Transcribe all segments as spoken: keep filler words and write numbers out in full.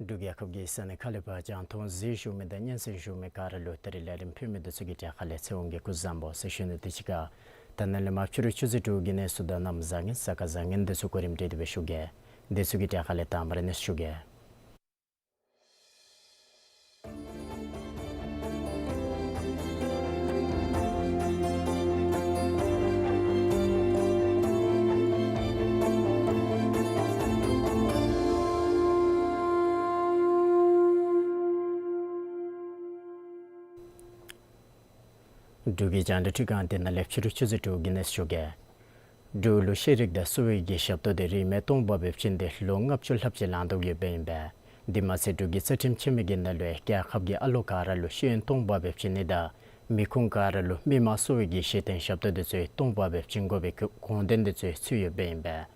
འབྲུག་རྒྱལ་ཁབ་ཀྱི་ས་གནས་ཁག་ལས་ཕར་རྒྱང་མཐོང་གཟིགས་བཞུགས་མི་དང་སྙན་གསན་བཞུགས་མི་ག་ར་ལུ་ད་རིས་ལས་རིམ་ཕུལ་མི་འདི་ཚུ་གི་གྲས་ཁ་ལས་ཚེ་དབང་གིས་སྐུ་གཟུགས་བཟང་པོ་ཟེར་ཞུ་ནི་དང་གཅིག་ཁར་ད་ནཱ་ལས་མར་ཕྱི་རུ་ཆུ་ཚོད་དྲུག་གི་གནས་ཚུལ་དང་གནམ་བཟང་ངན་ས་ཁ་བཟང་ངན་འདི་ཚུ་གོ་རིམ་སྒྲིག་སྟེ་སྦེ་ཞུ་གེ། འདི་ཚུ་གི་གྲས་ཁ་ལས་དང་པ་ར་གནས་ཚུལ་ཞུ་གེ། འབྲུག་གི་རྒྱང་བསྒྲགས་ཁྲི་ཁང་འདི་ནང་ལས་ཕྱི་རུ་ཆུ་ཚོད་དྲུག་གི་གནས་ཚུལ་ཞུ་གེ། འབྲུག་ལུ་ཤེས་རིག་དང་གསོ་བའི་གི་ཞབས་ཏོག་འདི་རིན་མེད་སྟོང་པ་སྦེ་བྱིན་ཏེ་ལོ་ལྔ་བཅུ་ལྷགཔ་ཅིག་ལང་དོ་ཡོདཔ་ཨིན་པས། དེ་མ་ཚད་འབྲུག་གི་རྩ་ཁྲིམས་ཆེན་མོའི་གི་ནང་ལུ་རྒྱལ་ཁབ་ཀྱིས་ཨ་ལོ་ག་ར་ལུ་ཤེས་ཡོན་སྟོང་པ་སྦེ་བྱིན་ནི་དང་མི་ཁུངས་ག་ར་ལུ་མི་མང་གསོ་བའི་གི་གཞི་རྟེན་ཞབས་ཏོག་འདི་ཚུ་སྟོང་པ་སྦེ་བྱིན་དགོ་པའི་གི་དགོངས་དོན་འདི་ཚུ་ཚུད་ཡོདཔ་ཨིན་པས།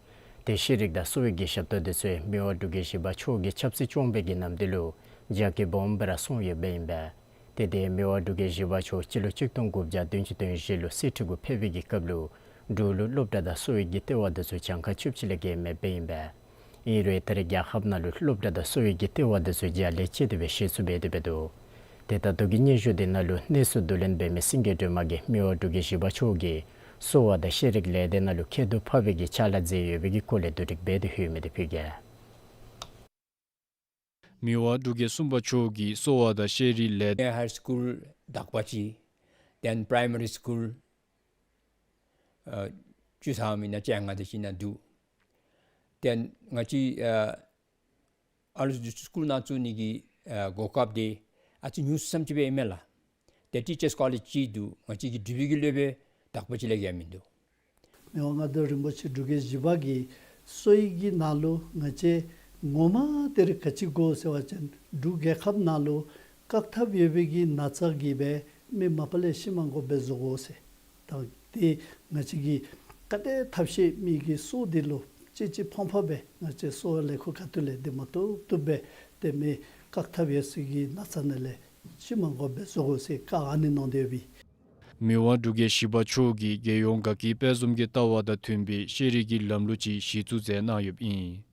ཏེ་ཤེས་རིག་དང་གསོ་བའི་གི་ཞབས་ཏོག་འདི་ཚུ་མི་དབང་འབྲུག་རྒྱལ་བཞི་པ་མཆོག་གིས་ཆབ་སྲིད་སྐྱོང་བའི་གི་ནམ་དུས་ལུ་རྒྱ་སྐྱེད་སྦོམ་སྦེ་ར་སོང་ཡོདཔ་ཨིན་པས། ཏེ་དེ་མི་དབང་འབྲུག་རྒྱལ་བཞི་པ་མཆོག་སྤྱི་ལོ་གཅིག་སྟོང་དགུ་བརྒྱ་བདུན་ཅུ་དོན་བཞི་ལུ་གསེར་ཁྲི་གུ་ཕེབས་པའི་གི་སྐབས་ལུ་འབྲུག་ལུ་སློབ་གྲྭ་དང་གསོ་བའི་གི་ལྟེ་བ་འདི་ཚུ་གྱངས་ཁ་བཅུ་གཅིག་ལས་བརྒལ་མེདཔ་ཨིན་པས། ཨིན་རུང་ད་རེས་རྒྱལ་ཁབ་ནང་ལུ་སློབ་གྲྭ་དང་གསོ་བའི་གི་ལྟེ་བ་འདི་ཚུ་རྒྱ་ལས་ཆེ་དེ་སྦེ་གཞི་བཙུགས་འབད་དེ་འབད་དོ། ཏེ་ད་ལྟོ་གི་སྙན་ཞུ་འདི་ནང་ལུ་གནས་ཚུལ་བསྡུ་ལེན་འབད་མི་སེང་གེ་སྒྲོལ་མ་གིས་མི་དབང་འབྲུག་རྒྱལ་བཞི་པ་མཆོག་གིས་གསོ་བ་དང་ཤེས་རིག་ལས་སྡེ་ནང་ལུ་ཁྱད་དུ་འཕགས་པའི་གི་ཕྱག་ལཱ་མཛད་ཡོད་པའི་གི་སྐོར་ལས་བསྡུ་སྒྲིག་འབད་དེ་ལྷོད་མི་འདི་ཕུལ་གེ། མི་དབང་འབྲུག་རྒྱལ་གསུམ་པ་མཆོག་གིས་གསོ་བ་དང་ཤེས་རིག་ལས་ཧའི་སི་ཀུལ་དག་པ་ཅིག་ཏེ་པ་རའི་མ་རི་སི་ཀུལ་ཨ་བཅུ་ཐམ་ཨིན་ན་བཅོ་ལྔ་དེ་ཅིག་ཨིན་ན་འདུག། ཏེ་ང་བཅས་ཨ་ཨ་ལུ་སི་ཀུལ་ནང་བཙུགས་ནི་གི་ཨ་གོ་སྐབས་འདི་ཨ་ཙི་ཉུང་སུ་ཙམ་ཅིག་སྦེ་ཨིན་མས་ལགས། ཏེ་ཊི་ཅརསི་ཀོ་ལེཇ་ཅིག་འདུག། ང་བཅས་ཀྱི་འབྲུག་པའི་གི་སློབ་དཔོན་དག་པ་ཅིག་ལས་བརྒལ་མིན་འདུག། མི་དབང་མངའ་བདག་རིན་པོ་ཆེ་འབྲུག་རྒྱལ་བཞི་པ་གིས་གསོ་བའི་གི་ནང་ལུ་ང་བཅས་ངོ་མ་དེ་རེ་ག་ཅི་དགོ་ཟེར་བ་ཅིན་འབྲུག་རྒྱལ་ཁབ་ནང་ལུ་བཀག་ཐབས་ཡོད་པའི་གི་ན་ཚ་གིས་སྦེ་མི་མ་པ་ལས་ཤི་མ་དགོཔ་སྦེ་བཟོ་དགོ་ཟེར། ད་དེ་ང་བཅས་ཀྱིས་ག་དེ་ཐབས་ཤེས་མི་གི་གསོ་འདི་ལུ་ཅིག་ཅིག་ཕངས་ཕངས་སྦེ་ང་བཅས་གསོ་བ་ལས་ཁུངས་ཁ་ཐུག་ལས་འདི་མ་བཏུབ་བཏུབ་སྦེ་ཏེ་མི་བཀག་ཐབས་ཡོད་ས་གི་ན་ཚ་ནང་ལས་ཤི་མ་དགོཔ་སྦེ་བཟོ་དགོ་ཟེར་བཀའ་ཨ་ནི་གནང་སྟེ་ཡོད་པས། མི་དབང་འབྲུག་རྒྱལ་བཞི་པ་མཆོག་གིས་རྒྱལ་ཡོངས་དགའ་སྐྱིད་དཔལ་འཛོམས་ཀྱི་ལྟ་བ་དང་མཐུན་པའི་ཤེས་རིག་གི་ལམ་ལུགས་ཅིག་གཞི་བཙུགས་མཛད་གནང་ཡོདཔ་ཨིན།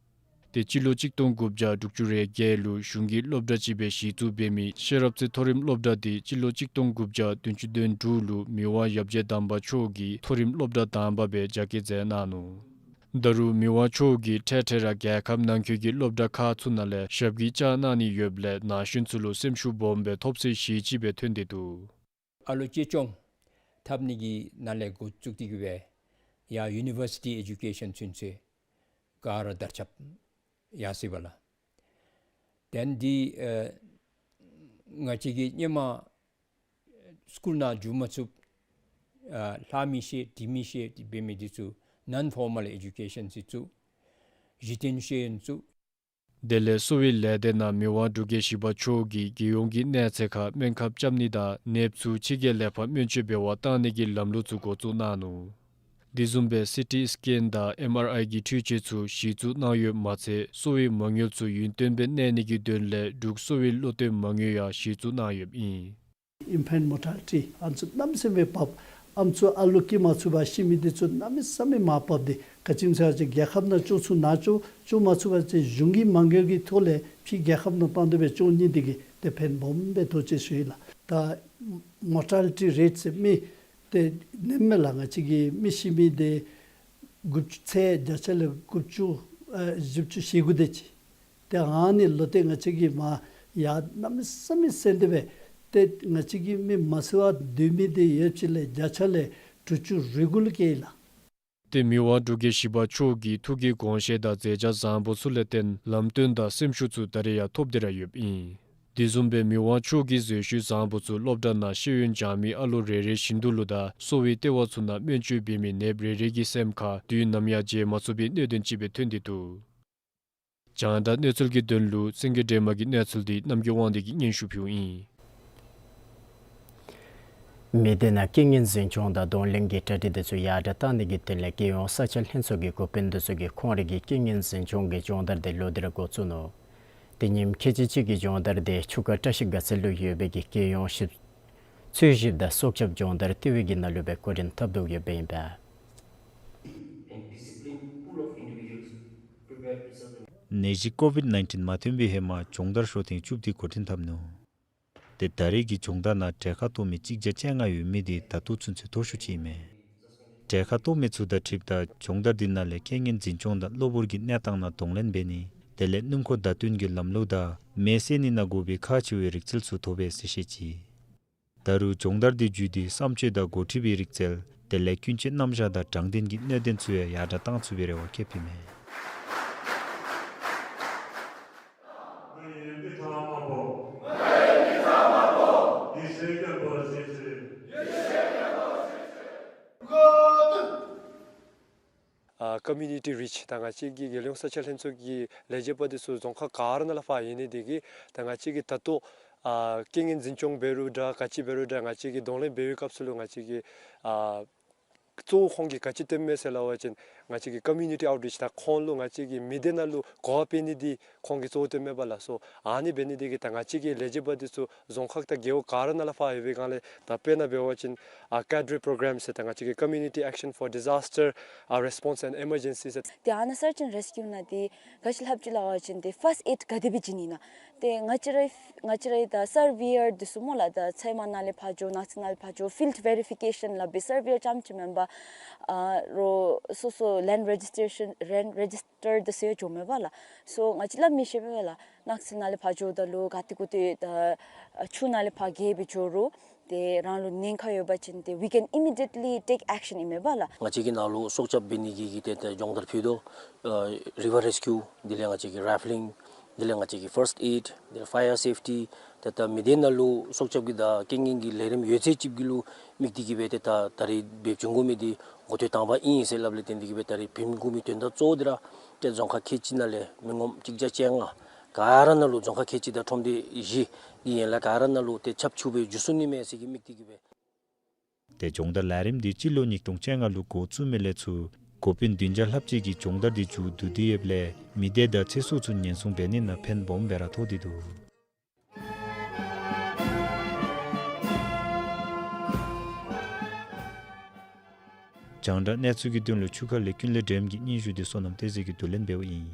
ཏེ་སྤྱི་ལོ་གཅིག་སྟོང་དགུ་བརྒྱ་དྲུག་ཅུ་རེ་བརྒྱད་ལུ་གཞུང་གི་སློབ་གྲྭ་ཅིག་སྦེ་གཞི་བཙུགས་འབད་མི་ཤེས་རབ་རྩེ་མཐོ་རིམ་སློབ་གྲྭ་འདི་སྤྱི་ལོ་གཅིག་སྟོང་དགུ་བརྒྱ་བདུན་ཅུ་དོན་དྲུག་ལུ་མི་དབང་ཡབ་རྗེ་དམ་པ་མཆོག་གིས་མཐོ་རིམ་སློབ་གྲྭ་དང་པ་སྦེ་རྒྱ་སྐྱེད་མཛད་གནང་ནུག། ད་རུང་མི་དབང་མཆོག་གིས་འཕྲལ་འཕྲལ་ར་རྒྱལ་ཁབ་ནང་འཁོད་ཀྱི་སློབ་གྲྭ་ཁག་ཚུ་ནང་ལས་ཞབས་ཀྱིས་བཅགས་གནང་ནི་ཡོདཔ་ལས་ན་གཞོན་ཚུ་ལུ་སེམས་ཤུགས་སྦོམ་སྦེ་ཐོབ་ཚད་གཞི་ཅིག་སྦེ་ཐོན་ཏེ་འདུག། ཨ་ལོ་གཅེས་སྐྱོང་འཐབ་ནི་གི་ནང་ལས་འགོ་བཙུགས་ཏེ་གི་སྦེ་ཡར་ཡུ་ནི་བར་སི་ཊི་ཨེ་ཌུ་ཀེ་ཤཱན་ཚུན་ཚོད་ག་ར་དར་ཁྱབ་ཡར་སོ་ཡི་པ་ལགས། ཏེ་འདི་ཨ་ང་བཅས་ཀྱིས་སྔོན་མ་སི་ཀུལ་ནང་འགྱོ་མ་ཚུགས་ཨ་ལྷག་མི་ཤེས་འབྲི་མི་ཤེས་འབད་མི་འདི་ཚུ་ནཱོན་ཕོར་མཱལ་ཨེ་ཌུ་ཀེ་ཤཱན་ཅིག་བཙུགས། གཞི་རྟེན་ཤེས་ཡོན་བཙུགས། དེ་ལས་གསོ་བའི་ལས་སྡེ་ནང་མི་དབང་འབྲུག་རྒྱལ་བཞི་པ་མཆོག་གིས་རྒྱལ་ཡོངས་ཀྱི་གནས་ཚད་ཁར་སྨན་ཁབ་རྐྱབ་ནི་དང་ནདཔ་ཚུ་ཕྱི་རྒྱལ་ལས་ཕར་སྨན་བཅོས་འབད་བར་བཏང་ནི་གི་ལམ་ལུགས་ཚུ་འགོ་བཙུགས་གནང་ནུག། དེ་བཟུམ་སྦེ་སི་ཊི་སི་ཀེན་དང་ཨེམ་ཨར་ཨའི་གི་འཕྲུལ་ཆས་ཚུ་གཞི་བཙུགས་གནང་ཡོདཔ་མ་ཚད་གསོ་བའི་མ་དངུལ་ཚུ་ཡུན་བརྟན་སྦེ་གནས་ནི་གི་དོན་ལས་འབྲུག་གསོ་བའི་བློ་གཏད་མ་དངུལ་ཡང་གཞི་བཙུགས་གནང་ཡོདཔ་ཨིན། ཨིན་ཕེན་ཊི་མོར་ཊ་ལི་ཊི་ཨ་ནི་ཚུ་གནམ་མེད་ས་མེད་སྦེ་འབགཔ། ཨ་ནི་ཚུ་ཨ་ལོ་སྐྱེ་མ་ཚུགས་པར་ཤི་མི་འདི་ཚུ་གནམ་མེད་ས་མེད་མར་འབགཔ་འདི་ག་ཅི་སྨོ་ཟེར་བ་ཅིན་རྒྱལ་ཁབ་ནང་བཅོ་ཚུགས་ན་བཅོ་བཅོ་མ་ཚུགས་པ་ཅིན་གཞུང་གི་མ་དངུལ་གྱི་ཐོག་ལས་ཕྱི་རྒྱལ་ཁབ་ནང་བཏང་སྟེ་སྦེ་བཅོ་ནི་འདི་གིས་ཏེ་ཕན་སྦོམ་སྦེ་ཐོགས་ཅི་ཟེར་ཞུ་ཡི་ལགས། ད་མོར་ཊ་ལི་ཊི་རེཊ་ཟེར་མི་ཏེ་ནེམ་མེ་ལགས་ང་བཅས་ཀྱི་མི་ཤི་མི་འདི་དགུ་བཅུ་ཚེས་བརྒྱ་ཆ་ལས་དགུ་བཅུ་ཨ་བཞི་བཅུ་ཞེ་དགུ་དེ་ཅིག། ཏེ་ཨ་ནི་ལོ་ཏེ་ང་བཅས་ཀྱིས་མར་ཡར་གནམ་མེད་ས་མེད་སེང་སྟེ་སྦེ་ཏེ་ང་བཅས་ཀྱི་མི་མ་ཚུད་པར་སྡོད་མི་འདི་ཡོདཔ་ཅིག་ལས་བརྒྱ་ཆ་ལས་དྲུག་ཅུ་རེ་དགུ་ལུ་བཀལ་ཡི་ལགས། ཏེ་མི་དབང་འབྲུག་རྒྱལ་བཞི་པ་མཆོག་གི་ཐུགས་ཀྱི་དགོངས་བཞེད་དང་མཛད་བྱ་བཟང་པོ་ཚུ་ལས་བརྟེན་ལམ་སྟོན་དང་སེམས་ཤུགས་ཚུ་ད་རེས་ཡང་ཐོབ་སྟེ་ར་ཡོདཔ་ཨིན། དེ་བཟུམ་སྦེ་མི་དབང་མཆོག་གི་མཛད་ཤུལ་བཟང་པོ་ཚུ་སློབ་གྲྭ་ནང་ཤེས་ཡོན་སྦྱང་མི་ཨ་ལོ་རེ་རེ་བཞིན་དུ་ལུ་དང་གསོ་བའི་ལྟེ་བ་ཚུ་ནང་སྨན་བཅོས་འབད་མི་ནདཔ་རེ་རེ་གི་སེམས་ཁར་དུས་ནམ་ཡང་བརྗེད་མ་ཚུགས་པའི་གནད་དོན་ཅིག་སྦེ་ཐོན་ཏེ་འདུག། རྒྱང་བསྒྲགས་གནས་ཚུལ་གྱི་དོན་ལུ་སེང་གེ་སྒྲོལ་མ་གི་གནས་ཚུལ་འདི་རྣམ་རྒྱལ་དབང་འདུས་ཀྱིས་སྙན་ཞུ་ཕུལཝ་ཨིན། མི་སྡེ་ནང་རྐྱེན་ངན་འཛིན་སྐྱོང་དང་གདོང་ལེན་གྱི་གྲ་སྒྲིག་འདི་ཚུ་ཡར་དྲག་གཏང་ནི་གི་དོན་ལས་རྒྱལ་ཡོངས་ས་ཆ་ལྷན་ཚོགས་ཀྱི་འགོ་དཔོན་འདི་ཚུ་གིས་ཁོང་རའི་གི་རྐྱེན་ངན་འཛིན་སྐྱོང་གི་སྦྱོང་བརྡར་འདི་ལོག་སྟེ་ར་འགོ་བཙུགས་ནུག། དེ་ཉིནམ་ཁལ་གཅིག་གཅིག་གི་སྦྱོང་བརྡར་འདི་ཆུ་ཁ་བཀྲ་ཤིས་དགའ་ཚལ་ལུ་ཡོད་པའི་གི་རྒྱལ་ཡོངས་ཞིབ་འཚོལ་ཞིབ་དང་སྲོག་སྐྱབས་སྦྱོང་བརྡར་ལྟེ་བའི་གི་ནང་ལུ་སྦེ་འགོ་འདྲེན་འཐབ་དོ་ཡོདཔ་ཨིན་པས། ནད་གཞི་ཀོ་བིཌ་ནའིན་ཊིན་མ་ཐོན་པའི་ཧེ་མ་སྦྱོང་བརྡར་ཤོ་ཐེངས་བཅུ་བདུན་འགོ་འདྲེན་འཐབ་ནུག། ཏེ་ད་རེས་ཀྱི་སྦྱོང་བརྡར་ནང་གྲལ་ཁར་གཏོགས་མི་གཅིག་བརྒྱ་བཅོ་ལྔ་ཡོད་མི་འདི་ད་ལྟོ་ཚུན་ཚོད་མཐོ་ཤོས་ཅིག་ཨིན་མས། གྲལ་ཁར་གཏོགས་མི་ཚུ་དང་འཁྲིལཝ་ད་སྦྱོང་བརྡར་འདི་ནང་ལས་རྐྱེན་ངན་འཛིན་སྐྱོང་དང་གློ་བུར་གྱི་གནས་སྟངས་ནང་གདོང་ལེན་འབད་ནི་དེ་ལས་སྣུམ་འཁོར་བརྡ་སྟོན་གྱི་ལམ་ལུགས་དང་མེ་བསད་ནི་ནང་དགོ་པའི་ཁག་ཆེ་བའི་རིག་རྩལ་ཚུ་ཐོབ་པས་ཟེར་བཤད་ཅི། ད་རུང་སྦྱོང་བརྡར་འདི་བརྒྱུད་དེ་བསམ་སྤྱོད་དང་འགོ་ཁྲིད་པའི་རིག་རྩལ་དེ་ལས་ཀུན་སྤྱོད་རྣམ་གཞག་དང་དྲང་བདེན་གྱི་གནད་དོན་ཚུ་ཡང་ཡར་དྲག་གཏང་ཚུགས་པའི་རེ་བ་བསྐྱེདཔ་ཨིན་མས། ཨ་ཀོ་མིའུ་ནི་ཊི་རིཆ་ད་ང་བཅས་ཀྱི་རྒྱལ་ཡོངས་ས་ཆ་ལྷན་ཚོགས་ཀྱི་ལས་བྱེད་པ་འདི་ཚུ་རྫོང་ཁག་ག་ར་ནང་ལས་ཕར་ཡོད་ནི་དེ་གིས་ད་ང་བཅས་ཀྱིས་ད་ལྟོ་ཨ་རྐྱེན་ངན་འཛིན་སྐྱོང་འབད་རུང་འདྲ་ག་ཅི་འབད་རུང་འདྲ་ང་བཅས་ཀྱིས་གདོང་ལེན་འབད་བའི་སྐབས་སུ་ལུ་ང་བཅས་ཀྱིས་ཨ་གཙོ་བོ་ཁོང་གིས་ག་ཅི་སྟོནམ་མས་ཟེར་སླབ་པ་ཅིན་ང་བཅས་ཀྱི་ཀོ་མིའུ་ནི་ཊི་ཨའུཊ་རིཆ་ད་ཁོང་ལུ་ང་བཅས་ཀྱི་མི་སྡེ་ནང་ལུ་གོ་བ་སྤེལ་ནི་འདི་ཁོང་གིས་གཙོ་བོ་སྟོནམ་མས་པ་ལགས། སོ་ཨ་ནི་འབད་ནི་དེ་གིས་ད་ང་བཅས་ཀྱི་ལས་བྱེད་པ་འདི་ཚུ་རྫོང་ཁག་དང་རྒེད་འོག་ག་ར་ནང་ལས་ཕར་ཡོད་པའི་སྒང་ལས་ད་དཔེར་ན་འབད་བ་ཅིན་ཨ་ཀེ་ཌི་རེ་པྲོ་གརམ་ཟེར་ད་ང་བཅས་ཀྱི་Community Action for Disaster ཨ་Response and Emergency ཟེར། ཏེ་ཨ་ནཱ་སརཆ་ཨེནཌ་རེས་ཀིའུ་ནང་འདི་ག་ཅི་ལྷབ་ཅི་སླབ་པ་ཅིན་ཏེ་ཕཱསཊ་ཨེཌ་ག་དེ་སྦེ་བྱིན་ནི་ཨིན་ན། ཏེ་ང་བཅས་ར་ང་བཅས་ར་ད་སར་བེ་ཡར་འདི་ཚུ་སྨོ་ལགས། ད་ཚལ་མ་ནང་ལས་ཕར་འགྱོ་ནགས་ཚལ་ནང་ལས་ཕར་འགྱོ་ཕིལཌ་བེ་རི་ཕི་ཀེ་ཤཱན་སླབ་པའི་སར་བེ་ཡར་རྐྱངམ་ཅིག་མེན་པར་ཨ་རོགས་སོ་སོ་ལེནཌ་རེ་ཇིསི་ཊེ་ཤཱན་ལེནཌ་རེ་ཇིསི་ཊར་འདི་ཚུ་ཡང་འགྱོཝ་མས་པ་ལགས། སོ་ང་བཅས་སླབ་མི་ཤེས་པས་ལགས། ནགས་ཚལ་ནང་ལས་ཕར་འགྱོཝ་ད་ལུ་ག་ཏེ་གུ་ཏེ་ད་ཆུ་ནང་ལས་ཕར་བརྒལ་སྦེ་འགྱོ་རུང་ཏེ་རང་ལུ་ཉེན་ཁ་ཡོད་པ་ཅིན་ཏེ་we can immediately take action ཨིན་མས་པ་ལགས། ང་བཅས་ཀྱི་ནང་ལུ་སྲོག་སྐྱབས་འབད་ནི་གི་གི་ཏེ་ཏེ་སྦྱོང་བརྡར་ཕུལ་དོ། ཨ་རི་ཝར་རེས་ཀིའུ་དེ་ལས་ང་བཅས་ཀྱི་རེ་ཕི་ལིང་དེ་ལས་ང་བཅས་ཀྱི་ཕཱསཊ་ཨེཌ་དེ་ལས་ཕ་ཡར་སེཕ་ཊི་ཏེ་ད་མི་སྡེ་ནང་ལུ་སྲོག་སྐྱབས་ཀྱི་ད་རྐྱེན་ངན་གྱི་ལས་རིམ་ཡོད་ཚད་ཅིག་གི་ལུ་དམིགས་ཏེ་གི་སྦེ་ཏེ་ད་ད་རེས་འབད་བྱུང་དགོ་མི་འདི་འགོ་ཐོག་དང་པ་ཨིན་ཟེར་སླབ་ལས་བརྟེན་ཏེ་གི་སྦེ་ད་རེས་འབད་དགོ་མི་དོན་དག་གཙོ་བོ་འདི་ར་ཏེ་རྫོང་ཁག་ཁལ་གཅིག་ནང་ལས་མི་ངོམ་གཅིག་བརྒྱ་བཅོ་ལྔ་ག་ར་ནང་ལུ་རྫོང་ཁག་ཁལ་གཅིག་དང་ཁྲོམ་སྡེ་བཞི་གི་ཡན་ལག་ག་ར་ནང་ལུ་ཏེ་ཁྱབ་ཆུབ་སྦེ་འགྱོ་ཚུགས་ནི་མས་ཟེར་གྱི་དམིགས་ཏེ་གི་སྦེ། ཏེ་སྦྱོང་བརྡར་ལས་རིམ་འདི་སྤྱི་ལོ་ཉིས་སྟོང་བཅོ་ལྔ་ལུ་འགོ་བཙུགས་མི་ལས་ཚུར་འགོ་དཔོན་བདུན་བརྒྱ་ལྷགཔ་ཅིག་གིས་སྦྱོང་བརྡར་འདི་མཇུག་བསྡུ་སྟེ་ཡོདཔ་ལས་མི་སྡེ་དང་ཚེ་སྲོག་ཚུ་ཉེན་སྲུང་འབད་ནི་ནང་ཕན་སྦོམ་སྦེ་ར་ཐོགས་ཏེ་འདུག། རྒྱང་བསྒྲགས་གནས་ཚུལ་གྱི་དོན་ལུ་ཆུ་ཁ་ལས་ཀུན་ལེགས་སྒྲོལམ་གྱི་སྙན་ཞུ་འདི་བསོད་ནམས་བསྟན་འཛིན་གྱིས་བསྡུ་ལེན་འབདཝ་ཨིན།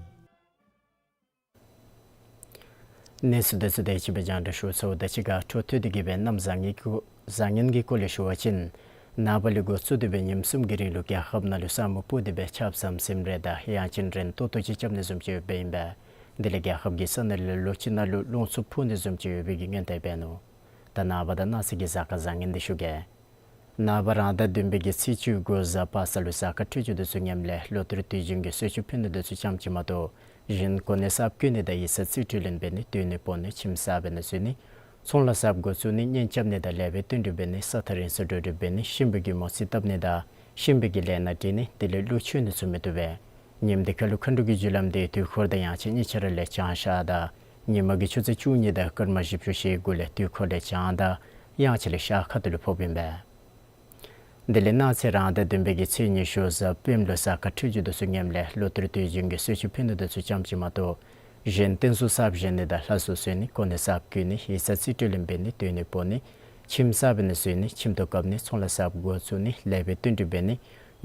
གནས་ཚུལ་དེ་ཚུ་དེ་ཅིག་སྦེ་རྒྱང་བསྒྲགས་ཞུ་ཚརཝ་ད་ཅིག་ཁར་འཕྲོ་མཐུད་དེ་གི་སྦེ་གནམ་བཟང་ངན་གྱི་བཟང་ངན་གྱི་སྐོར་ལས་ཞུ་བ་ཅིན་ནངས་པ་ལས་འགོ་བཙུགས་ཏེ་སྦེ་ཉིནམ་གསུམ་གྱི་རིང་ལུ་རྒྱལ་ཁབ་ནང་ལུ་ས་སྨུག་སྤུབས་ཏེ་སྦེ་ཆརཔ་ཟམ་ཟིམ་རེ་དང་ཡང་ཅིན་རན་ཏོག་ཏོ་ཅིག་རྐྱབ་ནི་བཟུམ་ཅིག་ཡོདཔ་ཨིན་པས། དེ་ལས་རྒྱལ་ཁབ་ཀྱི་ས་གནས་ལུ་ལོགས་ཅིག་ནང་ལུ་རླུང་འཚུབ་འཕུ་ནི་བཟུམ་ཅིག་ཡོད་པའི་གི་སྔོན་བརྡ་འབད་ནུག། ད་ནངས་པ་དང་གནངས་ཚེ་གི་གཟའ་སྐར་བཟང་ངན་འདི་ཞུ་གེ། ནངས་པ་རང་ཟླ་བདུན་པའི་གི་ཚེས་བཅུ་དགུ་གཟའ་པ་སངས་ལུ་གཟའ་སྐར་འཕྲོད་སྦྱོར་འདི་ཚུ་ངནམ་ལས་ལོ་ཏོག་ར་དུས་རྒྱུན་གྱི་གསོལ་མཆོད་ཕུལ་ནི་འདི་ཚུ་ཙམ་ཅིག་མ་གཏོགས་གཞན་གོ་གནས་གསརཔ་བསྐོ་ནི་དང་ཡིག་ཚང་རྩིས་སྤྲོད་ལེན་འབད་ནི་སྡོད་གནས་སྤོ་ནི་ཁྱིམ་གསར་འབད་ནི་བཟོ་ནི་ཚོང་ལཱ་གསརཔ་འགོ་བཙུགས་ནི་གཉེན་རྐྱབ་ནི་དང་ལེགས་པའི་བསྟུན་གྲོས་འབད་ནི་ས་ཐག་རིང་སར་འགྲོ་སྒྲུབ་འབད་ནི་གཤིན་པོའི་གི་མོ་རྩིས་བཏབ་ནི་དང་གཤིན་པོའི་གི་ལས་སྣ་འདྲེན་ནི་དེ་ལས་ཀླུ་མཆོད་ནི་ཚུ་མི་བཏུབ་པས། ཉིནམ་འདི་ཁར་ལུ་མཁའ་འགྲོ་གི་རྒྱུ་ལམ་འདི་དུས་འཁོར་དང་དབྱངས་འཆར་གཉིས་ཆ་ར་ལས་བྱང་ཤར་དང་ཉིན་མ་གི་ཆུ་ཚོད་བཅུ་གཉིས་དང་སྐར་མ་བཞི་བཅུ་ཞེ་དགུ་ལས་དུས་འཁོར་ལས་བྱང་དང་དབྱངས་འཆར་ལས་ཤར་ཁ་ཐུག་ལུ་ཕོགཔ་ཨིན་པས། དེ་ལས་གནངས་ཚེ་རང་ཟླ་བདུན་པའི་གི་ཚེས་ཉི་ཤུ་གཟའ་སྤེནམ་ལུ་གཟའ་སྐར་འཕྲོད་སྦྱོར་འདི་ཚུ་ངནམ་ལས་ལོ་ཏོག་ར་དུས་རྒྱུན་གྱི་གསོལ་མཆོད་ཕུལ་ནི་འདི་ཚུ་ཙམ་ཅིག་མ་གཏོགས་གཞན་རྟེན་གསུམ་གསརཔ་བཞེངས་ནི་དང་ལྷ་གསོལ་གསོལ་ནི་གོ་གནས་གསརཔ་བསྐོ་ནི་ཡིག་ཚང་རྩིས་སྤྲོད་ལེན་འབད་ནི་སྡོད་གནས་སྤོ་ནི་ཁྱིམ་གསར་འབད་ནི་བཟོ་ནི་ཁྱིམ་ཐོག་བཀབ་ནི་ཚོང་ལཱ་གསརཔ་འགོ་བཙུགས་ནི་ལེགས་པའི་བསྟུན་གྲོས་འབད་ནི་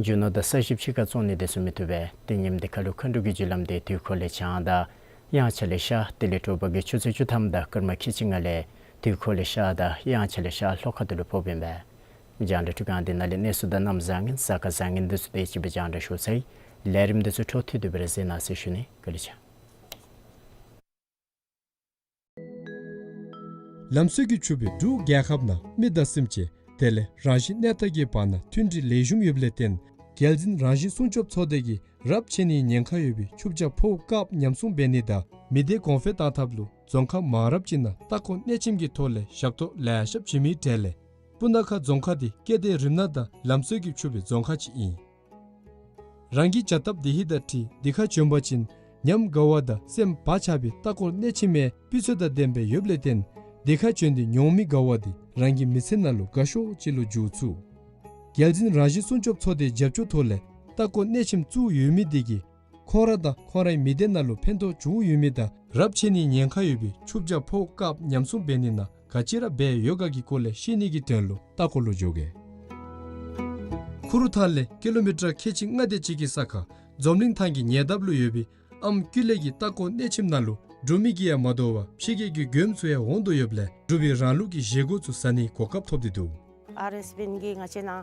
རྒྱུ་ནོར་དང་ས་ཞིང་ཕྱི་ཁར་བཙོང་ནི་འདི་ཚུ་མི་བཏུབ་པས། ཏེ་ཉིནམ་འདི་ཁར་ལུ་མཁའ་འགྲོ་གི་རྒྱུ་ལམ་འདི་དུས་འཁོར་ལས་བྱང་དང་དབྱངས་འཆར་ལས་ཤར་དེ་ལས་དྲོ་པ་གི་ཆུ་ཚོད་བཅུ་ཐམ་དང་སྐར་མ་ཁལ་གཅིག་ལྔ་ལས་དུས་འཁོར་ལས་ཤར་དང་དབྱངས་འཆར་ལས་ཤར་ལྷོ་ཁ་ཐུག་ལུ་ཕོགཔ་ཨིན་པས། རྒྱང་བསྒྲགས་ཁྲི་ཁང་འདི་ནང་ལས་གནས་ཚུལ་དང་གནམ་བཟང་ངན་གཟའ་སྐར་བཟང་ངན་འདི་ཚུ་དེ་ཅིག་སྦེ་རྒྱང་བསྒྲགས་ཞུ་ཚར་ཡི། ལས་རིམ་འདི་ཚུ་འཕྲོ་མཐུད་དེ་སྦེ་ར་གཟིགས་གནང་ཟེར་ཞུ་ནི། བཀའ་དྲིན་ཆེ། ལམ་སྲོལ་གྱིས་ཕྱུག་པའི་འབྲུག་རྒྱལ་ཁབ་ནང་མི་དང་སེམས་ཅན་དེ་ལས་རང་བཞིན་གནས་སྟངས་ཀྱི་བར་ན་མཐུན་སྒྲིལ་ལེགས་ཤོམ་ཡོདཔ་ལས་བརྟེན་ རྒྱལ་འཛིན་རང་བཞིན་སྲུང་སྐྱོབ་ཚོགས་སྡེ་གིས་རབས་ཆད་ནིའི་ཉེན་ཁ་ཡོད་པའི་ཆུ་བྱ་ཕོཝ་བཀགཔ་ཉམས་སྲུང་འབད་ནི་དང་མི་སྡེ་གོང་འཕེལ་བཏང་ཐབས་ལུ་རྫོང་ཁག་མང་རབས་ཅིག་ནང་ལྟ་སྐོར་གནས་ཆེནམ་གྱི་ཐོག་ལས་ཞབས་ཏོག་ལེ་ཤ་བྱིན་མིའི་གྲས་ལས་སྤུ་ན་ཁ་རྫོང་ཁག་འདི་སྐྱེ་ལྡན་རིམས་ནད་དང་ལམ་སྲོལ་གྱིས་ཕྱུག་པའི་རྫོང་ཁག་ཅིག་ཨིན། རང་གི་བྱ་སྟབས་བདེ་ཧིང་དང་འཁྲིལ་འདི་ཁར་བྱོན་པ་ཅིན་ཉམས་དགའ་བ་དང་སེམས་བག་ཆགས་པའི་ལྟ་སྐོར་གནས་ཆེནམ་སྤུས་ཚད་དང་ལྡནམ་སྦེ་ཡོདཔ་ལས་བརྟེན་འདི་ཁར་བྱོན་ཏེ་མྱོང་མི་དགའ་བ་འདི་རང་གི་མི་ཚེ་ནང་ལུ་དགའ་ཤོས་ཅིག་ལུ་འགྱུར་ཚུགས། རྒྱལ་འཛིན་རང་བཞིན་སྲུང་སྐྱོབ་ཚོགས་སྡེའི་རྒྱབ་སྐྱོར་ཐོག་ལས་ལྟ་སྐོར་གནས་ཆེནམ་བཙུགས་ཡོད་མི་འདི་གིས་ཁོང་ར་དང་ཁོང་རའི་མི་སྡེ་ནང་ལུ་ཕན་ཐོགས་བྱུང་ཡོད་མི་དང་རབས་ཆད་ནིའི་ཉེན་ཁ་ཡོད་པའི་ཆུ་བྱ་ཕོཝ་བཀགཔ་ཉམས་སྲུང་འབད་ནི་ནང་ག་ཅི་ར་འབད་ཡོད་ག་གི་སྐོར་ལས་ཤེས་ནི་གི་དོན་ལུ་ལྟ་སྐོར་ལུ་འགྱོ་གེ། ཁུ་རུ་ཐང་ལས་ཀི་ལོ་མི་ཊར་ཁལ་གཅིག་ལྔ་དེ་ཅིག་གི་ས་ཁར་འཛོམས་གླིང་ཐང་གི་ཉེ་འདབས་ལུ་ཡོད་པའི་ཨམ་ཀུ་ལེ་གི་ལྟ་སྐོར་གནས་ཆེནམ་ནང་ལུ་འབྲུག་མི་གིས་ཡང་མ་དོ་བར་ཕྱི་རྒྱལ་གྱི་མགྱོནམ་ཚུ་ཡང་འོང་དོ་ཡོདཔ་ལས་འབྲུག་པའི་རང་ལུགས་ཀྱི་བཞེས་སྒོ་ཚུ་ཟ་ནིའི་གོ་སྐབས་ཐོབ་སྟེ་འདུག། ཨར་ཨེསི་བེན་གྱིས་ང་བཅས་ནཱ་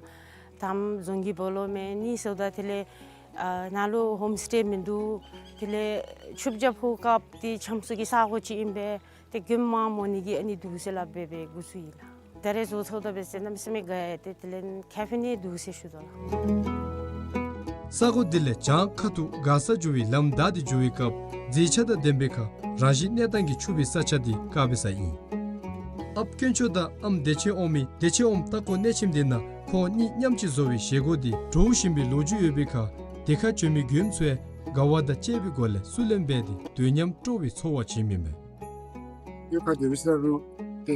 དམ་རྫོང་གི་སྦོ་ལོགས་མེན་ནི་ཟེརཝ་ད་དེ་ལས་ཨ་ནཱ་ལུ་ཧོམ་སི་ཊེ་མིན་འདུག། དེ་ལས་ཆུ་བྱ་ཕོཝ་བཀགཔ་འདི་ཆམ་སུ་གི་ས་གོ་ཅིག་ཨིན་པས། ཏེ་མགྱོནམ་མར་འོང་ནི་གི་ཨ་ནི་འདུག་ཟེར་སླབ་སྦེ་སྦེ་འགོ་བཙུགས་ཡི་ལགས། ད་རེས་བཟོ་ཚརཝ་ད་འབད་ཟེར་གནམ་མེད་ས་མེད་དགའ་ཡི། ཏེ་དེ་ལས་ཁེ་ཕན་ནི་འདུག་ཟེར་ཞུ་དོ་ལགས། ས་གོ་འདི་ལས་བྱང་ཁ་ཐུག་མགར་ས་འགྱོ་བའི་ལམ་བདའ་སྟེ་འགྱོ་བའི་སྐབས་མཛེས་ཆ་དང་ལྡན་པའི་ཁར་རང་བཞིན་གནས་སྟངས་ཀྱིས་ཕྱུག་པའི་ས་ཆ་འདི་དཀར་པོའི་ས་ཨིན། ཨཔ་དཀོན་མཆོག་དང་ཨམ་བདེ་ཆེན་ཨོམ་མི་བདེ་ཆེན་ཨོམ་ལྟ་སྐོར་གནས་ཆེནམ་འདི་ནང་ཁོང་གཉིས་མཉམ་གཅིག་བཟོ་བའི་བཞེས་སྒོ་འདི་འདྲོག་བཞིན་པའི་ལོ་རྒྱུས་ཡོད་པའི་ཁར་དེ་ཁར་བྱོན་མི་མགྱོནམ་ཚུ་ཡང་དགའ་བ་དང་བཅས་པའི་སྒོ་ལས་བསུ་ལེན་འབད་དེ་དུས་མཉམ་སྤྲོ་བའི་ཚོར་བ་བྱིནམ་ཨིན་མས། གཡུས་ཁར་སྡོད་པའི་ས་རུ་ཏེ་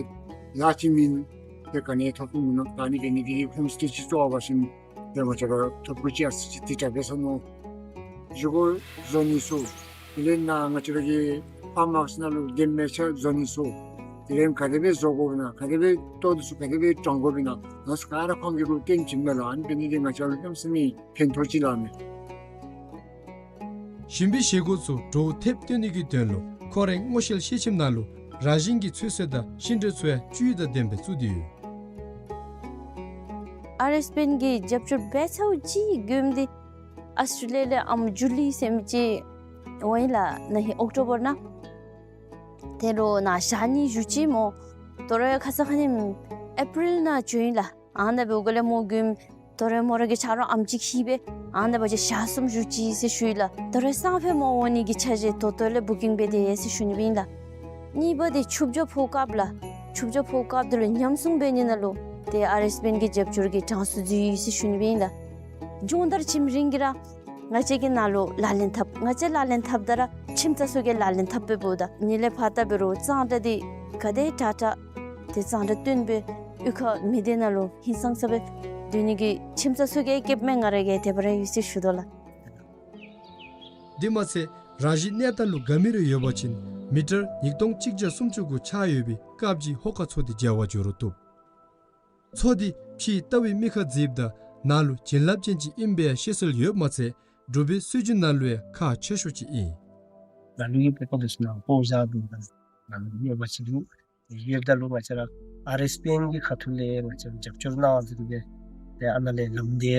ལཱ་ཅིག་མེན། ཏེ་ག་ནི་ཐོབ་ཐང་མིན་ནུག། ད་ནི་གི་ནི་གི་ཧོམ་སི་ཊེ་ཅིག་བཙུགས་པ་ཅིན་ཏེ་ང་བཅས་ར་ཐོབ་གོ་ཅིག་ཨ་ཙི་ཅིག་ཏེ་དྲག་པས་ཟེར་མནོ། བཞེས་སྒོ་བཟོ་ནི་ཚུ་དེ་ལས་ནཱ་ང་བཅས་ར་གི་ཕཱརམ་ཧའུསི་ནང་ལུ་གདན་མལ་ཆ་བཟོ་ནི་ཚུ་དེ་ལས་ག་དེ་སྦེ་བཟོ་དགོཔ་ཨིན་ན་ག་དེ་སྦེ་ལྟོ་འདི་ཚུ་ག་དེ་སྦེ་དྲང་དགོཔ་ཨིན་ན་ནཱ་ཚུ་ག་ར་ཁོང་གིས་རུ་སྟོན་བྱིནམ་མས་ལགས། ཨ་ནི་འབད་ནི་འདི་ང་བཅས་ལུ་གནམ་མེད་ས་མེད་ཕན་ཐོགས་ཅིག་ལགས་མས། ཞིམ་པའི་བཞེས་སྒོ་ཚུ་འདྲོག་ཐེབས་སྟོན་ནི་གི་དོན་ལུ་ཁོང་རའི་སྔོ་ཤལ་ཤེལ་ཆེམ་ནང་ལུ་རང་བཞིན་གྱི་ཚོད་བསྲེ་དང་ཤིང་འབྲས་ཚུ་ཡང་བཅུད་དང་ལྡནམ་སྦེ་བཙུགས་ཏེ་ཡོད། ཨར་ཨེསི་བེན་གྱིས་རྒྱབ་སྐྱོར་འབད་ཚརཝ་ཅིག་མགྱོནམ་འདི་ཨཱོས་ཊེ་ལི་ཡ་ལས་ཨམ་ཇུ་ལི་ཟེར་མི་ཅིག་འོང་ཡི་ལགས། ན་ཧིང་ཨོཀ་ཊོ་བར་ནང་དེ་ལུ་ནཱ་ཞག་གཉིས་བཞུགས་ཅི་སྨོ། དོ་རུང་ཁ་ཙ་ཁ་ཉིནམ་ཨེ་པི་རིལ་ནང་བྱོན་ཡི་ལགས། ཨ་ནཱ་འབདཝ་ལས་མོ་མགྱོནམ་དོ་རུང་མོ་ར་གི་ཆ་རོགས་ཨམ་ཅིག་ལྷོད་པས། ཨ་ནཱ་འབད་བ་ཅིན་ཞག་གསུམ་བཞུགས་ཅི་ཟེར་ཞུ་ཡི་ལགས། དོ་རུང་སང་ཕོད་མོ་འོང་ནི་གི་འཆར་གཞི་ད་ལྟོ་ལས་བུ་ཀིང་འབད་དེ་ཡོད་ཟེར་ཞུ་ནི་སྦེ་ཨིན་ལགས། གཉིས་པ་འདི་ཆུ་བྱ་ཕོཝ་བཀགཔ་ལགས། ཆུ་བྱ་ཕོཝ་བཀགཔ་འདི་ལུ་ཉམས་སྲུང་འབད་ནི་ནང་ལུ་ཏེ་ཨར་ཨེསི་བེན་གྱི་རྒྱབ་སྐྱོར་གྱིས་གྲངས་སུ་འཛུལ་ཡི་ཟེར་ཞུ་ནི་སྦེ་ཨིན་ལགས། སྦྱོང་བརྡར་བྱིནམ་རིམ་གྱིས་ར་ང་བཅས་ཀྱིས་ནཱ་ལུ་ལག་ལེན་འཐབ། ང་བཅས་ལག་ལེན་འཐབ་ད་ར་ཁྱིམ་ཚང་ཚུ་གིས་ལག་ལེན་འཐབ་སྦེ་འབདཝ་ད་ནི་ལས་ཕར་ད་འབད་རུང་གཙང་སྦྲ་འདི་ག་དེ་དྲག་དྲག་ཏེ་གཙང་སྦྲ་བཏོན་སྦེ་གཡུས་ཁར་མི་སྡེ་ནང་ལུ་ཧིང་སངས་ས་སྦེ་སྡོད་ནི་གི་ཁྱིམ་ཚང་ཚུ་གིས་བསྐྱེདཔ་མས། ང་ར་གིས་དེ་སྦེ་ར་ཡོད་ཟེར་ཞུ་དོ་ལགས། དེ་མ་ཚད་རང་བཞིན་གནས་སྟངས་ལུ་དགའ་མི་རེ་ཡོད་པ་ཅིན་མི་ཊར་ཉིས་སྟོང་གཅིག་བརྒྱ་སུམ་ཅུ་སོ་དགུ་ཆགས་ཡོད་པའི་དཀརཔོ་ཅིག་ཧོ་ཁ་ཚོ་སྟེ་མཇལ་བར་འགྱོ་རུང་བཏུབ། མཚོ་འདི་ཕྱིའི་ལྟ་བའི་མིག་ཁར་མཛེསཔ་དང་ནང་ལུ་བྱིན་རླབས་ཅན་ཅིག་ཨིན་པའི་བཤད་སྲོལ་ཡོདཔ་མ་ཚད་འབྲུག་པའི་སྲོལ་རྒྱུན་ནང་ལུ་ཡང་ཁག་ཆེ་ཤོས་ཅིག་ཨིན། ལ་ལུ་གི་སྤོ་སྤོ་འདི་ཚུ་ནང་སྤོ་བཞག་འདུག། ལ་ལུ་ཡོད་པ་ཅིན་ཡོདཔ་ད་ལུ་ང་བཅས་ར་ཨར་ཨེསི་བེན་གྱི་ཁ་ཐུག་ལས་ང་བཅས་ར་རྒྱབ་སྐྱོར་གནང་ཟེར་སྦེ་ཏེ་ཨ་ནཱ་ལས་ལམ་འདི་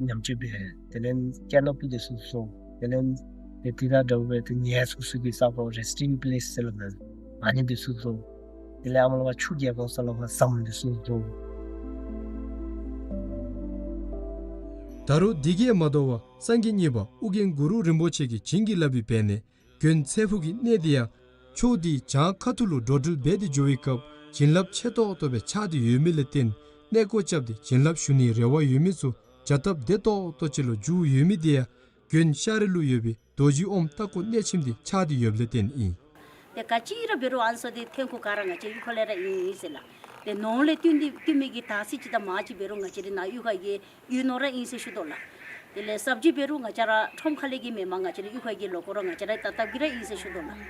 ཉམས་བཅོས་འབད། དེ་ལས་ཀེ་ནོ་པི་འདི་ཚུ་བཟོ། དེ་ལས་ཏེ་དེ་དང་འདྲཝ་སྦེ་ཏེ་ཉལ་ཚུགས་ས་གི་ས་གོ་རེསི་ཊིང་པི་ལེསི་ཟེར་སླབ་ཨ་ནི་འདི་ཚུ་བཟོ། དེ་ལས་ཨ་མ་ལོ་བ་ཆུ་རྒྱས་པོ་ས་ལོ་བ་ཟམ་འདི་ཚུ་བཟོ། ད་རུང་འདི་གིས་མ་དོ་བར་སངས་རྒྱས་གཉིས་པ་ཨོ་རྒྱན་གུ་རུ་རིན་པོ་ཆེ་གིས་བྱིན་གྱིས་བརླབས་པའི་འབད་ནི་དགོན་ཚེ་ཕུག་གི་གནས་འདི་ཡང་ཕྱོགས་འདིའི་བྱང་ཁ་ཐུག་ལུ་འགྲོ་འགྲུལ་འབད་དེ་འགྱོ་བའི་སྐབས་བྱིན་རླབས་ཆེ་ཏོག་ཏོ་སྦེ་ཆགས་ཏེ་ཡོད་མི་ལས་བརྟེན་གནས་སྐོར་རྐྱབ་སྟེ་བྱིན་རླབས་ཞུ་ནིའི་རེ་བ་ཡོད་མི་ཚུ་བྱ་སྟབས་བདེ་ཏོག་ཏོ་ཅིག་ལུ་འགྱུར་ཡོད་མི་འདི་ཡང་དགོན་ཤར་རི་ལུ་ཡོད་པའི་རྡོ་རྗེ་ཨོམ་ལྟ་སྐོར་གནས་ཆེན་འདི་ཆགས་ཏེ་ཡོདཔ་ལས་བརྟེན་ཨིན། ཏེ་ག་ཅི་ར་འབད་རུང་ཨ་ནི་ཚུ་འདི་ཐོན་ཁུངས་ག་ར་ང་བཅས་གཡུས་ཁ་ལས་ར་ཨིན་ཨིན་ཟེར་ལགས། ཏེ་ནོར་ལས་བཏོན་ཏེ་བཏོན་མི་གི་དར་ཚིལ་ཅིག་དང་མར་ཅིག་འབད་རུང་ང་བཅས་རའི་ནཱ་གཡུས་ཁ་གི་གཡུས་ནོར་ར་ཨིན་ཟེར་ཞུ་དོ་ལགས། དེ་ལས་སབ་ཇི་འབད་རུང་ང་བཅས་ར་ཁྲོམ་ཁ་ལས་ཀྱི་མེན་པར་ང་བཅས་རའི་གཡུས་ཁ་གི་ལོ་ཀོ་ར་ང་བཅས་རའི་ད་ལྟ་གི་ར་ཨིན་ཟེར་ཞུ་དོ་ལགས།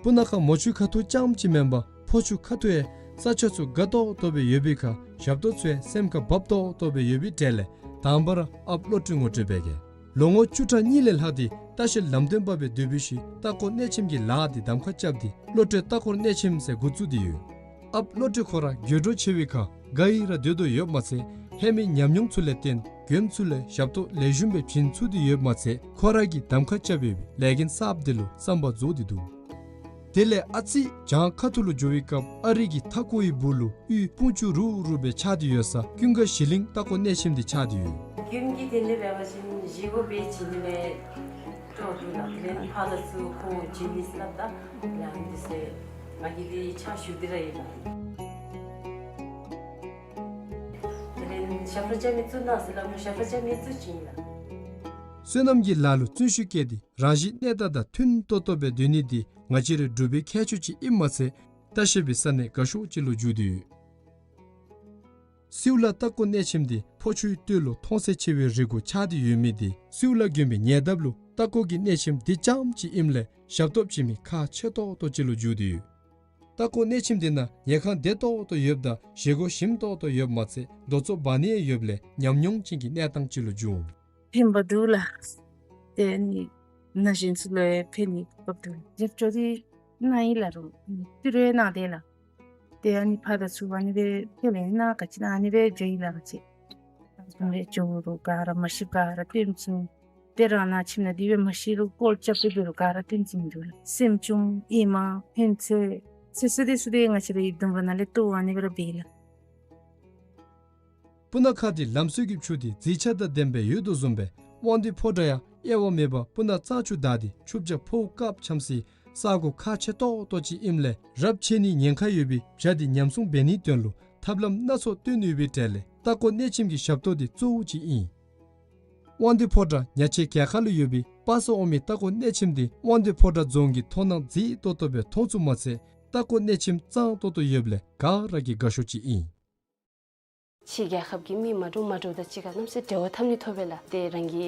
སྤུ་ན་ཁ་མོ་ཆུ་ཁ་ཐུག་རྐྱངམ་ཅིག་མེན་པར་ཕོ་ཆུ་ཁ་ཐུག་ཡང་ས་ཆ་ཚུ་དགའ་ཏོག་ཏོ་སྦེ་ཡོད་པའི་ཁར་ཞབས་ཏོག་ཚུ་ཡང་སེམས་ཁར་བབ་ཏོག་ཏོ་སྦེ་ཡོད་པའི་གྲས་ལས་དང་པ་ར་ཨཔ་བློ་གྲོས་ངོ་སྤྲོད་འབད་གེ། ལོ་ངོ་བཅུ་ཕྲག་གཉིས་ལས་ལྷག་སྟེ་ལྟ་བཤལ་ལམ་སྟོན་པ་སྦེ་སྡོད་པའི་ཤུལ་ལྟ་སྐོར་གནས་ཆེན་གྱི་ལཱ་འདི་གདམ་ཁ་རྐྱབ་སྟེ་བློ་གྲོས་ལྟ་སྐོར་གནས་ཆེན་ཟེར་འགོ་བཙུགས་ཏེ་ཡོད། ཨཔ་བློ་གྲོས་ཁོ་ར་འགྱོ་འགྲོ་ཆེ་བའི་ཁར་དགའ་ཡི་ར་སྡོད་དོ་ཡོདཔ་མ་ཚད་ཧེ་མའི་ཉམས་མྱོང་ཚུ་ལས་བརྟེན་མགྱོནམ་ཚུ་ལུ་ཞབས་ཏོག་ལེགས་ཤོམ་སྦེ་བྱིན་ཚུགས་ཏེ་ཡོདཔ་མ་ཚད་ཁོ་ར་གིས་གདམ་ཁ་རྐྱབ་ཡོད་པའི་ལས་འགན་གསརཔ་འདི་ལུ་བསམ་པ་རྫོགས་ཏེ་འདུག། དེ་ལས་ཨ་ཙི་བྱང་ཁ་ཐུག་ལུ་འགྱོ་བའི་སྐབས་ཨ་རི་གི་མཐའ་འཁོར་བའི་སྦུག་ལུ་གཡུས་སྤུན་ཆུ་རུབ་རུབ་སྦེ་ཆགས་ཏེ་ཡོད་ས་ཀུན་དགའ་གཞི་གླིང་ལྟ་སྐོར་གནས་ཆེན་འདི་ཆགས་ཏེ་ཡོད། མགྱོནམ་གི་དེ་ནི་འབད་བ་ཅིན་བཞེས་སྒོ་འབད་བྱིན་ནི་ལས་སྤྲོ་འདུག་ལགས། དེ་ལས་ཕར་དང་ཚུར་ཁོང་བྱིན་ནི་ཟེར་སླབ་ད་ཡང་འདི་ཟེར་ང་གིས་འདི་ཕྱག་ཞུ་སྟེ་ར་ཡོད་ལགས། དེ་ལས་ཞབས་ཁྲ་རྐྱབ་མི་ཚུ་ནཱ་ཟེར་སླབ་ན་ཞབས་ཁྲ་རྐྱབ་མི་ཚུ་བྱིན་ལགས། བསོད་ནམས་ཀྱི་ལཱ་ལུ་བརྩོན་ཤུགས་བསྐྱེད་དེ་རང་གཞི་གནས་སྟངས་དང་མཐུན་ཏོག་ཏོ་སྦེ་སྡོད་ནི་འདི་ང་བཅས་རའི་འབྲུག་པའི་ཁྱད་ཆོས་ཅིག་ཨིནམ་མ་ཚད་ལྟ་བཤལ་པའི་ས་གནས་དགའ་ཤོས་ཅིག་ལུ་གྱུར་ཏེ་ཡོད། སེའུ་ལ་ལྟ་སྐོར་གནས་ཆེན་འདི་ཕོ་ཆུའི་སྟོད་ལུ་མཐོང་ཚད་ཆེ་བའི་རི་གུ་ཆགས་ཏེ་ཡོད་མི་འདི་སེའུ་ལ་དགོན་པའི་ཉེ་འདབས་ལུ་ལྟ་སྐོར་གྱི་གནས་ཆེན་འདི་རྐྱངམ་ཅིག་ཨིནམ་ལས་ཞབས་ཏོག་བྱིན་མི་ཁག་ཆེ་ཏོག་ཏོ་ཅིག་ལུ་གྱུར་ཏེ་ཡོད། ལྟ་སྐོར་གནས་ཆེན་འདི་ནང་ཉལ་ཁང་བདེ་ཏོག་ཏོ་ཡོདཔ་ད་བཞེས་སྒོ་ཞིམ་ཏོག་ཏོ་ཡོདཔ་མ་ཚད་རྡོ་བཙོག་འབག་ནི་ཡང་ཡོདཔ་ལས་ཉམས་མྱོང་ཅན་གྱི་གནས་སྟངས་ཅིག་ལུ་གྱུར་འོང་། ཕན་པ་འདུག་ལགས། ཏེ་ཨ་ནི་ན་གཞོན་ཚུ་ལུ་ཡང་ཕན་ནི་སྐབས་འདུག། རྒྱབ་སྐྱོར་འདི་གནང་ཡི་ལགས། རུང་ཏི་རུ་ཡང་གནང་སྟེ་ལགས། ཏེ་ཨ་ནི་ཕར་དང་ཚུར་ཨ་ནི་སྦེ་ཕྱག་ལཱ་གནང་ག་ཅི་ཨ་ནི་སྦེ་འགྱོ་ཡི་ལགས། ག་ཅི་ཨ་ནི་སྦེ་འགྱོ་རུང་ག་ར་མ་ཤེས་ག་ར་སྟོན་བྱིན། ཏེ་རང་ནང་ཁྱིམ་ནང་འདི་སྦེ་མ་ཤེས་རུང་སྐོར་རྐྱབ་སྟེ་འབད་རུང་ག་ར་སྟོན་བྱིན་འགྱོ་ལགས། སེམས་ཅན་ཨེ་མ་ཕན་ཚུན་ཚེ་སུ་དེ་སུ་དེ་ང་བཅས་རའི་ཡུལ་ལུང་པ་ནང་ལས་ལྟོ་ཨ་ནི་སྦེ་ར་འབད་ལགས། སྤུ་ན་ཁ་འདི་ལམ་བཟོ་གི་ཆུ་འདི་བརྗིད་ཆགས་དང་ལྡན་པའི་ཡོད་དོ་བཟུམ་སྦེ་དབང་འདུས་ཕོ་བྲང་ཡང་དབྱེ་བ་མེད་པར་སྤུ་ན་གཙང་ཆུ་དག་སྟེ་ཆུ་བྱ་ཕོཝ་དཀརཔོ་འཁྱམས་སའི་ས་གོ་ཁག་ཆེ་ཏོག་ཏོ་ཅིག་ཨིནམ་ལས་རབས་ཆད་ནིའི་ཉེན་ཁ་ཡོད་པའི་བྱ་འདི་ཉམས་སྲུང་འབད་ནིའི་དོན་ལུ་ཐབས་ལམ་སྣ་ཚོགས་སྟོན་ནུས་པའི་གྲས་ལས་ལྟ་སྐོར་གནས་ཆེན་གྱི་ཞབས་ཏོག་འདི་གཙོ་བོ་ཅིག་ཨིན། དབང་འདུས་ཕོ་བྲང་ཉ་ཆེན་གྱལ་ཁ་ལུ་ཡོད་པའི་དཔག་བསམ་འོག་མིན་ལྟ་སྐོར་གནས་ཆེན་འདི་དབང་འདུས་ཕོ་བྲང་རྫོང་གིས་མཐོང་སྣང་མཛེས་ཏོག་ཏོ་སྦེ་མཐོང་ཚུགསཔ་མ་ཚད་ལྟ་སྐོར་གནས་ཆེན་གཙང་ཏོག་ཏོ་ཡོདཔ་ལས་ག་ར་གིས་དགའ་ཤོས་ཅིག་ཨིན། ཕྱི་རྒྱལ་ཁབ་ཀྱི་མི་མ་འདྲཝ་མ་འདྲཝ་དང་གཅིག་ཁར་གནམ་མེད་ས་མེད་འབྲེལ་བ་འཐབ་ནི་ཐོབ་པས་ལགས། ཏེ་རང་གི་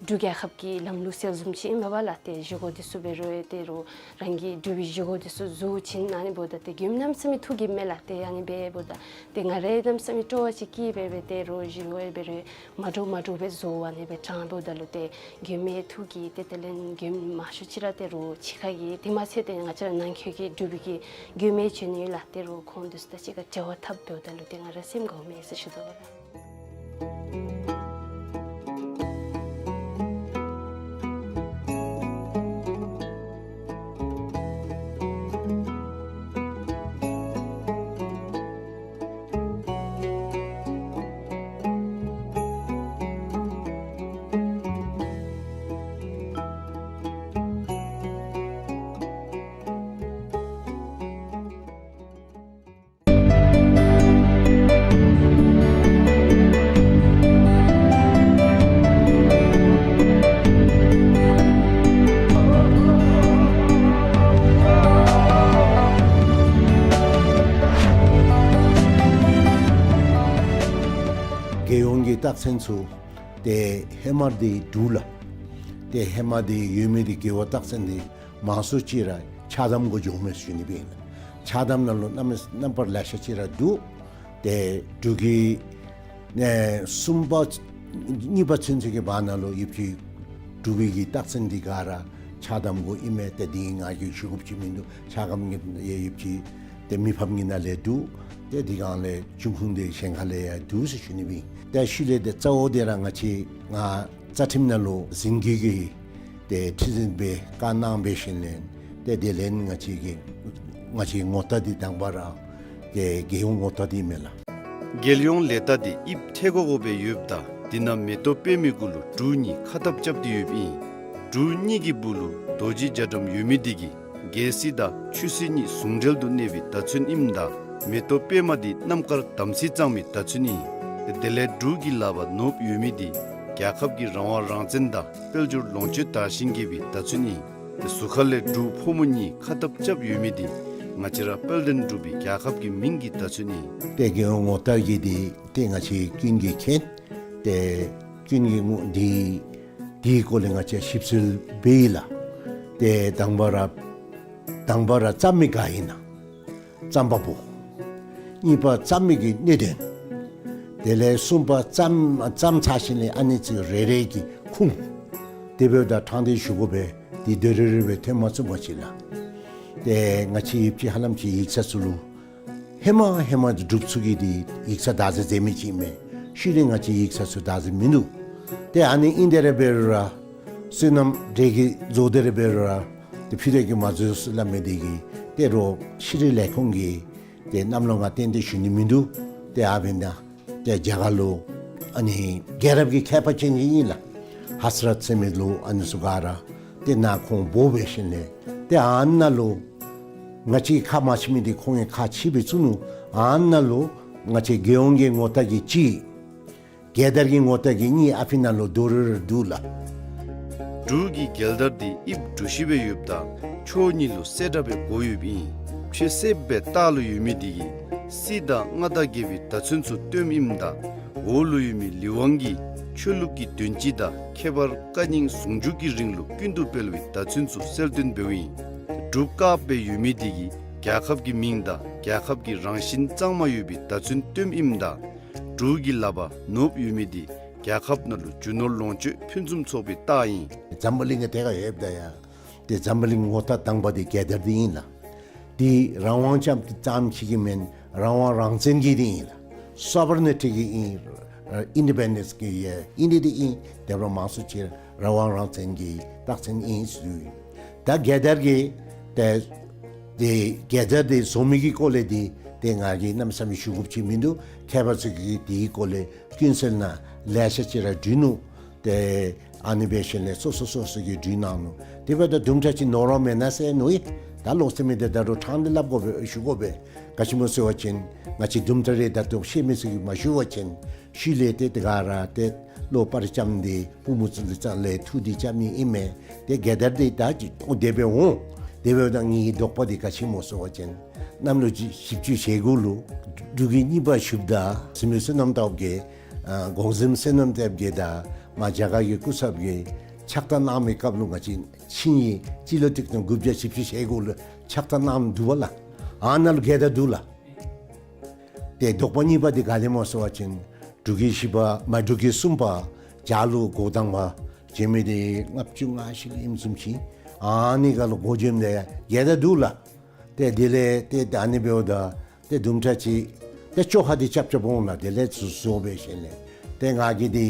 འབྲུག་རྒྱལ་ཁབ་ཀྱི་ལམ་ལུགས་ཟེར་བཟུམ་ཅིག་ཨིན་པས་ལགས། ཏེ་བཞེས་སྒོ་འདི་ཚུ་འབད་རུང་ཏེ་རུང་རང་གི་འབྲུག་པའི་བཞེས་སྒོ་འདི་ཚུ་བཟོ་བྱིན་ཨ་ནི་འབདཝ་ད་ཏེ་མགྱོནམ་གནམ་མེད་ས་མེད་ཐུགས་དགྱེསཔ་མས་ལགས། ཏེ་ཨ་ནི་འབདཝ་ད་ཏེ་ང་ར་གནམ་མེད་ས་མེད་སྤྲོ་བ་ཅིག་སྐྱེས་སྦེ་སྦེ་ཏེ་རུང་བཞེས་སྒོ་འབད་རུང་མ་འདྲཝ་མ་འདྲཝ་སྦེ་བཟོ་ཨ་ནི་སྦེ་དྲངམ་འབདཝ་ད་ལུ་ཏེ་མགྱོནམ་མའི་ཐུགས་དགྱེས། ཏེ་དེ་ལས་མགྱོནམ་མང་ཤོས་ཅིག་ར་ཏེ་རུང་ཕྱི་ཁ་གི་དེ་མ་ཚད་ཏེ་ང་བཅས་ར་ནང་འཁོད་ཀྱི་འབྲུག་པའི་གི་མགྱོནམ་མའི་འབྱོན་ནི་ལགས། ཏེ་རུང་ཁོང་འདི་ཚུ་དང་གཅིག་ཁར་འབྲེལ་བ་འཐབ་འབདཝ་ད་ལུ་ཏེ་ང་ར་སེམས་དགའཝ་མས་ཟེར་ཞུ་དོ་ལགས། རྒྱལ་ཡོངས་ཀྱི་རྟགས་མཚན་ཚུ་ཏེ་ཧེ་མ་འདི་འདུག་ལགས། ཏེ་ཧེ་མ་འདི་ཡོད་མི་འདི་རྒྱལ་བའི་རྟགས་མཚན་འདི་མང་སུ་ཅིག་ར་ཕྱག་དམ་གུ་འགྱོཝ་མས་ཟེར་ཞུ་ནི་སྦེ་ཨིན་ལགས། ཕྱག་དམ་ནང་ལུ་རྣམ་རྣམ་པར་ལེ་ཤ་ཅིག་ར་འདུག། ཏེ་འབྲུག་གི་ཨེ་གསུམ་པ་གཉིས་པ་ཚུན་ཚོད་ཀྱི་བར་ན་ལུ་ཡོདཔ་ཅིག་འབྲུག་པའི་གི་རྟགས་མཚན་འདི་ག་ར་ཕྱག་དམ་གུ་ཨིན་མས། ཏེ་འདི་ང་གིས་ཞུ་དགོཔ་ཅིག་མིན་འདུག། ཕྱག་དམ་གྱི་ཡོདཔ་ཅིག་ཏེ་མི་ཕམ་གྱི་ནང་ལས་འདུག། ཏེ་འདི་གང་ལས་འབྱུང་ཁུངས་འདི་གཞན་ཁ་ལས་ཡང་འདུག་ཟེར་ཞུ་ནི་སྦེ་ཨིན། ཏེ་ཤུལ་ལས་ཏེ་གཙོ་བོ་འདི་ར་ང་བཅས་ང་རྩ་ཁྲིམས་ནང་ལུ་ཟིན་བྲིས་ཀྱི་ཏེ་ཁྲི་འཛིན་སྦེ་བཀའ་གནང་འབད་ཞིནམ་ལས་ཏེ་དེ་ལས་ང་བཅས་ཀྱི་ང་བཅས་ངོ་རྟགས་འདི་དང་པ་ར་ཏེ་རྒྱལ་ཡོངས་ངོ་རྟགས་འདི་མས་ལགས། རྒྱལ་ཡོངས་ལས་རྟགས་འདི་དབྱིབས་ཐལ་གོ་གོ་སྦེ་ཡོདཔ་ད་འདི་ནང་མེ་ཏོག་པདྨའི་གུ་ལུ་འབྲུག་གཉིས་ཁ་ཐབས་རྐྱབ་སྟེ་ཡོདཔ་ཨིན། འབྲུག་གཉིས་ཀྱི་སྦུག་ལུ་རྡོ་རྗེ་རྒྱ་གྲམ་ཡོད་མི་འདི་གིས་རྒྱལ་སྲིད་དང་ཆོས་སྲིད་གཉིས་ཟུང་འབྲེལ་དུ་གནས་པའི་བརྡ་མཚོན་ཨིནམ་ད་མེ་ཏོག་པདྨ་འདི་རྣམ་དཀར་དམ་ཚིག་གཙང་མའི་བརྡ་མཚོན་ཨིན། དེ་ལས་འབྲུག་གི་ལག་པར་ནོར་བུ་ཡོད་མི་འདི་རྒྱལ་ཁབ་ཀྱི་རང་དབང་རང་བཙན་དང་དཔལ་འབྱོར་ལོངས་སྤྱོད་དར་ཞིང་རྒྱས་པའི་བརྡ་མཚོན་ཨིན། དེ་ཟུར་ཁ་ལས་འབྲུག་ཕོ་མོ་གཉིས་ཁ་ཐབས་རྐྱབ་ཡོད་མི་འདི་ང་བཅས་ར་དཔལ་ལྡན་འབྲུག་པའི་རྒྱལ་ཁབ་ཀྱི་མིང་གི་བརྡ་མཚོན་ཨིན། ཏེ་རྒྱལ་ཡོངས་ངོ་རྟགས་ཀྱི་འདི་ཏེ་ང་བཅས་ཀུན་གྱིས་མཁྱེན། ཏེ་ཀུན་གྱིས་ངོ་འདི་འདིའི་སྐོར་ལས་ང་བཅས་ཞིབ་འཚོལ་འབད་ཡི་ལགས། ཏེ་དང་པ་ར་དང་པ་ར་བརྩམ་མི་ག་ཨིན་ན་བརྩམ་པ་པོ། གཉིས་པ་བརྩམ་མི་གི་གནད་དོན། དེ་ལས་གསུམ་པ་བརྩམ་བརྩམ་ཚར་ཞིནམ་ལས་ཨ་ནི་ཚུ་རེ་རེ་གི་ཁུངས། དེ་འབདཝ་ད་དྲང་སྟེ་ཞུ་དགོ་པས། འདི་དོ་རུང་རུང་སྦེ་ཐོན་མ་ཚུགས་པ་ཅིག་ལགས། ཏེ་ང་བཅས་ཡུལ་གྱི་ཧ་ལམ་ཅིག་ཡིག་ཚང་ཚུ་ལུ་ཧེ་མ་ཧེ་མ་འབྲུག་ཚུ་གི་འདི་ཡིག་ཚང་བདག་འཛིན་མཛད་མི་ཅིག་མས། ཤུལ་ལས་ང་བཅས་ཡིག་ཚང་ཚུ་བདག་འཛིན་མིན་འདུག། ཏེ་ཨ་ནི་ཨིན་དེ་ར་འབད་རུང་ར་བསོད་ནམས་འདྲེ་གིས་བཟོ་སྟེ་ར་འབད་རུང་ར་ ཏེ་ཕུད་རྡོག་གིས་མ་བཟོད་ཟེར་སླབ་མི་འདི་གིས་ཏེ་རོགས་ཤེས་རིག་ལས་ཁུངས་ཀྱིས་ཏེ་གནམ་ལོ་ང་ཏན་ཏན་ཞུ་ནི་མིན་འདུག། ཏེ་ཨ་འབདན་ད་ཏེ་རྒྱ་གར་ལུ་ཨ་ནི་རྒྱལ་རབས་ཀྱི་མཁས་པ་ཅན་ཅིག་ཨིན་ལགས། ཧ་སི་རཏ་ཟེར་མི་ལུ་ཨ་ནི་ཚུ་ག་ར་ཏེ་ནཱ་ཁོང་འབོ་འབད་ཞིནམ་ལས་ཏེ་ཨ་ནཱ་ལུ་ང་བཅས་ཁ་མ་ཕྱེ་མི་འདི་ཁོང་གིས་ཁ་ཕྱེ་སྦེ་བཙུགས་ནུག། ཨ་ནཱ་ལུ་ང་བཅས་རྒྱལ་ཡོངས་ཀྱི་ངོ་རྟགས་ཀྱི་གཅིག། རྒྱལ་དར་གྱི་ངོ་རྟགས་ཀྱི་གཉིས་ཨ་ཕི་ནང་ལུ་རྡོག་རིལ་རི་འདུག་ལགས། འབྲུག་གི་རྒྱལ་དར་འདི་དབྱིབས་གྲུ་བཞི་སྦེ་ཡོདཔ་ད་ཕྱོགས་གཉིས་ལུ་གསལ་བཀྲ་སྦེ་བགོ་ཡོདཔ་ཨིན། ཕྱེ་གསལ་སྦེ་ལྟག་ལུ་ཡོད་མི་འདི་གིས་སི་དང་ལྔ་དང་བརྒྱད་པའི་བརྡ་མཚོན་ཚུ་སྟོནམ་ཨིནམ་ད་འོག་ལུ་ཡོད་མི་ལི་ཝང་གི་ཆོས་ལུགས་ཀྱི་དོན་སྤྱི་དང་ཁྱད་པར་བཀའ་རྙིང་ཟུང་འཇུག་གི་རིང་ལུགས་ཀུན་ཏུ་སྤེལ་བའི་བརྡ་མཚོན་ཚུ་གསལ་སྟོན་འབདཝ་ཨིན། འབྲུག་དཀརཔོ་སྦེ་ཡོད་མི་འདི་གིས་རྒྱལ་ཁབ་ཀྱི་མིང་དང་རྒྱལ་ཁབ་ཀྱི་རང་བཞིན་གཙང་མ་ཡོད་པའི་བརྡ་མཚོན་སྟོནམ་ཨིནམ་ད་འབྲུག་གི་ལགཔ་ནོརབ་ཡོད་མི་འདི་རྒྱལ་ཁབ་ནང་ལུ་རྒྱུ་ནོར་ལོངས་སྤྱོད་ཕུན་སུམ་ཚོགས་པའི་རྟགས་ཨིན། འཛམ་བུ་གླིང་གི་ཐད་ཁར་ཡོདཔ་ད་ཡང་ཏེ་འཛམ་བུ་གླིང་ངོ་རྟགས་དང་པ་འདི་རྒྱལ་དར་འདི་ཨིན་ལགས། འདི་རང་དབང་ཙམ་ཙམ་ཅིག་གི་མེན། རང་དབང་རང་བཙན་གྱི་འདི་ཨིན་ལགས། སོ་བར་ནི་ཊི་གི་ཨིན། ཨ་ཨིན་ཌི་པེན་ཌེནསི་གི་ཡང་ཨིན་ནི་འདི་ཨིན། དེ་འབདཝ་ལས་མང་སུ་ཅིག་རང་དབང་རང་བཙན་གྱི་རྟགས་མཚན་ཨིན་ཟེར་ཞུ་ཡི། ད་རྒྱལ་དར་གྱི་ཏེ་ཏེ་རྒྱལ་དར་འདི་བཟོ་མི་གི་སྐོར་ལས་འདི་ཏེ་ང་གིས་གནམ་མེད་ས་མེད་ཞུ་དགོཔ་ཅིག་མིན་འདུག། མཁས་པ་ཚུ་གིས་འདི་གི་སྐོར་ལས་ཀུན་གསལ་ནང་ལེ་ཤ་ཅིག་ར་བྲིས་ནུག། ཏེ་ཨ་ནི་འབད་ཞིནམ་ལས་སོ་སོ་སོ་སོ་གིས་བྲིས་གནང་ནུག། དེ་འབདཝ་ད་དུམ་གྲ་ཅིག་ནོར་བ་མེན་ན་ཟེར་མནོ་ཡི། ད་ལོག་སྟེ་མི་འདི་ད་རུང་ཕྲང་སྟེ་སླབ་དགོ་པས། ཞུ་དགོ་པས། ག་ཅི་སྨོ་ཟེར་བ་ཅིན་ང་བཅས་དུམ་གྲ་རེ་ད་ལྟོ་ཤེས་མི་ཚུ་གིས་མ་ཞུ་བ་ཅིན་ཤུལ་ལས་ཏེ་དེ་ག་ར་ཏེ་བློ་སྤར་རྐྱབ་སྟེ་བུམོ་ཚུ་ལུ་རྩ་ལས་འཐུ་སྟེ་རྐྱབ་ནི་ཨིན་མས། ཏེ་རྒྱལ་དར་འདི་ད་ཅི་འོ་དེ་སྦེ་འོང་། དེ་འབདཝ་ད་ངེའི་དོགས་པ་འདི་ག་ཅི་སྨོ་ཟེར་བ་ཅིན་གནམ་ལོ་བཞི་བཅུ་ཞེ་དགུ་ལུ་འབྲུག་གི་གཉིས་པ་ཞབས་དར་ཟིན་མི་བསོད་ནམས་སྟོབས་རྒྱས་ཨ་གོང་གཟིམ་བསོད་ནམས་སྟོབས་རྒྱས་དང་མར་རྒྱ་གར་གྱི་སྐུ་ཚབ་ཀྱིས་ཕྱག་རྟགས་གནང་མི་སྐབས་ལུ་ང་བཅས་ཆིངས་ཡིག་སྤྱི་ལོ་གཅིག་སྟོང་དགུ་བརྒྱ་བཞི་བཅུ་ཞེ་དགུ་ལུ་ཕྱག་རྟགས་གནངམ་འདུག་པ་ལགས། ཨ་ནཱ་ལུ་རྒྱལ་དར་འདུག་ལགས། ཏེ་དོགས་པ་གཉིས་པ་འདི་ག་དེ་སྨོ་ཟེར་བ་ཅིན་འབྲུག་གི་བཞི་པ་མ་འབྲུག་གི་གསུམ་པ་བྱ་ལུ་འགོ་དང་པ་བྱོན་མི་འདི་ལྔ་བཅུ་ང་བཞི་ལུ་ཨིནམ་བཟུམ་ཅིག། ཨ་ནི་ཁར་ལུ་འགོ་བྱོནམ་ད་ཡང་རྒྱལ་དར་འདུག་ལགས། ཏེ་དེ་ལས་ཏེ་ད་ཨ་ནི་འབདཝ་ད་ཏེ་དུམ་གྲ་ཅིག་ཏེ་བཅོ་ཁ་འདི་རྐྱབ་རྐྱབ་འོང་ལགས། དེ་ལས་བཟོ་བཟོ་འབད་ཞིནམ་ལས་ཏེ་ང་གིས་འདི་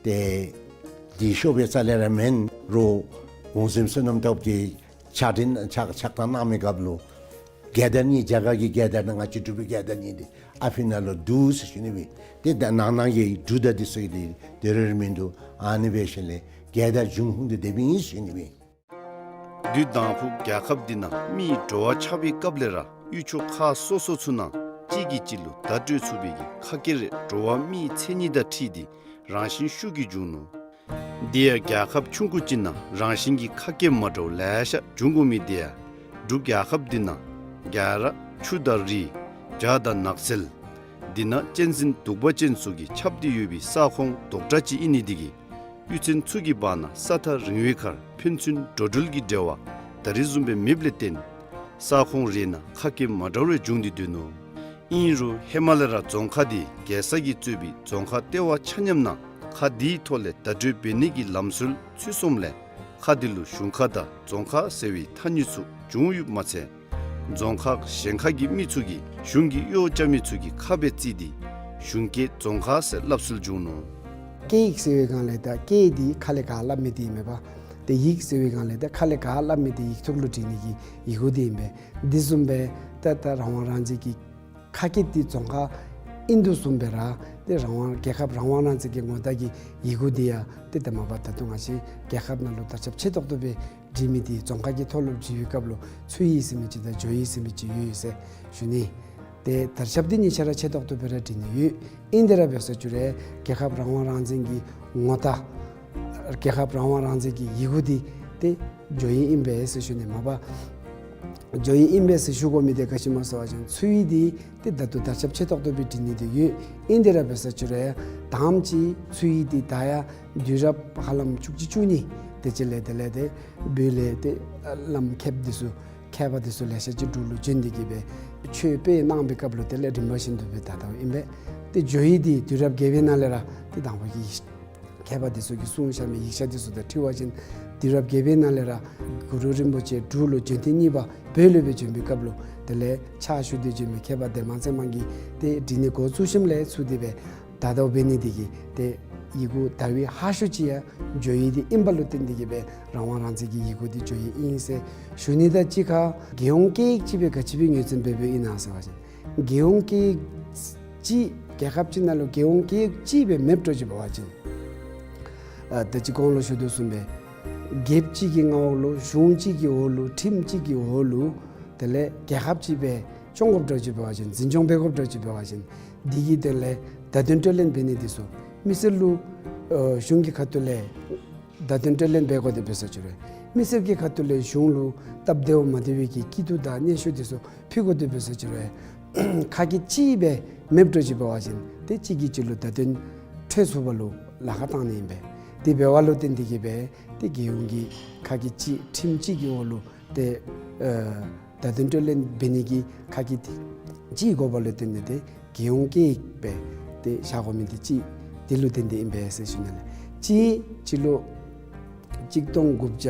ཏེ་འདི་ཤོབ་པའི་རྩ་ལས་ར་མེན་རུང་གོང་གཟིམ་བསོད་ནམས་སྟོབས་རྒྱས་ཕྱག་དྲིན་ཕྱག་ཕྱག་རྟགས་གནང་མི་སྐབས་ལུ་རྒྱལ་དར་གཉིས་རྒྱ་གར་གྱི་རྒྱལ་དར་དང་ང་བཅས་འབྲུག་པའི་རྒྱལ་དར་གཉིས་འདི་ཨ་ཕི་ནང་ལུ་འདུག་ཟེར་ཞུ་ནི་ཨིན། ཏེ་ད་ནང་ན་གི་འབྲུག་དང་འདི་ཚུ་གི་འདི་དེ་རེ་རེ་མིན་འདུག། ཨ་ནི་འབད་ཞིནམ་ལས་རྒྱལ་དར་འབྱུང་ཁུངས་འདི་དེ་སྦེ་ཨིན་ཟེར་ཞུ་ནི་ཨིན། དུས་དང་ཕུ་རྒྱལ་ཁབ་འདི་ནང་མི་འགྲོ་བ་ཆགས་པའི་སྐབས་ལས་ར་ཡུལ་ཕྱོགས་ཁག་སོ་སོ་ཚུ་ནང་གཅིག་གིས་གཅིག་ལུ་བརྡ་སྤྲོད་ཚུགས་པའི་གི་ཁ་སྐད་རེ་འགྲོ་བ་མིའི་མཚན་ཉིད་དང་འཁྲིལ་ཏེ་རང་བཞིན་ཤུགས་ཀྱིས་འབྱུང་ནུག། དེ་ཡང་རྒྱལ་ཁབ་ཆུང་ཀུ་ཅིག་ནང་རང་བཞིན་གྱི་ཁ་སྐད་མ་འདྲཝ་ལེ་ཤ་འབྱུང་དགོ་མི་དེ་ཡང་འབྲུག་རྒྱལ་ཁབ་འདི་ནང་རྒྱ་ར་ཆུ་དང་རི་བྱག་དང་ནགས་ཚལ་འདི་ནང་གཅན་གཟན་གདུག་པ་ཅན་ཚུ་གིས་ཁྱབ་སྟེ་ཡོད་པའི་ས་ཁོངས་དོག་དྲགས་ཅིག་ཨིན་ནི་འདི་གིས་གཡུས་ཚན་ཚུ་གི་བར་ན་ས་ཐག་རིང་བའི་ཁར་ཕན་ཚུན་འགྲོ་འགྲུལ་གྱི་འབྲེལ་བ་ད་རེས་བཟུམ་སྦེ་མེདཔ་ལས་བརྟེན་ས་ཁོངས་རེ་ནང་ཁ་སྐད་མ་འདྲཝ་རེ་འབྱུང་སྟེ་སྡོད་ནུག། ཨིན་རུང་ཧེ་མ་ལས་ར་རྫོང་ཁག་འདི་རྒྱལ་ས་གིས་གཙོས་པའི་རྫོང་ཁག་ལྟེ་བ་ཆ་མཉམ་ནང་ཁ་འདིའི་ཐོག་ལས་བརྡ་སྤྲོད་འབད་ནི་གི་ལམ་སྲོལ་ཚུད་སོངམ་ལས་ཁ་འདི་ལུ་གཞུང་ཁ་དང་རྫོང་ཁ་ཟེར་བའི་ཐ་སྙད་ཚུ་བྱུང་ཡོདཔ་མ་ཚད་རྫོང་ཁག་གཞན་ཁ་གི་མི་ཚུ་གིས་གཞུང་གི་གཡོག་རྐྱབ་མི་ཚུ་གི་ཁ་སྦེ་བརྩི་སྟེ་གཞུང་སྐད་རྫོང་ཁ་ཟེར་སླབ་སྲོལ་བྱུང་ནུག། སྐད་ཡིག་ཟེར་བའི་སྒང་ལས་ད་སྐད་འདི་ཁ་ལས་ག་སླབ་མི་འདི་ཨིན་མས་པ། ཏེ་ཡིག་ཟེར་བའི་སྒང་ལས་ད་ཁ་ལས་ག་སླབ་མི་འདི་ཡིག་ཐོག་ལུ་བྲི་ནི་གི་ཡི་གུ་འདི་ཨིན་པས། འདི་བཟུམ་སྦེ་ད་ད་རང་དབང་རང་བཙན་གྱི་ཁ་སྐད་འདི་རྫོང་ཁ་ཨིན་དོ་བཟུམ་སྦེ་ར་ཏེ་རང་དབང་རྒྱལ་ཁབ་རང་དབང་རང་བཙན་གྱི་ངོ་རྟགས་ཀྱི་ཡི་གུ་འདི་ཡང་ཏེ་ད་མ་པ་ད་ལྟོ་ང་བཅས་རྒྱལ་ཁབ་ནང་ལུ་དར་ཁྱབ་ཆེ་ཏོག་ཏོ་སྦེ་བྲི་མི་འདི་རྫོང་ཁ་གི་ཐོག་ལུ་བྲི་བའི་སྐབས་ལུ་ཚུ་ཡིག་ཟེར་མི་ཅིག་དང་ཇོ་ཡིག་ཟེར་མི་ཅིག་ཡོད་ཡོད་ཟེར་ཞུ་ནི། ཏེ་དར་ཁྱབ་འདི་གཉིས་ཆ་ར་ཆེ་ཏོག་ཏོ་སྦེ་ར་བྲི་ནི་ཡོད། ཨིན་ཏེ་ར་འབད་ས་ཅིག་རུང་རྒྱལ་ཁབ་རང་དབང་རང་བཙན་གྱི་ངོ་རྟགས་རྒྱལ་ཁབ་རང་དབང་རང་བཙན་གྱི་ཡི་གུ་འདི་ཏེ་ཇོ་ཡིག་ཨིན་པས་ཟེར་ཞུ་ནི་མས་པ། ཇོ་ཡིག་ཨིན་པས་ཟེར་ཞུ་དགོ་མི་འདི་ག་ཅི་སྨོ་ཟེར་བ་ཅིན་ཚུ་ཡིག་འདི་ཏེ་ད་ལྟོ་དར་ཁྱབ་ཆེ་ཏོག་ཏོ་སྦེ་བྲི་ནི་འདི་ཡོད། ཨིན་ཏེ་ར་འབད་ས་ཅིག་རུང་ཡང་དང་པ་ཅིག་ཚུ་ཡིག་འདི་ད་ཡང་དུས་རབས་ཧ་ལམ་བཅུ་གཅིག་བཅུ་གཉིས་དེ་ཅིག་ལས་དེ་ལས་ཏེ་བོད་ལས་ཏེ་བླམ་མཁསཔ་འདི་ཚུ་མཁས་པ་འདི་ཚུ་ལེ་ཤ་ཅིག་འབྲུག་ལུ་བྱོན་ཏེ་གིས་སྦེ་ཆོས་སྤེལ་གནང་བའི་སྐབས་ལུ་དེ་ལས་རིམ་པ་བཞིན་དུ་སྦེ་དར་དརཝ་ཨིན་པས། ཏེ་ཇོ་ཡིག་འདི་དུས་རབས་བརྒྱད་པའི་ནང་ལས་ར་ཏེ་དང་པ་གི་མཁས་པ་འདི་ཚུ་གིས་གསུངས་བཞག་མི་ཡིག་ཆ་འདི་ཚུ་དང་འཁྲིལ་བ་ཅིན་དུས་རབས་བརྒྱད་པའི་ནང་ལས་ར་གུ་རུ་རིན་པོ་ཆེ་འབྲུག་ལུ་བྱོན་ཐེངས་གཉིས་པ་བོད་ལུ་སྦེ་བྱོན་པའི་སྐབས་ལུ་དེ་ལས་ཕྱག་ཞུ་སྟེ་བྱོན་མི་མཁས་པ་ལྡན་མང་ཚེ་མང་གིས་ཏེ་བྲི་ནི་འགོ་བཙུགས་ཞིནམ་ལས་ཚུར་དེ་སྦེ་དར་དརཝ་འབད་ནི་འདི་གིས་ཏེ་ ཡི་གུ་དར་བའི་ཧ་ཤོས་ཅིག་ཡང་འགྱོ་ཡི་འདི་ཨིན་པ་ལུ་བརྟེན་ཏེ་གིས་སྦེ་རང་དབང་རང་བཙན་གྱི་ཡི་གུ་འདི་འགྱོ་ཡི་ཨིན་ཟེར་ཞུ་ནི། ད་གཅིག་ཁར་རྒྱལ་ཡོངས་སྐད་ཡིག་ཅིག་སྦེ་ག་ཅི་སྦེ་ངོས་འཛིན་འབད་འབདཝ་ཨིན་ན་ཟེར་བ་ཅིན་རྒྱལ་ཡོངས་སྐད་ཡིག་ཅིག་རྒྱལ་ཁབ་ཅིག་ནང་ལུ་རྒྱལ་ཡོངས་སྐད་ཡིག་ཅིག་སྦེ་མེདཔ་འགྱོ་ཅི་འབད་བ་ཅིན་ཨ་ད་ཅི་གོང་ལུ་ཞུ་དོ་བཟུམ་སྦེ་རྒྱལཔོ་ཅིག་གི་མངའ་འོག་ལུ་གཞུང་གཅིག་གི་འོག་ལུ་ཁྲིམས་གཅིག་གི་འོག་ལུ་དེ་ལས་རྒྱལ་ཁབ་ཅིག་སྦེ་སྐྱོང་དགོཔ་འགྱོ་ཅི་འབད་བ་ཅིན་འཛིན་སྐྱོང་འབད་དགོཔ་འགྱོ་ཅི་འབད་བ་ཅིན་འདི་གི་དོན་ལས་བརྡ་དོན་སྤྲོད་ལེན་འབད་ནི་འདི་ཚུ་མི་སེར་ལུ་ཨ་གཞུང་གི་ཁ་ཐུག་ལས་བརྡ་དོན་སྤྲོད་ལེན་འབད་དགོ་དེ་འབད་ས་ཅིག་རུང་མི་སེར་གྱི་ཁ་ཐུག་ལས་གཞུང་ལུ་སྟབས་བདེཝ་མ་བདེ་བའི་གི་སྐྱིད་སྡུག་དང་སྙན་ཞུ་འདི་ཚུ་ཕུལ་དགོ་དེ་འབད་ས་ཅིག་རུང་ཁ་སྐད་གཅིག་སྦེ་མེདཔ་འགྱོ་ཅི་འབད་བ་ཅིན་ཏེ་གཅིག་གིས་གཅིག་ལུ་བརྡ་དོན་འཕྲོད་ཚུགས་པ་ལུ་ལཱ་ཁག་བཏང་ནི་ཨིན་པས། དེ་འབདཝ་ལུ་བརྟེན་ཏེ་གིས་སྦེ་ཏེ་རྒྱལ་ཡོངས་ཀྱི་ཁ་སྐད་གཅིག་ཁྲིམས་གཅིག་གི་འོག་ལུ་ཏེ་ཨ་བརྡ་དོན་སྤྲོད་ལེན་འབད་ནི་གི་ཁ་སྐད་གཅིག་དགོ་པ་ལུ་བརྟེན་ཏེ་ཏེ་རྒྱལ་ཡོངས་སྐད་ཡིག་སྦེ་ཏེ་བཞག་དགོ་མི་འདི་གཅིག་འདི་ལུ་བརྟེན་ཏེ་ཨིན་པས་ཟེར་ཞུ་ནི་ལགས། གཅིག་སྤྱི་ལོ་གཅིག་སྟོང་དགུ་བརྒྱ་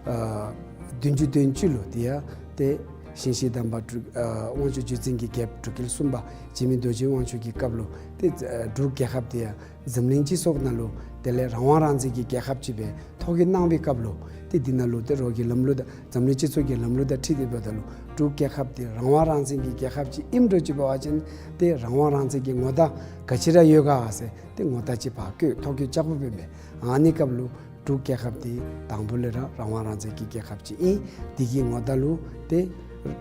ཨ་བདུན་ཅུ་དོན་གཅིག་ལུ་དེ་ཡང་ཏེ་ཞིང་གཤེགས་དམ་པ་འབྲུག་ཨ་དབང་ཕྱུག་རྗེ་བཙུན་གྱི་རྒྱལཔོ་འབྲུག་རྒྱལ་གསུམ་པ་འཇིགས་མེད་རྡོ་རྗེ་དབང་ཕྱུག་གི་སྐབས་ལུ་ཏེ་ཨ་འབྲུག་རྒྱལ་ཁབ་དེ་ཡང་འཛམ་གླིང་སྤྱི་ཚོགས་ནང་ལུ་དེ་ལས་རང་དབང་རང་བཙན་གྱི་རྒྱལ་ཁབ་ཅིག་སྦེ་ཐོ་བཀོད་གནང་བའི་སྐབས་ལུ་ཏེ་འདི་ནང་ལུ་ཏེ་རོགས་ཀྱི་ལམ་ལུགས་དང་འཛམ་གླིང་སྤྱི་ཚོགས་ཀྱི་ལམ་ལུགས་དང་འཁྲིལ་ཏེ་འབདཝ་ད་ལུ་འབྲུག་རྒྱལ་ཁབ་དེ་རང་དབང་རང་བཙན་གྱི་རྒྱལ་ཁབ་ཅིག་ཨིནམ་འགྱོ་ཅི་འབད་བ་ཅིན་ཏེ་རང་དབང་རང་བཙན་གྱི་ངོ་རྟགས་ག་ཅི་ར་ཡོད་ག་ཟེར་ཏེ་ངོ་རྟགས་ཅིག་ཕར་བཀོད་ཐོ་བཀོད་རྐྱབ་དགོཔ་ཨིན་པས། ཨ་ནི་སྐབས་ལུ་འབྲུག་རྒྱལ་ཁབ་དེ་དང་པོ་ལས་ར་རང་དབང་རང་བཙན་གྱི་རྒྱལ་ཁབ་ཅིག་ཨིན། དེ་གི་ངོ་རྟགས་ལུ་ཏེ་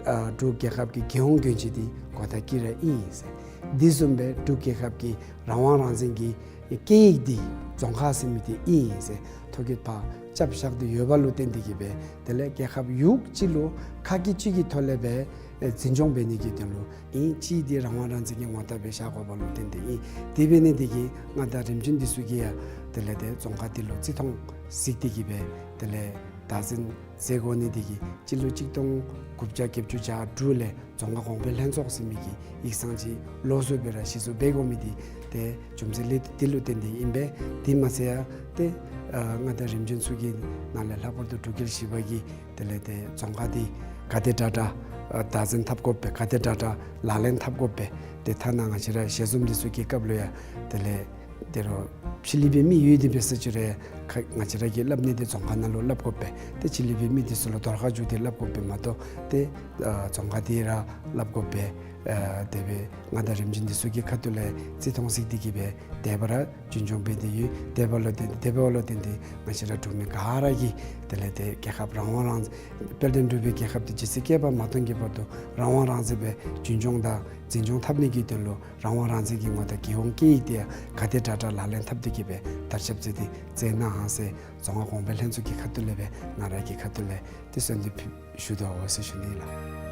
ཨ་འབྲུག་རྒྱལ་ཁབ་ཀྱི་རྒྱལ་ཡོངས་གྱོན་ཆས་དེ་གོ་ད་སྐྱིད་ར་ཨིན་ཟེར། དེ་བཟུམ་སྦེ་འབྲུག་རྒྱལ་ཁབ་ཀྱི་རང་དབང་རང་བཙན་གྱི་སྐད་ཡིག་དེ་རྫོང་ཁ་ཟེར་མི་དེ་ཨིན་ཟེར་ཐོ་བཀོད་ཕར་རྐྱབ་བཞག་སྟེ་ཡོད་པ་ལུ་བརྟེན་ཏེ་གིས་སྦེ་དེ་ལས་རྒྱལ་ཁབ་ཡུལ་གཅིག་ལུ་ཁ་སྐད་གཅིག་གི་ཐོག་ལས་སྦེ་ཨེ་འཛིན་སྐྱོང་འབད་ནི་གི་དོན་ལུ་ཨིན། གཅིག་དེ་རང་དབང་རང་བཙན་གྱི་ངོ་རྟགས་སྦེ་བཞག་དགོ་པ་ལུ་བརྟེན་ཏེ་ཨིན། དེ་འབད་ནི་དེ་གིས་མངའ་བདག་རིམ་བྱོན་འདི་ཚུ་གིས་ཡང་དེ་ལས་ཏེ་རྫོང་ཁ་དེ་ལུ་བརྩི་མཐོང་གཟིགས་ཏེ་གིས་སྦེ་དེ་ལས་བདག་འཛིན་མཛད་དགོ་ནི་དེ་གིས་སྤྱི་ལོ་གཅིག་སྟོང་དགུ་བརྒྱ་བརྒྱད་ཅུ་གྱ་དྲུག་ལས་རྫོང་ཁ་གོང་འཕེལ་ལྷན་ཚོགས་ཟེར་མི་གི་ཡིག་ཚང་ཅིག་ལོགས་སུ་སྦེ་ར་གཞི་བཙུགས་འབད་དགོ་མི་དེ་ཏེ་རྒྱུ་མཚན་ལས་དེ་ལུ་བརྟེན་ཏེ་ཨིན་པས། དེ་མ་ཚད་ཡང་ཏེ་ཨ་མངའ་བདག་རིམ་བྱོན་ཚུ་གི་ནང་ལས་ལྷག་པར་དུ་འབྲུག་རྒྱལ་བཞི་པ་གིས་དེ་ལས་ཏེ་རྫོང་ཁ་དེ་ག་དེ་དྲག་དྲག་ཨ་བདག་འཛིན་འཐབ་དགོ་པས། ག་དེ་དྲག་དྲག་ལག་ལེན་འཐབ་དགོ་པས། ཏེ་ཐ་ན་ང་བཅས་ར་ཞལ་འཛོམས་འདི་ཚུ་གི་སྐབས་ལུ་ཡང་དེ་ལས་ཏེ་རོགས་ཕྱི་གླིང་པའི་མི་ཡོད་དེ་འབད་ས་ཅིག་རུང་ཁ་ང་བཅས་ར་གིས་སླབ་ནི་དེ་རྫོང་ཁ་ནང་ལུ་སླབ་དགོ་པས། ཏེ་ཕྱི་གླིང་པའི་མི་འདི་ཚུ་ལུ་དོར་ཁ་བསྒྱུར་ཏེ་སླབ་དགོ་པས་མ་གཏོགས་ཏེ་ཨ་རྫོང་ཁ་དེ་ར་སླབ་དགོ་པས། ཨ་དེ་སྦེ་མངའ་བདག་རིམ་བྱོན་འདི་ཚུ་གི་ཁ་ཐུག་ལས་བརྩི་མཐོང་གཟིགས་ཏེ་གིས་སྦེ་དེ་སྦེ་ར་རྒྱུན་སྐྱོང་འབད་དེ་ཡོད། དེ་འབདཝ་ལུ་བརྟེན་དེ་འབདཝ་ལུ་བརྟེན་ཏེ་ང་བཅས་ར་འབྲུག་མི་ག་ར་གིས་དེ་ལས་ཏེ་རྒྱལ་ཁབ་རང་དབང་རང་དཔལ་ལྡན་འབྲུག་པའི་རྒྱལ་ཁབ་དེ་ཇི་སྲིད་བསྐལ་པ་མ་སྟོངས་ཀྱི་བར་དུ་རང་དབང་རང་བཙན་སྦེ་རྒྱུན་སྐྱོང་དང་འཛིན་སྐྱོང་འཐབ་ནི་གི་དོན་ལུ་རང་དབང་རང་བཙན་གྱི་ངོ་རྟགས་རྒྱལ་ཡོངས་སྐད་ཡིག་དེ་ཡང་ག་དེ་དྲག་དྲག་ལག་ལེན་འཐབ་སྟེ་གིས་སྦེ་དར་ཁྱབ་མཛད་དེ་མཛད་གནང་ཟེར་རྫོང་ཁ་གོང་འཕེལ་ལྷན་ཚོགས་ཀྱི་ཁ་ཐུག་ལས་སྦེ་ང་ར་གི་ཁ་ཐུག་ལས་ཏེ་གསོལ་འདེབས་ཞུ་དོ་ཟེར་ཞུ་ནི་ལགས།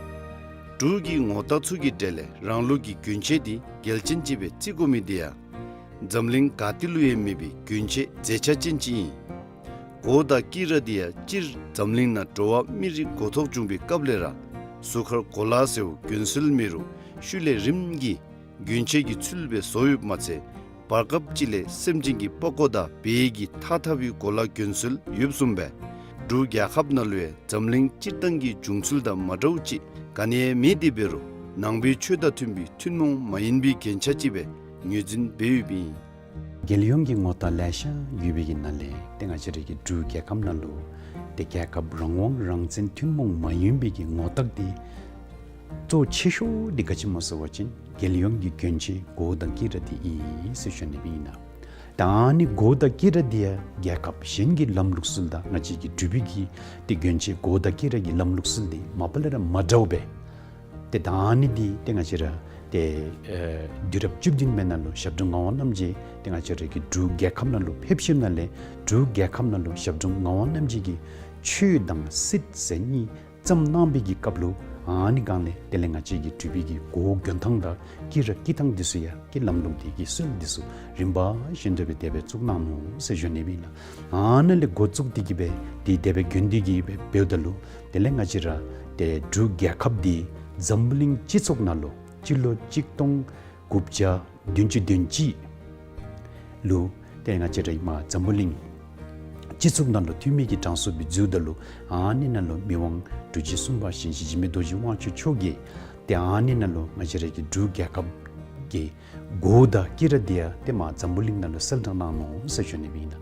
འབྲུག་གི་ངོ་རྟགས་ཚུ་གི་གྲས་ལས་རང་ལུགས་ཀྱི་གྱོན་ཆས་དེ་གལ་ཆེན་ཅིག་སྦེ་བརྩི་དགོ་མི་དེ་ཡང་འཛམ་གླིང་ག་ཏེ་ལུ་ཡང་མེད་པའི་གྱོན་ཆས་མཛེས་ཆ་ཅན་ཅིག་ཨིན། གོ་དང་དཀྱི་ར་དེ་ཡང་སྤྱིར་འཛམ་གླིང་ནང་འགྲོ་བ་མི་རིགས་འགོ་ཐོག་བྱུང་པའི་སྐབས་ལས་ར་གཟུགས་ཁར་གོ་ལ་ཟེརཝ་གྱོན་སྲོལ་མེད་རུང་ཤུལ་ལས་རིམ་གྱིས་གྱོན་ཆས་ཀྱི་ཚུལ་སྦེ་བཟོ་ཡོདཔ་མ་ཚད་བར་སྐབས་ཅིག་ལས་སེམས་ཅན་གྱི་པགས་ཀོ་དང་བལ་གྱི་ཐགས་འཐག་པའི་གོ་ལ་གྱོན་སྲོལ་ཡོདཔ་བཟུམ་སྦེ་འབྲུག་རྒྱལ་ཁབ་ནང་ལུ་ཡང་འཛམ་གླིང་སྤྱིར་བཏང་གི་བྱུང་ཚུལ་དང་མ་འདྲཝ་ཅིག་ག་ནི་ཡང་མེད་དེ་འབད་རུང་ནང་པའི་ཆོས་དང་མཐུན་པའི་ཐུན་མོང་མ་ཡིན་པའི་རྒྱན་ཆ་ཅིག་སྦེ་ངོས་འཛིན་འབད་ཡོདཔ་ཨིན། རྒྱལ་ཡོངས་ཀྱི་ངོ་རྟགས་ལེ་ཤ་ཡོད་པའི་གི་ནང་ལས་ཏེ་ང་བཅས་རའི་གི་འབྲུག་རྒྱལ་ཁབ་ནང་ལུ་ཏེ་རྒྱལ་ཁབ་རང་དབང་རང་བཙན་ཐུན་མོང་མ་ཡིན་པའི་གི་ངོ་རྟགས་དེ་གཙོ་ཆེ་ཤོས་དེ་ག་ཅི་སྨོ་ཟེར་བ་ཅིན་རྒྱལ་ཡོངས་ཀྱི་གྱོན་ཆས་གོ་དང་དཀྱི་ར་དེ་ཨིན་ཟེར་ཞུ་ནི་ཨིན་ལགས། ད་ཨ་ནི་གོ་དང་དཀྱི་ར་དེ་ཡང་རྒྱལ་ཁབ་གཞན་གྱི་ལམ་ལུགས་སྲོལ་དང་ང་བཅས་ཀྱི་འབྲུག་པའི་གི་ཏེ་གྱོན་ཆས་གོ་དང་དཀྱི་ར་གི་ལམ་ལུགས་སྲོལ་དེ་མ་པ་ལས་ར་མ་འདྲཝ་སྦེ། ཏེ་ད་ཨ་ནི་འདི་ཏེ་ང་བཅས་ར་ཏེ་ཨེ་དུས་རབས་བཅུ་བདུན་པའི་ནང་ལུ་ཞབས་དྲུང་ངག་དབང་རྣམ་རྒྱལ་ཏེ་ང་བཅས་རའི་གི་འབྲུག་རྒྱལ་ཁབ་ནང་ལུ་ཕེབས་ཞིནམ་ལས་འབྲུག་རྒྱལ་ཁབ་ནང་ལུ་ཞབས་དྲུང་ངག་དབང་རྣམ་རྒྱལ་གྱིས་ཆོས་དང་སྲིད་ཟེར་གཉིས་བརྩམས་གནང་བའི་གི་སྐབས་ལུ་ཨ་ནི་སྒང་ལས་དེ་ལས་ང་བཅས་ཀྱི་འབྲུག་པའི་གི་གོ་གྱོན་ཐངས་དང་དཀྱི་ར་དཀྱི་ཐངས་འདི་ཚུ་ཡང་གི་ལམ་ལུགས་འདི་གི་སྲོལ་འདི་ཚུ་རིམ་པ་བཞིན་དུ་སྦེ་དེ་སྦེ་བཙུགས་གནང་ནུག་ཟེར་ཞུ་ནི་ཨིན་ལགས། ཨ་ནཱ་ལས་འགོ་བཙུགས་ཏེ་གིས་སྦེ་ཏེ་དེ་སྦེ་གྱོན་ཏེ་གིས་སྦེ་འབདཝ་ད་ལུ་དེ་ལས་ང་བཅས་ར་ཏེ་འབྲུག་རྒྱལ་ཁབ་འདི་འཛམ་གླིང་སྤྱི་ཚོགས་ནང་ལུ་སྤྱི་ལོ་གཅིག་སྟོང་དགུ་བརྒྱ་བདུན་ཅུ་དོན་གཅིག་ལུ་ཏེ་ང་བཅས་ར་མར་འཛམ་བུ་གླིང་སྤྱི་ཚོགས་ནང་ལུ་འཐུས་མི་གི་གྲངས་སུ་སྦེ་འཛུལཝ་ད་ལུ་ཨ་ནི་ནང་ལུ་མི་དབང་འབྲུག་རྒྱལ་གསུམ་པ་ཞིང་གཤེགས་འཇིགས་མེད་རྡོ་རྗེ་དབང་ཕྱུག་མཆོག་གིས་ཏེ་ཨ་ནི་ནང་ལུ་ང་བཅས་ར་གི་འབྲུག་རྒྱལ་ཁབ་ གི་གོ་དང་དཀྱི་ར་འདི་ཡང་ཏེ་མར་འཛམ་བུ་གླིང་ནང་ལུ་གསལ་བསྒྲགས་གནང་ནུག་ཟེར་ཞུ་ནི་ཨིན་ལགས།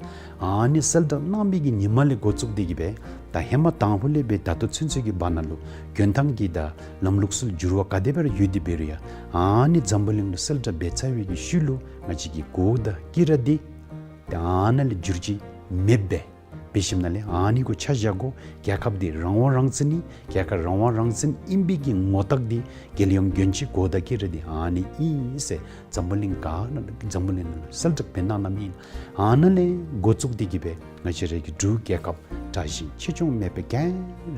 ཨ་ནི་གསལ་བསྒྲགས་གནང་བའི་གི་ཉིནམ་ལས་འགོ་བཙུགས་ཏེ་གི་སྦེ་ད་ཧེ་མ་དང་ཕུ་ལས་སྦེ་ད་ལྟོ་ཚུན་ཚོད་ཀྱི་བར་ན་ལུ་དགོན་ཐང་གི་ད་ལམ་ལུགས་སྲོལ་འགྱུར་བ་ག་དེ་སྦེ་ར་ཡོད་དེ་འབད་རུང་ཡང་ཨ་ནི་འཛམ་བུ་གླིང་ལུ་གསལ་བསྒྲགས་འབད་ཚར་བའི་གི་ཤུལ་ལུ་ང་བཅས་ཀྱི་གོ་དང་དཀྱི་ར་འདི་ཏེ་ཨ་ནཱ་ལས་འགྱུར་བཅོས་མེདཔ་སྦེ་འབད་ཞིནམ་ལས་ཨ་ནི་གུ་ཆ་བཞག་དགོ། རྒྱལ་ཁབ་འདི་རང་དབང་རང་བཙན་ཨིན། རྒྱལ་ཁབ་རང་དབང་རང་བཙན་ཨིན་པའི་གི་ངོ་རྟགས་འདི་རྒྱལ་ཡོངས་གྱོན་ཆས་གོ་དང་དཀྱི་ར་འདི་ཨ་ནི་ཨིན་ཟེར་འཛམ་བུ་གླིང་ག་ནང་འཛམ་བུ་གླིང་ནང་ལུ་གསལ་བསྒྲགས་འབད་གནང་གནངམ་ཨིན། ཨ་ནཱ་ལས་འགོ་བཙུགས་ཏེ་གི་སྦེ་ང་བཅས་ར་གི་འབྲུག་རྒྱལ་ཁབ་དྲག་ཞན་ཆེ་ཆུང་མེད་པར་ག་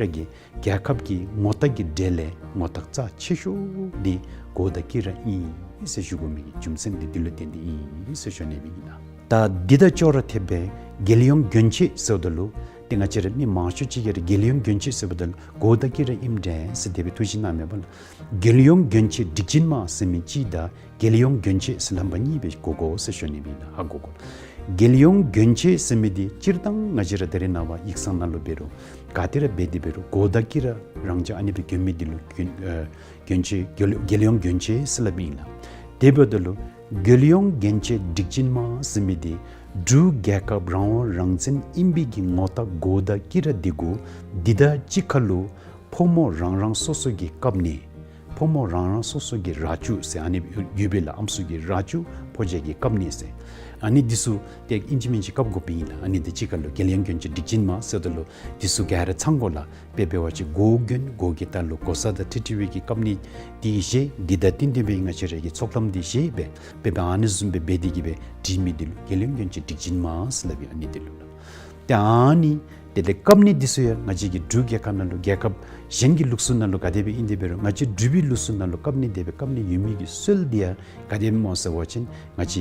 ར་གིས་རྒྱལ་ཁབ་ཀྱི་ངོ་རྟགས་ཀྱི་གྲས་ལས་ངོ་རྟགས་རྩ་ཆེ་ཤོས་འདི་གོ་དང་དཀྱི་ར་ཨིན་ཟེར་ཞུ་དགོ་མི་གི་རྒྱུ་མཚན་འདི་འདི་ལུ་བརྟེན་ཏེ་ཨིན་ཟེར་ཞུ་ནི་ཨིན་ལགས། ད་འདི་དང་ཅོག་ར་འཐདཔ་སྦེ་རྒྱལ་ཡོངས་གྱོན་ཆས་ཟེརཝ་ད་ལུ་ཏེ་ང་བཅས་ར་མི་མང་ཤོས་ཅིག་གིས་ར་རྒྱལ་ཡོངས་གྱོན་ཆས་ཟེརཝ་ད་ལུ་གོ་དང་དཀྱི་ར་ཨིནམ་འདྲས་ཟེར་དེ་སྦེ་ཐུགས་བཞེད་གནངམ་མས་པ་ལགས། རྒྱལ་ཡོངས་གྱོན་ཆས་སྒྲིག་ཅན་མ་ཟེར་མི་ཅིག་དང་རྒྱལ་ཡོངས་གྱོན་ཆས་ཟེར་ལྷམ་པ་གཉིས་སྦེ་གོ་དགོ་ཟེར་ཞུ་ནི་ཨིན་ལགས། ཧ་གོ་དགོ། རྒྱལ་ཡོངས་གྱོན་ཆས་ཟེར་མི་འདི་སྤྱིར་བཏང་ང་བཅས་ར་ད་རེས་ནངས་པ་ཡིག་ཚང་ནང་ལུ་འབད་རུང་ག་ཏེ་ར་འབད་དེ་འབད་རུང་གོ་དང་དཀྱི་ར་རང་འཇགས་ཨ་ནི་སྦེ་གྱོན་མི་འདི་ལུ་གྱོན་ཨེ་གྱོན་ཆས་རྒྱལ་རྒྱལ་ཡོངས་གྱོན་ཆས་ཟེར་སླབ་ཨིན་ལགས། དེ་འབདཝ་ད་ལུ་རྒྱལ་ཡོངས་གྱོན་ཆས་སྒྲིག་ཅན་མ་ཟེར་མི་འདི་འབྲུག་རྒྱལ་ཁབ་རང་དབང་རང་བཙན་ཨིན་པའི་གི་ངོ་རྟགས་གོ་དང་དཀྱི་ར་འདི་གུ་འདི་དང་གཅིག་ཁར་ལུ་ཕོ་མོ་རང་རང་སོ་སོ་གི་བཀབ་ནི་ཕོ་མོ་རང་རང་སོ་སོ་གི་རྭ་ཅོ་ཟེར་ཨ་ནི་ཡོད་པས་ལགས། ཨམ་སྲུ་གི་རྭ་ཅོ་ཕོ་རྒྱས་ཀྱིས་བཀབ་ནི་ཟེར་ཨ་ནི་འདི་ཚུ་ཏེ་ཨིན་ཅི་མིན་ཅི་བཀབ་དགོཔ་ཨིན་ལགས། ཨ་ནི་འདི་གཅིག་ཁར་ལུ་རྒྱལ་ཡོངས་གྱོན་ཆས་སྒྲིག་ཅན་མ་ཟེརཝ་ད་ལུ་འདི་ཚུ་ག་ར་ཚང་དགོ་ལགས། དཔེ་འབད་བ་ཅིན་གོ་གྱོན་གོ་གི་ལྟག་ལུ་གོ་ས་དང་འཁྲིལ་འཁྲིལ་བའི་གི་བཀབ་ནི་འདི་བཞེས། འདི་དང་བསྟུན་ཏེ་སྦེ་ང་བཅས་ར་གི་ཚོགས་ལམ་འདི་བཞེས་སྦེ་དཔེ་འབད་ཨ་ནི་བཟུམ་སྦེ་འབད་དེ་གི་སྦེ་འཁྲིལ་མི་འདི་ལུ་རྒྱལ་ཡོངས་གྱོན་ཆས་སྒྲིག་ཅན་མ་ཟེར་སླབ་ཨིན། ཨ་ནི་འདི་ལུ་ལགས། ཏེ་ཨ་ནི་དེ་ལས་བཀབ་ནི་འདི་ཚུ་ཡང་ང་བཅས་ཀྱི་འབྲུག་རྒྱལ་ཁབ་ནང་ལུ་རྒྱལ་ཁབ་གཞན་གྱི་ལུགས་སྲོལ་ནང་ལུ་ག་དེ་སྦེ་ཨིན་དེ་འབད་རུང་ང་བཅས་འབྲུག་པའི་ལུགས་སྲོལ་ནང་ལུ་བཀབ་ནི་དེ་སྦེ་བཀབ་ནི་ཡོད་མི་གི་སྲོལ་འདི་ཡང་ག་དེ་སྨོ་ཟེར་བ་ཅིན་ང་བཅས་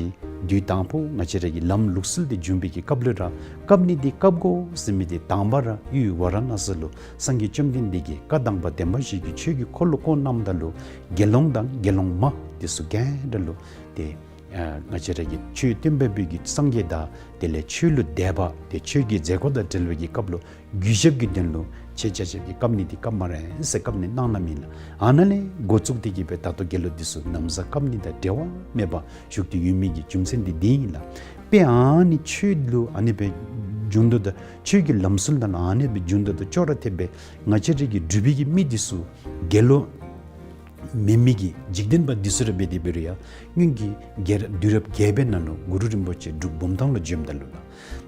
དུས་དང་ཕུ་ང་བཅས་ར་གི་ལམ་ལུགས་སྲོལ་འདི་བྱུང་བའི་གི་སྐབས་ལུ་ར་བཀབ་ནི་འདི་བཀབ་དགོ་ཟེར་མི་འདི་དང་པ་ར་ཡུལ་ཝཱ་ར་ཎ་སི་ལུ་སངས་རྒྱས་བཅོམ་ལྡན་འདས་ཀྱིས་བཀའ་དང་པ་བདེན་པ་བཞི་གི་ཆོས་ཀྱི་འཁོར་ལོ་བསྐོར་གནངམ་ད་ལུ་དགེ་སློང་དང་དགེ་སློང་མ་འདི་ཚུ་ག་ར་ལུ་ཏེ་ཨ་ང་བཅས་ར་གི་ཆོས་སྟོན་པ་པོ་གི་སངས་རྒྱས་དང་དེ་ལས་ཆོས་ལུ་དད་པ་ཏེ་ཆོས་ཀྱི་མཛད་སྒོ་དང་འབྲེལ་བའི་གི་སྐབས་ལུ་གུས་ཞབས་ཀྱི་དོན་ལུ་ཆེ་ཆ་ཆབ་ཀྱི་བཀབ་ནི་འདི་བཀབ་སྨ་རེ་ཟེར་བཀབ་ནི་གནང་གནངམ་ཨིན་ལགས། ཨ་ནཱ་ལས་འགོ་བཙུགས་ཏེ་གི་སྦེ་ད་ལྟོ་དགེ་སློང་འདི་ཚུ་ན་བཟའ་བཀབ་ནི་དང་འབྲལ་བ་མེད་པར་བཞུགས་ཏེ་ཡོད་མི་གི་རྒྱུ་མཚན་འདི་འདི་ཨིན་ལགས། དཔེ་ཨ་ནི་ཆོས་ལུ་ཨ་ནི་སྦེ་འབྱུང་དོ་དང་ཆོས་ཀྱི་ལམ་སྲོལ་དང་ཨ་ནི་སྦེ་འབྱུང་དོ་དང་ཅོག་ར་འཐདཔ་སྦེ་ང་བཅས་ར་གི་འབྲུག་པའི་གི་མི་འདི་ཚུ་དགེ་སློང་མེན་མི་གི་འཇིག་རྟེན་པ་འདི་ཚུ་ར་འབད་དེ་འབད་རུང་ཡང་སྔོན་གྱི་རྒྱལ་རབས་དུས་རབས་བརྒྱད་པའི་ནང་ལུ་གུ་རུ་རིན་པོ་ཆེ་འབྲུག་བུམ་ཐང་ལུ་བྱོནམ་ད་ལུ་ལགས།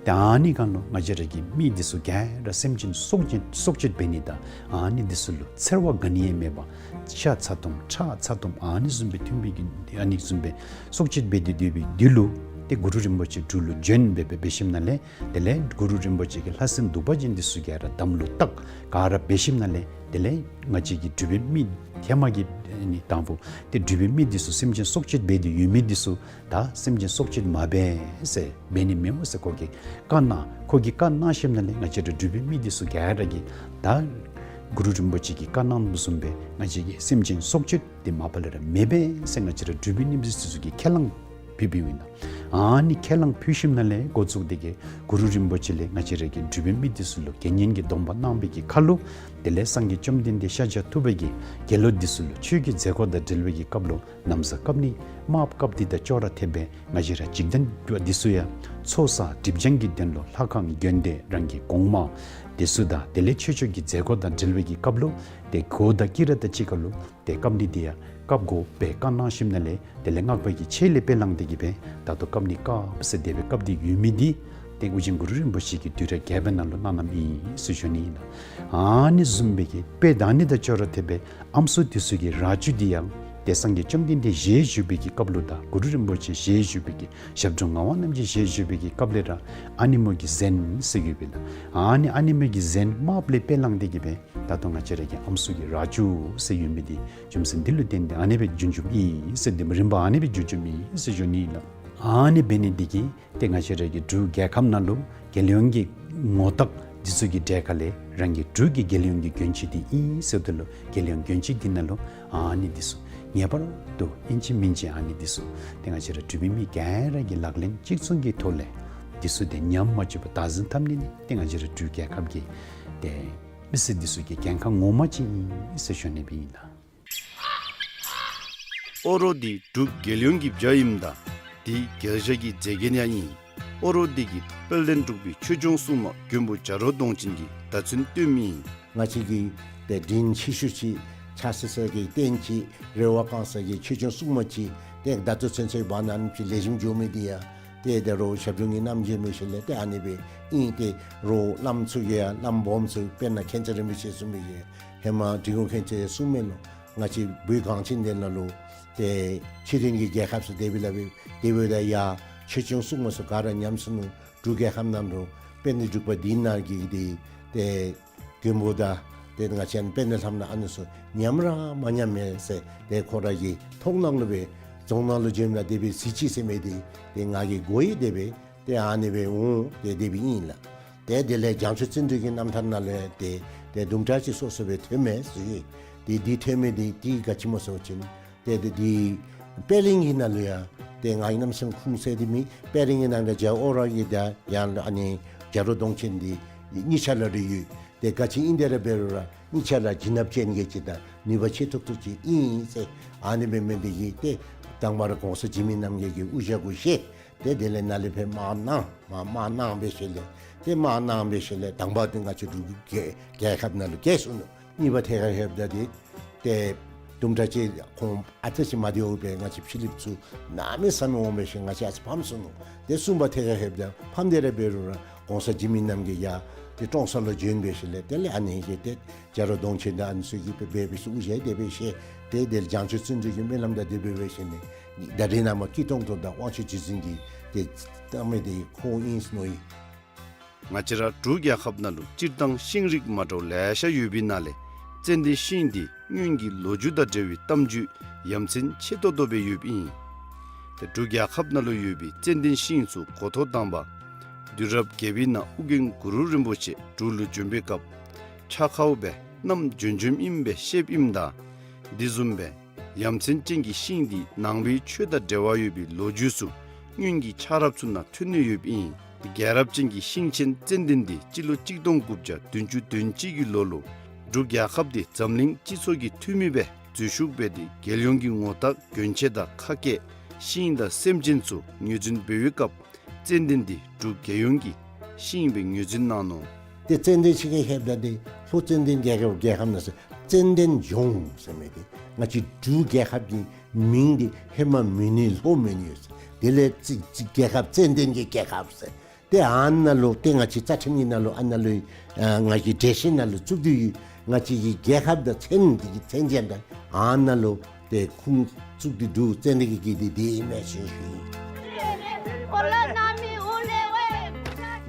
ཏེ་ཨ་ནི་སྒང་ལུ་ང་བཅས་ར་གི་མི་འདི་ཚུ་ག་ར་སེམས་ཅན་སྲོག་གཅོད་སྲོག་གཅོད་འབད་ནི་དང་ཨ་ནི་འདི་ཚུ་ལུ་འཚེར་བ་ག་ནི་ཡང་མེད་པར་ཤ་ཚ་ཏོམ་ཁྲག་ཚ་ཏོམ་ཨ་ནི་བཟུམ་སྦེ་འཐུང་བའི་གི་ཨ་ནི་བཟུམ་སྦེ་སྲོག་གཅོད་འབད་དེ་སྡོད་པའི་དུས་ལུ་ཏེ་གུ་རུ་རིན་པོ་ཆེ་འབྲུག་ལུ་བྱོན་སྦེ་སྦེ་འབད་ཞིནམ་ལས་དེ་ལས་གུ་རུ་རིན་པོ་ཆེ་གི་ལྷ་སྲིན་གདུག་པ་ཅན་འདི་ཚུ་ག་ར་དམ་ལུ་བཏགས་ག་ར་འབད་ཞིནམ་ལས་དེ་ལས་ང་བཅས་ཀྱི་འབྲུག་པའི་མི་ཧེ་མ་གི་ཨ་ནི་དང་ཕུ་ཏེ་འབྲུག་པའི་མི་འདི་ཚུ་སེམས་ཅན་སྲོག་གཅོད་འབད་དེ་ཡོད་མི་འདི་ཚུ་ད་སེམས་ཅན་སྲོག་གཅོད་མ་འབད་ཟེར་འབད་ནི་མེདཔ་ཟེར་ཁོ་གིས་བཀའ་གནང་། ཁོ་གིས་བཀའ་གནང་ཞིནམ་ལས་ང་བཅས་ར་འབྲུག་པའི་མི་འདི་ཚུ་ག་ར་གིས་ད་གུ་རུ་རིན་པོ་ཆེ་གིས་བཀའ་གནངམ་བཟུམ་སྦེ་ང་བཅས་ཀྱིས་སེམས་ཅན་སྲོག་གཅོད་འདི་མ་པ་ལས་ར་མི་འབད་ཟེར་ང་བཅས་ར་འབྲུག་པའི་མི་འདི་ཚུ་གིས་ཁས་བླངས་ཕུལ་ཕུལཝ་ཨིན་ལགས། ཨ་ནི་ཁས་བླངས་ཕུལ་ཞིནམ་ལས་འགོ་བཙུགས་ཏེ་གི་གུ་རུ་རིན་པོ་ཆེ་ལས་ང་བཅས་ར་གི་འབྲུག་པའི་མི་འདི་ཚུ་ལུ་དགེ་བསྙེན་གྱི་སྡོམ་པ་གནང་བའི་གི་ཁར་ལུ་དེ་ལས་སངས་རྒྱས་བཅོམ་ལྡན་འདས་ཤཱཀྱ་ཐུབ་པ་གིས་དགེ་སློང་འདི་ཚུ་ལུ་ཆོས་ཀྱི་མཛད་སྒོ་དང་འབྲེལ་བའི་གི་སྐབས་ལུ་ན་བཟའ་བཀབ་ནི་དམརཔོ་བཀབ་ནི་དང་ཅོག་ར་འཐདཔ་སྦེ་ང་བཅས་ར་འཇིག་རྟེན་པ་འདི་ཚུ་ཡང་ཚོགས་བསགས་སྒྲིབ་སྦྱང་གི་དོན་ལུ་ལྷ་ཁང་དགོན་སྡེ་རང་གི་གོང་མ་འདི་ཚུ་དང་དེ་ལས་ཆོས་ཕྱོགས་ཀྱི་མཛད་སྒོ་དང་འབྲེལ་བའི་གི་སྐབས་ལུ་ཏེ་གོ་དང་དཀྱི་ར་དང་གཅིག་ཁར་ལུ་ཏེ་བཀབ་ནི་འདི་ཡང་བཀབ་དགོ་པའི་བཀའ་གནང་ཞིནམ་ལས་དེ་ལས་སྔགས་པ་གིས་ཆེད་ལས་དཔེ་བླངས་ཏེ་གི་སྦེ་ད་ལྟོ་བཀབ་ནི་བཀབ་ཟེར་དེ་སྦེ་བཀབ་སྟེ་ཡོད་མི་འདི་ཏེ་ཨོ་རྒྱན་གུ་རུ་རིན་པོ་ཆེ་གིས་དུས་རབས་བརྒྱད་པའི་ནང་ལུ་གནང་གནངམ་ཨིན་ཟེར་ཞུ་ནི་ཨིན་ལགས། ཨ་ནི་བཟུམ་སྦེ་གི་དཔེ་ད་ནི་དང་ཅོག་ར་འཐདཔ་སྦེ་ཨམ་སྲུ་འདི་ཚུ་གི་རྭ་ཅོ་འདི་ཡང་ཏེ་སངས་རྒྱས་བཅོམ་ལྡན་འདས་ཞལ་བཞུགས་པའི་གི་སྐབས་ལུ་དང་གུ་རུ་རིན་པོ་ཆེ་ཞལ་བཞུགས་པའི་གི་ཞབས་དྲུང་ངག་དབང་རྣམ་རྒྱལ་ཞལ་བཞུགས་པའི་གི་སྐབས་ལས་ར་ཨ་ནེམོ་གི་གཟན་ཟེར་ཡོད་པས་ལགས། ཨ་ནི་ཨ་ནེམོ་གི་གཟན་དམརཔོ་ལས་དཔེ་བླངས་ཏེ་གི་སྦེ་ད་ལྟོ་ང་བཅས་ར་གི་ཨམ་སྲུ་གི་རྭ་ཅོ་ཟེར་ཡོད་མི་འདི་རྒྱུ་མཚན་འདི་ལུ་བརྟེན་ཏེ་ཨ་ནི་སྦེ་བྱུང་བྱུངམ་ཨིན་ཟེར། འདི་རིམ་པ་ཨ་ནི་སྦེ་བྱུང་བྱུངམ་ཨིན་ཟེར་ཞུ་ནི་ཨིན་ལགས། ཨ་ནི་འབད་ནི་འདི་གིས་ཏེ་ང་བཅས་ར་གི་འབྲུག་རྒྱལ་ཁབ་ནང་ལུ་རྒྱལ་ཡོངས་ཀྱི་ངོ་རྟགས་འདི་ཚུ་གི་གྲས་ཁ་ལས་རང་གི་འབྲུག་གི་རྒྱལ་ཡོངས་ཀྱི་གྱོན་ཆས་འདི་ཨིན་ཟེརཝ་ད་ལུ་རྒྱལ་ཡོངས་གྱོན་ཆས་འདི་ནང་ལུ་ཨ་ནི་འདི་ཚུ་ངེས་པར་དུ་ཨིན་ཅི་མིན་ཅི་ཨ་ནི་འདི་ཚུ་ཏེ་ང་བཅས་ར་འབྲུག་པའི་མི་ག་ར་གིས་ལག་ལེན་གཅིག་མཚུངས་ཀྱི་ཐོག་ལས་འདི་ཚུ་ཏེ་ཉམས་མ་བཅུག་པར་བདག་འཛིན་འཐབ་ནི་ནི་ཏེ་ང་བཅས་ར་འབྲུག་རྒྱལ་ཁབ་ཀྱི་ཏེ་མི་སེར་འདི་ཚུ་གི་འགན་ཁག་ངོ་མ་ཅིག་ཨིན་ཟེར་ཞུ་ནི་སྦེ་ཨིན་ལགས། ཨོ་རོག་འདི་འབྲུག་རྒྱལ་ཡོངས་ཀྱི་བྱ་ཨིནམ་ད་འདི་རྒྱལ་བྱ་གི་མཛེས་རྒྱན་ཡང་ཨིན། ཨོ་རོག་འདི་གི་དཔལ་ལྡན་འབྲུག་པའི་ཆོས་སྐྱོང་སྲུང་མ་མགོན་པོ་བྱ་རོག་གདོང་ཅན་གྱི་བརྡ་མཚོན་སྟོནམ་ཨིན། ང་བཅས་ཀྱི་ཏེ་དྲིན་ཆེ་ཤོས་ཅིག་ཕྱག་འཚལ་ས་གི་རྟེན་ཅིག་རེ་བ་བསྐང་ས་གི་ཆོས་སྐྱོང་སྲུང་མ་ཅིག་ཏེ་བརྡ་མཚོན་ཚུན་ཚོད་འབད་ནི་ཅིག་ལེགས་ཤོམ་འགྱོ་མི་འདི་ཡང་ཏེ་ད་རུང་ཞབས་དྲུང་གི་རྣམ་འབྱེད་མི་ཤེས་ལས་ཏེ་ཨ་ནི་སྦེ་ཨིན། ཏེ་རོགས་བླམ་ཚུ་གིས་ཡང་བླམ་སྦོམ་ཚུ་དཔེར་ན་མཁྱེན་བརྩེ་རིན་པོ་ཆེ་གསུངས་མི་གི་ཧེ་མ་འབྲི་གུང་མཁྱེན་བརྩེ་གསུངས་མི་ལུ་ང་བཅས་བོད་གངས་ཅན་འདི་ནང་ལུ་ཏེ་ཕྱི་རྒྱལ་གྱི་རྒྱལ་ཁབ་ཚུ་དེ་སྦེ་ལཱ་འབད་དེ་འབདཝ་ད་ཡང་ཆོས་སྐྱོང་སྲུང་མ་ཚུ་ག་ར་ཉམས་སོ་ནུག། འབྲུག་རྒྱལ་ཁབ་ནང་ལུ་དཔལ་ལྡན་འབྲུག་པ་འདི་ནང་གི་འདི་ཏེ་མགོན་པོ་དང་ཏེ་ང་བཅས་དཔལ་ལྡན་ལྷ་མོ་ཨ་ནི་ཚུ་ཉམས་ར་མ་ཉམས་མས་ཟེར་ཏེ་ཁོ་ར་གི་ཐོག་ནང་ལུ་སྦེ་རྫོང་ནང་ལུ་བྱོནམ་ད་དེ་སྦེ་གཟིགས་ཅི་ཟེར་མི་འདི་ཏེ་ང་གིས་གོ་ཡི། དེ་སྦེ་ཏེ་ཨ་ནི་སྦེ་འོང་ཏེ་དེ་སྦེ་ཨིན་ལགས། ཏེ་དེ་ལས་བྱང་ཆུབ་བརྩོན་འགྲུས་ཀྱི་རྣམ་ཐར་ནང་ལས་ཏེ་ཏེ་དུམ་གྲ་ཅིག་སོ་སོ་སྦེ་ཐོན་མས་ཟེར་ཡི། ཏེ་འདི་ཐོན་མི་འདི་ཏེ་ག་ཅི་སྨོ་ཟེར་བ་ཅིན་ཏེ་ཏེ་འདི་པད་གླིང་གི་ནང་ལུ་ཡང་ཏེ་ང་གིས་གནམ་མེད་ས་མེད་ཁུངས་བཙན་ཏེ་མེད། པད་གླིང་གི་ནང་ལུ་རྒྱལ་ཨོ་རོག་གི་ད་ཡང་ཨ་ནི་བྱ་རོག་གདོང་ཅན་འདི་གཉིས་ཆ་ར་ར་ཡོད། ཏེ་ག་ཅི་ཨིན་དེ་ར་འབད་རུང་ར་གཉིས་ཆ་ར་བྱིན་རླབས་ཅན་གྱི་ཅིག་དང་ནུས་པ་ཆེ་ཏོག་ཏོ་ཅིག་ཨིན་ཟེར། ཨ་ནི་སྦེ་མི་འདི་གིས་ཏེ་དང་པ་ར་གོང་ས་འཇིགས་མེད་རྣམ་རྒྱལ་གྱི་དབུ་ཞྭ་གུ་བཞེས། ཏེ་དེ་ལས་ནཱ་ལས་ཕར་དམག་གནང་མ་དམག་གནང་འབད་ཞིནམ་ལས་ཏེ་དམག་གནང་འབད་ཞིནམ་ལས་དང་པ་འདི་ང་བཅས་འབྲུག་རྒྱལ་རྒྱལ་ཁབ་ནང་ལུ་རྒྱལ་སོ་ནུག། གཉིས་པ་ཐད་ཁར་ལྷོདཔ་ད་འདི་ཏེ་དུམ་གྲ་ཅིག་ཁོང་ཨ་ཙི་ཅིག་མ་བདེཝ་སྦེ་ང་བཅས་ཕྱི་གླིངཔ་ཚུ་གནམ་མེད་ས་མེད་འོང་འབད་ཞིནམ་ང་བཅས་ཨ་ཙི་ཕམ་སོ་ནུག། ཏེ་གསུམ་པ་ཐད་ཁར་ལྷོདཔ་ད་ཕམ་སྟེ་ར་འབད་རུང་ར་གོང་ས་འཇིགས་མེད་རྣམ་རྒྱལ་ཡར་ཏེ་ཀྲོང་གསར་ལུ་བྱོན་འབད་ཞིནམ་ལས་དེ་ལས་ཨ་ནི་གིས་ཏེ་བྱ་རོག་གདོང་ཅན་དང་ཨ་ནི་ཚུ་གིས་འབད་འབད་འབད་ཞིནམ་དབུ་ཞྭ་དེ་སྦེ་བཞེས། ཏེ་དེ་ལས་བྱང་ཆུབ་བརྩོན་འགྲུས་ཀྱི་སྨོན་ལམ་དང་དེ་སྦེ་འབད་ཞིནམ་ལས་ད་རེས་ནངས་པ་སྐྱིད་ཏོང་ཏོ་དང་དབང་ཕྱུག་རྗེ་བཙུན་གྱིས་ཏེ་བཏབ་མི་འདི་ཁོ་ཨིན་ཟེར་མནོ་ཡི། ང་བཅས་ར་འབྲུག་རྒྱལ་ཁབ་ནང་ལུ་སྤྱིར་བཏང་ཤིང་རིགས་མ་འདྲཝ་ལེ་ཤ་ཡོད་པའི་ནང་ལས་ཙན་དན་ཤིང་འདི་སྔོན་གྱི་ལོ་རྒྱུས་དང་འབྲེལ་བའི་གཏམ་རྒྱུད་ཡ་མཚན་ཆེ་ཏོག་ཏོ་སྦེ་ཡོདཔ་ཨིན། ཏེ་འབྲུག་རྒྱལ་ཁབ་ནང་ལུ་ཡོད་པའི་ཙན་དན་ཤིང་ཚུ་འགོ་ཐོག་དང་པ་དུས་རབས་བརྒྱད་པའི་ནང་ཨོ་རྒྱན་གུ་རུ་རིན་པོ་ཆེ་འབྲུག་ལུ་བྱོན་པའི་སྐབས་ཆ་ཁཝ་སྦེ་བསྣམས་བྱོན་བྱོནམ་ཨིནམ་སྦེ་བཤདཔ་ཨིནམ་ད་དེ་བཟུམ་སྦེ་ཡ་མཚན་ཅན་གྱི་ཤིང་འདི་ནང་པའི་ཆོས་དང་འབྲེལ་བ་ཡོད་པའི་ལོ་རྒྱུས་ཚུ་སྔོན་གྱི་ཆགས་རབས་ཚུ་ནང་ཐོན་ནི་ཡོདཔ་ཨིན། རྒྱལ་རབས་ཅན་གྱི་ཤིང་ཆེན་ཙན་དན་འདི་སྤྱི་ལོ་གཅིག་སྟོང་དགུ་བརྒྱ་བདུན་ཅུ་དོན་གཅིག་གི་ལོ་ལུ་འབྲུག་རྒྱལ་ཁབ་འདི་འཛམ་གླིང་སྤྱི་ཚོགས་ཀྱི་འཐུས་མི་སྦེ་འཛུལ་ཞུགས་འབད་དེ་རྒྱལ་ཡོངས་ཀྱི་ངོ་རྟགས་གྱོན་ཆས་དང་ཁ་སྐད་ཤིང་དང་སེམས་ཅན་ཚུ་ངོས་འཛིན་འབད་བའི་སྐབས་ཙན་དན་འདི་འབྲུག་རྒྱལ་ཡོངས་ཀྱི་ཤིང་སྦེ་ངོས་འཛིན་གནང་ནུག། ཏེ་ཙན་དན་ཤིང་གི་ལྷོདཔ་ད་འདི་ལྷོ་ཙན་དན་རྒྱལ་ཁབ་རྒྱལ་ཁབ་ནང་ཟེར་ཙན་དན་ལྗོངས་ཟེར་མི་འདི་ང་བཅས་འབྲུག་རྒྱལ་ཁབ་ཀྱི་མིང་འདི་ཧེ་མ་མོན་ནི་ལྷོ་མོན་ཡོད་ཟེར། དེ་ལས་ཙི་ཙི་རྒྱལ་ཁབ་ཙན་དན་གྱི་རྒྱལ་ཁབ་ཟེར། ཏེ་ཨ་ནཱ་ལུ་ཏེ་ང་བཅས་རྩ་ཁྲིམས་ཀྱི་ནང་ལུ་ཨ་ནཱ་ལུ་ཨ་ང་གི་འགྲེལ་བཤད་ནང་ལུ་བཙུགས་ཏེ་ཡོད། ང་བཅས་ཀྱི་རྒྱལ་ཁབ་དང་མཚན་འདི་གི་མཚན་ཅན་དང་ཨ་ནཱ་ལུ་ཏེ་ཁུངས་བཙུགས་ཏེ་འདུག། ཙན་དན་གྱི་གི་འདི་འདི་ཨིན་མས་ཟེར་ཞུ་ཡི།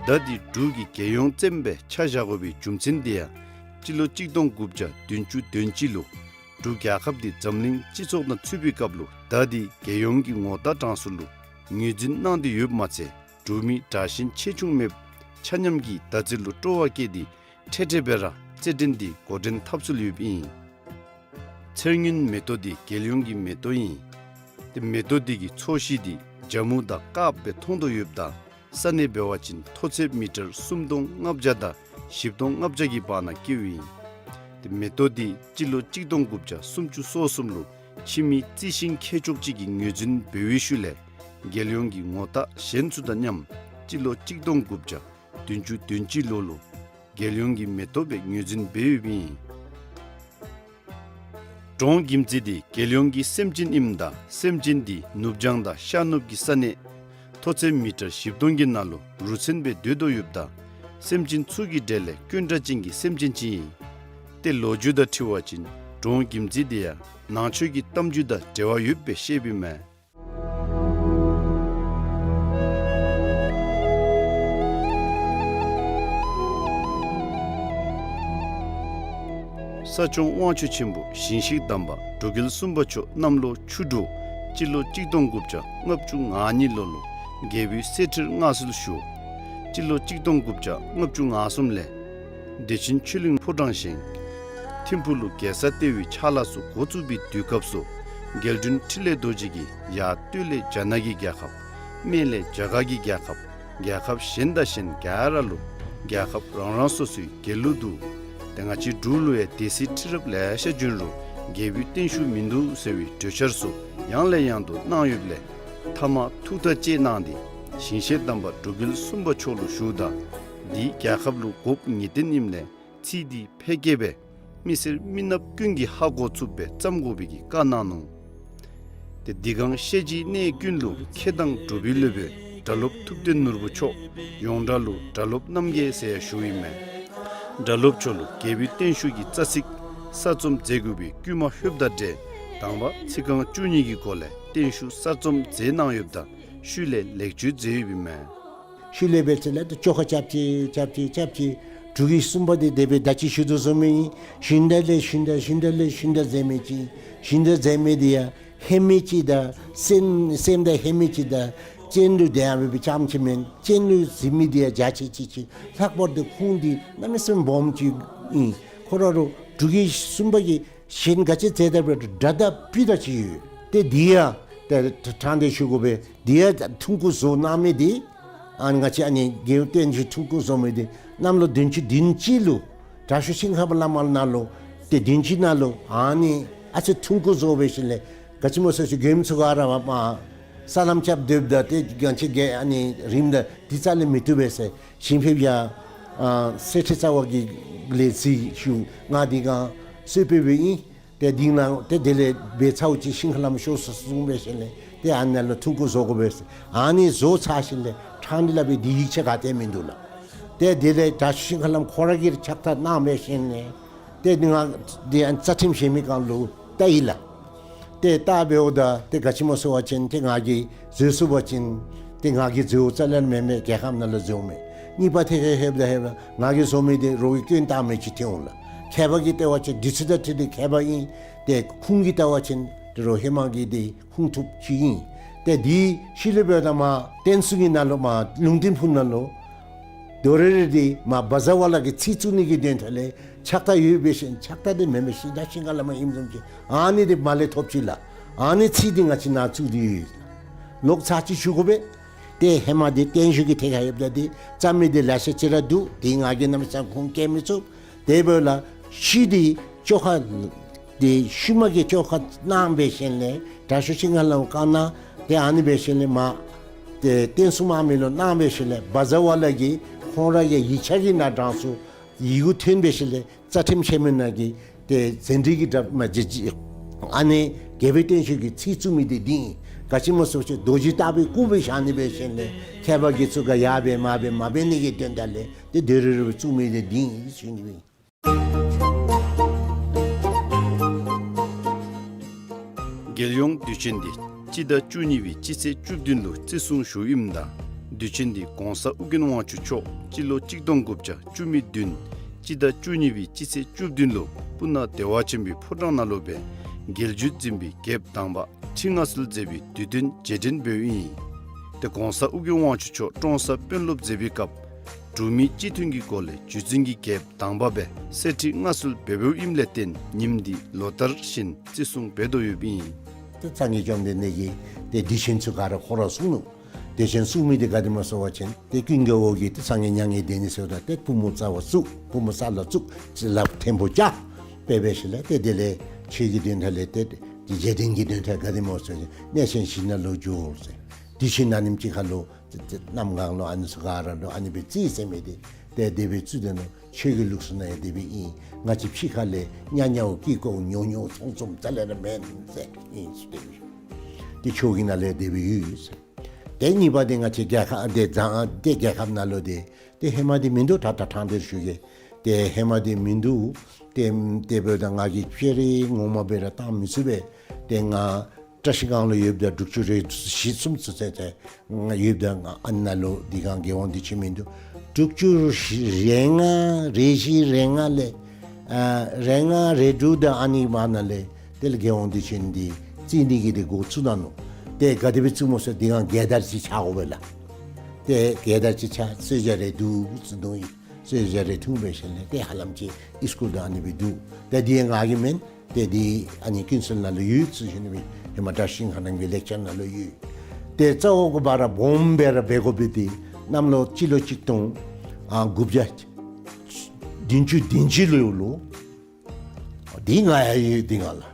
ད་འདི་འབྲུག་གི་རྒྱལ་ཡོངས་ཙན་དན་སྦེ་ཆ་བཞག་དགོ་པའི་རྒྱུ་མཚན་འདི་ཡང་སྤྱི་ལོ་གཅིག་སྟོང་དགུ་བརྒྱ་བདུན་ཅུ་དོན་གཅིག་ལུ་འབྲུག་རྒྱལ་ཁབ་འདི་འཛམ་གླིང་སྤྱི་ཚོགས་ནང་ཚུད་པའི་སྐབས་ལུ་ད་འདི་རྒྱལ་ཡོངས་ཀྱི་ངོ་རྟགས་གྲངས་སུ་ལུ་ངོས་འཛིན་གནང་སྟེ་ཡོདཔ་མ་ཚད་འབྲུག་མི་དྲག་ཞན་ཆེ་ཆུང་མེད་པར་ཆ་མཉམ་གྱིས་ད་ཚེ་ལུ་སྤྲོ་བ་བསྐྱེད་དེ་འཕྲལ་འཕྲལ་སྦེ་ར་རྩེད་འགྲན་འདི་འགོ་འདྲེན་འཐབ་སྲོལ་ཡོདཔ་ཨིན། ཚེར་སྔོན་མེ་ཏོག་འདི་རྒྱལ་ཡོངས་ཀྱི་མེ་ཏོག་ཨིན། ཏེ་མེ་ཏོག་འདི་གི་ཚོས་གཞི་འདི་ཇ་མུ་དང་དཀརཔོ་སྦེ་མཐོང་དོ་ཡོདཔ་ད་ས་གནས་འབད་བ་ཅིན་མཐོ་ཚད་མི་ཊར་སུམ་སྟོང་ལྔ་བརྒྱ་དང་བཞི་སྟོང་ལྔ་བརྒྱ་གི་བར་ན་སྐྱེཝ་ཨིན། ཏེ་མེ་ཏོག་འདི་སྤྱི་ལོ་གཅིག་སྟོང་དགུ་བརྒྱ་སུམ་ཅུ་སོ་གསུམ་ལུ་ཕྱི་མི་རྩི་ཤིང་མཁས་མཆོག་ཅིག་གིས་ངོས་འཛིན་འབད་བའི་ཤུལ་ལས་རྒྱལ་ཡོངས་ཀྱི་ངོ་རྟགས་གཞན་ཚུ་དང་མཉམ་སྤྱི་ལོ་གཅིག་སྟོང་དགུ་བརྒྱ་བདུན་ཅུ་དོན་གཅིག་ལོ་ལུ་རྒྱལ་ཡོངས་ཀྱི་མེ་ཏོག་སྦེ་ངོས་འཛིན་འབད་ཡོདཔ་ཨིན། འབྲོང་གིམ་ཙི་འདི་རྒྱལ་ཡོངས་ཀྱི་སེམས་ཅན་ཨིནམ་ད་སེམས་ཅན་འདི་ནུབ་བྱང་དང་ཤར་ནུབ་ཀྱི་ས་གནས་མཐོ་ཚད་མི་ཊར་བཞི་སྟོང་གི་ནང་ལུ་རུ་མཚོན་སྦེ་སྡོད་དོ་ཡོདཔ་ད་སེམས་ཅན་ཚུ་གི་གྲས་ལས་དཀོན་དྲགས་ཅན་གྱི་སེམས་ཅན་ཅིག་ཨིན། ཏེ་ལོ་རྒྱུས་དང་འཁྲིལ་བ་ཅིན་འབྲོང་གིམ་ཙི་འདི་ཡང་ནང་ཆོས་ཀྱི་གཏམ་རྒྱུད་དང་འབྲེལ་བ་ཡོདཔ་སྦེ་བཤདཔ་ཨིན་མས། ས་སྐྱོང་དབང་ཕྱུག་ཆེན་པོ་ཞིང་གཤེགས་དམ་པ་འབྲུག་རྒྱལ་གསུམ་པ་མཆོག་གནམ་ལོ་ཆུ་འབྲུག་སྤྱི་ལོ་གཅིག་སྟོང་དགུ་བརྒྱ་ལྔ་བཅུ་ང་གཉིས་ལོ་ལུ་རྒྱལ་པོའི་གསེར་ཁྲིར་མངའ་གསོལ་ཞུ། སྤྱི་ལོ་གཅིག་སྟོང་དགུ་བརྒྱ་ལྔ་བཅུ་ང་གསུམ་ལས་བདེ་ཆེན་ཆོས་གླིང་ཕོ་བྲང་བཞེངས། ཐིམ་ཕུག་ལུ་རྒྱལ་ས་ལྟེ་བའི་ཕྱག་ལཱ་ཚུ་འགོ་བཙུགས་པའི་དུས་སྐབས་སུ་རྒྱལ་དྲུང་འཕྲིན་ལས་རྡོ་རྗེ་གིས་ཡར་སྟོད་ལས་རྒྱ་ནག་གི་རྒྱལ་ཁབ། སྨད་ལས་རྒྱ་གར་གྱི་རྒྱལ་ཁབ། རྒྱལ་ཁབ་གཞན་དང་གཞན་ག་ར་ལུ་རྒྱལ་ཁབ་རང་རང་སོ་སོའི་རྒྱལ་གླུ་འདུག། ཏེ་ང་བཅས་འབྲུག་ལུ་ཡང་སྡེ་སྲིད་ཁྲི་རབས་ལེ་ཤ་བྱོན་རུང་རྒྱལ་པོའི་བརྟན་བཞུགས་མིན་འདུག་ཟེར་བའི་གྲོས་འཆར་ཚུ་ ཡང་ལས་ཡང་དུ་གནང་ཡོདཔ་ལས་མཐའ་མ་ཐུགས་ཐག་བཅད་གནང་སྟེ་ཞིང་གཤེགས་དམ་པ་འབྲུག་རྒྱལ་གསུམ་པ་མཆོག་ལུ་ཞུཝ་ད་འདི་རྒྱལ་ཁབ་ལུ་དགོཔ་ངེས་བརྟན་ཨིནམ་ལས་ཚིག་འདི་ཕལ་སྐད་སྦེ་མི་སེར་མི་ནགཔ་ཀུན་གྱིས་ཧ་གོ་ཚུགསཔ་སྦེ་བརྩམ་དགོ་པའི་གི་བཀའ་གནང་ནུག། ཏེ་འདི་གང་ཤེས་བྱའི་གནས་ཀུན་ལུ་མཁས་དང་གྲུབ་པའི་སློབ་དཔོན་སྒྲ་སློབ་ཐུབ་བསྟན་ནོར་བུ་མཆོག་ཡོངས་གྲགས་ལུ་སྒྲ་སློབ་རྣམ་རྒྱལ་ཟེར་ཡང་ཞུཝ་ཨིན་མས། སྒྲ་སློབ་མཆོག་ལུ་རྒྱལ་པོའི་བརྟན་བཞུགས་ཀྱི་རྩ་ཚིག་གསར་རྩོམ་མཛད་དགོ་པའི་བསྐུལ་མ་ལྷོདཔ་དང་འབྲེལ་དང་པ་ཚིག་རྐང་བཅུ་གཉིས་ཀྱི་སྒོ་ལས་བརྟན་བཞུགས་གསར་རྩོམ་མཛད་གནང་ཡོདཔ་ད་ཤུལ་ལས་ལེགས་བཅོས་མཛད་ཡོདཔ་ཨིན་མས། ཤུལ་ལས་འབད་ཚེ་ལས་ཏེ་བཅོ་ཁ་རྐྱབ་ཅི་རྐྱབ་ཅི་རྐྱབ་ཅི། འབྲུག་རྒྱལ་གསུམ་པ་འདི་དེ་སྦེ་ད་ཅི་ཞུ་དོ་བཟུམ་ཨིན། ཞུན་དག་ལས་ཞུན་དག་ཞུན་དག་ལས་ཞུན་དག་མཛད་མི་ཅིག། ཞུན་དག་མཛད་མི་འདི་ཡང་ཧེ་མའི་ཅིག་དང་སེམས་སེམས་དང་ཧེ་མའི་ཅིག་དང་སྤྱན་ལུ་དེ་ཡང་འབད་བའི་ཙམ་ཅིག་མེན། སྤྱན་ལུ་གཟིགས་མི་འདི་ཡང་འཇའ་ཆི་ཆི་ཅིག། ལྷག་པར་དུ་ཁོང་འདི་གནམ་མེད་ས་མེད་སྦོམ་ཅིག་ཨིན། ཁོ་ར་རུ་འབྲུག་རྒྱལ་གསུམ་པ་གིས་གཞན་ག་ཅི་མཛད་ད་འབད་རུང་སྒྲ་དང་སྤུ་དང་ཅིག་ཡོད། ཏེ་འདི་ཡང་ཏེ་དྲང་སྟེ་ཞུ་དགོ་པས། འདི་ཡང་ཐུང་ཀུ་བཟོ་གནང་མི་འདི་ཨ་ནི་ང་བཅས་ཨ་ནི་རྒྱལ་བསྟན་བཅོས་ཐུང་ཀུ་བཟོ་མི་འདི་གནམ་ལོ་བདུན་ཅུ་བདུན་ཅུ་ལུ་དྲག་ཤོས་ཤིང་ཧ་ལམ་ནང་ལུ་ཏེ་བདུན་ཅུ་ནང་ལུ་ཨ་ནི་ཨ་ཙི་ཐུང་ཀུ་བཟོ་འབད་ཞིནམ་ལས་ག་ཅི་སྨོ་ཟེར་ཅི་མགྱོནམ་ཚུ་ག་ར་མ་ས་ལམ་རྐྱབ་སྡོདཔ་ད་ཏེ་གང་ཅི་གི་ཨ་ནི་རིངམ་ད་འདི་རྩ་ལས་མི་བཏུབ་པས་ཟེར་ཞིང་ཕེབས་ཡང་ཨ་སེར་ཁྲི་རྩ་བ་གི་ལས་ཚིག་ཞུ་ང་འདི་གང་གསོལ་ཕེབས་འབདཝ་ཨིན། ཏེ་འདི་ནང་ཏེ་དེ་ལས་འབད་ཚརཝ་ཅིག་ཤིང་ཧ་ལམ་ཤོར་སོ་གསུངས་འབད་ཞིནམ་ལས་ཏེ་ཨ་ནཱ་ལུ་ཐུང་ཀུ་བཟོ་དགོ་པས་ཟེར། ཨ་ནི་བཟོ་ཚར་ཞིནམ་ལས་ཕྲང་སྟེ་སླབ་པའི་འདི་ཡིག་ཆ་ག་ཏེ་མིན་འདུག་ལགས། ཏེ་དེ་ལས་དྲག་ཤོས་ཤིང་ཧ་ལམ་ཁོ་ར་གིས་ཕྱག་ཐག་གནང་འབད་ཞིནམ་ལས་ཏེ་འདི་ང་འདི་ཨ་རྩ་ཁྲིམས་བཞེས་མི་གང་ལུ་བལྟ་ཡི་ལགས། ཏེ་བལྟ་འབདཝ་ད་ཏེ་ག་ཅི་སྨོ་ཟེར་བ་ཅིན་ཏེ་ང་གིས་བཟོ་ཚུགས་པ་ཅིན་ཏེ་ང་གིས་བཟོཝ་རྩ་ལས་མེན་མས། རྒྱལ་ཁབ་ནང་ལུ་བཟོཝ་མས། གཉིས་པ་ཏེ་ཁ་ལྷོདཔ་ད་ལྷོདཔ་ད་ང་གིས་བཟོ་མི་འདི་རོགས་ཀྱིས་སྐྱོན་བཏགས་མི་ཅིག་ཐོན་འོང་ལགས། མཁས་པ་གིས་བལྟ་བ་ཅིན་འདི་ཚུ་ད་ཏེ་འདི་མཁས་པ་ཨིན། ཏེ་ཁོང་གིས་བལྟ་བ་ཅིན་ཏེ་རོགས་ཧེ་མ་གི་འདི་ཁུངས་ཐུབ་ཅིག་ཨིན། ཏེ་འདི་ཤུལ་ལས་འབདཝ་ད་མར་བསྟན་སྲུང་གི་ནང་ལུ་མར་ལུང་བསྟན་ཕུག་ནང་ལུ་དོ་རེ་རེ་འདི་མར་བཛྲ་ཝཱ་ལ་གི་ཚིག་བཙུགས་ནི་གི་དོན་དག་ལས་ཕྱག་རྟགས་ཡོད་པའི་ཤིང་ཕྱག་རྟགས་འདི་མེན་པའི་ཤིང་ད་ཤིང་ཁ་ལ་མ་ཨིནམ་བཟུམ་ཅིག་ཨ་ནི་འདི་མར་ལས་ཐོབ་ཅི་ལགས། ཨ་ནི་ཚིག་འདི་ང་བཅས་ནཱ་བཙུགས་ཏེ་ཡོད། ལོག་ཚར་ཅིག་ཞུ་དགོ་པས། ཏེ་ཧེ་མ་འདི་བརྟན་བཞུགས་ཀྱི་ཐད་ཁར་ཡོདཔ་ད་འདི་བརྩམ་མི་འདི་ལེ་ཤ་ཅིག་ར་འདུག། འདི་ང་གིས་གནམ་མེད་ས་མེད་ཁུངས་བཀལ་མི་ཚུགས། དེ་འབདཝ་ལས་ཤུལ་འདི་བཅོ་ཁ་འདི་ཤུལ་མ་གི་བཅོ་ཁ་གནང་འབད་ཞིནམ་ལས་དྲག་ཤོས་ཤིང་ཧ་ལམ་བཀའ་གནང་། ཏེ་ཨ་ནི་འབད་ཞིནམ་ལས་མར་ཏེ་བསྟན་སྲུང་དམག་མི་ལུ་གནང་འབད་ཞིནམ་ལས་བཛྲ་ཝཱ་ལ་གིས་ཁོང་ར་གི་ཡིག་ཆ་གི་ནང་དྲངས་སོང་། ཡི་གུ་ཐོན་འབད་ཞིནམ་ལས་རྩ་ཁྲིམས་ཆེན་མོའི་ནང་གི་ཏེ་ཟན་འདྲེ་གི་དྲ་མ་ཇི་ཇི་ཨ་ནི་རྒྱལ་པོའི་བརྟན་བཞུགས་ཀྱི་ཚིག་བཙུགས་མི་འདི་འདི་ཨིན། ག་ཅི་སྨོ་ཟེར་བ་ཅིན་རྡོ་རྗེ་ལྟ་བུའི་སྐུ་སྦེ་བཞག་ནི་འབད་ཞིནམ་ལས་མཁས་པ་དགེ་ཚུ་ག་ཡར་འབད་མར་འབད་མ་འབད་ནི་གི་དོན་དག་ལས་ཏེ་དོ་རེ་རེ་བཙུགས་མི་འདི་འདི་ཨིན་ཞུ་ནི་ཨིན། རྒྱལ་ཡོངས་དུས་ཆེན་འདི་སྤྱི་ཟླ་བཅུ་གཉིས་པའི་སྤྱི་ཚེས་བཅུ་བདུན་ལུ་བརྩི་སྲུང་ཞུཝ་ཨིནམ་ད་དུས་ཆེན་འདི་གོང་ས་ཨོ་རྒྱན་དབང་ཕྱུག་མཆོག་སྤྱི་ལོ་གཅིག་སྟོང་དགུ་བརྒྱ་བཅུ་མེད་བདུན་སྤྱི་ཟླ་བཅུ་གཉིས་པའི་སྤྱི་ཚེས་བཅུ་བདུན་ལུ་སྤུ་ན་བདེ་བ་ཆེན་པོའི་ཕོ་བྲང་ནང་ལུ་སྦེ་རྒྱལ་བརྒྱུད་འཛིན་པའི་རྒྱལཔོ་དང་པ་ཁྲི་མངའ་གསོལ་མཛད་པའི་དུས་སྟོན་རྗེས་དྲན་འབདཝ་ཨིན། ཏེ་གོང་ས་ཨོ་རྒྱན་དབང་ཕྱུག་མཆོག་ཀྲོང་གསར་དཔོན་སློབ་མཛད་པའི་སྐབས་འབྲུག་མི་སྤྱི་མཐུན་གྱི་སྒོ་ལས་བརྒྱུད་འཛིན་གྱི་རྒྱལཔོ་དང་པ་སྦེ་གསེར་ཁྲི་མངའ་གསོལ་འབད་འབདཝ་ཨིནམ་ལས་བརྟེན་ཉིནམ་འདི་ལོ་ལྟར་བཞིན་བརྩི་སྲུང་འབད་དོ་ཡོདཔ་ཨིན། ཏེ་སངས་རྒྱས་བཅོམ་ལྡན་འདས་ཀྱིས་ཏེ་དུས་ཆེན་ཚུ་ག་ར་ཁོ་ར་གསུངས་ནུག། དུས་ཆེན་གསུངས་མི་འདི་ག་དེ་སྨོ་ཟེར་བ་ཅིན་ཏེ་ཀུན་དགའ་བོ་གིས་ཏེ་སངས་རྒྱས་མྱ་ངན་འདས་ནི་ཟེརཝ་ད་ཏེ་པུས་མོ་རྩ་བར་བཙུགས། པུས་མོ་ས་ལུ་བཙུགས། ཅིག་ལགཔ་མཐོན་པོ་བཅའ། དཔེ་འབད་ཞིནམ་ལས་ཏེ་དེ་ལས་ཆོས་ཀྱི་དོན་དག་ལས་ཏེ་རྗེས་དྲན་གྱི་དོན་དག་ག་དེ་སྨོ་ཟེར་བ་ཅིན་གནས་ཆེན་བཞི་ནང་ལུ་འགྱོ་ཟེར། དུས་ཆེན་ཨ་ནེམ་ཅིག་ཁར་ལུ་ཏེ་ཏེ་གནམ་གང་ལུ་ཨ་ནི་ཚུ་ག་ར་ལུ་ཨ་ནི་སྦེ་བརྩི་ཟེར་མི་འདི་ཏེ་དེ་སྦེ་བརྩི་དེ་ནང་ཆོས་ཀྱི་ལུགས་སྲོལ་ནང་ཡང་དེ་སྦེ་ཨིན། ང་བཅས་ཕྱི་ཁ་ལས་ཉ་ཉའོ་ཀི་ཀོ་ཉོ་ཉོ་ཚོང་ཚོང་རྩ་ལས་ར་མེན་ཟེར་ཨིན་ཟེར་དེ་སྦེ་ཏེ་ཆོས་ཀྱི་ནང་ལས་དེ་སྦེ་ཡོད་ཟེར། ཏེ་གཉིས་པ་འདི་ང་བཅས་རྒྱལ་ཁབ་འདི་བཟང་ཏེ་རྒྱལ་ཁབ་ནང་ལུ་འདི་ཏེ་ཧེ་མ་འདི་མིན་འདུག། ད་ད་ཕྲང་སྟེ་ཞུ་གེ། ཏེ་ཧེ་མ་འདི་མིན་འདུག། ཏེ་དེ་འབདཝ་ད་ང་གིས་ཕྱི་རེ་ངོ་མ་སྦེ་ར་བཏང་མི་ཚུགས་པས། ཏེ་ང་བཀྲ་ཤིས་སྒང་ལུ་ཡོདཔ་ད་དྲུག་ཅུ་རེ་བཞི་གསུམ་ཚུན་ཚོད་ཏེ་ང་ཡོདཔ་ད་ང་ཨ་ནཱ་ལུ་འདི་གང་རྒྱལ་དབང་དུས་ཆེན་མིན་འདུག། དྲུག་ཅུ་རེ་ལྔ་རེ་བཞི་རེ་ལྔ་ལས་ཨ་རེ་ལྔ་རེ་དྲུག་དང་ཨ་ནི་བར་ན་ལས་དེ་ལས་རྒྱལ་དབང་དུས་ཆེན་འདི་བརྩི་ནི་གི་འདི་འགོ་བཙུགས་ད་ནུག། ཏེ་ག་དེ་སྦེ་བཙུགས་སྨོ་ཟེར་འདི་གང་རྒྱལ་དར་ཅིག་འཕྱར་དགོ་པས་ལགས། ཏེ་རྒྱལ་དར་ཅིག་འཕྱར་གསོལ་ཇ་རེ་བསྡུ་ཟེར་འདུག་ཡོད། གསོལ་ཇ་རེ་འཐུང་འབད་ཞིནམ་ལས་ཏེ་ཧ་ལམ་ཅིག་ཨིས་ཀུལ་དང་ཨ་ནི་སྦེ་འདུག། ཏེ་འདི་ང་གི་མེན། ཏེ་འདི་ཨ་ནི་ཀུན་གསལ་ནང་ལུ་ཡོད་ཟེར་ཞུ་ནི་སྦེ་ཧེ་མ་བཀྲ་ཤིས་ཤིང་ཧ་ལམ་གྱི་ལེགས་སྦྱར་ནང་ལུ་ཡོད། ཏེ་རྩ་བ་གི་བར་སྦོམ་སྦེ་ར་འབད་དགོ་པའི་འདི་གནམ་ལོ་སྤྱི་ལོ་གཅིག་སྟོང་ཨ་དགུ་བརྒྱ་བདུན་ཅུ་བདུན་ཅུ་ལོ་ལུ་འདི་ང་ཡང་ཡོད་འདི་ང་ལགས།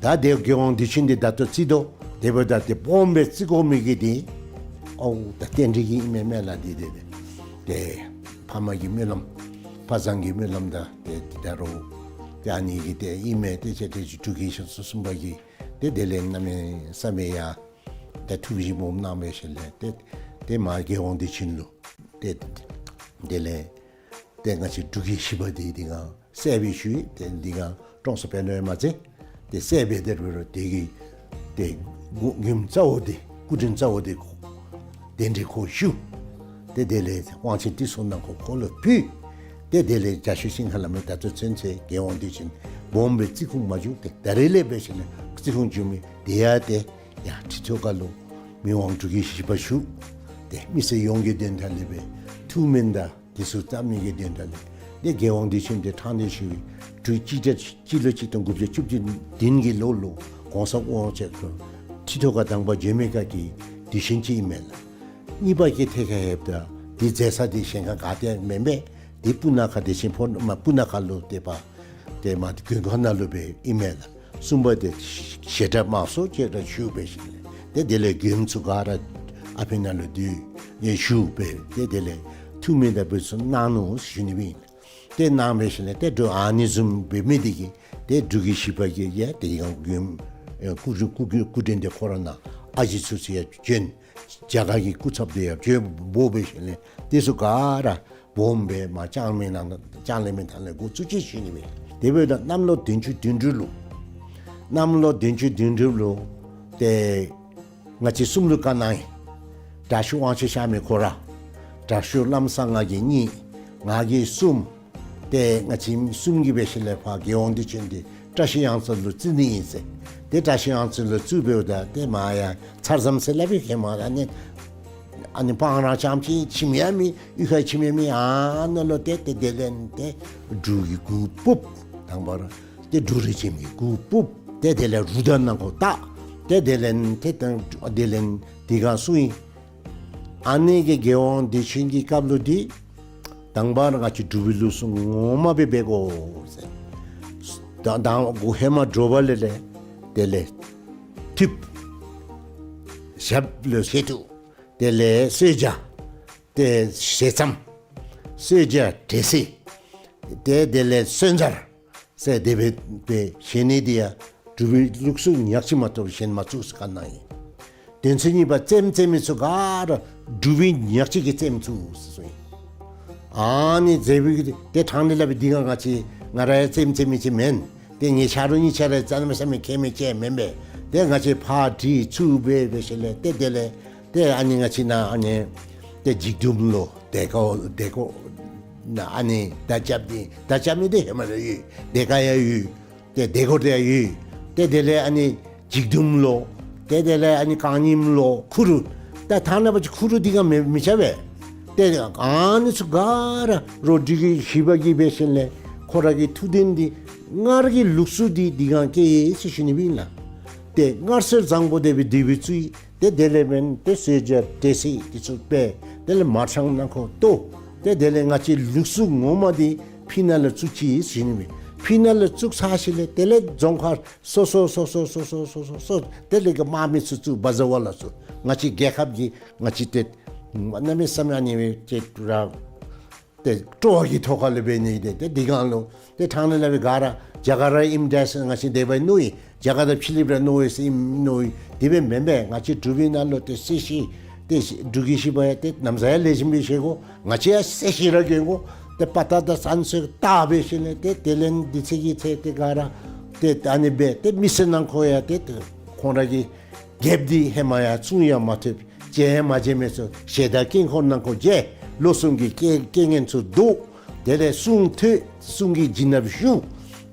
ད་དེ་རྒྱལ་དབང་དུས་ཆེན་འདི་ད་ལྟོ་བརྩི་དོ། དེ་འབདཝ་ད་ཏེ་སྦོམ་སྦེ་བརྩི་དགོ་མི་གི་འདི་ཨོ་ད་རྟེན་འབྲེལ་གྱི་ཨིན་མས་མེན་ན་འདི་འདི་འདི་ཏེ་ཕ་མ་གི་སྨོན་ལམ་ཕ་བཟང་གི་སྨོན་ལམ་དང་ཏེ་འདི་ད་རུང་ཏེ་ཨ་ནི་གི་ཏེ་ཨིན་མས། ཏེ་ཅིག་ཏེ་ཅིག་འབྲུག་རྒྱལ་ཤོ་སུ་གསུམ་པ་གིས་ཏེ་དེ་ལས་གནམ་མེད་ས་མེད་ཡ་ཏེ་ཐུགས་ཞིབ་སྦོམ་གནང་བའི་ཤུལ་ལས་ཏེ་ཏེ་མ་རྒྱལ་དབང་བདེ་ཆེན་ལུ་ཏེ་དེ་ལས་ཏེ་ང་བཅས་འབྲུག་རྒྱལ་བཞི་པ་འདི་འདི་ག་བསད་པའི་ཤུལ་ཏེ་འདི་ག་བཀྲོངས་སོ་བས་ནོ་ཡ་མ་ཚད་ཏེ་བསད་པའི་དེ་རུ་དེ་གི་ཏེ་མགུ་མགུནམ་རྩ་བོ་འདི་སྐུ་དྲིན་རྩ་བོ་འདི་ཁོ་གདན་འདྲེན་ཁོ་ཞུ། ཏེ་དེ་ལས་དབང་ཆེན་ཏི་སེ་ནང་ཁོ་ཁོ་ལུ་ཕུལ། ཏེ་དེ་ལས་རྒྱ་ཤོད་ཤིང་ཁ་ལ་མི་ད་ལྟོ་ཚུན་ཚོད་རྒྱལ་དབང་བདེ་ཆེན་སྦོམ་སྦེ་བརྩི་ཁུངས་མ་བྱུང་། ཏེ་ད་རེས་ལས་འབད་ཞིནམ་ལས་བརྩི་ཁུངས་བྱུང་མི་དེ་ཡང་ཏེ་ཡ་ཁྲི་ཐོག་ཁ་ལུ་མི་དབང་འབྲུག་རྒྱལ་བཞི་པ་བཞུགས། ཏེ་མི་སེར་ཡོངས་ཀྱི་དོན་དག་ལས་འབད་ཐུགས་སྨོན་དང་དེ་ཚུ་བཏབ་ནི་གི་དོན་དག་ལས་ཏེ་རྒྱལ་དབང་བདེ་ཆེན་འདི་ཕྲང་སྟེ་ཞུ་བའི་འབྲུག་སྤྱི་ཟླ་སྤྱི་ལོ་གཅིག་སྟོང་དགུ་བརྒྱ་བཅུ་བདུན་གྱི་ལོ་ལུ་གོང་ས་དབང་ཆེན་ཁོ་ཁྲི་ཐོག་ཁ་དང་པ་བྱོན་མི་ཁ་གི་དུས་ཆེན་ཅིག་ཨིན་མས་ལགས། གཉིས་པ་གི་ཐད་ཁར་ལྷོདཔ་ད་འདི་མཛད་ས་འདི་གཞན་ཁར་ག་ཏེ་མེན་པས། འདི་སྤུ་ན་ཁ་བདེ་ཆེན་ཕོ་མ་སྤུ་ན་ཁ་ལུ་ཏེ་པ་ཏེ་མ་མགོན་ཁང་ནང་ལུ་སྦེ་ཨིན་མས་ལགས། གསུམ་པ་འདི་བཞེས་སྒྲ་མང་སུ་ཅིག་ར་ཞུ་སྦེ་ཞིནམ་ལས་ཏེ་དེ་ལས་མགྱོནམ་ཚུ་ག་ར་ཨ་ཕི་ནང་ལུ་འདུས་ནི་ཞུ་སྦེ་ཏེ་དེ་ལས་ཐུགས་སྨོན་དང་འབུལ་ཚུ་གནང་ནུག་ཞུ་ནི་སྦེ་ཨིན། ཏེ་གནང་སྦེ་ཞིནམ་ལས་ཏེ་འབྲུག་ཨ་ནི་བཟུམ་འབད་མི་འདི་གིས་ཏེ་འབྲུག་རྒྱལ་བཞི་པ་གིས་ཡ་ཏེ་ཡང་མགྱོནམ་ཨེ་སྐུ་སྐུ་སྐུ་སྐུ་དྲིན་འདི་ཁོ་ར་ནང་ཨ་ཞེ་ཚུ་ཚུ་ཡང་བྱོན། རྒྱ་གར་གྱི་སྐུ་ཚབ་འདི་ཡང་བྱོན་འབོ་སྦེ་ཞིནམ་ལས་དེ་ཚུ་ག་ར་སྦོམ་སྦེ་མ་ལྕང་མའི་ནང་ལྕང་གླིང་མའི་ཐང་ལས་འགོ་བཙུགས་ཅི་ཞུ་ནི་སྦེ། དེ་འབདཝ་ད་གནམ་ལོ་བདུན་ཅུ་དོན་དྲུག་ལུ་གནམ་ལོ་བདུན་ཅུ་དོན་དྲུག་ལུ་ཏེ་ང་བཅས་གསུམ་ལུ་བཀའ་གནང་ཡི། དྲག་ཤོས་དབང་ཕྱུག་གཤགས་མི་ཁོ་ར་དྲག་ཤོས་ལམ་སེང་ང་གིས་གཉིས་ང་གིས་གསུམ། ཏེ་ང་བཅས་གསུམ་གྱིས་འབད་ཞིནམ་ལས་ཕར་རྒྱལ་དབང་བདེ་ཆེན་འདི་བཀྲ་ཤིས་གཡང་རྩེ་ལུ་བཙུགས་ནི་ཨིན་ཟེར། ཏེ་བཀྲ་ཤིས་གཡང་རྩེ་ལུ་བཙུགས་འབདཝ་ད་ཏེ་མ་ཡ་ཚར་ཙམ་ཟེར་སླབ་ཨིན། ཧེ་མ་ཨ་ནི་ཨ་ནི་སྤང་ར་རྐྱངམ་ཅིག་ཁྱིམ་ཡང་མེད། གཡུས་ཁར་ཁྱིམ་ཡང་མེད། ཨ་ནཱ་ལུ་ཏེ་ཏེ་དེ་ལས་ཏེ་འབྲུག་གི་གུར་ཕུབ། དང་པ་ར་ཏེ་འབྲུག་རིགས་ཁྱིམ་གྱི་གུར་ཕུབ། ཏེ་དེ་ལས་རུ་དང་ནང་ཁོ་བཏགས། ཏེ་དེ་ལས་ཏེ་ཏེ་དེ་ལས་འདི་ག་སོང་ཡི། ཨ་ནི་གི་རྒྱལ་དབང་བདེ་ཆེན་གྱི་སྐབས་ལུ་འདི་དང་པ་ར་ང་བཅས་འབྲུག་པའི་ལུགས་སྲོལ་ངོ་མ་སྦེ་འབད་དགོ་ཟེར། ད་དང་གུ་ཧེ་མ་དྲོ་པ་ལས་ལས་དེ་ལས་ཐུབ་ཞབས་ལུ་ཞལ་ཐུག། དེ་ལས་གསོལ་ཇ། ཏེ་ཞལ་ཙམ། གསོལ་ཇ་འབྲས་སིལ། ཏེ་དེ་ལས་གསོལ་ཇ་ཟེར་དེ་སྦེ་སྦེ་བཞེས་ནི་འདི་ཡང་འབྲུག་པའི་ལུགས་སྲོལ་ཉག་གཅིག་མ་གཏོགས་གཞན་མ་བཙུགས་ཟེར་བཀའ་གནང་ཡི། དོན་ཚན་གཉིས་པ་རྩེདམོ་རྩེ་མི་ཚུ་ག་ར་འབྲུག་པའི་ཉག་གཅིག་གིས་རྩེདམོ་བཙུགས་ཟེར་གསུངས་ཡི། ཨ་ནི་རྩེདམོ་གི་ཏེ་ཕྲང་ནི་སླབ་པའི་འདི་ག་ང་བཅས་ང་ར་ཡང་རྩེདམོ་རྩེ་མི་ཅིག་མེན། ཏེ་ངེའི་ཆ་རོགས་གཉིས་ཆ་ར་གནམ་མེད་ས་མེད་མཁས་མི་ཅིག་མེན་པས། ཏེ་ང་བཅས་ཕར་དྲི་ཚུར་འབད་འབད་ཞིནམ་ལས་ཏེ་དེ་ལས་ཏེ་ཨ་ནི་ང་བཅས་ནཱ་ཨ་ནི་ཏེ་འཇིགས་མདུན་ལུ་དེ་ཀ་དེ་ཀ་ནཱ་ཨ་ནི་མདའ་རྐྱབ་ནི་མདའ་རྐྱབ་ནི་འདི་ཧེ་མ་ར་ཡོད། དེ་ཀ་ཡང་ཡོད། ཏེ་དེ་ཀ་དེ་ཡང་ཡོད། ཏེ་དེ་ལས་ཨ་ནི་འཇིགས་མདུན་ལུ་ཏེ་དེ་ལས་ཨ་ནི་རྐང་རྙིངམ་ལུ་ཁུ་རུ། ད་ཐ་ན་པ་ཅིག་ཁུ་རུ་འདི་ག་མི་མི་ཆ་བས། ཏེ་ཨ་ནི་ཚུ་ག་ར་རོ་འབྲུག་རྒྱལ་བཞི་པ་གིས་འབད་ཞིནམ་ལས་ཁོ་ར་གི་ཐུགས་དོན་འདི་སྔར་གྱི་ལུགས་སྲོལ་འདི་འདི་ག་སྐྱེས་ཡི་ཟེར་ཞུ་ནི་སྦེ་ཨིན་ལགས། ཏེ་སྔར་སྲོལ་བཟང་པོ་དེ་སྦེ་དེ་སྦེ་བཙུགས་ཡི། ཏེ་དེ་ལས་འབདན་ཏེ་གསོལ་ཇ་འབྲས་སིལ་འདི་ཚུ་སྦེ་དེ་ལས་མར་ཆང་ནང་ཁོ་བཏོག། ཏེ་དེ་ལས་ང་བཅས་ལུགས་སྲོལ་ངོ་མ་འདི་ཕི་ནང་ལུ་བཙུགས་ཅི་ཟེར་ཞུ་ནི་སྦེ། ཕི་ནང་ལུ་བཙུགས་ཚར་ཞིནམ་ལས་དེ་ལས་རྫོང་ཁག་སོ་སོ་སོ་སོ་དེ་ལས་གི་དམག་མི་ཚུ་བཙུགས། བ་ཛ་བ་ལ་ཚུ་ང་བཅས་རྒྱལ་ཁབ་ཀྱི་ང་བཅས་ཏེ་གནམ་མེད་ས་མེད་ཨ་ནི་སྦེ་ཏེ་ར་ཏེ་སྤྲོ་བ་གི་ཐོག་ཁ་ལས་འབད་ནི་ཏེ་ཏེ་འདི་གང་ལུ་ཏེ་ཕྲང་ནི་སླབ་པའི་ག་ར་རྒྱ་གར་ར་ཨིནམ་འདྲས་ང་བཅས་དེ་སྦེ་མནོ་ཡི། རྒྱ་གར་དང་ཕྱི་གླིངཔ་ར་མནོ་ཡི་ཟེར་ཨིནམ་མནོ་ཡི། དེ་སྦེ་མེན་པས། ང་བཅས་འབྲུག་པའི་ནང་ལུ་ཏེ་སྲིད་ཞི་ཏེ་འབྲུག་རྒྱལ་བཞི་པ་ཡང་ཏེ་ན་བཟའ་ཡང་ལེགས་ཤོམ་སྦེ་བཞེས་དགོ། ང་བཅས་ཡང་སྲིད་ཞི་ར་གྱོན་དགོ། ཏེ་དཔའ་རྟགས་དང་བསམ་སྲོལ་དག་འབད་ཞིནམ་ལས་ཏེ་དེ་ལས་འདི་ཚེ་གི་ཚེ་ཏེ་ག་ར་ཏེ་ཨ་ནི་སྦེ་ཏེ་མི་སེར་ནང་ཁོ་ཡང་ཏེ་ཏེ་ཁོང་ར་གི་རྒྱལཔོ་འདི་ཧེ་མ་ཡང་བཙུན་ཡང་མ་ཐོབ། མཇལ་ཡང་མ་མཇལ་མི་ཚུ་ཞལ་ཏ་དཀྱིལ་འཁོར་ནང་ཁོ་མཇལ། ལོ་གསུམ་གྱི་རྐྱེན་རྐྱེན་ངན་ཚུ་བཟློག། དེ་ལས་གསུང་ཐོས། གསུང་གི་བྱིན་རླབས་ཞུགས།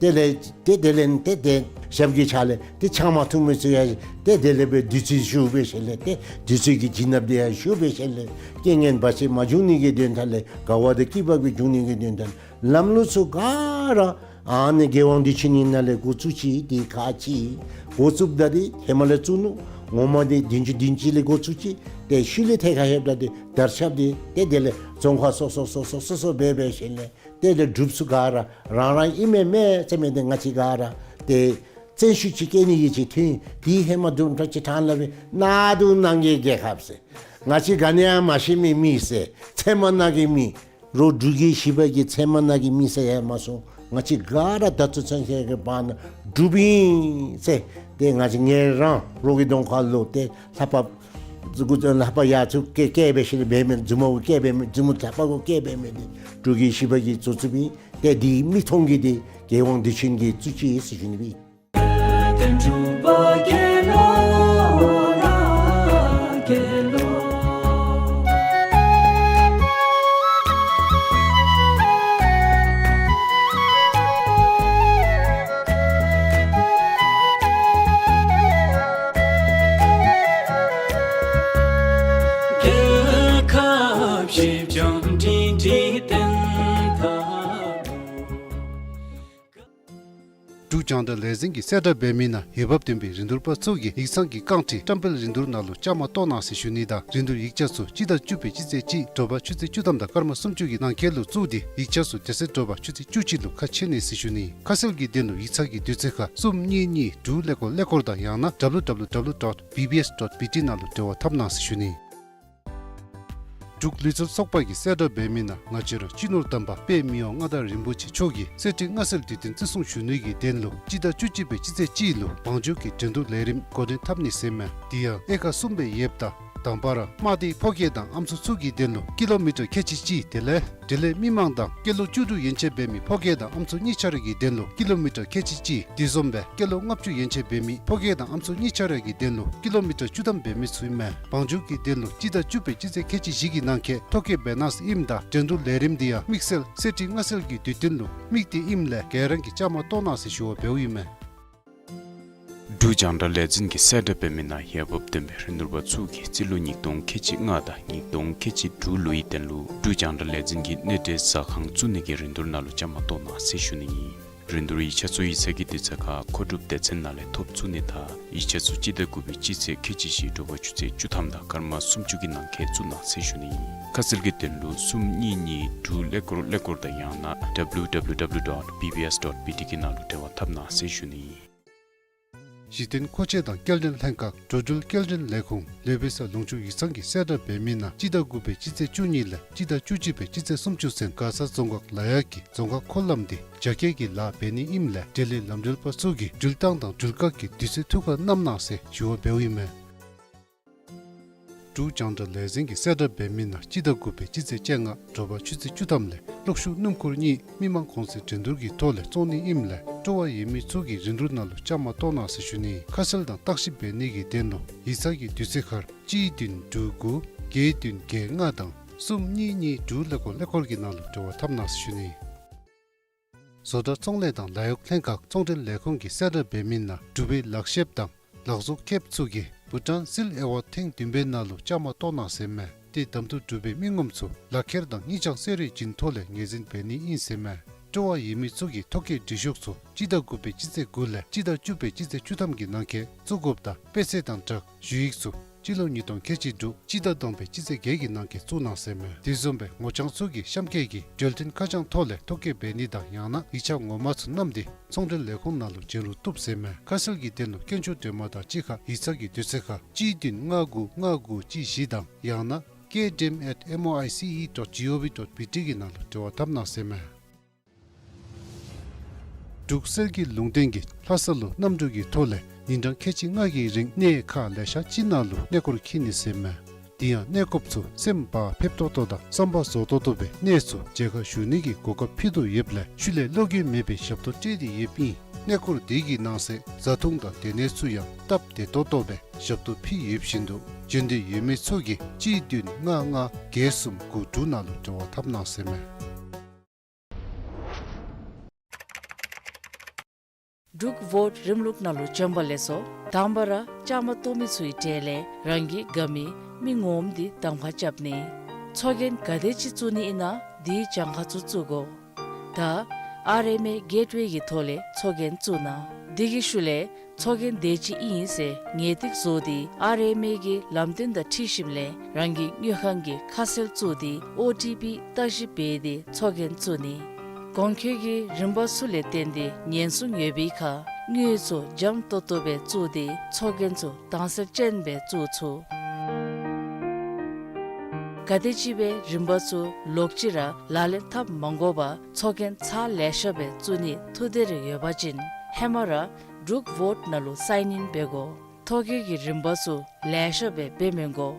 དེ་ལས་ཏེ་དེ་ལས་ཏེ་ཏེ་ཞབས་ཀྱི་ཕྱག་ལས་ཏེ་ཆང་མ་འཐུང་མི་ཚུ་ཡང་ཏེ་དེ་ལས་སྦེ་བདུད་རྩི་ཞུགས་འབད་ཞིནམ་ལས་ཏེ་བདུད་རྩི་གི་བྱིན་རླབས་འདི་ཡང་ཞུགས་འབད་ཞིནམ་ལས་རྐྱེན་ངན་བར་ཆད་མ་འབྱུང་ནི་གི་དོན་དག་ལས་དགའ་བ་དང་སྐྱིད་པ་གི་འབྱུང་ནི་གི་དོན་དག་ལས་ལམ་ལུགས་ཚུ་ག་ར་ཨ་ནི་རྒྱལ་དབང་བདེ་ཆེན་ནང་ལས་འགོ་བཙུགས་ཅི། འདི་ཁག་ཅིག་འགོ་བཙུགསཔ་ད་འདི་ཧེ་མ་ལས་བཙུགས་ནུག། ངོ་མ་འདི་བདུན་ཅུ་བདུན་ཅུ་ལས་འགོ་བཙུགས་ཅི། ཏེ་ཤུལ་ལས་ཐད་ཁར་ལྷོདཔ་ད་འདི་དར་ཁྱབ་འདི་ཏེ་དེ་ལས་རྫོང་ཁག་སོ་སོ་སོ་སོ་སོ་སོ་སྦེ་འབད་ཞིནམ་ལས་ཏེ་དེ་ལས་འབྲུགཔ་ཚུ་ག་ར་རང་རང་ཨིན་མས་མས་ཟེར་མི་འདི་ང་བཅས་ག་ར་ཏེ་ བཙན་ཤུགས་ཅིག་བཀལ་ནི་གི་ཅིག་ཐོན། དེ་ཧེ་མ་དུམ་གྲ་ཅིག་ཐང་ལ་སྦེ་ནཱ་འདུག་ནང་གི་རྒྱལ་ཁབ་ཟེར། ང་བཅས་ག་ནི་ཡང་མ་ཤེས་མི་མི་ཟེར། ཚལ་མ་ནང་གི་མི། རོགས་འབྲུག་གི་ཞི་བ་གི་ཚལ་མ་ནང་གི་མི་ཟེར་ཡང་མ་སོང་། ང་བཅས་ག་ར་ད་ཚུན་ཚོད་ཁྱེད་ཀྱི་བར་ན་འབྲུགཔ་ཨིན་ཟེར། ཏེ་ང་བཅས་ངལ་རངས་རོགས་ཀྱི་གདོང་ཁར་ལོག་སྟེ་ལྷ་པ་ལྷ་པ་ཡ་ཚུ་སྐད་སྐད་འབད་ཞིནམ་ལས་འབད་མི་མཛུབ་མོ་གུ་སྐད་འབད་མི་མཛུབ་མོ་ལྷ་པ་གུ་སྐད་འབད་མི་འདི་འབྲུག་གི་ཞི་བ་གི་བཙུགས་བཙུགསཔ་ཨིན། ཏེ་འདི་མིག་མཐོང་གི་འདི་རྒྱལ་དབང་བདེ་ཆེན་གྱིས་བཙུགས་ཅི་ཟེར་ཞུ་ནི་སྦེ། འབྲུག་རྒྱང་བསྒྲགས་ལས་འཛིན་གྱིས་གསལ་བསྒྲགས་འབད་མི་ནང་འོས་འབབ་ལྡན་པའི་རིན་བསྡུར་པ་ཚུ་གིས་ཡིག་ཚང་གི་རྐང་ཁྲི་བཀྲམ་སྤེལ་རིན་བསྡུར་ནང་ལུ་བཅའ་མར་གཏོགས་གནང་ཟེར་ཞུ་ནི་དང་རིན་བསྡུར་ཡིག་ཆ་ཚུ་སྤྱི་ཟླ་བཅུ་པའི་སྤྱི་ཚེས་གཅིག་དྲོ་པ་ཆུ་ཚོད་བཅུ་ཐམ་དང་སྐར་མ་སུམ་ཅུ་གི་ནང་འཁོད་ལུ་བཙུགས་ཏེ་ཡིག་ཆ་ཚུ་དེ་ཚེ་དྲོ་པ་ཆུ་ཚོད་བཅུ་གཅིག་ལུ་ཁ་ཕྱེ་ནི་ཟེར་ཞུ་ནི། ཁ་གསལ་གྱི་དོན་ལུ་ཡིག་ཚང་གི་དུས་ཚོད་ཁར་གསུམ་གཉིས་གཉིས་དྲུག་ཀླད་ཀོར་ཀླད་ཀོར་དང་ཡང་ན་W W W dot B B S dot B T ནང་ལུ་འབྲེལ་བ་འཐབ་གནང་ཟེར་ཞུ་ནི། འབྲུག་ལུས་རྩལ་ཚོགས་པ་གིས་གསལ་བསྒྲགས་འབད་མི་ནང་ང་བཅས་ར་སྤྱི་ནོར་དམ་པ་དཔལ་མི་དབང་མངའ་བདག་རིན་པོ་ཆེ་མཆོག་གི་གསེར་ཁྲི་མངའ་གསོལ་དུས་སྟོན་བརྩི་སྲུང་ཞུ་ནི་གི་དོན་ལུ་སྤྱི་ཟླ་བཅུ་གཅིག་པའི་སྤྱི་ཚེས་གཅིག་ལུ་བང་མཛོད་ཀྱི་འགྲན་བསྡུར་ལས་རིམ་འགོ་འདྲེན་འཐབ་ནི་ཟེར་མས། དེ་ཡང་དབྱེ་ཁག་གསུམ་སྦེ་ཡོདཔ་ད་དང་པ་ར་དམག་སྡེའི་ཕོ་སྐྱེས་དང་ཨམ་སྲུ་ཚུ་གི་དོན་ལུ་ཀི་ལོ་མི་ཊར་ཁལ་གཅིག་གཅིག་དེ་ལས་འབྲེལ་ཡོད་མི་མང་དང་སྐྱེས་ལོ་བཅུ་དྲུག་ཡན་ཆད་འབད་མི་ཕོ་སྐྱེས་དང་ཨམ་སྲུ་གཉིས་ཆ་ར་གི་དོན་ལུ་ཀི་ལོ་མི་ཊར་ཁལ་གཅིག་གཅིག། དེ་བཟུམ་སྦེ་སྐྱེས་ལོ་ལྔ་བཅུ་ཡན་ཆད་འབད་མི་ཕོ་སྐྱེས་དང་ཨམ་སྲུ་གཉིས་ཆ་ར་གི་དོན་ལུ་ཀི་ལོ་མི་ཊར་བཅུ་ཐམ་འབད་མི་ཚུ་ཨིན་མས། བང་མཛོད་ཀྱི་དོན་ལུ་སྤྱི་ཟླ་བཅུ་པའི་སྤྱི་ཚེས་ཁལ་གཅིག་བཞི་གི་ནང་འཁོད་ཐོ་བཀོད་འབད་གནང་ཟེར་ཨིནམ་ད་འགྲན་བསྡུར་ལས་རིམ་འདི་ཡང་དམིགས་བསལ་གསེར་ཁྲི་མངའ་གསོལ་གྱི་དུས་སྟོན་ལུ་དམིགས་ཏེ་ཨིནམ་ལས་ག་ར་གིས་བཅའ་མར་གཏོགས་གནང་ཟེར་ཞུ་བ་འབདཝ་ཨིན་མས། འབྲུག་རྒྱང་བསྒྲགས་ལས་འཛིན་གྱིས་གསལ་བསྒྲགས་འབད་མི་ནང་འོས་འབབ་ལྡན་པའི་རིན་བསྡུར་པ་ཚུ་གིས་རྩིས་ལོ་ཉིས་སྟོང་ཁལ་གཅིག་ལྔ་དང་ཉིས་སྟོང་ཁལ་གཅིག་དྲུག་ལོའི་དོན་ལུ་འབྲུག་རྒྱང་བསྒྲགས་ལས་འཛིན་གྱི་གནས་འབྲེལ་ཟ་ཁང་བཙུགས་ནི་གི་རིན་བསྡུར་ནང་ལུ་བཅའ་མར་གཏོགས་གནང་ཟེར་ཞུ་ནི་ཨིན། རིན་བསྡུར་ཡིག་ཆ་ཚུ་ཡིག་ཚང་གི་དུས་ཚོད་ཁར་མཁོ་སྒྲུབ་སྡེ་ཚན་ནང་ལས་ཐོབ་ཚུགས་ནི་དང་ཡིག་ཆ་ཚུ་སྤྱི་ཟླ་དགུ་པའི་སྤྱི་ཚེས་ཁལ་གཅིག་བཞི་དྲོ་པ་ཆུ་ཚོད་བཅུ་ཐམ་དང་སྐར་མ་སུམ་ཅུ་གི་ནང་འཁོད་བཙུགས་གནང་ཟེར་ཞུ་ནི་ཨིན། ཁ་གསལ་གྱི་དོན་ལུ་གསུམ་གཉིས་གཉིས་དྲུག་ཀླད་ཀོར་ཀླད་ཀོར་དང་ཡང་ན་W W W dot B B S dot B T གི་ནང་ལུ་འབྲེལ་བ་འཐབ་གནང་ཟེར་ཞུ་ནི་ཨིན། གཞི་རྟེན་མཁོ་ཆས་དང་སྐྱེལ་འདྲེན་ལྷན་ཁག་འགྲོ་འགྲུལ་སྐྱེལ་འདྲེན་ལས་ཁུངས་ལུས་པེ་ས་ལུང་ཕྱོགས་ཡིག་ཚང་གིས་གསལ་བསྒྲགས་འབད་མི་ནང་སྤྱི་ཟླ་དགུ་པའི་སྤྱི་ཚེས་བཅུ་གཉིས་ལས་སྤྱི་ཟླ་བཅུ་གཅིག་པའི་སྤྱི་ཚེས་སུམ་ཅུ་ཚུན་མགར་ས་རྫོང་ཁག་ལ་ཡག་གི་རྫོང་ཁག་འཁོར་ལམ་འདི་རྒྱ་སྐྱེད་ཀྱི་ལཱ་འབད་ནི་ཨིནམ་ལས་འབྲེལ་ཡོད་ལམ་འགྲུལ་པ་ཚུ་གིས་འགྲུལ་ཐངས་དང་འགྲུལ་བཀག་གི་དུས་ཚོད་ཐུགས་ཁར་བསྣམ་གནང་ཟེར་ཞུ་བ་འབདཝ་ཨིན་མས། འབྲུག་རྒྱང་བསྒྲགས་ལས་འཛིན་གྱིས་གསལ་བསྒྲགས་འབད་མི་ནང་སྤྱི་ཟླ་དགུ་པའི་སྤྱི་ཚེས་བཅོ་ལྔ་དྲོ་པ་ཆུ་ཚོད་བཅུ་ཐམ་ལས་གློག་ཤུགས་སྣུམ་འཁོར་གཉིས་མི་མང་གོང་ཚད་འགྲན་བསྡུར་གྱི་ཐོག་ལས་བཙོང་ནི་ཨིནམ་ལས་སྤྲོ་བ་ཡོད་མི་ཚུ་གིས་རིན་བསྡུར་ནང་ལུ་བཅའ་མར་གཏོགས་གནང་ཟེར་ཞུ་ནི། ཁ་གསལ་དང་བརྟག་ཞིབ་འབད་ནི་གི་དོན་ལུ་ཡིག་ཚང་གི་དུས་ཚོད་ཁར་གཅིག་བདུན་དྲུག་དགུ་བརྒྱད་བདུན་བརྒྱད་ལྔ་དང་གསུམ་གཉིས་གཉིས་དྲུག་ཀླད་ཀོར་ཀླད་ཀོར་གྱི་ནང་ལུ་འབྲེལ་བ་འཐབ་གནང་ཟེར་ཞུ་ནི། བཟོ་གྲྭ་ཚོང་ལས་དང་ལཱ་གཡོག་ལྷན་ཁག་ཚོང་འབྲེལ་ལས་ཁུངས་ཀྱིས་གསལ་བསྒྲགས་འབད་མི་ནང་འབྲུག་པའི་ལག་ཤེསཔ་དང་ལག་བཟོ་མཁསཔ་ཚུ་གིས་བྷུ་ཊཱན་སིལ་ཨེ་ཝཱཌ་ཐེངས་བདུན་པའི་ནང་ལུ་བཅའ་མར་གཏོགས་གནང་ཟེར་མས། ཏེ་གདམ་འཐུ་གྲུབ་པའི་མི་ངོམ་ཚུ་ལག་ཁྱེར་དང་སྙིང་བཅངས་གསོལ་རས་བྱིན་ཐོག་ལས་ངོས་འཛིན་འབད་ནི་ཨིན་ཟེར་མས། སྤྲོ་བ་ཡོད་མི་ཚུ་གིས་ཐོ་བཀོད་འབྲི་ཤོག་ཚུ་སྤྱི་ཟླ་དགུ་པའི་སྤྱི་ཚེས་དགུ་ལས་སྤྱི་ཟླ་བཅུ་པའི་སྤྱི་ཚེས་བཅུ་ཐམ་གྱི་ནང་འཁོད་བཙུགས་དགོཔ་དང་དཔེ་ཚད་དང་སྦྲགས་ཞུ་ཡིག་ཚུ་སྤྱི་ལོ་ཉིས་སྟོང་ཁལ་གཅིག་དྲུག་སྤྱི་ཟླ་དང་པའི་སྤྱི་ཚེས་བརྒྱད་ཀྱི་ནང་འཁོད་བཙུགས་གནང་ཟེར་མས། དེ་བཟུམ་སྦེ་ངོ་རྐྱང་ཚུ་གིས་གཤམ་འཁོད་ཀྱི་འབྲེལ་མཐུད་ཁ་བྱང་ཐོག་ལས་ཐོ་བཀོད་འབད་ནི་དང་ཡང་ན་ཡིག་ཆ་ངོ་མ་ཚུ་བསྣམས་ཏེ་ཚོང་འབྲེལ་ལས་ཁུངས་ནང་ལུ་བྱོན་རུང་བཏུབ་ཟེར་མས། ཁ་གསལ་གྱི་དོན་ལུ་སྐྱོན་བརྗོད་འདྲི་མ་དང་གཅིག་ཁར་ཡིག་ཚང་གི་དུས་ཚོད་ཁར་གཅིག་བདུན་ལྔ་དགུ་ལྔ་དགུ་གཅིག་བཞི་དང་ཡང་ན་K D M at M O I C E dot G O V dot B T གི་ནང་ལུ་འབྲེལ་བ་འཐབ་གནང་ཟེར་མས། འབྲུག་གསེར་གྱི་ལུང་བསྟན་གྱིས་ལྷ་ས་ལུ་གནམ་གྲུ་གི་ཐོག་ལས་ཉིན་གྲངས་ཁལ་གཅིག་ལྔ་གི་རིང་གནས་ཁག་ལེ་ཤ་ཅིག་ནང་ལུ་གནས་སྐོར་འཁྱིད་ནི་ཟེར་མས། དེ་ཡང་གནས་སྐོརཔ་ཚུ་སེམས་བག་ཕེབས་ཏོག་ཏོ་དང་བསམ་པ་རྫོགས་ཏོག་ཏོ་སྦེ་གནས་ཚུ་མཇལ་ཁ་ཞུ་ནི་གི་གོ་སྐབས་ཕུལ་དོ་ཡོདཔ་ལས་ཤུལ་ལས་བློ་འགྱོད་མེད་པའི་ཞབས་ཏོག་སྤྲོད་དེ་ཡོདཔ་ཨིན། གནས་སྐོར་འདི་གི་ནང་གསེས་བཟའ་འཐུང་དང་སྡོད་གནས་ཚུ་ཡང་སྟབས་བདེ་ཏོག་ཏོ་སྦེ་ཞབས་ཏོག་ཕུལ་ཡོདཔ་བཞིན་དུ་འབྱོན་འདོད་ཡོད་མི་ཚུ་གིས་གཅིག་བདུན་ལྔ་ལྔ་བརྒྱད་གསུམ་དགུ་དྲུག་ནང་ལུ་འབྲེལ་བ་འཐབ་གནང་ཟེར་མས། འབྲུག་བོཊ་རིམ་ལུགས་ནང་ལུ་བྱོན་པ་ལེགས་སོ། དང་པ་ར་བཅའ་མར་གཏོགས་མི་ཚུའི་གྲས་ལས་རང་གི་དགའ་མི་མི་ངོམ་འདི་གདམ་ཁ་རྐྱབ་ནི། ཚོགས་རྒྱན་ག་དེ་ཅིག་བཙུགས་ནི་ཨིན་ན་དེའི་གྱངས་ཁ་ཚུ་བཙུགས་དགོ། ད་ཨར་ཨེམ་ཨེ་གེཊ་ཝེ་གི་ཐོག་ལས་ཚོགས་རྒྱན་བཙུགས་གནང་། དེ་གི་ཤུལ་ལས་ཚོགས་རྒྱན་དེ་ཅིག་ཨིན་ཟེར་ངེས་ཏིག་བཟོ་སྟེ་ཨར་ཨེམ་ཨེ་གི་ལམ་སྟོན་དང་འཁྲིལ་ཞིནམ་ལས་རང་གི་དངུལ་ཁང་གི་ཁ་གསལ་བཙུགས་ཏེ་ཨོ་ཊི་པི་བརྟག་ཞིབ་འབད་དེ་ཚོགས་རྒྱན་བཙུགས་ནི། གོང་འཁོད་ཀྱི་རིམ་པ་ཚུ་ལས་བརྟེན་ཏེ་ཉེན་སྲུང་ཡོད་པའི་ཁར་ དངུལ་ཚུ་འཇམ་ཏོང་ཏོ་སྦེ་བཙུགས་ཏེ་ཚོགས་རྒྱན་ཚུ་དྭངས་གསལ་ཅན་སྦེ་བཙུགས་ཚུགས། ག་དེམ་ཅིག་སྦེ་རིམ་པ་ཚུ་ལོག་ཅི་ར་ལག་ལེན་འཐབ་མ་དགོ་པར་ཚོགས་རྒྱན་ཚར་ལེ་ཤ་སྦེ་བཙུགས་ནིའི་ཐུགས་འདོད་རེ་ཡོད་པ་ཅིན་ཧེ་མ་ར་འབྲུག་ཝོཊ་ནང་ལུ་སའིན་ཨིན་འབད་དགོ། ཐོ་བཀོད་ཀྱི་རིམ་པ་ཚུ་ལེ་ཤ་སྦེ་འབད་མི་དགོ།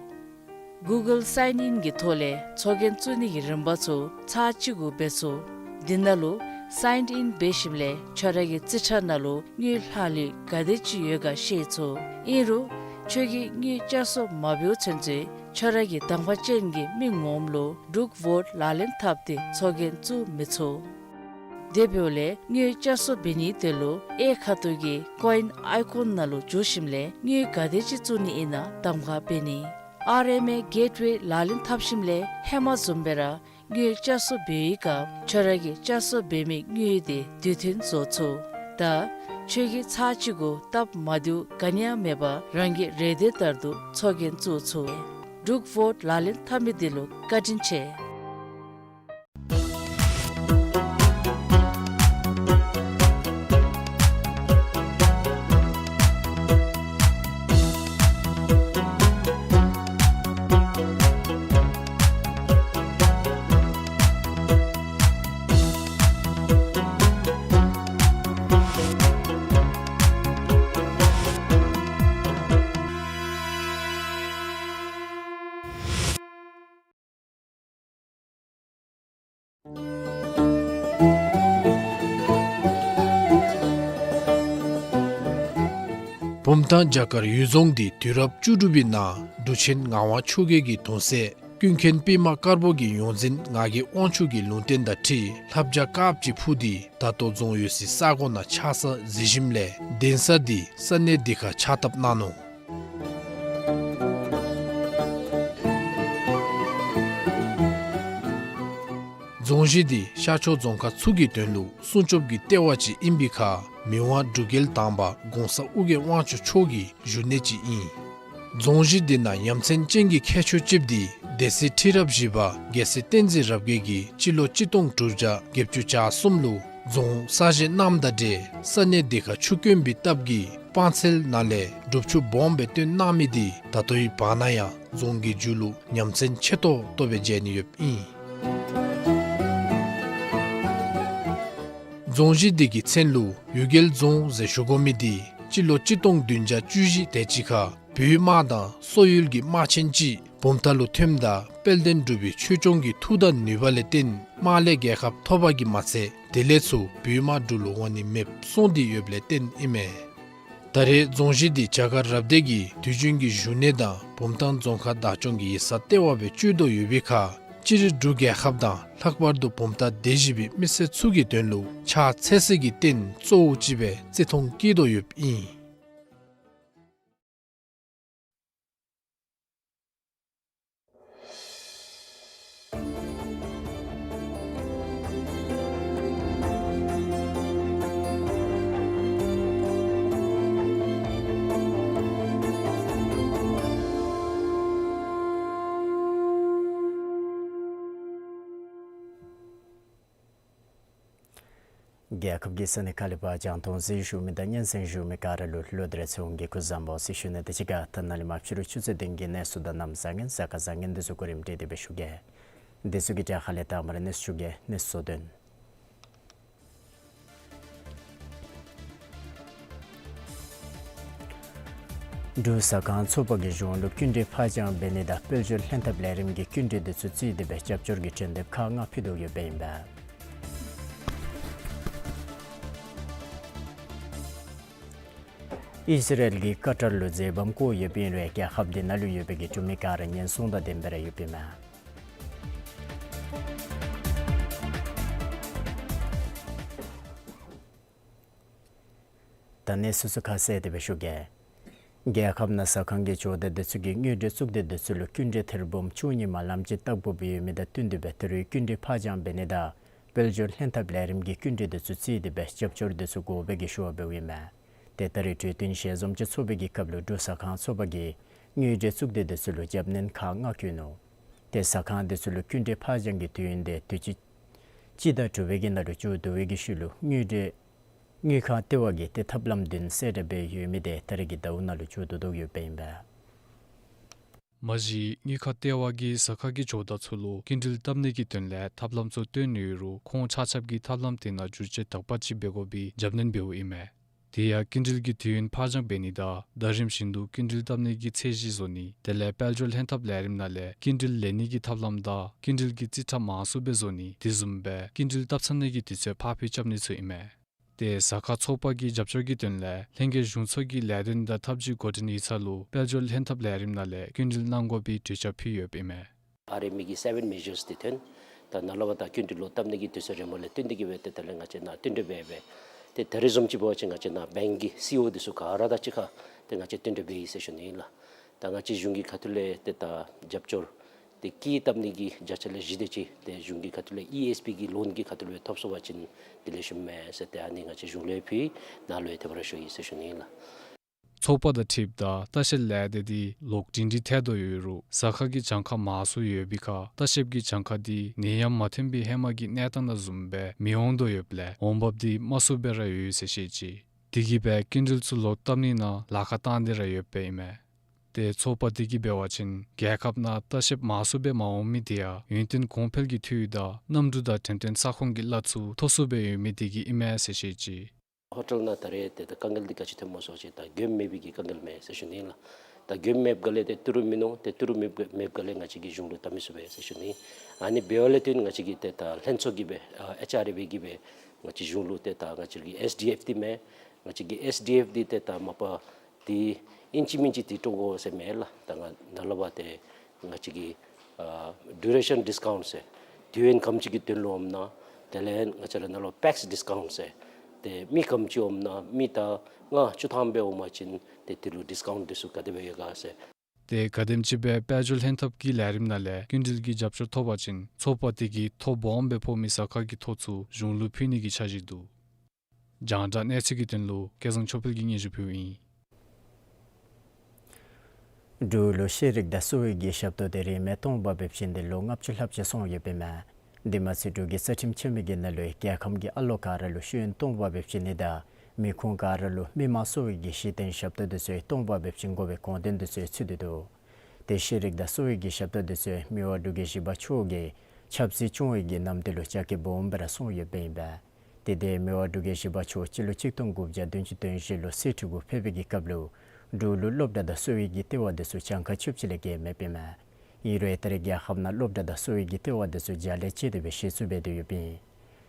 གུ་གཱལ་སའིན་ཨིན་གྱི་ཐོག་ལས་ཚོགས་རྒྱན་བཙུགས་ནི་གི་རིམ་པ་ཚུ་ཚར་གཅིག་གུ་འབད་ཚུགས། འདི་ནང་ལུ་སའིན་ཨིན་འབད་ཞིནམ་ལས་ཁྱོད་ར་གི་རྩིས་ཁྲ་ནང་ལུ་དངུལ་ལྷག་ལུས་ག་དེ་ཅིག་ཡོད་ག་ཤེས་ཚུགས། ཨིན་རུང་ཁྱོད་ཀྱིས་དངུལ་བསྐྱར་གསོ་མ་འབདཝ་ཚུན་ཚོད་ཁྱོད་ར་གི་དང་པ་ཅན་གྱི་མི་ངོམ་ལུ་འབྲུག་ཝོཊ་ལག་ལེན་འཐབ་སྟེ་ཚོགས་རྒྱན་བཙུགས་མི་ཚུགས། དེ་འབདཝ་ལས་དངུལ་བསྐྱར་གསོ་འབད་ནིའི་དོན་ལུ་གཡས་ཁ་ཐུག་གི་ཀོ་ཨིན་ཨའི་ཀོན་ནང་ལུ་འཛུལ་ཞིནམ་ལས་དངུལ་ག་དེ་ཅིག་བཙུགས་ནི་ཨིན་ན་གདམ་ཁ་འབད་ནི། ཨར་ཨེམ་ཨེ་གེཊ་ཝེ་ལག་ལེན་འཐབ་ཞིནམ་ལས་ཧེ་མ་བཟུམ་སྦེ་ར་དངུལ་བསྐྱར་གསོ་འབད་བའི་སྐབས་ཁྱོད་ར་གིས་བསྐྱར་གསོ་འབད་མི་དངུལ་དེ་དུས་མཐུན་བཟོ་ཚུགས། ད་ཁྱོད་ཀྱིས་ཚར་གཅིག་གུ་སྟབས་མ་བདེཝ་ག་ནི་ཡང་མེད་པར་རང་གི་རེ་འདོད་ལྟར་དུ་ཚོགས་རྒྱན་བཙུགས་ཚུགས། འབྲུག་ཝོཊ་ལག་ལེན་འཐབ་མི་འདི་ལུ་བཀའ་དྲིན་ཆེ། བུམ་ཐང་བྱ་དཀར་གཡུལ་རྫོང་འདི་དུས་རབས་བཅུ་དྲུག་པའི་ནང་འབྲུག་ཆེན་ངག་དབང་ཆོས་རྒྱལ་གྱི་གདུང་སྲས་ཀུན་མཁྱེན་པདྨ་དཀར་པོ་གི་ཡོངས་འཛིན་ངག་གི་དབང་ཕྱུག་གི་ལུང་བསྟན་དང་འཁྲིལ་ལྷ་བྱ་དཀརཔོ་ཅིག་འཕུར་ཏེ་ད་ལྟོ་རྫོང་ཡོད་སའི་ས་གོ་ནང་ཆགས་ས་གཟིགས་ཞིནམ་ལས་གདན་ས་འདི་ས་གནས་འདི་ཁར་ཕྱག་བཏབ་གནང་ནུག། རྫོང་གཞི་འདི་ཤར་ཕྱོགས་རྫོང་ཁག་ཚུ་གི་དོན་ལུ་སྲུང་སྐྱོབ་ཀྱི་ལྟེ་བ་ཅིག་ཨིན་པའི་ཁར་མི་དབང་འབྲུག་རྒྱལ་དང་པ་གོང་ས་ཨོ་རྒྱན་དབང་ཕྱུག་མཆོག་གི་བཞུགས་གནས་ཅིག་ཨིན། རྫོང་གཞི་འདི་ནང་ཡ་མཚན་ཅན་གྱི་ཁྱད་ཆོས་ཅིག་འདི་སྡེ་སྲིད་ཁྲི་རབས་བཞི་པ་རྒྱལ་སྲས་བསྟན་འཛིན་རབ་རྒྱས་ཀྱིས་སྤྱི་ལོ་གཅིག་སྟོང་དྲུག་བརྒྱ་བརྒྱད་ཅུ་གྱ་གསུམ་ལུ་རྫོང་གསར་བཞེངས་གནངམ་དང་འབྲེལ་ས་གནས་འདི་ཁར་ཆུ་དཀོན་པའི་སྟབས་ཀྱིས་སྤང་ཚལ་ནང་ལས་སྒྲུབ་ཆུ་སྦོམ་སྦེ་བཏོན་གནང་མི་འདི་ད་ལྟོའི་བར་ན་ཡང་རྫོང་གི་མཇུག་ལུ་ཡ་མཚན་ཆེ་ཏོག་ཏོ་སྦེ་མཇལ་ནི་ཡོདཔ་ཨིན། རྫོང་གཞི་འདི་གི་མཚན་ལུ་གཡུལ་རྒྱལ་རྫོང་ཟེར་ཞུ་དགོ་མི་འདི་སྤྱི་ལོ་གཅིག་སྟོང་བདུན་བརྒྱ་བཅུ་བཞི་དེ་ཅིག་ཁར་བོད་དམག་དང་སོག་ཡུལ་གྱི་དམག་ཆེན་ཅིག་བུམ་ཐང་ལུ་ཐོནམ་ད་དཔལ་ལྡན་འབྲུག་པའི་ཆོས་སྐྱོང་གི་མཐུ་དང་ནུས་པ་ལས་བརྟེན་དམག་ལས་རྒྱལ་ཁ་ཐོབ་པ་གིས་མ་ཚད་དེ་ལས་ཚུར་བོད་དམག་འབྲུག་ལུ་འོང་ནི་མེདཔ་སོང་སྟེ་ཡོདཔ་ལས་བརྟེན་ཨིན་མས། ད་རེས་རྫོང་གཞི་འདི་བྱ་དཀར་རབ་སྡེ་གི་དུས་རྒྱུན་གྱི་བཞུགས་གནས་དང་བུམ་ཐང་རྫོང་ཁག་བདག་སྐྱོང་གི་ཡིག་ཚང་ལྟེ་བ་སྦེ་སྤྱོད་དོ་ཡོད་པའི་ཁར་སྤྱིར་འབྲུག་རྒྱལ་ཁབ་དང་ལྷག་པར་དུ་བུམ་ཐང་སྡེ་བཞི་པའི་མི་སེར་ཚུ་གི་དོན་ལུ་ཕྱག་འཚལ་སའི་རྟེན་གཙོ་བོ་ཅིག་སྦེ་བརྩི་མཐོང་བསྐྱེད་དོ་ཡོདཔ་ཨིན། རྒྱལ་ཁབ་ཀྱི་ས་གནས་ཁག་ལས་ཕར་རྒྱང་མཐོང་གཟིགས་བཞུགས་མི་དང་སྙན་གསན་བཞུགས་མི་ག་ར་ལུ་བློ་གཏད་ཚེ་དབང་གིས་སྐུ་གཟུགས་བཟང་པོ་ཟེར་ཞུ་ནི་དང་གཅིག་ཁར་ད་ནཱ་ལས་མར་ཕྱི་རུ་ཆུ་ཚོད་བདུན་གྱི་གནས་ཚུལ་དང་གནམ་བཟང་ངན་གཟའ་སྐར་བཟང་ངན་འདི་ཚུ་གོ་རིམ་སྒྲིག་སྟེ་སྦེ་ཞུ་གེ། འདི་ཚུ་གི་གྲས་ཁ་ལས་དང་པ་ར་གནས་ཚུལ་ཞུ་གེ། གནས་ཚུལ་དོན། འབྲུག་ཟ་ཁང་ཚོགས་པ་གིས་གཞུང་ལུ་སྐྱིན་འགྲུལ་ཕར་འགྱངས་འབད་ནི་དང་དཔལ་འབྱོར་ལྷན་ཐབས་ལས་རིམ་གྱི་སྐྱིན་འགྲུལ་འདི་ཚུ་བརྩིས་ཏེ་སྦེ་སྐྱབས་བཅོལ་གྱི་གྲོས་འདེབས་ཁག་ལྔ་ཕུལ་དོ་ཡོདཔ་ཨིན་པས། ཨིས་ར་ཨེལ་གྱིས་ཀ་ཏར་ལུ་མཛེས་བམ་བཀོ་ཡོདཔ་ཨིན་རུང་རྒྱལ་ཁབ་འདི་ནང་ལུ་ཡོད་པའི་གི་འབྲུག་མི་ག་ར་ཉེན་སྲུང་དང་ལྡནམ་སྦེ་ར་ཡོདཔ་ཨིན་མས། ད་གནས་ཚུལ་ཚུ་ཁ་གསལ་ཏེ་སྦེ་ཞུ་གེ། རྒྱལ་ཁབ་ནང་ཟ་ཁང་གི་ཇོ་བདག་འདི་ཚུ་གིས་དངུལ་འབྲེལ་གཙུག་སྡེ་འདི་ཚུ་ལུ་སྐྱིན་འགྲུལ་ཐེར་འབུམ་བཅུ་གཉིས་མ་ལམ་ཅིག་བཏབ་དགོཔ་ཡོད་མི་དང་བསྟུན་ཏེ་སྦེ་ད་རུང་སྐྱིན་འགྲུལ་ཕར་འགྱངས་འབད་ནི་དང་དཔལ་འབྱོར་ལྷན་ཐབས་ལས་རིམ་གྱི་སྐྱིན་འགྲུལ་འདི་ཚུ་བརྩིས་ཏེ་སྦེ་སྐྱབས་བཅོལ་འདི་ཚུ་དགོ་པའི་གི་ཞུ་བ་འབདཝ་ཨིན་མས། ཏེ་ད་རེས་གྲོས་བསྟུན་ཞལ་འཛོམས་ཅིག་ཚོགས་པའི་གི་སྐབས་ལུ་འབྲུག་ཟ་ཁང་ཚོགས་པ་གིས་དངུལ་འབྲེལ་གཙུག་སྡེ་འདི་ཚུ་ལུ་རྒྱབ་སྣོན་ཁག་ལྔ་བཀོད་ནུག། ཏེ་ཟ་ཁང་འདི་ཚུ་ལུ་སྐྱིན་འགྲུལ་ཕར་འགྱངས་ཀྱི་དུས་ཡུན་དེ་དུས་ཅི་སྤྱི་ཟླ་དྲུག་པའི་གི་ནང་ལུ་མཇུག་བསྡུ་བའི་གི་ཤུལ་ལུ་དངུལ་འབྲེལ་ དངུལ་ཁང་ལྟེ་བ་གིས་ཏེ་ཐབས་ལམ་བདུན་གསལ་བསྒྲགས་འབད་ཡོད་མི་འདི་ད་རེས་ཀྱི་ཟླཝ་ནང་ལུ་མཇུག་བསྡུ་དོ་ཡོདཔ་ཨིན་པས། མ་གཞི་དངུལ་ཁང་ལྟེ་བ་གིས་ཟ་ཁང་གི་ཇོ་བདག་ཚུ་ལུ་སྐྱིན་འགྲུལ་བཏབ་ནི་གི་དོན་ལས་ཐབས་ལམ་ཚུ་སྟོན་ནི་ཡོད་རུང་ཁོང་ཆ་ཁྱབ་ཀྱིས་ཐབས་ལམ་དེ་ནང་བསྒྱུར་བཅོས་དག་པ་ཅིག་འབད་དགོ་པའི་རྒྱབ་སྣོན་འབདཝ་ཨིན་མས། དེ་ཡང་སྐྱིན་འགྲུལ་གྱི་དུས་ཡུན་ཕར་འགྱངས་འབད་ནི་དང་ཟླ་རིམ་བཞིན་དུ་སྐྱིན་འགྲུལ་བཏབ་ནི་གི་ཚད་གཞི་བཟོ་ནི་དེ་ལས་དཔལ་འབྱོར་ལྷན་ཐབས་ལས་རིམ་ནང་ལས་སྐྱིན་འགྲུལ་ལེན་ནི་གི་ཐབས་ལམ་དང་སྐྱིན་འགྲུལ་གྱི་རྩིས་ཁྲ་མང་སུ་སྦེ་བཟོ་ནི་དེ་བཟུམ་སྦེ་སྐྱིན་འགྲུལ་བཏབ་ཚར་ནི་གི་དུས་ཚོད་ཕར་འཕུལ་རྐྱབ་ནི་ཚུ་ཨིན་མས། ཏེ་ཟ་ཁང་ཚོགས་པ་གི་རྒྱབ་སྐྱོར་གྱི་དོན་ལས་ལྷན་རྒྱས་གཞུང་ཚོགས་ཀྱི་ལས་དོན་དང་ཐབས་ཇུས་འགོ་འདྲེན་ཡིག་ཚང་ལུ་དཔལ་འབྱོར་ལྷན་ཐབས་ལས་རིམ་ནང་ལས་སྐྱིན་འགྲུལ་གནང་དགོ་པའི་གྲོས་འཆར་ཕུལ་ཡོདཔ་ཨིན་མས། ཨར་ཨེམ་ཨེ་གི་སེ་བེན་མེ་ཇརསི་འདི་ཐོན། ད་ནཱ་ལས་ཕར་ད་སྐྱིན་འགྲུལ་ལོག་བཏབ་ནི་གི་དུས་ཚོད་རན་པ་ལས་བརྟེན་ཏེ་གིས་སྦེ་ཏེ་ད་ལས་ང་བཅས་ནཱ་བསྟུན་གྲོས་འབད་འབད། ཏེ་ད་རེས་བཟུམ་ཅིག་འབད་བ་ཅིན་ང་བཅས་ནཱ་བེངཀ་གི་སི་ཨི་ཨོ་འདི་ཚུ་ག་ར་དང་གཅིག་ཁར་ཏེ་ང་བཅས་བསྟུན་གྲོས་འབད་ཡི་ཟེར་ཞུ་ནི་ཨིན་ལགས། ད་ང་བཅས་གཞུང་གི་ཁ་ཐུག་ལས་ཏེ་ད་རྒྱབ་སྐྱོར་ཏེ་ཀི་བཏབ་ནི་གི་བརྒྱ་ཆ་ལས་བཞི་དེ་ཅིག་ཏེ་གཞུང་གི་ཁ་ཐུག་ལས་ཨི་ཨེསི་པི་གི་ལོན་གྱི་ཁ་ཐུག་ལས་ཐོབ་སོང་པ་ཅིན་དེ་ལས་ཞིམ་མས་ཟེར་ཏེ་ཨ་ནི་ང་བཅས་གཞུང་ལུ་ཕུལ་ནཱ་ལུ་ཡང་དེ་སྦེ་ར་ཞུ་ཡི་ཟེར་ཞུ་ནི་ཨིན་ལགས། ཚོགས་པ་དང་འཁྲིལཝ་ད་ལྟ་བཤལ་ལས་སྡེ་འདི་ལོག་སྒྲིང་སྒྲི་ཐལ་དོ་ཡོད་རུང་ཟ་ཁང་གི་གྱངས་ཁ་མང་སུ་ཡོད་པའི་ཁར་ལྟ་བཤལ་པ་གི་གྱངས་ཁ་འདི་ནད་ཡམས་མ་ཐོན་པའི་ཧེ་མ་གི་གནས་སྟངས་དང་བཟུམ་སྦེ་མི་འོང་དོ་ཡོདཔ་ལས་འོང་འབབ་འདི་དམའ་སུ་སྦེ་ར་ཡོད་ཟེར་བཤད་ཅི། དེ་གིས་སྦེ་སྐྱིན་འགྲུལ་ཚུ་ལོག་བཏབ་ནི་ནང་ལཱ་ཁག་བཏང་སྟེ་ར་ཡོདཔ་ཨིན་མས། ཏེ་ཚོགས་པ་དེ་གིས་འབད་བ་ཅིན་རྒྱལ་ཁབ་ནང་ལྟ་བཤལ་པ་མང་སུ་སྦེ་མ་འོང་མི་དེ་ཡང་ཡུན་བརྟན་གོང་འཕེལ་གྱི་འཐུས་དང་གནམ་གྲུ་དང་འགྲེམས་སྟོན་ས་ཁོངས་ཀྱི་གླ་ཚུ་མཐོ་སུ་སྦེ་ཡོད་མི་དེ་གིས་ཨིན་མས་ཟེར་བཤད་ཅི། ཧོ་ཊེལ་ནང་ད་རེས་ཏེ་ད་དཀའ་ངལ་འདི་ག་ཅི་ཐོནམ་སྨོ་ཟེར་བ་ཅིན་ད་མགྱོནམ་མེད་པའི་གི་དཀའ་ངལ་མས་ཟེར་ཞུ་ནི་ལགས། ད་མགྱོནམ་མེདཔ་ག་ལས་ཏེ་ཏི་རུ་མིན་ནུག། ཏེ་ཏི་རུ་མེདཔ་མེདཔ་ག་ལས་ང་བཅས་ཀྱིས་གཞུང་ལུ་བཏབ་མི་ཚུགས་པས་ཟེར་ཞུ་ནི། ཨ་ནི་འབདཝ་ལས་བརྟེན་ང་བཅས་ཀྱིས་ཏེ་ད་ལྷན་ཚོགས་ཀྱིས་སྦེ་ཨ་ཨེཆ་ཨར་ཨེ་སྦེ་གིས་སྦེ་ང་བཅས་གཞུང་ལུ་ཏེ་ད་ང་བཅས་ཀྱི་ཨེསི་ཌི་ཨེཕ་འདི་མས། ང་བཅས་ཀྱི་ཨེསི་ཌི་ཨེཕ་འདི་ཏེ་ད་མ་པ་འདི་ཨིན་ཅི་མིན་ཅི་འདི་སྤྲོད་དགོ་ཟེར་མེན་ལགས། ད་ང་ནཱ་ལས་ཕར་ཏེ་ང་བཅས་ཀྱི་ཨ་ཌུ་རེ་ཤཱན་ཌིསི་ཀའུནཊ་ཟེར་དུས་ཡུན་ག་དེམ་ཅིག་གི་དོན་ལུ་འོངམ་ན་དེ་ལས་ང་བཅས་ར་ནཱ་ལས་ཕར་པེགསི་ཌིསི་ཀའུནཊ་ཟེར་ཏེ་མི་ག་དེམ་ཅིག་འོངམ་ན་མི་ད་ལྔ་བཅུ་ཐམ་སྦེ་འོང་པ་ཅིན་ཏེ་དེ་ལུ་ཌིསི་ཀའུནཊ་འདི་ཚུ་ག་དེ་སྦེ་ཡོད་ག་ཟེར། ཏེ་ག་དེམ་ཅིག་སྦེ་དཔལ་འབྱོར་ལྷན་ཐབས་ཀྱི་ལས་རིམ་ནང་ལས་སྐྱིན་འགྲུལ་གྱི་རྒྱབ་སྐྱོར་ཐོབ་པ་ཅིན་ཚོགས་པ་དེ་གིས་ཐོ་སྦོམ་སྦེ་ཕོག་མི་ཟ་ཁང་གི་ཐོ་ཚུ་གཞུང་ལུ་ཕུལ་ནི་གི་འཆར་གཞི་འདུག། རྒྱང་བསྒྲགས་གནས་ཚུལ་གྱི་དོན་ལུ་སྐལ་བཟང་ཆོས་འཕེལ་གྱིས་སྙན་ཞུ་ཕུལཝ་ཨིན། འབྲུག་ལུ་ཤེས་རིག་དང་གསོ་བའི་གི་ཞབས་ཏོག་འདི་རིན་མེད་སྟོང་པ་སྦེ་བྱིན་ཏེ་ལོ་ལྔ་བཅུ་ལྷགཔ་ཅིག་སོང་ཡོདཔ་ཨིན་མས། དེ་མ་ཚད་འབྲུག་གི་རྩ་ཁྲིམས་ཆེན་མོ་གི་ནང་ལུ་རྒྱལ་ཁམས་ཀྱི་ཨ་ལོ་ག་ར་ལུ་ཤེས་ཡོན་སྟོང་པ་སྦེ་བྱིན་ནི་དང་མི་ཁུངས་ག་ར་ལུ་མི་མང་གསོ་བའི་གི་གཞི་རྟེན་ཞབས་ཏོག་འདི་ཚུ་སྟོང་པ་སྦེ་བྱིན་དགོ་པའི་དགོངས་དོན་འདི་ཚུ་ཚུད་དེ་འདུག། ཏེ་ཤེས་རིག་དང་གསོ་བའི་གི་ཞབས་ཏོག་འདི་ཚུ་མི་དབང་འབྲུག་རྒྱལ་བཞི་པ་མཆོག་གིས་ཆབ་སྲིད་སྐྱོང་བའི་གི་ནམ་དུས་ལུ་རྒྱ་སྐྱེད་སྦོམ་སྦེ་ར་སོང་ཡོདཔ་ཨིན་པས། ཏེ་དེ་མི་དབང་འབྲུག་རྒྱལ་བཞི་པ་མཆོག་སྤྱི་ལོ་གཅིག་སྟོང་དགུ་བརྒྱ་བདུན་ཅུ་དོན་བཞི་ལུ་གསེར་ཁྲི་གུ་ཕེབས་པའི་གི་སྐབས་ལུ་འབྲུག་ལུ་སློབ་གྲྭ་དང་གསོ་བའི་གི་ལྟེ་བ་འདི་ཚུ་གྱངས་ཁ་ཆོདཔ་ཅིག་ལས་བརྒལ་མེདཔ་ཨིན་མས། ཨིན་རུང་ད་རེས་རྒྱལ་ཁབ་ནང་སློབ་གྲྭ་དང་གསོ་བའི་གི་ལྟེ་བ་འདི་ཚུ་རྒྱ་ལས་བཅད་དེ་སྦེ་གཞི་བཙུགས་འབད་དེ་ཡོདཔ་ཨིན།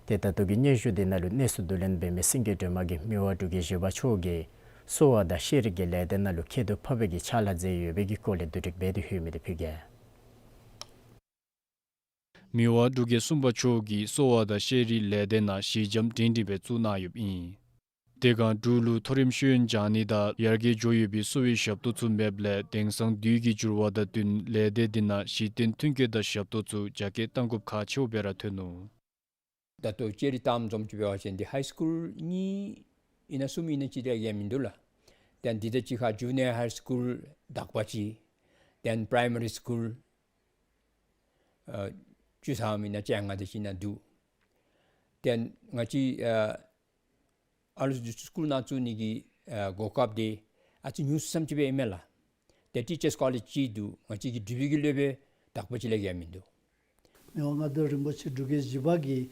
ཏེ་ད་ལྟོ་གི་སྙན་ཞུ་འདི་ནང་ལུ་གནས་ཚུལ་བསྡུ་ལེན་འབད་མི་སེང་གེ་སྒྲོལ་མ་གིས་མི་དབང་འབྲུག་རྒྱལ་བཞི་པ་མཆོག་གིས་གསོ་བ་དང་ཤེས་རིག་གི་ལས་སྡེ་ནང་ལུ་ཁྱད་དུ་འཕགས་པའི་གི་ཕྱག་ལཱ་མཛད་ཡོད་པའི་གི་སྐོར་ལས་བསྡུ་སྒྲིག་འབད་དེ་ཡོད་མི་འདི་ཕུལ་གེ། མི་དབང་འབྲུག་རྒྱལ་གསུམ་པ་མཆོག་གིས་གསོ་བ་དང་ཤེས་རིག་ལས་སྡེ་ནང་གཞི་འགྱམ་སྒྲིང་སྒྲིང་སྦེ་བཙུགས་གནང་ཡོདཔ་ཨིན། དེ་སྒང་འབྲུག་ལུ་མཐོ་རིམ་ཤེས་ཡོན་སྦྱང་ནི་དང་ཡར་རྒྱས་འགྱོ་ཡོད་པའི་གསོ་བའི་ཞབས་ཏོག་ཚུ་མེདཔ་ལས་དེང་སང་དུས་ཀྱི་འགྱུར་བ་དང་བསྟུན་ལས་སྡེ་འདི་ནང་གཞི་རྟེན་མཐུན་རྐྱེན་དང་ཞབས་ཏོག་ཚུ་རྒྱ་སྐྱེད་གཏང་དགོཔ་ཁག་ཆེཝ་སྦེ་ར་ཐོན་ནུག། ད་ལྟོ་ཅིག་ར་བལྟ་བ་བཟུམ་ཅིག་འབད་བ་ཅིན་འདི་ཧའི་སི་ཀུལ་གཉིས་ཨིན་ན་གསུམ་ཨིན་ན་ཅིག་ར་ཡང་མིན་འདུག་ལགས། དེ་ལས་འདི་དང་གཅིག་ཁར་ཇུ་ནི་ཡར་ཧའི་སི་ཀུལ་དག་པ་ཅིག། དེ་ལས་པ་རའི་མ་རི་སི་ཀུལ་ཨ་བཅུ་ཐམ་ཨིན་ན་བཅོ་ལྔ་དེ་ཅིག་ཨིན་ན་འདུག། དེ་ལས་ང་བཅས་ཨ་ཨ་ལུ་ཚུ་སི་ཀུལ་ནང་བཙུགས་ནི་གི་ཨ་གོ་སྐབས་འདི་ཨ་ཙི་ཉུང་སུ་ཙམ་ཅིག་སྦེ་ཨིན་མས་ལགས། ཏེ་ཊི་ཅརསི་ཀོ་ལེཇ་ཅིག་འདུག། ང་བཅས་ཀྱི་འབྲུག་པའི་གི་སློབ་དཔོན་དག་པ་ཅིག་ལས་ཡང་མིན་འདུག། མི་དབང་མངའ་བདག་རིན་པོ་ཆེ་འབྲུག་རྒྱལ་བཞི་པ་གིས་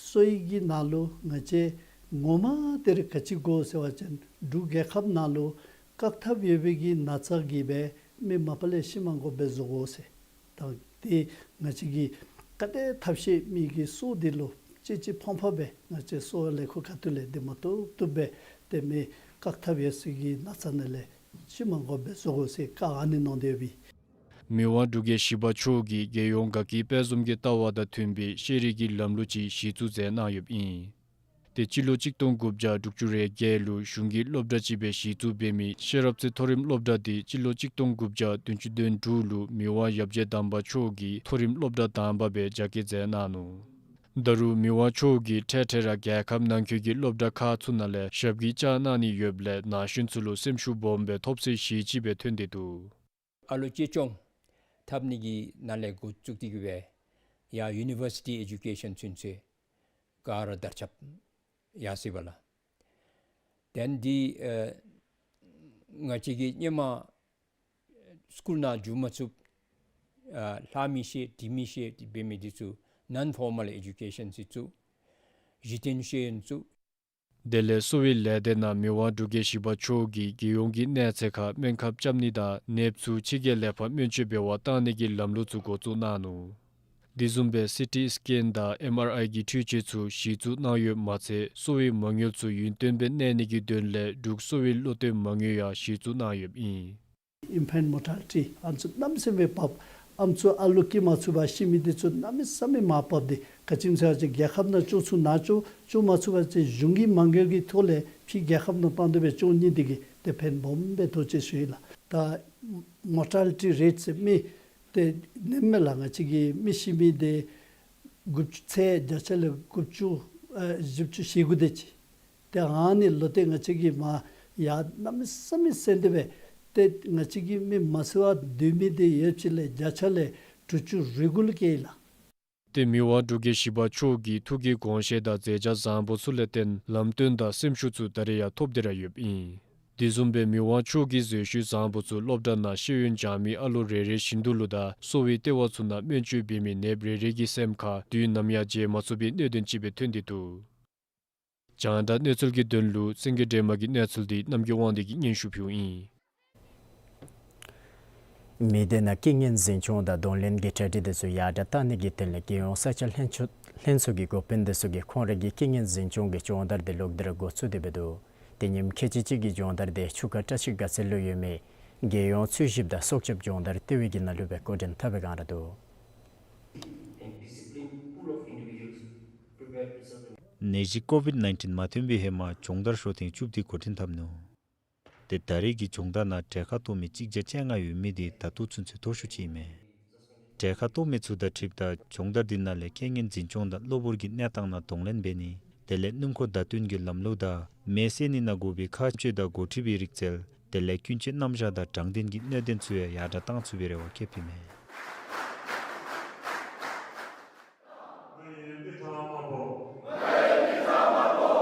གསོ་བའི་གི་ནང་ལུ་ང་བཅས་ངོ་མ་དེ་ར་ག་ཅི་དགོ་ཟེར་བ་ཅིན་འབྲུག་རྒྱལ་ཁབ་ནང་ལུ་བཀག་ཐབས་ཡོད་པའི་གི་ན་ཚ་གིས་སྦེ་མི་མ་པ་ལས་ཤི་མ་དགོཔ་སྦེ་བཟོ་དགོ་ཟེར། ད་དེ་ང་བཅས་ཀྱིས་ག་དེ་ཐབས་ཤེས་མི་གི་སྲོག་འདི་ལུ་ཅིག་ཅིག་ཕངས་ཕངས་སྦེ་ང་བཅས་གསོ་བ་ལས་ཁུངས་ཁ་ཐུག་ལས་འདི་མ་བཏུབ་བཏུབ་སྦེ་ཏེ་མི་བཀག་ཐབས་ཡོད་སའི་གི་ན་ཚ་ནང་ལས་ཤི་མ་དགོཔ་སྦེ་བཟོ་དགོ་ཟེར་བཀའ་ཨ་ནི་གནང་སྟེ་ཡོད་པས། མི་དབང་འབྲུག་རྒྱལ་བཞི་པ་མཆོག་གིས་རྒྱལ་ཡོངས་དགའ་སྐྱིད་དཔལ་འཛོམས་ཀྱི་ལྟ་བ་དང་མཐུན་པའི་ཤེས་རིག་གི་ལམ་ལུགས་ཅིག་གཞི་བཙུགས་མཛད་གནང་ཡོདཔ་ཨིན། དེ་སྤྱི་ལོ་གཅིག་སྟོང་དགུ་བརྒྱ་དྲུག་ཅུ་རེ་བརྒྱད་ལུ་གཞུང་གི་སློབ་གྲྭ་ཅིག་སྦེ་གཞི་བཙུགས་འབད་མི་ཤེས་རབ་རྩེ་མཐོ་རིམ་སློབ་གྲྭ་འདི་སྤྱི་ལོ་གཅིག་སྟོང་དགུ་བརྒྱ་བདུན་ཅུ་དོན་དྲུག་ལུ་མི་དབང་ཡབ་རྗེ་དམ་པ་མཆོག་གིས་མཐོ་རིམ་སློབ་གྲྭ་དང་པ་སྦེ་རྒྱ་སྐྱེད་མཛད་གནང་ནུག། ད་རུང་མི་དབང་མཆོག་གིས་འཕྲལ་འཕྲལ་ར་རྒྱལ་ཁབ་ནང་འཁོད་ཀྱི་སློབ་གྲྭ་ཁག་ཚུ་ནང་ལས་ཞབས་ཀྱིས་བཅགས་གནང་ནི་ཡོདཔ་ལས་ན་གཞོན་ཚུ་ལུ་སེམས་ཤུགས་སྦོམ་སྦེ་ཐོབ་སའི་གཞི་ཅིག་སྦེ་ཐོན་ཏེ་འདུག། ཨ་ལོ་གཅེས་སྐྱོང་འཐབ་ནི་གི་ནང་ལས་འགོ་བཙུགས་ཏེ་གི་སྦེ་ཡར་ཡུ་ནི་བར་སི་ཊི་ཨེ་ཌུ་ཀེ་ཤཱན་ཚུན་ཚོད་ག་ར་དར་ཁྱབ་ཡར་སོ་ཡི་པ་ལགས། དེ་ལས་འདི་ཨ་ང་བཅས་ཀྱི་ཧེ་མ་སི་ཀུལ་ནང་འགྱོ་མ་ཚུགས། ཨ་ལྷག་མི་ཤེས་འབྲི་མི་ཤེས་འདི་འབད་མི་འདི་ཚུ་ནཱོན་ཕོར་མཱལ་ཨེ་ཌུ་ཀེ་ཤཱན་ཟེར་ཚུགས། གཞི་རྟེན་ཤེས་ཡོན་ཚུགས། དེ་ལས་གསོ་བའི་ལས་སྡེ་ནང་མི་དབང་འབྲུག་རྒྱལ་བཞི་པ་མཆོག་གིས་རྒྱལ་ཡོངས་ཀྱི་གནས་ཚད་ཁར་སྨན་ཁབ་རྐྱབ་ནི་དང་ནདཔ་ཚུ་ཕྱི་རྒྱལ་ལས་ཕར་སྨན་བཅོས་འབད་བར་བཏང་ནི་གི་ལམ་ལུགས་ཚུ་འགོ་བཙུགས་གནང་ནུག། དེ་བཟུམ་སྦེ་སི་ཊི་སི་ཀེན་དང་ཨེམ་ཨར་ཨའི་གི་འཕྲུལ་ཆས་ཚུ་གཞི་བཙུགས་གནང་ཡོདཔ་མ་ཚད་གསོ་བའི་མ་དངུལ་ཚུ་ཡུན་བརྟན་སྦེ་གནས་ནི་གི་དོན་ལས་འབྲུག་གསོ་བའི་བློ་གཏད་མ་དངུལ་ཡང་གཞི་བཙུགས་གནང་ཡོདཔ་ཨིན། ཨིན་ཕེནཊ་མོར་ཊ་ལི་ཊི་ཨ་ནི་ཚུ་གནམ་མེད་ས་མེད་འབབ། ཨ་ནི་ཚུ་ཨ་ལོ་སྐྱེ་མ་ཚུགས་པར་ཤི་མི་འདི་ཚུ་གནམ་མེད་ས་མེད་མར་འབབ་སྟེ་ག་ཅི་སྨོ་ཟེར་བ་ཅིན་རྒྱལ་ཁབ་ནང་སྐྱོང་ཚུགས་ན་སྐྱོང་། སྐྱོང་མ་ཚུགས་པ་ཅིན་གཞུང་གི་མ་དངུལ་གྱི་ཐོག་ལས་ཕྱི་རྒྱལ་ཁབ་ནང་བཏང་སྟེ་སྦེ་སྐྱོང་ནི་འདི་གིས་ཏེ་ཕན་སྦོམ་སྦེ་ཐོགས་ཅི་ཟེར་ཞུ་ཡི་ལགས། ད་མོར་ཊ་ལི་ཊི་རེཊ་ཟེར་མི་འདི་ནེམ་མས་ལགས། ང་བཅས་ཀྱི་མི་ཤི་མི་འདི་དགུ་བཅུ་ཚེ་བརྒྱ་ཆ་ལས་དགུ་བཅུ་ཨ་བཞི་བཅུ་ཞེ་དགུ་དེ་ཅིག། ཏེ་ཨ་ནི་ལུ་ཏེ་ང་བཅས་ཀྱིས་མར་ཡར་གནམ་མེད་ས་མེད་སེང་སྟེ་སྦེ་ཏེ་ང་བཅས་ཀྱི་མི་མ་ཚུད་པར་སྡོད་མི་འདི་ཡོདཔ་ཅིག་ལས་བརྒྱ་ཆ་ལས་དྲུག་ཅུ་རེ་དགུ་ལུ་བཀལ་ཡི་ལགས། ཏེ་མི་དབང་འབྲུག་རྒྱལ་བཞི་པ་མཆོག་གི་ཐུགས་ཀྱི་དགོངས་བཞེད་དང་མཛད་བྱ་བཟང་པོ་ཚུ་ལས་བརྟེན་ལམ་སྟོན་དང་སེམས་ཤུགས་ཚུ་ད་རེས་ཡང་ཐོབ་སྟེ་ར་ཡོདཔ་ཨིན། དེ་བཟུམ་སྦེ་མི་དབང་མཆོག་གི་མཛད་ཤུལ་བཟང་པོ་ཚུ་སློབ་གྲྭ་ནང་ཤེས་ཡོན་སྦྱང་མི་ཨ་ལོ་རེ་རེ་བཞིན་དུ་ལུ་དང་གསོ་བའི་ལྟེ་བ་ཚུ་ནང་སྨན་བཅོས་འབད་མི་ནདཔ་རེ་རེ་གི་སེམས་ཁར་དུས་ནམ་ཡང་བརྗེད་མ་ཚུགས་པའི་སྣོད་ལྡན་ཅིག་སྦེ་ཐོན་ཏེ་འདུག། རྒྱང་བསྒྲགས་གནས་ཚུལ་གྱི་དོན་ལུ་སེང་གེ་སྒྲོལ་མ་གི་གནས་ཚུལ་འདི་རྣམ་རྒྱལ་དབང་འདུས་ཀྱིས་སྙན་ཞུ་ཕུལཝ་ཨིན། མི་སྡེ་ནང་རྐྱེན་ངན་འཛིན་སྐྱོང་དང་གདོང་ལེན་གྱི་གྲ་སྒྲིག་འདི་ཚུ་ཡར་དྲག་གཏང་ནི་གི་དོན་ལས་རྒྱལ་ཡོངས་ས་ཆ་ལྷན་ཚོགས་ལྷན་ཚོགས་ཀྱི་འགོ་དཔོན་འདི་ཚུ་གིས་ཁོང་རའི་གི་རྐྱེན་ངན་འཛིན་སྐྱོང་གི་སྦྱོང་བརྡར་འདི་ལོག་སྟེ་ར་འགོ་བཙུགས་ཏེ་འབད་དོ། དེ་ཉིནམ་ཁལ་གཅིག་གཅིག་གི་སྦྱོང་བརྡར་འདི་ཆུ་ཁ་བཀྲ་ཤིས་དགའ་ཚལ་ལུ་ཡོད་མི་རྒྱལ་ཡོངས་འཚོལ་ཞིབ་དང་སྲོག་སྐྱབས་སྦྱོང་བརྡར་ལྟེ་བའི་གི་ནང་ལུ་སྦེ་འགོ་འདྲེན་འཐབ་པའི་བསྒང་ར་འདུག། ནད་གཞི་ཀོ་ཝིཌ་ནའིན་ཊིན་མ་ཐོན་པའི་ཧེ་མ་སྦྱོང་བརྡར་ཤོ་ཐེངས་བཅུ་བདུན་འགོ་འདྲེན་འཐབ་ནུག། ཏེ་ད་རེས་ཀྱི་སྦྱོང་བརྡར་ནང་གྲལ་ཁར་གཏོགས་མི་གཅིག་བརྒྱ་བཅོ་ལྔ་ཡོད་མི་འདི་ད་ལྟོ་ཚུན་ཚོད་མཐོ་ཤོས་ཅིག་ཨིན་མས། གྲལ་ཁར་གཏོགས་མི་ཚུ་དང་འཁྲིལཝ་ད་སྦྱོང་བརྡར་འདི་ནང་ལས་རྐྱེན་ངན་འཛིན་སྐྱོང་དང་གློ་བུར་གྱི་གནས་སྟངས་ནང་གདོང་ལེན་འབད་ནི། དེ་ལས་སྣུམ་འཁོར་བརྡ་སྟོན་གྱི་ལམ་ལུགས་དང་མེ་བསད་ནི་ནང་དགོ་པའི་མཁར་སྤྱོད་དང་འགོ་ཁྲིད་པའི་རིག་རྩལ། དེ་ལས་ཀུན་སྤྱོད་རྣམ་གཞག་དང་དྲང་བདེན་གྱི་གནད་དོན་ཚུ་ཡང་ཡར་དྲག་གཏང་ཚུགས་པའི་རེ་བ་བསྐྱེདཔ་ཨིན་མས།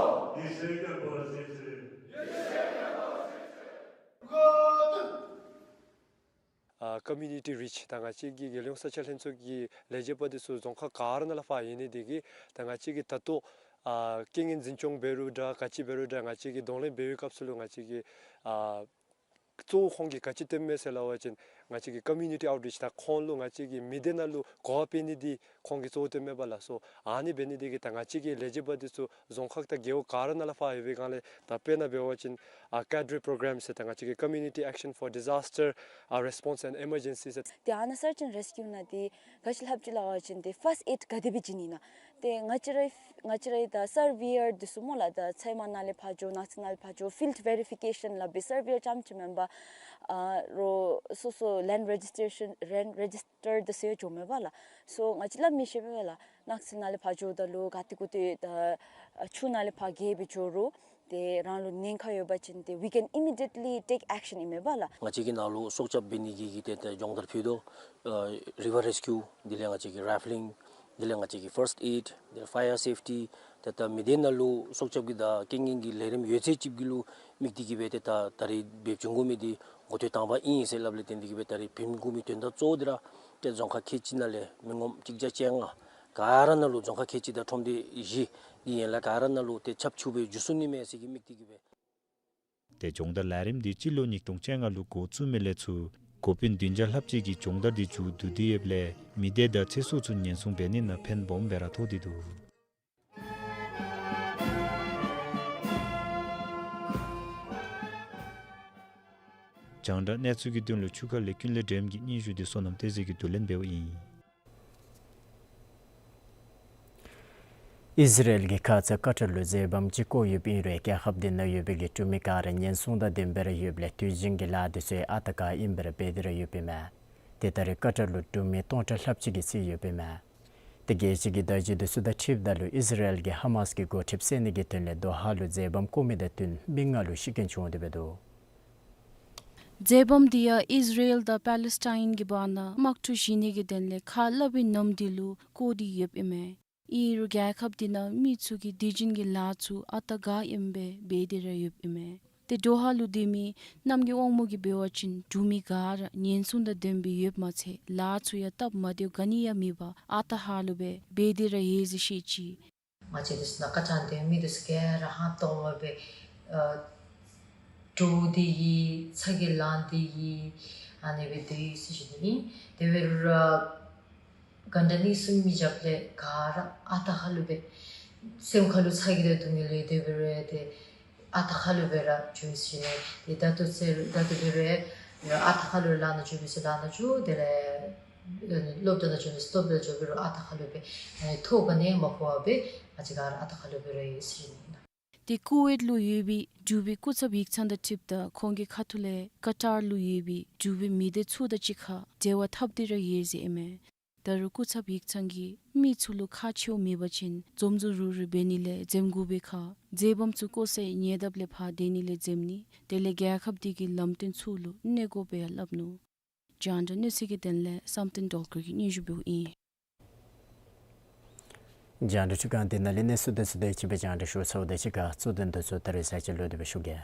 ཨ་ཀོ་མིའུ་ནི་ཊི་རིཆ་ད་ང་བཅས་ཀྱི་རྒྱལ་ཡོངས་ས་ཆ་ལྷན་ཚོགས་ཀྱི་ལས་བྱེད་པ་འདི་ཚུ་རྫོང་ཁག་ག་ར་ནང་ལས་ཕར་ཡོད་ནི་འདི་གིས་ད་ང་བཅས་ཀྱིས་ད་ལྟོ་ཨ་རྐྱེན་ངན་འཛིན་སྐྱོང་འབད་རུང་འདྲ་ག་ཅི་འབད་རུང་འདྲ་ང་བཅས་ཀྱིས་གདོང་ལེན་འབད་བའི་སྐབས་སུ་ལུ་ང་བཅས་ཀྱིས་ཨ་གཙོ་བོ་ཁོང་གིས་ག་ཅི་སྟོནམ་མས་ཟེར་སླབ་པ་ཅིན་ང་བཅས་ཀྱི་ཀོ་མིའུ་ནི་ཊི་ཨའུཊ་རིཆ་ད་ཁོང་ལུ་ང་བཅས་ཀྱིས་མི་སྡེ་ནང་ལུ་གོ་བ་སྤེལ་ནི་འདི་ཁོང་གིས་གཙོ་བོ་སྟོནམ་མས་པ་ལགས། སོ་ཨ་ནི་འབད་ནི་འདི་གིས་ད་ང་བཅས་ཀྱི་ལས་བྱེད་པ་འདི་ཚུ་རྫོང་ཁག་དང་རྒེད་འོག་ག་ར་ནང་ལས་ཕར་ཡོད་པའི་སྒང་ལས་ད་དཔེར་ན་འབད་བ་ཅིན་ཨ་ཀེ་ཌི་རེཊ་པོརོ་གརམ་ཟེར་ད་ང་བཅས་ཀྱི་Community Action for Disaster Response and Emergency ཟེར། ཏེ་ཨ་ནཱ་སར་ཅིན་རེས་ཀིའུ་ནང་འདི་ག་ཅི་སླབ་ཅི་སླབ་པ་ཅིན་ཏེ་ཕརསཊ་ཨེཌ་ག་དེ་སྦེ་བྱིན་ནི་ན། ཏེ་ང་བཅས་ར་ང་བཅས་ར་ད་སར་ཝེ་ཡར་འདི་ཚུ་སྨོ་ལགས། ད་ཚལ་མ་ནང་ལས་ཕར་འགྱོ་ནགས་ཚལ་ནང་ལས་ཕར་འགྱོ་ཕིལཌ་ཝེ་རི་ཕི་ཀེ་ཤཱན་སླབ་པའི་སར་ཝེ་ཡར་རྐྱངམ་ཅིག་མེན་པར་ཨ་རོགས་སོ་སོ་ལེནཌ་རེ་ཇིས་ཊེ་ཤཱན་ལེནཌ་རེ་ཇིས་ཊར་འདི་ཚུ་ཡང་འགྱོཝ་མས་པ་ལགས། སོ་ང་བཅས་སླབ་མི་ཤེས་པས་ལགས། ནགས་ཚལ་ནང་ལས་ཕར་འགྱོཝ་ད་ལུ་ག་ཏེ་གུ་ཏེ་ད་ཆུ་ནང་ལས་ཕར་བརྒལ་སྦེ་འགྱོ་རུང་ཏེ་རང་ལུ་ཉེན་ཁ་ཡོད་པ་ཅིན་ཏེ་we can immediately take action ཨིན་མས་པ་ལགས། ང་བཅས་ཀྱིས་ནཱ་ལུ་སྲོག་སྐྱབས་འབད་ནི་གི་གི་ཏེ་ཏེ་སྦྱོང་བརྡར་ཕུལ་དོ། ཨ་རི་ཝར་རེས་ཀིའུ་དེ་ལས་ང་བཅས་ཀྱི་རེ་ཕི་ལིང་དེ་ལས་ང་བཅས་ཀྱི་ཕརསཊ་ཨེཌ་དེ་ལས་ཕ་ཡར་སེཕ་ཊི་ཏེ་ད་མི་སྡེ་ནང་ལུ་སྲོག་སྐྱབས་ཀྱི་དང་རྐྱེན་ངན་གྱི་ལས་རིམ་ཡོད་ཚད་ཅིག་གི་ལུ་དམིགས་ཏེ་གི་སྦེ་ཏེ་ད་ད་རེས་འབད་བྱུང་དགོ་མི་འདི་འགོ་ཐོག་དང་པ་ཨིན་ཟེར་སླབ་ལས་བརྟེན་ཏེ་གི་སྦེ་ད་རེས་འབད་མི་དགོ་མི་དོན་དག་གཙོ་བོ་འདི་ར་ཏེ་རྫོང་ཁག་ཁལ་གཅིག་ནང་ལས་མི་ངོམ་གཅིག་བརྒྱ་བཅོ་ལྔ་ག་ར་ནང་ལུ་རྫོང་ཁག་ཁལ་གཅིག་དང་ཁྲོམ་སྡེ་བཞི་གི་ཡན་ལག་ག་ར་ནང་ལུ་ཏེ་ཁྱབ་ཆུ་སྦེ་འགྱོ་ཚུགས་ནི་མས་ཟེར་གྱི་དམིགས་ཏེ་གི་སྦེ། ཏེ་སྦྱོང་བརྡར་ལས་རིམ་འདི་སྤྱི་ལོ་ཉིས་སྟོང་བཅོ་ལྔ་ལུ་འགོ་བཙུགས་མི་ལས་ཚུར་འགོ་དཔོན་བདུན་བརྒྱ་ལྷགཔ་ཅིག་གིས་སྦྱོང་བརྡར་འདི་མཇུག་བསྡུ་སྟེ་ཡོདཔ་ལས་མི་སྡེ་དང་ཚེ་སྲོག་ཚུ་ཉེན་སྲུང་འབད་ནི་ནང་ཕན་སྦོམ་སྦེ་ར་ཐོགས་ཏེ་འདུག། རྒྱང་བསྒྲགས་གནས་ཚུལ་གྱི་དོན་ལུ་ཆུ་ཁ་ལས་ཀུན་ལེགས་སྒྲོལམ་གྱིས་སྙན་ཞུ་འདི་བསོད་ནམས་བསྟན་འཛིན་གྱིས་བསྡུ་ལེན་འབདཝ་ཨིན། ཨིས་ར་ཨེལ་གྱི་ཁ་ཙ་ཀ་ཏར་ལུ་མཛད་བམ་ཅིག་བཀོད་ཡོདཔ་ཨིན་རུང་རྒྱལ་ཁབ་དེ་ནང་ཡོད་པའི་གི་འབྲུག་མི་ག་ར་ཉེན་སྲུང་དང་ལྡནམ་སྦེ་ར་ཡོདཔ་ལས་དུས་རྒྱུན་གྱི་ལཱ་འདི་ཚུ་ཡང་ཨ་རྟག་ག་ཨིནམ་སྦེ་ར་འབད་དེ་ར་ཡོདཔ་ཨིན་མས། ཏེ་ད་རེས་ཀ་ཏར་ལུ་འབྲུག་མི་སྟོང་ཕྲག་ལྷགཔ་ཅིག་གི་རྩིས་ཡོདཔ་ཨིན་མས། ཏེ་རྒྱལ་སྤྱི་གི་བརྡ་བརྒྱུད་འདི་ཚུ་དང་འཁྲིལཝ་ད་ལུ་ཨིས་ར་ཨེལ་གྱིས་ཧ་མཱས་ཀྱི་འགོ་ཁྲིདཔ་བསད་ནི་གི་དོན་ལས་དོ་ཧ་ལུ་མཛད་བམ་བཀོད་མི་དང་བསྟུན་མི་ལྔ་ལུ་ཤི་རྐྱེན་བྱུང་སྟེ་འབད་དོ། མཛད་བམ་འདི་ཡང་ཨིས་ར་ཨེལ་དང་པ་ལི་སི་ཊའིན་གྱི་བར་ན་དམག་འཁྲུག་ཞི་ནི་གི་དོན་ལས་ཁ་སླབ་པའི་ནམ་དུས་ལུ་བཀོད་དེ་ཡོདཔ་ཨིན་མས། ཨིན་རུང་རྒྱལ་ཁབ་འདི་ནང་མི་ཚུ་གིས་དེ་བཞིན་གྱི་ལཱ་ཚུ་ཨ་རྟག་ག་ཨིནམ་སྦེ་འབད་དེ་ར་ཡོདཔ་ཨིན་མས། ཏེ་དོ་ཧ་ལུ་སྡོད་མི་གནམ་གྱི་དབང་མོ་གིས་འབད་བ་ཅིན་འབྲུག་མི་ག་ར་ཉེན་སྲུང་དང་ལྡནམ་སྦེ་ཡོདཔ་མ་ཚད་ལཱ་ཚུ་ཡང་སྟབས་མ་བདེཝ་ག་ནི་ཡང་མེད་པར་ཨ་རྟག་ཧ་ལུགས་སྦེ་འབད་དེ་ར་ཡོད་ཟེར་བཤད་ཅི། ང་བཅས་འདི་ཚུ་ནང་ཀ་ཏྲ་སྡོད་མི་འདི་ཚུ་ག་ར་ཧང་སྟོང་པ་སྦེ་ཨ་དྲོ་སྟེ་གིས་ཚ་གྱང་ལང་སྟེ་གིས་ཨ་ནི་སྦེ་སྡོད་ཡི་ཟེར་ཞུ་ནི་ཨིན། དེ་འབད་རུང་ར་ག་འདྲ་ནི་སུ་མི་རྐྱབ་ལས་ག་ར་ཨ་རྟག་ཧ་ལུགས་སྦེ་སེམས་ཁ་ལུ་ཚ་གྱང་དང་སྡུག་བསྔལ་ཡོད། དེ་འབད་རུང་ཏེ་ཨ་རྟག་ཧ་ལུགས་སྦེ་ར་འགྱོ་ཡི་ཟེར་ཞུ་ནི། ཏེ་ད་ལྟོ་ཚེ་ད་ལྟོ་འབད་རུང་ཨ་རྟག་ཧ་ལུགས་ལཱ་ནང་འགྱོ་མི་ཚུ་ལཱ་ནང་འགྱོ། དེ་ལས་སློབ་གྲྭ་ནང་འགྱོ་མི་ཚུ་སློབ་གྲྭ་འགྱོ། འབད་རུང་ཨ་རྟག་ཧ་ལུགས་སྦེ་ཨ་ཐོ་ག་ནི་མ་ཕོག་པར་སྦེ་ང་བཅས་ག་ར་ཨ་རྟག་ཧ་ལུགས་སྦེ་ར་ཡོད་ཟེར་ཞུ་ནི་ཨིན། ཏེ་ཀུ་ཝེཊ་ལུ་ཡོད་པའི་འབྲུག་པའི་སྐུ་ཚབ་ཡིག་ཚང་དང་འཁྲིལཝ་ད་ཁོང་གི་ཁ་ཐུག་ལས་ཀ་ཏར་ལུ་ཡོད་པའི་འབྲུག་པའི་མི་སྡེ་ཚུ་དང་གཅིག་ཁར་འབྲེལ་བ་འཐབ་སྟེ་ར་ཡོད་ཟེར་ཨིན་མས། ད་རུང་སྐུ་ཚབ་ཡིག་ཚང་གིས་མི་ཚུ་ལུ་ཁག་ཆེཝ་མེད་པ་ཅིན་འཛོམས་འཛོམས་རུག་རུག་འབད་ནི་ལས་འཛེམ་དགོ་པའི་ཁར་མཛེས་སྦོམ་ཚུ་བཀོ་སའི་ཉེ་འདབས་ལས་ཕར་སྡོད་ནི་ལས་འཛེམ་ནི། དེ་ལས་རྒྱལ་ཁབ་འདི་གི་ལམ་སྟོན་ཚུ་ལུ་གནས་དགོཔ་སྦེ་ཡང་སླབ་ནུག། རྒྱང་བསྒྲགས་གནས་ཚུལ་གྱི་དོན་ལས་བསམ་གཏན་སྒྲོལ་དཀར་གྱིས་སྙན་ཞུ་འབདཝ་ཨིན། རྒྱང་བསྒྲགས་ཚིག་རྐང་འདི་ནང་ལས་གནས་ཚུལ་དེ་ཚུ་དེ་ཅིག་སྦེ་རྒྱང་བསྒྲགས་ཞུ་ཚརཝ་དང་གཅིག་ཁར་གཙོ་དོན་དེ་ཚུ་ད་རེས་ཚར་གཅིག་ལོག་སྟེ་སྦེ་ཞུ་གེ།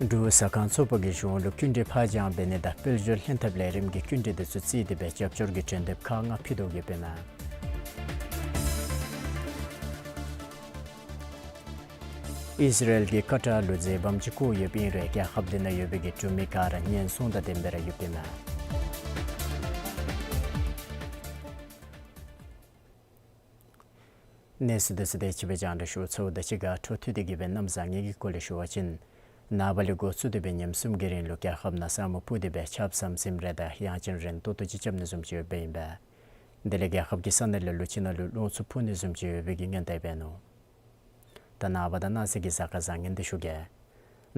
འབྲུག་ཟ་ཁང་ཚོགས་པ་གིས་གཞུང་ལུ་སྐྱིན་འགྲུལ་ཕར་འགྱངས་འབད་ནི་དང་དཔལ་འབྱོར་ལྷན་ཐབས་ལས་རིམ་གྱི་སྐྱིན་འགྲུལ་དེ་ཚུ་བརྩིས་ཏེ་སྦེ་རྒྱབ་སྐྱོར་གྱི་གྲོས་འདེབས་ཁག་ལྔ་ཕུལ་དོ་ཡོདཔ་ཨིན་མས། ཨིས་ར་ཨེལ་གྱིས་ཀ་ཏར་ལུ་མཛེས་སྦོམ་ཅིག་བཀོ་ཡོདཔ་ཨིན་རུང་རྒྱལ་ཁབ་འདི་ནང་ཡོད་པའི་གི་འབྲུག་མི་ག་ར་ཉེན་སྲུང་དང་ལྡནམ་སྦེ་ར་ཡོདཔ་ཨིན་མས། གནས་ཚུལ་དེ་ཚུ་དེ་ཅིག་སྦེ་རྒྱང་བསྒྲགས་ཞུ་ཚརཝ་དང་གཅིག་ཁར་འཕྲོ་མཐུད་དེ་གི་སྦེ་གནམ་བཟང་ངན་གྱི་སྐོར་ལས་ཞུ་བ་ཅིན་ནངས་པ་ལས་འགོ་བཙུགས་ཏེ་སྦེ་ཉིནམ་གསུམ་གྱི་རིང་ལུ་རྒྱལ་ཁབ་ནང་ས་སྨུག་སྤུབས་ཏེ་སྦེ་ཆརཔ་ཟམ་ཟིམ་རེ་དང་དབྱངས་ཅན་རིང་ཏོག་ཏོ་ཅིག་རྐྱབ་ནི་བཟུམ་ཅིག་ཡོདཔ་ཨིན་པས། དེ་ལས་རྒྱལ་ཁབ་ཀྱི་ས་གནས་ལ་ལུ་ཅིག་ནང་ལུ་རླུང་འཚུབ་འཕུ་ནི་བཟུམ་ཅིག་ཡོད་པའི་གི་སྔོན་བརྡ་འབད་ནུག། ད་ནངས་པ་དང་གནངས་ཚེ་གི་གཟའ་སྐར་བཟང་ངན་དེ་ཞུ་གེ།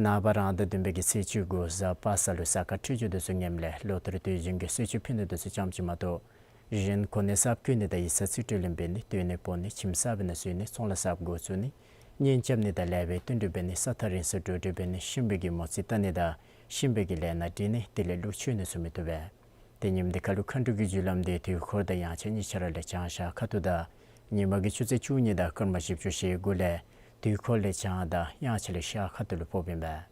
ནངས་པ་རང་ཟླ་བདུན་པའི་གི་ཚེས་བཅུ་དགུ་གཟའ་པ་སངས་ལུ་གཟའ་སྐར་འཕྲོད་སྦྱོར་དེ་ཚུ་ངནམ་ལས་ལོ་ལྟར་དུས་རྒྱུན་གྱི་གསོལ་མཆོད་ཕུལ་ནི་དེ་ཚུ་ཙམ་ཅིག་མ་གཏོགས་གཞན་གོ་གནས་གསརཔ་བསྐོ་ནི་དང་ཡིག་ཚང་རྩིས་སྤྲོད་ལེན་འབད་ནི་སྡོད་གནས་སྤོ་ནི་ཁྱིམ་གསརཔ་ནང་བཞུགས་ནི་ཚོང་ལཱ་གསརཔ་འགོ་བཙུགས་ནི་གཉེན་རྐྱབ་ནི་དང་ལེགས་པའི་བསྟུན་གྲོས་འབད་ནི་ས་ཐག་རིང་སར་འགྲོ་འགྲུལ་འབད་ནི་གཤིན་པོའི་གི་མོ་རྩིས་བལྟ་ནི་དང་གཤིན་པོའི་གི་ལས་སྣ་སྒྲིག་ནི་དེ་ལས་ལུག་མཆོད་ནི་ཚུ་མི་བཏུབ་པས། ཏེ་ཉིནམ་འདི་ཁ་ལུ་མཁའ་འགྲོ་གི་རྒྱུ་ལམ་འདི་དུས་འཁོར་དང་དབྱངས་འཆར་གཉིས་ཆ་ར་ལས་བྱང་ཤར་ཁ་ཐུག་དང་ཉིན་མ་གི་ཆུ་ཚོད་བཅུ་གཉིས་དང་སྐར་མ་བཞི་བཅུ་ཞེ་དགུ་ལས་དུས་འཁོར་ལས་བྱང་དང་དབྱངས་འཆར་ལས་ཤར་ཁ་ཐུག་ལུ་ཕོགཔ་ཨིན་པས།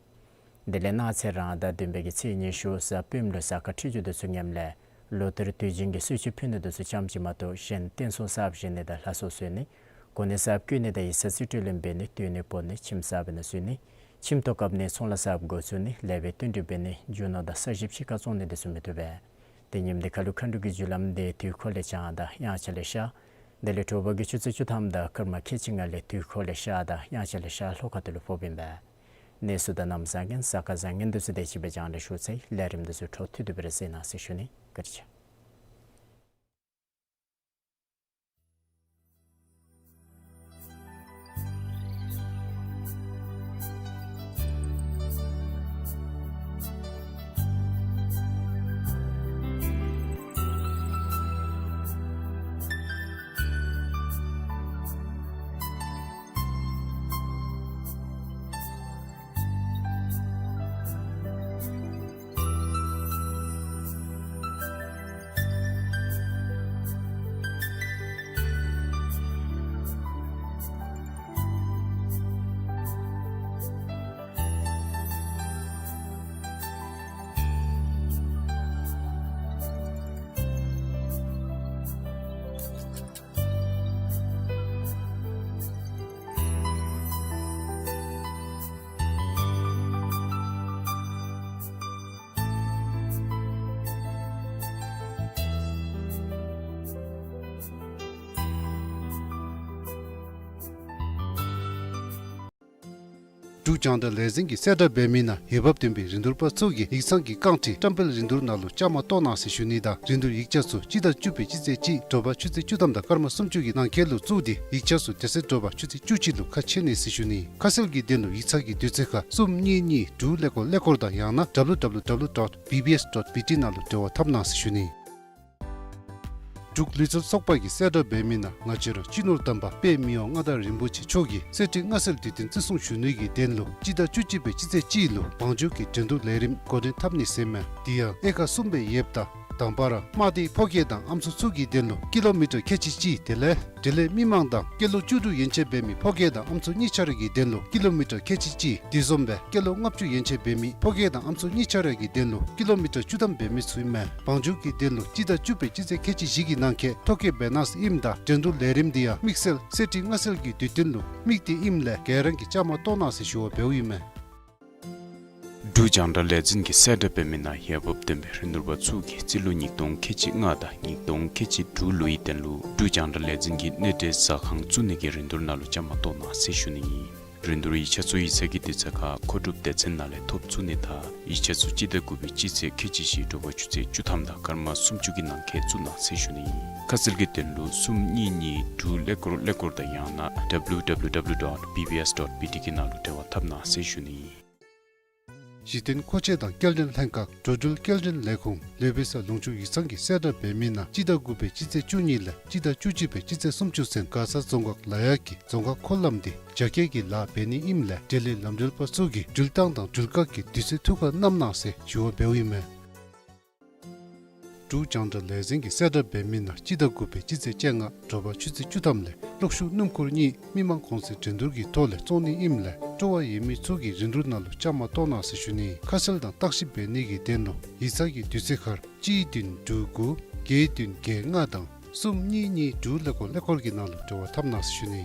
དེ་ལས་གནངས་ཚེ་རང་ཟླ་བདུན་པའི་གི་ཚེས་ཉི་ཤུ་གཟའ་སྤེནམ་ལུ་གཟའ་སྐར་འཕྲོད་སྦྱོར་དེ་ཚུ་ངནམ་ལས་ལོ་ལྟར་དུས་རྒྱུན་གྱི་གསོལ་མཆོད་ཕུལ་ནི་དེ་ཚུ་ཙམ་ཅིག་མ་གཏོགས་གཞན་རྟེན་གསུམ་གསརཔ་བཞེངས་ནི་དང་ལྷ་གསོལ་གསོལ་ནི་གོ་གནས་གསརཔ་བསྐོ་ནི་དང་ཡིག་ཚང་རྩིས་སྤྲོད་ལེན་འབད་ནི་སྡོད་གནས་སྤོ་ནི་ཁྱིམ་གསརཔ་ནང་བཞུགས་ནི་ཁྱིམ་ཐོག་བཀབ་ནི་ཚོང་ལཱ་གསརཔ་འགོ་བཙུགས་ནི་ལེགས་པའི་བསྟུན་གྲོས་འབད་ནི་རྒྱུ་ནོར་དང་ས་ཞབས་ཕྱི་ཁར་བཙོང་ནི་དེ་ཚུ་མི་བཏུབ་པས། ཏེ་ཉིནམ་འདི་ཁ་ལུ་མཁའ་འགྲོ་གི་རྒྱུ་ལམ་འདི་དུས་འཁོར་ལས་བྱང་དང་དབྱངས་འཆར་ལས་ཤར། དེ་ལས་དྲོ་པ་གི་ཆུ་ཚོད་བཅུ་ཐམ་དང་སྐར་མ་ཁལ་གཅིག་ལྔ་ལས་དུས་འཁོར་ལས་ཤར་དང་དབྱངས་འཆར་ལས་ཤར་ལྷོ་ཁ་ཐུག་ལུ་ཕོགཔ་ཨིན་པས། གནས་ཚུལ་དང་གནམ་བཟང་ངན་གཟའ་སྐར་བཟང་ངན་དེ་ཚུ་དེ་ཅིག་སྦེ་རྒྱང་བསྒྲགས་ཞུ་ཚར་ཡི། ལས་རིམ་དེ་ཚུ་འཕྲོ་མཐུད་དེ་སྦེ་ར་གཟིགས་གནང་ཟེར་ཞུ་ནི། བཀའ་དྲིན་ཆེ། འབྲུག་རྒྱང་བསྒྲགས་ལས་འཛིན་གྱིས་གསལ་བསྒྲགས་འབད་མི་ནང་འོས་འབབ་ལྡན་པའི་རིན་བསྡུར་པ་ཚུ་གིས་ཡིག་ཚང་གི་རྐང་ཁྲི་བཀྲམ་སྤེལ་རིན་བསྡུར་ནང་ལུ་བཅའ་མར་གཏོགས་གནང་ཟེར་ཞུ་ནི་དང་རིན་བསྡུར་ཡིག་ཆ་ཚུ་སྤྱི་ཟླ་བཅུ་པའི་སྤྱི་ཚེས་གཅིག་དྲོ་པ་ཆུ་ཚོད་བཅུ་ཐམ་དང་སྐར་མ་སུམ་ཅུ་གི་ནང་འཁོད་ལུ་བཙུགས་ཏེ་ཡིག་ཆ་ཚུ་དེ་ཚེ་དྲོ་པ་ཆུ་ཚོད་བཅུ་གཅིག་ལུ་ཁ་ཕྱེ་ནི་ཟེར་ཞུ་ནི། ཁ་གསལ་གྱི་དོན་ལུ་ཡིག་ཚང་གི་དུས་ཚོད་ཁར་གསུམ་གཉིས་གཉིས་དྲུག་ཀླད་ཀོར་ཀླད་ཀོར་དང་ཡང་ན་W W W dot B B S dot B T ནང་ལུ་འབྲེལ་བ་འཐབ་གནང་ཟེར་ཞུ་ནི། འབྲུག་ལུས་རྩལ་ཚོགས་པ་གིས་གསལ་བསྒྲགས་འབད་མི་ནང་ང་བཅས་ར་སྤྱི་ནོར་དམ་པ་དཔལ་མི་དབང་མངའ་བདག་རིན་པོ་ཆེ་མཆོག་གི་གསེར་ཁྲི་མངའ་གསོལ་དུས་སྟོན་བརྩི་སྲུང་ཞུ་ནི་གི་དོན་ལུ་སྤྱི་ཟླ་བཅུ་གཅིག་པའི་སྤྱི་ཚེས་གཅིག་ལུ་བང་མཛོད་ཀྱི་འགྲན་བསྡུར་ལས་རིམ་འགོ་འདྲེན་འཐབ་ནི་ཟེར་མས། དེ་ཡང་དབྱེ་ཁག་གསུམ་སྦེ་ཡོདཔ་ད་དང་པ་ར་དམག་སྡེའི་ཕོ་སྐྱེས་དང་ཨམ་སྲུ་ཚུ་གི་དོན་ལུ་ཀི་ལོ་མི་ཊར་ཁལ་གཅིག་གཅིག་དེ་ལས་འབྲེལ་ཡོད་མི་མང་དང་སྐྱེས་ལོ་བཅུ་དྲུག་ཡན་ཆད་འབད་མི་ཕོ་སྐྱེས་དང་ཨམ་སྲུ་གཉིས་ཆ་ར་གི་དོན་ལུ་ཀི་ལོ་མི་ཊར་ཁལ་གཅིག་གཅིག། དེ་བཟུམ་སྦེ་སྐྱེས་ལོ་ལྔ་བཅུ་ཡན་ཆད་འབད་མི་ཕོ་སྐྱེས་དང་ཨམ་སྲུ་གཉིས་ཆ་ར་གི་དོན་ལུ་ཀི་ལོ་མི་ཊར་བཅུ་ཐམ་འབད་མི་ཚུ་ཨིན་མས། བང་མཛོད་ཀྱི་དོན་ལུ་སྤྱི་ཟླ་བཅུ་པའི་སྤྱི་ཚེས་ཁལ་གཅིག་བཞི་གི་ནང་འཁོད་ཐོ་བཀོད་འབད་གནང་ཟེར་ཨིནམ་ད་འགྲན་བསྡུར་ལས་རིམ་འདི་ཡང་དམིགས་བསལ་གསེར་ཁྲི་མངའ་གསོལ་གྱི་དུས་སྟོན་ལུ་དམིགས་ཏེ་ཨིནམ་ལས་ག་ར་གིས་བཅའ་མར་གཏོགས་གནང་ཟེར་ཞུ་བ་འབདཝ་ཨིན་མས། འབྲུག་རྒྱང་བསྒྲགས་ལས་འཛིན་གྱིས་གསལ་བསྒྲགས་འབད་མི་ནང་འོས་འབབ་ལྡན་པའི་རིན་བསྡུར་པ་ཚུ་གིས་རྩིས་ལོ་ཉིས་སྟོང་ཁལ་གཅིག་ལྔ་དང་ཉིས་སྟོང་ཁལ་གཅིག་དྲུག་ལོའི་དོན་ལུ་འབྲུག་རྒྱང་བསྒྲགས་ལས་འཛིན་གྱི་གནས་འབྲེལ་ཟ་ཁང་བཙུགས་ནི་གི་རིན་བསྡུར་ནང་ལུ་བཅའ་མར་གཏོགས་གནང་ཟེར་ཞུ་ནི་ཨིན། རིན་བསྡུར་ཡིག་ཆ་ཚུ་ཡིག་ཚང་གི་དུས་ཚོད་ཁར་མཁོ་སྒྲུབ་སྡེ་ཚན་ནང་ལས་ཐོབ་ཚུགས་ནི་དང་ཡིག་ཆ་ཚུ་སྤྱི་ཟླ་དགུ་པའི་སྤྱི་ཚེས་ཁལ་གཅིག་བཞི་དྲོ་པ་ཆུ་ཚོད་བཅུ་ཐམ་དང་སྐར་མ་སུམ་ཅུ་གི་ནང་འཁོད་བཙུགས་གནང་ཟེར་ཞུ་ནི་ཨིན། ཁ་གསལ་གྱི་དོན་ལུ་གསུམ་གཉིས་གཉིས་དྲུག་ཀླད་ཀོར་ཀླད་ཀོར་དང་ཡང་ན་W W W dot B B S dot B T གི་ནང་ལུ་འབྲེལ་བ་འཐབ་གནང་ཟེར་ཞུ་ནི་ཨིན། གཞི་རྟེན་མཁོ་ཆས་དང་སྐྱེལ་འདྲེན་ལྷན་ཁག་འགྲོ་འགྲུལ་སྐྱེལ་འདྲེན་ལས་ཁུངས་ལུས་པའི་ས་ལུང་ཕྱོགས་ཡིག་ཚང་གིས་གསལ་བསྒྲགས་འབད་མི་ནང་སྤྱི་ཟླ་དགུ་པའི་སྤྱི་ཚེས་བཅུ་གཉིས་ལས་སྤྱི་ཟླ་བཅུ་གཅིག་པའི་སྤྱི་ཚེས་སུམ་ཅུ་ཚུན་མགར་ས་རྫོང་ཁག་ལ་ཡག་གི་རྫོང་ཁག་འཁོར་ལམ་འདི་རྒྱ་སྐྱེད་ཀྱི་ལཱ་འབད་ནི་ཨིནམ་ལས་འབྲེལ་ཡོད་ལམ་འགྲུལ་པ་ཚུ་གིས་འགྲུལ་བཏང་དང་འགྲུལ་བཀག་གི་དུས་ཚོད་ཐུགས་ཁར་བསྣམ་གནང་ཟེར་ཞུ་བ་འབདཝ་ཨིན་མས། འབྲུག་རྒྱང་བསྒྲགས་ལས་འཛིན་གྱིས་གསལ་བསྒྲགས་འབད་མི་ནང་སྤྱི་ཟླ་དགུ་པའི་སྤྱི་ཚེས་བཅོ་ལྔ་དྲོ་པ་ཆུ་ཚོད་བཅུ་ཐམ་ལས་གློག་ཤུགས་སྣུམ་འཁོར་གཉིས་མི་མང་གོང་ཚད་འགྲན་བསྡུར་གྱི་ཐོག་ལས་བཙོང་ནི་ཨིནམ་ལས་སྤྲོ་བ་ཡོད་མི་ཚུ་གིས་རིན་བསྡུར་ནང་ལུ་བཅའ་མར་གཏོགས་གནང་ཟེར་ཞུ་ནི། ཁ་གསལ་དང་བརྟག་ཞིབ་འབད་ནི་གི་དོན་ལུ་ཡིག་ཚང་གི་དུས་ཚོད་ཁར་གཅིག་བདུན་དྲུག་དགུ་བརྒྱད་བདུན་བརྒྱད་ལྔ་དང་གསུམ་གཉིས་གཉིས་དྲུག་ཀླད་ཀོར་ཀླད་ཀོར་གྱི་ནང་ལུ་འབྲེལ་བ་འཐབ་གནང་ཟེར་ཞུ་ནི།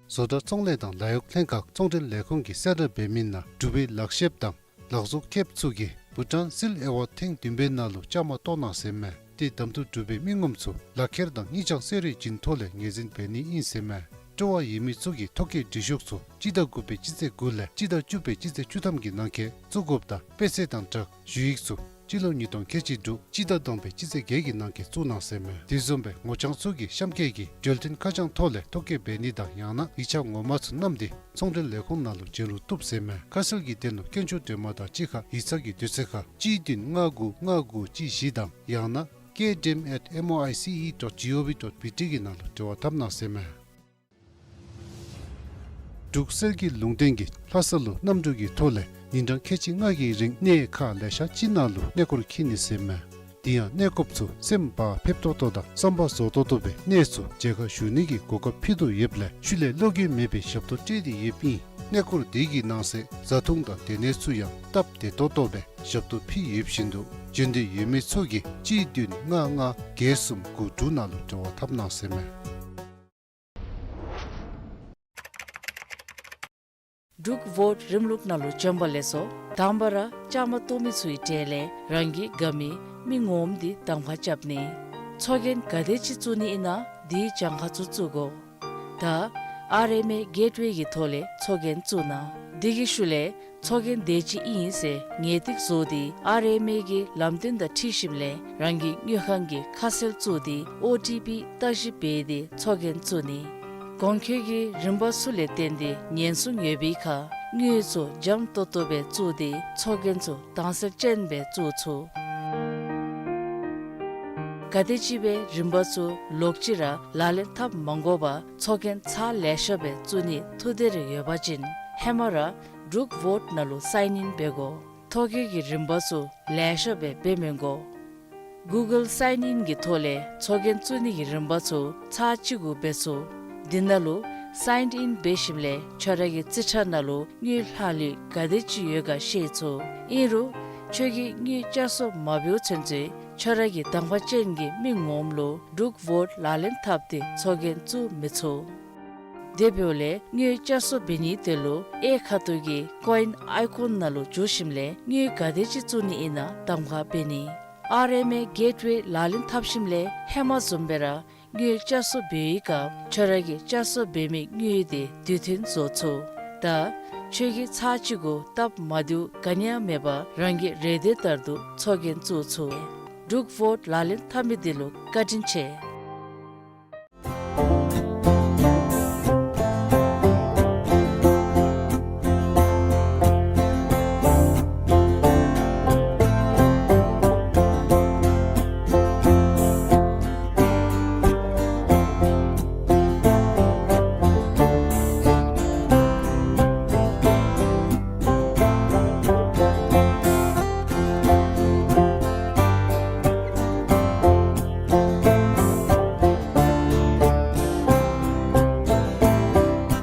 བཟོ་གྲྭ་ཚོང་ལས་དང་ལཱ་གཡོག་ལྷན་ཁག་ཚོང་འབྲེལ་ལས་ཁུངས་ཀྱིས་གསལ་བསྒྲགས་འབད་མི་ནང་འབྲུག་པའི་ལག་ཤེསཔ་དང་ལག་བཟོ་མཁསཔ་ཚུ་གིས་བྷུ་ཊཱན་སིལ་ཨེ་ཝཱཌ་ཐེངས་བདུན་པའི་ནང་ལུ་བཅའ་མར་གཏོགས་གནང་ཟེར་མས། དེ་གདམ་འཐུ་གྲུབ་པའི་མི་ངོམ་ཚུ་ལག་ཁྱེར་དང་སྙན་ལྕགས་གསོལ་རས་བྱིན་ཐོག་ལས་ངོས་འཛིན་འབད་ནི་ཨིན་ཟེར་མས། སྤྲོ་བ་ཡོད་མི་ཚུ་གིས་ཐོ་བཀོད་འབྲི་ཤོག་ཚུ་སྤྱི་ཟླ་དགུ་པའི་སྤྱི་ཚེས་དགུ་ལས་སྤྱི་ཟླ་བཅུ་པའི་སྤྱི་ཚེས་བཅུ་ཐམ་གྱི་ནང་འཁོད་བཙུགས་དགོཔ་དང་དཔེ་ཚད་དང་སྦྲགས་ཞུ་ཡིག་ཚུ་སྤྱི་ལོ་ཉིས་སྟོང་ཁལ་གཅིག་དྲུག་སྤྱི་ཟླ་བདུན་པའི་སྤྱི་ཚེས་བརྒྱད་ཀྱི་ནང་འཁོད་བཙུགས་གནང་ཟེར་མས། དེ་བཟུམ་སྦེ་ངོ་རྐྱང་ཚུ་གིས་གཤམ་འཁོད་ཀྱི་འབྲེལ་མཐུད་ཁ་བྱང་ཐོག་ལས་ཐོ་བཀོད་འབད་ནི་དང་ཡང་ན་ཡིག་ཆ་ངོ་མ་ཚུ་བསྣམས་ཏེ་ཚོང་འབྲེལ་ལས་ཁུངས་ནང་ལུ་བྱོན་རུང་བཏུབ་ཟེར་མས། ཁ་གསལ་གྱི་དོན་ལུ་སྐྱོན་བརྗོད་འདྲི་མ་དང་གཅིག་ཁར་ཡིག་ཚང་གི་དུས་ཚོད་ཁར་གཅིག་བདུན་ལྔ་དགུ་ལྔ་དགུ་གཅིག་བཞི་དང་ཡང་ན་K D M at M O I C E dot G O V dot B T གི་ནང་ལུ་འབྲེལ་བ་འཐབ་གནང་ཟེར་མས། འབྲུག་གསེར་གྱི་ལུང་བསྟན་གྱིས་ལྷ་ས་ལུ་གནམ་གྲུ་གི་ཐོག་ལས་ཉིན་གྲངས་ཁལ་གཅིག་ལྔ་གི་རིང་གནས་ཁག་ལེ་ཤ་ཅིག་ནང་ལུ་གནས་སྐོར་འཁྱིད་ནི་ཟེར་མས། དེ་ཡང་གནས་སྐོརཔ་ཚུ་སེམས་བག་ཕེབས་ཏོག་ཏོ་དང་བསམ་པ་རྫོགས་ཏོག་ཏོ་སྦེ་གནས་ཚུ་མཇལ་ཁ་ཞུ་ནི་གི་གོ་སྐབས་ཕུལ་དོ་ཡོདཔ་ལས་ཤུལ་ལས་བློ་འགྱོད་མེད་པའི་ཞབས་ཏོག་སྤྲོད་དེ་ཡོདཔ་ཨིན། གནས་སྐོར་འདི་གི་ནང་གསེས་བཟའ་འཐུང་དང་སྡོད་གནས་ཚུ་ཡང་སྟབས་བདེ་ཏོག་ཏོ་སྦེ་ཞབས་ཏོག་ཕུལ་ཡོདཔ་བཞིན་དུ་འབྱོན་འདོད་ཡོད་མི་ཚུ་གིས་གཅིག་བདུན་ལྔ་ལྔ་བརྒྱད་གསུམ་དགུ་དྲུག་ནང་ལུ་འབྲེལ་བ་འཐབ་གནང་ཟེར་མས། འབྲུག་བོཊ་རིམ་ལུགས་ནང་ལུ་བྱོན་པ་ལེགས་སོ། དང་པ་ར་བཅའ་མར་གཏོགས་མི་ཚུའི་གྲས་ལས་རང་གིས་དགའ་མི་མི་ངོམ་འདི་གདམ་ཁ་རྐྱབ་ནི། ཚོགས་རྒྱན་ག་དེ་ཅིག་བཙུགས་ནི་ཨིན་ན་དེའི་གྱངས་ཁ་ཚུ་བཙུགས་དགོ། ད་ཨར་ཨེམ་ཨེ་གེཊ་ཝེ་གི་ཐོག་ལས་ཚོགས་རྒྱན་བཙུགས་གནང་། དེ་གི་ཤུལ་ལས་ཚོགས་རྒྱན་དེ་ཅིག་ཨིན་ཟེར་ངེས་ཏིག་བཟོ་སྟེ་ཨར་ཨེམ་ཨེ་གི་ལམ་སྟོན་དང་འཁྲིལ་ཞིནམ་ལས་རང་གི་དངུལ་ཁང་གི་ཁ་གསལ་བཙུགས་ཏེ་ཨོ་ཊི་པི་བརྟག་ཞིབ་འབད་དེ་ཚོགས་རྒྱན་བཙུགས་ནི། གོང་འཁོད་ཀྱི་རིམ་པ་ཚུ་ལས་བརྟེན་ཏེ་ཉེན་སྲུང་ཡོད་པའི་ཁར་དངུལ་ཚུ་འཇམ་ཏོག་ཏོ་སྦེ་བཙུགས་ཏེ་ཚོགས་རྒྱན་ཚུ་དྭངས་གསལ་ཅན་སྦེ་བཙུགས་ཚུགས། ག་དེམ་ཅིག་སྦེ་རིམ་པ་ཚུ་ལོག་ཅི་ར་ལག་ལེན་འཐབ་མ་དགོ་པར་ཚོགས་རྒྱན་ཚར་ལེ་ཤ་སྦེ་བཙུགས་ནི་ཐུགས་འདོད་རེ་ཡོད་པ་ཅིན་ཧེ་མ་ར་འབྲུག་བོཊ་ནང་ལུ་སའིན་ཨིན་འབད་དགོ། ཐོ་བཀོད་ཀྱི་རིམ་པ་ཚུ་ལེ་ཤ་སྦེ་འབད་མི་དགོ། གུ་གཱལ་སའིན་ཨིན་གྱི་ཐོག་ལས་ཚོགས་རྒྱན་བཙུགས་ནི་གི་རིམ་པ་ཚུ་ཚར་གཅིག་གུ་འབད་ཚུགས། འདི་ནང་ལུ་སའིན་ཨིན་འབད་ཞིནམ་ལས་ཁྱོད་ར་གི་རྩིས་ཁྲ་ནང་ལུ་དངུལ་ལྷག་ལུས་ག་དེ་ཅིག་ཡོད་ག་ཤེས་ཚུགས། ཨིན་རུང་ཁྱོད་ཀྱིས་དངུལ་བསྐྱར་གསོ་མ་འབདཝ་ཚུན་ཚོད་ཁྱོད་ར་གི་གདམ་ཁ་ཅན་གྱི་མི་ངོམ་ལུ་འབྲུག་བོཊ་ལག་ལེན་འཐབ་སྟེ་ཚོགས་རྒྱན་བཙུགས་མི་ཚུགས། དེ་འབདཝ་ལས་དངུལ་བསྐྱར་གསོ་འབད་ནིའི་དོན་ལུ་གཡས་ཁ་ཐུག་གི་ཀོ་ཨིན་ཨའི་ཀོན་ནང་ལུ་འཛུལ་ཞིནམ་ལས་དངུལ་ག་དེ་ཅིག་བཙུགས་ནི་ཨིན་ན་གདམ་ཁ་འབད་ནི། ཨར་ཨེམ་ཨེ་གེཊ་ཝེ་ལག་ལེན་འཐབ་ཞིནམ་ལས་ཧེ་མ་བཟུམ་སྦེ་ར་དངུལ་བསྐྱར་གསོ་འབད་བའི་སྐབས་ཁྱོད་ར་གིས་བསྐྱར་གསོ་འབད་མི་དངུལ་དེ་དུས་མཐུན་བཟོ་ཚུགས། ད་ཁྱོད་ཀྱིས་ཚར་གཅིག་གུ་སྟབས་མ་བདེཝ་ག་ནི་ཡང་མེད་པར་རང་གི་རེ་འདོད་ལྟར་དུ་ཚོགས་རྒྱན་བཙུགས་ཚུགས། འབྲུག་བོཊ་ལག་ལེན་འཐབ་མི་འདི་ལུ་བཀའ་དྲིན་ཆེ།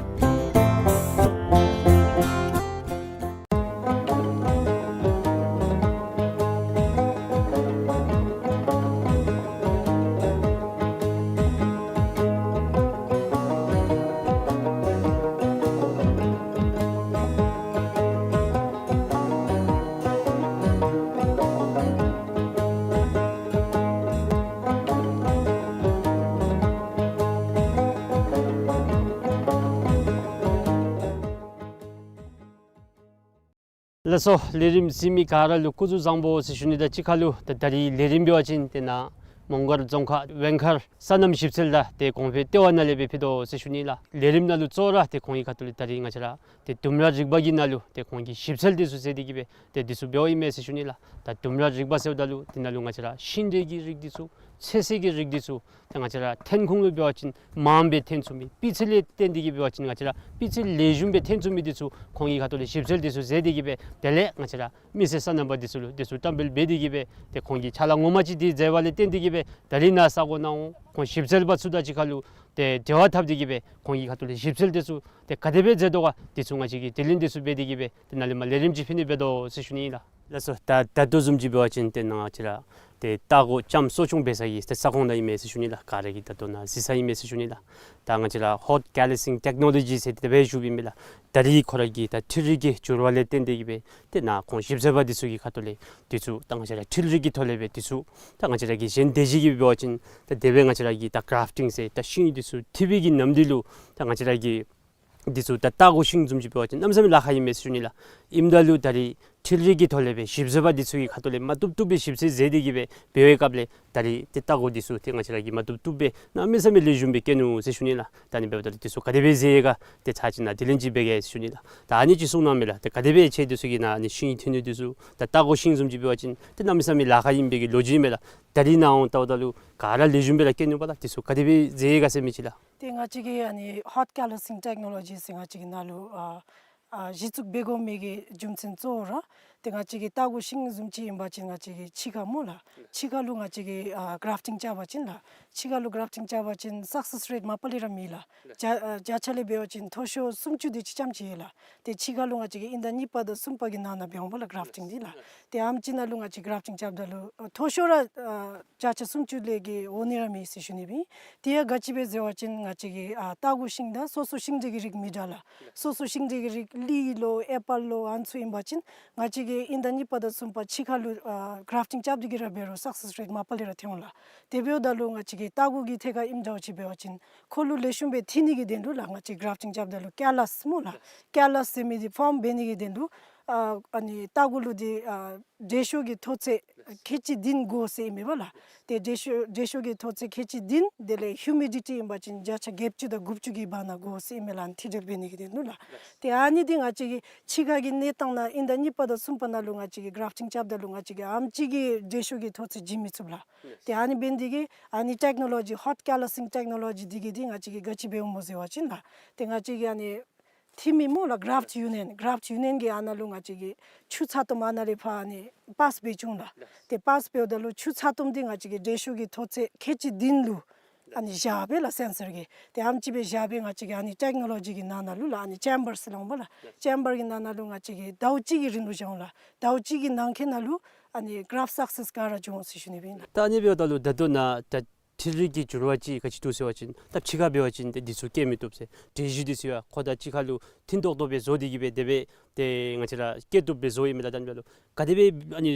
ལགས་སོ། ལས་རིམ་གཟིགས་མི་ག་ར་ལུ་སྐུ་གཟུགས་བཟང་པོ་ཟེར་ཞུ་ནི་དང་གཅིག་ཁར་ལུ་ད་ད་རིས་ལས་རིམ་འབད་བ་ཅིན་ཏེ་ནཱ་མོང་སྒར་རྫོང་ཁག་ཝེང་མཁར་སོ་ནམ་ཞིབ་འཚོལ་དང་ཏེ་གོང་འཕེལ་ལྟེ་བ་ནང་ལས་སྦེ་ཕུལ་དོ་ཟེར་ཞུ་ནི་ལགས། ལས་རིམ་ནང་ལུ་གཙོ་བོ་ར་ཏེ་ཁོང་གི་ཁ་ཐུག་ལས་ད་རིས་ང་བཅས་ར་ཏེ་ལྡུམ་ར་རིག་པ་གི་ནང་ལུ་ཏེ་ཁོང་གིས་ཞིབ་འཚོལ་འདི་ཚུ་མཛད་དེ་གིས་སྦེ་ཏེ་འདི་ཚུ་འབདཝ་ཨིན་མས་ཟེར་ཞུ་ནི་ལགས། ད་ལྡུམ་ར་རིག་པ་ཟེརཝ་ད་ལུ་དེ་ནང་ལུ་ང་བཅས་ར་ཤིང་འབྲས་ཀྱི་རིགས་འདི་ཚུ་ཚོད་བསྲེ་གི་རིགས་འདི་ཚུ་ཏེ་ང་བཅས་ར་ཐོན་ཁུངས་ལུ་འབད་བ་ཅིན་མངམ་སྦེ་ཐོན་ཚུགས་མི། སྤུས་ཚད་ལས་བརྟེན་ཏེ་གིས་འབད་བ་ཅིན་ང་བཅས་ར་སྤུས་ཚད་ལེགས་ཤོམ་སྦེ་ཐོན་ཚུགས་མི་འདི་ཚུ་ཁོང་གི་ཁ་ཐུག་ལས་ཞིབ་འཚོལ་འདི་ཚུ་མཛད་དེ་གིས་སྦེ་དེ་ལས་ང་བཅས་ར་མི་སེར་སོ་ནམ་པ་འདི་ཚུ་ལུ་འདི་ཚུ་བཀྲམ་སྤེལ་འབད་དེ་གིས་སྦེ་ཏེ་ཁོང་གིས་ཕྱག་ལཱ་ངོ་མ་ཅིག་འདི་མཛད་པ་ལས་བརྟེན་ཏེ་གིས་སྦེ་ད་རིས་ནཱ་ས་གོ་ནང་འོང་ཁོང་ཞིབ་འཚོལ་པ་ཚུ་དང་གཅིག་ཁར་ལུ་ཏེ་འབྲེལ་བ་འཐབ་སྟེ་གིས་སྦེ་ཁོང་གི་ཁ་ཐུག་ལས་ཞིབ་འཚོལ་འདི་ཚུ་ཏེ་ག་དེ་སྦེ་མཛད་དོ་ག་འདི་ཚུ་ང་བཅས་ཀྱིས་དྲི་ལན་འདི་ཚུ་འབད་དེ་གིས་སྦེ་ཏེ་ནཱ་ལས་མར་ལས་རིམ་ཅིག་ཕུལ་ནི་འབད་དོ་ཟེར་ཞུ་ནི་ཨིན་ལགས། ལགས་སོ། ད་ད་ལྟོ་བཟུམ་ཅིག་འབད་བ་ཅིན་ཏེ་ནཱ་ང་བཅས་ར་ཏེ་ལྟ་སྒོ་ལྕངམ་གསོ་སྐྱོང་འབད་ས་གི་ཏེ་ས་ཁོངས་ནང་ཨིན་མས་ཟེར་ཞུ་ནི་ལགས། ག་ར་གིས་ད་ལྟོ་ནཱ་གཟིགས་ས་ཨིན་མས་ཟེར་ཞུ་ནི་ལགས། ད་ང་བཅས་ར་ཧོཊ་ཀེ་ལི་སིང་ཊེཀ་ནོ་ལོ་ཇི་ཟེར་དེ་སྦེ་ཞུཝ་ཨིན་མས་ལགས། ད་རིས་ཁོ་ར་གི་ད་འཕྲུལ་རིག་གི་འགྱུར་བ་ལས་བརྟེན་ཏེ་གིས་སྦེ་ཏེ་ནཱ་ཁོང་ཞིབ་འཚོལ་པ་འདི་ཚུ་གི་ཁ་ཐུག་ལས་འདི་ཚུ་ད་ང་བཅས་ར་འཕྲུལ་རིག་གི་ཐོག་ལས་སྦེ་འདི་ཚུ་ད་ང་བཅས་ར་གི་གཞན་སྡེ་བཞི་གིས་འབད་བ་ཅིན་ད་དེ་སྦེ་ང་བཅས་ར་གི་ད་གརཱཕ་ཊིང་ཟེར་ད་ཤིང་འདི་ཚུ་འཐུ་བའི་གི་ནམ་དུས་ལུ་ད་ང་བཅས་ར་གི་འདི་ཚུ་ད་ལྟ་སྒོ་ཤིང་བཟུམ་ཅིག་འབད་བ་ཅིན་གནམ་མེད་ས་མེད་ལཱ་ཁག་ཨིན་མས་ཟེར་ཞུ་ནི་ལགས། ཨིནམ་ད་ལུ་ད་རིས་འཕྲུལ་རིག་གི་ཐོག་ལས་སྦེ་ཞིབ་འཚོལ་པ་འདི་ཚུ་གི་ཁ་ཐུག་ལས་མ་བཏུབ་བཏུབ་སྦེ་ཞིབ་འཚོལ་མཛད་དེ་གིས་སྦེ་འབད་བའི་སྐབས་ལས་ད་རིས་ཏེ་ལྟ་སྒོ་འདི་ཚུ་ཏེ་ང་བཅས་ར་གིས་མ་བཏུབ་བཏུབ་སྦེ་གནམ་མེད་ས་མེད་ལེགས་ཤོམ་སྦེ་བཀལ་ནུག་ཟེར་ཞུ་ནི་ལགས། ད་ཨ་ནི་འབདཝ་ད་ལུ་འདི་ཚུ་ག་དེ་སྦེ་མཛད་ཡི་ག་ཏེ་ཚར་ཅིག་ནཱ་དྲི་ལན་ཅིག་འབད་གེ་ཟེར་ཞུ་ནི་ལགས། ད་ཨ་ནི་ཅིག་གསུང་གནང་མས་ལགས། ཏེ་ག་དེ་སྦེ་ཁྱེད་འདི་ཚུ་གིས་ནཱ་ཨ་ནི་ཤིང་འཐུ་ནི་འདི་ཚུ་ད་ལྟ་སྒོ་ཤིང་བཟུམ་ཅིག་འབད་བ་ཅིན་ཏེ་གནམ་མེད་ས་མེད་ལཱ་ཁག་ཨིན་པའི་གི་ལོ་རྒྱུས་མས་ལགས། ད་རིས་ནཱ་འོང་ལྟཝ་ད་ལུ་ག་ར་ལེགས་ཤོམ་སྦེ་ར་བཀལ་ནུག་པ་ལགས། འདི་ཚུ་ག་དེ་སྦེ་མཛད་ཡི་ག་ཟེར་མི་ཅིག་ལགས། ཏེ་ང་བཅས་ཀྱིས་ཨ་ནི་ཧོཊ་ཀེ་ལི་སིང་ཊེཀ་ནོ་ལོ་ཇི་ཟེར་ང་བཅས་ཀྱི་ནང་ལུ་ཨ་ཨ་གཞི་བཙུགས་འབད་དགོ་མི་གི་རྒྱུ་མཚན་གཙོ་བོ་ར་ཏེ་ང་བཅས་ཀྱི་ལྟ་སྒོ་ཤིང་བཟུམ་ཅིག་ཨིན་པ་ཅིན་ང་བཅས་ཀྱི་ཕྱི་ཁར་སྨོ་ལགས། ཕྱི་ཁར་ལུ་ང་བཅས་ཀྱིས་ཨ་གརཱཕ་ཊིང་རྐྱབ་པ་ཅིན་ལགས། ཕྱི་ཁར་ལུ་གརཱཕ་ཊིང་རྐྱབ་པ་ཅིན་སག་སེསི་རེཊ་མ་པ་ལས་ར་མེད་ལགས། བརྒྱ་ཨ་བརྒྱ་ཆ་ལས་འབད་བ་ཅིན་མཐོ་ཤོས་སུམ་ཅུ་དེ་ཅིག་ཙམ་ཅིག་ཡོད་ལགས། ཏེ་ཕྱི་ཁར་ལུ་ང་བཅས་ཀྱིས་དབྱིན་ཟླ་གཉིས་པ་དང་གསུམ་པ་གི་ནང་ན་འབད་འོང་པ་ལགས་གརཱཕ་ཊིང་འདི་ལགས། ཏེ་ཨ་ནེམ་ཅིག་ནང་ལུ་ང་བཅས་གརཱཕ་ཊིང་རྐྱབ་ད་ལུ་ཨ་མཐོ་ཤོས་ར་ཨ་བརྒྱ་ཆ་སུམ་ཅུ་ལས་བརྒལ་འོང་ནི་ར་མེད་ཟེར་ཞུ་ནི་སྦེ་ཨིན། དེ་ཡང་ག་ཅི་སྦེ་ཟེར་བ་ཅིན་ང་བཅས་ཀྱི་ཨ་ལྟ་སྒོ་ཤིང་ད་སོ་སོ་ཤིང་འབྲས་ཀྱི་རིགས་མི་འདྲ་ལགས། སོ་སོ་ཤིང་འབྲས་ཀྱི་རིགས་ལི་ལོ་ཨེ་པཱལ་ལོ་ཨ་ནི་ཚུ་ཨིན་པ་ཅིན་ང་བཅས་ཀྱིས་དབྱིན་ཟླ་གཉིས་པ་དང་གསུམ་པ་ཕྱི་ཁར་ལུ་ཨ་གརཱཕ་ཊིང་རྐྱབ་སྟེ་གིས་ར་འབད་རུང་སག་སེསི་རེཊ་མ་པ་ལས་ར་ཐོན་འོང་ལགས། དེ་འབདཝ་ད་ལུ་ང་བཅས་ཀྱི་ལྟ་སྒོ་གི་ཐད་ཁར་ཨིནམ་འདྲཝ་ཅིག་འབད་བ་ཅིན་ཁོ་ལུ་ལེགས་ཤོམ་སྦེ་འཐུ་ནི་གི་དོན་ལུ་ལགས་ང་བཅས་གརཱཕ་ཊིང་རྐྱབ་ད་ལུ་ཀེ་ལཱས་སྨོ་ལགས། ཀེ་ལཱས་ཟེར་མི་འདི་ཕོརམ་འབད་ནི་གི་དོན་ལུ་ཨ་ཨ་ནི་ལྟ་སྒོ་ལུ་འདི་ཨ་འབྲས་ཤོག་གི་མཐོ་ཚད་ཁལ་གཅིག་བདུན་དགོ་ཟེར་ཨིན་མས་པ་ལགས། ཏེ་འབྲས་ཤོག་འབྲས་ཤོག་གི་མཐོ་ཚད་ཁལ་གཅིག་བདུན་དེ་ལས་ཧིའུ་མི་ཌི་ཊི་ཨིན་པ་ཅིན་བརྒྱ་ཆ་བརྒྱད་ཅུ་དང་དགུ་བཅུ་གི་བར་ན་དགོ་ཟེར་ཨིན་མས་ལགས། ཨ་ནི་འཐུ་སྦྲེལ་འབད་ནི་གི་དོན་ལུ་ལགས། ཏེ་ཨ་ནི་འདི་ང་བཅས་ཀྱི་ཕྱི་ཁ་གི་གནས་སྟངས་ནང་དབྱིན་ཟླ་གཉིས་པ་དང་གསུམ་པ་ནང་ལུ་ང་བཅས་ཀྱིས་གརཱཕ་ཊིང་རྐྱབ་ད་ལུ་ང་བཅས་ཀྱིས་ཨ་ནེམ་ཅིག་གིས་འབྲས་ཤོག་གི་མཐོ་ཚད་བྱིན་མི་ཚུགས་ལགས། ཏེ་ཨ་ནི་འབད་ནི་འདི་གིས་ཨ་ནི་ཊེཀ་ནོ་ལོ་ཇི་ཧོཊ་ཀེ་ལཱ་སིང་ཊེཀ་ནོ་ལོ་ཇི་འདི་གིས་འདི་ང་བཅས་ཀྱིས་ག་ཅི་འབདཝ་སྨོ་ཟེར་བ་ཅིན་ལགས། ཏེ་ང་བཅས་ཀྱིས་ཨ་ནི་འཐུ་མི་སྨོ་ལགས་གརཱཕཊ་ཡུ་ནི་ཡན་གརཱཕཊ་ཡུ་ནི་ཡན་གྱི་ཨ་ནཱ་ལུ་ང་བཅས་ཀྱིས་ཆུ་ཚ་ཏོམ་ཨ་ནཱ་ལས་ཕར་ཨ་ནི་པཱསི་འབད་བཅུག་ལགས། ཏེ་པཱསི་འབདཝ་ད་ལུ་ཆུ་ཚ་ཏོམ་འདི་ང་བཅས་ཀྱིས་འབྲས་ཤོག་གི་མཐོ་ཚད་ཁལ་གཅིག་བདུན་ལུ་ཨ་ནི་བཞག་སྦེ་ལགས་སེན་སར་གྱིས། ཏེ་ཨ་ནེམ་ཅིག་སྦེ་བཞག་སྦེ་ང་བཅས་ཀྱིས་ཨ་ནི་ཊེཀ་ནོ་ལོ་ཇི་གི་ནང་ན་ལུ་ལགས་ཨ་ནི་ཅེམ་བར་ཟེར་སླབ་འོང་པ་ལགས། ཅེམ་བར་གྱི་ནང་ན་ལུ་ང་བཅས་ཀྱིས་ཟླཝ་གཅིག་གི་རིང་ལུ་བཞག་འོང་ལགས། ཟླཝ་གཅིག་གི་ནང་འཁོད་ནང་ལུ་ཨ་ནི་གརཱཕཊ་སག་སེསི་ག་ར་འབྱུང་འོང་ཟེར་ཞུ་ནི་སྦེ་ཨིན་ལགས། ད་ཨ་ནི་འབདཝ་ད་ལུ་ད་ལྟོ་ནཱ་ད་འཕྲུལ་རིག་གི་འགྱུར་བ་ཅིག་ག་ཅི་འདུག་ཟེར་བ་ཅིན་ད་ཕྱི་ཁར་འབད་བ་ཅིན་ཏེ་འདི་ཚུ་བཀལ་མི་བཏུབ་ཟེར། འབྲས་བཞི་འདི་ཚུ་ཡང་ཁོ་དང་གཅིག་ཁར་ལུ་མཐུན་ཏོག་ཏོ་སྦེ་བཟོ་སྟེ་གིས་སྦེ་དེ་སྦེ་ཏེ་ང་བཅས་ར་བཀལ་བཏུབ་སྦེ་བཟོ་ཡི་མས་ལགས། ད་ཨ་ནི་འབདཝ་ད་ལུ་ག་དེ་སྦེ་ཨ་ནི་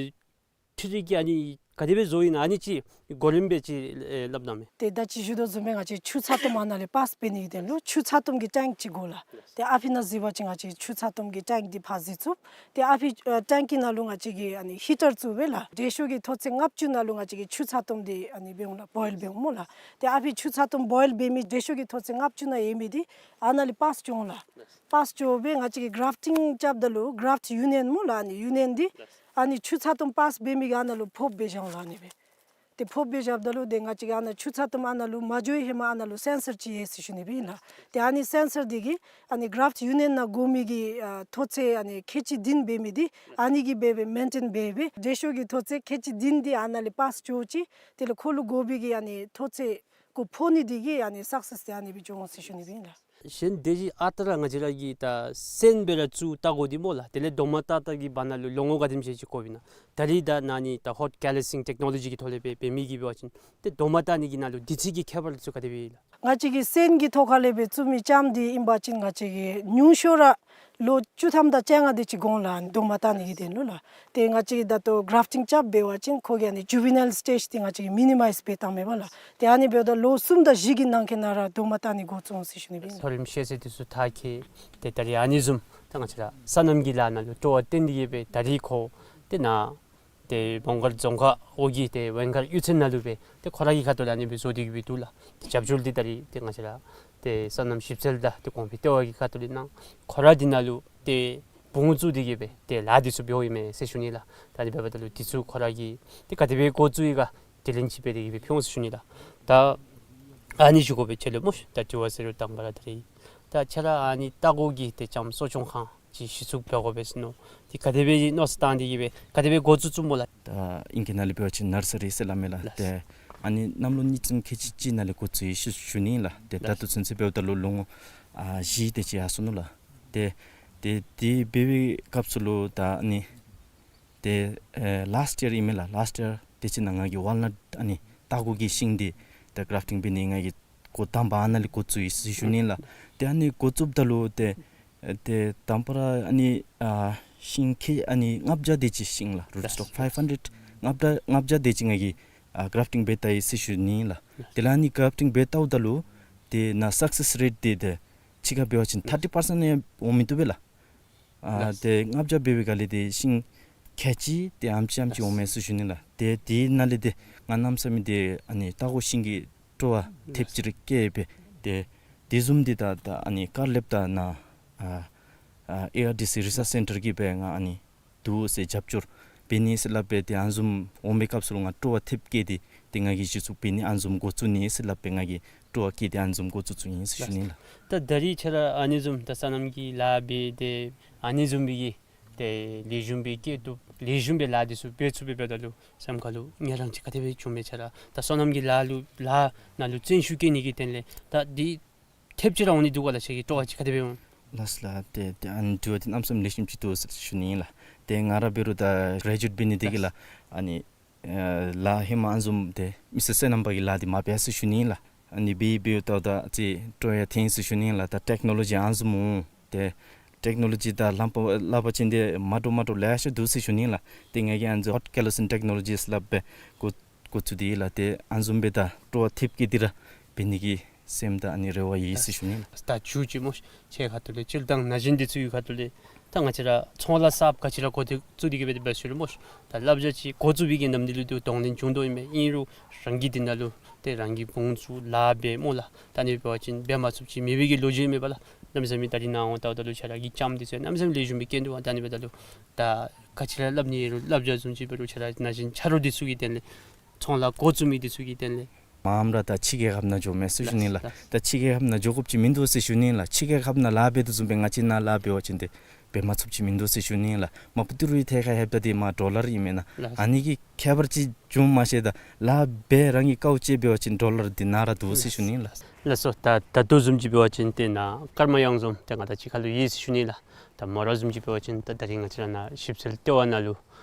འཕྲུལ་རིག་གིས་ཨ་ནི་ག་དེ་སྦེ་བཟོ་ཡི་ན་ཨ་ནི་ཅིག་གོ་རིམ་སྦེ་ཅིག་ཨེ་སླབ་གནང་མས། ཏེ་ད་ཅི་ཞུ་དོ་བཟུམ་སྦེ་ང་བཅས་ཆུ་ཚ་ཏོམ་ཨ་ནཱ་ལས་པཱསི་འབད་ནི་གི་དོན་ལུ་ཆུ་ཚ་ཏོམ་གྱི་ཊེངཀ་ཅིག་དགོ་ལགས། ཏེ་ཨ་ཕི་ནང་གཟིགས་པ་ཅིན་ང་བཅས་ཆུ་ཚ་ཏོམ་གྱི་ཊེངཀ་འདི་ཕར་གཟིགས་ཚུགས། ཏེ་ཨ་ཕི་ཨ་ཊེངཀ་གི་ནང་ལུ་ང་བཅས་ཀྱིས་ཨ་ནི་ཧི་ཊར་བཙུགས་སྦེ་ལགས་འབྲས་ཤོག་གི་མཐོ་ཚད་ལྔ་བཅུ་ནང་ལུ་ང་བཅས་ཀྱིས་ཆུ་ཚ་ཏོམ་འདི་ཨ་ནི་འབད་འོང་ལགས། བོའིལ་འབད་འོང་སྨོ་ལགས། ཏེ་ཨ་ཕི་ཆུ་ཚ་ཏོམ་བོའིལ་འབད་མི་འབྲས་ཤོག་གི་མཐོ་ཚད་ལྔ་བཅུ་ནང་ཡོད་མི་འདི་ཨ་ནཱ་ལས་པཱསི་འགྱོ་འོང་ལགས། པཱསི་འགྱོ་སྦེ་ང་བཅས་ཀྱིས་གརཱཕཊིང་རྐྱབ་ད་ལུ་གརཱཕཊ་ཡུ་ནི་ཡན་སྨོ་ལགས། ཨ་ནི་ཡུ་ནི་ཡན་འདི་ཨ་ནི་ཆུ་ཚ་ཏོམ་པཱསི་འབད་མི་གི་ཨ་ནཱ་ལུ་ཕོགཔ་སྦེ་བཞག་འོང་ལགས་ཨ་ནི་སྦེ། ཏེ་ཕོགཔ་སྦེ་བཞགཔ་ད་ལུ་ཏེ་ང་བཅས་ཀྱིས་ཨ་ནཱ་ཆུ་ཚ་ཏོམ་ཨ་ནཱ་ལུ་མ་འགྱོ་བའི་ཧེ་མ་ཨ་ནཱ་ལུ་སེན་སར་ཅིག་ཡོད་ཟེར་ཞུ་ནི་སྦེ་ཨིན་ལགས། ཏེ་ཨ་ནི་སེན་སར་འདི་གིས་ཨ་ནི་གརཱཕཊ་ཡུ་ནི་ཡན་ནང་དགོ་མི་གི་ཨ་མཐོ་ཚད་ཨ་ནི་ཁལ་གཅིག་བདུན་འབད་མི་འདི་ཨ་ནི་གིས་འབད་སྦེ་མེན་ཊེན་འབད་སྦེ་འབྲས་ཤོག་གི་མཐོ་ཚད་ཁལ་གཅིག་བདུན་འདི་ཨ་ནཱ་ལས་པཱསི་འགྱོ་ཅི། དེ་ལས་ཁོ་ལུ་དགོ་པའི་གི་ཨ་ནི་མཐོ་ཚད་གུ་ཕོག་ནི་འདི་གིས་ཨ་ནི་སག་སེསི་འདི་ཨ་ནི་སྦེ་འགྱོ་འོང་ཟེར་ཞུ་ནི་སྦེ་ཨིན་ལགས། གཞན་སྡེ་བཞི་ཨ་རྟག་ར་ང་བཅས་ར་གི་ད་སོན་སྦེ་ར་བཙུགས་ལྟ་སྒོ་འདི་སྨོ་ལགས། དེ་ལས་རྡོག་མ་ཏག་ཏག་གི་བར་ན་ལུ་ལོ་ངོ་ག་དེམ་ཅིག་ཅིག་དགོཔ་ཨིན་ན། ད་རིས་ད་ནཱ་ནི་ད་ཧོཊ་ཀེ་ལི་སིང་ཊེཀ་ནོ་ལོ་ཇི་གི་ཐོག་ལས་སྦེ་འབད་མི་གིས་འབད་བ་ཅིན་ཏེ་རྡོག་མ་ཏག་ནི་གི་ནང་ལུ་དུས་ཚོད་ཀྱི་ཁྱད་པར་ཚུ་ག་དེ་སྦེ་ཨིན་ལགས། ང་བཅས་ཀྱི་སོན་གྱི་ཐོག་ཁ་ལས་སྦེ་བཙུགས་མི་ལྕམ་འདི་ཨིན་པ་ཅིན་ང་བཅས་ཀྱིས་ཉུང་ཤོས་ར་ལོ་བཅུ་ཐམ་དང་བཅོ་ལྔ་དེ་ཅིག་གོང་ལུ་ཨ་ནི་རྡོག་མ་བཏགས་ནི་གི་དོན་ལུ་ལགས། ཏེ་ང་བཅས་ཀྱིས་ད་ལྟོ་གྲཱཕ་ཊིང་རྐྱབ་འབད་བ་ཅིན་ཁོ་གི་ཨ་ནི་ཇུ་ཝི་ནཱིལ་སི་ཊེཇ་འདི་ང་བཅས་ཀྱིས་མི་ནི་མའིཛ་འབད་བཏངམ་མས་པ་ལགས། ཏེ་ཨ་ནི་འབདཝ་ད་ལོ་གསུམ་དང་བཞི་གི་ནང་འཁོད་ནང་ར་རྡོག་མ་བཏགས་ནི་འགོ་བཙུགས་འོང་ཟེར་ཞུ་ནི་ཨིན། མཐོ་རིམ་ཤེས་ཚད་དེ་ཚུ་མཐར་འཁྱོལ་ཏེ་ད་རིས་ཨ་ནི་བཟུམ་ད་ང་བཅས་ར་སོ་ནམ་གྱི་ལཱ་ནང་ལུ་སྤྲོ་བ་བཏོན་ཏེ་གིས་སྦེ་ད་རིས་ཁོ་ཏེ་ནཱ་ཏེ་བོང་སྒར་རྫོང་ཁག་འོག་གི་ཏེ་ཝེང་སྒར་གཡུས་ཚན་ནང་ལུ་སྦེ་ཏེ་ཁོ་ར་གི་ཁ་ཐུག་ལས་ཨ་ནི་སྦེ་བཟོ་སྟེ་གིས་སྦེ་འདུག་ལགས། ཏེ་རྒྱབ་སྐྱོར་འདི་ད་རིས་ཏེ་ང་བཅས་ར་ཏེ་སོ་ནམ་ཞིབ་འཚོལ་དང་ཏེ་གོང་འཕེལ་ལྟེ་བ་གི་ཁ་ཐུག་ལས་གནང་། ཁོ་ར་འདི་ནང་ལུ་ཏེ་བུ་བཙུགས་ཏེ་གིས་སྦེ་ཏེ་ལཱ་འདི་ཚུ་འབདཝ་ཨིན་མས་ཟེར་ཞུ་ནི་ལགས། ད་ཨ་ནི་འབདཝ་ད་ལུ་འདི་ཚུ་ཁོ་ར་གིས་ཏེ་ག་དེ་སྦེ་འགོ་བཙུགས་ཡི་ག་དྲི་ལན་ཅིག་འབད་དེ་གིས་སྦེ་ཕུལ་འོང་ཟེར་ཞུ་ནི་ལགས། ད་ཨ་ནི་ཞུ་དགོ་པས། ཁྱོད་ལུ་སྨོ་ཤ་ད་དྲི་བ་ཟེར་རུང་དང་པ་ར་ད་རིས་ད་ཁྱོད་ར་ཨ་ནི་ལྟ་སྐོར་གྱི་ཏེ་ལྕམ་གསོ་སྐྱོང་ཁང་ཅིག་གཞི་བཙུགས་འབད་དགོ་པས་ཟེར་མནོ་འདི་ག་དེ་སྦེ་མནོ་བསམ་བཏང་སྟེ་གིས་སྦེ་ག་དེ་སྦེ་འགོ་བཙུགས་བཙུགསཔ་སྨོ་ལགས། ད་ཨིང་སྐད་ནང་ལས་འབད་བ་ཅིན་ནར་སི་རི་ཟེར་སླབ་མས་ལགས། ལགས། ཏེ་ཨ་ནི་གནམ་ལོ་གཉིས་ཙམ་ཁལ་གཅིག་གཅིག་ནང་ལས་འགོ་བཙུགས་ཡི་ཟེར་ཞུ་ནི་ལགས། ཏེ་ད་ལྟོ་ཚུན་ཚོད་འབདཝ་ད་ལུ་ལོ་ངོ་ཨ་བཞི་དེ་ཅིག་ཡར་སོ་ནུག་ལགས། ཏེ་ཏེ་དེ་འབད་བའི་སྐབས་སུ་ལུ་ད་ཨ་ནི་ཏེ་ཨེ་ལཱསཊ་ཡར་ཨིན་མས་ལགས། ལཱསཊ་ཡར་དེ་ཅིག་ནང་ང་གིས་ཝཱལ་ནཊ་ཨ་ནི་ལྟ་སྐོར་གྱི་ཤིང་འདི་ད་གྲཱཕ་ཊིང་འབད་ནི་ང་གིས་འགོ་དང་པ་ཨ་ནཱ་ལས་འགོ་བཙུགས་ཡི་ཟེར་ཞུ་ནི་ལགས། ཏེ་ཨ་ནི་འགོ་བཙུགསཔ་ད་ལུ་ཏེ་ཨེ་ཏེ་དང་པ་ར་ཨ་ནི་ཨ་ཤིང་ཁལ་ཨ་ནི་ལྔ་བརྒྱ་དེ་ཅིག་ཤིང་ལགས། རུཊ་སི་ཊོག་ཕའིབ་ཧན་ཌེཌ་ལྔ་བརྒྱ་ལྔ་བརྒྱ་དེ་ཅིག་ང་གིས་ཨ་གྲཱཕ་ཊིང་འབད་བལྟ་ཡི་ཟེར་ཞུ་ནི་ལགས། དེ་ལས་ཨ་ནི་གྲཱཕ་ཊིང་འབད་བལྟཝ་ད་ལུ་ཏེ་ནཱ་སག་སེསི་རེཊ་འདི་ཏེ་ཕྱི་ཁར་འབད་བ་ཅིན་ཐར་ཊི་པར་སེནཊ་ཡང་འོང་མི་བཏུབ་པས་ལགས། ཨ་ལགས། ཏེ་ལྔ་བརྒྱ་འབད་བའི་སྒང་ལས་ཏེ་ཤིང་ཁལ་གཅིག་ཏེ་ཨེམ་ཅིག་ཨེམ་ཅིག་ལགས། འོང་མས་ཟེར་ཞུ་ནི་ལགས། ཏེ་དེ་ནང་ལས་ཏེ་ང་གནམ་མེད་ས་མེད་ཏེ་ཨ་ནི་ལྟ་སྐོར་ཤིང་གི་སྤྲོ་བ་ཐེབས་ཅིག་ར་སྐྱེས་སྦེ་ཏེ་དེ་བཟུམ་འདི་ད་ད་ཨ་ནི་ཀར་ལེབ་དང་ནཱ་ཨ་ཨ་ཨེ་ཨར་ཌི་སི་རི་སརཆ་སེན་ཊར་གྱིས་སྦེ་ང་ཨ་ནི་འདུག་ཟེར་རྒྱབ་སྐྱོར་འབད་ནི་ཟེར་སླབ་སྦེ་ཏེ་ཨ་ནི་བཟུམ་འོང་པའི་སྐབས་སུ་ལུ་ང་སྤྲོ་བ་ཐེབས་སྐྱེས་ཏེ་ཏེ་ང་གིས་གཞི་བཙུགས་འབད་ནི་ཨ་ནི་བཟུམ་འགོ་བཙུགས་ནི་ཟེར་སླབ་སྦེ་ང་གིས་སྤྲོ་བ་བསྐྱེད་དེ་ཨ་ནི་བཟུམ་འགོ་བཙུགས་བཙུགསཔ་ཨིན་ཟེར་ཞུ་ནི་ལགས། ད་ད་རིས་ཁྱོད་ར་ཨ་ནི་བཟུམ་ད་སོ་ནམ་གྱི་ལཱ་འབད་དེ་ཨ་ནི་བཟུམ་སྦེ་གི་ཏེ་ལེགས་ཤོམ་སྦེ་སྐྱེ་བཏུབ་ལེགས་ཤོམ་སྦེ་ལཱ་འདི་ཚུ་འབད་ཚུགས་པས། འབདཝ་ད་ལུ་སེམས་ཁ་ལུ་ངལ་རངས་ཅིག་ག་དེ་སྦེ་བྱུངམ་མས། ཁྱོད་ར་ད་སོ་ནམ་གྱི་ལཱ་ལུ་ལཱ་ནང་ལུ་བརྩོན་ཤུགས་བསྐྱེད་ནི་གི་དོན་ལས་ད་འདི་ཐེབས་ཅིག་ར་འོང་ནི་འདུག་ག་ལགས། ཁྱོད་ཀྱི་སྤྲོ་བ་ཅིག་ག་དེ་སྦེ་འོང་། ལགས་ལགས། ཏེ་ཏེ་ཨ་ནི་དྲི་བ་འདི་གནམ་མེད་ས་མེད་ལེགས་ཤོམ་ཅིག་འདུག་ཟེར་ཞུ་ནི་ཨིན་ལགས། ཏེ་ང་ར་འབད་རུང་ད་གྲ་ཇུ་ཨེཊ་འབད་ནི་དེ་གིས་ལགས་ཨ་ནི་ཨེ་ལཱ་ཧེ་མ་ཨ་ནི་བཟུམ་ཏེ་མི་སེར་སོ་ནམ་པ་གི་ལཱ་འདི་མ་འབད་ཟེར་ཞུ་ནི་ཨིན་ལགས། ཨ་ནི་འབད་འབདཝ་ད་ད་ཅིག་སྤྲོ་ཡང་ཐོན་ཟེར་ཞུ་ནི་ཨིན་ལགས། ད་ཊེཀ་ནོ་ལོ་ཇི་ཨ་ནི་བཟུམ་འོང་ཏེ་ཊེཀ་ནོ་ལོ་ཇི་དང་ལམ་པ་སླབ་པ་ཅིན་ཏེ་མ་འདྲཝ་མ་འདྲཝ་ལེ་ཤ་འདུག་ཟེར་ཞུ་ནི་ཨིན་ལགས། ཏེ་ང་གིས་ཨ་ནི་ཧོཊ་ཀེ་ལོ་སིན་ཊེཀ་ནོ་ལོ་ཇི་ཟེར་སླབ་སྦེ་འགོ་འགོ་བཙུགས་ཏེ་ཡོད་ལགས། ཏེ་ཨ་ནི་བཟུམ་སྦེ་ད་སྤྲོ་བ་ཐེབས་སྐྱེད་དེ་ར་འབད་ནི་གི་སེམས་དང་ཨ་ནི་རེ་བ་ཡོད་ཟེར་ཞུ་ནི་ལགས། ད་ཆུ་ཅིག་སྨོ་ཁྱོད་ཁ་ཐུག་ལས་སྤྱིར་བཏང་ན་གཞོན་འདི་ཚུ་གི་ཁ་ཐུག་ལས་ད་ང་བཅས་ར་ཚོང་ལཱ་གསརཔ་ག་ཅི་ར་འགོ་འདི་བཙུགས་ཏེ་གིས་སྦེ་འབད་ཟེར་རུང་སྨོ་ད་སླབ་བྱ་ཅིག་འགོ་བཙུགས་པའི་གི་ནམ་དུས་ལུ་ཏེ་གདོང་ལེན་བྱུང་དོ་ཨིན་མས། ཨིན་རུང་རང་གིས་འདི་ནང་ལུ་ཏེ་རང་གི་བུ་བཙུགས་ལཱ་འབད་སྨོ་ལགས། ད་ཨ་ནི་འབད་བ་ཅིན་འབད་མ་ཚུགསཔ་ཅིག་མེད་པའི་གི་ལོ་རྒྱུས་མེད་པ་ལགས། གནམ་མེད་ས་མེད་ད་རིས་ནཱ་འོང་ལྟཝ་ད་ལུ་ཁྱོད་ར་གི་ལྕམ་འདི་ཚུ་གནམ་མེད་ས་མེད་ལེགས་ཤོམ་སྦེ་སྐྱེ་འདུག་པ། ད་ཨ་ནི་འབདཝ་ད་ལུ་ད་ག་ཅི་ར་སླབ་ནི་ཡོད་རུང་སླབ་བྱ་བཟུམ་ཅིག་འབད་རུང་ཁྱོད་ར་ན་གཞོན་ཆ་རོགས་འདི་ཚུ་གི་དོན་ལས་ཚོང་ལཱ་འགོ་བཙུགས་མི་འདི་ཚུ་གི་དོན་ལས་མངམ་ར་ད་ཕྱི་རྒྱལ་ཁབ་ནང་འགྱོ་མས་ཟེར་ཞུ་ནི་ལགས། ལགས། ད་ཕྱི་རྒྱལ་ཁབ་ནང་འགྱོ་དགོཔ་ཅིག་མིན་འདུག་ཟེར་ཞུ་ནི་ལགས། ཕྱི་རྒྱལ་ཁབ་ནང་ལཱ་འབད་དོ་བཟུམ་སྦེ་ང་བཅས་ནཱ་ལཱ་འབད་བ་ཅིན་ཏེ་འབད་མ་ཚུགསཔ་ཅིག་མིན་འདུག་ཟེར་ཞུ་ནི་ལགས། མ་པ་ཏི་རུའི་ཐད་ཁར་ལྷོདཔ་ད་འདི་མར་ཌོ་ལར་ཨིན་མེན་ན། ལགས། ཨ་ནི་གི་ཁྱད་པར་ཅིག་བྱུངམ་མ་ཤེས། ད་ལཱ་འབད་རང་གི་དཀའཝ་སྤྱད་འབད་བ་ཅིན་ཌོ་ལར་འདི་ནཱ་ར་འདུག་ཟེར་ཞུ་ནི་ལགས། ལགས་སོ། ད་ད་ལྟོ་བཟུམ་ཅིག་འབད་བ་ཅིན་ཏེ་ནཱ་ཀརྨ་གཡང་འཛོམས་ཏེ་ང་དང་གཅིག་ཁར་ལུ་ཡོད་ཟེར་ཞུ་ནི་ལགས། ད་མོ་ར་བཟུམ་ཅིག་འབད་བ་ཅིན་ད་ད་རིས་ང་བཅས་ར་ནཱ་ཞིབ་འཚོལ་ལྟེ་བ་ནང་ལུ་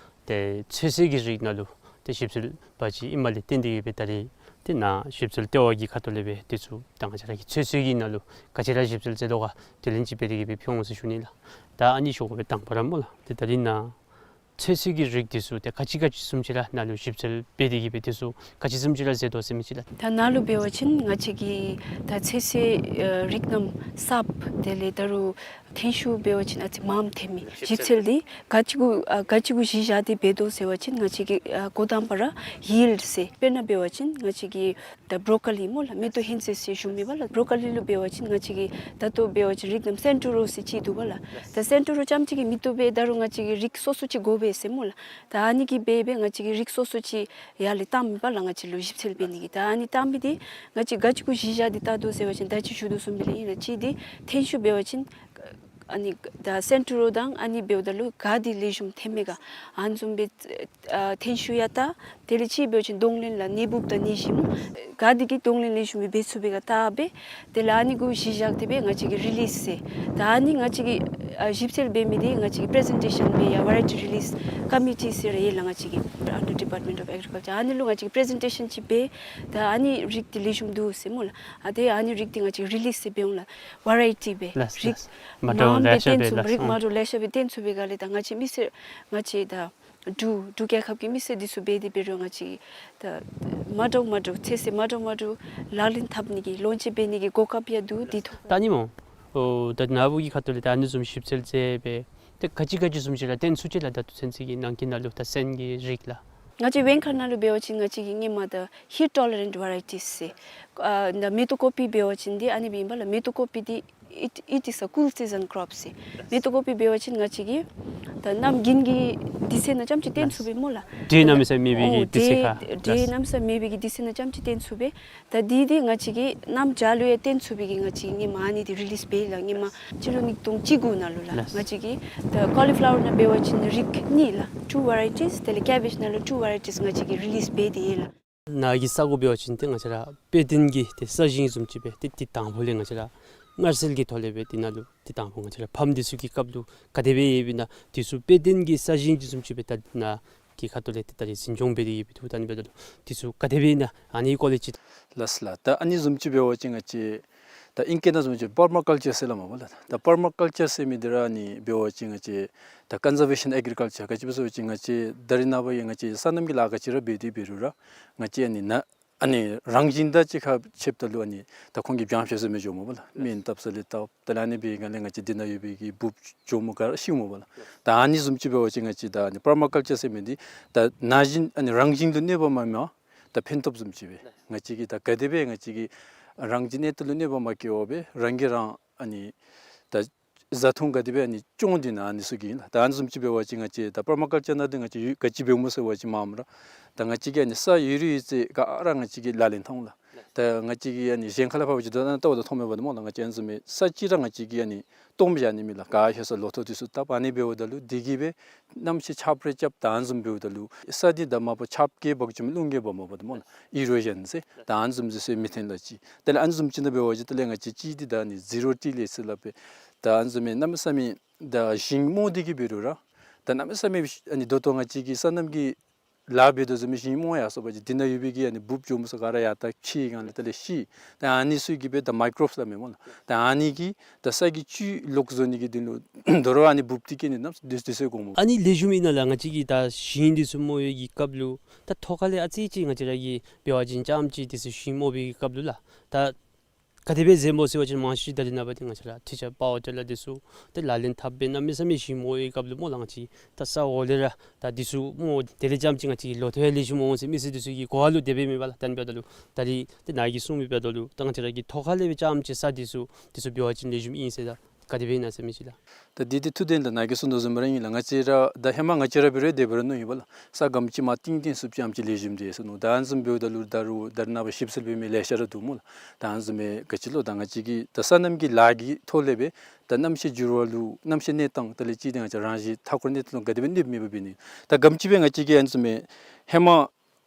ཏེ་ཚོད་བསྲེ་གི་རིགས་ནང་ལུ་ཏེ་ཞིབ་འཚོལ་པ་ཅིག་ཨིནམ་ལས་བརྟེན་ཏེ་གིས་སྦེ་ད་རིས་ཏེ་ནཱ་ཞིབ་འཚོལ་ལྟེ་བ་གི་ཁ་ཐུག་ལས་སྦེ་དེ་ཚུ་ད་ང་བཅས་ར་གི་ཚོད་བསྲེ་གི་ནང་ལུ་ག་ཅི་ར་ཞིབ་འཚོལ་མཛད་དོ་ག་དེ་ལན་ཅིག་འབད་དེ་གིས་སྦེ་ཕུལ་འོང་ཟེར་ཞུ་ནི་ལགས། ད་ཨ་ནི་ཞུ་དགོ་པའི་དང་པ་ར་སྨོ་ལགས། ཏེ་ད་རིས་ནཱ་ཚོད་བསྲེ་གི་རིགས་དེ་ཚུ་ཏེ་ག་ཅི་ག་ཅི་བཟུམ་ཅིག་ར་ནཱ་ལུ་ཞིབ་འཚོལ་འབད་དེ་གིས་སྦེ་དེ་ཚུ་ག་ཅི་བཟུམ་ཅིག་ར་མཛད་དོ་ཟེར་མི་ཅིག་ལགས། ད་ནཱ་ལུ་འབད་བ་ཅིན་ང་བཅས་ཀྱི་ད་ཚོད་བསྲེ་ཨ་རིགས་རྣམས་གསརཔ་དེ་ལས་ད་རུང་ཐོན་ཤུགས་འབད་བ་ཅིན་ཨ་ཙི་མངམ་ཐོན་མི་ཞིབ་འཚོལ་འདི་ག་ཅི་གུ་ཨ་ག་ཅི་གུ་གཞི་བཞག་སྟེ་འབད་དོ་ཟེར་བ་ཅིན་ང་བཅས་ཀྱིས་ཨ་འགོ་དང་པ་ར་ཡིལཌ་ཟེར། དཔེར་ན་འབད་བ་ཅིན་ང་བཅས་ཀྱི་ད་བོ་རོ་ཀོ་ལི་སྨོ་ལགས། མེ་ཏོག་ཧོན་ཚོད་ཟེར་ཞུ་མི་པ་ལགས། བོ་རོ་ཀོ་ལི་ལུ་འབད་བ་ཅིན་ང་བཅས་ཀྱིས་ད་ལྟོ་འབད་བ་ཅིན་རིགས་རྣམས་སེན་ཊོ་རོ་ཟེར་ཅིག་འདུག་པ་ལགས། ད་སེན་ཊོ་རོ་རྐྱངམ་གཅིག་གིས་མི་བཏུབ་པས། ད་རུང་ང་བཅས་ཀྱིས་རིགས་སོ་སོ་ཅིག་དགོ་པས་ཟེར་སྨོ་ལགས། ད་ཨ་ནི་གིས་འབད་འབད་ང་བཅས་ཀྱིས་རིགས་སོ་སོ་ཅིག་ཡར་ལས་བཏང་མི་པ་ལགས། ང་བཅས་ལུ་ཞིབ་འཚོལ་འབད་ནི་གི་ད་ཨ་ནི་བཏང་མི་འདི་ང་བཅས་ག་ཅི་གུ་གཞི་བཞག་སྟེ་བལྟ་དོ་ཟེར་བ་ཅིན་ད་ཅི་ཞུ་དོ་བཟུམ་སྦེ་ལགས། ཨིན་རུང་གཅིག་འདི་ཐོན་ཤུགས་འབད་བ་ཅིན་ཨ་ནི་ད་སེན་ཊོ་རོ་དང་ཨ་ནི་འབདཝ་ད་ལུ་ག་འདི་ལེགས་ཤོམ་ཐོན་མས་ག་ཨ་ནི་བཟུམ་སྦེ་ཨ་ཐོན་ཤུགས་ཡང་བལྟ། དེ་ལས་གཅིག་འབད་བ་ཅིན་གདོང་ལེན་ལགས་ནད་འབུཔ་དང་ནད་གཞི་སྨོ་ག་འདི་གིས་གདོང་ལེན་ལེགས་ཤོམ་སྦེ་འབད་ཚུགས་པས་ག་བལྟ་སྦེ་དེ་ལས་ཨ་ནི་གུ་གཞི་བཞག་སྟེ་སྦེ་ང་བཅས་ཀྱིས་རི་ལིསི་ཟེར་ད་ཨ་ནི་ང་བཅས་ཀྱིས་ ཨ་ཞིབ་འཚོལ་འབད་མི་འདི་ང་བཅས་ཀྱིས་པི་རི་ཛེན་ཊེ་ཤཱན་འབད་ཡ་Variety Release Committee ཟེར་ཡོད་ལགས། ང་བཅས་ཀྱི་Under Department of Agriculture ཨ་ནི་ལུ་ང་བཅས་ཀྱིས་པི་རི་ཛེན་ཊེ་ཤཱན་ཅིག་འབད། ད་ཨ་ནི་རིགས་འདི་ལེགས་ཤོམ་འདུག་ཟེར་སྨོ་ལགས། ཨ་དེ་ཨ་ནི་རིགས་འདི་ང་བཅས་ཀྱིས་རི་ལིསི་འབད་འོང་ལགས། ཝེ་རའི་ཊི་སྦེ་ལགས། རིགས་ལགས། མ་འདྲཝ་མང་སྦེ་ལེ་ཤ་བཏོན་སྦེ་ཚུགས། ལགས། རིགས་མ་འདྲཝ་ལེ་ཤ་སྦེ་བཏོན་ཚུགས་པའི་སྒང་ལས་ད་ང་བཅས་མི་སེར་ང་བཅས་ད་འབྲུག་འབྲུག་རྒྱལ་ཁབ་ཀྱི་མི་སེར་འདི་ཚུ་འབད་དེ་འབད་རུང་ང་བཅས་ད་མ་འདྲཝ་མ་འདྲཝ་ཚོད་བསྲེ་མ་འདྲཝ་མ་འདྲཝ་ལག་ལེན་འཐབ་ནི་གི་ལོན་ཅིག་འབད་ནི་གི་གོ་སྐབས་ཡང་འདུག། འདི་ཐོག་ད་ཨ་ནི་སྨོ། ཨོ་ད་ནཱ་བུ་གི་ཁ་ཐུག་ལས་ད་ཨ་ནི་བཟུམ་ཞིབ་འཚོལ་མཛད་སྦེ་ཏེ་ག་ཅི་ག་ཅི་བཟུམ་ཅིག་ར་བཏོན་ཚུགས་ཅི་ལགས། ད་ལྟོ་ཚུན་ཚོད་ཀྱི་ནང་འཁོད་ནང་ལུ་ད་སོན་གྱི་རིགས་ལགས། ང་བཅས་བེན་ཁ་ནང་ལུ་འབད་བ་ཅིན་ང་བཅས་ཀྱིས་སྔོན་མ་ད་heat tolerant varieties ཟེར་ཨ་ད་མེ་ཏོག་ཀོ་པི་འབད་བ་ཅིན་འདི་ཨ་ནི་སྦེ་ཨིན་པས་ལགས། མེ་ཏོག་ཀོ་པི་འདི་it, it is a cool season crop ཟེར། མེ་ཏོག་ཀོ་པི་འབད་བ་ཅིན་ང་བཅས་ཀྱིས་ད་གནམ་དགུན་གྱི་དུས་ཚོད་ནང་རྐྱངམ་ཅིག་བཏོན་ཚུགས་པས་སྨོ་ལགས། འབྲས་གནམ་མེད་ས་མེད་མེད་པའི་ཨོ་གི་དུས་ཚོད་འབྲས་ཁར་འབྲས་ལགས། གནམ་མེད་ས་མེད་མེད་པའི་གི་དུས་ཚོད་ནང་རྐྱངམ་ཅིག་བཏོན་ཚུགས་པས། ད་འདི་འདི་ང་བཅས་ཀྱིས་གནམ་བྱཱར་ལུ་ཡང་བཏོན་ཚུགས་པའི་གི་ང་བཅས་ཀྱིས་སྔོན་མ་ཨ་ནི་འདི་རི་ལིསི་འབད་ཡི་ལགས། སྔོན་མ་སྤྱི་ལོ་ཉིས་སྟོང་བཅུ་དགུ་ནང་ལུ་ལགས། ལགས། ང་བཅས་ཀྱིས་ད་ཀོ་ལི་ཕ་ལ་ཝར་ནང་འབད་བ་ཅིན་རིགས་གཉིས་ལགས། two varieties དེ་ལས་ཀེ་བེཇ་ནང་ལུ་two varieties ང་བཅས་ཀྱིས་རི་ལིསི་འབད་དེ་ཡོད་ལགས། ནཱ་གི་ས་གོ་འབད་བ་ཅིན་ཏེ་ང་བཅས་ར་དཔེ་སྟོན་གྱི་ཏེ་ས་ཞིང་བཟུམ་ཅིག་སྦེ་ཏེ་ཏེ་དང་ཕུ་ལས་ང་བཅས་ར་མངར་སེལ་གྱི་ཐོག་ལས་སྦེ་ཏེ་ནཱ་ལུ་ཏེ་དང་ཕུ་ང་བཅས་ར་ཕམ་འདི་ཚུ་གི་སྐབས་ལུ་ག་དེ་སྦེ་ཡོདཔ་ཨིན་ན་འདི་ཚུ་དཔེ་སྟོན་གྱི་ས་ཞིང་བཟུམ་ཅིག་སྦེ་ད་ནཱ་གི་ཁ་ཐུག་ལས་ཏེ་ད་རིས་འཛིན་སྐྱོང་འབད་དེ་ཡོདཔ་འདུག། ད་ཨ་ནི་འབདཝ་ད་ལུ་འདི་ཚུ་ག་དེ་སྦེ་ཨིན་ན་ཨ་ནི་སྐོར་ལས་ཅིག། ལགས་ལགས། ད་ཨ་ནི་བཟུམ་ཅིག་འབད་བ་ཅིན་ང་བཅས་ད་ཨིང་སྐད་ནང་བཟུམ་ཅིག་པར་མ་ཀལ་ཅར་ཟེར་སླབ་མས་པ་ལགས། ད་པར་མ་ཀལ་ཅར་ཟེར་མི་འདི་ར་ཨ་ནི་འབད་བ་ཅིན་ང་བཅས་ད་ཀོན་ཛར་ཝེ་ཤཱན་ཨེག་རི་ཀལ་ཅར་ག་ཅི་སྦེ་ཟེར་བ་ཅིན་ང་བཅས་ད་རིས་ནངས་པ་ཡང་ང་བཅས་སོ་ནམ་གྱི་ལཱ་ག་ཅི་ར་འབད་དེ་འབད་རུང་ར་ང་བཅས་ཨ་ནི་ནཱ་ཨ་ནི་རང་བཞིན་དང་གཅིག་ཁར་ཕྱདཔ་ད་ལུ་ཨ་ནི་ད་ཁོང་གིས་སྦྱང་བཤལ་ཟེར་མི་འགྱོཝ་མས་པ་ལགས། སྨན་བཏབ་ས་ལས་བཏབ་ད་ལས་ཨ་ནི་འབད་བའི་སྒང་ལས་ང་བཅས་འདི་ནང་ཡོད་པའི་གི་འབུཔ་གྱོགམོ་ག་ར་ཤིཝ་མས་པ་ལགས། ད་ཨ་ནི་བཟུམ་ཅིག་འབད་བ་ཅིན་ང་བཅས་ད་ཨ་ནི་པར་མ་ཀལ་ཅར་ཟེར་མི་འདི་ད་ན་གཞོན་ཨ་ནི་རང་བཞིན་ལུ་གནོད་པ་མ་མ་ད་ཕན་ཐོགས་བཟུམ་ཅིག་སྦེ་ང་བཅས་ཀྱིས་ད་ག་དེ་སྦེ་ང་བཅས་ཀྱིས་རང་བཞིན་གནས་སྟངས་ལུ་གནོད་པ་མ་བཀལ་བར་སྦེ་རང་གིས་རང་ཨ་ནི་ད་བཟའ་འཐུང་ག་དེ་སྦེ་ཨ་ནི་སྐྱོང་དོ་ན་ཨ་ནི་ཚུ་གི་ཨིན་ལགས། ད་ཨ་ནི་བཟུམ་ཅིག་འབད་བ་ཅིན་ང་བཅས་ད་པར་མ་ཀལ་ཅར་ནང་འདི་ང་བཅས་ཡོད་ག་ཅི་འབདཝ་སྨོ་ཟེར་བ་ཅིན་མ་མ་ར་ད་ང་བཅས་ཀྱིས་ཨ་ནི་ས་ཡོད་རིགས་ཡོད་ཚད་ག་ར་ང་བཅས་ཀྱིས་ལག་ལེན་འཐབ་འོང་ལགས། ད་ང་བཅས་ཀྱིས་ཨ་ནི་གཞན་ཁ་ལས་ཕར་འབད་བ་ཅིན་ད་ལྟོ་ད་མཐོང་མས་པ་ད་སྨོ་ལགས། ང་བཅས་ཨ་ནི་བཟུམ་མའི་ས་ཅིག་ར་ང་བཅས་ཀྱིས་ཨ་ནི་སྟོངམ་བཞག་ནི་མེད་ལགས། ག་ཧེ་ས་ལོ་ཐོག་འདི་ཚུ་བཏབ་ཨ་ནི་འབདཝ་ད་ལུ་འདི་གིས་སྦེ་གནམ་གཤིས་ཆརཔ་རེ་རྐྱབ་ད་ཨ་ནི་བཟུམ་འབདཝ་ད་ལུ་ས་འདི་ད་མ་པ་ཆརཔ་གིས་འབག་བཅུག་མི་རླུང་གིས་འབག་མ་པ་ད་སྨོ་ལགས། ཨི་རོ་ཞཱན་ཟེར་ད་ཨ་ནི་བཟུམ་ཅིག་ཚུ་མི་ཐོན་ལགས་ཅིག། དེ་ལས་ཨ་ནི་བཟུམ་ཅིག་ནང་འབད་བ་ཅིན་དེ་ལས་ང་བཅས་གཅིག་འདི་ད་ཨ་ནི་ཟི་རོ་ཊི་ལེཊ་ཟེར་སླབ་པས། ད་ཨ་ནི་བཟུམ་མའི་གནམ་མེད་ས་མེད་ད་ཞིང་རྨོ་སྟེ་གིས་འབད་རུང་ར་ད་གནམ་མེད་ས་མེད་ཨ་ནི་ད་ལྟོ་ང་བཅས་ཀྱིས་སོ་ནམ་གྱི་ལཱ་འབད་དོ་བཟུམ་མའི་ཞིང་རྨོ་ཡར་སོང་པ་ཅིན་འདི་ནང་ཡོད་པའི་གི་ཨ་ནི་འབུཔ་གྱོགམོ་ཚུ་ག་ར་ཡར་ལྟ་ཕྱེ་སྒང་ལས་དེ་ལས་ཤི། ད་ཨ་ནི་ཚུ་གིས་སྦེ་ད་མའི་ཀོ་རོབསི་སླབ་མས་སྨོ་ལགས། ད་ཨ་ནི་གིས་ད་ས་གི་བཅུད་ལོག་བཟོ་ནི་གི་དོན་ལུ་དོ་རུང་ཨ་ནི་འབུཔ་འདི་གིས་ཨ་ནི་གནམ་མེད་ས་མེད་འདི་ཚུ་འགོ་མས། ཨ་ནི་ལེགས་ཤོམ་ཨིན་ན་ལགས། ང་བཅས་ཀྱིས་ད་ཞིང་འདི་ཚུ་རྨོ་བའི་གི་སྐབས་ལུ་ད་ཐོག་ཁ་ལས་ཨ་ཙི་ཅིག་ང་བཅས་ར་གིས་འབད་བ་ཅིན་རྐྱངམ་ཅིག་འདི་ཚུ་ཞིང་རྨོ་བའི་གི་སྐབས་ལུ་ལགས། ད་ག་དེ་སྦེ་མཛད་སྨོ་ཟེར་བ་ཅིན་མང་ཤོས་ད་རིས་ནངས་པ་འདི་ང་བཅས་ར་ཊི་ཅར་པ་ཝར་ཊི་ལར་འདི་ཚུ་ཏེ་ལག་ལེན་འཐབ་སྦེ་གནམ་མེད་ས་མེད་ཞིང་རྨོ་བའི་སྐབས་ལུ་སྨོ་ལགས། ང་བཅས་ད་ས་འོག་ལས་ར་ད་འདི་ཚུ་རྨོ་དེ་ལས་རྐྱངམ་ཅིག་ང་བཅས་ལོ་ཐོག་ཡང་ལེགས་ཤོམ་འོང་ཟེར་མི་སེར་འདི་ཚུ་གི་གོ་བ་ལུ་དེ་སྦེ་མེད་པ་ལགས། ད་ཨ་ནི་འབདཝ་ད་ལུ་ད་རིས་ཏེ་ནཱ་གིས་གསུངས་མི་འབདཝ་ད་ལུ་ད་ང་བཅས་ར་གི་ཐོག་ཁ་ལས་སྦེ་རྐྱངམ་ཅིག་ས་འདི་ཚུ་འདི་ཚུ་འབད་བ་ཅིན་ལེགས་ཤོམ་ཨིན་ཟེར་ད་ག་དེ་སྦེ་ཨིན་ན་ཟེར་མི་ཅིག་ལགས། ད་འདི་འདི་ཐུགས་བདེན་ལགས། ནཱ་གིས་གསུངས་དོ་བཟུམ་ར་ཨིན་ལགས། ང་བཅས་ར་ད་ཧེ་མ་ང་བཅས་ར་འབད་རུང་དེ་འབད་རུང་མནོཝ་ཨིན་པ་ལགས། ས་སྒམ་ཅིག་མར་བཏིང་བཏིང་ཚུགསཔ་ཅིག་ཨ་ནེམ་ཅིག་ལེགས་ཤོམ་འདུག་ཟེར་མནོ། ད་ཨ་ནི་བཟུམ་འབདཝ་ད་ལུ་ད་རུང་ད་རིས་ནངས་པ་ཞིབ་འཚོལ་འབད་མི་ལེ་ཤ་ར་འདུག་སྨོ་ལགས། ད་ཨ་ནི་བཟུམ་མའི་ག་ཅི་ལོ་ད་ང་བཅས་ཀྱིས་ད་སོ་ནམ་གྱི་ལཱ་གི་ཐོག་ལས་སྦེ་ད་གནམ་གཤིས་འགྱུར་བ་ལུ་གནམ་གཤིས་གནས་སྟངས་དེ་ལས་ཅིག་ཏེ་ང་བཅས་རང་བཞིན་མཐའ་འཁོར་གནས་སྟངས་ལུ་ག་དེ་སྦེ་གནོདཔ་མེད་པ་འབད་ནི། ད་སྒམ་ཅིག་སྦེ་ང་བཅས་ཀྱིས་ཨ་ནི་བཟུམ་མའི་ཧེ་མ་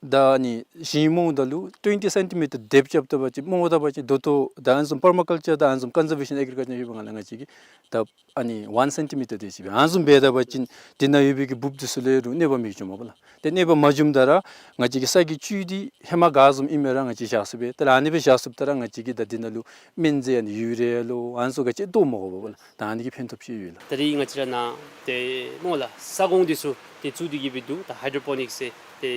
ད་ཨ་ནི་ཞིང་རྨོཝ་ད་ལུ་twenty centimeter depth རྐྱབ་ད་པ་ཅིན་རྨོ་ད་པ་ཅིན་ད་ལྟོ་ད་ཨ་ནི་བཟུམ་པར་མ་ཀལ་ཅར་དང་ཨ་ནི་བཟུམ་ཀོན་ཛར་ཝེ་ཤཱན་ཨེག་རི་ཀལ་ཅར་ཡོད་པའི་སྒང་ལས་ང་བཅས་ཀྱིས་ད་ཨ་ནི་one centimeter དེ་ཅིག་སྦེ་ཨ་ནི་བཟུམ་འབད་ད་པ་ཅིན་འདི་ནང་ཡོད་པའི་གི་འབུཔ་འདི་ཚུ་ལུ་རུང་གནོད་པ་མི་འབྱུངམ་མས་པ་ལགས། ཏེ་གནོད་པ་མ་འབྱུངམ་ད་ར་ང་བཅས་ཀྱི་ས་གི་བཅུད་འདི་ཧེ་མ་ག་བཟུམ་ཨིན་མི་ར་ང་བཅས་བཞག་ཚུགས་པས། ད་ཨ་ནི་སྦེ་བཞག་ཚུགསཔ་ད་ར་ང་བཅས་ཀྱིས་ད་འདི་ནང་ལུ་སྨན་རྫས་ཨ་ནི་ཡུ་རི་ཡ་ལོ་ཨ་ནི་ཚུ་ག་ཅི་བཏོག་མི་དགོ་པས་པ་ལགས། ད་ཨ་ནི་གི་ཕན་ཐོགས་ཅིག་ཡོད་ལགས། ད་རིས་ང་བཅས་ར་ནཱ་ཏེ་སྨོ་ལགས་ས་གོང་འདི་ཚུ་ཏེ་བཙུགས་ཏེ་གིས་སྦེ་འདུག། ད་ཧའི་ཌྲོ་པོ་ནིཀསི་ཟེར་ཏེ་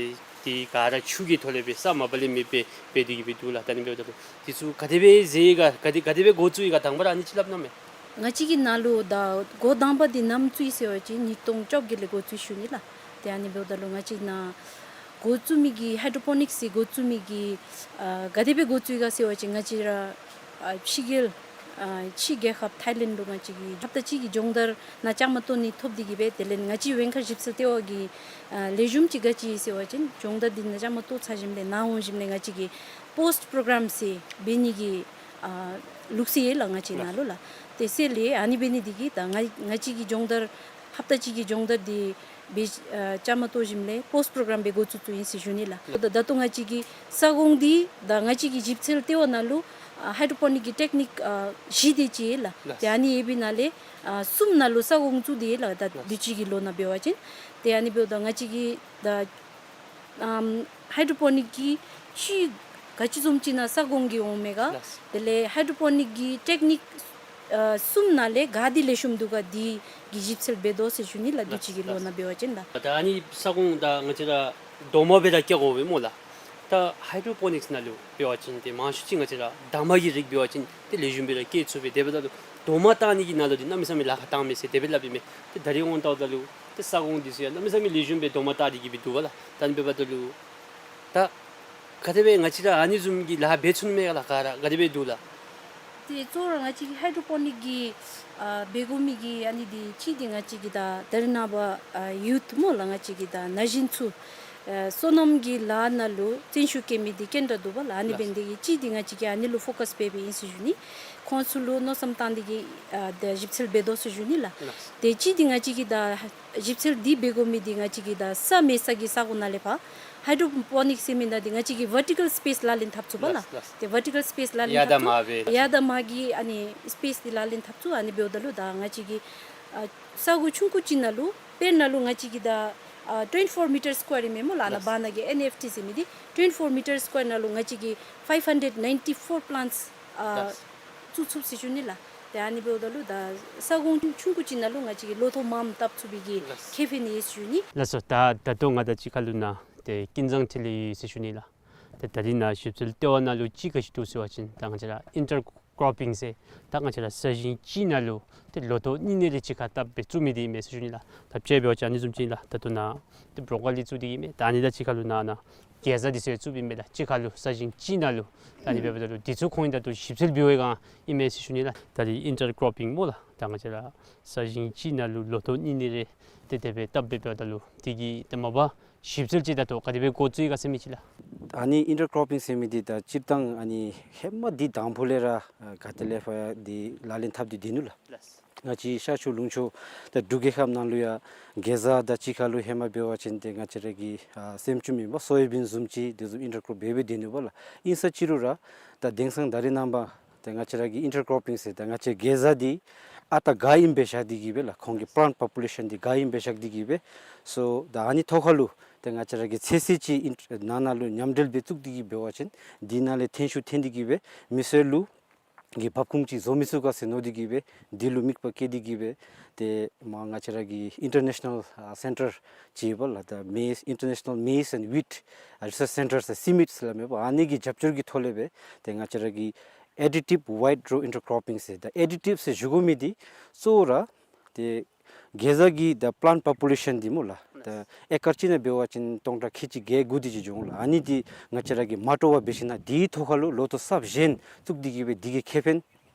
འདི་ག་ར་ཆུ་གི་ཐོག་ལས་སྦེ་ས་མ་པ་ལས་མེདཔ་སྦེ་འབད་དེ་གིས་སྦེ་འདུག་ལགས། ད་ཨ་ནི་འབདཝ་ད་ལུ་འདི་ཚུ་ག་དེ་སྦེ་མཛད་ཡི་ག་ག་དེ་ག་དེ་སྦེ་འགོ་བཙུགས་ཡི་ག་དང་པ་ར་ཨ་ནི་ཅིག་སླབ་གནང་མས། ང་བཅས་ཀྱི་ནཱ་ལུ་ད་འགོ་དང་པ་འདི་ནམ་བཙུགས་ཡི་ཟེར་བ་ཅིན་ཉིས་སྟོང་བཅོ་བརྒྱད་ལས་འགོ་བཙུགས་ཞུ་ནི་ལགས། ཏེ་ཨ་ནི་འབདཝ་ད་ལུ་ང་བཅས་ནཱ་འགོ་བཙུགས་མི་གི་ཧའི་ཌྲོ་པོ་ནིཀསི་འགོ་བཙུགས་མི་གི་ཨ་ག་དེ་སྦེ་འགོ་བཙུགས་ཡི་ག་ཟེར་བ་ཅིན་ང་བཅས་ར་ཨ་ཕྱི་རྒྱལ་ཨ་ཕྱི་རྒྱལ་ཁབ་ཐཱའི་ལེནཌ་ལུ་ང་བཅས་ཀྱིས་ཧབ་ཏ་གཅིག་གི་སྦྱོང་བརྡར་ནང་བཅའ་མར་གཏོགས་ནི་ཐོབ་སྟེ་གིས་སྦེ་དེ་ལས་ང་བཅས་བེན་ཁ་ཞིབ་འཚོལ་ལྟེ་བ་གི་ཨ་ལེགས་ཤོམ་ཅིག་ག་ཅི་ཟེར་བ་ཅིན་སྦྱོང་བརྡར་འདི་ནང་བཅའ་མར་གཏོགས་ཚར་ཞིནམ་ལས་ནཱ་འོང་ཞིནམ་ལས་ང་བཅས་ཀྱིས་པོསཊ་པོརོ་གརམ་ཟེར་འབད་ནི་གི་ཨ་ལུགས་སྲོལ་ཡོད་ལགས་ང་བཅས་ནཱ་ལུ་ལགས། དེ་ཟེར་ལས་ཨ་ནི་འབད་ནི་འདི་གིས་ད་ང་ང་བཅས་ཀྱི་སྦྱོང་བརྡར་ཧབ་ཏ་གཅིག་གི་སྦྱོང་བརྡར་འདི་སྦེ་ཨ་བཅའ་མར་གཏོགས་ཞིནམ་ལས་པོསཊ་པོརོ་གརམ་སྦེ་འགོ་བཙུགས་བཙུགསཔ་ཨིན་ཟེར་ཞུ་ནི་ལགས། ད་ད་ལྟོ་ང་བཅས་ཀྱི་ས་གོང་འདི་ད་ང་བཅས་ཀྱི་ཞིབ་འཚོལ་ལྟེ་བ་ནང་ལུ་ ཨ་ཧའི་ཌྲོ་པོ་ནིཀ་གི་ཊེཀ་ནིཀ་ཨ་བཞི་དེ་ཅིག་ཡོད་ལགས། ལགས། ཏེ་ཨ་ནི་ཡོད་པའི་ནང་ལས་ཨ་གསུམ་ནང་ལུ་ས་གོང་བཙུགས་ཏེ་ཡོད་ལགས། ད་ལགས། དུས་ཅི་གི་ལོ་ནང་འབད་བ་ཅིན་ཏེ་ཨ་ནི་འབདཝ་ད་ང་བཅས་ཀྱིས་ད་ཨམ་ཧའི་ཌྲོ་པོ་ནིཀ་གི་ཅིག་ག་ཅི་བཟུམ་ཅིག་ནང་ས་གོང་གི་འོང་མས་ག། ལགས། དེ་ལས་ཧའི་ཌྲོ་པོ་ནིཀ་གི་ཊེཀ་ནིཀ་ཨ་གསུམ་ནང་ལས་ག་དེ་ལེགས་ཤོམ་འདུག་ག། དེ་གི་ཞིབ་འཚོལ་འབད་དོ་ཟེར་ཞུ་ནི་ལགས། དུས་ཅི་གི་ལོ་ནང་འབད་བ་ཅིན་ལགས། ད་ཨ་ནི་ས་གོང་ད་ང་བཅས་ར་རྡོག་མ་སྦེ་ར་བཀལ་དགོ་པས་སྨོ་ལགས། ད་ཧའི་ཌྲོ་པོ་ནིཀསི་ནང་ལུ་འབད་བ་ཅིན་ཏེ་མང་ཤོས་ཅིག་ང་བཅས་ར་འདབ་མ་གི་རིགས་འབད་བ་ཅིན་ཏེ་ལེགས་ཤོམ་སྦེ་ར་བཀལ་ཚུགས་པས། དེ་འབདཝ་ད་ལུ་རྡོག་མ་བཏགས་ནི་གི་ནང་ལུ་འདི་གནམ་མེད་ས་མེད་ལཱ་ཁག་བཏང་མས་ཟེར་དེ་སྦེ་སླབ་ཨིན་མས། ཏེ་ད་རིས་འོང་བལྟཝ་ད་ལུ་ཏེ་ས་གོང་འདི་ཚུ་ཡང་གནམ་མེད་ས་མེད་ལེགས་ཤོམ་སྦེ་རྡོག་མ་བཏགས་ཏེ་གི་སྦེ་འདུག་པ་ལགས། ད་ཨ་ནི་འབདཝ་ད་ལུ་ད་ག་དེ་སྦེ་ང་བཅས་ར་ཨ་ནི་བཟུམ་གྱི་ལཱ་འབད་ཚུགས་ནི་མས་ག་ལགས། ག་ར་ག་དེ་སྦེ་འདུག་ལགས། ཏེ་གཙོ་བོ་ར་ང་བཅས་ཀྱི་ཧའི་ཌྲོ་པོ་ནིཀ་གི་ཨ་འབད་དགོ་མི་གི་ཨ་ནི་འདི་ཅིག་འདི་ང་བཅས་ཀྱི་ད་ད་རེས་ནངས་པ་ཨ་ཡུཐ་སྨོ་ལགས། ང་བཅས་ཀྱི་ད་ན་གཞོན་ཚུ་ཨ་སོ་ནམ་གྱི་ལཱ་ནང་ལུ་བརྩོན་ཤུགས་བསྐྱེད་མི་འདི་ག་དྲག་འདུག་པ་ལགས། ཨ་ནི་ལགས། འབད་ནི་དེ་གིས་ཅིག་འདི་ང་བཅས་ཀྱིས་ཨ་ནི་ལུ་ཕོ་ཀཱསི་འབད་འབདཝ་ཨིན་ཟེར་ཞུ་ནི། ཁོང་ཚུ་ལུ་མནོ་བསམ་བཏང་སྟེ་གི་ཨ་ད་ཞིབ་འཚོལ་འབད་དོ་ཟེར་ཞུ་ནི་ལགས། ལགས། ཏེ་ཅིག་འདི་ང་བཅས་ཀྱིས་ད་ཞིབ་འཚོལ་འདི་འབད་དགོ་མི་འདི་ང་བཅས་ཀྱི་ད་ས་མེད་ས་གི་ས་གོ་ནང་ལས་ཕར་ཧའི་ཌྲོ་པོ་ནིཀསི་ཟེར་མི་ནང་འདི་ང་བཅས་ཀྱིས་ཝར་ཊི་ཀཱལ་སི་པེསི་ལག་ལེན་འཐབ་ཚུགས་པ་ལགས། ལགས། ལགས། ཏེ་ཝར་ཊི་ཀཱལ་སི་པེསི་ལག་ལེན་ཡར་དང་འཐབ་ཚུགས། མར་སྦེ་ཡར་དང་མར་གྱི་ཨ་ནི་སི་པེསི་འདི་ལག་ལེན་འཐབ་ཚུགས། ཨ་ནི་འབདཝ་ད་ལུ་ད་ང་བཅས་ཀྱིས་ཨ་ས་གོ་ཆུང་ཀུ་ཅིག་ནང་ལུ་དཔེར་ན་ལུ་ང་བཅས་ཀྱིས་ད་ཨ་ཊུ་ཝེན་ཊི་ཕོར་མི་ཊར་སི་ཀུ་ཝེར་ཨིན་མས་སྨོ་ལགས། ཨ་ནཱ་ལགས། བར་ན་གི་ཨེན་ཨེཕ་ཊི་ཟེར་མི་འདི་ཊུ་ཝེན་ཊི་ཕོར་མི་ཊར་སི་ཀུ་ཝེར་ནང་ལུ་ང་བཅས་ཀྱིས་ཕའིབ་ཧན་ཌེཌ་ནའིན་ཊི་ཕོར་པི་ལཱནཊསི་ཨ་ལགས། བཙུགས་ཚུགས་ཟེར་ཞུ་ནི་ལགས། ཏེ་ཨ་ནི་འབདཝ་ད་ལུ་ད་ས་གོང་ཆུང་ཀུ་ཅིག་ནང་ལུ་ང་བཅས་ཀྱིས་ལོ་ཐོག་མངམ་བཏབ་ཚུགས་པའི་གི་ལགས། ཁེ་ཕན་ཡོད་ཟེར་ཞུ་ནི། ལགས་སོ། ད་ད་ལྟོ་ང་དང་གཅིག་ཁར་ལུ་ནཱ་ཏེ་ཀུན་བཟང་འཕྲིན་ལས་ཡོད་ཟེར་ཞུ་ནི་ལགས། ཏེ་ད་རིས་ནཱ་ཞིབ་འཚོལ་ལྟེ་བ་ནང་ལུ་ཅིག་ག་ཅི་འདུག་ཟེར་བ་ཅིན་ད་ང་བཅས་ར་ཨིན་ཊར་ཀོར་པིང་ཟེར་ད་ང་བཅས་ར་ས་ཞིང་གཅིག་ནང་ལུ་ཏེ་ལོ་ཐོག་གཉིས་གཉིས་རེ་གཅིག་ཁར་བཏབ་སྦེ་བཙུགས་མི་འདི་ཨིན་མས་ཟེར་ཞུ་ནི་ལགས། ད་དཔྱེ་འབད་བ་ཅིན་ཨ་ནི་བཟུམ་ཅིག་ཨིན་ལགས། ད་ལྟོ་ནཱ་ཏེ་བྲོ་ཀོ་ལི་བཙུགས་ཏེ་ཨིན་མས། ད་ཨ་ནི་དང་གཅིག་ཁར་ལུ་ནཱ་ནཱ་གེ་ཛ་འདི་ཚུ་ཡང་བཙུགསཔ་ཨིན་མས་ལགས། གཅིག་ཁར་ལུ་ས་ཞིང་གཅིག་ནང་ལུ། ད་ཨ་ནི་འབདཝ་ད་ལུ་འདི་ཚུ་ཁོང་གིས་ད་ལྟོ་ཞིབ་འཚོལ་འབད་བའི་སྒང་ཨིན་མས་ཟེར་ཞུ་ནི་ལགས། ད་རིས་ཨིན་ཊར་ཀོར་པིང་སྨོ་ལགས། ད་ང་བཅས་ར་ས་ཞིང་གཅིག་ནང་ལུ་ལོ་ཐོག་གཉིས་གཉིས་རེ་ཏེ་དེ་སྦེ་བཏབ་སྦེ་འབདཝ་ད་ལུ་དེ་གི་ཏེ་མ་པ་ཞིབ་འཚོལ་ཅིག་ད་ལྟོ་ག་དེ་སྦེ་འགོ་བཙུགས་ཡི་ག་ཟེར་མི་ཅིག་ལགས། ཨ་ནི་ཨིན་ཊར་ཀོར་པིང་ཟེར་མི་འདི་ད་སྤྱིར་བཏང་ཨ་ནི་ཧེ་མ་འདི་དང་ཕུ་ལས་ར་ཨ་ག་ཏེ་ལས་ཕར་འདི་ལག་ལེན་འཐབ་སྟེ་སྡོད་ནུག་ལགས། ལགས། ང་བཅས་ཤར་ཕྱོགས་ལུང་ཕྱོགས་ད་འབྲུག་རྒྱལ་ཁབ་ནང་ལུ་ཡང་གེ་ཛ་དང་གཅིག་ཁར་ལུ་ཧེ་མ་འབད་བ་ཅིན་ཏེ་ང་བཅས་ར་གི་ཨ་སེམ་ཅུམ་ཨིན་པ་སོ་ཡ་བིན་བཟུམ་ཅིག་དེ་བཟུམ་ཨིན་ཊར་ཀོར་འབད་སྦེ་སྡོད་ནུག་པ་ལགས། ཨིན་ས་ཅི་རུང་ར་ད་དེང་སང་ད་རིས་ནངས་པ་ཏེ་ང་བཅས་ར་གི་ཨིན་ཊར་ཀོར་པིང་ཟེར་ད་ང་བཅས་གེ་ཛ་འདི་ཨ་རྟག་ག་ཨིནམ་སྦེ་བཞག་སྟེ་གི་སྦེ་ལགས། ཁོང་གི་པི་ལཱནཊ་པོ་པུ་ལེ་ཤཱན་འདི་ག་ཨིནམ་སྦེ་བཞག་སྟེ་གི་སྦེ་སོ་ད་ཨ་ནི་ཐོག་ཁར་ལུ་ཏེ་ང་བཅས་ར་གི་ཚོད་བསྲེ་ཅིག་ཨིན་ནང་ན་ལུ་མཉམ་འབྲེལ་སྦེ་བཙུགས་ཏེ་གི་འབད་བ་ཅིན་འདི་ནང་ལས་ཐོན་ཤུགས་ཐོན་ཏེ་གི་སྦེ་མི་སེར་ལུ་གི་འབབ་ཁུངས་ཅིག་བཟོ་མི་ཚུགས་ག་ཟེར་མནོ་སྟེ་གི་སྦེ་འདི་ལུ་དམིགས་པ་བསྐྱེད་དེ་གི་སྦེ་ཏེ་མར་ང་བཅས་ར་གི་ཨིན་ཊར་ནེ་ཤ་ནཱལ་ཨ་སེན་ཊར་ཅིག་ཡོད་པ་ལགས། ད་མེ་ཨིན་ཊར་ནེ་ཤ་ནཱལ་མེ་ཛི་ཨེནཌ་ཝིཊ་ཨ་རི་སརཆ་སེན་ཊར་ཟེར་སི་མིཊ་ཟེར་སླབ་མས་པ། ཨ་ནི་གི་རྒྱབ་སྐྱོར་གྱི་ཐོག་ལས་སྦེ་ཏེ་ང་བཅས་ར་གི་ཨེ་ཌི་ཊིབ་ཝའིཊ་རོ་ཨིན་ཊར་ཀོར་པིང་ཟེར་ད་ཨེ་ཌི་ཊིབ་ཟེར་ཞུ་དགོ་མི་འདི་གཙོ་བོ་ར་ཏེ་གེ་ཛ་གི་ད་པི་ལཱནཊ་པོ་པུ་ལེ་ཤཱན་འདི་སྨོ་ལགས། ད་ཨེ་ཀར་གཅིག་ནང་འབད་བ་ཅིན་སྟོང་ཕྲག་ཁལ་གཅིག་བརྒྱད་དགུ་དེ་ཅིག་འབྱུང་ལགས། ཨ་ནི་འདི་ང་བཅས་ར་གིས་མ་སྤྲོ་བར་འབད་ཞིན་ན་འདི་ཐོག་ཁར་ལུ་ལོ་ཐོག་གསརཔ་གཞན་བཙུགས་ཏེ་གི་སྦེ་འདི་གི་ཁེ་ཕན་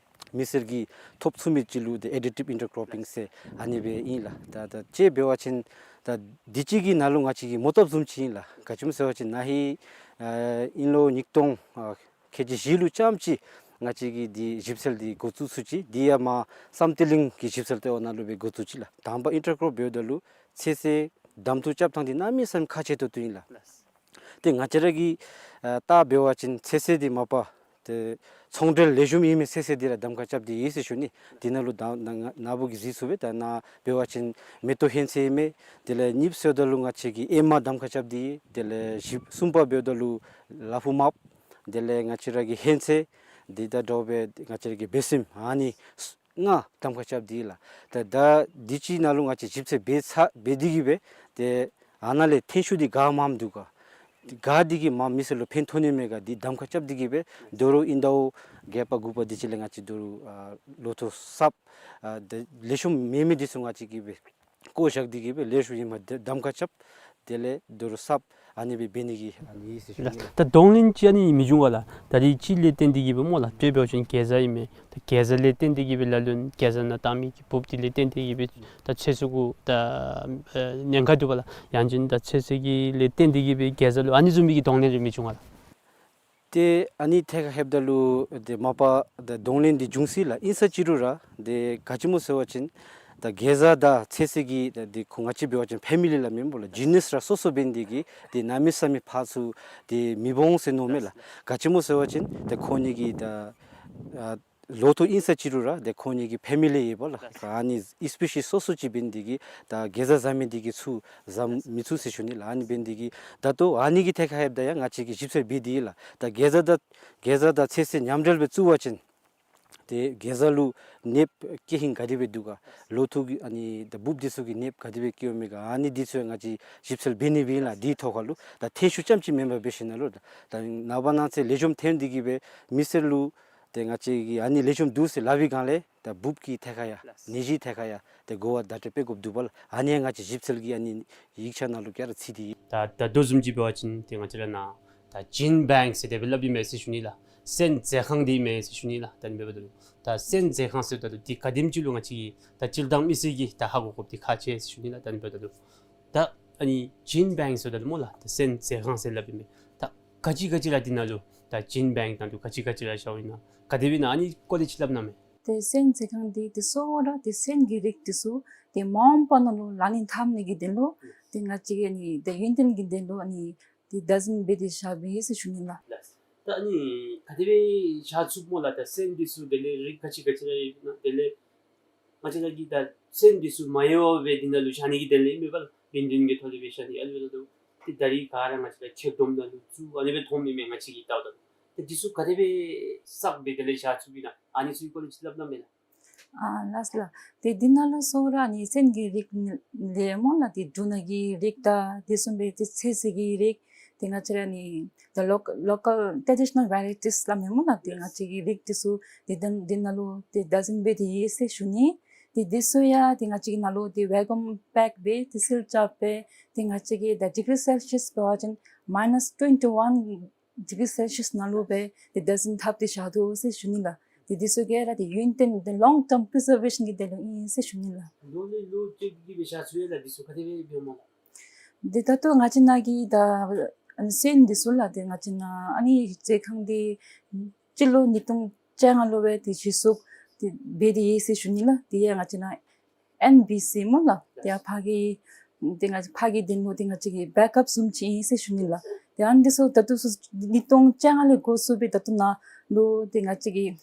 མི་སེར་གྱིས་ཐོབ་ཚུགས་མི་ཅིག་ལུ་ཏེ་ཨེ་ཌི་ཊིབ་ཨིན་ཊར་ཀོར་པིང་ཟེར་ཨ་ནི་སྦེ་ཨིན་ལགས། ད་ད་དཔྱེ་འབད་བ་ཅིན་ད་འདི་ཅིག་གི་ནང་ལུ་ང་བཅས་ཀྱིས་མོ་བཏབ་བཟུམ་ཅིག་ཨིན་ལགས། ག་ཅི་སྨོ་ཟེར་བ་ཅིན་ན་ཧིང་ཨ་དབྱིན་ལོ་ཉིས་སྟོང་ཨ་ཁལ་གཅིག་བཞི་ལུ་རྐྱངམ་ཅིག་ང་བཅས་ཀྱིས་འདི་ཞིབ་འཚོལ་འདི་འགོ་བཙུགས་ཚུགས་ཅི། འདི་ཡང་མར་བསམ་གཏན་གླིང་གི་ཞིབ་འཚོལ་ལྟེ་བ་ནང་ལུ་སྦེ་འགོ་བཙུགས་ཅི་ལགས། དང་པ་ཨིན་ཊར་ཀོར་འབདཝ་ད་ལུ་ཚོད་བསྲེ་གདམ་འཐུ་རྐྱབ་ཐངས་འདི་གནམ་མེད་ས་མེད་ཁག་ཆེ་ཏོག་ཏོ་ཨིན་ལགས། ཏེ་ང་བཅས་ར་གིས་ཨ་བལྟ་འབད་བ་ཅིན་ཚོད་བསྲེ་འདི་མ་པ་ཏེ་ཚོང་འབྲེལ་ལེགས་ཤོམ་ཨིན་མི་ཚོད་བསྲེ་འདི་ར་གདམ་ཁ་རྐྱབ་སྟེ་ཡོད་ཟེར་ཞུ་ནི། འདི་ནང་ལུ་ད་ན་ན་ན་བུ་གིས་གཟིགས་ཚུགས་པས། ད་ནཱ་འབད་བ་ཅིན་མེ་ཏོག་ཧོན་ཚོད་ཨིན་མས། དེ་ལས་གཉིས་པ་ཟེརཝ་ད་ལུ་ང་བཅས་ཀྱིས་ཨེ་མ་གདམ་ཁ་རྐྱབ་སྟེ་ཡོད། དེ་ལས་བཞི་གསུམ་པ་འབདཝ་ད་ལུ་ལ་ཕུག་མརཔ། དེ་ལས་ང་བཅས་ར་གི་ཧོན་ཚོད་འདི་དང་འདྲཝ་སྦེ་ང་བཅས་ར་གི་སྦེ་སྲེསམ་ཨ་ནི་ལྔ་གདམ་ཁ་རྐྱབ་སྟེ་ཡོད་ལགས། ད་ད་འདི་ཅིག་ནང་ལུ་ང་བཅས་ཞིབ་འཚོལ་འབད་ཚར་འབད་དེ་གི་སྦེ་ཏེ་ཨ་ནཱ་ལས་ཐོན་ཤུགས་འདི་ག་མངམ་འདུག་ག། ག་འདི་གིས་མ་མི་སེར་ལུ་ཕན་ཐོགས་ནི་མས་ག་འདི་གདམ་ཁ་རྐྱབ་སྟེ་གི་སྦེ་དོ་རུང་ཨིན་ཟླཝ་བརྒྱད་པ་དགུ་པ་འདི་ཅིག་ལས་ང་བཅས་དོ་རུང་ཨ་ལོ་ཐོག་གསརཔ་ཨ་ད་ལེགས་ཤོམ་མེད་མི་འདི་ཚུ་ང་བཅས་ཀྱིས་སྦེ་བཀོ་བཞག་སྟེ་གི་སྦེ་ལེགས་ཤོམ་ཨིནམ་འདི་གདམ་ཁ་རྐྱབ། དེ་ལས་དོ་རུང་གསརཔ་ཨ་ནི་སྦེ་འབད་ནི་གི་ཨ་ནི་ཨིན་ཟེར་ཞུ་ནི། ད་གདོང་ལེན་ཅིག་ཨ་ནི་མི་འབྱུང་ག་ལགས། ད་རིས་ཅིག་ལས་བརྟེན་ཏེ་གི་སྦེ་སྨོ་ལགས། དཔེ་འབད་བ་ཅིན་གེ་ཛ་ཨིན་མས། ད་གེ་ཛ་ལས་བརྟེན་ཏེ་གི་སྦེ་ལ་ལུ་གེ་ཛ་ནང་བཏང་མི་གི་འབུཔ་འདི་ལས་བརྟེན་ཏེ་གི་སྦེ་ད་ཚོད་བསྲེ་གུ་ད་ཨེ་ཉེན་ཁ་འདུག་པ་ལགས། ཡང་ཅིན་ད་ཚོད་བསྲེ་གི་ལས་བརྟེན་ཏེ་གི་སྦེ་གེ་ཛ་ལུ་ཨ་ནི་བཟུམ་མའི་གི་གདོང་ལེན་རེ་མི་འབྱུང་ག་ལགས། ཏེ་ཨ་ནི་ཐད་ཁར་ལྷོདཔ་ད་ལུ་ཏེ་མ་པ་ད་གདོང་ལེན་འདི་འབྱུང་སྲིད་ལགས། ཨིན་ས་ཅི་རུང་ར་ཏེ་ག་ཅི་སྨོ་ཟེར་བ་ཅིན་ད་གེ་ཛ་དང་ཚོད་བསྲེ་གི་ད་ཏེ་ཁོང་ང་བཅས་འབད་བ་ཅིན་ཕེ་མི་ལི་སླབ་མི་སྨོ་ལགས། ཇི་ནསི་ར་སོ་སོ་འབད་ནི་དེ་གིས་ཏེ་གནམ་མེད་ས་མེད་ཕར་ཚུར་ཏེ་མི་འོང་ཟེར་མནོཝ་མས་ལགས། ག་ཅི་སྨོ་ཟེར་བ་ཅིན་ཏེ་ཁོང་གཉིས་ཀྱི་ད་ ཨ་ལོ་ཐོག་ཨིན་ས་ཅི་རུང་ར་ཏེ་ཁོང་གཉིས་ཀྱི་ཕེ་མི་ལི་ཡོདཔ་ལགས། ཨ་ནི་སི་པི་ཤིས་སོ་སོ་ཅིག་འབད་ནི་དེ་གིས་ད་གེ་ཛ་བཟའ་མི་དེ་གིས་ཚུར་བཟའ་མི་ཚུགས་ཟེར་ཞུ་ནི་ལགས། ཨ་ནི་འབད་ནི་དེ་གིས་ད་ལྟོ་ཨ་ནི་གི་ཐད་ཁར་ཡོདཔ་ད་ཡང་ང་བཅས་ཀྱིས་ཞིབ་འཚོལ་འབད་དེ་ཡོད་ལགས། ད་གེ་ཛ་དང་གེ་ཛ་དང་ཚོད་བསྲེ་མཉམ་འབྲེལ་སྦེ་བཙུགས་པ་ཅིན་ཏེ་གེ་ཛ་ལུ་ནདཔ་སྐྱེ་ཧིང་ག་དེ་སྦེ་འདུག་ག། ལོ་ཐོག་གི་ཨ་ནི་ད་འབུཔ་འདི་ཚུ་གི་ནདཔ་ག་དེ་སྦེ་སྐྱེཝ་མས་ག། ཨ་ནི་འདི་ཚུ་ཡང་ང་བཅས་ཞིབ་འཚོལ་འབད་ནི་སྦེ་ཨིན་ལགས། དེའི་ཐོག་ཁར་ལུ་ད་ཐོན་ཤུགས་རྐྱངམ་ཅིག་མེན་པར་འབད་ཞིནམ་ལས་ད་ནངས་པ་གནངས་ཚེ་ལེགས་ཤོམ་ཐོན་ཏེ་གི་སྦེ་མི་སེར་ལུ་ཏེ་ང་བཅས་ཀྱིས་ཨ་ནི་ལེགས་ཤོམ་འདུག་ཟེར་སླབ་པའི་སྒང་ལས་ད་འབུཔ་གི་ཐད་ཁར་ཡང་ནད་གཞིའི་ཐད་ཁར་ཡང་ཏེ་གོ་བ་བརྡ་སྤྲོད་འབད་དགོཔ་འདུག་པ་ལགས། ཨ་ནི་ཡང་ང་བཅས་ཞིབ་འཚོལ་གྱི་ཨ་ནི་ཡིག་ཆ་ནང་ལུ་ག་ར་ཚུད་དེ་ཡོད། ད་ད་ལྟོ་བཟུམ་ཅིག་འབད་བ་ཅིན་ཏེ་ང་བཅས་ར་ནཱ་ད་ཇིན་བེངཀ་ཟེར་དེ་སྦེ་སླབ་ཨིན་མས་ཟེར་ཞུ་ནི་ལགས། སོན་མཛོད་ཁང་འདི་ཨིན་མས་ཟེར་ཞུ་ནི་ལགས། ད་ཨ་ནི་འབདཝ་ད་ལུ་ད་སོན་མཛོད་ཁང་ཟེརཝ་ད་ལུ་འདི་ག་དེམ་ཅིག་ལུ་ང་བཅས་ཀྱི་ད་སྤྱིར་བཏང་མི་སེར་གྱིས་ད་ཧ་གོ་དགོཔ་འདི་ཁག་ཆེ་ཟེར་ཞུ་ནི་ལགས། ད་ཨ་ནི་འབདཝ་ད་ལུ་ད་ཨ་ནི་ཇིན་བེངཀ་ཟེརཝ་ད་ལུ་སྨོ་ལགས། ད་སོན་མཛོད་ཁང་ཟེར་སླབ་ཨིན་མས། ད་ག་ཅི་ག་ཅི་ར་འདི་ནང་ལུ་ད་ཇིན་བེངཀ་ནང་ལུ་ག་ཅི་ག་ཅི་ར་བཞགཔ་ཨིན་ན་ག་དེ་སྦེ་ཨིན་ན་ཨ་ནི་སྐོར་ལས་ཅིག་སླབ་གནང་མས། ཏེ་སོན་མཛོད་ཁང་འདི་ཏེ་གཙོ་བོ་ར་ཏེ་སོན་གྱི་རིགས་འདི་ཚུ་ཏེ་མ་འོངས་པ་ནང་ལུ་ལག་ལེན་འཐབ་ནི་གི་དོན་ལུ་ཏེ་ང་བཅས་ཀྱི་ཨ་ནི་ཏེ་ཡུན་བརྟན་གྱི་དོན་ལུ་ཨ་ནི་ཏེ་བདག་འཛིན་འབད་དེ་བཞགཔ་ཨིན་ཟེར་ཞུ་ནི་ལགས། ལགས། ད་ཨ་ནི་ག་དེ་སྦེ་བཞག་ཚུགས་སྨོ་ལགས། ད་སོན་འདི་ཚུ་དེ་ལས་རིགས་ག་ཅི་ག་ཅི་ར་ཡོད་ན་དེ་ལས་ང་བཅས་ར་གིས་ད་སོན་འདི་ཚུ་མ་ཡལ་བར་སྦེ་འདི་ནང་ལུ་བཞག་ནི་གི་དོན་ལས་ཨིན་མས་པ་ལགས། ཡུན་བརྟན་གྱི་ཐོག་ལས་སྦེ་བཞག་ནི་ཨ་ནི་འབདཝ་ད་ལུ་ཏེ་ད་རིས་ག་ར་ང་བཅས་ར་ཕྱིར་བསྡོམས་ནང་ལུ་བཙུགས་ཨ་ནི་སྦེ་མཐོངམ་ཨིན་མས། ང་བཅས་ཀྱིས་བལྟཝ་ད་ལུ་ཏེ་འདི་ཚུ་ག་དེ་སྦེ་བསགས་སྦེ་དེ་ལས་བཞག་ཚུགསཔ་ཨིན་ན་ཨ་ནི་ཚུ་གི་སྐོར་ལས་ཅིག་སླབ་གནང་མས་ལགས། ཨ་ལགས་ལགས། ཏེ་འདི་ནང་ལུ་གཙོ་བོ་ར་ཨ་ནི་སོན་གྱི་རིགས་ལས་སྨོ་ལགས། ཏེ་འབྲུ་སྣ་གི་རིགས་དང་དེ་བཟུམ་སྦེ་ཏེ་ཚོད་བསྲེ་གི་རིགས་ཏེ་ང་བཅས་ར་ཨ་ནི་the local, local traditional varieties སླབ་མས་སྨོ་ལགས། ཏེ་ང་བཅས་ཀྱི་རིགས་འདི་ཚུ་ཏེ་ད་འདི་ནང་ལུ་ཏེ་བདག་འཛིན་འབད་དེ་ཡོད་ཟེར་ཞུ་ནི། ཏེ་འདི་ཚུ་ཡང་ཏེ་ང་བཅས་ཀྱི་ནང་ལུ་ཏེ་བེ་ཀུམ་པེཀ་སྦེ་ཏེ་སིལ་རྐྱབ་སྦེ་ཏེ་ང་བཅས་ཀྱི་ད་ཌིག་རི་སེལ་ཤིས་འབད་བ་ཅིན་མའི་ནཱས་ཊུ་ཝེན་ཊི་ཝན་ཌིག་རི་སེལ་ཤིས་ནང་ལུ་སྦེ་ཏེ་བདག་འཛིན་འཐབ་སྟེ་བཞག་དོ་ཟེར་ཞུ་ནི་ལགས། ཏེ་འདི་ཚུ་ག་ར་ཏེ་ཡུན་བརྟན་ཏེ་ལོང་ཊརམ་པི་རི་ཛར་ཝེ་ཤཱན་གྱི་དོན་ལུ་ཨིན་ཟེར་ཞུ་ནི་ལགས། ལོ་ལས་ལོ་བཅད་དེ་གི་སྦེ་བཞག་ཚུགས་ཡོད་ལགས། འདི་ཚུ་ག་དེ་སྦེ་འབདཝ་སྨོ་ལགས། ཏེ་ད་ལྟོ་ང་བཅས་ནཱ་གི་ད་ཨ་ནི་སོན་འདི་ཚུ་ལགས། ཏེ་ང་བཅས་ནཱ་ཨ་ནི་མཛོད་ཁང་འདི་སྤྱི་ལོ་ཉིས་སྟོང་བཅོ་ལྔ་ལུ་སྦེ་ཏེ་གཞི་བཙུགས་ཏེ་འབད་དེ་ཡོད་ཟེར་ཞུ་ནི་ལགས། དེ་ཡང་ང་བཅས་ནཱ་ཨེན་བི་སི་སྨོ་ལགས། དེ་ཡང་ཕར་གྱི་ཏེ་ང་ཕར་གྱི་དོན་ལུ་ཏེ་ང་བཅས་ཀྱི་བེཀ་ཨཔ་བཟུམ་ཅིག་ཨིན་ཟེར་ཞུ་ནི་ལགས། ཏེ་ཨ་ནི་འདི་ཚུ་ད་ལྟོ་ཚུ་ཉིས་སྟོང་བཅོ་ལྔ་ལས་འགོ་བཙུགས་སྦེ་ད་ལྟོ་ནཱ་ལུ་ཏེ་ང་བཅས་ཀྱིས་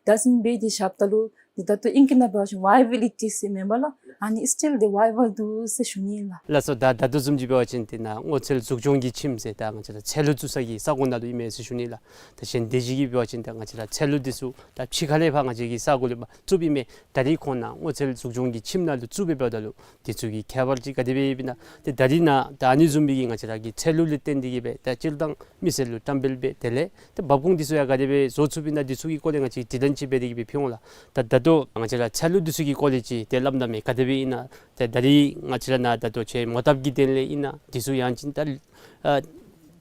བདག་འཛིན་འབད་དེ་བཞགཔ་ད་ལུ་ཏེ་ད་ལྟོ་ཨིང་སྐད་ནང་འབད་བ་ཅིན་བའི་བི་ལི་ཊི་ཟེར་མེན་པ་ལགས། ཨ་ནི་སི་ཊིལ་ཏེ་བའི་བཱལ་འདུག་ཟེར་ཞུ་ནི་ལགས། ལགས་སོ། ད་ད་ལྟོ་བཟུམ་ཅིག་འབད་བ་ཅིན་ཏེ་ནཱ་སྔོ་ཚལ་འཛུགས་སྐྱོང་གི་ཁྱིམ་ཟེར་ད་ང་བཅས་ར་ཚལ་ལུ་བཙུགས་ས་གི་ས་གོ་ནང་ལུ་ཨིན་མས་ཟེར་ཞུ་ནི་ལགས། ད་གཞན་སྡེ་བཞི་གིས་འབད་བ་ཅིན་ད་ང་བཅས་ར་ཚལ་ལུ་འདི་ཚུ་ད་ཕྱི་ཁ་ལས་ཕར་ང་བཅས་ཀྱི་ས་གོ་ལས་ཕར་བཙུགསཔ་ཨིན་མས། ད་རིས་ཁོང་ནཱ་སྔོ་ཚལ་འཛུགས་སྐྱོང་གི་ཁྱིམ་ནང་ལུ་བཙུགས་སྦེ་འབདཝ་ད་ལུ་འདི་ཚུ་གི་ཁྱད་པར་ཅིག་ག་དེ་སྦེ་ཡོདཔ་ཨིན་ན། ཏེ་ད་རིས་ནཱ་ད་ཨ་ནི་བཟུམ་སྦེ་གི་ང་བཅས་ར་གི་ཚལ་ལུ་ལས་བརྟེན་ཏེ་གི་སྦེ་ད་སྤྱིར་བཏང་མི་སེར་ལུ་བཀྲམ་སྤེལ་འབད་དེ་ལས་ཏེ་འབབ་ཁུངས་འདི་ཚུ་ཡང་ག་དེ་སྦེ་བཟོ་ཚུགསཔ་ཨིན་ན་འདི་ཚུ་གི་སྐོར་ལས་ང་བཅས་དྲི་ལན་ཅིག་འབད་དེ་གི་སྦེ་ཕུལ་འོང་ལགས། ད་ད་ལྟོ་ང་བཅས་ར་ཚལ་ལུ་འདི་ཚུ་གི་སྐོར་ལས་ཅིག་ཏེ་སླབ་གནང་མས། ག་དེ་སྦེ་ཨིན་ན། ཏེ་ད་རིས་ང་བཅས་ར་ནཱ་ད་ལྟོ་ཁྱོད་མོ་བཏབ་ཀྱི་དོན་ལས་ཨིན་ན་འདི་ཚུ་ཡང་ཅིན་ད་ཨ་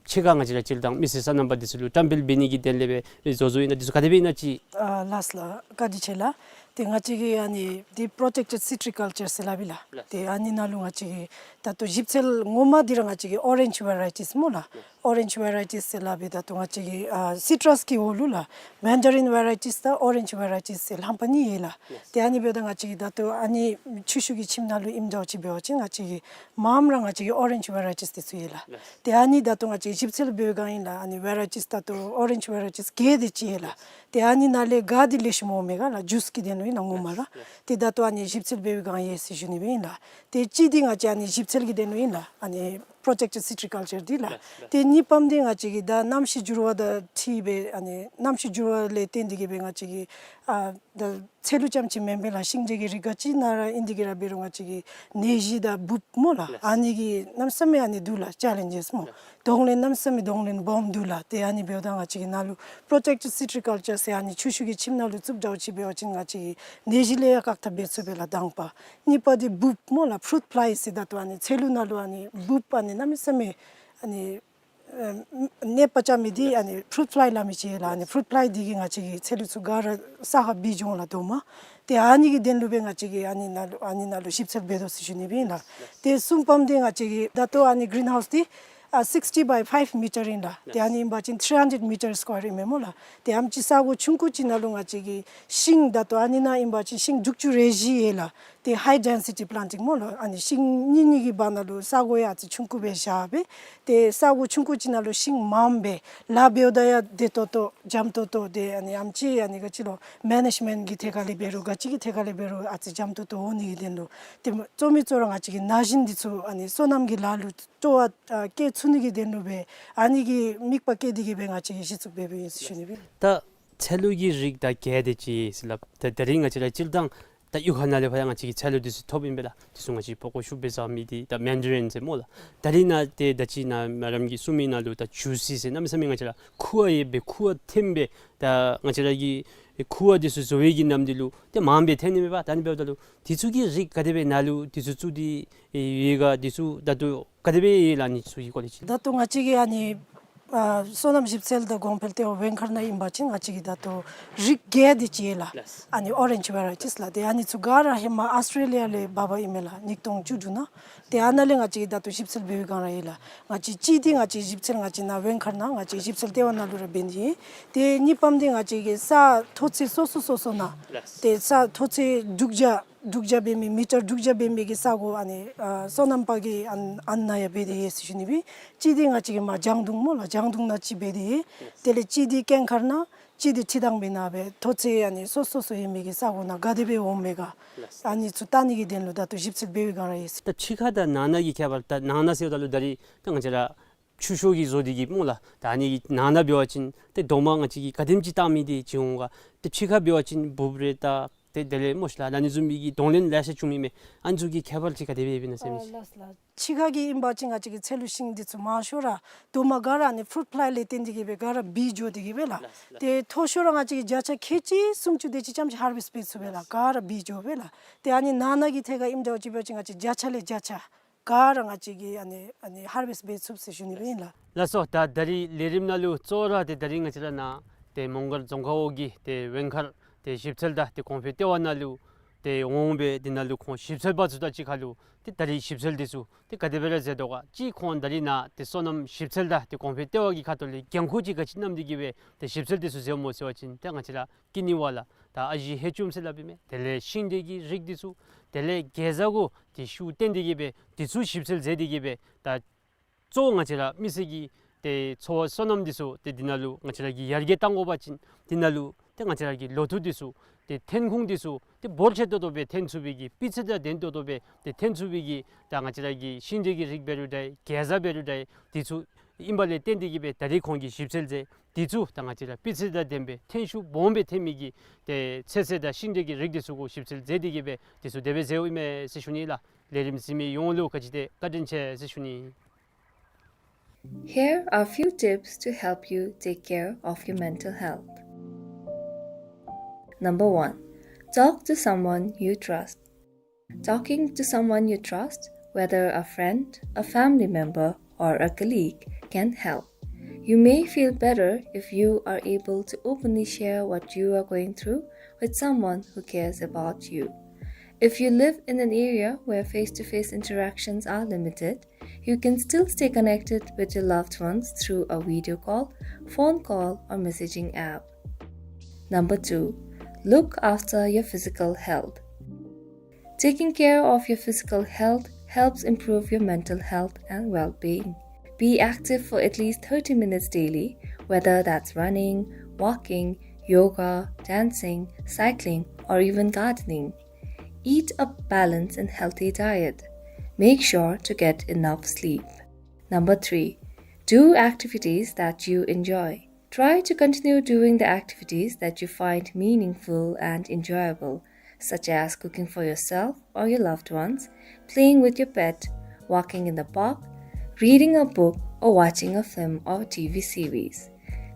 ཕྱི་ཁར་ང་བཅས་ར་སྤྱིར་བཏང་མི་སེར་སོ་ནམ་པ་འདི་ཚུ་ལུ་བཀྲམ་སྤེལ་འབད་ནི་གི་དོན་ལས་སྦེ་བཟོ་བཟོཝ་ཨིན་ན་འདི་ཚུ་ག་དེ་སྦེ་ཨིན་ན་ཅིག། ཨ་ལགས་ལགས། བཀའ་དྲིན་ཆེ་ལགས། ཏེ་ང་བཅས་ཀྱི་ཨ་ནི་འདི་པྲོ་ཊེཀ་ཊེཌ་སི་ཊི་རི་ཀལ་ཅར་ཟེར་སླབ་ཨིན་ལགས། ལགས། ཏེ་ཨ་ནི་ནང་ལུ་ང་བཅས་ཀྱིས་ད་ལྟོ་ཞིབ་འཚོལ་ངོ་མ་འདི་ར་ང་བཅས་ཀྱིས་ཨོ་རེནཇ་ཝེ་རའི་ཊིས་སྨོ་ལགས། ཨོ་རེནཇ་ཝེ་རའི་ཊིས་ཟེར་སླབ་སྦེ་ད་ལྟོ་ང་བཅས་ཀྱིས་ཨ་སི་ཊྲས་ཀྱི་འོག་ལུ་ལགས་མེན་ཌ་རིན་ཝེ་རའི་ཊིས་དང་ཨོ་རེནཇ་ཝེ་རའི་ཊིས་ཟེར་རྣམ་པ་གཉིས་ཡོད་ལགས། ཏེ་ཨ་ནི་འབདཝ་ད་ང་བཅས་ཀྱིས་ད་ལྟོ་ཨ་ནི་ཆུ་ཤུགས་ཀྱི་ཁྱིམ་ནང་ལུ་ཨིནམ་འདྲཝ་ཅིག་འབད་བ་ཅིན་ང་བཅས་ཀྱིས་མངམ་ར་ང་བཅས་ཀྱིས་ཨོ་རེནཇ་ཝེ་རའི་ཊིས་འདི་ཚུ་ཡོད་ལགས། ཏེ་ཨ་ནི་ད་ལྟོ་ང་བཅས་ཞིབ་འཚོལ་འབད་བའི་སྒང་ཨིན་ལགས། ཨ་ནི་ཝེ་རའི་ཊིས་ད་ལྟོ་ཨོ་རེནཇ་ཝེ་རའི་ཊིས་བརྒྱད་དེ་ཅིག་ཡོད་ལགས། ཏེ་ཨ་ནི་ནང་ལས་ག་འདི་ལེགས་ཤོམ་འོང་མས་ག་ལགས། ཇུས་ཀྱི་དོན་ལུ་ཨིན་ལགས་ངོ་མ་ར། ཏེ་ད་ལྟོ་ཨ་ནི་ཞིབ་འཚོལ་འབད་བའི་སྒང་ཡོད་ཟེར་ཞུ་ནི་སྦེ་ཨིན་ལགས། ཏེ་གཅིག་འདི་ང་བཅས་ཨ་ནི་ཞིབ་འཚོལ་གྱི་དོན་ལུ་ཨིན་ལགས། ཨ་ནི་པྲོ་ཊེཀ་ཊེཌ་སི་ཊི་རི་ཀལ་ཅར་འདི་ལགས། ཏེ་གཉིས་པམ་འདི་ང་བཅས་ཀྱིས་ད་གནམ་གཤིས་འགྱུར་བ་དང་འཁྲིལ་སྦེ་ཨ་ནི་གནམ་གཤིས་འགྱུར་བ་ལས་བརྟེན་ཏེ་གི་སྦེ་ང་བཅས་ཀྱིས་ཨ་ད་ཚལ་ལུ་རྐྱངམ་ཅིག་མེན་པར་ལགས་ཤིང་འབྲས་ཀྱི་རིགས་ག་ཅི་ནང་ར་ཨིན་ཏེ་གི་ར་འབད་རུང་ང་བཅས་ཀྱིས་ནད་གཞི་དང་འབུཔ་སྨོ་ལགས། ལགས། ཨ་ནི་གི་གནམ་མེད་ས་མེད་ཨ་ནི་འདུག་ལགས་ཅེ་ལེནཇེས་སྨོ། ལགས། གདོང་ལེན་གནམ་མེད་ས་མེད་གདོང་ལེན་སྦོམ་འདུག་ལགས། ཏེ་ཨ་ནི་འབདཝ་ད་ང་བཅས་ཀྱིས་ནཱ་ལུ་པྲོ་ཊེཀ་ཊེཌ་སི་ཊི་རི་ཀལ་ཅར་ཟེར་ཨ་ནི་ཆུ་ཤུགས་ཀྱི་ཁྱིམ་ནང་ལུ་བཙུགསཔ་འདྲཝ་ཅིག་འབད་བ་ཅིན་ང་བཅས་ཀྱིས་ནད་གཞི་ལས་ཡང་བཀག་ཐབས་འབད་ཚུགས་པས་ལགས་དང་པ། གཉིས་པ་འདི་འབུཔ་སྨོ་ལགས་ཕུ་རུཊ་ཕླའི་ཟེར་ད་ལྟོ་ཨ་ནི་ཚལ་ལུ་ནང་ལུ་ཨ་ནི་འབུཔ་ཨ་ནི་གནམ་མེད་ས་མེད་ཨ་ནི་ཨ་ནད་པ་རྐྱབ་མི་འདི་ཨ་ནི་ཕུ་རུཊ་ཕླའི་སླབ་མི་ཅིག་ལགས། ཨ་ནི་ཕུ་རུཊ་ཕླའི་འདི་གིས་ང་བཅས་ཀྱི་ཚལ་ལུ་ཚུ་ག་ར་ས་ཁར་བུད་འགྱོ་འོང་ལགས་དོ་མ། ཏེ་ཨ་ནི་གི་དོན་ལུ་སྦེ་ང་བཅས་ཀྱིས་ཨ་ནི་ནང་ལུ་ཨ་ནི་ནང་ལུ་ཞིབ་འཚོལ་འབད་དོ་ཟེར་ཞུ་ནི་སྦེ་ཨིན་ལགས། ཏེ་གསུམ་པམ་འདི་ང་བཅས་ཀྱི་ད་ལྟོ་ཨ་ནི་གི་རིན་ཧའུསི་འདི་ཨ་སིགསི་ཊི་བའི་ཕའིབ་མི་ཊར་ཨིན་ལགས། ཏེ་ཨ་ནི་ཨིན་པ་ཅིན་ཐིརི་ཧན་ཌེཌ་མི་ཊར་སི་ཀོ་ཡར་ཨིན་མས་སྨོ་ལགས། ཏེ་ཨ་ནེམ་ཅིག་ས་གོ་ཆུང་ཀུ་ཅིག་ནང་ལུ་ང་བཅས་ཀྱིས་ཤིང་ད་ལྟོ་ཨ་ནི་ནང་ཨིན་པ་ཅིན་ཤིང་དྲུག་ཅུ་རེ་བཞི་ཡོད་ལགས། ཏེ་high density planting སྨོ་ལགས། ཨ་ནི་ཤིང་གཉིས་གཉིས་ཀྱི་བར་ན་ལུ་ས་གོ་ཡང་ཨ་ཙི་ཆུང་ཀུ་སྦེ་བཞག་སྦེ། ཏེ་ས་གོ་ཆུང་ཀུ་ཅིག་ནང་ལུ་ཤིང་མངམ་སྦེ་ལཱ་འབདཝ་ད་ཡང་བདེ་ཏོག་ཏོ་འཇམ་ཏོག་ཏོ་ཏེ་ཨ་ནི་ཨམ་ཅིག་ཨ་ནི་ག་ཅི་ལོ་མེ་ནེཇ་མེནཊ་གི་ཐད་ཁར་ལས་འབད་རུང་ག་ཅི་གི་ཐད་ཁར་ལས་འབད་རུང་ཨ་ཙི་འཇམ་ཏོག་ཏོ་འོང་ནི་གི་དོན་ལུ་ཏེ་གཙོ་མི་གཙོ་ར་ང་བཅས་ཀྱི་ན་གཞོན་འདི་ཚུ་ཨ་ནི་སོ་ནམ་གྱི་ལཱ་ལུ་སྤྲོ་བ་ཨ་བསྐྱེད་ཚུགས་ནི་གི་དོན་ལུ་སྦེ་ཨ་ནི་གི་དམིགས་པ་བསྐྱེད་དེ་གིས་སྦེ་ང་བཅས་ཀྱིས་གཞི་བཙུགས་འབད་འབདཝ་ཨིན་ཟེར་ཞུ་ནི་སྦེ། ད་ཚལ་ལུ་གི་རིགས་ད་བརྒྱད་དེ་ཅིག་ཡོད་ཟེར་སླབ། ད་ད་རིས་ང་བཅས་ར་སྤྱིར་བཏང་ད་གཡུས་ཁ་ནང་ལས་ཕར་ཡང་ང་བཅས་ཀྱིས་ཚལ་ལུ་འདི་ཚུ་ཐོབ་ཨིན་པས་ལགས། འདི་ཚུ་ང་བཅས་ཕོ་ཁོ་ཤུགས་སྦེ་ཟ་མི་འདི་ད་མེན་ཌ་རིན་ཟེར་སྨོ་ལགས། ད་རིས་ནཱ་ཏེ་ད་ཅི་ནཱ་མེ་ཌམ་གྱིས་གསུངས་མི་ནང་ལུ་ད་ཇུ་སི་ཟེར་གནམ་མེད་ས་མེད་ང་བཅས་ར་ཁུ་བ་ཡོད་པའི་ཁུ་བ་ཐོན་པའི་ད་ང་བཅས་ར་གི་ཁུ་བ་འདི་ཚུ་བཟོ་བའི་གི་ནམ་འདི་ལུ་ཏེ་མངམ་སྦེ་ཐོན་ནི་མས་པ། ད་ཨ་ནི་འབདཝ་ད་ལུ་འདི་ཚུ་གི་རིགས་ག་དེ་སྦེ་ནཱ་ལུ་འདི་ཚུ་བཙུགས་ཏེ་ཡོད་ག། འདི་ཚུ་ད་ལྟོ་ག་དེ་སྦེ་ཡོད་ལགས། ཨ་ནི་ཚུ་གི་སྐོར་ལས་ཅིག། ད་ལྟོ་ང་བཅས་ཀྱི་ཨ་ནི་ཨ་སོ་ནམ་ཞིབ་འཚོལ་དང་གོང་འཕེལ་ལྟེ་བ་ཝེང་མཁར་ནང་ཨིན་པ་ཅིན་ང་བཅས་ཀྱི་ད་ལྟོ་རིགས་བརྒྱད་དེ་ཅིག་ཡོད་ལགས། ལགས། ཨ་ནི་ཨོ་རེནཇ་ཝེ་རའི་ཊིས་ལགས། ཏེ་ཨ་ནི་ཚུ་ག་ར་ཧེ་མ་ཨཱོས་ཊྲེ་ལི་ཡ་ལས་འབག་འབག་ཨིན་མས་ལགས། ཉིས་སྟོང་བཅུ་དྲུག་ནང་། ཏེ་ཨ་ནཱ་ལས་ང་བཅས་ཀྱིས་ད་ལྟོ་ཞིབ་འཚོལ་འབད་བའི་སྒང་ར་ཡོད་ལགས། ང་བཅས་གཅིག་འདི་ང་བཅས་ཞིབ་འཚོལ་ང་བཅས་ནཱ་ཝེང་མཁར་ནང་ང་བཅས་ཞིབ་འཚོལ་ལྟེ་བ་ནང་ལུ་ར་འབད་ནི་ཨིན། ཏེ་གཉིས་པམ་འདི་ང་བཅས་ཀྱི་ས་མཐོ་ཚད་སོ་སོ་སོ་སོ་ནང་། ལགས། ཏེ་ས་མཐོ་ཚད་དྲུག་བརྒྱ་དྲུག་བརྒྱ་འབད་མི་མི་ཊར་དྲུག་བརྒྱ་འབད་མི་གི་ས་གོ་ཨ་ནི་ཨ་སོ་ནམ་པ་གིས་ཨ་ཨ་ནཱ་ཡང་འབད་དེ་ཡོད་ཟེར་ཞུ་ནི་སྦེ། གཅིག་འདི་ང་བཅས་ཀྱི་མར་ལྗང་དུང་སྨོ་ལགས། ལྗང་དུང་ནང་གཅིག་འབད་དེ་ཡོད། དེ་ལས་གཅིག་འདི་སྐྱེངས་མཁར་ནང་གཅིག་འདི་ཁྲི་ཐང་པའི་ནང་སྦེ་མཐོ་ཚད་ཨ་ནི་སོ་སོ་སོ་ཡོད་མི་གི་ས་གོ་ནང་ག་དེ་སྦེ་འོངམ་མས་ག། ལགས། ཨ་ནི་ཚུ་བལྟ་ནི་གི་དོན་ལུ་ད་ལྟོ་ཞིབ་འཚོལ་འབད་བའི་སྒང་ར་ཡོད་ཟེར། ད་ཕྱི་ཁ་དང་ནང་ན་གི་ཁྱད་པར། ད་ནང་ན་ཟེརཝ་ད་ལུ་ད་རིས་ད་ང་བཅས་ར་ཆུ་ཤོག་གི་བཟོ་སྟེ་གི་སྨོ་ལགས། ད་ཨ་ནི་གི་ནང་ན་འབད་བ་ཅིན་ཏེ་རྡོག་མ་ང་བཅས་ཀྱིས་ག་དེམ་ཅིག་བཏང་མི་འདི་ཅིག་འོང་ག། ཏེ་ཕྱི་ཁ་འབད་བ་ཅིན་འབུཔ་རེ་ད་ཏེ་དེ་ལས་སྨོ་ཤ་ལགས་ཨ་ནི་བཟུམ་མའི་གི་གདོང་ལེན་ལེ་ཤ་བྱུང་མི་མས། ཨ་ནི་ཚུ་གི་ཁྱད་པར་ཅིག་ག་དེ་སྦེ་ཡོདཔ་ཨིན་ན་ཟེར་མི་ཅིག། ཨ་ལགས་ལགས། ཕྱི་ཁ་གི་ཨིན་པ་ཅིན་ང་བཅས་ཀྱི་ཚལ་ལུ་ཤིང་འདི་ཚུ་མང་ཤོས་ར་རྡོག་མ་ག་ར་ཨ་ནི་ཕུརུཊ་ཕླའི་ལས་བརྟེན་ཏེ་གི་སྦེ་ག་ར་བུད་འགྱོ་སྟེ་གི་སྦེ་ལགས། ལགས་ལགས། ཏེ་མཐོ་ཤོས་ར་ང་བཅས་ཀྱིས་བརྒྱ་ཆ་ཁལ་གཅིག་སུམ་ཅུ་དེ་ཅིག་ཙམ་ཅིག་ཧར་ཝེསཊ་འབད་ཚུགས་པས་ལགས། ག་ར་བུད་འགྱོ་བས་ལགས། ཏེ་ཨ་ནི་ནང་ན་གི་ཐད་ཁར་ཨིནམ་འདྲཝ་ཅིག་འབད་བ་ཅིན་ང་བཅས་བརྒྱ་ཆ་ལས་བརྒྱ་ཆ་ག་ར་ང་བཅས་ཀྱིས་ཨ་ནི་ཨ་ནི་ཧར་ཝེསཊ་འབད་ཚུགས་ཟེར་ཞུ་ནི་སྦེ་ཨིན་ལགས། ལགས་སོ། ད་ད་རིས་ལས་རིམ་ནང་ལུ་གཙོ་བོ་ར་ཏེ་ད་རིས་ང་བཅས་ར་ནཱ་ཏེ་མོང་སྒར་རྫོང་ཁག་འོག་གི་ཏེ་ཝེང་མཁར་ཏེ་ཞིབ་འཚོལ་དང་ཏེ་གོང་འཕེལ་ལྟེ་བ་ནང་ལུ་ཏེ་འོང་སྦེ་དེ་ནང་ལུ་ཁོང་ཞིབ་འཚོལ་པ་ཚུ་དང་གཅིག་ཁར་ལུ་ཏེ་ད་རིས་ཞིབ་འཚོལ་འདི་ཚུ་ཏེ་ག་དེ་སྦེ་ར་མཛད་དོ་ག། གཅིག་ཁོང་ད་རིས་ནཱ་ཏེ་སོ་ནམ་ཞིབ་འཚོལ་དང་ཏེ་གོང་འཕེལ་ལྟེ་བ་གི་ཁ་ཐུག་ལས་འགན་ཁུར་ཅིག་ག་ཅི་བསྣམས་ཏེ་གི་སྦེ་ཏེ་ཞིབ་འཚོལ་འདི་ཚུ་མཛདཔ་སྨོ་ཟེར་བ་ཅིན་ཏེ་ང་བཅས་ར་ཀི་ནི་ཝ་ལ་ད་ཨ་ཞེ་ཧེ་ཅུམ་ཟེར་སླབ་ཨིན་མས། དེ་ལས་ཤིང་འབྲས་ཀྱི་རིགས་འདི་ཚུ་དེ་ལས་གེ་ཛ་གུ་ཏེ་ཤུགས་བཏོན་ཏེ་གི་སྦེ་འདི་ཚུ་ཞིབ་འཚོལ་མཛད་དེ་གི་སྦེ་ད་གཙོ་བོ་ང་བཅས་ར་མི་སེར་གྱི་ཏེ་འཚོ་བ་སོ་ནམ་འདི་ཚུ་ཏེ་འདི་ནང་ལུ་ང་བཅས་ར་གིས་ཡར་རྒྱས་གཏང་དགོ་པ་ཅིན་འདི་ནང་ལུ་ཏེ་ང་བཅས་ར་གི་ལོ་ཐོག་འདི་ཚུ་ཏེ་ཐོན་ཁུངས་འདི་ཚུ་ཏེ་འབོར་ཆེ་ཏོག་ཏོ་སྦེ་ཐོན་ཚུགས་པའི་གི་སྤུས་ཚད་དང་ལྡན་ཏོག་ཏོ་སྦེ་ཏེ་ཐོན་ཚུགས་པའི་གི་ད་ང་བཅས་ར་གི་ཤིང་འབྲས་ཀྱི་རིགས་འབད་རུང་འདྲ་གེ་ཛ་འབད་རུང་འདྲ་འདི་ཚུ་ཨིན་པ་ལས་བརྟེན་ཏེ་གི་སྦེ་ད་རིས་ཁོང་གིས་ཞིབ་འཚོལ་མཛད། འདི་ཚུ་ད་ང་བཅས་ར་སྤུས་ཚད་དང་ལྡན་པའི་ཐོན་ཤུགས་སྦོམ་སྦེ་ཐོན་མི་གི་ཏེ་ཚོད་བསྲེ་དང་ཤིང་འབྲས་ཀྱི་རིགས་འདི་ཚུ་གུ་ཞིབ་འཚོལ་མཛད་དེ་གི་སྦེ་འདི་ཚུ་དེ་སྦེ་མཛདཔ་ཨིན་མས་ཟེར་ཞུ་ནི་ལགས། ལས་རིམ་གཟིགས་མི་ཡོངས་ལུ་ག་ཅི་དེ་བཀའ་དྲིན་ཆེ་ཟེར་ཞུ་ནི། Here are few tips to help you take care of your mental health. Number one, talk to someone you trust. Talking to someone you trust, whether a friend, a family member, or a colleague, can help. You may feel better if you are able to openly share what you are going through with someone who cares about you. If you live in an area where face-to-face interactions are limited, you can still stay connected with your loved ones through a video call, phone call, or messaging app. Number two, look after your physical health. Taking care of your physical health helps improve your mental health and well-being. Be active for at least thirty minutes daily, whether that's running, walking, yoga, dancing, cycling, or even gardening. Eat a balanced and healthy diet. Make sure to get enough sleep. Number three, do activities that you enjoy. Try to continue doing the activities that you find meaningful and enjoyable, such as cooking for yourself or your loved ones, playing with your pet, walking in the park, reading a book, or watching a film or T V series.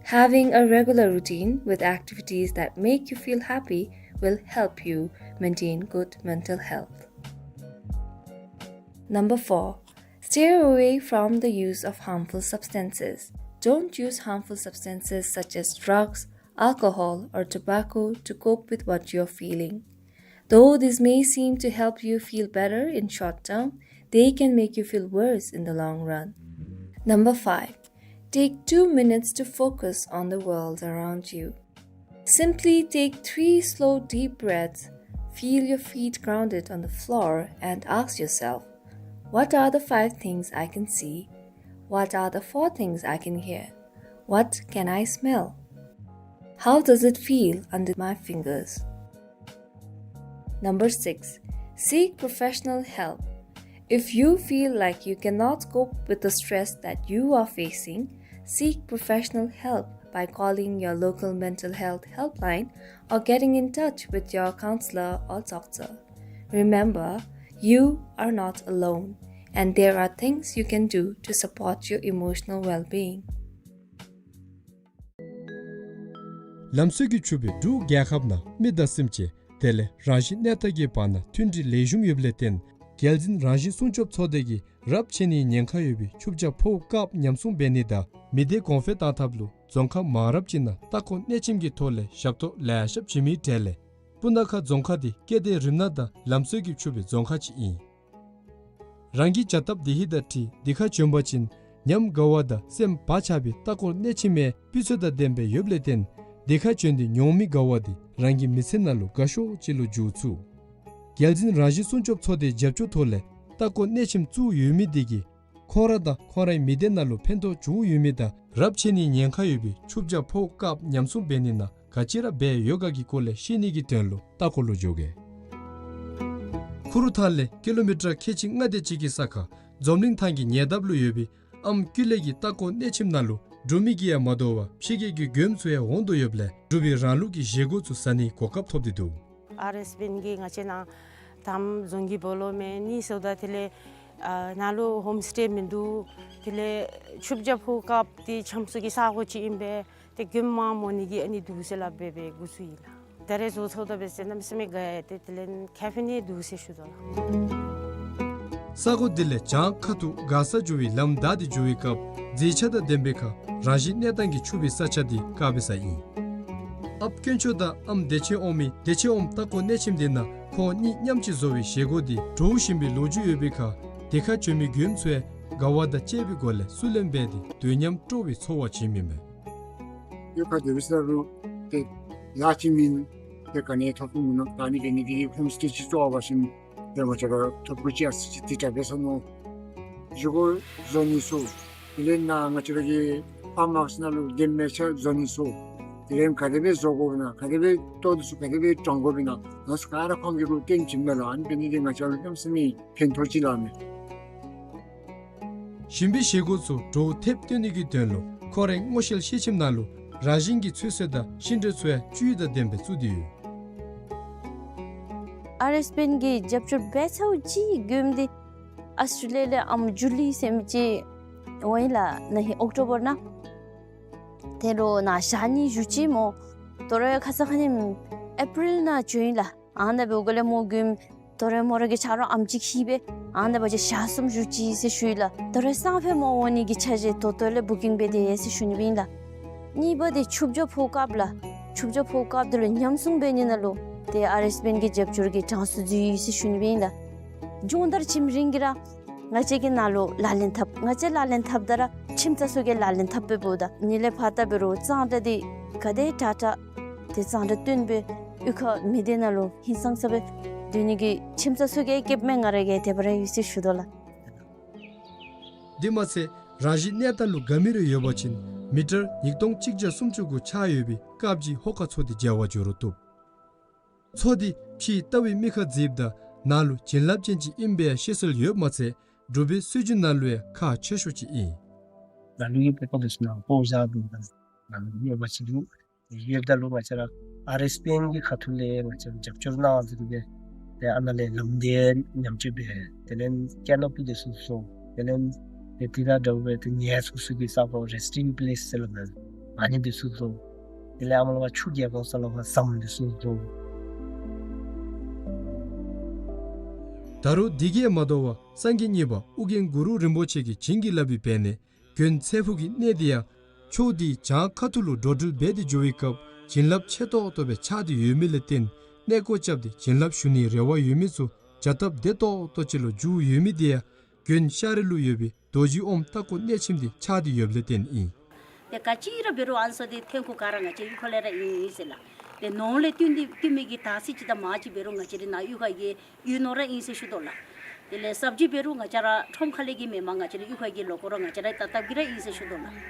Having a regular routine with activities that make you feel happy will help you maintain good mental health. Number four, steer away from the use of harmful substances. Don't use harmful substances such as drugs, alcohol, or tobacco to cope with what you're feeling. Though this may seem to help you feel better in short term, they can make you feel worse in the long run. Number five, take two minutes to focus on the world around you. Simply take three slow, deep breaths, Feel your feet grounded on the floor and ask yourself, "What are the five things I can see? What are the four things I can hear? What can I smell? How does it feel under my fingers?" Number six, seek professional help. If you feel like you cannot cope with the stress that you are facing, seek professional help by calling your local mental health helpline or getting in touch with your counselor or doctor. Remember, you are not alone, and there are things you can do to support your emotional well-being. ལམ་སྲོལ་གྱིས་ཕྱུག་པའི་འབྲུག་རྒྱལ་ཁབ་ནང་མི་དང་སེམས་ཅན་དེ་ལས་རང་བཞིན་གནས་སྟངས་ཀྱི་བར་ན་མཐུན་སྒྲིལ་ལེགས་ཤོམ་ཡོདཔ་ལས་བརྟེན་རྒྱལ་འཛིན་རང་བཞིན་སྲུང་སྐྱོབ་ཚོགས་སྡེ་གིས་རབས་ཆད་ནིའི་ཉེན་ཁ་ཡོད་པའི་ཆུ་བྱ་ཕོཝ་དཀརཔོ་ཉམས་སྲུང་འབད་ནི་དང་མི་སྡེ་གོང་འཕེལ་གཏང་ཐབས་ལུ་རྫོང་ཁག་མང་རབས་ཅིག་ནང་ལྟ་སྐོར་གནས་ཆེནམ་གྱི་ཐོག་ལས་ཞབས་ཏོག་ལེ་ཤ་བྱིན་མི་གྲས་ལས་སྤུ་ན་ཁ་རྫོང་ཁག་འདི་སྐྱེ་ལྡན་རིགས་སྣ་དང་ལམ་སྲོལ་གྱིས་ཕྱུག་པའི་རྫོང་ཁག་ཅིག་ཨིན། རང་གི་བྱ་སྟབས་བདེ་ཧིང་དང་འཁྲིལ་འདི་ཁར་བྱོན་པ་ཅིན་ཉམས་དགའ་བ་དང་སེམས་བག་ཆགས་པའི་ལྟ་སྐོར་གནས་ཆེནམ་སྤུས་ཚད་དང་ལྡནམ་ཡོདཔ་ལས་བརྟེན་འདི་ཁར་བྱོན་ཏེ་མྱོང་མི་དགའ་བ་འདི་རང་གི་མི་ཚེ་ནང་ལུ་དགའ་ཤོས་ཅིག་ལུ་འགྱུར་ཚུགས། རྒྱལ་འཛིན་རང་བཞིན་སྲུང་སྐྱོབ་ཚོགས་སྡེའི་རྒྱབ་སྐྱོར་ཐོག་ལས་ལྟ་སྐོར་གནས་ཆེནམ་བཙུགས་ཡོད་མི་འདི་གིས་ཁོང་ར་དང་ཁོང་རའི་མི་སྡེ་ནང་ལུ་ཕན་ཐོགས་བྱུང་ཡོད་མི་དང་རབས་ཆད་ནིའི་ཉེན་ཁ་ཡོད་པའི་ཆུ་བྱ་ཕོཝ་དཀརཔོ་ཉམས་སྲུང་འབད་ནི་ནང་ག་ཅི་ར་འབད་ཡོད་ག་གི་སྐོར་ལས་ཤེས་ནི་གི་དོན་ལུ་ལྟ་སྐོར་ལུ་འགྱོ་གེ། ཁུ་རུ་ཐང་ལས་ཀི་ལོ་མི་ཊར་ཁལ་གཅིག་ལྔ་དེ་ཅིག་གི་ས་ཁར་འཛོམས་གླིང་ཐང་གི་ཉེ་འདབས་ལུ་ཡོད་པའི་ཨམ་ཀུ་ལེ་གི་ལྟ་སྐོར་གནས་ཆེནམ་ནང་ལུ་འབྲུག་མི་གིས་ཡང་མ་དོ་བར་ཕྱི་རྒྱལ་གྱི་མགྱོནམ་ཚུ་ཡང་འོང་དོ་ཡོདཔ་ལས་འབྲུག་པའི་རང་ལུགས་ཀྱི་བཞེས་སྒོ་ཚུ་ཟ་ནིའི་གོ་སྐབས་ཐོབ་སྟེ་འདུག། ཨར་ཨེསི་བེན་གྱིས་ང་བཅས་ནང་ད་རྫོང་གི་སྦོ་ལོགས་མེན་ནི་ཟེརཝ་ད་དེ་ལས་ཨ་ནཱ་ལུ་ཧོམ་སི་ཊེ་མིན་འདུག། དེ་ལས་ཆུ་བྱ་ཕོཝ་དཀརཔོ་འདི་ཆམ་སྲུ་གི་ས་གོ་ཅིག་ཨིན་པས། ཏེ་མགྱོནམ་མར་འོང་ནི་གི་ཨ་ནི་འདུག་ཟེར་སླབ་སྦེ་སྦེ་འགོ་བཙུགས་ཡི་ལགས། ད་རེས་བཟོ་ཚརཝ་ད་འབད་ཟེར་གནམ་མེད་ས་མེད་དགའ་ཡི། ཏེ་དེ་ལས་ཁེ་ཕན་ནི་འདུག་ཟེར་ཞུ་དོ་ལགས། ས་གོ་འདི་ལས་བྱང་ཁ་ཐུག་མགར་ས་འགྱོ་བའི་ལམ་བདའ་སྟེ་འགྱོ་བའི་སྐབས་མཛེས་ཆ་དང་ལྡན་པའི་ཁར་རང་བཞིན་གནས་སྟངས་ཀྱིས་ཕྱུག་པའི་ས་ཆ་འདི་དཀར་པའི་ས་ཨིན། ཨཔ་དཀོན་མཆོག་དང་ཨམ་བདེ་ཆེན་དབང་མོའི་བདེ་ཆེན་དབང་མོ་ལྟ་སྐོར་གནས་ཆེནམ་འདི་ནང་ཁོང་གཉིས་མཉམ་གཅིག་བཟོ་བའི་བཞེས་སྒོ་འདི་གྲོགས་བཞིན་པའི་ལོ་རྒྱུས་ཡོད་པའི་ཁར་འདི་ཁར་བྱོན་མི་མགྱོནམ་ཚུ་ཡང་དགའ་བ་དང་བཅས་པའི་སྒོ་ལས་བསུ་ལེན་འབད་དེ་དུས་མཉམ་སྤྲོ་བའི་ཚོར་བ་བྱིནམ་ཨིན་མས། ཡོད་ཁ་དེ་བི་ས་རུ་ཏེ་ལཱ་ཅིག་མེན། ཏེ་ག་ནི་ཐོབ་ཐུབ་མིན་ནུག། ད་ནི་གི་ནི་གི་ཧོམ་སི་ཊེ་ཅིག་བཙུགས་པ་ཅིན་ཏེ་ང་བཅས་ར་ཐོབ་གོ་ཅིག་ཨ་ཙི་ཅིག་ཏེ་དྲག་པས་ཟེར་མནོ། བཞེས་སྒོ་བཟོ་ནི་ཚུ་དེ་ལས་ནཱ་ང་བཅས་ར་གི་ཕརམ་ཧའུསི་ནང་ལུ་གདན་མལ་ཆ་བཟོ་ནི་ཚུ་དེ་ལས་ག་དེ་སྦེ་བཟོ་དགོཔ་ཨིན་ན་ག་དེ་སྦེ་ལྟོ་འདི་ཚུ་ག་དེ་སྦེ་དྲང་དགོཔ་ཨིན་ན་ནཱ་ཚུ་ག་ར་ཁོང་གིས་རུ་སྟོན་བྱིནམ་མས་ལགས། ཨ་ནི་འབད་ནི་འདི་ང་བཅས་ལུ་གནམ་མེད་ས་མེད་ཕན་ཐོགས་ཅིག་ལགས་མས། ཞིམ་པའི་བཞེས་སྒོ་ཚུ་གྲོགས་ཐེབས་སྟོན་ནི་གི་དོན་ལུ་ཁོ་རའི་སྔོ་ཤལ་ཤེལ་ཆེམ་ནང་ལུ་རང་བཞིན་གྱི་ཚོད་བསྲེ་དང་ཤིང་འབྲས་ཚུ་ཡང་བཅུད་དང་ལྡན་པའི་བཙུགས་ཏེ་ཡོད། ཨར་ཨེསི་བེན་གྱིས་རྒྱབ་སྐྱོར་འབད་ཚརཝ་ཅིག་མགྱོནམ་འདི་ཨཱོས་ཊེ་ལི་ཡ་ལས་ཨམ་ཇུ་ལི་ཟེར་མི་ཅིག་འོང་ཡི་ལགས། ན་ཧིང་ཨོཀ་ཊོ་བར་ནང་། དེ་ལུ་ནཱ་ཞག་གཉིས་བཞུགས་ཅི་སྨོ། དོ་རུང་ཡང་ཁ་ཙ་ཁ་ཉིནམ་ཨེ་པི་རིལ་ནང་བྱོན་ཡི་ལགས། ཨ་ནཱ་འབདཝ་ལས་མོ་མགྱོནམ་དོ་རུང་མོ་ར་གི་ཆ་རོགས་ཨམ་ཅིག་ལྷོད་སྦེ་ཨ་ནཱ་འབད་བ་ཅིན་ཞག་གསུམ་བཞུགས་ཅི་ཟེར་ཞུ་ཡི་ལགས། དོ་རུང་སང་ཕོད་མོ་འོང་ནི་གི་འཆར་གཞི་ད་ལྟོ་ལས་བུ་ཀིང་འབད་དེ་ཡོད་ཟེར་ཞུ་ནི་སྦེ་ཨིན་ལགས། གཉིས་པ་འདི་ཆུ་བྱ་ཕོཝ་དཀརཔོ་ལགས། ཆུ་བྱ་ཕོཝ་དཀརཔོ་འདི་ལུ་ཉམས་སྲུང་འབད་ནི་ནང་ལུ་ཏེ་ཨར་ཨེསི་བེན་གྱི་རྒྱབ་སྐྱོར་གྱིས་གྲངས་སུ་འཛུལ་ཡི་ཟེར་ཞུ་ནི་སྦེ་ཨིན་ལགས། སྦྱོང་བརྡར་བྱིནམ་རིང་གི་ར་ང་བཅས་ཀྱིས་ནཱ་ལུ་ལག་ལེན་འཐབ། ང་བཅས་ལག་ལེན་འཐབ་ད་ར་ཁྱིམ་ཚང་ཚུ་གིས་ལག་ལེན་འཐབ་འབདཝ་ད་ཨ་ནི་ལས་ཕར་ལྟ་འབད་རུང་གཙང་སྦྲ་འདི་ག་དེ་དྲག་དྲག་ཏེ་གཙང་སྦྲ་བཏོན་སྦེ་གཡུས་ཁ་མི་སྡེ་ནང་ལུ་ཧིང་སངས་ས་སྦེ་སྡོད་ནི་གི་ཁྱིམ་ཚང་ཚུ་གིས་བསྐྱེདཔ་མས། ང་ར་གིས་དེ་སྦེ་ར་ཡོད་ཟེར་ཞུ་དོ་ལགས། དེ་མ་ཚད་རང་བཞིན་གནས་སྟངས་ལུ་དགའ་མི་རེ་ཡོད་པ་ཅིན་མི་ཊར་ཉིས་སྟོང་གཅིག་བརྒྱ་སུམ་ཅུ་གུ་ཆགས་ཡོད་པའི་དཀརཔོ་ཅིག་ཧོ་ཁ་འཚོ་སྟེ་མཇལ་བར་འགྱོ་རུང་བཏུབ། མཚོ་འདི་ཕྱིའི་ལྟ་བའི་མིག་ཁར་མཛེསཔ་དང་ནང་ལུ་བྱིན་རླབས་ཅན་ཅིག་ཨིན་པའི་ཤེས་གསལ་ཡོདཔ་མ་ཚད་འབྲུག་པའི་སྲོལ་རྒྱུན་ནང་ལུ་ཡང་ཁག་ཆེ་ཤོས་ཅིག་ཨིན། ནཱ་ལུ་གི་སྤོ་བོ་འདི་ཚུ་ནཱ་སྤོ་བཞག་འདུག། ནཱ་ལུ་ཡོད་པ་ཅིག་འདུག། ཡོདཔ་ད་ལུ་ང་བཅས་ར་ཨར་ཨེསི་བི་ཨེན་གྱི་ཁ་ཐུག་ལས་ང་བཅས་ར་རྒྱབ་སྐྱོར་གནང་ཟེར་ཏེ་ཏེ་ཨ་ནཱ་ལས་ལམ་འདི་ཉམས་བཅོས་འབད། དེ་ལས་ཀེ་ནོ་པི་འདི་ཚུ་བཟོ། དེ་ལས་ཏེ་དེ་དང་འདྲཝ་སྦེ་ཏེ་ངལ་འཚོ་ས་གི་ས་གོ་རེསི་ཊིང་པི་ལེསི་ཟེར་སླབ་མས། ཨ་ནི་འདི་ཚུ་བཟོ། དེ་ལས་ཨ་མ་ལོ་བ་ཆུ་རྒྱས་གོང་ས་ལོ་བ་ཟམ་འདི་ཚུ་བཟོ། ད་རུང་འདི་གིས་མ་དོ་བར་སངས་རྒྱས་གཉིས་པ་ཨོ་རྒྱན་གུ་རུ་རིན་པོ་ཆེ་གིས་བྱིན་གྱིས་བརླབས་པའི་འབད་ནི་དགོན་ཚེ་ཕུག་གི་གནས་འདི་ཡང་ཕྱོགས་འདིའི་བྱང་ཁ་ཐུག་ལུ་འགྲོ་འགྲུལ་འབད་དེ་འགྱོ་བའི་སྐབས་བྱིན་རླབས་ཆེ་ཏོག་ཏོ་སྦེ་ཆགས་ཏེ་ཡོད་མི་ལས་བརྟེན་གནས་སྐོར་རྐྱབ་སྟེ་བྱིན་རླབས་ཞུ་ནིའི་རེ་བ་ཡོད་མི་ཚུ་བྱ་སྟབས་བདེ་ཏོག་ཏོ་ཅིག་ལུ་འགྱུར་ཡོད་མི་འདི་ཡང་དགོན་ཤར་རི་ལུ་ཡོད་པའི་རྡོ་རྗེ་ཨོམ་ལྟ་སྐོར་གནས་ཆེནམ་འདི་ཆགས་ཏེ་ཡོདཔ་ལས་བརྟེན་ཨིན། ཏེ་ག་ཅི་ར་འབད་རུང་ཨ་ནི་ཚུ་འདི་ཐོན་ཁུངས་ག་ར་ང་བཅས་གཡུས་ཁ་ལས་ར་ཨིན་ཨིན་ཟེར་ལགས། ཏེ་ནོར་ལས་བཏོན་ཏེ་བཏོན་མི་གི་དར་ཚིལ་ཅིག་དང་མར་ཅིག་འབད་རུང་ང་བཅས་རའི་ནཱ་གཡུས་ཁ་གི་གཡུས་ནོར་ར་ཨིན་ཟེར་ཞུ་དོ་ལགས། དེ་ལས་སབ་ཇི་འབད་རུང་ང་བཅས་ར་ཁྲོམ་ཁ་ལས་ཀྱི་མེནམ་ང་བཅས་རའི་གཡུས་ཁ་གི་ལོ་ཀོ་ར་ང་བཅས་ར་ཏག་ཏག་གི་ར་ཨིན་ཟེར་ཞུ་དོ་ལགས།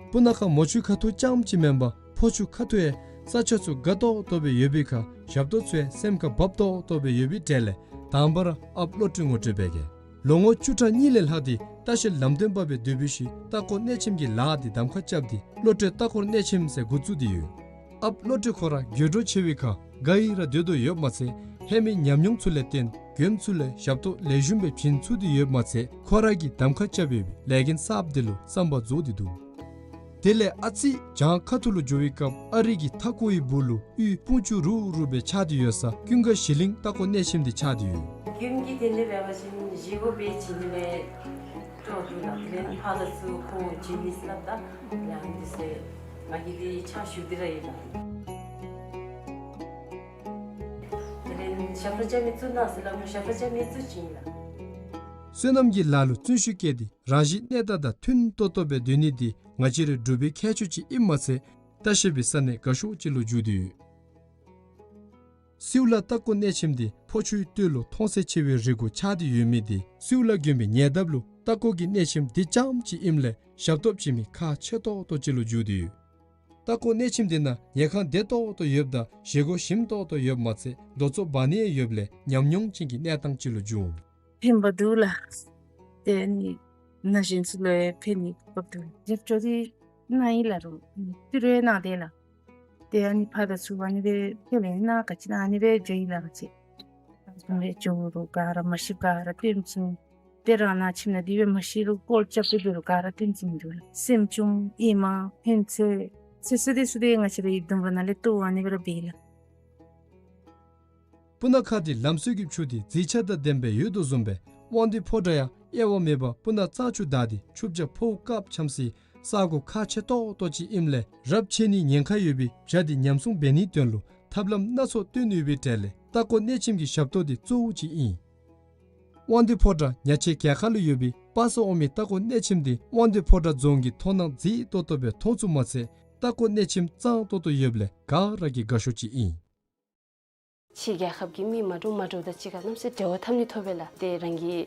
སྤུ་ན་ཁ་མོ་ཆུ་ཁ་ཐུག་རྐྱངམ་ཅིག་མེན་པར་ཕོ་ཆུ་ཁ་ཐུག་ཡང་ས་ཆ་ཚུ་དགའ་ཏོག་ཏོ་སྦེ་ཡོད་པའི་ཁར་ཞབས་ཏོག་ཚུ་ཡང་སེམས་ཁར་བབ་ཏོག་ཏོ་སྦེ་ཡོད་པའི་གྲས་ལས་དང་པ་ར་ཨཔ་བློ་གྲོས་ངོ་སྤྲོད་འབད་གེ། ལོ་ངོ་བཅུ་ཕྲག་གཉིས་ལས་ལྷག་སྟེ་ལྟ་བཤལ་ལམ་སྟོན་པ་སྦེ་སྡོད་པའི་ཤུལ་ལྟ་སྐོར་གནས་ཆེནམ་གྱི་ལཱ་འདི་གདམ་ཁ་རྐྱབ་སྟེ་བློ་གྲོས་ལྟ་སྐོར་གནས་ཆེནམ་ཟེར་འགོ་བཙུགས་ཏེ་ཡོད། ཨཔ་བློ་གྲོས་ཁོ་ར་འགྱོ་འགྲོ་ཆེ་བའི་ཁར་དགའ་ཡི་ར་སྡོད་དོ་ཡོདཔ་མ་ཚད་ཧེ་མའི་ཉམས་མྱོང་ཚུ་ལས་བརྟེན་མགྱོནམ་ཚུ་ལས་ཞབས་ཏོག་ལེགས་ཤོམ་སྦེ་བྱིན་ཚུགས་ཏེ་ཡོདཔ་མ་ཚད་ཁོ་ར་གིས་གདམ་ཁ་རྐྱབ་ཡོད་པའི་ལས་འགན་གསརཔ་འདི་ལུ་བསམ་པ་རྫོགས་ཏེ་འདུག། དེ་ལས་ཨ་ཙི་བྱང་ཁ་ཐུག་ལུ་འགྱོ་བའི་སྐབས་ཨ་རི་གི་མཐའ་འཁོར་བའི་སྦུག་ལུ་གཡུས་སྤུངས་ཆུ་རུག་རུག་སྦེ་ཆགས་ཏེ་ཡོད་ས་ཀུན་དགའ་གཞི་གླིང་ལྟ་སྐོར་གནས་ཆེནམ་འདི་ཆགས་ཏེ་ཡོད། མགྱོནམ་གྱི་དོན་ལས་འབད་བ་ཅིན་བཞེས་སྒོ་འབད་བྱིན་ནི་ལས་སྤྲོ་འདུག་ལགས། དེ་ལས་ཕར་ལས་ཚུར་ཁོང་བྱིན་ནི་ཟེར་སླབ་ད་ཡང་འདི་ཟེར་ང་གིས་འདི་ཕྱག་ཞུ་སྟེ་ར་ཡོད་ལགས། དེ་ལས་ཞབས་ཁྲ་རྐྱབ་མི་ཚུ་ནཱ་ཟེར་སླབ་མོ་ཞབས་ཁྲ་རྐྱབ་མི་ཚུ་བྱིན་ལགས། སོ་ནམ་གྱི་ལཱ་ལུ་བརྩོན་ཤུགས་བསྐྱེད་དེ་རང་བཞིན་གནས་སྟངས་དང་མཐུན་ཏོག་ཏོ་སྦེ་སྡོད་ནི་འདི་ང་བཅས་རའི་འབྲུག་པའི་ཁྱད་ཆོས་ཅིག་ཨིནམ་མ་ཚད་ལྟ་བཤལ་པའི་ས་གནས་དགའ་ཤོས་ཅིག་ལུ་འགྱུར་ཏེ་ཡོད། སེའུ་ལ་ལྟ་སྐོར་གནས་ཆེནམ་འདི་ཕོ་ཆུའི་སྟོད་ལུ་མཐོང་ཚད་ཆེ་བའི་རི་གུ་ཆགས་ཏེ་ཡོད་མི་འདི་སེའུ་ལ་དགོན་པའི་ཉེ་འདབས་ལུ་ལྟ་སྐོར་གྱི་གནས་ཆེནམ་འདི་རྐྱངམ་ཅིག་ཨིནམ་ལས་ཞབས་ཏོག་བྱིན་མི་ཁག་ཆེ་ཏོག་ཏོ་ཅིག་ལུ་འགྱུར་ཏེ་ཡོད། ལྟ་སྐོར་གནས་ཆེནམ་འདི་ནང་ཉལ་ཁང་བདེ་ཏོག་ཏོ་ཡོདཔ་ད་བཞེས་སྒོ་ཞིམ་ཏོག་ཏོ་ཡོདཔ་མ་ཚད་རྡོ་བཙོག་འབག་ནི་ཡང་ཡོདཔ་ལས་ཉམས་མྱོང་ཅན་གྱི་གནས་སྟངས་ཅིག་ལུ་འགྱུར་འོང་། ཕན་པ་འདུག་ལགས། ཏེ་ཨ་ནི་ན་གཞོན་ཚུ་ལུ་ཡང་ཕན་ནི་འདུག། རྒྱབ་སྐྱོར་འདི་གནང་ཡི་ལགས། རུང་ཏི་རུ་གནང་སྟེ་ལགས། ཏེ་ཨ་ནི་ཕར་ལས་ཚུར་ཨ་ནི་སྦེ་ཕྱག་ལཱ་གནང་ག་ཅི་ན་ཨ་ནི་སྦེ་འགྱོ་ཡི་ལགས། ང་བཅས་ཨ་ནི་སྦེ་འགྱོ་རུང་ག་ར་མ་ཤེས་ག་ར་སྟོན་ཚུགས། ཏེ་རང་ནཱ་ཁྱིམ་ནང་འདི་སྦེ་མ་ཤེས་རུང་ཀོལ་རྐྱབ་སྟེ་འབད་རུང་ག་ར་སྟོན་ཚུགས་མི་འདུག་ལགས། སེམས་ཅན་ཨིན་མས་ཕན་ཚུན་ཚེ་སྲོག་འདི་ཚུ་ཏེ་ང་བཅས་རའི་ཡིད་དུམ་པ་ནང་ལས་ལྟོ་ཨ་ནི་སྦེ་ར་འབད་ཡི་ལགས། སྤུ་ན་ཁ་འདི་ལམ་བཟོ་གི་ཆུ་འདི་མཛེས་ཆ་དང་ལྡནམ་སྦེ་ཡོད་དོ་བཟུམ་སྦེ་དབང་འདུས་ཕོ་བྲང་ཡང་དབྱེ་བ་མེད་པར་སྤུ་ན་གཙང་ཆུ་བདའ་སྟེ་ཆུ་བྱ་ཕོཝ་དཀརཔོ་འཁྱམས་སའི་ས་གོ་ཁག་ཆེ་ཏོག་ཏོ་ཅིག་ཨིནམ་ལས་རབས་ཆད་ནིའི་ཉེན་ཁ་ཡོད་པའི་བྱ་འདི་ཉམས་སྲུང་འབད་ནིའི་དོན་ལུ་ཐབས་ལམ་སྣ་ཚོགས་བཏོན་ཡོད་པའི་གྲས་ལས་ལྟ་སྐོར་གནས་ཆེནམ་གྱི་ཞབས་ཏོག་འདི་གཙོ་བོ་ཅིག་ཨིན། དབང་འདུས་ཕོ་བྲང་ཉ་ཆེན་རྒྱལ་ཁ་ལུ་ཡོད་པའི་དཔག་བསམ་འོག་མའི་ལྟ་སྐོར་གནས་ཆེནམ་འདི་དབང་འདུས་ཕོ་བྲང་རྫོང་གིས་མཐོང་སྣང་མཛེས་ཏོག་ཏོ་སྦེ་མཐོང་ཚུགསཔ་མ་ཚད་ལྟ་སྐོར་གནས་ཆེནམ་གཙང་ཏོག་ཏོ་ཡོདཔ་ལས་ག་ར་གིས་དགའ་ཤོས་ཅིག་ཨིན། ཕྱི་རྒྱལ་ཁབ་ཀྱི་མི་མ་འདྲཝ་མ་འདྲཝ་དང་གཅིག་ཁར་གནམ་མེད་ས་མེད་འབྲེལ་བ་འཐབ་ནི་ཐོབ་པས་ལགས། ཏེ་རང་གི་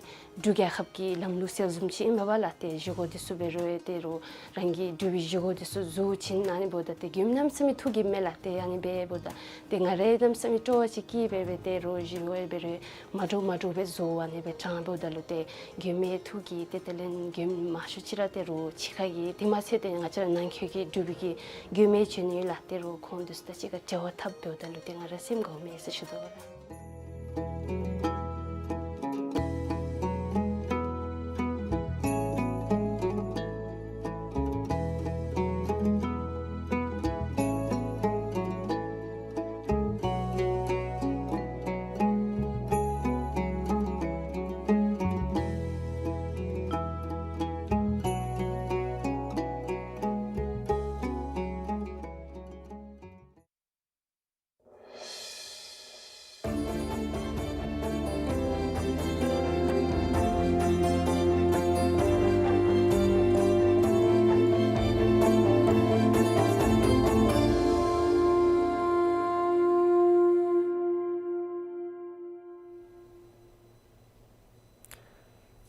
འབྲུག་རྒྱལ་ཁབ་ཀྱི་ལམ་ལུགས་སྲོལ་བཟུམ་ཅིག་ཨིན་པས་ལགས། ཏེ་བཞེས་སྒོ་འདི་ཚུ་འབད་རུང་ཏེ་རུང་རང་གི་འབྲུག་པའི་བཞེས་སྒོ་འདི་ཚུ་བཟོ་བྱིན་ཨ་ནི་འབདཝ་ད་ཏེ་མགྱོནམ་གནམ་མེད་ས་མེད་ཐུགས་དགྱེསཔ་མས་ལགས། ཏེ་ཨ་ནི་འབདཝ་ད་ཏེ་ང་ར་གནམ་མེད་ས་མེད་སྤྲོ་བ་ཅིག་སྐྱེས་སྦེ་སྦེ་ཏེ་རུང་བཞེས་སྒོ་འབད་རུང་མ་འདྲཝ་མ་འདྲཝ་སྦེ་བཟོ་ཨ་ནི་སྦེ་དྲངམ་འབདཝ་ད་ལུ་ཏེ་མགྱོནམ་ཐུགས་དགྱེས། ཏེ་དེ་ལས་མགྱོནམ་མང་ཤོས་ཅིག་ར་ཏེ་རུང་ཕྱི་ཁ་གི་དེ་མ་ཚད་ཏེ་ང་བཅས་ར་ནང་འཁོད་ཀྱི་འབྲུག་པའི་གི་མགྱོནམ་བྱོན་ནི་ལགས། ཏེ་རུང་ཁོང་འདི་ཚུ་དང་གཅིག་ཁར་འབྲེལ་བ་འཐབ་འབདཝ་ད་ལུ་ཏེ་ང་ར་སེམས་དགའཝ་མས་ཟེར་ཞུ་དོ་ལགས།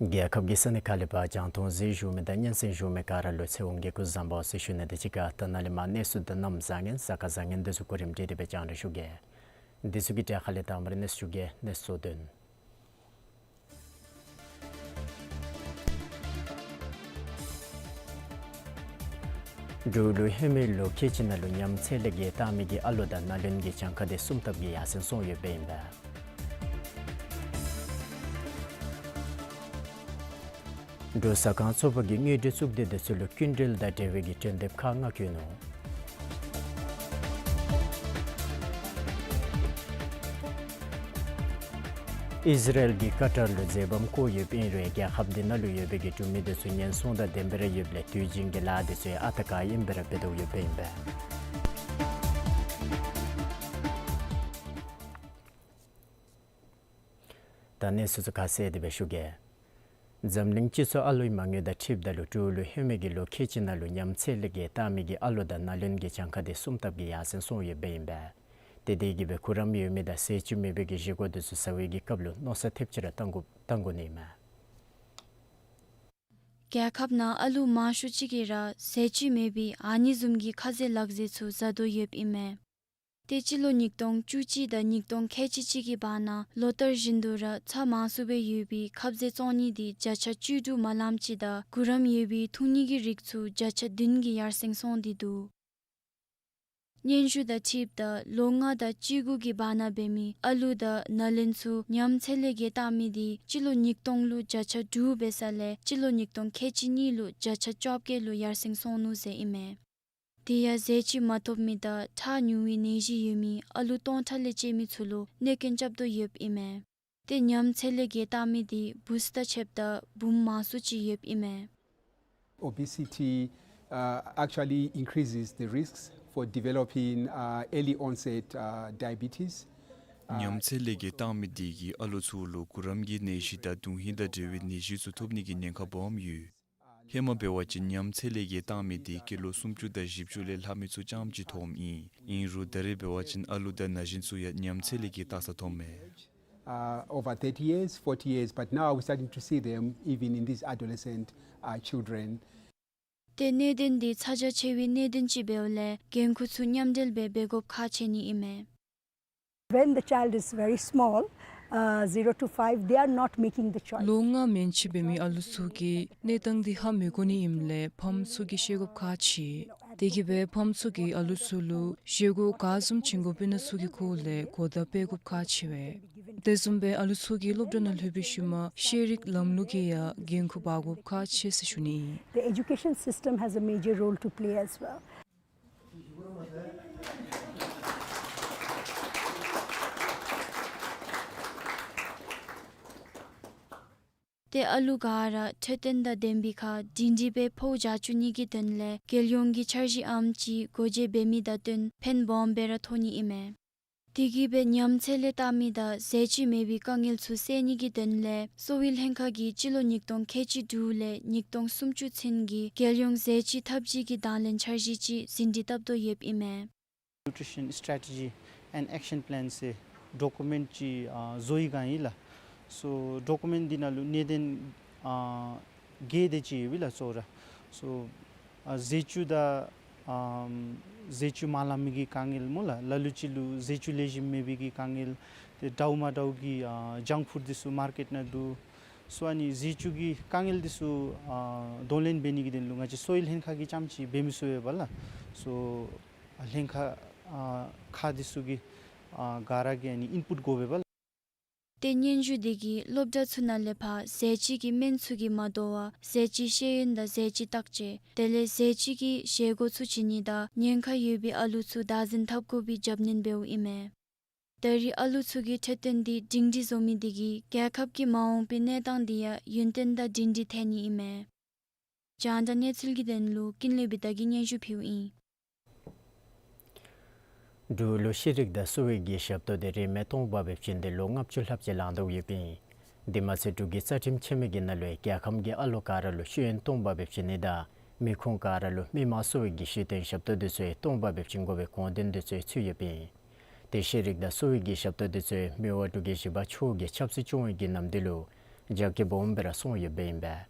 རྒྱལ་ཁབ་ཀྱི་ས་གནས་ཁག་ལས་ཕར་རྒྱང་མཐོང་གཟིགས་བཞུགས་མི་དང་སྙན་གསན་བཞུགས་མི་ག་ར་ལུ་ཚེ་དབང་གིས་སྐུ་གཟུགས་བཟང་པོ་ཟེར་ཞུ་ནི་དང་གཅིག་ཁར་ད་ནཱ་ལས་མར་གནས་ཚུལ་དང་གནམ་བཟང་ངན་གཟའ་སྐར་བཟང་ངན་འདི་ཚུ་གོ་རིམ་སྒྲིག་སྟེ་སྦེ་རྒྱང་བསྒྲགས་ཞུ་གེ། འདི་ཚུ་གི་གྲས་ཁ་ལས་དང་པ་ར་གནས་ཚུལ་ཞུ་གེ། གནས་ཚུལ་དོན། འབྲུག་ལུ་ཧེ་མའི་ལོ་ཁལ་གཅིག་ནང་ལུ་ཉམས་ཚད་ལས་བརྒལ་བཏང་མི་གི་ཨ་ལོ་དང་ན་ལུན་གྱི་གྱངས་ཁ་དེ་གསུམ་ལྟབ་ཀྱིས་ཡར་སེང་སོང་ཡོདཔ་ཨིན་པས། འབྲུག་ཟ་ཁང་ཚོགས་པ་གིས་དངུལ་འབྲེལ་གཙུག་སྡེ་དེ་ཚུ་ལུ་སྐྱིན་འགྲུལ་དང་འབྲེལ་བའི་གི་གྲོས་འདེབས་ཁག་ལྔ་བཀོད་ནུག། ཨིས་ར་ཨེལ་གྱིས་ཀ་ཏར་ལུ་མཛེས་བམ་བཀོད་ཡོདཔ་ཨིན་རུང་རྒྱལ་ཁབ་འདི་ནང་ལུ་ཡོད་པའི་གི་འབྲུག་མི་དེ་ཚུ་ཉེན་སྲུང་དང་ལྡནམ་སྦེ་ར་ཡོདཔ་ལས་དུས་རྒྱུན་གྱི་ལཱ་དེ་ཚུ་ཡང་ཨ་རྟག་ག་ཨིནམ་སྦེ་ར་འབད་དོ་ཡོདཔ་ཨིན་པས། ད་གནས་ཚུལ་ཚུ་ཁ་གསལ་ཏེ་སྦེ་ཞུ་གེ། འཛམ་གླིང་སྤྱི་ཚོགས་ཨ་ལོའི་མ་དངུལ་དང་འཁྲིལཝ་ད་ལུ་འབྲུག་ལུ་ཧེ་མའི་གི་ལོ་ཁལ་གཅིག་ནང་ལུ་ཉམས་ཚད་ལས་བརྒལ་བཏང་མི་གི་ཨ་ལོ་དང་ན་ལུན་གྱི་གྱངས་ཁ་དེ་གསུམ་ལྟབ་ཀྱིས་ཡར་སེང་སོང་ཡོདཔ་ཨིན་པས། དེ་དེ་གིས་སྦེ་གུ་རམ་ཡོད་མི་དང་ཟས་བཅུད་མེད་པའི་གི་བཞེས་སྒོ་དེ་ཚུ་ཟ་བའི་གི་སྐབས་ལུ་མནོ་བསམ་ཐེབས་ཅིག་ར་བཏང་དགོ་བཏང་དགོ་ནི་ཨིན་མས། རྒྱལ་ཁབ་ནང་ཨ་ལུ་མང་ཤོས་ཅིག་གིས་ར་ཟས་བཅུད་མེད་པའི་ཨ་ནི་བཟུམ་གྱི་ཁ་ཟས་ལག་ཟས་ཚུ་ཟ་དོ་ཡོདཔ་ཨིན་མས། ཏེ་སྤྱི་ལོ་ཉིས་སྟོང་བཅུ་གཅིག་དང་ཉིས་སྟོང་ཁལ་གཅིག་གཅིག་གི་བར་ན་ལོ་ལྟར་བཞིན་དུ་ར་ཚ་མང་སུ་སྦེ་ཡོད་པའི་ཁབ་ཟས་བཙོང་ནི་དེ་བརྒྱ་ཆ་བཅུ་དྲུག་མ་ལངམ་ཅིག་དང་གུ་རམ་ཡོད་པའི་འཐུང་ནི་གི་རིགས་ཚུ་བརྒྱ་ཆ་བདུན་གྱིས་ཡར་སེང་སོང་སྟེ་འདུག། སྙན་ཞུ་དང་འཁྲིལཝ་ད་ལོ་ལྔ་དང་བཅུ་དགུ་གི་བར་ན་འབད་མི་ཨ་ལུ་དང་ན་ལུན་ཚུ་ཉམས་ཚད་ལས་བརྒལ་བཏང་མི་དེ་སྤྱི་ལོ་ཉིས་སྟོང་ལུ་བརྒྱ་ཆ་དྲུག་འབད་ས་ལས་སྤྱི་ལོ་ཉིས་སྟོང་ཁལ་གཅིག་གཉིས་ལུ་བརྒྱ་ཆ་བཅོ་བརྒྱད་ལུ་ཡར་སེང་སོང་ནུག་ཟེར་ཨིན་མས། དེ་ཡང་ཟས་བཅུད་མ་ཐོབ་མི་དང་ཁྲག་ཉུང་བའི་ནད་གཞི་ཡོད་མི་ཨ་ལུ་སྟོང་ཕྲག་ལས་བཅད་མི་ཚུ་ལུ་གནོད་སྐྱོན་རྐྱབ་དོ་ཡོདཔ་ཨིན་མས། ཏེ་ཉམས་ཚད་ལས་བརྒལ་བཏང་མི་དེ་བུཚ་དང་ཕྱདཔ་ད་བུམོ་མང་སུ་ཅིག་ཡོདཔ་ཨིན་མས། Obesity, uh, actually increases the risks for developing, uh, early onset, uh, diabetes. Uh, ཉམས་ཚད་ལས་བརྒལ་བཏང་མི་དེ་གིས་ཨ་ལོ་ཚུ་ལུ་གུ་རམ་གྱི་ནད་གཞི་དང་དོན་ཧིང་དང་འབྲེལ་བའི་ནད་གཞི་ཚུ་ཐོབ་ནི་གི་ཉེན་ཁ་སྦོམ་ཡོད། ཧེ་མ་འབད་བ་ཅིན་ཉམས་ཚད་ལས་བརྒལ་བཏང་མི་དེ་སྐྱེས་ལོ་སུམ་ཅུ་དང་བཞི་བཅུ་ལས་ལྷག་མི་ཚུ་རྐྱངམ་ཅིག་ཐོནམ་ཨིན། ཨིན་རུང་ད་རེས་འབད་བ་ཅིན་ཨ་ལུ་དང་ན་གཞོན་ཚུ་ཡང་ཉམས་ཚད་ལས་བརྒལ་བཏང་ས་ཐོནམ་མས། Uh, over thirty years, forty years, but now we're starting to see them even in these adolescent, uh, children. ཏེ་གནད་དོན་འདི་ཚ་གྱང་ཆེ་བའི་གནད་དོན་ཅིག་འབདཝ་ལས་འགན་ཁུར་ཚུ་མཉམ་འབྲེལ་སྦེ་འབད་དགོཔ་ཁག་ཆེ་ནི་ཨིན་མས། When the child is very small, uh, zero to five, they are not making the choice. ལོ་ལྔ་མན་ཆད་འབད་མི་ཨ་ལུ་ཚུ་གིས་གནས་སྟངས་འདི་ཧ་མི་གོ་ནི་ཨིནམ་ལས་ཕམ་ཚུ་གིས་ཤེས་དགོཔ་ཁག་ཆེ། དེ་གིས་སྦེ་ཕམ་ཚུ་གིས་ཨ་ལུ་ཚུ་ལུ་བཞེས་སྒོ་ག་བཟུམ་བྱིན་དགོཔ་ཨིན་ན་ཚུ་གི་སྐོར་ལས་གོ་བརྡ་སྤེལ་དགོཔ་ཁག་ཆེ་བས། དེ་བཟུམ་སྦེ་ཨ་ལུ་ཚུ་གིས་སློབ་གྲྭ་ནང་ལྷོད་པའི་ཤུལ་མ་ཤེས་རིག་ལམ་ལུགས་ཀྱི་ཡང་འགན་ཁུར་འབག་དགོཔ་ཁག་ཆེ་ཟེར་ཞུ་ནི་ཨིན། The education system has a major role to play as well. ཏེ་ཨ་ལུ་ག་ར་འཕྲོད་བསྟེན་དང་ལྡན་པའི་ཁར་སྒྲིང་སྒྲིང་སྦེ་འཕོ་བ་བྱ་བཅུག་ནི་གི་དོན་ལས་རྒྱལ་ཡོངས་ཀྱི་འཆར་གཞིའམ་ཅིག་སྒོ་འབྱེད་འབད་མི་དང་བསྟུན་ཕན་སྦོམ་སྦེ་ར་ཐོགས་ནི་ཨིན་མས། དེ་གིས་སྦེ་ཉམས་ཚད་ལས་བརྟག་མི་དང་ཟས་བཅུད་མེད་པའི་དཀའ་ངལ་ཚུ་སེལ་ནི་གི་དོན་ལས་གསོ་བའི་ལྷན་ཁག་གིས་སྤྱི་ལོ་ཉིས་སྟོང་ཁལ་གཅིག་དྲུག་ལས་ཉིས་སྟོང་སུམ་ཅུ་ཚུན་གྱི་རྒྱལ་ཡོངས་ཟས་བཅུད་འཐབ་ཇུས་ཀྱི་དང་ལེན་འཆར་གཞི་ཅིག་ཟིན་བྲིས་བཏབ་དོ་ཡོདཔ་ཨིན་མས། Nutrition Strategy and Action Plan ཟེར་ཌོ་ཀུ་མེནཊ་ཅིག་ཨ་བཟོ་ཡི་ག་ཨིན་ལགས། སོ་ཌོ་ཀུ་མེནཊ་འདི་ནང་ལུ་གནད་དོན་ཨ་བརྒྱད་དེ་ཅིག་ཡོད་པས་ལགས་གཙོ་བོ་ར། སོ་ཨ་ཟས་བཅུད་དང་ཨ་ཟས་བཅུད་མ་ལང་མི་གི་དཀའ་ངལ་སྨོ་ལགས། ལ་ལུ་ཅིག་ལུ་ཟས་བཅུད་ལེགས་ཤོམ་མེད་པའི་གི་དཀའ་ངལ། ཏེ་འདྲཝ་མ་འདྲཝ་གི་ཨ་ཇངཀ་ཕུཌ་འདི་ཚུ་མར་ཀེཊ་ནང་འདུག། སོ་ཨ་ནི་ཟས་བཅུད་ཀྱི་དཀའ་ངལ་འདི་ཚུ་ཨ་གདོང་ལེན་འབད་ནི་གི་དོན་ལུ་ང་བཅས་གསོ་བའི་ལྷན་ཁག་གིས་རྐྱངམ་ཅིག་འབད་མི་ཚུགས་པས་ལགས། སོ་ཨ་ལྷན་ཁག་ཨ་ཁག་འདི་ཚུ་གིས་ཨ་ག་ར་གིས་ཨ་ནི་ཨིན་པུཊ་དགོ་པས་ལགས། ཏེ་སྙན་ཞུ་འདི་གིས་སློབ་གྲྭ་ཚུ་ནང་ལས་ཕར་ཟས་བཅུད་ཀྱི་སྨན་ཚུ་གིས་མ་དོ་བར་ཟས་བཅུད་ཤེས་ཡོན་དང་ཟས་བཅུད་བརྟག་དཔྱད་དེ་ལས་ཟས་བཅུད་ཀྱི་བཞེས་སྒོ་ཚུ་བྱིན་ནི་དང་ཉེན་ཁ་ཡོད་པའི་ཨ་ལུ་ཚུ་བདག་འཛིན་འཐབ་དགོ་པའི་རྒྱབ་སྣོན་འབདཝ་ཨིན་མས། ད་རེས་ཨ་ལུ་ཚུ་གི་འཕྲོད་བསྟེན་འདི་སྒྲིང་སྒྲིང་བཟོ་མི་འདི་གིས་རྒྱལ་ཁབ་ཀྱི་མ་འོངས་པའི་གནས་སྟངས་འདི་ཡང་ཡུན་བརྟན་དང་སྒྲིང་སྒྲིང་ཐོན་ནི་ཨིན་མས། རྒྱང་བསྒྲགས་གནས་ཚུལ་གྱི་དོན་ལུ་ཀུན་ལེགས་བི་དྷ་གིས་སྙན་ཞུ་ཕུལཝ་ཨིན། འབྲུག་ལུ་ཤེས་རིག་དང་གསོ་བའི་གི་ཞབས་ཏོག་དེ་རིན་མེད་སྟོང་པ་སྦེ་བྱིན་ཏེ་ལོ་ལྔ་བཅུ་ལྷགཔ་ཅིག་ལང་དོ་ཡོདཔ་ཨིན། དེ་མ་ཚད་འབྲུག་གི་རྩ་ཁྲིམས་ཆེན་མོ་གི་ནང་ལུ་རྒྱལ་ཁམས་ཀྱི་ཨ་ལོ་ག་ར་ལུ་ཤེས་ཡོན་སྟོང་པ་སྦེ་བྱིན་ནི་དང་མི་ཁུངས་ག་ར་ལུ་མི་མང་གསོ་བའི་གི་ཤེས་ཡོན་ཞབས་ཏོག་འདི་ཚུ་སྟོང་པ་སྦེ་བྱིན་དགོ་པའི་དགོངས་དོན་འདི་ཚུ་ཚུད་ཡོདཔ་ཨིན། ཏེ་ཤེས་རིག་དང་གསོ་བའི་གི་ཞབས་ཏོག་འདི་ཚུ་མི་དབང་འབྲུག་རྒྱལ་བཞི་པ་མཆོག་གིས་ཆབ་སྲིད་སྐྱོང་བའི་གི་ནམ་དུས་ལུ་རྒྱ་སྐྱེད་སྦོམ་སྦེ་ར་སོང་ཡོདཔ་ཨིན་པས།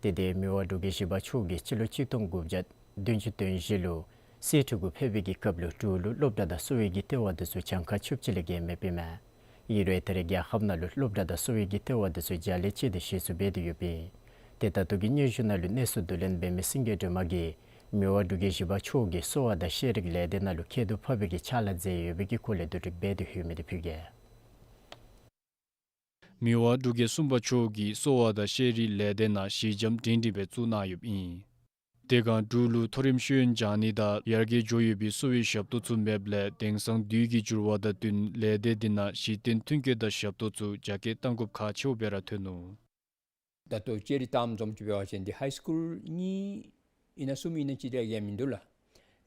ཏེ་དེ་མི་དབང་འབྲུག་རྒྱལ་བཞི་པ་མཆོག་གིས་སྤྱི་ལོ་གཅིག་སྟོང་དགུ་བརྒྱ་བདུན་ཅུ་དོན་བཞི་ལུ་གསེར་ཁྲི་གུ་ཕེབས་པའི་གི་སྐབས་ལུ་འབྲུག་ལུ་སློབ་གྲྭ་དང་གསོ་བའི་གི་ལྟེ་བ་འདི་ཚུ་གྱངས་ཁ་ཆོདཔ་ཅིག་ལས་བརྒལ་མེདཔ་ཨིན་མས། ཨིན་རུང་ད་རེས་རྒྱལ་ཁབ་ནང་ལུ་སློབ་གྲྭ་དང་གསོ་བའི་གི་ལྟེ་བ་འདི་ཚུ་རྒྱ་ལས་ཆེ་སྟེ་གཞི་བཙུགས་འབད་དེ་ཡོདཔ་ཨིན། ཏེ་ད་ལྟོ་གི་སྙན་ཞུ་ནང་ལུ་གནས་ཚུལ་བསྡུ་ལེན་འབད་མི་སེང་གེ་སྒྲོལ་མ་གིས་མི་དབང་འབྲུག་རྒྱལ་བཞི་པ་མཆོག་གིས་གསོ་བ་དང་ཤེས་རིག་ལས་སྡེ་ནང་ལུ་ཁྱད་དུ་འཕགས་པའི་གི་ཕྱག་ལཱ་མཛད་ཡོད་པའི་གི་སྐོར་ལས་བསྡུ་སྒྲིག་འབད་དེ་ཡོད་མི་འདི་ཕུལ་གེ། མི་དབང་འབྲུག་རྒྱལ་གསུམ་པ་མཆོག་གིས་གསོ་བ་དང་ཤེས་རིག་ལས་སྡེ་ནང་གཞི་འགྱམ་སྒྲིང་སྒྲིང་སྦེ་བཙུགས་གནང་ཡོདཔ་ཨིན། དེ་སྒང་འབྲུག་ལུ་མཐོ་རིམ་ཤེས་ཡོན་སྦྱང་ནི་དང་ཡར་རྒྱས་འགྱོ་ཡོད་པའི་གསོ་བའི་ཞབས་ཏོག་ཚུ་མེདཔ་ལས་དེང་སང་དུས་ཀྱི་འགྱུར་བ་དང་བསྟུན་ལས་སྡེ་འདི་ནང་གཞི་རྟེན་མཐུན་རྐྱེན་དང་ཞབས་ཏོག་ཚུ་རྒྱ་སྐྱེད་གཏང་དགོཔ་ཁག་ཆེཝ་སྦེ་ར་ཐོན་ནུག། ད་ལྟོ་ཅེ་རི་ཏམ་འཛོམས་ཅིག་འབད་བ་ཅིན་འདི་ཧའི་སི་ཀུལ་གཉིས་ཨིན་ན་གསུམ་ཨིན་ན་ཅིག་ར་ཡང་མིན་འདུག་ལགས།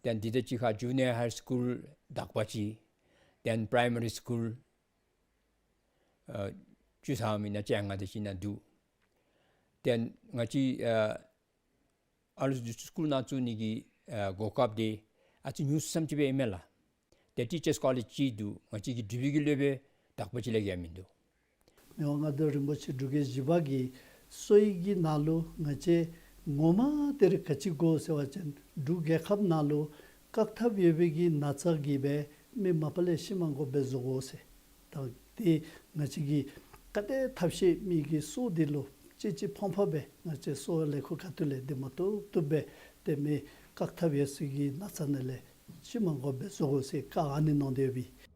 དེ་ལས་འདི་དང་གཅིག་ཁར་ཇུ་ནི་ཡར་ཧའི་སི་ཀུལ་དག་པ་ཅིག། དེ་ལས་པ་རའི་མ་རི་སི་ཀུལ་ཨ་བཅུ་ཐམ་ཨིན་ན་བཅོ་ལྔ་དེ་ཅིག་ཨིན་ན་འདུག། ཏེ་ང་བཅས་ཨ་ཨ་ལུ་ཚུ་སི་ཀུལ་ནང་བཙུགས་ནི་གི་ཨ་གོ་སྐབས་འདི་ཨ་ཙི་ཉུང་སུ་ཙམ་ཅིག་སྦེ་ཨིན་མས་ལགས། ཏེ་ཊི་ཅརསི་ཀོ་ལེཇ་ཅིག་འདུག། ང་བཅས་ཀྱི་འབྲུག་པའི་གི་སློབ་དཔོན་དག་པ་ཅིག་ལས་བརྒལ་མིན་འདུག། མི་དབང་མངའ་བདག་རིན་པོ་ཆེ་འབྲུག་རྒྱལ་བཞི་པ་གི་གསོ་བའི་གི་ནང་ལུ་ང་བཅས་ངོ་མ་དེ་རེ་ག་ཅི་དགོ་ཟེར་བ་ཅིན་འབྲུག་རྒྱལ་ཁབ་ནང་ལུ་བཀག་ཐབས་ཡོད་པའི་གི་ན་ཚ་གིས་སྦེ་མི་མ་པ་ལས་ཤི་མ་དགོཔ་སྦེ་བཟོ་དགོ་ཟེར། ད་དེ་ང་བཅས་ཀྱིས་ག་དེ་ཐབས་ཤེས་མི་གི་སྲོག་འདི་ལུ་གཅེས་གཅེས་ཕངས་ཕངས་སྦེ་ང་བཅས་གསོ་བ་ལས་ཁུངས་ཁ་ཐུག་ལས་འདི་མ་བཏུབ་བཏུབ་སྦེ་ཏེ་མི་བཀག་ཐབས་ཡོད་ས་གི་ན་ཚ་ནང་ལས་ཤི་མ་དགོཔ་སྦེ་བཟོ་དགོ་ཟེར་བཀའ་ཨ་ནི་གནང་སྟེ་ཡོད་པས།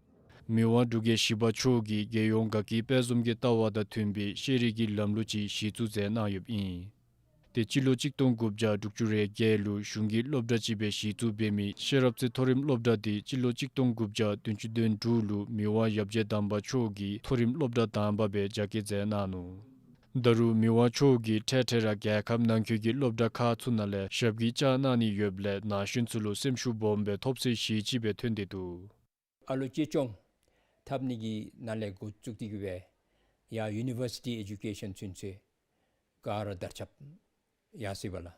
མི་དབང་འབྲུག་རྒྱལ་བཞི་པ་མཆོག་གིས་རྒྱལ་ཡོངས་དགའ་སྐྱིད་དཔལ་འཛོམས་ཀྱི་ལྟ་བ་དང་མཐུན་པའི་ཤེས་རིག་གི་ལམ་ལུགས་ཅིག་གཞི་བཙུགས་མཛད་གནང་ཡོདཔ་ཨིན། ཏེ་སྤྱི་ལོ་གཅིག་སྟོང་དགུ་བརྒྱ་དྲུག་ཅུ་རེ་བརྒྱད་ལུ་གཞུང་གི་སློབ་གྲྭ་ཅིག་སྦེ་གཞི་བཙུགས་འབད་མི་ཤེས་རབ་རྩེ་མཐོ་རིམ་སློབ་གྲྭ་འདི་སྤྱི་ལོ་གཅིག་སྟོང་དགུ་བརྒྱ་བདུན་ཅུ་དོན་དྲུག་ལུ་མི་དབང་ཡབ་རྗེ་དམ་པ་མཆོག་གིས་མཐོ་རིམ་སློབ་གྲྭ་དང་པ་སྦེ་རྒྱ་སྐྱེད་མཛད་གནང་ནུག། ད་རུང་མི་དབང་མཆོག་གིས་འཕྲལ་འཕྲལ་ར་རྒྱལ་ཁབ་ནང་འཁོད་ཀྱི་སློབ་གྲྭ་ཁག་ཚུ་ནང་ལས་ཞབས་ཀྱིས་བཅགས་གནང་ནི་ཡོདཔ་ལས་ན་གཞོན་ཚུ་ལུ་སེམས་ཤུགས་སྦོམ་སྦེ་ཐོབ་ཚད་གཞི་ཅིག་སྦེ་ཐོན་ཏེ་འདུག། ཨ་ལུ་གཅེས་སྐྱོང་འཐབ་ནི་གི་ནང་ལས་འགོ་བཙུགས་ཏེ་གི་སྦེ་ཡར་ཡུ་ནི་བར་སི་ཊི་ཨེ་ཌུ་ཀེ་ཤཱན་ཚུན་ཚོད་ག་ར་དར་ཁྱབ་ཡར་སོ་ཡི་པ་ལགས།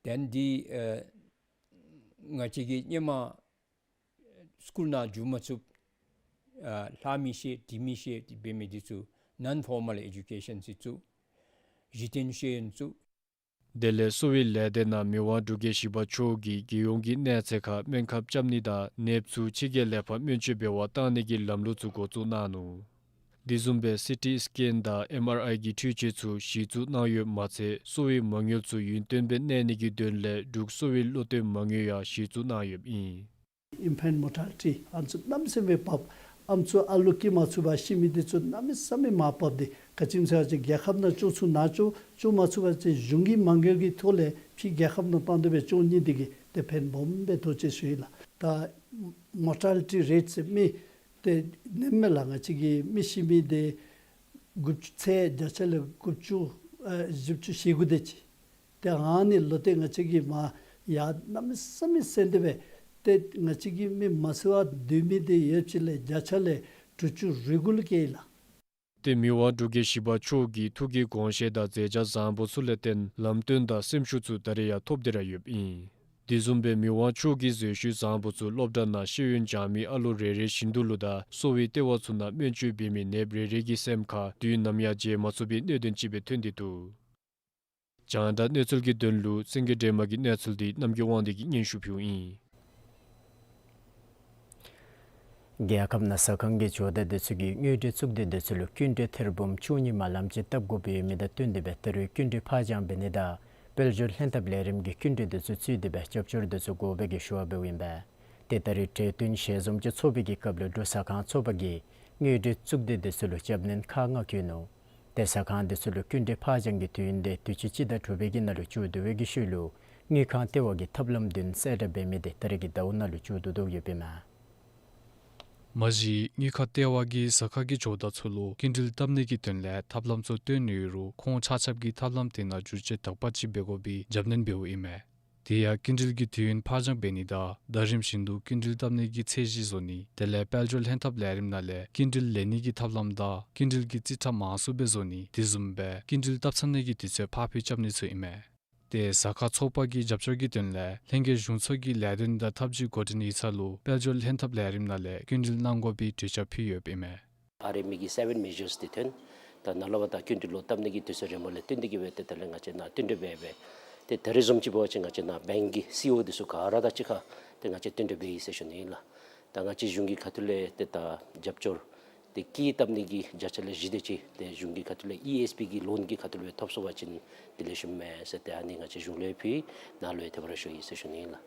ཏེ་འདི་ཨ་ང་བཅས་ཀྱིས་ཧེ་མ་སི་ཀུལ་ནང་འགྱོ་མ་ཚུགས་ཨ་ལྷག་མི་ཤེས་འབྲི་མི་ཤེས་འབད་མི་འདི་ཚུ་ནཱོན་ཕོར་མཱལ་ཨེ་ཌུ་ཀེ་ཤཱན་ཅིག་བཙུགས། གཞི་རྟེན་ཤེས་ཡོན་བཙུགས། དེ་ལས་གསོ་བའི་ལས་སྡེ་ནང་མི་དབང་འབྲུག་རྒྱལ་བཞི་པ་མཆོག་གིས་རྒྱལ་ཡོངས་ཀྱི་གནས་ཚད་ཁར་སྨན་ཁབ་རྐྱབ་ནི་དང་ནདཔ་ཚུ་ཕྱི་རྒྱལ་ལས་ཕར་སྨན་བཅོས་འབད་བར་བཏང་ནི་གི་ལམ་ལུགས་ཚུ་འགོ་བཙུགས་གནང་ནུག། དེ་བཟུམ་སྦེ་སི་ཊི་སི་ཀེན་དང་ཨེམ་ཨར་ཨའི་གི་འཕྲུལ་ཆས་ཚུ་གཞི་བཙུགས་གནང་ཡོདཔ་མ་ཚད་གསོ་བའི་མ་དངུལ་ཚུ་ཡུན་བརྟན་སྦེ་གནས་ནི་གི་དོན་ལས་འབྲུག་གསོ་བའི་བློ་གཏད་མ་དངུལ་ཡང་གཞི་བཙུགས་གནང་ཡོདཔ་ཨིན། ཨིན་ཕེནཊ་མོར་ཊ་ལི་ཊི་ཨ་ནི་ཚུ་གནམ་མེད་ས་མེད་འབབ། ཨ་ནི་ཚུ་ཨ་ལུ་སྐྱེས་མ་ཚུགས་པར་ཤི་མི་འདི་ཚུ་གནམ་མེད་ས་མེད་མར་འབབ་སྟེ་ག་ཅི་སྨོ་ཟེར་བ་ཅིན་རྒྱལ་ཁབ་ནང་བཅོ་ཚུགས་ན་བཅོ་བཅོ་མ་ཚུགས་པ་ཅིན་གཞུང་གི་མ་དངུལ་གྱི་ཐོག་ལས་ཕྱི་རྒྱལ་ཁབ་ནང་བཏང་སྟེ་སྦེ་བཅོ་ནི་འདི་གིས་ཏེ་ཕན་སྦོམ་སྦེ་ཐོགས་ཅི་ཟེར་ཞུ་ཡི་ལགས། ད་མོར་ཊ་ལི་ཊི་རེཊ་ཟེར་མི་ཏེ་ནེམ་མེ་ལགས་ང་བཅས་ཀྱི་མི་ཤི་མི་འདི་དགུ་བཅུ་ཚེ་བརྒྱ་ཆ་ལས་དགུ་བཅུ་ཨ་བཞི་བཅུ་ཞེ་དགུ་དེ་ཅིག། ཏེ་ཨ་ནི་ལུ་ཏེ་ང་བཅས་ཀྱིས་མར་ཡར་གནམ་མེད་ས་མེད་སེང་སྟེ་སྦེ་ཏེ་ང་བཅས་ཀྱི་མི་མ་གསོ་བར་སྡོད་མི་འདི་ཡོདཔ་ཅིག་ལས་བརྒྱ་ཆ་ལས་དྲུག་ཅུ་རེ་དགུ་ལུ་བཀལ་ཡི་ལགས། ཏེ་མི་དབང་འབྲུག་རྒྱལ་བཞི་པ་མཆོག་གི་ཐུགས་ཀྱི་དགོངས་བཞེད་དང་མཛད་བྱ་བཟང་པོ་ཚུ་ལས་བརྟེན་ལམ་སྟོན་དང་སེམས་ཤུགས་ཚུ་ད་རེས་ཡང་ཐོབ་སྟེ་ར་ཡོདཔ་ཨིན། དེ་བཟུམ་སྦེ་མི་དབང་མཆོག་གི་མཛད་ཤུལ་བཟང་པོ་ཚུ་སློབ་གྲྭ་ནང་ཤེས་ཡོན་སྦྱང་མི་ཨ་ལུ་རེ་རེ་བཞིན་དུ་ལུ་དང་གསོ་བའི་ལྟེ་བ་ཚུ་ནང་སྨན་བཅོས་འབད་མི་ནདཔ་རེ་རེ་གི་སེམས་ཁར་དུས་ནམ་ཡང་བརྗེད་མ་ཚུགས་པའི་གནད་དོན་ཅིག་སྦེ་ཐོན་ཏེ་འདུག། རྒྱང་བསྒྲགས་གནས་ཚུལ་གྱི་དོན་ལུ་སེང་གེ་སྒྲོལ་མ་གི་གནས་ཚུལ་འདི་རྣམ་རྒྱལ་དབང་འདུས་ཀྱིས་སྙན་ཞུ་ཕུལཝ་ཨིན། རྒྱལ་ཁབ་ནང་ཟ་ཁང་གི་ཇོ་བདག་དེ་ཚུ་གིས་དངུལ་འབྲེལ་གཙུག་སྡེ་དེ་ཚུ་ལུ་སྐྱིན་འགྲུལ་ཐེར་འབུམ་བཅུ་གཉིས་མ་ལམ་ཅིག་བཏབ་དགོཔ་ཡོད་མི་དང་བསྟུན་ཏེ་སྦེ་ད་རུང་སྐྱིན་འགྲུལ་ཕར་འགྱངས་འབད་ནི་དང་དཔལ་འབྱོར་ལྷན་ཐབས་ལས་རིམ་གྱི་སྐྱིན་འགྲུལ་དེ་ཚུ་བཙུགས་ཏེ་སྦེ་རྒྱབ་སྐྱོར་དེ་ཚུ་དགོ་པའི་གི་ཞུ་བ་འབདཝ་ཨིན་པས། ཏེ་ད་རེས་གྲོས་བསྟུན་ཞལ་འཛོམས་ཅིག་ཚོགས་པའི་གི་སྐབས་ལུ་འབྲུག་ཟ་ཁང་ཚོགས་པ་གིས་དངུལ་འབྲེལ་གཙུག་སྡེ་དེ་ཚུ་ལུ་རྒྱབ་སྣོན་ཁག་ལྔ་བཀོད་ནུག། ཏེ་ཟ་ཁང་དེ་ཚུ་ལུ་སྐྱིན་འགྲུལ་ཕར་འགྱངས་ཀྱི་དུས་ཡུན་དེ་དུས་ཅི་སྤྱི་ཟླ་དྲུག་པའི་གི་ནང་ལུ་མཇུག་བསྡུ་བའི་གི་ཤུལ་ལུ་དངུལ་ཁང་ལྟེ་བ་གིས་ཐབས་ལམ་བདུན་གསལ་བསྒྲགས་འབད་མི་དེ་ད་རེས་ཀྱི་ཟླཝ་ནང་ལུ་མཇུག་བསྡུ་དོ་ཡོདཔ་ཨིན་མས། མ་གཞི་དངུལ་ཁང་ལྟེ་བ་གིས་ཟ་ཁང་གི་ཇོ་བདག་ཚུ་ལུ་སྐྱིན་འགྲུལ་བཏབ་ནི་གི་དོན་ལས་ཐབས་ལམ་ཚུ་སྟོན་ནི་ཡོད་རུང་ཁོང་ཆ་ཁྱབ་ཀྱིས་ཐབས་ལམ་དེ་ནང་བསྒྱུར་བཅོས་དག་པ་ཅིག་འབད་དགོ་པའི་རྒྱབ་སྣོན་འབདཝ་ཨིན་མས། དེ་ཡང་སྐྱིན་འགྲུལ་གྱི་དུས་ཡུན་ཕར་འགྱངས་འབད་ནི་དང་ཟླ་རིམ་བཞིན་དུ་སྐྱིན་འགྲུལ་བཏབ་ནི་གི་ཚད་གཞི་བཟོ་ནི་དེ་ལས་དཔལ་འབྱོར་ལྷན་ཐབས་ལས་རིམ་ནང་ལས་སྐྱིན་འགྲུལ་ལེན་ནི་གི་ཐབས་ལམ་དང་སྐྱིན་འགྲུལ་གྱི་རྩིས་ཁྲ་མང་སུ་སྦེ་བཟོ་ནི་དེ་བཟུམ་སྦེ་སྐྱིན་འགྲུལ་བཏབ་ཚར་ནི་གི་དུས་ཚོད་ཕར་འཕུལ་རྐྱབ་ནི་ཚུ་ཨིན་མས། ཏེ་ཟ་ཁང་ཚོགས་པ་གི་རྒྱབ་སྐྱོར་གྱི་དོན་ལས་ལྷན་རྒྱས་གཞུང་ཚོགས་ཀྱི་ལས་དོན་དང་ཐབས་ཇུས་འགོ་འདྲེན་ཡིག་ཚང་ལུ་དཔལ་འབྱོར་ལྷན་ཐབས་ལས་རིམ་ནང་ལས་སྐྱིན་འགྲུལ་གནང་དགོ་པའི་གྲོས་འཆར་ཕུལ་ཡོདཔ་ཨིན་མས། ཨ་རི་མི་གི་སེ་བེན་མེ་ཇརསི་འདི་ཐོན། ད་ནཱ་ལས་ཕར་ད་སྐྱིན་འགྲུལ་ལོག་བཏབ་ནི་གི་དུས་ཚོད་རན་པ་ལས་བརྟེན་ཏེ་གིས་སྦེ་ཏེ་ད་ལས་ང་བཅས་ནཱ་བསྟུན་གྲོས་འབད་འབད། ཏེ་ད་རེས་བཟུམ་ཅིག་འབད་བ་ཅིན་ང་བཅས་ནཱ་བེངཀ་གི་སི་ཨི་ཨོ་འདི་ཚུ་ག་ར་དང་གཅིག་ཁར་ཏེ་ང་བཅས་བསྟུན་གྲོས་འབད་ཡི་ཟེར་ཞུ་ནི་ཨིན་ལགས། ད་ང་བཅས་གཞུང་གི་ཁ་ཐུག་ལས་ཏེ་ད་རྒྱབ་སྐྱོར་ཏེ་ཀི་བཏབ་ནི་གི་བརྒྱ་ཆ་ལས་བཞི་དེ་ཅིག་ཏེ་གཞུང་གི་ཁ་ཐུག་ལས་ཨི་ཨེསི་བི་གི་ལོན་གྱི་ཁ་ཐུག་ལས་སྦེ་ཐོབ་སོང་པ་ཅིན་དེ་ལས་ཞུམ་མས་ཟེར་ཏེ་ཨ་ནི་ང་བཅས་གཞུང་ལུ་ཕུལ་ཡི། ནཱ་ལུ་ཡང་དེ་སྦེ་ར་ཞུ་ཡི་ཟེར་ཞུ་ནི་ཨིན་ལགས།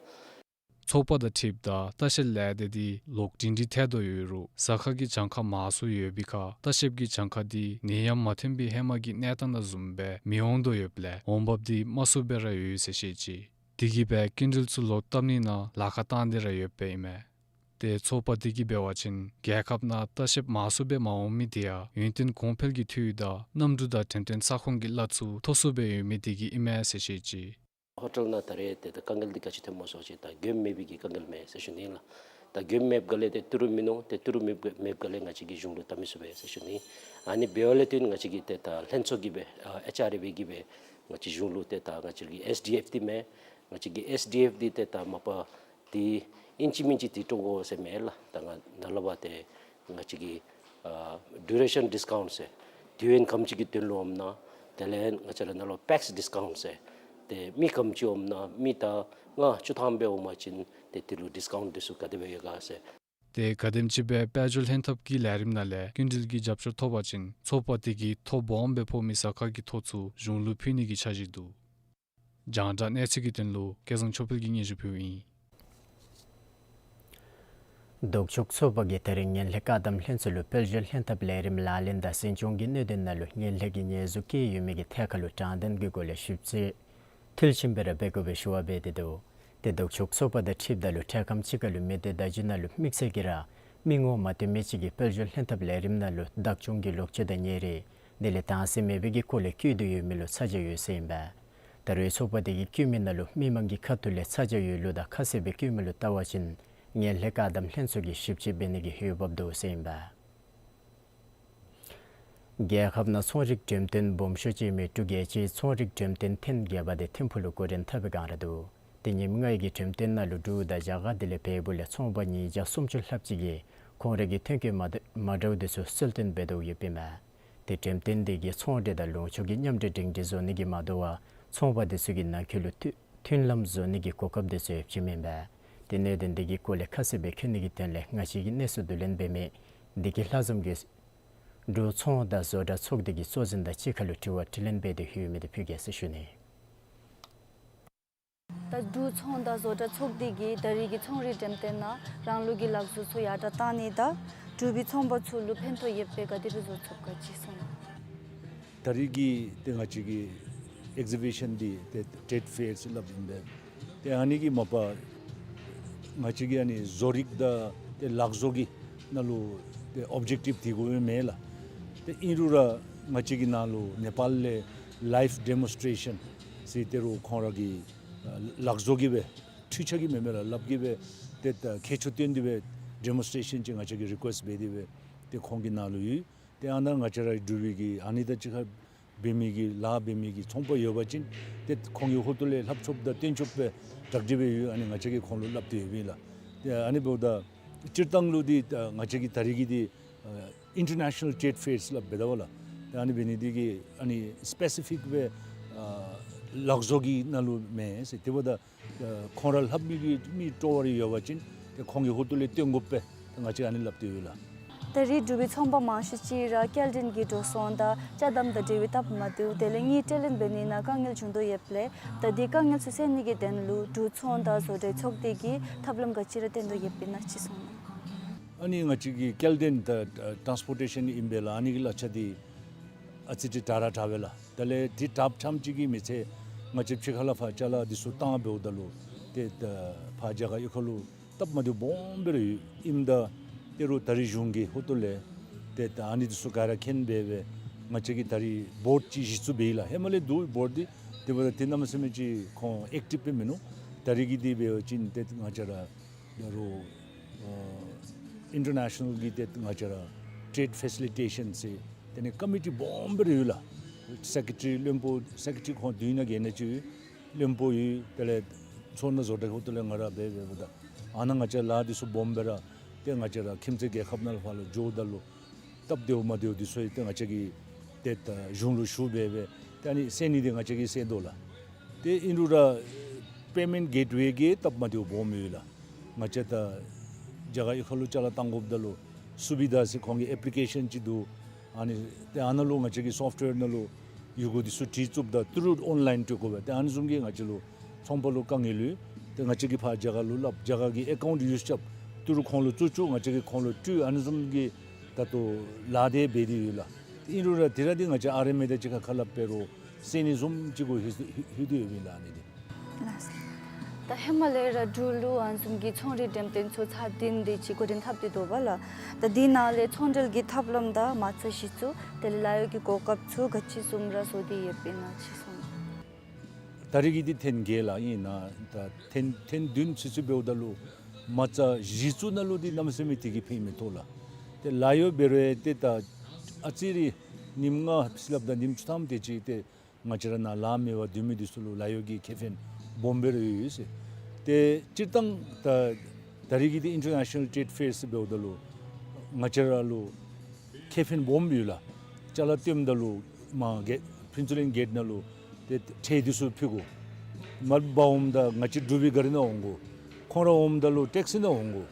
ཚོགས་པ་དང་འཁྲིལཝ་ད་ལྟ་བཤལ་ལས་སྡེ་འདི་ལོག་སྒྲིང་སྒྲི་ཐལ་དོ་ཡོད་རུང་ཟ་ཁང་གི་གྱངས་ཁ་མང་སུ་ཡོད་པའི་ཁར་ལྟ་བཤལཔ་གི་གྱངས་ཁ་འདི་ནད་ཡམས་མ་ཐོན་པའི་ཧེ་མ་གི་གནས་སྟངས་དང་བཟུམ་སྦེ་མི་འོང་དོ་ཡོདཔ་ལས་འོང་འབབ་འདི་དམའ་སུ་སྦེ་ར་ཡོད་ཟེར་བཤད་ཅི། དེ་གིས་སྦེ་སྐྱིན་འགྲུལ་ཚུ་ལོག་བཏབ་ནི་ནང་ལཱ་ཁག་བཏང་སྟེ་ར་ཡོདཔ་ཨིན་མས། ཏེ་ཚོགས་པ་འདི་གིས་འབད་བ་ཅིན་རྒྱལ་ཁབ་ནང་ལྟ་བཤལཔ་མང་སུ་སྦེ་མ་འོང་མི་འདི་ཡང་ཡུན་བརྟན་གོང་འཕེལ་གྱི་འཐུས་དང་གནམ་གྲུ་དང་འགྲེམས་སྟོན་ས་ཁོངས་ཀྱི་གླ་ཚུ་མཐོ་སུ་སྦེ་ཡོད་མི་འདི་གིས་ཨིན་མས་ཟེར་བཤད་ཅི། ཧོ་ཊེལ་ནང་ད་རེས་ཏེ་ད་དཀའ་ངལ་འདི་ག་ཅི་ཐོན་སྨོ་ཟེར་བ་ཅིན་ད་མགྱོནམ་མེད་པའི་གི་དཀའ་ངལ་མས་ཟེར་ཞུ་ནི་ཨིན་ལགས། ད་མགྱོནམ་མེདཔ་ག་ལས་ཏེ་ཏི་རུ་མིན་ནུག། ཏེ་ཏི་རུ་མེདཔ་མེདཔ་ག་ལས་ང་བཅས་ཀྱིས་གཞུང་ལུ་བལྟ་མི་ཚུགས་པས་ཟེར་ཞུ་ནི། ཨ་ནི་འབདཝ་ལས་བརྟེན་ང་བཅས་ཀྱིས་ཏེ་ད་ལྷན་ཚོགས་ཀྱིས་སྦེ་ཨ་ཨེཆ་ཨར་ཨེ་བི་གིས་སྦེ་ང་བཅས་གཞུང་ལུ་ཏེ་ད་ང་བཅས་ཀྱི་ཨེསི་ཌི་ཨེཕ་འདི་མས། ང་བཅས་ཀྱི་ཨེསི་ཌི་ཨེཕ་འདི་ཏེ་ད་མ་པ་འདི་ཨིན་ཅི་མིན་ཅི་འདི་སྤྲོད་དགོ་ཟེར་མེན་ལགས། ད་ང་ནཱ་ལས་འབད་ཏེ་ང་བཅས་ཀྱི་ཨ་ཌུ་རེ་ཤཱན་ཌིསི་ཀའུནཊ་ཟེར་དུས་ཡུན་ག་དེམ་ཅིག་གི་དོན་ལུ་འོངམ་ན། དེ་ལས་ང་བཅས་ར་ནཱ་ལུ་པེགསི་ཌིསི་ཀའུནཊ་ཟེར་ཏེ་མི་ག་དེམ་ཅིག་འོངམ་ན་མི་ད་ལྔ་བཅུ་ཐམ་སྦེ་འོང་པ་ཅིན་ཏེ་དེ་ལུ་ཌིསི་ཀའུནཊ་འདི་ཚུ་ག་དེ་སྦེ་ཡོད་ག་ཟེར། ཏེ་ག་དེམ་ཅིག་སྦེ་དཔལ་འབྱོར་ལྷན་ཐབས་ཀྱི་ལས་རིམ་ནང་ལས་སྐྱིན་འགྲུལ་གྱི་རྒྱབ་སྐྱོར་ཐོབ་པ་ཅིན་ཚོགས་པ་དེ་གིས་ཐོ་སྦོམ་སྦེ་ཕོག་མི་ས་ཁ་གི་ཐོ་ཚུ་གཞུང་ལུ་ཕུལ་ནི་གི་འཆར་གཞི་འདུག། རྒྱང་བསྒྲགས་གནས་ཚུལ་གྱི་དོན་ལུ་སྐལ་བཟང་ཆོས་འཕེལ་གྱིས་སྙན་ཞུ་ཕུལཝ་ཨིན། ལྡོག་ཕྱོགས་ཚོགས་པ་གིས་ད་རིས་ངན་ལྷད་བཀག་སྡོམ་ལྷན་ཚོགས་ལུ་དཔལ་འབྱོར་ལྷན་ཐབས་ལས་རིམ་ལག་ལེན་དང་འཛིན་སྐྱོང་གི་གནད་དོན་ནང་ལུ་ངན་ལྷད་ཀྱི་ཉེས་འཛུགས་བཀལ་ཡོད་མི་གི་ཐད་ཁར་ལུ་དྲང་བདེན་གྱི་སྒོ་ལས་ཞིབ་དཔྱད་མཐིལ་ཕྱིན་སྦེ་ར་འབད་དགོ་པའི་ཞུ་བ་འབད་དེ་འདུག། ཏེ་ལྡོག་ཕྱོགས་ཚོགས་པ་དང་འཁྲིལཝ་ད་ལུ་འཕྲལ་ཁམས་ཅིག་ཁར་ལུ་མི་སྡེ་བརྡ་བརྒྱུད་ནང་ལུ་དམིགས་བསལ་གྱིས་ར་མི་ངོ་མ་བསྟན་མི་ཅིག་གིས་དཔལ་འབྱོར་ལྷན་ཐབས་ལས་རིམ་ནང་ལུ་བདག་སྐྱོང་གི་ལོག་སྤྱོད་དང་ཉེ་རིང་དེ་ལས་དྭངས་གསལ་མེད་པའི་གི་སྐོར་ལས་བཀོད་དེ་ཡོད་མི་ལུ་ཚ་གྱང་ཡོད་ཟེར་ཨིན་པས། ད་རེས་ཚོགས་པ་དེ་གིས་བཀོད་མི་ནང་ལུ་མི་མང་གི་ཁ་ཐུག་ལས་ཚ་གྱང་ཡོད་ལུགས་དང་ཁ་གསལ་སྦེ་བཀོད་མི་ལུ་བལྟ་བ་ཅིན་ངན་ལྷད་བཀག་སྡོམ་ལྷན་ཚོགས་ཀྱིས་ཞིབ་དཔྱད་འབད་ནི་གི་འོས་འབབ་འདུག་ཟེར་ཨིན་པས། རྒྱལ་ཁབ་ནང་ཚོང་རིག་འགྲེམས་སྟོན་སྦོམ་ཤོས་ཅིག་ཨིན་མི་འབྲུག་རྒྱལ་སྤྱིའི་ཚོང་རིག་འགྲེམས་སྟོན་ཐེངས་བརྒྱད་པ་དེ་ཐིམ་ཕུག་ལུ་འགོ་འདྲེན་འཐབ་པའི་བསྒང་ར་འདུག། ཏེ་ཉིནམ་ལྔའི་གི་འགྲེམས་སྟོན་ནང་ལུ་འབྲུག་དང་རྒྱ་གར་དེ་ལས་བལ་པོ་ལས་ཚོང་པ་ཉིས་བརྒྱ་སུམ་ཅུ་ལྷགཔ་ཅིག་གིས་ཁོང་རའི་གི་ཐོན་སྐྱེད་མ་འདྲཝ་དེ་ཚུ་གསོལ་སྟོན་འབད་དོ་ཡོདཔ་ཨིན་མས། ཏེ་འགྲེམས་སྟོན་དེ་གིས་ཚོང་འབྲེལ་དང་ལུང་ཕྱོགས་ཀྱི་མཉམ་འབྲེལ་སྒྲིང་སྒྲིང་བཟོ་ནི་གི་མ་དོ་བར་ཚོང་པ་དེ་ཚུ་གི་ནང་འཁོད་ལུ་མཐུན་མཐུན་ལམ་བཟོ་ནི་གི་གོ་སྐབས་དེ་ཚུ་ཡང་བྱིནམ་ཨིན་པས། ཏེ་གནད་དོན་དེ་གི་སྐོར་ལས་ཁ་གསལ་སྦེ་མཁྱེན་ནི་གི་དོན་ལས་ང་བཅས་ཀྱིས་གནས་ཚུལ་བསྡུ་ལེན་འབད་མི་བདེ་སྐྱིད་ལྷ་འཛོམས་ཀྱིས་འབྲུག་ཚོང་དང་བཟོ་གྲྭ་ཚོགས་སྡེ་གི་གཙོ་འཛིན་དང་གཅིག་ཁར་ལུ་དྲི་བ་དྲིས་ལན་འབད་དེ་ཡོད་མི་དེ་ཕུལ་གེ་ཟེར་ཞུ་ནི། ད་འབྲུག་ཚོང་དང་བཟོ་གྲྭ་ཚོགས་སྡེ་གིས་ད་རེས་ཀྱི་ཚོང་རིག་འགྲེམས་སྟོན་ནང་རང་ལུགས་ཀྱི་ལག་བཟོ་ཚུ་ཡར་དྲག་གཏང་ནི་དང་འབྲུག་པའི་ཚོང་པ་ཚུ་ལུ་ཕན་ཐོགས་ཡོདཔ་སྦེ་ག་དེ་སྦེ་བཟོ་ཚུགས་ག་ཅིག་གསུང་གནང་། ད་རེས་ཀྱི་ཏེ་ང་བཅས་ཀྱི་ཨེག་ཟི་བི་ཤཱན་འདི་ཏེ་ཊེཌ་ཕེར་ཟེར་སླབ་ཨིན་པས། ཏེ་ཨ་ནི་གིས་མ་པ་ང་བཅས་ཀྱི་ཨ་ནི་བཟོ་རིག་དང་ཏེ་ལག་བཟོ་གི་ནང་ལུ་ཏེ་ཨོབ་ཇེཀ་ཊིབ་འདི་གུ་མེན་ལགས། ཏེ་ཨིན་རུང་ར་ང་བཅས་ཀྱི་ནང་ལུ་ནེ་པཱལ་ལས་ལའིབ་ཌེ་མོན་སི་ཊེ་ཤཱན་ཟེར་ཏེ་རུང་ཁོང་ར་གི་ལག་བཟོ་གི་སྦེ་འཕྲུལ་ཆས་ཀྱི་མེན་མེན་ར་ལགཔ་གི་སྦེ་ཏེ་ད་མཁས་མཆོག་བསྟེན་ཏེ་སྦེ་ཌེ་མོན་སི་ཊེ་ཤཱན་ཅིག་ང་བཅས་ཀྱིས་རི་ཀུ་ཨེསཊ་འབད་དེ་སྦེ་ཏེ་ཁོང་གི་ནང་ལུ་ཡོད། ཏེ་ཨ་ནཱ་ང་བཅས་ར་འབྲུག་པའི་གི་ཨ་ནི་དང་གཅིག་ཁར་འབད་མི་གི་ལཱ་འབད་མི་གི་ཚོང་པ་ཡོད་པ་ཅིན་ཏེ་ཁོང་གི་ཧོངས་ལས་ལྷབ་ཆོགཔ་དང་བཏོན་ཆོགཔ་སྦེ་གྲ་སྒྲིག་སྦེ་ཡོད། ཨ་ནི་ང་བཅས་ཀྱིས་ཁོང་ལུ་སླབ་སྟེ་ཡོདཔ་ཨིན་ལགས། ཏེ་ཨ་ནི་འབདཝ་ད་སྤྱིར་བཏང་ལུ་འདི་ང་བཅས་ཀྱི་ད་རེས་ཀྱི་འདི་ཨ་ཨིན་ཊར་ནེ་ཤ་ནཱལ་ཊེཌ་ཕེར་ཟེར་སླབ་འབད་དོ་བ་ལགས། ཏེ་ཨ་ནི་འབད་ནི་འདི་གིས་ཨ་ནི་སི་པེ་སི་ཕིག་སྦེ་ཨ་ལག་བཟོ་གི་ནང་ལུ་མེན་ཟེར། དེ་འབདཝ་ད་ཨ་ཁོང་ར་ལྷབ་མི་གི་མི་སྤྲོ་བ་རེ་ཡོད་པ་ཅིན་ཏེ་ཁོང་གི་ཧོངས་ལས་བཏོན་དགོ་པས། ང་བཅས་ཨ་ནི་སླབ་སྟེ་ཡོད་ལགས། ད་རེས་འབྲུག་པའི་ཚོང་པ་མང་ཤོས་ཅིག་ར་སྐྱེལ་འདྲེན་གྱི་འགྲོ་སོང་དང་ཅ་དམ་དང་འབྲེལ་བའི་སྟབས་མ་བདེཝ་དེ་ལས་དངུལ་སྤྲོད་ལེན་འབད་ནི་ནང་དཀའ་ངལ་བྱུང་དོ་ཡོདཔ་ལས་ད་འདི་དཀའ་ངལ་ཚུ་སེལ་ནི་གི་དོན་ལུ་འབྲུག་ཚོང་དང་བཟོ་གྲྭའི་ཚོགས་སྡེ་གིས་ཐབས་ལམ་ག་ཅི་ར་བཏོན་དོ་ཡོདཔ་ཨིན་ན་ཅིག་གསུང་གནང་། ཨ་ནི་ང་བཅས་ཀྱི་སྐྱེལ་འདྲེན་དང་ཊཱནསི་པོར་ཊེ་ཤཱན་ཨིན་པས་ལགས། ཨ་ནི་གི་གླ་ཆ་འདི་ཨ་ཙི་ཅིག་དྲག་ར་དྲག་པས་ལགས། དེ་ལས་འདི་དྲགཔ་ཙམ་ཅིག་གིས་མི་ཚད་ང་བཅས་ཕྱི་ཁ་ལས་ཕར་ཅ་ལ་འདི་ཚུ་བཏང་འབདཝ་ད་ལུ་ཏེ་ད་ཕར་རྒྱ་གར་གཡུས་ཁ་ལུ་སྟབས་མ་བདེཝ་སྦོམ་སྦེ་ར་ཡོད། ཨིནམ་ད་ཏེ་རུང་ད་རེས་གཞུང་གི་ཧོངས་ལས་ཏེ་ད་ཨ་ནི་འདི་ཚུ་ག་ར་མཁྱེན་སྦེ་སྦེ་ང་བཅས་ཀྱིས་ད་རེས་བོརཌ་ཅིག་གཞི་བཙུགས་འབད་ཡི་ལགས། ཧེ་མ་ལས་འདུག་བོརཌ་འདི། དེ་འབདཝ་ད་ཏེ་གནམ་མེད་ས་མེད་ཅིག་ཁོང་ཨེཀ་ཊིབ་སྦེ་མིན་ནུག། ད་རེས་ཀྱི་འདི་འབད་བ་ཅིན་ཏེ་ང་བཅས་ར་ཡ་རུང་ཨ་ཨིན་ཊར་ནེ་ཤ་ནཱལ་གྱི་ཏེ་ང་བཅས་ར་ཊེཌ་ཕེ་སི་ལི་ཊེ་ཤཱན་ཟེར་ཏེ་ཨ་ནི་ཀོ་མི་ཊི་སྦོམ་སྦེ་ར་ཡོད་ལགས། སེ་ཀེ་རེ་ཊི་བློན་པོ་སེ་ཀེ་རེ་ཊི་ཁོང་བདུན་ནང་གི་ཨ་ནི་ཅིག་ཡོད། བློན་པོ་ཡོད། དེ་ལས་ཚོང་དང་བཟོ་གྲྭ་ཧོངས་ལས་ང་ར་འབད་འབདཝ་ད་ཨ་ནཱ་ང་བཅས་ལཱ་འདི་ཚུ་སྦོམ་སྦེ་ར་ཏེ་ང་བཅས་ར་ཁྱིམ་མཚེས་རྒྱལ་ཁབ་ནང་ལུ་ཕར་ལུ་འགྱོཝ་ད་ལུ་སྟབས་བདེཝ་མ་བདེཝ་འདི་ཚུ་ཡང་ཏེ་ང་བཅས་ཀྱིས་ཏེ་ད་གཞུང་ལུ་ཞུ་འབད་འབད་ཏེ་ཨ་ནི་སེལ་ནི་འདི་ང་བཅས་ཀྱིས་སེལ་དོ་ལགས། ཏེ་ཨིན་རུང་ར་པེ་མེནཊ་གེཊ་ཝེ་གི་སྟབས་མ་བདེཝ་སྦོམ་ཡོད་ལགས། ང་བཅས་ད་རྒྱ་གར་གཡུས་ཁ་ལུ་ཅ་ལ་བཏང་དགོཔ་ད་ལུ་སུ་བི་དྷ་ཟེར་ཁོང་གི་ཨེཔ་ལི་ཀེ་ཤཱན་ཅིག་འདུག། ཨ་ནི་ཏེ་ཨ་ནཱ་ལུ་ང་བཅས་ཀྱི་སོཕཊ་ཝེར་ནང་ལུ་ཡི་གུ་འདི་ཚུ་བྲིས་བཙུགསཔ་ད་ཏི་རུ་ཨོན་ལའིན་སྤྲོད་དགོ་པས། ཏེ་ཨ་ནི་བཟུམ་གྱི་ང་བཅས་ལུ་ཚོང་པ་ལུ་དཀའ་ངལ་ཡོད། ཏེ་ང་བཅས་ཀྱིས་ཕར་རྒྱ་གར་ལུ་སླབ། རྒྱ་གར་གྱི་ཨེ་ཀའུནཊ་ཡུས་རྐྱབ། ཏི་རུ་ཁོང་ལུ་བཙུགས་བཅུག། ང་བཅས་ཀྱིས་ཁོང་ལུ་སྤྲོད། ཨ་ནི་བཟུམ་གྱི་ད་ལྟོ་ལཱ་འདི་འབད་དེ་ཡོད་ལགས། ཏེ་ཨིན་རུང་ར་དེ་ར་འདི་ང་བཅས་ཨར་ཨེམ་ཨེ་དང་གཅིག་ཁར་ཁ་སླབ་འབད་རུང་སེལ་ནི་བཟུམ་ཅིག་གུ་ལྷོད་ལྷོད་དེ་ཡོདཔ་ཨིན་ལགས། ཨ་ནི་འདི་ལགས། ད་ཧེ་མ་ལས་ར་འབྲུག་ལུ་ཨ་ནི་བཟུམ་གྱི་ཚོང་རིག་འགྲེམས་སྟོན་ཚུ་ཚར་བདུན་དེ་ཅིག་འགོ་འདྲེན་འཐབ་སྟེ་འདུག་པ་ལགས། ད་འདི་ནང་ལས་ཚོང་འབྲེལ་གྱི་ཐབས་ལམ་དང་མ་རྩ་གཞི་བཙུགས་དེ་ལས་ལཱ་གཡོག་གི་གོ་སྐབས་ཚུ་ག་ཅི་བཟུམ་ར་བཟོ་སྟེ་ཡོདཔ་ཨིན་ན་ཅིག་གསུང་། ད་རེས་ཀྱི་འདི་ཐེངས་བརྒྱད་ལགས། ཨིན་ན་ད་ཐེངས་ཐེངས་བདུན་ཚུན་ཚོད་འབདཝ་ད་ལུ་ མ་རྩ་གཞི་བཙུགས་ནང་ལུ་འདི་གནམ་མེད་ས་མེད་དེ་གིས་ཕན་མི་ཐོགས་ལགས། ཏེ་ལཱ་གཡོག་འབད་རུང་ཏེ་ད་ཨ་ཙི་རེ་ཉིནམ་ལྔ་ཟེར་སླབ་ད་ཉིནམ་བཅུ་ཐམ་དེ་ཅིག་ཏེ་ང་བཅས་ར་ནཱ་ལཱ་མེད་པར་སྡོད་མི་འདི་ཚུ་ལུ་ལཱ་གཡོག་གི་ཁེ་ཕན་སྦོམ་སྦེ་ར་ཡོད་ཟེར། ཏེ་སྤྱིར་བཏང་ད་ད་རེས་ཀྱི་འདི་ཨིན་ཊར་ནེ་ཤ་ནཱལ་ཊེཌ་ཕེར་ཟེར་འབདཝ་ད་ལུ་ང་བཅས་ར་ལུ་ཁེ་ཕན་སྦོམ་ཡོད་ལགས། ཅ་ལ་བཏོནམ་ད་ལུ་མར་གེ་ཕུན་ཚོགས་གླིང་གེཊ་ནང་ལུ་ཏེ་ཁྲལ་འདི་ཚུ་ཕུལ་དགོ། མར་འབག་འོངམ་ད་ང་བཅས་འབྲུག་པའི་གཱ་རི་ནང་འོང་དགོ། ཁོང་ར་འོངམ་ད་ལུ་ཊེག་སི་ནང་འོང་དགོ།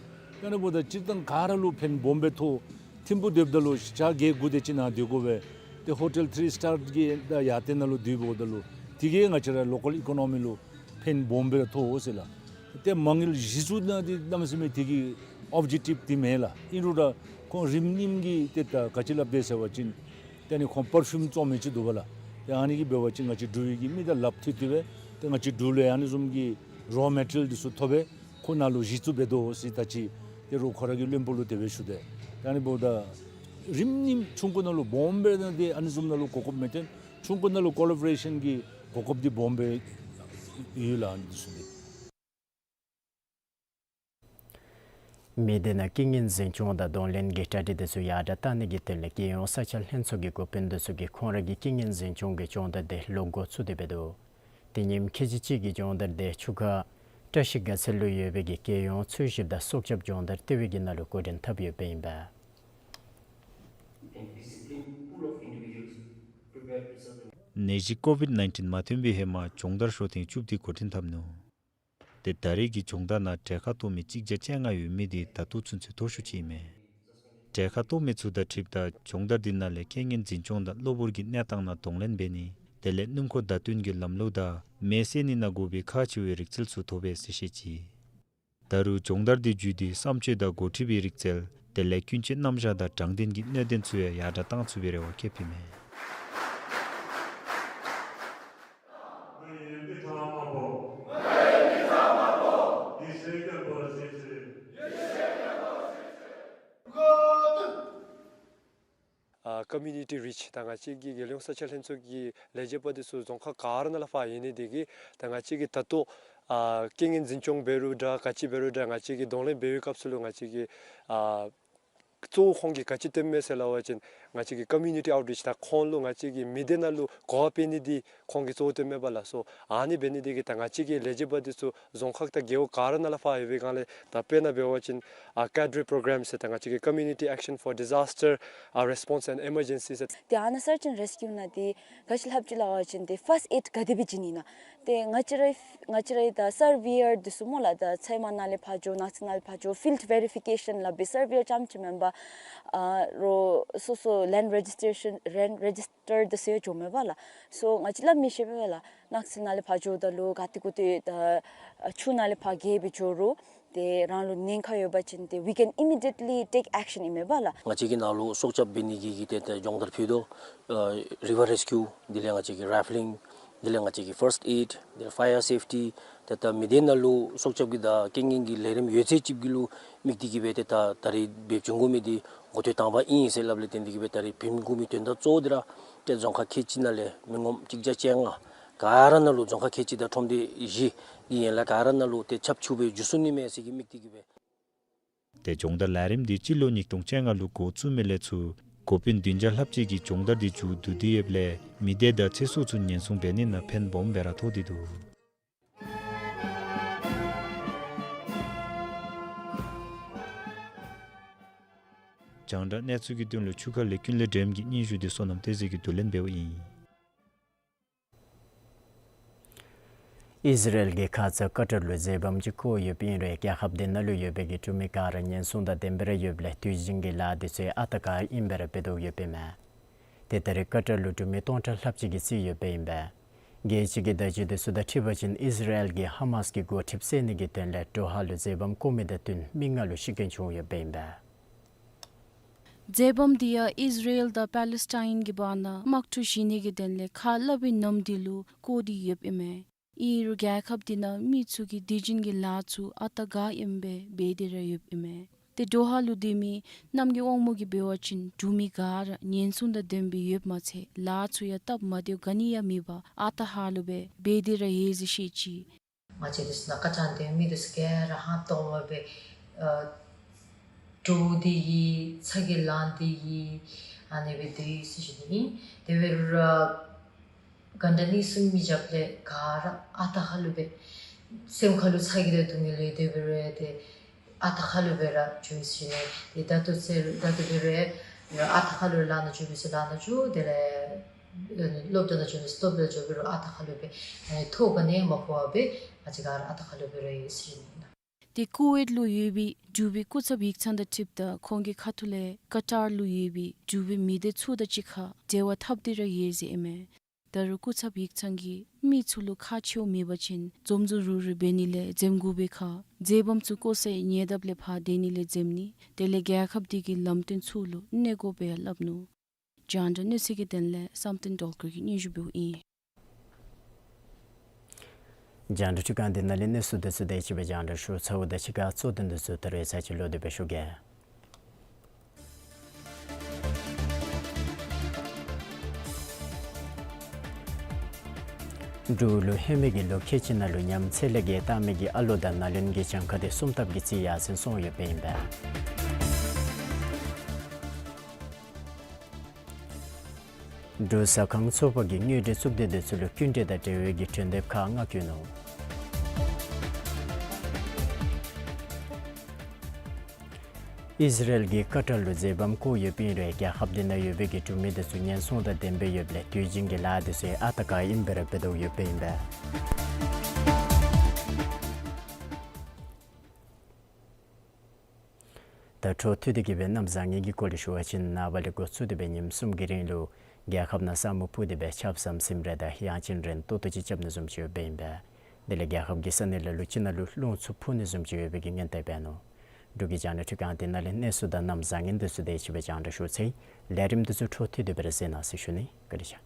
ཨ་ནི་འབདཝ་ད་སྤྱིར་བཏང་ག་ར་ལུ་ཕན་སྦོམ་སྦེ་ཐོགས། ཐིམ་ཕུག་སྡོདཔ་ད་ལུ་ཞག་བརྒྱད་དགུ་དེ་ཅིག་ནཱ་སྡོད་དགོ་པས། ཏེ་ཧོ་ཊེལ་ཐི་རི་སི་ཊར་གྱི་ད་ཡར་ལྟེ་ནང་ལུ་སྡོད་འབདཝ་ད་ལུ་དེ་གིས་ང་བཅས་ར་ལོ་ཀཱལ་ཨི་ཀོ་ནོ་མི་ལུ་ཕན་སྦོམ་སྦེ་ར་ཐོགས་ཟེར་ལགས། ཏེ་མ་དངུལ་གཞི་བཙུགས་ནི་འདི་གནམ་མེད་ས་མེད་དེ་གི་ཨོབ་ཇེཀ་ཊིབ་འདི་མེན་ལགས། ཨིན་རུང་ར་ཁོང་རིམ་གཉིས་ཀྱི་ཏེ་ད་ག་ཅི་སླབ་དེས་ཟེར་བ་ཅིན་ཏེ་ཨ་ནི་ཁོང་པར་ཕིའུམ་བཙོང་མི་ཅིག་འདུག་པ་ལགས། ཏེ་ཨ་ནི་གིས་འབད་བ་ཅིན་ང་བཅས་འབྲུག་པའི་གི་མི་དང་ལགཔ་མཐུད་དེ་སྦེ་ཏེ་ང་བཅས་འབྲུག་ལས་ཨ་ནི་བཟུམ་གྱི་རོ་མེ་ཊི་རི་ཡལ་འདི་ཚུ་ཐོབ་སྦེ་ཁོ་ནཱ་ལུ་གཞི་བཙུགས་འབད་དོ་ཟེར་ད་ཅི་ཏེ་རོགས་ཁོ་ར་གི་བློན་པོ་ལུ་དེ་སྦེ་ཞུ་དེས། ཏེ་ཨ་ནི་འབདཝ་ད་རིམ་གཉིས་ཆུང་ཀུ་ནང་ལུ་སྦོམ་སྦེ་ན་ཏེ་ཨ་ནི་བཟུམ་ནང་ལུ་གོ་སྐབས་མེད་དེ་ཆུང་ཀུ་ནང་ལུ་ཀོ་ལེ་བོ་རེ་ཤཱན་གྱི་གོ་སྐབས་འདི་སྦོམ་སྦེ་ཡོད་ལགས། ཨ་ནི་འདི་ཚུ་འདི། མི་སྡེ་ནང་རྐྱེན་ངན་འཛིན་སྐྱོང་དང་གདོང་ལེན་གྱི་གྲ་སྒྲིག་འདི་ཚུ་ཡར་དྲག་གཏང་ནི་གི་དོན་ལས་རྒྱལ་ཡོངས་ས་ཆ་ལྷན་ཚོགས་ཀྱི་འགོ་དཔོན་འདི་ཚུ་གིས་ཁོང་ར་གི་རྐྱེན་ངན་འཛིན་སྐྱོང་གི་སྦྱོང་བརྡར་འདི་ལོག་འགོ་བཙུགས་ཏེ་འབད་དོ། དེ་ཉིནམ་ཁལ་གཅིག་གཅིག་གི་སྦྱོང་བརྡར་འདི་ཆུ་ཁ་བཀྲ་ཤིས་དགའ་ཚལ་ལུ་ཡོད་པའི་གི་རྒྱལ་ཡོངས་འཚོལ་ཞིབ་དང་སྲོག་སྐྱབས་སྦྱོང་བརྡར་ལྟེ་བའི་གི་ནང་ལུ་འགོ་འདྲེན་འཐབ་ཡོདཔ་ཨིན་པས། ནད་གཞི་ཀོ་ཝིཌ་ནའིན་ཊིན་མ་ཐོན་པའི་ཧེ་མ་སྦྱོང་བརྡར་ཤོ་ཐེངས་བཅུ་བདུན་འགོ་འདྲེན་འཐབ་ནུག། ཏེ་ད་རེས་ཀྱི་སྦྱོང་བརྡར་ནང་གྲལ་ཁར་གཏོགས་མི་གཅིག་བརྒྱ་བཅོ་ལྔ་ཡོད་མི་འདི་ད་ལྟོ་ཚུན་ཚོད་མཐོ་ཤོས་ཅིག་ཨིན་མས། གྲལ་ཁར་གཏོགས་མི་ཚུ་དང་འཁྲིལཝ་ད་སྦྱོང་བརྡར་འདི་ནང་ལས་རྐྱེན་ངན་འཛིན་སྐྱོང་དང་གློ་བུར་གྱི་གནས་སྟངས་ནང་གདོང་ལེན་འབད་ནི་དེ་ལས་སྣུམ་འཁོར་བརྡ་སྟོན་གྱི་ལམ་ལུགས་དང་མེ་བསད་ནི་ནང་དགོ་པའི་ཁག་ཆེ་བའི་རིག་རྩལ་ཚུ་ཐོབ་པས་ཟེར་བཤད་ཅི། ད་རུང་སྦྱོང་བརྡར་འདི་བརྒྱུད་དེ་བསམ་སྤྱོད་དང་འགོ་ཁྲིད་པའི་རིག་རྩལ་དེ་ལས་ཀུན་སྤྱོད་རྣམ་གཞག་དང་དྲང་བདེན་གྱི་སྣོད་ལྡན་ཚུ་ཡང་ཡར་དྲག་གཏང་ཚུགས་པའི་རེ་བ་བསྐྱེདཔ་ཨིན་མས། ཨ་ཀོ་མིའུ་ནི་ཊི་རིཆ་ད་ང་བཅས་ཀྱི་རྒྱལ་ཡོངས་ས་ཆ་ལྷན་ཚོགས་ཀྱི་ལས་བྱེད་པ་འདི་ཚུ་རྫོང་ཁག་ག་ར་ནང་ལས་ཕར་ཡོད་ནི་དེ་གིས་ད་ང་བཅས་ཀྱིས་ད་ལྟོ་ཨ་རྐྱེན་ངན་འཛིན་སྐྱོང་འབད་རུང་འདྲ་ག་ཅི་འབད་རུང་འདྲ་ང་བཅས་ཀྱིས་གདོང་ལེན་འབད་བའི་སྐབས་སུ་ལུ་ང་བཅས་ཀྱིས་ཨ་གཙོ་བོ་ཁོང་གིས་ག་ཅི་སྟོནམ་མས་ཟེར་སླབ་པ་ཅིན་ང་བཅས་ཀྱི་ཀོ་མིའུ་ནི་ཊི་ཨའུཊ་རིཆ་ད་ཁོང་ལུ་ང་བཅས་ཀྱི་མི་སྡེ་ནང་ལུ་གོ་བ་སྤེལ་ནི་འདི་ཁོང་གིས་གཙོ་བོ་སྟོནམ་མས་པ་ལགས། སོ་ཨ་ནི་འབད་ནི་དེ་གིས་ད་ང་བཅས་ཀྱི་ལས་བྱེད་པ་འདི་ཚུ་རྫོང་ཁག་དང་རྒེད་འོག་ག་ར་ནང་ལས་ཕར་ཡོད་པའི་སྒང་ལས་ད་དཔེར་ན་འབད་བ་ཅིན་ཨ་ཀེ་ཌི་རེ་པྲོ་གྲམ་ཟེར་ད་ང་བཅས་ཀྱི་Community Action for Disaster ཨ་Response and Emergency ཟེར། ཏེ་ཨ་ནཱ་སརཆ་ཨེནཌ་རེསི་ཀིའུ་ནང་འདི་ག་ཅི་སླབ་ཅི་སླབ་པ་ཅིན་ཏེ་ཕརསཊ་ཨེཌ་ག་དེ་སྦེ་བྱིན་ནི་ཨིན་ན། ཏེ་ང་བཅས་ར་ང་བཅས་ར་ད་སར་ཝེ་ཡར་འདི་ཚུ་སྨོ་ལགས། ད་ཚལ་མ་ནང་ལས་ཕར་འགྱོ་ནགས་ཚལ་ནང་ལས་ཕར་འགྱོ་ཕིལཌ་ཝེ་རི་ཕི་ཀེ་ཤཱན་སླབ་པའི་སར་ཝེ་ཡར་རྐྱངམ་ཅིག་མེན་པར་ཨ་རོགས་སོ་སོ་ལེནཌ་རེ་ཇིསི་ཊེ་ཤཱན་ལེནཌ་རེ་ཇིསི་ཊར་འདི་ཚུ་ཡང་འགྱོཝ་མས་པ་ལགས། སོ་ང་བཅས་སླབ་མི་ཤེས་པས་ལགས། ནགས་ཚལ་ནང་ལས་ཕར་འགྱོཝ་ད་ལུ་ག་ཏེ་གུ་ཏེ་ད་ཆུ་ནང་ལས་ཕར་བརྒལ་སྦེ་འགྱོ་རུང་ཏེ་རང་ལུ་ཉེན་ཁ་ཡོད་པ་ཅིན་ཏེ་we can immediately take action ཨིན་མས་པ་ལགས། ང་བཅས་ཀྱི་ནང་ལུ་སྲོག་སྐྱབས་འབད་ནི་གི་གི་ཏེ་ཏེ་སྦྱོང་བརྡར་ཕུལ་དོ། ཨ་རི་ཝར་རེསི་ཀིའུ་དེ་ལས་ང་བཅས་ཀྱི་རའི་ཕི་ལིང་དེ་ལས་ང་བཅས་ཀྱི་ཕརསཊ་ཨེཌ་དེ་ལས་ཕ་ཡར་སེཕ་ཊི་ཏེ་ད་མི་སྡེ་ནང་ལུ་སྲོག་སྐྱབས་ཀྱི་དང་རྐྱེན་ངན་གྱི་ལས་རིམ་ཡོད་ཚད་ཅིག་གི་ལུ་དམིགས་ཏེ་གི་སྦེ་ཏེ་ད་ད་རེས་འབད་བྱུང་དགོ་མི་འདི་འགོ་ཐོག་དང་པ་ཨིན་ཟེར་སླབ་ལས་བརྟེན་ཏེ་གི་སྦེ་ད་རེས་འབད་མི་དགོ་མི་དོན་དག་གཙོ་བོ་འདི་ར་ཏེ་རྫོང་ཁག་ཁལ་གཅིག་ནང་ལས་མི་ངོམ་གཅིག་བརྒྱ་བཅོ་ལྔ་ག་ར་ནང་ལུ་རྫོང་ཁག་ཁལ་གཅིག་དང་ཁྲོམ་སྡེ་བཞི་གི་ཡན་ལག་ག་ར་ནང་ལུ་ཏེ་ཁྱབ་ཆུ་སྦེ་འགྱོ་ཚུགས་ནི་མས་ཟེར་གྱི་དམིགས་ཏེ་གི་སྦེ། ཏེ་སྦྱོང་བརྡར་ལས་རིམ་འདི་སྤྱི་ལོ་ཉིས་སྟོང་བཅོ་ལྔ་ལུ་འགོ་བཙུགས་མི་ལས་ཚུར་འགོ་དཔོན་བདུན་བརྒྱ་ལྷགཔ་ཅིག་གིས་སྦྱོང་བརྡར་འདི་མཇུག་བསྡུ་སྟེ་ཡོདཔ་ལས་མི་སྡེ་དང་ཚེ་སྲོག་ཚུ་ཉེན་སྲུང་འབད་ནི་ནང་ཕན་སྦོམ་སྦེ་ར་ཐོགས་ཏེ་འདུག། རྒྱང་བསྒྲགས་གནས་ཚུལ་གྱི་དོན་ལུ་ཆུ་ཁ་ལས་ཀུན་ལེགས་སྒྲོལམ་གྱི་སྙན་ཞུ་འདི་བསོད་ནམས་བསྟན་འཛིན་གྱིས་བསྡུ་ལེན་འབདཝ་ཨིན། ཨིས་ར་ཨེལ་གྱིས་ཁ་ཙ་ཀ་ཏར་ལུ་མཛད་པ་ཅིག་བཀོད་ཡོདཔ་ཨིན་རུང་རྒྱལ་ཁབ་དེ་ནང་ལུ་ཡོད་པའི་གི་འབྲུག་མི་ག་ར་ཉེན་སྲུང་དང་ལྡནམ་སྦེ་ར་ཡོདཔ་ལས་དུས་རྒྱུན་གྱི་ལཱ་འདི་ཚུ་ཡང་ཨ་རྟག་ཨིནམ་སྦེ་ར་འབད་དོ་ཡོདཔ་ཨིན་མས། ཏེ་ད་རེས་ཀ་ཏར་ལུ་འབྲུག་མི་སྟོང་ཕྲག་ལྷགཔ་ཅིག་གིས་བརྩིས་ཡོདཔ་ཨིན་པས། རྒྱལ་སྤྱི་གི་བརྡ་བརྒྱུད་འདི་ཚུ་དང་འཁྲིལ་བ་ཅིན་ཨིས་ར་ཨེལ་གྱིས་ཧ་མཱས་ཀྱི་འགོ་ཁྲིདཔ་བསད་ནི་གི་དོན་ལས་དོ་ཧ་ལུ་མཛད་པ་བཀོད་མི་དང་བསྟུན་མི་ལྔ་ལུ་ཤི་རྐྱེན་བྱུང་ཡོདཔ་ཨིན་པས། མཛད་པ་འདི་ཡང་ཨིས་ར་ཨེལ་དང་པ་ལེ་སི་ཊའིན་གྱི་བར་ན་དམག་འཁྲུག་ཞི་ནི་གི་དོན་ལས་ཁ་སླབ་པའི་ནམ་དུས་ལུ་བཀོད་དེ་ཡོདཔ་ཨིན་མས། ཨིན་རུང་རྒྱལ་ཁབ་དེ་ནང་མི་ཚུ་གིས་དུས་རྒྱུན་གྱི་ལཱ་ཚུ་ཨ་རྟག་ཨིནམ་སྦེ་འབད་དེ་ར་ཡོདཔ་ཨིན་མས། ཏེ་དོ་ཧ་ལུ་སྡོད་མི་གནམ་གྱི་དབང་མོ་གིས་འབད་བ་ཅིན་འབྲུག་མི་ག་ར་ཉེན་སྲུང་དང་ལྡནམ་སྦེ་ཡོདཔ་མ་ཚད་ལཱ་ཚུ་ཡང་སྟབས་མ་བདེཝ་ག་ནི་ཡང་མེད་པར་ཨ་རྟག་ཧ་ལུགས་སྦེ་འབད་དེ་ར་ཡོད་ཟེར་བཤད་ཅི། ང་བཅས་འདི་ཚུ་ནང་ཀ་ཏར་སྡོད་མི་འདི་ཚུ་ག་ར་ཧང་སྟོང་སྦེ་ ཨ་དྲོད་འདི་གིས་ཚ་གྱང་ལང་སྟེ་གིས་ཨ་ནི་སྦེ་སྡོད་ཡི་ཟེར་ཞུ་ནི་ཨིན། དེ་འབད་རུང་ར་ག་འདྲ་ནི་གསུམ་མི་རྐྱབ་ལས་ག་ར་ཨ་རྟག་ཁ་ལུ་སྦེ་སེམས་ཁ་ལུ་ཚ་གྱང་དང་སྡུག་བསྔལ་ཡོད། དེ་འབད་རུང་ཏེ་ཨ་རྟག་ཁ་ལུ་སྦེ་ར་འགྱོ་ཡི་ཟེར་ཞུ་ནི། ཏེ་ད་ལྟོ་ཚེ་ད་ལྟོ་འབད་རུང་ཨ་རྟག་ཁ་ལུ་ལཱ་ནང་འགྱོ་མི་ཚུ་ལཱ་ནང་འགྱོ། དེ་ལས་སློབ་གྲྭ་ནང་འགྱོ་མི་ཚུ་སློབ་གྲྭ་འགྱོ། འབད་རུང་ཨ་རྟག་ཁ་ལུ་སྦེ་ཨ་ནི་ཐོ་ག་ནི་མ་ཕོག་པར་སྦེ་ང་བཅས་ག་ར་ཨ་རྟག་ཁ་ལུ་སྦེ་ར་ཡོད་ཟེར་ཞུ་ནི་ཨིན། ཏེ་ཀུ་ཝེཊ་ལུ་ཡོད་པའི་འབྲུག་པའི་སྐུ་ཚབ་ཡིག་ཚང་དང་འཁྲིལཝ་ད་ཁོང་གི་ཁ་ཐུག་ལས་ཀ་ཏར་ལུ་ཡོད་པའི་འབྲུག་པའི་མི་སྡེ་ཚུ་དང་གཅིག་ཁར་འབྲེལ་བ་འཐབ་སྟེ་ར་ཡོད་ཟེར་ཨིན་མས། ད་རུང་སྐུ་ཚབ་ཡིག་ཚང་གིས་མི་ཚུ་ལུ་ཁག་ཆེཝ་མེད་པ་ཅིན་འཛོམས་འཛོམས་རུབ་རུབ་འབད་ནི་ལས་འཛེམ་དགོ་པའི་ཁར་འཛེམ་དཔངམ་ཚུ་བཀོ་སའི་ཉེ་འདབས་ལས་ཕར་སྡོད་ནི་ལས་འཛེམ་ནི། དེ་ལས་རྒྱལ་ཁབ་འདི་གི་ལམ་སྟོན་ཚུ་ལུ་གནས་དགོཔ་སྦེ་ཡང་སླབ་ནུག། རྒྱང་བསྒྲགས་གནས་ཚུལ་གྱི་དོན་ལས་བསམ་གཏན་སྒྲོལ་དཀར་གྱིས་སྙན་ཞུ་འབདཝ་ཨིན། རྒྱང་བསྒྲགས་འཕྲུལ་ཁང་འདི་ནང་ལས་གནས་ཚུལ་འདི་ཚུ་དེ་ཅིག་སྦེ་རྒྱང་བསྒྲགས་ཞུ་ཚརཝ་ད་ཕྱི་ཁར་གཙོ་དོན་འདི་ཚུ་ད་རེས་ཚར་ཅིག་ལོག་སྟེ་སྦེ་ཞུ་གེ། འབྲུག་ལུ་ཧེ་མའི་གི་ལོ་ཁལ་གཅིག་ནང་ལུ་ཉམས་ཚད་ལས་བརྒལ་བཏང་མི་གི་ཨ་ལོ་དང་ནཱ་ལུན་གྱི་གྱངས་ཁ་དེ་སུམ་ལྡབ་ཀྱིས་རྩིས་ཡར་སེང་སོང་ཡོདཔ་ཨིན་པས། འབྲུག་ཟ་ཁང་ཚོགས་པ་གིས་དངུལ་འབྲེལ་གཙུག་སྡེ་འདི་ཚུ་ལུ་སྐྱིན་འགྲུལ་དང་འབྲེལ་བའི་གི་གྲོས་འདེབས་ཁག་ལྔ་བཀོད་ནུག། ཨིས་ར་ཨེལ་གྱིས་ཀ་ཏར་ལུ་མཛེས་བམ་བརྐོ་ཡོདཔ་ཨིན་རུང་རྒྱལ་ཁབ་འདི་ནང་ཡོད་པའི་གི་འབྲུག་མི་འདི་ཚུ་ཉེན་སྲུང་དང་ལྡནམ་སྦེ་ཡོདཔ་ལས་དུས་རྒྱུན་གྱི་ལཱ་འདི་ཚུ་ཡང་ཨ་རྟག་ཨིནམ་སྦེ་ར་འབད་དོ་ཡོདཔ་ཨིན་པས། ད་འཕྲོ་མཐུད་དེ་གི་སྦེ་གནམ་བཟང་ངན་གྱི་སྐོར་ལས་ཞུ་བ་ཅིན་ནངས་པ་ལས་འགོ་བཙུགས་ཏེ་སྦེ་ཉིནམ་གསུམ་གྱི་རིང་ལུ་རྒྱལ་ཁབ་ནང་ས་སྨུག་ཕུབ་སྟེ་སྦེ་ཆརཔ་ཟམ་ཟིམ་རེ་དང་གཡང་ཆེན་རན་ཏོག་ཏོ་ཅིག་རྐྱབ་ནི་བཟུམ་ཅིག་ཡོདཔ་ཨིན་པས། དེ་ལས་རྒྱལ་ཁབ་ཀྱི་ས་གནས་ལ་ལུ་ཅིག་ནང་ལུ་རླུང་འཚུབ་འཕུ་ནི་བཟུམ་ཅིག་ཡོད་པའི་གི་སྔོན་དཔག་འབད་ནུག། འབྲུག་གི་རྒྱང་བསྒྲགས་འཕྲུལ་ཁང་འདི་ནང་ལས་གནས་ཚུལ་དང་གནམ་བཟང་ངན་འདི་ཚུ་དེ་ཅིག་སྦེ་རྒྱང་བསྒྲགས་ཞུ་ཚར་ཡི། ལས་རིམ་འདི་ཚུ་འཕྲོ་མཐུད་དེ་སྦེ་ར་གཟིགས་གནང་ཟེར་ཞུ་ནི། བཀའ་དྲིན་ཆེ།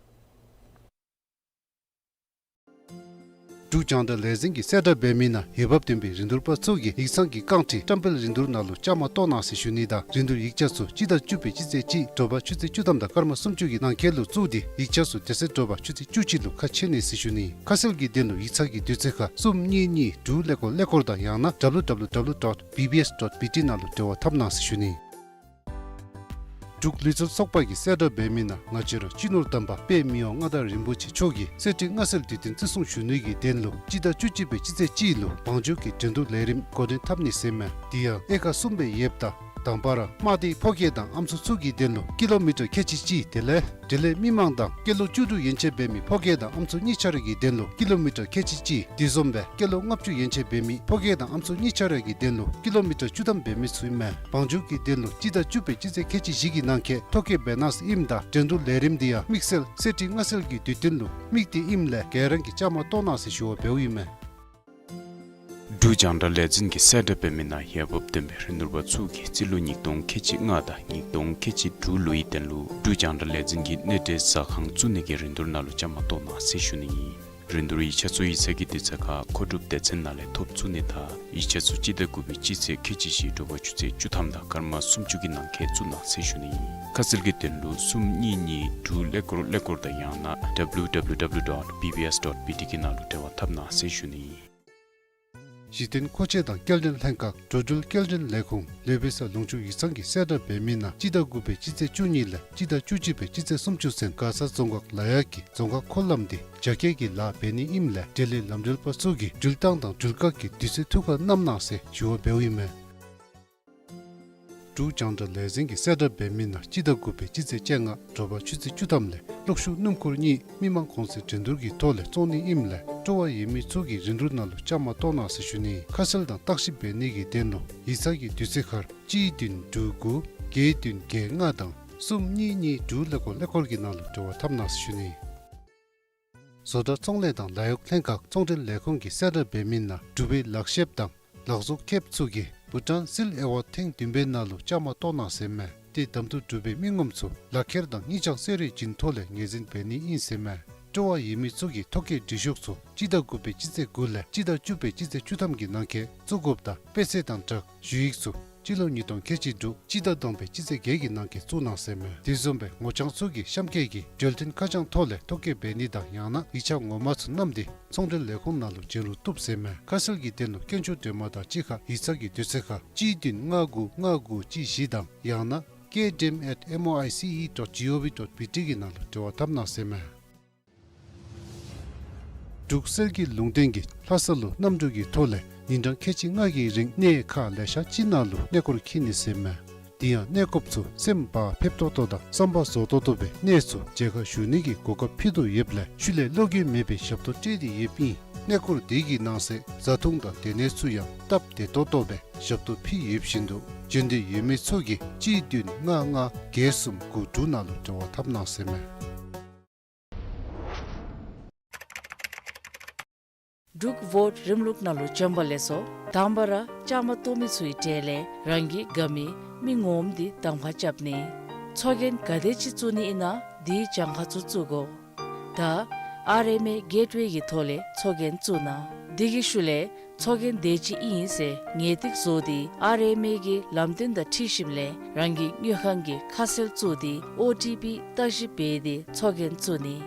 འབྲུག་རྒྱང་བསྒྲགས་ལས་འཛིན་གྱིས་གསལ་བསྒྲགས་འབད་མི་ནང་འོས་འབབ་ལྡན་པའི་རིན་བསྡུར་པ་ཚུ་གིས་ཡིག་ཚང་གི་རྐང་ཁྲི་བཀྲམ་སྤེལ་རིན་བསྡུར་ནང་ལུ་བཅའ་མར་གཏོགས་གནང་ཟེར་ཞུ་ནི་དང་རིན་བསྡུར་ཡིག་ཆ་ཚུ་སྤྱི་ཟླ་བཅུ་པའི་སྤྱི་ཚེས་གཅིག་དྲོ་པ་ཆུ་ཚོད་བཅུ་ཐམ་དང་སྐར་མ་སུམ་ཅུ་གི་ནང་འཁོད་ལུ་བཙུགས་ཏེ་ཡིག་ཆ་ཚུ་དེ་ཚེ་དྲོ་པ་ཆུ་ཚོད་བཅུ་གཅིག་ལུ་ཁ་ཕྱེ་ནི་ཟེར་ཞུ་ནི། ཁ་གསལ་གྱི་དོན་ལུ་ཡིག་ཚང་གི་དུས་ཚོད་ཁར་གསུམ་གཉིས་གཉིས་དྲུག་ཀླད་ཀོར་ཀླད་ཀོར་དང་ཡང་ན་W W W dot B B S dot B T ནང་ལུ་འབྲེལ་བ་འཐབ་གནང་ཟེར་ཞུ་ནི། འབྲུག་ལུས་རྩལ་ཚོགས་པ་གིས་གསལ་བསྒྲགས་འབད་མི་ནང་ང་བཅས་ར་སྤྱི་ནོར་དམ་པ་དཔལ་མི་དབང་མངའ་བདག་རིན་པོ་ཆེ་མཆོག་གིས་གསེར་ཁྲི་མངའ་གསོལ་དུས་སྟོན་བརྩི་སྲུང་ཞུ་ནི་གི་དོན་ལུ་སྤྱི་ཟླ་བཅུ་གཅིག་པའི་སྤྱི་ཚེས་གཅིག་ལུ་བང་མཛོད་ཀྱི་འགྲན་བསྡུར་ལས་རིམ་འགོ་འདྲེན་འཐབ་ནི་ཟེར་མས། དེ་ཡང་དབྱེ་ཁག་གསུམ་སྦེ་ཡོདཔ་ད་དང་པ་ར་དམག་སྡེའི་ཕོ་སྐྱེས་དང་ཨམ་སྲུ་ཚུ་གི་དོན་ལུ་ཀི་ལོ་མི་ཊར་ཁལ་གཅིག་གཅིག། དེ་ལས་འབྲེལ་ཡོད་མི་མང་དང་སྐྱེས་ལོ་བཅུ་དྲུག་ཡན་ཆད་འབད་མི་ཕོ་སྐྱེས་དང་ཨམ་སྲུ་གཉིས་ཆ་ར་གི་དོན་ལུ་ཀི་ལོ་མི་ཊར་ཁལ་གཅིག་གཅིག། དེ་བཟུམ་སྦེ་སྐྱེས་ལོ་ལྔ་བཅུ་ཡན་ཆད་འབད་མི་ཕོ་སྐྱེས་དང་ཨམ་སྲུ་གཉིས་ཆ་ར་གི་དོན་ལུ་ཀི་ལོ་མི་ཊར་བཅུ་ཐམ་འབད་མི་ཚུ་ཨིན་མས། བང་མཛོད་ཀྱི་དོན་ལུ་སྤྱི་ཟླ་བཅུ་པའི་སྤྱི་ཚེས་ཁལ་གཅིག་བཞི་གི་ནང་འཁོད་ཐོ་བཀོད་འབད་གནང་ཟེར་ཨིནམ་ད་འགྲན་བསྡུར་ལས་རིམ་འདི་ཡང་དམིགས་བསལ་གསེར་ཁྲི་མངའ་གསོལ་གྱི་དུས་སྟོན་ལུ་དམིགས་ཏེ་ཨིནམ་ལས་ག་ར་གིས་བཅའ་མར་གཏོགས་གནང་ཟེར་ཞུ་བ་འབདཝ་ཨིན་མས། འབྲུག་རྒྱང་བསྒྲགས་ལས་འཛིན་གྱིས་གསལ་བསྒྲགས་འབད་མི་ནང་འོས་འབབ་ལྡན་པའི་རིན་བསྡུར་པ་ཚུ་གིས་རྩིས་ལོ་ཉིས་སྟོང་ཁལ་གཅིག་ལྔ་དང་ཉིས་སྟོང་ཁལ་གཅིག་དྲུག་ལོའི་དོན་ལུ་འབྲུག་རྒྱང་བསྒྲགས་ལས་འཛིན་གྱི་གནས་འབྲེལ་ཟ་ཁང་བཙུགས་ནི་གི་རིན་བསྡུར་ནང་ལུ་བཅའ་མར་གཏོགས་གནང་ཟེར་ཞུ་ནི་ཨིན། རིན་བསྡུར་ཡིག་ཆ་ཚུ་ཡིག་ཚང་གི་དུས་ཚོད་ཁར་མཁོ་སྒྲུབ་སྡེ་ཚན་ནང་ལས་ཐོབ་ཚུགས་ནི་དང་ཡིག་ཆ་ཚུ་སྤྱི་ཟླ་དགུ་པའི་སྤྱི་ཚེས་ཁལ་གཅིག་བཞི་དྲོ་པ་ཆུ་ཚོད་བཅུ་ཐམ་དང་སྐར་མ་སུམ་ཅུ་གི་ནང་འཁོད་བཙུགས་གནང་ཟེར་ཞུ་ནི་ཨིན། ཁ་གསལ་གྱི་དོན་ལུ་གསུམ་གཉིས་གཉིས་དྲུག་ཀླད་ཀོར་ཀླད་ཀོར་དང་ཡང་ན་W W W dot B B S dot B T གི་ནང་ལུ་འབྲེལ་བ་འཐབ་གནང་ཟེར་ཞུ་ནི་ཨིན། གཞི་རྟེན་མཁོ་ཆས་དང་སྐྱེལ་འདྲེན་ལྷན་ཁག་འགྲོ་འགྲུལ་སྐྱེལ་འདྲེན་ལས་ཁུངས་ལུས་པེ་ས་ལུང་ཕྱོགས་ཡིག་ཚང་གིས་གསལ་བསྒྲགས་འབད་མི་ནང་སྤྱི་ཟླ་དགུ་པའི་སྤྱི་ཚེས་བཅུ་གཉིས་ལས་སྤྱི་ཟླ་བཅུ་གཅིག་པའི་སྤྱི་ཚེས་སུམ་ཅུ་ཚུན་མགར་ས་རྫོང་ཁག་ལ་ཡག་གི་རྫོང་ཁག་འཁོར་ལམ་དེ་རྒྱ་སྐྱེད་ཀྱི་ལཱ་འབད་ནི་ཨིནམ་ལས་འབྲེལ་ཡོད་ལམ་འགྲུལ་པ་ཚུ་གིས་འགྲུལ་ཐངས་དང་འགྲུལ་བཀག་གི་དུས་ཚོད་ཐུགས་ཁར་བསྣམ་གནང་ཟེར་ཞུ་བ་འབདཝ་ཨིན་མས། འབྲུག་རྒྱང་བསྒྲགས་ལས་འཛིན་གྱིས་གསལ་བསྒྲགས་འབད་མི་ནང་སྤྱི་ཟླ་དགུ་པའི་སྤྱི་ཚེས་བཅོ་ལྔ་དྲོ་པ་ཆུ་ཚོད་བཅུ་ཐམ་ལས་གློག་ཤུགས་སྣུམ་འཁོར་གཉིས་མི་མང་གོང་ཚད་འགྲན་བསྡུར་གྱི་ཐོག་ལས་བཙོང་ནི་ཨིནམ་ལས་སྤྲོ་བ་ཡོད་མི་ཚུ་གིས་རིན་བསྡུར་ནང་ལུ་བཅའ་མར་གཏོགས་གནང་ཟེར་ཞུ་ནི། ཁ་གསལ་དང་བརྟག་ཞིབ་འབད་ནི་གི་དོན་ལུ་ཡིག་ཚང་གི་དུས་ཚོད་ཁར་གཅིག་བདུན་དྲུག་དགུ་བརྒྱད་བདུན་བརྒྱད་ལྔ་དང་གསུམ་གཉིས་གཉིས་དྲུག་ཀླད་ཀོར་ཀླད་ཀོར་གྱི་ནང་ལུ་འབྲེལ་བ་འཐབ་གནང་ཟེར་ཞུ་ནི། བཟོ་གྲྭ་ཚོང་ལས་དང་ལཱ་གཡོག་ལྷན་ཁག་ཚོང་འབྲེལ་ལས་ཁུངས་ཀྱིས་གསལ་བསྒྲགས་འབད་མི་ནང་འབྲུག་པའི་ལག་ཤེསཔ་དང་ལག་བཟོ་མཁསཔ་ཚུ་གིས་བྷུ་ཊཱན་སིལ་ཨེ་ཝཱཌ་ཐེངས་བདུན་པའི་ནང་ལུ་བཅའ་མར་གཏོགས་གནང་ཟེར་མས། ཏེ་གདམ་འཐུ་གྲུབ་པའི་མི་ངོམ་ཚུ་ལག་ཁྱེར་དང་སྙིང་བཅངས་གསོལ་རས་བྱིན་ཐོག་ལས་ངོས་འཛིན་འབད་ནི་ཨིན་ཟེར་མས། སྤྲོ་བ་ཡོད་མི་ཚུ་གིས་ཐོ་བཀོད་འབྲི་ཤོག་ཚུ་སྤྱི་ཟླ་དགུ་པའི་སྤྱི་ཚེས་དགུ་ལས་སྤྱི་ཟླ་བཅུ་པའི་སྤྱི་ཚེས་བཅུ་ཐམ་གྱི་ནང་འཁོད་བཙུགས་དགོཔ་དང་དཔེ་ཚད་དང་སྦྲགས་ཞུ་ཡིག་ཚུ་ སྤྱི་ལོ་ཉིས་སྟོང་ཁལ་གཅིག་དྲུག་སྤྱི་ཟླ་དང་པའི་སྤྱི་ཚེས་བརྒྱད་ཀྱི་ནང་འཁོད་བཙུགས་གནང་ཟེར་མས། དེ་བཟུམ་སྦེ་ངོ་རྐྱང་ཚུ་གིས་གཤམ་འཁོད་ཀྱི་འབྲེལ་མཐུད་ཁ་བྱང་ཐོག་ལས་ཐོ་བཀོད་འབད་ནི་དང་ཡང་ན་ཡིག་ཆ་ངོ་མ་ཚུ་བསྣམས་ཏེ་ཚོང་འབྲེལ་ལས་ཁུངས་ནང་ལུ་བྱོན་རུང་བཏུབ་ཟེར་མས། ཁ་གསལ་གྱི་དོན་ལུ་སྐྱོན་བརྗོད་འདྲ་མིན་དང་གཅིག་ཁར་ཡིག་ཚང་གི་དུས་ཚོད་ཁར་གཅིག་བདུན་ལྔ་དགུ་ལྔ་དགུ་གཅིག་བཞི་དང་ཡང་ན་K D M at M O I C E dot G O V dot B T གི་ནང་ལུ་འབྲེལ་བ་འཐབ་གནང་ཟེར་མས། འབྲུག་གསེར་གྱི་ལུང་བསྟན་གྱིས་ལྷ་ས་ལུ་གནམ་གྲུ་གི་ཐོག་ལས་ཉིན་གྲངས་ཁལ་གཅིག་ལྔ་གི་རིང་གནས་ཁག་ལེ་ཤ་ཅིག་ནང་ལུ་གནས་སྐོར་འཁྱིད་ནི་ཟེར་མས། དེ་ཡང་གནས་སྐབས་སུ་སེམས་བག་ཕེབས་ཏོག་ཏོ་དང་བསམ་པ་རྫོགས་ཏོག་ཏོ་སྦེ་གནས་ཚུ་མཇལ་ཁ་ཞུ་ནི་གི་གོ་སྐབས་ཕུལ་དོ་ཡོདཔ་ལས་ཤུལ་ལས་བློ་འགྱོད་མེད་པའི་ཞབས་ཏོག་སྤྲོད་དེ་ཡོདཔ་ཨིན། གནས་སྐོར་དེ་གི་ནང་གསེས་བཟའ་འཐུང་དང་སྡོད་གནས་ཚུ་ཡང་སྟབས་བདེ་ཏོག་ཏོ་སྦེ་ཞབས་ཏོག་ཕུལ་ཡོདཔ་བཞིན་དུ་བྱོན་འདོད་ཡོད་མི་ཚུ་གིས་གཅིག་བདུན་ལྔ་ལྔ་བརྒྱད་གསུམ་དགུ་དྲུག་ནང་ལུ་འབྲེལ་བ་འཐབ་གནང་ཟེར་མས། འབྲུག་བོཊ་རིམ་ལུགས་ནང་ལུ་བྱོན་པ་ལེགས་སོ། དང་པ་ར་བཅའ་མར་གཏོགས་མི་ཚུའི་གྲས་ལས་རང་གི་དགའ་མི་མི་ངོམ་འདི་གདམ་ཁ་རྐྱབ་ནི། ཚོགས་རྒྱན་ག་དེ་ཅིག་བཙུགས་ནི་ཨིན་ན་དེའི་གྱངས་ཁ་ཚུ་བཙུགས་དགོ། ད་ཨར་ཨེམ་ཨེ་གེཊ་ཝེ་གི་ཐོག་ལས་ཚོགས་རྒྱན་བཙུགས་གནང་། དེ་གི་ཤུལ་ལས་ཚོགས་རྒྱན་དེ་ཅིག་ཨིན་ཟེར་ངེས་ཏིག་བཟོ་སྟེ་ཨར་ཨེམ་ཨེ་གི་ལམ་སྟོན་དང་འཁྲིལ་ཞིནམ་ལས་རང་གི་དངུལ་ཁང་གི་ཁ་གསལ་བཙུགས་ཏེ་ཨོ་ཊི་པི་བརྟག་ཞིབ་འབད་དེ་ཚོགས་རྒྱན་བཙུགས་ནི།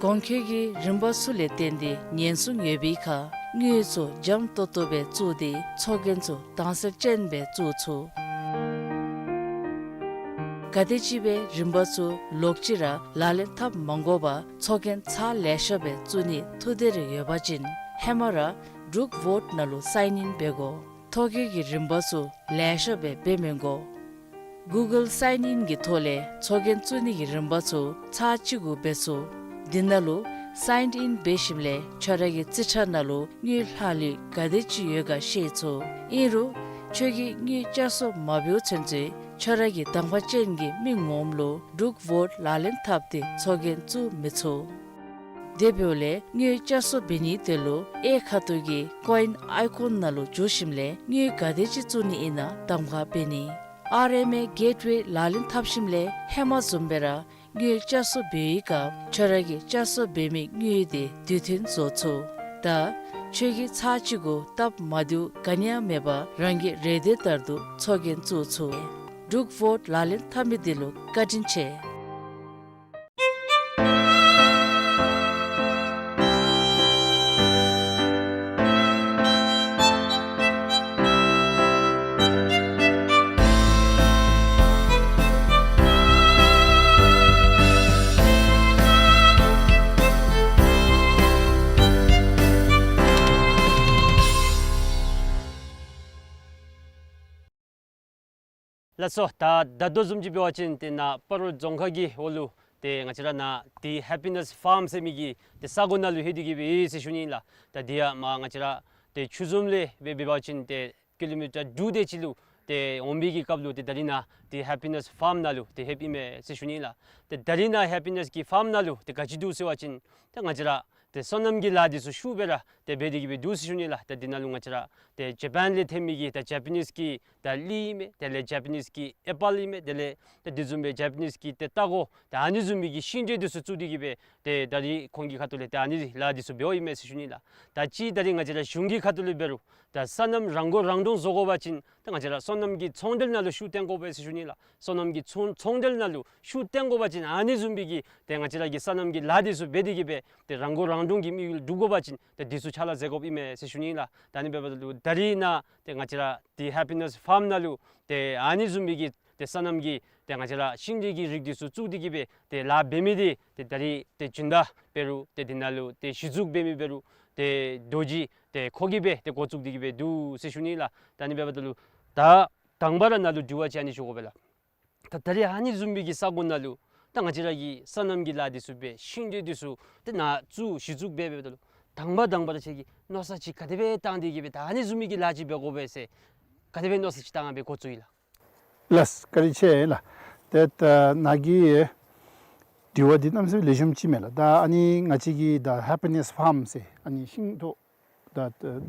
གོང་འཁོད་ཀྱི་རིམ་པ་ཚུ་ལས་བརྟེན་ཏེ་ཉེན་སྲུང་ཡོད་པའི་ཁར་དངུལ་ཚུ་འཇམ་ཏོག་ཏོ་སྦེ་བཙུགས་ཏེ་ཚོགས་རྒྱན་ཚུ་དྭངས་གསལ་ཅན་སྦེ་བཙུགས་ཚུགས། ག་དེ་ཅིག་སྦེ་རིམ་པ་ཚུ་ལོག་ཅི་ར་ལག་ལེན་འཐབ་མ་དགོ་པར་ཚོགས་རྒྱན་ཚར་ལེ་ཤ་སྦེ་བཙུགས་ནི་ཐུགས་འདོད་རེ་ཡོད་པ་ཅིན་ཧེ་མ་ར་འབྲུག་བོཊ་ནང་ལུ་སའིན་ཨིན་འབད་དགོ། ཐོ་བཀོད་ཀྱི་རིམ་པ་ཚུ་ལེ་ཤ་སྦེ་འབད་མི་དགོ། གུ་གཱལ་སའིན་ཨིན་གྱི་ཐོག་ལས་ཚོགས་རྒྱན་བཙུགས་ནི་གི་རིམ་པ་ཚུ་ཚར་གཅིག་གུ་འབད་ཚུགས། དེ་ནང་ལུ་སའིན་ཨིན་འབད་ཞིནམ་ལས་ཁྱོད་ར་གི་རྩིས་ཁྲ་ནང་ལུ་དངུལ་ལྷག་ལུས་ག་དེ་ཅིག་ཡོད་ག་ཤེས་ཚུགས། ཨིན་རུང་ཁྱོད་ཀྱིས་དངུལ་བསྐྱར་གསོ་མ་འབདཝ་ཚུན་ཚོད་ཁྱོད་ར་གི་གདམ་ཁ་ཅན་གྱི་མི་ངོམ་ལུ་འབྲུག་བོཊ་ལག་ལེན་འཐབ་སྟེ་ཚོགས་རྒྱན་བཙུགས་མི་ཚུགས། དེ་འབདཝ་ལས་དངུལ་བསྐྱར་གསོ་འབད་ནིའི་དོན་ལུ་གཡས་ཁ་ཐུག་གི་ཀོ་ཨིན་ཨའི་ཀོན་ནང་ལུ་འཛུལ་ཞིནམ་ལས་དངུལ་ག་དེ་ཅིག་བཙུགས་ནི་ཨིན་ན་གདམ་ཁ་འབད་ནི། ཨར་ཨེམ་ཨེ་གེཊ་ཝེ་ལག་ལེན་འཐབ་ཞིནམ་ལས་ཧེ་མ་བཟུམ་སྦེ་ར་དངུལ་བསྐྱར་གསོ་འབད་བའི་སྐབས་ཁྱོད་ར་གིས་བསྐྱར་གསོ་འབད་མི་དངུལ་དེ་དུས་མཐུན་བཟོ་ཚུགས། ད་ཁྱོད་ཀྱིས་ཚར་གཅིག་གུ་སྟབས་མ་བདེཝ་ག་ནི་ཡང་མེད་པར་རང་གི་རེ་འདོད་ལྟར་དུ་ཚོགས་རྒྱན་བཙུགས་ཚུགས། འབྲུག་བོཊ་ལག་ལེན་འཐབ་མི་འདི་ལུ་བཀའ་དྲིན་ཆེ། ལགས་སོ། ད་ད་ལྟོ་བཟུམ་ཅིག་འབད་བ་ཅིན་ཏེ་ནཱ་སྤ་རོ་རྫོང་ཁག་གི་འོག་ལུ་ཏེ་ང་བཅས་ར་ནཱ་ཏེ་ཧེ་པི་ནེསི་ཕཱརམ་ཟེར་མི་གི་ཏེ་ས་གོ་ནང་ལུ་ལྷོད་དེ་གི་སྦེ་ཡོད་ཟེར་ཞུ་ནི་ལགས། ད་འདི་ཡང་མར་ང་བཅས་ར་ཏེ་ཆུ་འཛོམས་ལས་སྦེ་འབད་བ་ཅིན་ཏེ་ཀི་ལོ་མི་ཊར་དྲུག་དེ་ཅིག་ལུ་ཏེ་འོང་བའི་གི་སྐབས་ལུ་ཏེ་ད་རིས་ནཱ་ཏེ་ཧེ་པི་ནེསི་ཕཱརམ་ནང་ལུ་ཏེ་ལྷོདཔ་ཨིན་མས་ཟེར་ཞུ་ནི་ལགས། ཏེ་ད་རིས་ནཱ་ཧེ་པི་ནེསི་གི་ཕཱརམ་ནང་ལུ་ཏེ་ག་ཅི་འདུག་ཟེར་བ་ཅིན་ཏེ་ང་བཅས་ར་ཏེ་སོ་ནམ་གྱི་ལཱ་འདི་ཚུ་ཤུགས་སྦེ་ར་ཏེ་འབད་དེ་གི་སྦེ་འདུག་ཟེར་ཞུ་ནི་ལགས། ཏེ་འདི་ནང་ལུ་ང་བཅས་ར་ཏེ་ཇ་པཱན་ལས་ཐོན་མི་གི་ད་ཇ་པ་ནིསི་གི་ད་གླི་ཨིན་མས། དེ་ལས་ཇ་པ་ནིསི་གི་ཨེ་པཱལ་ཨིན་མས། དེ་ལས་ཏེ་དེ་བཟུམ་སྦེ་ཇ་པ་ནིསི་གི་ཏེ་རྟ་མགོ་ད་ཨ་ནི་བཟུམ་མའི་གི་ཤིང་འབྲས་འདི་ཚུ་བཙུགས་ཏེ་གི་སྦེ་ཏེ་ད་རིས་ཁོང་གི་ཁ་ཐུག་ལས་ཏེ་ཨ་ནི་ལཱ་འདི་ཚུ་འབདཝ་ཨིན་མས་ཟེར་ཞུ་ནི་ལགས། ད་ཅི་ད་རིས་ང་བཅས་ར་གཞུང་གི་ཁ་ཐུག་ལས་འབད་རུང་ད་སོ་ནམ་རང་མགོ་རང་འདྲོངས་བཟོ་དགོ་པ་ཅིན་ད་ང་བཅས་ར་སོ་ནམ་གྱི་ཚོང་འབྲེལ་ནང་ལུ་ཤུགས་བཏོན་དགོ་པས་ཟེར་ཞུ་ནི་ལགས། སོ་ནམ་གྱི་ཚོང་ཚོང་འབྲེལ་ནང་ལུ་ཤུགས་བཏོན་དགོ་པ་ཅིན་ཨ་ནི་བཟུམ་མའི་གི་ཏེ་ང་བཅས་ར་གི་སོ་ནམ་གྱི་ལཱ་འདི་ཚུ་འབད་དེ་གི་སྦེ་ཏེ་རང་མགོ་རང་འདྲོངས་ཀྱི་དམིགས་ཡུལ་འགྲུབ་དགོ་པ་ཅིན་ཏེ་འདི་ཚུ་ཕྱག་ལཱ་མཛད་དགོཔ་ཨིན་མས་ཟེར་ཞུ་ནི་ལགས། ད་ཨ་ནི་འབདཝ་ད་ལུ་ད་རིས་ནཱ་ཏེ་ང་བཅས་ར་ཏེ་ཧེ་པི་ནེསི་ཕཱརམ་ནང་ལུ་ཏེ་ཨ་ནི་བཟུམ་མའི་གི་ཏེ་སོ་ནམ་གྱི་ཏེ་ང་བཅས་ར་ཤིང་འབྲས་ཀྱི་རིགས་འདི་ཚུ་བཙུགས་ཏེ་གི་སྦེ་ཏེ་ལཱ་འབད་མི་འདི་ཏེ་ད་རིས་ཏེ་སྦྱིན་བདག་འབད་རུང་ཏེ་འདི་ནང་ལུ་ཏེ་གཞི་བཙུགས་འབད་མི་འབད་རུང་ཏེ་རྡོ་རྗེ་ཏེ་ཁོ་གིས་སྦེ་ཏེ་འགོ་བཙུགས་ཏེ་གི་སྦེ་འདུག་ཟེར་ཞུ་ནི་ལགས། ད་ཨ་ནི་འབདཝ་ད་ལུ་ད་དང་པ་ར་ནཱ་ལུ་དྲི་བ་ཅིག་ཨ་ནི་ཞུ་དགོ་པས་ལགས། ད་ད་རིས་ཨ་ནི་བཟུམ་མའི་གི་ས་གོ་ནང་ལུ་ད་ང་བཅས་ར་གི་སོ་ནམ་གྱི་ལཱ་འདི་ཚུ་འབད་ཤིང་འབྲས་འདི་ཚུ་ཏེ་ནཱ་བཙུགས་གཞི་བཙུགས་འབད་འབདཝ་ད་ལུ་དང་པ་དང་པ་ར་ཁྱེད་ཀྱིས་མནོ་བསམ་ཅིག་ག་དེ་སྦེ་བཏང་སྟེ་གི་སྦེ་ད་ཨ་ནི་བཟུམ་མའི་གི་ལཱ་ཅིག་འབད་དགོ་པས་ཟེར་ག་དེ་སྦེ་མནོ་བསམ་ཅིག་བཏང་སྦེ་འགོ་བཙུགས་ཡི་ལགས། ལགས་བཀའ་དྲིན་ཆེ་ལགས། ཏེ་ད་ནཱ་གི་དྲི་བ་འདི་གནམ་མེད་ས་མེད་ལེགས་ཤོམ་ཅིག་མས་ལགས། ད་ཨ་ནི་ང་བཅས་ཀྱི་ད་ཧེ་པི་ནེསི་ཕཱརམ་ཟེར་ཨ་ནི་ཤིང་ཏོག་ད་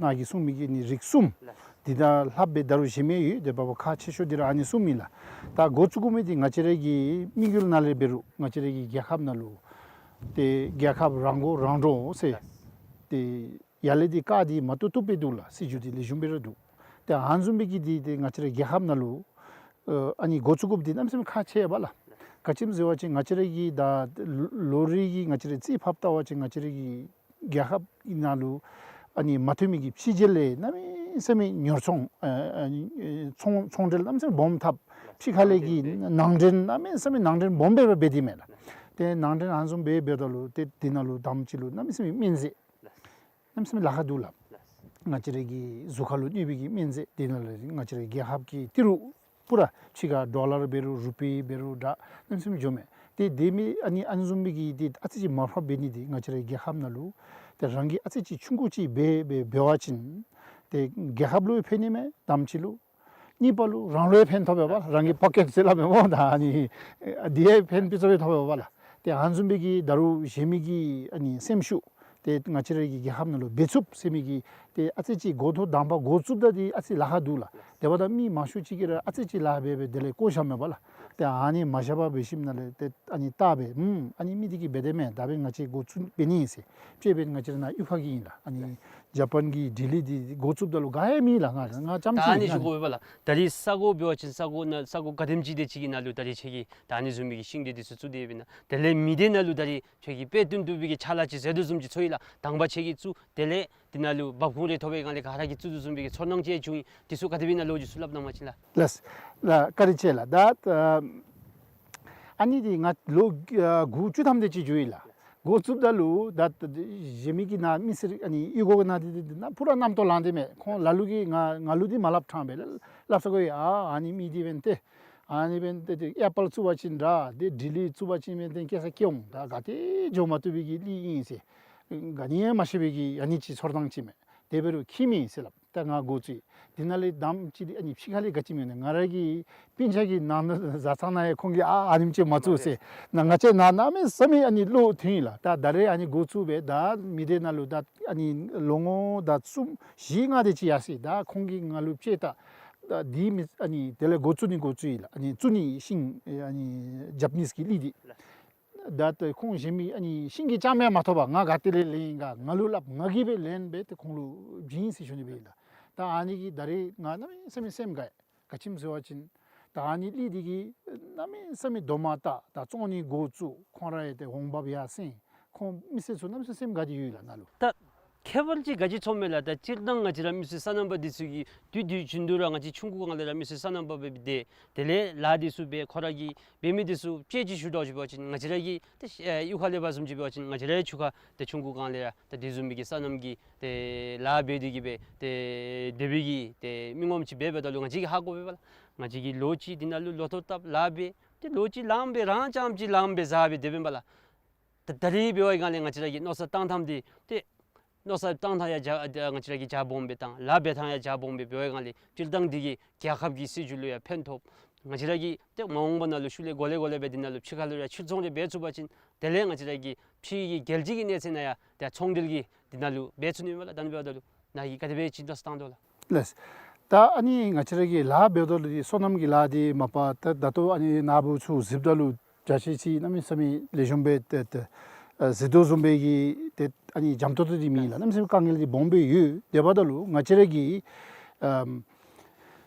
ནཱ་གིས་གསུངས་མི་གི་ཨ་ནི་རིགས་གསུམ་འདི་དང་ལྷགཔ་སྦེ་ད་རུང་གཞན་མི་ཡོད། ཏེ་འབདཝ་ད་ཁག་ཆེ་ཤོས་འདི་ར་ཨ་ནི་གསུམ་ཨིན་ལགས། ད་འགོ་བཙུགས་དགོ་མི་འདི་ང་བཅས་ར་གི་དམིགས་ཡུལ་ནང་ལས་འབད་རུང་ང་བཅས་ར་གི་རྒྱལ་ཁབ་ནང་ལུ་ཏེ་རྒྱལ་ཁབ་རང་མགོ་རང་འདྲོངས་ཟེར་ཏེ་ཡར་ལས་འདི་བཀའ་འདི་མ་བཏུབ་བཏུབ་སྦེ་འདུག་ལགས། སྲིད་བྱུས་འདི་ལེགས་ཤོམ་སྦེ་ར་འདུག། ཏེ་ཨ་ནི་བཟུམ་སྦེ་གི་འདི་ཏེ་ང་བཅས་རའི་རྒྱལ་ཁབ་ནང་ལུ་ཨ་ཨ་ནི་འགོ་བཙུགས་དགོཔ་འདི་གནམ་མེད་ས་མེད་ཁག་ཆེ་བས་ལགས། ག་ཅི་སྨོ་ཟེར་བ་ཅིན་ང་བཅས་རའི་གི་ད་ལོ་རེ་གི་ང་བཅས་རའི་རྩིས་ཕབ་བལྟ་བ་ཅིན་ང་བཅས་རའི་གི་རྒྱལ་ཁབ་ནང་ལུ་ཨ་ནི་མ་ཐོན་མི་གི་ཕྱི་རྒྱལ་ལས་གནམ་མེད་ས་མེད་ཉོ་ཚོང་ཨ་ཨ་ནི་ཚོང་ཚོང་འབྲེལ་གནམ་མེད་ས་མེད་སྦོམ་འཐབ། ཕྱི་ཁ་ལས་ཀྱི་ནང་འདྲེན་གནམ་མེད་ས་མེད་ནང་འདྲེན་སྦོམ་སྦེ་འབད་དེ་མས་ལགས། ཏེ་ནང་འདྲེན་ཨ་ནི་བཟུམ་སྦེ་འབདཝ་ད་ལུ་ཏེ་འདི་ནང་ལུ་དང་པ་ཅིག་ལུ་གནམ་མེད་ས་མེད་སྨན་རྫས་གནམ་མེད་ས་མེད་ལཱ་ཁག་འདུག་ལགས། ང་བཅས་རའི་གི་གཟུགས་ཁར་ལུ་གནོད་པའི་གི་སྨན་རྫས་འདི་ནང་ལུ་ང་བཅས་རའི་རྒྱལ་ཁབ་ཀྱི་ཏི་རུ་པུ་ར་ཕྱི་ཁར་ཌོ་ལར་འབད་རུང་རུ་པི་འབད་རུང་འདྲ་གནམ་མེད་ས་མེད་འགྱོཝ་མས། ཏེ་དེ་མི་ཨ་ནི་ཨ་ནི་བཟུམ་སྦེ་གི་ཏེ་ཨ་ཙི་ཅིག་མར་ཕབ་འབད་ནི་འདི་ང་བཅས་རའི་རྒྱལ་ཁབ་ནང་ལུ་ཏེ་རང་གིས་ཨ་ཙི་ཅིག་ཆུང་ཀུ་ཅིག་འབད་འབད་འབད་བ་ཅིན་ཏེ་རྒྱལ་ཁབ་ལུ་ཕན་ནི་མས་དང་པ་ཅིག་ལུ། གཉིས་པ་ལུ་རང་ལུ་ཡང་ཕན་ཐོགས་པས་པ་ལགས། རང་གི་པོ་ཀེཊ་ཟེར་སླབ་མས་སྨོ། ད་ཨ་ནི་འདི་ཡང་ཕན་པི་ཚུ་སྦེ་ཐོགས་པས་པ་ལགས། ཏེ་ཨ་ནི་བཟུམ་སྦེ་གི་ད་རུང་གཞན་མི་གི་ཨ་ནི་སེམས་ཤུགས་ཏེ་ང་བཅས་རའི་གི་རྒྱལ་ཁབ་ནང་ལུ་འབད་ཚུགས་ཟེར་མི་གི་ཏེ་ཨ་ཙི་ཅིག་འགོ་ཐོག་དང་པ་འགོ་བཙུགསཔ་ད་འདི་ཨ་ཙི་ལཱ་ཁག་འདུག་ལགས། དེ་འབདཝ་ད་མི་མང་ཤོས་ཅིག་གིས་ར་ཨ་ཙི་ཅིག་ལཱ་འབད་འབད་དེ་ལས་བཀོ་བཞགཔ་མས་པ་ལགས། ཏེ་ཨ་ནི་མ་བཞག་པར་འབད་ཞིནམ་ལས་ཏེ་ཨ་ནི་བལྟ་སྦེ་ཨུམ་ཨ་ནི་མི་འདི་གིས་འབད་དེ་མས། ད་འབདན་ང་བཅས་འགོ་བཙུགས་འབད་ནི་ཟེར། དཔྱེ་འབད་ང་བཅས་ར་ནཱ་གཡུས་ཁ་གི་ཨིན་ལགས། ཨ་ནི་ཇ་པཱན་གྱི་ལྡི་ལི་འདི་འགོ་བཙུགསཔ་ད་ལུ་ག་ཡང་མེད་ལགས། ང་ང་རྐྱངམ་ཅིག་ཨིན་ལགས། ད་ཨ་ནི་ཞུ་དགོ་པས་ལགས། ད་རིས་ས་གོ་འབད་བ་ཅིན་ས་གོ་ནང་ས་གོ་ག་དེམ་ཅིག་དེ་ཅིག་གི་ནང་ལུ་ད་རིས་ཁྱོད་ཀྱིས་ད་ཨ་ནི་བཟུམ་མའི་གི་ཤིང་འབྲས་འདི་ཚུ་བཙུགས་ཏེ་འབད་ན་དེ་ལས་མི་སྡེ་ནང་ལུ་ད་རིས་ཁྱོད་ཀྱིས་དཔེ་སྟོན་བཏུབ་པའི་གི་ཕྱག་ལཱ་ཅིག་མཛད་དོ་བཟུམ་ཅིག་ཚོར་ཡི་ལགས། དང་པ་ཁྱོད་ཀྱིས་བཙུགས་དེ་ལས་འདི་ནང་ལུ་འབབ་ཁུངས་རེ་ཐོབ་པའི་སྒང་ལས་ག་ར་གིས་བཙུགས་དོ་བཟུམ་སྦེ་གི་ཚོར་སྣང་ཅིག་བྱུང་ཡི། འདི་ཚུ་ག་དེ་སྦེ་ཨིན་ན་ལོ་རྒྱུས་ཚུ་སླབ་གནང་པ་ཅིན་ལགས། ལགས་ལགས། བཀའ་དྲིན་ཆེ་ལགས། ད་ཨ་ཨ་ནི་འདི་ང་ལོ་ཨ་དགུ་བཅུ་ཐམ་དེ་ཅིག་འགྱོ་ཡི་ལགས། འགོ་བཙུགསཔ་ད་ལུ་ད་ད་གཞན་མི་གི་ནཱ་མི་སེར་ཨ་ནི་གཡུས་སྒོ་གི་ནང་འདི་འདི་ནཱ་པུ་ར་རྣམ་རྟོག་ལངས་ཏེ་མས། ཁོང་ལ་ལུ་གིས་ང་ང་ལུ་འདི་མ་སླབ་ཕྲང་པས་ལགས། སླབ་ས་གོ་ཡི། ཨ་ཨ་ནི་མི་འདི་འབདན་ཏེ་ཨ་ནི་འབདན་ཏེ་ཏེ་ཨེ་པཱལ་བཙུགས་པ་ཅིན་འདྲ་ཏེ་དྲི་ལི་བཙུགས་པ་ཅིན་འབདན་ཏེ་སྐྱེ་ས་སྐྱེ་འོང་། ད་ག་ཏེ་འགྱོ་མ་བཏུབ་པའི་གི་གླིང་ཨིན་ཟེར་ག་ནི་ཡང་མ་ཤེས་པའི་གི་ཨ་ནི་ཅིག་ཚོར་སྣང་ཅིག་མས། དེ་འབད་རུང་ཁྱད་མེད་ཟེར་སླབ། ད་ང་འགོ་བཙུགས་ཡི། དེ་ནང་ལས་དང་པ་ཅིག་འདི་ཨ་ནི་ཕྱི་ཁ་ལས་ག་ཅི་མེད་ན་ང་ར་གི་སྤུན་ཆ་གི་ནང་ན་བཟའ་ཚང་ནང་ཡང་ཁོང་གིས་ཨ་ཨ་ནེམ་ཅིག་མ་བཙུགས་ཟེར། ནཱ་ང་བཅས་ནཱ་གནམ་མེད་ས་མེད་ཨ་ནི་བློ་མཐུན་ཡི་ལགས། ད་ད་རེས་ཨ་ནི་འགོ་བཙུགས་སྦེ་ད་མི་སྡེ་ནང་ལུ་ད་ཨ་ནི་ལོ་ངོ་ད་གསུམ་བཞི་ལྔ་དེ་ཅིག་ཡར་སོ་ཡི། ད་ཁོང་གིས་ང་ལུ་དཔྱད་ད་ད་འདི་མི་ཨ་ནི་དེ་ལས་འགོ་བཙུགས་ནི་འགོ་བཙུགས་ཡི་ལགས། ཨ་ནི་བཙུགས་ནི་ཤིང་ཨ་ནི་ཇ་པ་ནིས་ཀྱི་གླིང་འདི། ད་ཏེ་ཁོང་གཞན་མི་ཨ་ནི་ཤིང་གི་རྐྱངམ་ཡང་མ་ཐོབ་པར་ང་ག་ཏེ་ལས་ལེན་ཡི་ག་ང་ལུ་སླབ། ང་གིས་སྦེ་ལེན་སྦེ་ཏེ་ཁོང་ལུ་བྱིན་ཟེར་ཞུ་ནི་སྦེ་ཨིན་ལགས། ད་ཨ་ནི་གིས་ད་རེས་ང་གནམ་མེད་ས་མེད་སེམས་དགའ་ཡི། ག་ཅི་སྨོ་ཟེར་བ་ཅིན་ད་ཨ་ནི་གླིང་འདི་གིས་གནམ་མེད་ས་མེད་རྡོག་མ་བཏགས། ད་བཙོང་ནི་འགོ་བཙུགས། ཁོང་ར་ཡང་ཏེ་འོང་འབབ་ཡར་སེང་། ཁོང་མི་སེར་ཚུ་གནམ་མེད་ས་མེད་སེམས་དགའ་སྟེ་ཡོད་ལགས་ནཱ་ལུ། ད་ཁྱད་པར་ཅིག་ག་ཅི་ཚོརཝ་མས་ལགས། ད་སྤྱིར་བཏང་ང་བཅས་ར་མི་སེར་སོ་ནམ་པ་འདི་ཚུ་གིས་དུས་དུས་རྒྱུན་དུ་ར་ང་བཅས་ཆུང་ཀུ་སྒང་ལས་ར་མི་སེར་སོ་ནམ་པ་སྦེ་སྡོད། དེ་ལས་ལཱ་འདི་ཚུ་འབད། ཁོ་ར་གིས་འབད་མི་འདི་ཚུ་དཔྱེ་ཅིག་ཞུ་དོ་ཅིག་འབད་བ་ཅིན་ང་བཅས་ར་གི་ཏེ་ཨེ་གཡུས་ཁ་ལས་འབད་བཟུམ་ཅིག་འབད་བ་ཅིན་ང་བཅས་ར་ཡང་ཆུང་ཁ་ཏེ་ཆུང་ཀུ་སྒང་ལས་ར་ཏེ་དེ་བཟུམ་མའི་གི་སོ་ནམ་གྱི་ཏེ་ལཱ་འབད་དེ་གིས་སྦེ་ཏེ་སྡོད་པའི་གི་ཏེ་མི་ངོམ་ཅིག་འབད་འབདཝ་ད་ལུ་ང་བཅས་ཀྱིས་ཧ་གོ་བས་པ་ལགས། ང་བཅས་ཀྱིས་ལོ་གཅིག་འདི་ནང་ལུ་ལོ་ཐོག་བཏབ་ལཱ་འབད། ཏེ་ལོ་གཅིག་ལངམ་སྦེ་རང་རྐྱངམ་ཅིག་ལངམ་སྦེ་བཟའ་སྦེ་སྡོད་པས་པ་ལགས། ད་ད་རིས་འབད་བའི་སྒང་ལས་ང་བཅས་ར་གི་མནོ་བསམ་བཏང་ཐངས་འདི་ཏེ་མནོ་བསམ་བཏང་ཐངས་ཡང་རྒྱ་ང་བཅས་ར་གིས་རྒྱ་སྦོམ་སྦེ་བཏང་། ལཱ་འབད་ཐངས་ཡང་རྒྱ་སྦོམ་སྦེ་འབད་བའི་སྒང་ལས་སྤྱིར་བཏང་འདི་གིས་རྒྱལ་ཁབ་ཀྱི་སྲིད་བྱུས་ལུ་ཡང་ཕན་ཐོགས། ང་བཅས་ར་གི་ཏེ་མ་འོངས་པ་ནང་ལུ་ཤུལ་ལས་གོ་ལེ་གོ་ལེ་སྦེ་འདི་ནང་ལུ་ཕྱི་ཁ་ལུ་ཡང་ཕྱིར་ཚོང་རེ་འབད་ཚུགས་པ་ཅིན་དེ་ལས་ང་བཅས་ར་གི་ཕྱི་གི་རྒྱལ་སྤྱི་གི་གནས་ཚད་ནང་ཡང་ཏེ་ཚོང་འབྲེལ་གྱི་འདི་ནང་ལུ་འབད་ཚུགས་ནི་མས་ལགས། ད་ཨ་ནི་འབདཝ་ད་ལུ་ནཱ་གིས་ག་དེ་སྦེ་ཅིག་མནོ་བསམ་བཏང་དོ་ལགས། ལགས། ད་ཨ་ནི་ང་བཅས་ར་གིས་ལཱ་འབདཝ་ད་ལུ་འདི་སོ་ནམ་གྱི་ལཱ་འདི་མ་པ་ད་ད་ལྟོ་ཨ་ནི་ནཱ་བུ་ཚུ་གཟིགསཔ་ད་ལུ་བྱ་ཤེས་ཅིག་གནམ་མེད་ས་མེད་ལེགས་ཤོམ་སྦེ་ཏེ་ཏེ་ཨ་གཟིགས་དོ་བཟུམ་སྦེ་གི་ཏེ་ཨ་ནི་འཇམ་ཏོང་ཏོ་འདི་མེད་ལགས། གནམ་མེད་ས་མེད་དཀའ་ངལ་འདི་སྦོམ་སྦེ་ཡོད། དེ་འབདཝ་ད་ལུ་ང་བཅས་ར་གིས་ཨམ་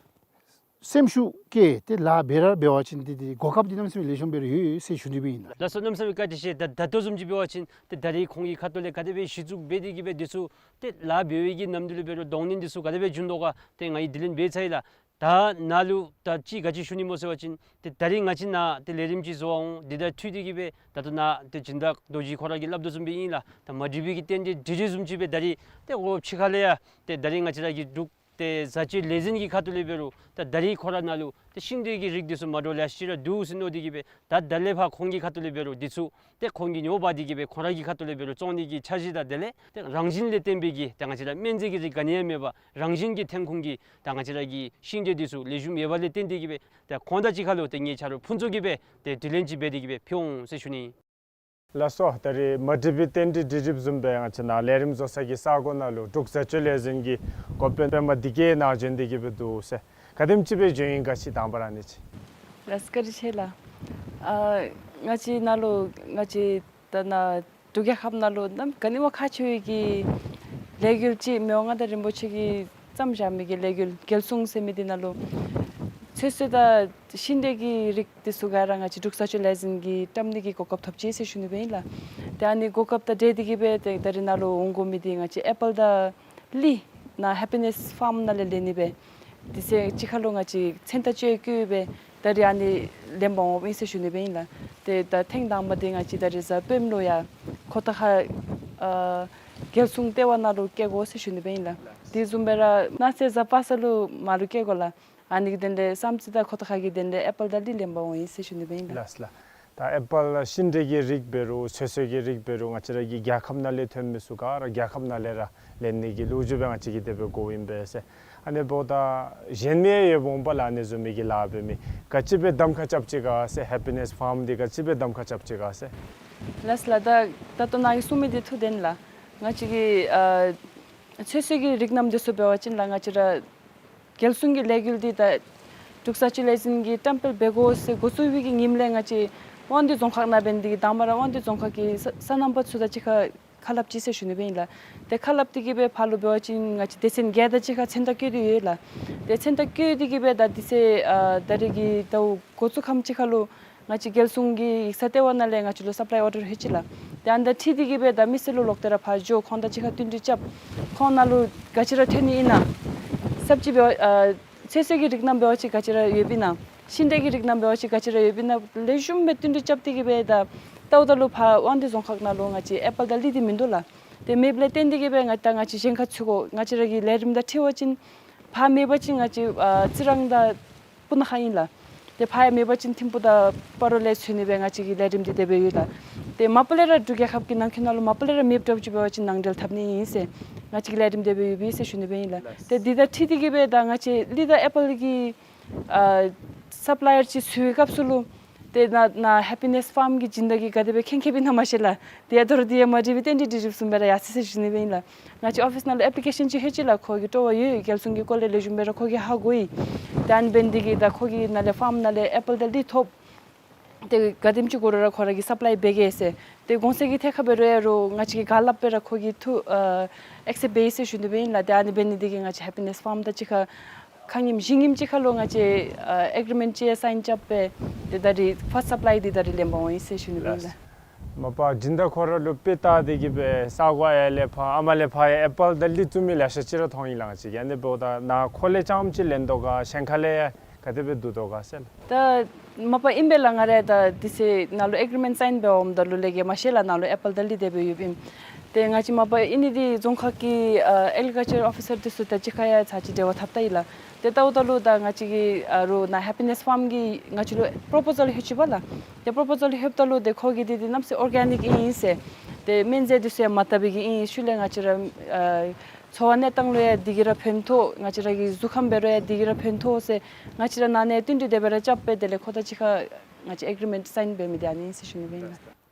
སེམས་ཤུགས་བསྐྱེད་དེ་ལཱ་འབད་ར་འབད་བ་ཅིན་ཏེ་ཏེ་གོ་སྐབས་འདི་གནམ་མེད་ས་མེད་ལེགས་ཤོམ་སྦེ་ར་ཡོད་ཟེར་ཞུ་ནི་སྦེ་ཨིན་ལགས། ལགས་སོ། གནམ་མེད་ས་མེད་བཀའ་དྲིན་ཆེ། ད་ད་ལྟོ་བཟུམ་ཅིག་འབད་བ་ཅིན་ཏེ་ད་རིས་ཁོང་གི་ཁ་ཐུག་ལས་ག་དེ་སྦེ་གཞི་བཙུགས་འབད་དེ་གིས་སྦེ་འདི་ཚུ་ཏེ་ལཱ་འབད་བའི་གི་ནམ་དུས་ལུ་འབད་རུང་གདོང་ལེན་འདི་ཚུ་ག་དེ་སྦེ་བྱུང་དོ་ག་ཏེ་ང་གིས་དྲི་ལན་འབད་ཚར་ཡི་ལགས། ད་ནཱ་ལུ་ད་ཅིག་ག་ཅི་ཞུ་ནི་སྨོ་ཟེར་བ་ཅིན་ཏེ་ད་རིས་ང་བཅས་ནཱ་ཏེ་ལས་རིམ་ཅིག་བཟོ་བར་འོང་། འདི་དང་འཁྲིལ་ཏེ་གིས་སྦེ་ད་ལྟོ་ནཱ་ཏེ་སྦྱིན་བདག་རྡོ་རྗེ་ཁོ་ར་གིས་སླབ་དོ་བཟུམ་སྦེ་ཨིན་ལགས། ད་མ་འགྲིག་པའི་གི་རྟེན་འབྲེལ་འགྲིག་འགྲིག་བཟུམ་ཅིག་སྦེ་ད་རིས་ཏེ་འོ་ཕྱི་ཁ་ལས་ཡང་ཏེ་ད་རིས་ང་བཅས་ར་གི་འབྲུག་ཏེ་བཟའ་སྤྱོད་ལས་འཛིན་གྱི་ཁ་ཐུག་ལས་འབད་རུང་ད་ད་རིས་ཁོ་ར་ནཱ་ལུ་ཏེ་ཤིང་འབྲས་ཀྱི་རིགས་འདི་ཚུ་མ་འདྲཝ་ལེ་ཤ་ཅིག་ར་འདུག་ཟེར་མནོ་སྟེ་གིས་སྦེ་ད་ད་ལས་ཕར་ཁོང་གི་ཁ་ཐུག་ལས་འབད་རུང་འདི་ཚུ་ཏེ་ཁོང་གིས་ཉོ་འབག་སྟེ་གིས་སྦེ་ཁོང་ར་གི་ཁ་ཐུག་ལས་འབད་རུང་བཙོང་ནི་གི་འཆར་གཞི་དང་དེ་ལས་ཏེ་རང་བཞིན་ལས་བརྟེན་པའི་གི་ད་ང་བཅས་ར་སྨན་རྫས་ཀྱི་རིགས་ག་ནི་ཡང་མེད་པར་རང་བཞིན་གྱི་ཐོན་ཁུངས་ཀྱི་ད་ང་བཅས་ར་གི་ཤིང་འབྲས་འདི་ཚུ་ལེགས་ཤོམ་ཡོད་པ་ལས་བརྟེན་ཏེ་གིས་སྦེ་ད་ཁོང་དང་གཅིག་ཁར་ལུ་ཏེ་ངེའི་ཆ་རོགས་ཕུན་ཚོགས་ཀྱིས་སྦེ་ཏེ་དྲི་ལན་ཅིག་འབད་དེ་གིས་སྦེ་ཕུལ་འོང་ཟེར་ཞུ་ནི། ལགས་སོ། ད་རིས་མ་འགྲིག་པའི་རྟེན་འབྲེལ་འགྲིག་འགྲིགཔ་བཟུམ་སྦེ་ང་བཅས་ནཱ་ལས་རིམ་བཟོ་ས་གི་ས་གོ་ནང་ལུ་འབྲུག་བཟའ་སྤྱོད་ལས་འཛིན་གྱི་འགོ་དཔོན་པདྨ་བདེ་སྐྱིད་ནཱ་བྱོན་ཏེ་གིས་སྦེ་འདུག་ཟེར། ག་དེམ་ཅིག་སྦེ་བྱོན་ཡི་ག་ཅིག་དང་པ་ར་ཨ་ནི་ཅིག། ལགས་སོ། བཀའ་དྲིན་ཆེ་ལགས། ཨ་ང་བཅས་ནཱ་ལུ་ང་བཅས་ད་ནཱ་འབྲུག་རྒྱལ་ཁབ་ནང་ལུ་གནམ་ག་ནི་བ་ཁག་ཆེ་བའི་གི་ལས་འགུལ་ཅིག་མི་དབང་མངའ་བདག་རིན་པོ་ཆེ་གིས་ བཀྲམ་བཞག་མི་གི་ལས་འགུལ་རྒྱལ་སྲུང་ཟེར་མི་འདི་ནང་ལུ་ཚོད་བསྲེ་དང་ཤིང་འབྲས་ཀྱི་རིགས་འདི་ཚུ་ག་ར་ང་བཅས་འབྲུག་ས་ཆ་ལས་འཛིན་གྱིས་བཀྲམ་ནི་གི་གོ་སྐབས་ཐོབ་ཅི་ཟེར་ཞུ་ནི་སྦེ་ཨིན་ལགས། ཏེ་ཨ་ནི་གོ་སྐབས་དང་འབྲེལ་ཏེ་གིས་སྦེ་ཏེ་ད་རིས་ནཱ་ལུ་འོང་དགོ་མི་འདི་ང་བཅས་ཨེ་པཱལ་དང་ལི་ནཱ་ཧེ་པི་ནེས་ཕཱརམ་ནང་ལས་ལེན་ནི་སྦེ་དུས་ཚོད་ཅིག་ཁར་ལུ་ང་བཅས་མཚན་རྟགས་བཅོལ་བཀོད་སྦེ་ད་རིས་ཨ་ནི་ལེན་པར་འོངམ་ཨིན་ཟེར་ཞུ་ནི་སྦེ་ཨིན་ལགས། ཏེ་ད་ཐེངས་དང་པ་འདི་ང་བཅས་ད་རིས་གཟའ་སྤེནམ་ལུ་ཡར་ཁོ་ཐང་ཁ་ཨ་རྒྱལ་སྲུང་ལྟེ་བ་ནང་ལུ་བསྐྱལ་དགོ་ཟེར་ཞུ་ནི་སྦེ་ཨིན་ལགས། དེ་བཟུམ་སྦེ་ར་གནངས་ཚེ་གཟའ་པ་སངས་ལུ་མར་ལུ་བསྐྱལ་དགོ་ལགས། ཨ་ནི་གི་དོན་ལས་བསམ་རྩེ་དང་ཁོ་ཐང་ཁ་གི་དོན་ལས་ཨེ་པཱལ་དང་ལི་ལེན་པར་འོང་ཡི་ཟེར་ཞུ་ནི་སྦེ་ཨིན་ལགས། ལགས་ལགས། ད་ཨེ་པཱལ་ཤིང་འབྲས་ཀྱི་རིགས་འབད་རུང་ཚོད་བསྲེ་གི་རིགས་འབད་རུང་ང་བཅས་ར་གི་རྒྱལ་ཁབ་ནང་ལས་ཐོན་མི་ཚུ་ག་ར་རྒྱལ་ཁབ་ནང་ལས་ར་ལེན་ནི་གི་ལོ་རྒྱུས་སྦེ་ང་བཅས་ཀྱིས་དེ་སྦེ་གོཝ་ཨིན་པས་ཟེར། ཨ་ནི་འབདཝ་ད་གཞན་མི་ཡང་ཡོདཔ་འོང་པ་ལགས། ཨ་ནི་བཟུམ་མའི་གི་ལཱ་འབད་མི་ག་ཅི་སྦེ་གདམ་ཁ་རྐྱབ་ཅི་ག་ཟེར། ཧེ་པི་ནེས་ཕཱརམ་འདི་ག་ཅི་སྦེ་གདམ་ཁ་རྐྱབ་ཅི་ག་ཟེར། ལགས་ལགས། ད་ད་ལྟོ་ནཱ་གིས་གསུངས་མི་འདི་ཐུགས་བདེན་ལགས། ང་བཅས་ཀྱི་ཨ་ཚོད་བསྲེ་གི་རིགས་རྣམས་འདི་ཚུ་འབད་བ་ཅིན་ལགས་ང་བཅས་ར་རྒྱལ་སྲུང་གི་ལས་འགུལ་འདི་ད་འབྲུག་ས་ཆ་ལས་འཛིན་གྱིས་བཀྲམ་སྤེལ་འབད་དགོ་ཟེར་འགོ་བཙུགས་པའི་གི་ཉིནམ་ལས་ང་བཅས་དབང་འདུས་རྫོང་ཁག་ནང་འབད་ནི་འདི་གིས་དང་པ་ར་དབང་འདུས་རྫོང་ཁག་གི་ས་སོ་ནམ་པ་ཚུ་དང་གཅིག་ཁར་ཁ་སླབ་ཅི་ཟེར་ཞུ་ནི་སྦེ་ཨིན་ལགས། ཏེ་ཁ་སླབ་སྟེ་གིས་སྦེ་ཕར་ལུ་འབད་བ་ཅིན་ང་བཅས་སྡེ་ཚན་བརྒྱད་དང་གཅིག་ཁར་མཚན་རྟགས་བཀོད་དེ་ཡོད་ལགས། ཏེ་མཚན་རྟགས་བཀོད་དེ་གིས་སྦེ་ད་དུས་ཚོད་ཨ་ད་རིས་ཀྱི་ཟླཝ་འགོ་བཙུགས་ཁམས་ཅིག་ཁར་ལུ་ང་བཅས་རྒྱལ་སྲུང་གི་ཡིག་ཚང་ལྟེ་བ་ནང་ལས་ང་བཅས་ལུ་སབ་ལའི་ཨོར་ཌར་ལྷོད་ཅི་ལགས། ཏེ་ཨ་ནི་དང་འཁྲིལ་ཏེ་གིས་སྦེ་ད་མི་སེར་ལུ་ལོག་སྟེ་ར་ཕར་འགྱོ་ཁོང་དང་གཅིག་ཁར་བསྟུན་གྲོས་རྐྱབ། ཁོང་ནང་ལུ་ག་ཅི་ར་ཐོན་ནི་ཨིན་ན་ས་བཅད་འབད་བ་ཨ་ཚོད་བསྲེ་གི་རིགས་རྣམས་འབད་བ་ཅིན་ག་ཅི་ར་ཡོདཔ་ཨིན་ན་ཤིང་འབྲས་ཀྱི་རིགས་རྣམས་འབད་བ་ཅིན་ག་ཅི་ར་ཡོདཔ་ཨིན་ན་ལེགས་ཤོམ་སྦེ་བསྟུན་གྲོས་རྐྱབ་སྟེ་གིས་སྦེ་ད་ལྟཝ་ད་ལུ་ཕར་དབང་འདུས་རྫོང་ཁག་ནང་ལུ་ང་བཅས་ཨེ་པཱལ་དང་ལི་འདི་མིན་འདུག་ལགས། ཏེ་མེདཔ་ལས་བརྟེན་ཏེ་གིས་སྦེ་ང་ད་ང་བཅས་གཞན་ཁར་ཚུད་དགོ། ང་བཅས་ར་གི་ལས་རིམ་དང་འཁྲིལ་བ་ཅིན་ཕར་མེད་པ་ཅིན་ང་བཅས་ཨ་རྩི་རང་དང་སྤུ་ན་ཁ་ཨིན་ལགས། ཏེ་ཕར་ཡང་མེད་པ་ཅིན་ཐིམ་ཕུག་དང་སྤ་རོ་ལས་ཚུད་ནི་སྦེ་ང་བཅས་ཀྱི་ལས་རིམ་འདི་དེ་སྦེ་ཡོད་ལགས། ཏེ་མ་པ་ལས་ར་འབྲུག་རྒྱལ་ཁབ་ཀྱི་ནང་འཁོད་ནང་ལུ་མ་པ་ལས་ར་མེདཔ་འདྲཝ་ཅིག་འབད་བ་ཅིན་ནང་འབྲེལ་འཐབ་ནི་ཨིན་ཟེར་ང་བཅས་ཀྱི་ལས་རིམ་དེ་སྦེ་ཡོདཔ་ཨིན་ཟེར་ཞུ་ནི་སྦེ་ཨིན་ལགས། ཏེ་འདི་དང་འཁྲིལ་ཏེ་གིས་སྦེ་ད་ང་བཅས་ལི་དང་ཨེ་པཱལ་གྱི་ཨ་སབ་ལའི་ཡར་ཅིག་བཙུགས་པའི་སྐབས་སུ་ལུ་ཏེ་ནཱ་ནཱ་ཧེ་པི་ནེས་ཕཱརམ་གྱི་སྦྱིན་བདག་གིས་ག་དེ་སྦེ་མཁྱེན་མཁྱེནམ་ཨིན་ན་མ་ཤེས་ལགས། ཏེ་ཡང་དོ་རུང་འདི་ཡང་མ་དྲིས་པར་ཏན་ཏིག་དྲི་རིམ་བཟུམ་སྦེ་ར་ཡར་སོ་ཡི་ཟེར་ཞུ་ནི་སྦེ་ཨིན་ལགས། ང་བཅས་ཨོ་ཕིས་ནང་ལུ་ཨེཔ་ལི་ཀེ་ཤཱན་ཅིག་ལྷོད་ཅི་ལགས། ཁོ་གིས་སྤྲོ་བ་ཡོད། རྒྱལ་སྲུང་གི་སྐོར་ལས་ལེགས་ཤོམ་སྦེ་ར་ཁོ་གིས་ཧ་གོ་ཡི། ད་ཨ་ནི་འབད་ནི་འདི་གིས་ད་ཁོ་གི་ནང་ལས་ཕཱརམ་ནང་ལས་ཨེ་པཱལ་དང་ལི་ཐོབ། ཏེ་ག་དེམ་ཅིག་དགོ་རུང་ར་ཁོ་ར་གིས་སབ་ལའི་འབད་གེ་ཟེར། ཏེ་གོང་ཚད་ཀྱི་ཐད་ཁར་འབད་རུང་ཡང་རུང་ང་བཅས་ཀྱིས་ག་སླབ་སྦེ་ར་ཁོ་གིས་ཐུགས་ཨ་ཨེག་སེབཊ་འབད་ཡི་ཟེར་ཞུ་ནི་སྦེ་ཨིན་ལགས། ཏེ་ཨ་ནི་འབད་ནི་འདི་གིས་ང་བཅས་ཧེ་པི་ནེས་ཕཱརམ་དང་གཅིག་ཁར་ཁ་ཉིནམ་བཞི་ཉིནམ་ཅིག་ཁར་ལུ་ང་བཅས་ཨ་ཨེག་རི་མེནཊ་ཅིག་ཡང་སའིན་རྐྱབ་སྦེ་ཏེ་ད་རིས་ཕཱསཊ་སབ་ལའི་འདི་ད་རིས་ལེན་པར་འོང་ཡི་ཟེར་ཞུ་ནི་སྦེ་ཨིན་ལགས། མ་པ་སྦྱིན་བདག་ཁོ་ར་ལུ་དཔེ་བལྟ་སྟེ་གིས་སྦེ་ས་གོ་ཡར་ལས་ཕར་ཨ་མ་ལས་ཕར་ཡང་ཨེ་པཱལ་དང་ལི་བཙུགས་མི་ལེ་ཤ་ཅིག་ར་མཐོང་ཡི་ལགས། ང་བཅས་ཀྱིས་ཨ་ནི་འབདཝ་ད་ནཱ་ཁོ་ལས་རྐྱངམ་ཅིག་ལེན་དོ་ག་གཞན་ཁ་ལས་ཡང་ག་དེ་སྦེ་བསྡུ་དོ་ག་ཟེར་ལགས། ད་མ་པ་ཨིན་པས་ལགས། ང་ར་ད་དུས་ཚོད་ནཱ་ལུ་ཨེག་རི་མེནཊ་སའིན་འབད་འོངམ་ད་ལུ་ལས་ཀྱི་མ་ཤེས་ལགས། ནཱ་ལུ་ཨེ་པཱལ་དང་ལི་དེ་སྦེ་ཡོདཔ་ཨིན། ཏེ་ང་བཅས་མ་པ་ཨིན་ནི་འདི་རྫོང་ཁག་གི་ཨ་ཨེག་རི་ཀལ་ཅར་ཨོ་ཕི་སར་འདི་ཚུ་དང་གཅིག་ཁར་ཡང་ཚར་གཅིག་འབྲེལ་བ་འཐབ་ད་ཡི་ལགས། ཏེ་ལྟཝ་ད་ལུ་ད་ང་བཅས་ཀྱི་ཨ་རུང་ནཱ་ཧེ་པི་ནེས་ཕཱརམ་གྱིས་ང་བཅས་ལུ་པོརོ་པོ་ཟཱལ་ལྷོད་ཅི་པ་ལགས། ཏེ་པོརོ་པོ་ཟཱལ་ལྷོདཔ་ད་ལུ་ཏེ་ཁོ་གིས་འདི་འདི་གནམ་མེད་ས་མེད་ཨོར་གེ་ནིཀ་ཨིན་ཨིན་ཟེར། ཏེ་སྨན་རྫས་འདི་ཚུ་ཡང་མ་བཏབ་པའི་གི་ཨིན། ཤུལ་ལས་ང་བཅས་ར་ཨ་འཚོ་བ་གནས་སྟངས་ལུ་ཡང་འདི་གིས་ར་ཕན་ཐོགས། ང་བཅས་ར་གི་གཟུགས་ཁམས་འབད་རུང་ཡང་འདི་གིས་ར་ཕན་ཐོགས་ཟེར་ང་བཅས་ར་ནཱ་ནས་བསྟུན་གྲོས་དེ་སྦེ་ར་རྐྱབ་སྦེ་དེ་ལས་ཁོ་དང་གཅིག་ཁར་ང་བཅས་ཨེག་རི་མེནཊ་སའིན་འབད་མི་འདི་ཨ་ནི་ཨིན་ཟེར་ཞུ་ནི་སྦེ་ཨིན་ལགས།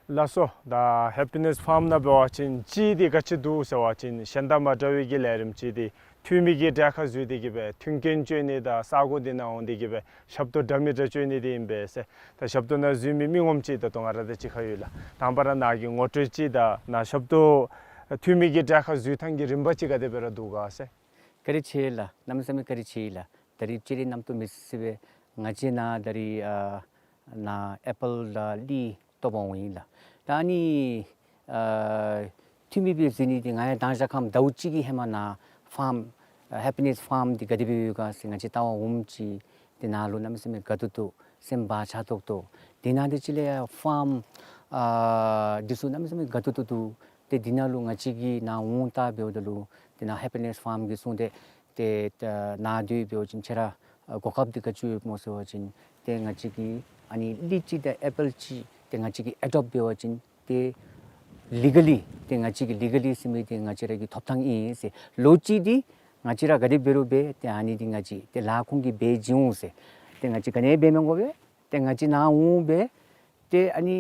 ལགས་སོ། ད་ཧེ་པི་ནེས་ཕཱརམ་ནང་འབད་བ་ཅིན་ཅིག་འདི་ག་ཅི་འདུག་ཟེར་བ་ཅིན་གཞན་དང་མ་འདྲ་བའི་གི་ལས་རིམ་ཅིག་འདི་འཐུས་མི་གི་གྲལ་ཁར་འཛུལ་ཏེ་གིས་སྦེ་མཐུན་རྐྱེན་སྤྱོད་ནི་དང་ས་གོ་འདི་ནང་འོང་སྟེ་གིས་སྦེ་ཞབས་ཏོག་འདྲ་མི་འདྲ་སྤྱོད་ནི་འདི་ཨིན་པས་ཟེར། ད་ཞབས་ཏོག་ནང་འཛུལ་མི་མི་ངོམ་ཅིག་ད་ལྟོ་ང་ར་དང་གཅིག་ཁར་ཡོད་ལགས། དང་པ་ར་ནཱ་གི་ངོ་སྤྲོད་ཅིག་དང་ནཱ་ཞབས་ཏོག་འཐུས་མི་གི་གྲལ་ཁར་འཛུལ་ཐངས་ཀྱི་རིམ་པ་ཅིག་ག་དེ་སྦེ་ར་འདུག་ག་ཟེར། བཀའ་དྲིན་ཆེ་ལགས། གནམ་མེད་ས་མེད་བཀའ་དྲིན་ཆེ་ལགས། ད་རིས་སྤྱིར་ར་གནམ་ཐོག་མེད་ས་མེད་ང་བཅས་ནཱ་ད་རིས་ཨ་ནཱ་ཨེ་པཱལ་དང་ལི་བཏོག་པར་འོང་ཡི་ལགས། ད་ཨ་ནི་ཨ་འཐུས་མི་སྦེ་འཛུལ་ནི་འདི་ང་ཡང་མདང་ཞག་ཁམས་ཟླཝ་གཅིག་གི་ཧེ་མ་ནཱ་ཕཱརམ་ཨ་ཧེ་པི་ནེས་ཕཱརམ་འདི་ག་དེ་སྦེ་ཡོད་ག་ཟེར་ང་བཅས་བལྟ་བར་འོངམ་ཅིག་ཏེ་ནཱ་ལུ་གནམ་མེད་ས་མེད་དགའ་ཏོག་ཏོ་སེམས་བག་ཆགས་ཏོག་ཏོ། དེ་ནང་དེ་ཅིག་ལས་ཡང་ཕཱརམ་ཨ་འདི་ཚུ་གནམ་མེད་ས་མེད་དགའ་ཏོག་ཏོ་འདུག། ཏེ་འདི་ནང་ལུ་ང་བཅས་ཀྱིས་ནཱ་འོང་བལྟ་འབདཝ་ད་ལུ་ཏེ་ནཱ་ཧེ་པི་ནེས་ཕཱརམ་གྱིས་གསུངས་ཏེ་ཏེ་ད་ནཱ་སྡོད་འབད་བ་ཅིན་ཁྱེད་ར་ཨ་གོ་སྐབས་འདི་ག་ཅི་ཡོདཔ་སྨོ་ཟེར་བ་ཅིན་ཏེ་ང་བཅས་ཀྱིས་ཨ་ནི་ལི་ཅིག་དང་ཨེ་པཱལ་ཅིག་ཏེ་ང་བཅས་ཀྱིས་ཨེ་ཌོབཊ་འབད་བ་ཅིན་ཏེ་ལི་ག་ལི་ཏེ་ང་བཅས་ཀྱིས་ལི་ག་ལི་ཟེར་མི་འདི་ང་བཅས་ར་གི་ཐོབ་ཐངས་ཨིན་ཟེར། ལོ་གཅིག་འདི་ང་བཅས་ར་ག་དེ་འབད་རུང་འབད་ཏེ་ཨ་ནི་འདི་ང་བཅས་ཏེ་ལཱ་ཁོང་གིས་འབད་བྱིན་འོང་ཟེར། ཏེ་ང་བཅས་ག་ནི་འབད་མི་དགོ་པས། ཏེ་ང་བཅས་ནཱ་འོང་སྦེ་ཏེ་ཨ་ནི་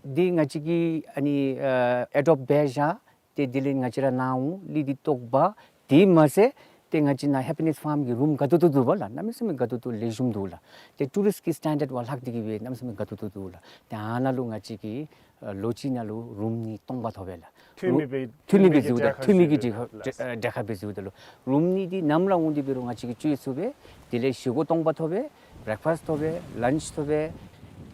འདི་ང་བཅས་ཀྱིས་ཨ་ནི་ཨ་ཨེ་ཌོབཊ་འབད་བཞག། ཏེ་དེ་ལས་ང་བཅས་ར་ནཱ་འོང་ལི་འདི་བཏོག་པ། དེ་མ་ཚད་ ཏེ་ང་བཅས་ནཱ་ཧེ་པི་ནེསི་ཕཱམ་གྱི་རུམ་དགའ་ཏོག་ཏོ་འདུག་པ་ལགས། གནམ་མེད་ས་མེད་དགའ་ཏོག་ཏོ་ལེགས་ཤོམ་འདུག་ལགས། ཏེ་ཊུ་རིསཊ་ཀྱི་སི་ཊེན་ཌརཌ་བ་ལྷག་སྟེ་གི་སྦེ་གནམ་མེད་ས་མེད་དགའ་ཏོག་ཏོ་འདུག་ལགས། ཏེ་ཨ་ནཱ་ལུ་ང་བཅས་ཀྱིས་ཨ་ལོ་གཅིག་ནང་ལུ་རུམ་གཉིས་སྟོང་པ་ཐོབ་པས་ལགས། འཐུས་མི་སྦེ་འཐུས་མི་སྦེ་འཛུལཝ་ད་འཐུས་མི་གི་འདི་ཁར་འདི་ཁར་འདི་ཁར་སྦེ་འཛུལཝ་ད་ལུ་རུམ་གཉིས་འདི་ནམ་ར་འོང་སྟེ་འབད་རུང་ང་བཅས་ཀྱིས་སྤྱོད་ཚུགས་པས། དེ་ལས་བཞེས་སྒོ་སྟོང་པ་ཐོབ་པས། བེ་རེག་ཕཱསཊ་ཐོབ་པས། ལཱནཆ་ཐོབ་པས།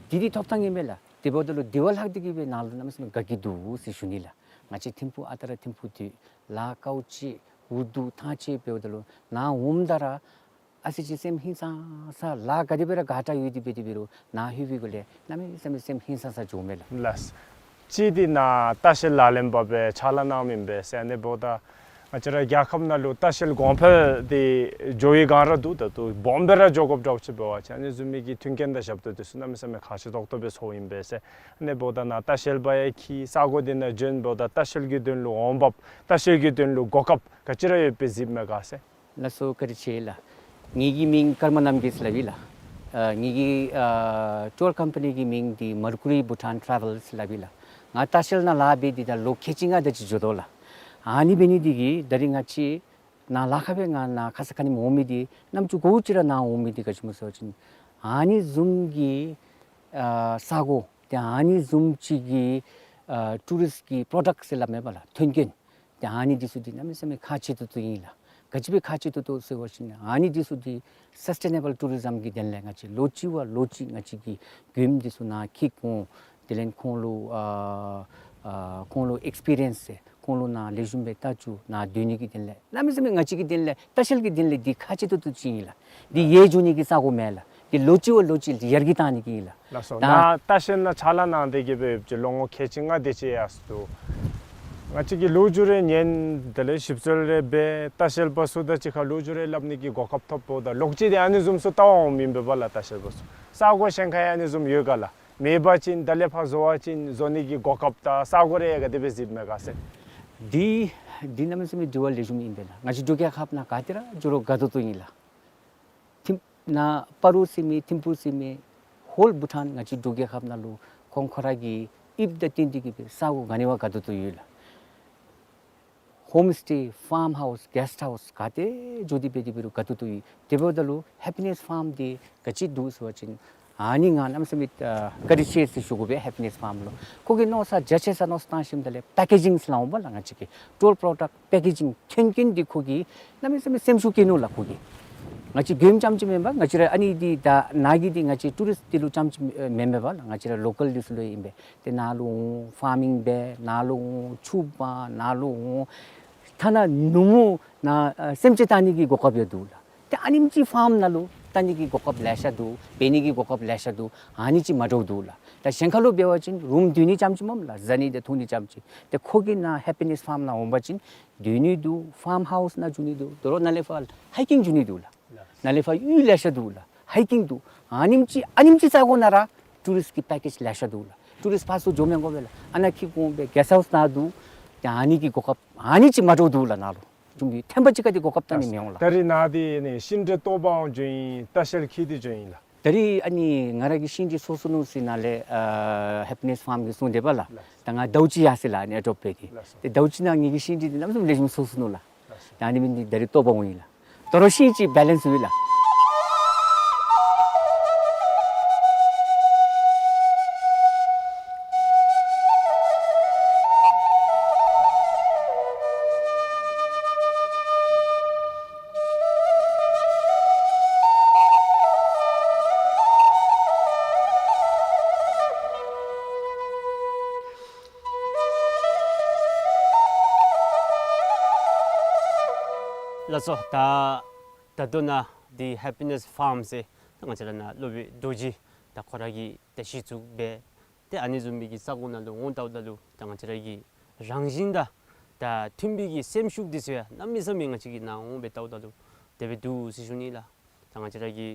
འདི་འདི་ཐོབ་ཐངས་ཨིན་མས་ལགས། དེ་འབདཝ་ད་ལུ་དེ་བ་ལྷག་སྟེ་གི་སྦེ་ནཱ་ལུ་གནམ་མེད་ས་མེད་དགའ་སྐྱིད་འདུག་ཟེར་ཞུ་ནི་ལགས། ང་བཅས་ཐིམ་ཕུག་ཨ་རྟག་ར་ཐིམ་ཕུག་འདི་ལཱ་དཀའཝ་སྤྱད་འུ་སྡུག་ཐང་ཆད་འབདཝ་ད་ལུ་ནཱ་འོངམ་ད་ར་ཨ་ཙི་ཅིག་སེམས་ཧིང་སངས་ས་ལཱ་ག་དེ་སྦེ་ར་དགའ་དྲགས་ཡོད་དེ་འབད་དེ་འབད་རུང་ནཱ་ལྷོད་པའི་སྒང་ལས་གནམ་མེད་ས་མེད་སེམས་ཧིང་སངས་ས་འགྱོཝ་མས་ལགས། ལགས། གཅིག་འདི་ནཱ་ལྟ་བཤལ་ལག་ལེན་པ་སྦེ་ཕྱག་ལཱ་གནངམ་ཨིན་པས་ཟེར། ཨ་ནི་འབདཝ་ད་ང་བཅས་ར་རྒྱལ་ཁབ་ནང་ལུ་ལྟ་བཤལ་གོང་འཕེལ་འདི་འགྱོ་བའི་སྒང་ར་འདུག། ད་ལྟོ་སྦོམ་སྦེ་ར་འགྱོ་དགོཔ་འདྲཝ་ཅིག་འབད་བ་ཅིན་ཨ་ནི་བཟུམ་མའི་གི་མཐུན་རྐྱེན་དང་ཞབས་ཏོག་འདི་ཚུ་གནམ་མེད་ས་མེད་ཁག་ཆེ་ཏོག་ཏོ་སྦེ་ཚོརཝ་ཨིན་པས་ཟེར། ཨ་ནི་འབདཝ་ད་ནཱ་ལྟ་བཤལ་པ་ཡང་འཁྱིད། ས་གོ་འདི་ནང་བྱོན་འབདཝ་ད་ལྟ་བཤལ་གྱི་དོན་ལུ་འོང་འབབ་ལྟ་བཤལ་གྱི་དོན་ལུ་གོ་སྐབས་ག་ཅི་ར་ཡོདཔ་སྦེ་གཟིགསཔ་མས་ག་ཟེར། ལགས་སོ། བཀའ་དྲིན་ཆེ་ལགས། ངེ་གི་མིང་ཀརྨ་རྣམ་རྒྱལ་ཟེར་སླབ་ཨིན་ལགས། ཨ་ངེ་གི་ཨ་ཊུར་ཀམ་པ་ནི་གི་མིང་འདི་Mercury Bhutan Travel ཟེར་སླབ་ཨིན་ལགས། ང་ལྟ་བཤལ་ནང་ལཱ་འབད་དེ་ད་ལོ་ཁལ་གཅིག་ལྔ་དེ་ཅིག་འགྱོ་དོ་ལགས། ཨ་ནི་འབད་ནི་འདི་གིས་ད་རིས་ང་བཅས་ནཱ་ལཱ་ཁག་སྦེ་ང་ནཱ་ཁ་ཙ་ཁ་ཉིནམ་འོང་མི་འདི་རྣམ་ཅོ་གུ་ཅིག་ར་ནཱ་འོང་མི་འདི་ག་ཅི་སྨོ་ཟེར་བ་ཅིན་ཨ་ནི་བཟུམ་གྱི་ཨ་ས་གོ་ཏེ་ཨ་ནི་བཟུམ་ཅིག་གི་ཨ་ཊུ་རིསཊ་ཀྱི་པྲོ་ཌཀཊ་ཟེར་སླབ་མས་པ་ལགས། མཐུན་རྐྱེན་ཏེ་ཨ་ནི་འདི་ཚུ་འདི་གནམ་མེད་ས་མེད་ཁག་ཆེ་ཏོག་ཏོ་ཨིན་ལགས། ག་ཅི་སྦེ་ཁག་ཆེ་ཏོག་ཏོ་ཟེར་བ་ཅིན་ཨ་ནི་འདི་ཚུ་འདི་སཱསི་ཊེ་ནེ་བཱལ་ཊུ་རི་ཛམ་གྱི་དོན་ལས་ང་བཅས་ལོ་གཅིག་བ་ལོ་གཅིག་ང་བཅས་ཀྱིས་མགྱོནམ་འདི་ཚུ་ནཱ་འཁྱིད་འོང་། དེ་ལས་ཁོང་ལུ་ཨ་ཨ་ཁོང་ལུ་ཨེགསི་པི་རི་ཡནསི་ཟེར་ཁོང་ལུ་ནཱ་ལེགས་ཤོམ་སྦེ་ལྟ་བཅུག། ནཱ་སྡོད་ནི་གི་དོན་ལས་གནམ་མེད་ས་མེད་ང་བཅས་ཀྱི་དོན་ལས་ལྟ་བཤལ་གྱི་དོན་ལས་འདི་ཁག་ཆེ་ཏོག་ཏོ་ཅིག་ཨིན་ལགས། འདི་ཡལ་འགྱོ་ནི་གི་ས་གོ་མེན་ལགས། འདི་ལོ་གཅིག་བ་ལོ་གཅིག་ཡར་རྒྱས་བཏང་ནི་གི་ཨིན་ལགས། ལགས་སོ། ད་ནཱ་ལྟ་བཤལ་ནང་ཕྱག་ལཱ་གནང་སྟེ་གི་སྦེ་ཡོདཔ་ཅིག་ལོ་ངོ་ཁལ་གཅིག་ལྔ་དེ་ཅིག་ཡར་སོང་འདུག། ང་བཅས་ཀྱིས་ལོ་རྒྱུས་རེ་ཉན། དེ་ལས་ཞིབ་འཚོལ་རེ་འབད། ལྟ་བཤལ་པ་ཚུ་དང་གཅིག་ཁར་ལོ་རྒྱུས་རེ་སླབ་ནི་གི་གོ་སྐབས་ཐོབ་འབདཝ་ད་ལོག་སྟེ་ཨ་ནི་བཟུམ་ཚུ་བལྟ་བར་འོངམ་ཨིན་པས་པ་ལགས། ལྟ་བཤལ་པ་ཚུ་ས་གོ་གཞན་ཁར་ཡང་ཨ་ནི་བཟུམ་ཡོད་ག་ལགས། མེད་པ་ཅིན་ད་ལས་ཕར་བཟོ་བ་ཅིན་བཟོ་ནི་གི་གོ་སྐབས་དང་ས་གོ་རེ་ཡང་ག་དེ་སྦེ་གཟིགསཔ་མས་ག་ཟེར། འདི་འདི་གནམ་མེད་ས་མེད་དྲི་བ་ལེགས་ཤོམ་ཨིན་པས་ལགས། ང་བཅས་འབྲུག་རྒྱལ་ཁབ་ནང་ག་ཏེ་ར་འགྱོ་རུང་དགའ་ཏོག་ཏོ་ཨིན་ལགས། ཐིམ་ནཱ་སྤ་རོ་ཟེར་མི་ཐིམ་ཕུག་ཟེར་མི་ཧོལ་བྷུ་ཊཱན་ང་བཅས་འབྲུག་རྒྱལ་ཁབ་ནང་ལུ་ཁོང་ཁོ་ར་གི་དབྱིབས་དང་བསྟུན་ཏེ་གི་སྦེ་ས་གོ་ག་ནི་བ་དགའ་ཏོག་ཏོ་ཡོད་ལགས། ཧོམ་སི་ཊེ་ཕཱརམ་ཧའུསི་གེསཊ་ཧའུསི་ག་ཏེ་འགྱོ་སྟེ་འབད་དེ་འབད་རུང་དགའ་ཏོག་ཏོ་ཡོད། དེ་འབདཝ་ད་ལུ་ཧེ་པི་ནེསི་ཕཱརམ་འདི་ག་ཅི་འདུག་ཟེར་བ་ཅིན་ཨ་ནི་ང་གནམ་མེད་ས་མེད་ཨ་བཀའ་དྲིན་ཆེ་ཟེར་ཞུ་དགོ་པས། ཧེ་པི་ནེསི་ཕཱརམ་ལུ་ཁོ་གིས་མནོ་བསམ་རྒྱ་ཆེ་ས་མནོ་བསམ་བཏང་ཞིནམ་ད་ལས་པེ་ཀེ་ཇིང་ཟེར་སླབ་འོང་པ་ལགས། ང་བཅས་ཀྱི་ཊུར་པྲོ་ཌཀཊ་པེ་ཀེ་ཇིང་མཐུན་རྐྱེན་འདི་ཁོ་གིས་གནམ་མེད་ས་མེད་སེམས་ཤུགས་བསྐྱེད་ནུག་ལགས་ཁོ་གིས། ང་བཅས་མགྱོནམ་རྐྱངམ་ཅིག་མེན་པར་ང་བཅས་ར་ཨ་ནི་འདི་ད་ནཱ་གི་འདི་ང་བཅས་ཊུ་རིསཊ་འདི་ལུ་རྐྱངམ་ཅིག་མེན་པས་པ་ལགས། ང་བཅས་ར་ལོ་ཀཱལ་འདི་ཚུ་ལུ་ཨིན་པས། ཏེ་ནཱ་ལུ་འོང་ཕཱར་མིང་འབད། ནཱ་ལུ་འོང་ཕྱུགཔ་འབག། ནཱ་ལུ་འོང་ཐ་ན་ནུབ་མོ་ནཱ་ཨ་སེམས་ཅན་བལྟ་ནི་གི་གོ་སྐབས་ཡང་འདུག་ལགས། ཏེ་ཨ་ནེམ་ཅིག་ཕཱརམ་ནང་ལུ་བལྟ་ནི་གི་གོ་སྐབས་ལེ་ཤ་འདུག། འབད་ནི་གི་གོ་སྐབས་ལེ་ཤ་འདུག། ཨ་ནི་ཅིག་མ་འདྲཝ་འདུག་ལགས། ད་གཞན་ཁར་ལུ་འབད་བ་ཅིན་རུམ་སྡོད་ནི་རྐྱངམ་ཅིག་མེན་ལགས། བཟའ་ནི་དང་འཐུང་ནི་རྐྱངམ་ཅིག། ཏེ་ཁོ་གིས་ནཱ་ཧེ་པི་ནེསི་ཕཱརམ་ནང་འོང་པ་ཅིན་སྡོད་ནི་འདུག། ཕཱརམ་ཧའུསི་ནང་འགྱོ་ནི་འདུག། དོ་རུང་ནཱ་ལས་ཕར་ཧའི་ཀིང་འགྱོ་ནི་འདུག་ལགས། ནཱ་ལས་ཕར་གཡུས་ལེ་ཤ་འདུག་ལགས། ཧའི་ཀིང་འདུག། ཨ་ནེམ་ཅིག་ཨ་ནེམ་ཅིག་ས་གོ་ནང་ར་ཊུ་རིསཊ་ཀྱི་པེ་ཀེཇ་ལེ་ཤ་འདུག་ལགས། ཊུ་རིསཊ་ཕར་ཚུར་འགྱོ་མི་དགོ་པས་ལགས། ཨ་ནཱ་འཁྱིད་འོང་སྦེ་གེསཊ་ཧའུསི་ནང་འདུག། ཏེ་ཨ་ནི་གི་གོ་སྐབས་ཨ་ནི་ཅིག་མ་འདྲཝ་འདུག་ལགས། ནཱ་ལུ་ཅུང་གི་ཐེམ་པ་ཅིག་ཁར་འདི་གོ་སྐབས་བལྟ་ནི་མི་འོང་ལགས། ད་རིས་ནཱ་འདི་ནི་ཤིང་འབྲས་བཏོག་པར་འགྱོཝ་ཨིན། ལྟ་བཤལ་འཁྱིད་དེ་འགྱོཝ་ཨིན་ལགས། ད་རིས་ཨ་ནི་ང་ར་གིས་ཤིང་འབྲས་སོ་སོ་ནུག་ཟེར་ནཱ་ལས་ཨ་ཧེ་པི་ནེསི་ཕཱརམ་གྱིས་གསུངས་དེས་པ་ལགས། ལགས། ད་ང་ཟླཝ་གཅིག་ཡར་སོ་ཡི་ལགས། ཨ་ནི་ཨེར་ཌོབ་འབད་དེ། ལགས་སོ། ཏེ་ཟླཝ་གཅིག་ནང་ངེ་གི་ཤིང་འབྲས་འདི་གནམ་མེད་ས་མེད་ལེགས་ཤོམ་སོ་སོ་ནུག་ལགས། ལགས་སོ། ད་ཨ་ནི་འབད་ནི་འདི་ད་རིས་བཏོག་པར་འོང་ཡི་ལགས། དོ་རུང་ཤིང་ཅིག་བེ་ལེནསི་ཡོད་ལགས། ལགས་སོ། ད་ད་ལྟོ་ནཱ་འདི་ཧེ་པི་ནེསི་ཕཱརམ་ཟེར་ད་ང་བཅས་ར་ནཱ་སློབ་དཔོན་རྡོ་རྗེ་ད་ཁོ་ར་གིས་ད་གཞི་བཙུགས་འབད། ཏེ་ཨ་ནི་བཟུམ་མའི་གི་ས་གོ་ནང་ལུ་འོང་བལྟཝ་ད་ལུ་ད་ང་བཅས་ར་གི་རང་བཞིན་དང་ད་མཐུན་པའི་གི་སེམས་ཤུགས་འདི་ཚུ་ཡང་གནམ་མེད་ས་མེད་ང་བཅས་ཀྱིས་ནཱ་འོང་སྦེ་བལྟཝ་ད་ལུ་དེ་སྦེ་འདུག་ཟེར་ཞུ་ནི་ལགས། ད་ང་བཅས་ར་གི་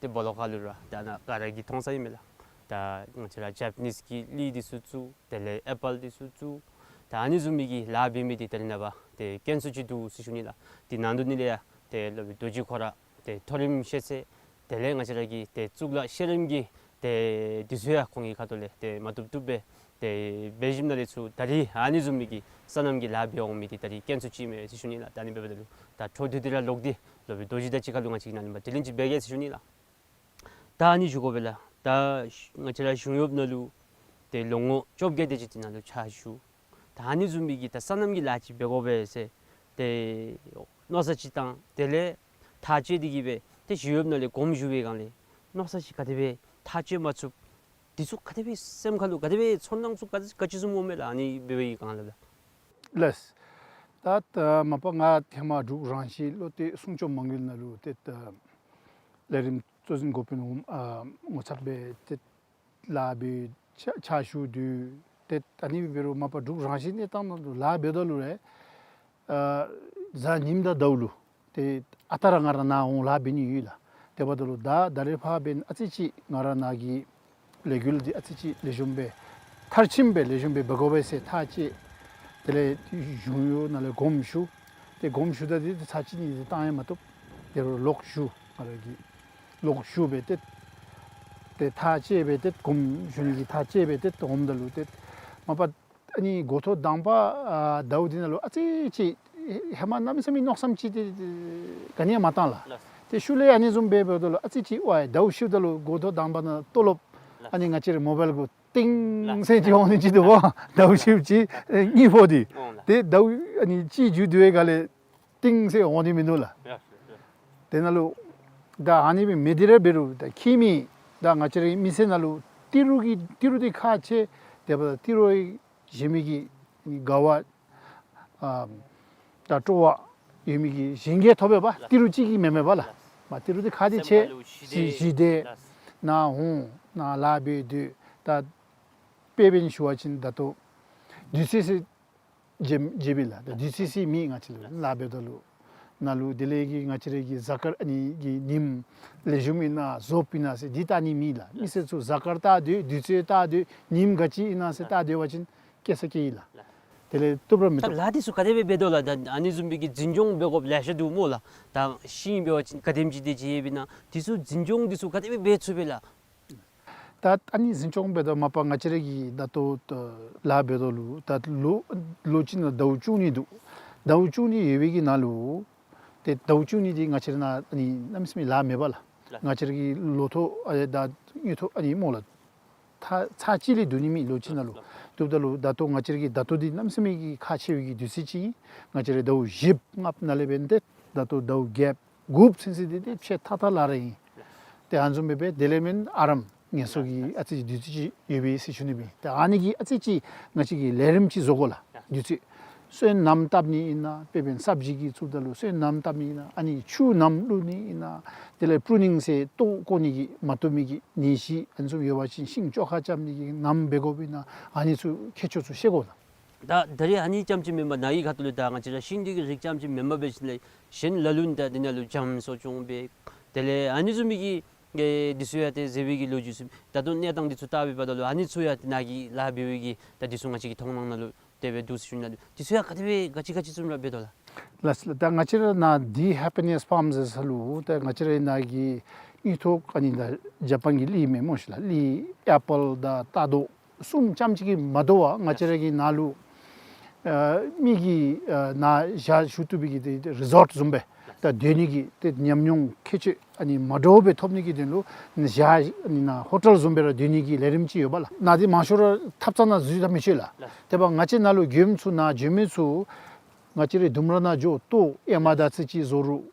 ཏེ་སྦོ་ལོགས་ཁར་ལུ་ར་ད་ནཱ་ག་ར་གིས་མཐོང་ས་ཨིན་མས་ལགས། ད་ང་བཅས་ར་ཇ་པ་ནིསི་གི་ལི་འདི་ཚུ་བཙུགས། དེ་ལས་ཨེ་པཱལ་འདི་ཚུ་བཙུགས། ད་ཨ་ནི་བཟུམ་མའི་གི་ལཱ་འབད་མི་འདི་ད་རེས་ནངས་པ་ཏེ་དཀོན་སུ་ཅིག་འདུག་ཟེར་ཞུ་ནི་ལགས། འདི་ནང་དོག་ནང་ལས་ཡང་ཏེ་སློབ་དཔོན་རྡོ་རྗེ་ཁོ་ར་ཏེ་མཐོ་རིམ་ཤེས་ཚད་དེ་ལས་ང་བཅས་ར་གི་ཏེ་གཙུག་ལག་ཤེས་རིག་གི་ ཏེ་དེ་ཚུ་ཡང་ཁོང་གི་ཁ་ཐུག་ལས་ཏེ་མ་བཏུབ་བཏུབ་སྦེ་ཏེ་འབད་ཞིནམ་ལས་ཚུར་ད་རིས་ཨ་ནི་བཟུམ་མའི་གི་སོ་ནམ་གྱི་ལཱ་འབད་འོང་མི་འདི་ད་རིས་དཀོན་སུ་ཅིག་མས་ཟེར་ཞུ་ནི་ལགས། ད་ཨ་ནི་འབདཝ་ད་ལུ་ད་འཕྲོ་འདི་འདི་ར་ལོག་སྟེ་ལོག་སྦེ་རྡོ་རྗེ་དང་གཅིག་ཁར་ལུ་ང་བཅས་ཀྱིས་ནཱ་ལུ་མར་དྲི་ལན་ཅིག་འབད་གེ་ཟེར་ཞུ་ནི་ལགས། ད་ཨ་ནི་ཞུ་དགོ་པས་ལགས། ད་ང་བཅས་ར་གཞུང་གཡོགཔ་ནང་ལུ་ཏེ་ལོ་ངོ་བཅོ་བརྒྱད་དེ་ཅིག་དེ་ནང་ལུ་ཕྱག་ཞུ། ད་ཨ་ནི་བཟུམ་མའི་གི་ད་སོ་ནམ་གྱི་ལཱ་ཅིག་འབད་དགོ་པས་ཟེར་ཏེ་མནོ་བསམ་ཅིག་བཏང་། དེ་ལས་ཐག་བཅད་དེ་གིས་སྦེ་ཏེ་གཞུང་གཡོགཔ་ནང་ལས་དགོངསམ་ཞུ་བའི་སྒང་ལས་མནོ་བསམ་ཅིག་ག་དེ་སྦེ་ཐག་བཅད་མ་ཚུགས། དེ་ཚུ་ག་དེ་སྦེ་སེམས་ཁ་ལུ་ག་དེ་སྦེ་ཚོར་སྣང་ཚུ་ག་ག་ཅི་བཟུམ་འོང་མས་ལགས། ཨ་ནི་འབད་བའི་སྒང་ལས་ལགས། ལགས། ད་ད་མ་པ་ང་ཧེ་མ་འབྲུག་རང་བཞིན་བློ་གཏད་སྲུང་སྐྱོབ་མ་དངུལ་ནང་ལུ་ཏེ་ད་ལས་རིམ་གཙོ་འཛིན་འགོ་དཔོན་འོག་ཨ་ངོ་ཚབ་སྦེ་ཏེ་ལཱ་འབད་ཕྱག་ཕྱག་ཞུ་དོ། ཏེ་ད་ཨ་ནི་འབད་རུང་མ་པ་འབྲུག་རང་བཞིན་གནས་སྟངས་ནང་ལུ་ལཱ་འབདཝ་ད་ལུ་ར་ཨ་གཟའ་ཉིམ་དང་ཟླཝ་ལུ་ཏེ་ཨ་རྟག་ར་ང་ར་ནཱ་འོང་ལཱ་འབད་ནི་ཡོད་ལགས། དེ་འབདཝ་ད་ལུ་ད་ད་རེས་ཕར་འབདན་ཨ་ཙི་ཅིག་ང་ར་ནཱ་གི་ལས་འགུལ་འདི་ཨ་ཙི་ཅིག་ལེགས་ཤོམ་སྦེ་མཐར་ཕྱིནམ་སྦེ་ལེགས་ཤོམ་སྦེ་འབད་དགོ་པས་ཟེར་ཐག་བཅད། དེ་ལས་གཞུང་གཡོག་ནང་ལས་དགོངསམ་ཞུ། ཏེ་དགོངསམ་ཞུཝ་ད་འདི་ཚར་གཅིག་གཉིས་ཅིག་བཏང་ཡང་མ་བཏུབ། དེ་རུང་ལོག་ཞུ། ང་ར་གིས་ལོག་ཞུ་སྦེ་ཏེ་ཏེ་ཐག་བཅད་སྦེ་ཏེ་དགོངསམ་ཞུ་ནི་གི་ཐག་བཅད་སྦེ་ཏེ་འོངམ་ད་ལུ་ཏེ་མ་པ་ཨ་ནི་འགོ་ཐོག་དང་པ་ཨ་ཟླཝ་འདི་ནང་ལུ་ཨ་ཙི་ཅིག་ཧེ་མ་གནམ་མེད་ས་མེད་མནོ་བསམ་ཅིག་ཏེ་ག་ནི་ཡང་མ་བཏང་ལགས། ལགས། ཏེ་ཤུལ་ལས་ཨ་ནི་བཟུམ་སྦེ་འབདཝ་ད་ལུ་ཨ་ཙི་ཅིག་ཝའི་ཟླཝ་བཞི་པ་ད་ལུ་འགོ་ཐོག་དང་པ་ནང་ལྟོ་ལོབ། ལགས། ཨ་ནི་ང་བཅས་རའི་མོ་བཱའིལ་གུ་ཏིང་ལགས། ཟེར་ཅིག་འོང་ནི་ཅིག་འདུག་པ། ཟླཝ་བཞི་པ་ཅིག་ཨེ་གཉིས་པོ་འདི། འོང་ལགས། ཏེ་ཟླཝ་ཨ་ནི་གཅིག་མཇུག་བསྡུ་བའི་སྒང་ལས་ཏིང་ཟེར་འོང་ནི་མིན་འདུག་ལགས། ཡ་ཡ། དེ་ནང་ལུ་ད་ཨ་ནི་སྦེ་མི་འདི་ར་འབད་རུང་ད་ཁྱིམ་མི་ད་ང་བཅས་རའི་མི་སེར་ནང་ལུ་ཏི་རུ་གི་ཏི་རུ་འདི་ཁག་ཆེ། དེ་འབདཝ་ད་ཏི་རུ་བཞེས་མི་གི་དགའ་བ་ཨ་ད་སྤྲོ་བ་ཡོད་མི་གི་གཞན་གྱིས་ཐོབ་པས་པ། ཏི་རུ་གཅིག་གིས་མེན་མས་པ་ལགས། མ་ཏི་རུ་འདི་ཁག་འདི་ཆེ། ཞི་ཞི་བདེ་ནཱ་འོང་ནཱ་ལཱ་འབད་སྡོད། ད་དཔེ་འབད་ནི་ཞུ་བ་ཅིན་ད་ལྟོ་དུས་ཚོད་ཟེར་བརྗེད་བརྗེད་པས་ལགས། ད་དུས་ཚོད་ཟེར་མེད་ང་བཅས་ལུ་ལཱ་འབདཝ་ད་ལུ་ནཱ་ལུ། དེ་ལས་ཀྱི་ང་བཅས་རའི་གི་གཟའ་སྐར་ཨ་ནི་གི་ཉིམ་ལེགས་ཤོམ་ཨིན་ན་རྫོབ་ཨིན་ན་ཟེར་འདི་བལྟ་ནི་མེད་ལགས། མི་སེར་ཚུ་གཟའ་སྐར་བལྟ་སྡོད། དུས་ཚོད་བལྟ་སྡོད། ཉིམ་ག་ཅི་ཨིན་ན་ཟེར་བལྟ་སྡོད་པ་ཅིན་སྐྱེ་ས་སྐྱེ་ཡི་ལགས། དེ་ལས་བཏུབ་ར་མི་ད་བཏུབ། ལཱ་འདི་ཚུ་ག་དེ་སྦེ་འབད་དོ་ལགས། ད་ཨ་ནི་བཟུམ་མའི་གི་འཛིན་སྐྱོང་འབད་དགོཔ་ལེ་ཤ་འདུག་སྨོ་ལགས། ད་ཤིང་འབད་བ་ཅིན་ག་དེམ་ཅིག་དེ་ཅིག་ཡོདཔ་ཨིན་ན། དེ་ཚུ་འཛིན་སྐྱོང་འདི་ཚུ་ག་དེ་སྦེ་འབད་ཚུགས་པས་ལགས། ད་ཨ་ནི་འཛིན་སྐྱོང་འབད་དོ་མ་པ་ང་བཅས་ར་གིས་ད་ལྟོ་ད་ལཱ་འབད་དོ་ལུ་ད་ལོ་ལོ་གཅིག་ནང་ཟླཝ་བཅུ་གཉིས་འདུག། ཟླཝ་བཅུ་གཉིས་ཡོད་པའི་གི་ནང་ལུ་ཏེ་ཟླཝ་བཅུ་གཉིས་འདི་ང་བཅས་ར་ནཱ་ཨ་ནི་གནམ་མེད་ས་མེད་ལཱ་མེད་པ་ལགས། ལགས། ང་བཅས་ར་གི་ལོ་ཐོག་ཨ་ད་དངུལ་ཐོག་ཨ་ནི་སྨོ་ལགས། ད་ཚར་གཅིག་ལས་བསྡུ་ནི་མེད་ལོ་གཅིག་ནང་ལུ། ལགས། བསྡུཝ་ད་ལུ་ད་ལྟོ་ང་བཅས་ར་གི་ཟླ་ཐོ་འདི་གནམ་མེད་ས་མེད་ཀྱི་ཁག་ཆེ་བའི་གི་དུས་ཚོད་ཅིག་ཨིན། ང་བཅས་ར་ཟླཝ་བཞི་ལྔ་ནང་ལས་འབད་ནི་འདི་ད་ལྟོ་ཟླཝ་བརྒྱད་དགུ་ཚུན་ཚོད་འདི་ཏེ་ཕྱེད་ཐག་ཐག་ལཱ་ར་ཨིན། ཏེ་ཨ་ནི་བཟུམ་སྦེ་འབད་དེ་ལས་མེན་ཨ་རམ་ངལ་གསོ་གི་ཨ་ཙི་ཅིག་དུས་ཚོད་ཅིག་ཡོད་པས་ཟེར་ཞུ་ནི་སྦེ། ཏེ་ཨ་ནི་གི་ཨ་ཙི་ཅིག་ང་བཅས་ཀྱིས་ལས་རིམ་ཅིག་བཟོ་དགོ་ལགས། དུས་ཚོད་སོ་ནམ་བཏབ་ནི་ཨིན་ན་དཔེ་འབད་ན་སབ་ཇི་གི་ཚུ་ད་ལུ་སོ་ནམ་བཏབ་ནི་ཨིན་ན་ཨ་ནི་ཆུ་ནམ་བླུག་ནི་ཨིན་ན། དེ་ལས་པྲུ་ནིང་ཟེར་ལྟོ་བཀོག་ནི་གི་མ་བཏུབ་མི་གི་ནད་གཞི་ཨ་ནི་ཚུ་ཡོད་པ་ཅིན་ཤིང་བཅོ་ཁ་རྐྱབ་ནི་གི་ནམ་འབད་དགོཔ་ཨིན་ན་ཨ་ནི་ཚུ་ཁྱད་ཆོས་ཚུ་ཤེས་དགོ་ལགས། ད་ད་རིས་ཨ་ནི་རྐྱངམ་ཅིག་མེན་པར་ནཱ་གི་ཁ་ཐུག་ལུ་ད་ང་བཅས་ར་ཤིང་འདི་གི་རིགས་རྐྱངམ་ཅིག་མེན་པར་འབད་ཞིནམ་ལས་གཞན་ལ་ལུ་ད་འདི་ནང་ལུ་འཇམ་གསོ་སྐྱོང་འབད། དེ་ལས་ཨ་ནི་བཟུམ་མའི་གི་ཨེ་འདི་ཚུ་ཡང་ཏེ་མཛད་པའི་གི་ལོ་རྒྱུས་ཚུ་ད་ལྟོ་གནས་སྟངས་འདི་ཚུ་བལྟ་བའི་བར་ན་ལུ་ཨ་ནི་ཚུ་ཡང་ཏེ་ནཱ་གི་ལཱ་འབད་བའི་གི་ད་འདི་ཚུ་ང་བཅས་ཀྱི་མཐོང་སྣང་ནང་ལུ་དེ་སྦེ་འདུག་ཟེར་ཞུ་ནི་ལགས། འདི་ཚུ་ཡང་ག་དེ་སྦེ་ག་ཅི་ག་ཅི་བཟུམ་ར་འབད་དོ་ལགས། ལགས་ལགས། ད་ང་བཅས་ར་ནཱ་འདི་ཧེ་པི་ནེསི་ཕཱརམ་ཟེར་ས་ལུ་ད་ང་བཅས་ར་ནཱ་གི་དངུལ་ཐོག་ཨ་ནི་ད་ཇ་པཱན་གྱི་གླི་མས་སྨོ་ཤིག་ལགས། གླི་ཨེ་པཱལ་དང་རྟ་རྡོག་གསུམ་རྐྱངམ་ཅིག་གིས་མ་དོ་བར་ང་བཅས་ར་གི་ནཱ་ལུ་ཨ་མི་གིས་ཨ་ནཱ་ཞག་བཞུགས་བཏུབ་པའི་གི་ཏེ་རི་ཟོཊ་བཟུམ་སྦེ་ད་སྡོད་ནི་གི་ཏེ་ཉམས་མྱོང་ཁྱད་ཆོས་ཨ་ནི་མ་འདྲཝ་སྦེ་ཐོབ་ནི་གི་དོན་ལུ་ཞག་ཨ་ནི་ནཱ་ཧོ་ཊེལ་བཟུམ་སྦེ་ར་སྡོད་ནི་གི་ལས་རིམ་ཅིག་ཡོད་པ་ལགས། ནཱ་འདི་མང་ཤོས་ར་ཐབ་ཚང་ནང་འཛུལ་ད་མི་ཆོག་ལགས། དེ་འབདཝ་ང་བཅས་ནཱ་ལུ་མགྱོནམ་ཚུ་ནཱ་འགྱོ་མི་ཚུ་ང་བཅས་རའི་ལྡུམ་ར་ནང་འགྱོ་ལྟོ་ཨེ་མ་དང་ཚིག་ཅིག་བཟོ་རུང་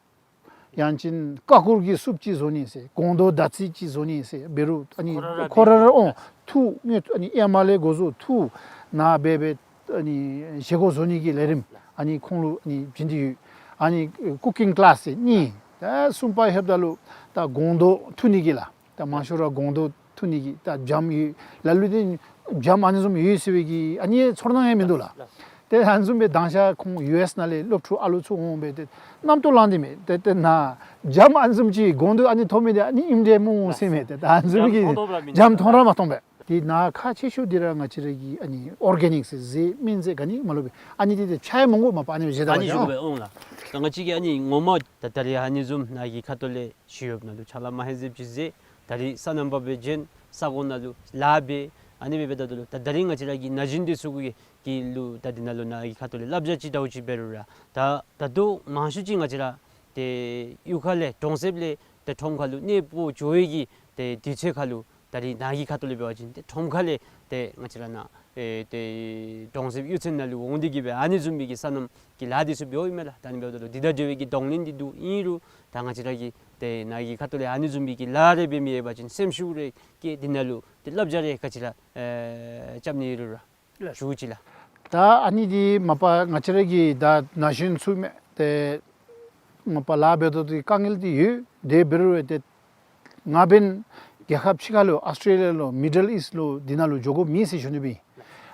ཡང་ཅིན་ཀ་ཀུར་གྱི་སུབ་ཅིག་བཟོ་ནི་ཟེར་སྒོང་རྡོག་དང་ཚིག་ཅིག་བཟོ་ནི་ཟེར་འབད་རུང་ཨ་ནི་ཁོ་ར་ར་ཁོ་ར་ར་འོང་ཐུག་ངེ་ཨ་ནི་ཨེ་མ་ལས་འགོ་བཟུང་ཐུག་ནཱ་འབད་འབད་ཨ་ནི་བཞེས་སྒོ་བཟོ་ནི་གི་ལས་རིམ་ཨ་ནི་ཁོང་ལུ་ཨ་ནི་བྱིན་ཏེ་ཡོད། ཨ་ནི་ཀུ་ཀིང་ཀི་ལཱསི་ཟེར་གཉིས། ད་གསུམ་པ་ལྷོདཔ་ད་ལུ་ད་སྒོང་རྡོག་འཐུ་ནི་གི་ལགས། ད་མང་ཤོས་ར་སྒོང་རྡོག་འཐུ་ནི་གི་ད་སྦྱངམ་ཡོད། ལ་ལུ་འདི་སྦྱངམ་ཨ་ནི་བཟུམ་ཡོད་ཟེར་བའི་གི་ཨ་ནི་ཚོར་སྣང་ཡང་མིན་འདུག་ལགས། ཏེ་ཨ་ནི་བཟུམ་སྦེ་དང་ཤ་ཁོང་ཡུ་ཨེསི་ནང་ལས་སློབ་ཕྲུག་ཨ་ལུ་ཚུ་འོང་སྦེ་ཏེ་རྣམ་རྟོག་ལངས་ཏེ་མས། ཏེ་ཏེ་ནཱ་སྦྱངམ་ཨ་ནི་བཟུམ་ཅིག་སྒོང་རྡོག་ཨ་ནི་འཐུ་མི་འདི་ཨ་ནི་ཨིནམ་འདྲས་སྨོ་ཟེར་མས། ཏེ་ད་ཨ་ནི་བཟུམ་གྱི་སྦྱངམ་མཐོང་ར་མ་མཐོང་པས། ཏེ་ནཱ་ཁག་ཆེ་ཤོས་འདི་ར་ང་བཅས་ར་གི་ཨ་ནི་ཨོར་གེ་ནིཀ་ཟེར་རྫས་སྨན་རྫས་ག་ནི་མ་ལུ་སྦེ་ཨ་ནི་འདི་ཏེ་ཆ་ཡང་མང་པོ་མ་པ་ཨ་ནི་བཞེས་ད་ཨ་ནི་བཞེས་དགོ་པས་འོང་ལགས། ད་ང་བཅས་ཀྱིས་ཨ་ནི་ངོ་མ་ད་ད་རིས་ཨ་ནི་བཟུམ་ནཱ་གི་ཁ་ཐུག་ལས་ཞི་གཡོགཔ་ནང་ལུ་ཕྱག་ལཱ་མ་ཧེ་ཟེར་ཅིག་མཛད། ད་རིས་སོ་ནམ་པ་སྦེ་བྱོན། ས་གོ་ནང་ལུ་ལཱ་འབད། ཨ་ནི་འབདཝ་ད་ལུ་ད་ད་རིས་ང་བཅས་ར་གི་ན་གཞོན་འདི་ཚུ་གི་གི་ལུ་ད་འདི་ནང་ལུ་ནཱ་གི་ཁ་ཐུག་ལས་བསླབ་བྱ་ཅིག་འདྲཝ་ཅིག་འབད་རུང་ར་ད་ད་ལྟོ་མང་ཤོས་ཅིག་ང་བཅས་ར་ཏེ་གཡུས་ཁ་ལས་གྲོང་གསེབ་ལས་ཏེ་ཁྲོམ་ཁ་ལུ་གནས་སྤོ་འགྱོ་བའི་གི་ཏེ་དུས་ཚོད་ཁ་ལུ་ད་རིས་ནཱ་གི་ཁ་ཐུག་ལས་འབད་བ་ཅིན་ཏེ་ཁྲོམ་ཁ་ལས་ཏེ་ང་བཅས་ར་ནཱ་ཨེ་ཏེ་གྲོང་གསེབ་གཡུས་ཚན་ནང་ལུ་འོང་སྟེ་གི་སྦེ་ཨ་ནི་བཟུམ་མའི་གི་སོ་ནམ་གྱི་ལཱ་འདི་ཚུ་འབདཝ་ཨིན་མས་ལགས། ད་ཨ་ནི་འབདཝ་ད་ལུ་འདི་དང་འབྲེལ་བའི་གི་གདོང་ལེན་འདི་འདུག། ཨིན་རུང་ད་ང་བཅས་ར་གི་ཏེ་ནཱ་གི་ཁ་ཐུག་ལས་ཨ་ནི་བཟུམ་མའི་གི་ལཱ་རེ་འབད་མི་ཡོད་པ་ཅིན་སེམས་ཤུགས་རེ་བསྐྱེད་འདི་ནང་ལུ་ཏེ་བསླབ་བྱ་རེ་ག་ཅི་ར་ཨེ་རྐྱབ་ནི་ཨིན་རུང་ར་ཞུ་ཅི་ལགས། ད་ཨ་ནི་འདི་མ་པ་ང་བཅས་ར་གི་ད་ན་གཞོན་ཚུ་མས། ཏེ་མ་པ་ལཱ་འབད་དོ་དེ་དཀའ་ངལ་འདི་ཡོད། དེ་འབད་རུང་ཏེ་ང་འབདན་རྒྱལ་ཁབ་ཕྱི་ཁ་ལུ་ཨོསི་ཊེ་ལི་ཡ་ལུ་མི་ཌལ་ཨིསཊ་ལུ་འདི་ནང་ལུ་འགྱོ་དགོཔ་མེད་ཟེར་ཞུ་ནི་སྦེ།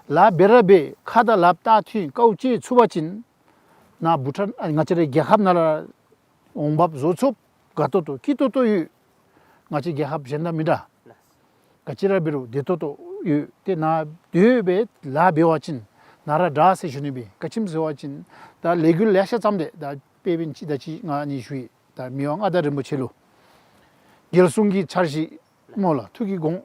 ལཱ་འབད་ར་འབད་ཁ་དང་ལགཔ་བལྟ་མཐུན་དཀའཝ་སྤྱད་ཚུགས་པ་ཅིན་ནཱ་བྷུ་ཊཱན་ཨ་ང་བཅས་ར་རྒྱལ་ཁབ་ནང་ལུ་འོང་འབབ་བཟོ་ཚུགས། དགའ་ཏོག་ཏོ་སྐྱིད་ཏོག་ཏོ་ཡོད། ང་བཅས་རྒྱལ་ཁབ་གཞན་དང་མི་འདྲ། ག་ཅི་ར་འབད་རུང་བདེ་ཏོག་ཏོ་ཡོད། ཏེ་ནཱ་སྡོད་སྦེ་ལཱ་འབད་བ་ཅིན་ནཱ་ར་དྲག་ཟེར་ཞུ་ནི་སྦེ། ག་ཅི་སྨོ་ཟེར་བ་ཅིན་ད་ལས་འགུལ་ལེ་ཤ་བརྩམས་ཏེ་ད་དཔེ་འབད་བ་ཅིན་ད་ཅི་ང་ཨ་ནི་ཞུ་ཡི། ད་མི་དབང་མངའ་བདག་རིན་པོ་ཆེ་ལུ་རྒྱལ་སྲུང་གི་འཆར་གཞི་སྨོ་ལགས། ཐུགས་ཀྱི་དགོངས་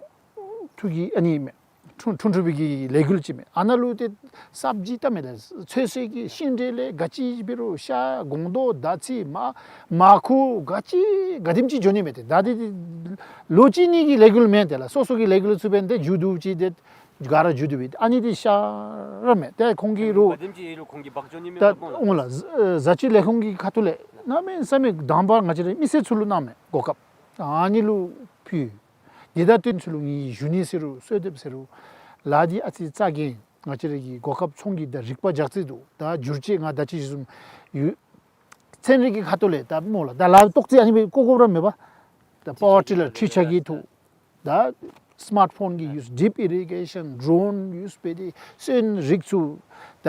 ཐུགས་ཀྱི་ཨ་ནི་མས། འཁྲུངས་འཁྲུངས་འཁྲུངས་པའི་གི་ལས་འགུལ་ཅིག་མས། ཨ་ནཱ་ལུ་ཏེ་ས་བཅུད་ད་མེད་ལགས། ཚོད་བསྲེ་གི་ཤིང་འབྲས་ལས་ག་ཅི་འབད་རུང་ཤ་སྒོང་རྡོག་མདའ་ཚིག་མར་མར་ཁུ་ག་ཅི་ག་དེམ་ཅིག་འགྱོ་ནི་མས། ཏེ་ད་འདི་ལོ་གཅིག་གཉིས་ཀྱི་ལས་འགུལ་མེན། ཏེ་ལགས་སོ་སོ་གི་ལས་འགུལ་ཚུ་འབདན་ཏེ་མཇུག་བསྡུ་ཅི་ཏེ་ག་ར་མཇུག་བསྡུ་སྦེ་ཨ་ནི་འདི་ཤ་ར་མས། ཏེ་ཁོང་གིས་རུང་ག་དེམ་ཅིག་ཡོད་རུང་ཁོང་གིས་འབག་འགྱོ་ནི་མས་ད་པ་སྨོ་ལགས། འོང་ལགས། བཟའ་བཅའི་ལས་ཁུངས་ཀྱི་ཁ་ཐུག་ལས་གནམ་མེད་ས་མེད་དང་པ་ང་བཅས་རའི་མི་སེར་ཚུ་ལུ་གནང་མས་གོ་སྐབས། ཨ་ནི་ལུ་ཕུལ། འདི་ད་སྟོན་ཚུ་ལུ་ངེའི་ཞུ་ནི་ཟེར་རུང་གསོལ་འདེབས་ཟེར་རུང་ལཱ་འདི་ཨ་ཙི་རྩ་འགེངས། ང་བཅས་ར་གི་གོ་སྐབས་ཚོང་གི་ད་རིག་པ་རྒྱག་རྩིས་འདུག། ད་བསྒྱུར་བཅོས་ང་ད་ཅི་ཞུ་བཟུམ་ཡོད། ཚན་རིག་གི་ཁ་ཐུག་ལས་ད་སྨོ་ལགས། ད་ལཱ་ཏོག་ཙི་ཨ་ནི་སྦེ་བཀོ་དགོཔ་ར་མེད་པ། ད་པ་ཝར་ཊི་ལར་འཕྲུལ་ཆས་ཀྱི་ཐོག་ད་སི་མཱརཊ་ཕོན་གྱི་ཡུས་ཌིབ་ཨི་རི་གེ་ཤཱན་ཌོ་རོན་ཡུས་འབད་དེ་སོན་རིགས་ཚུ་ད་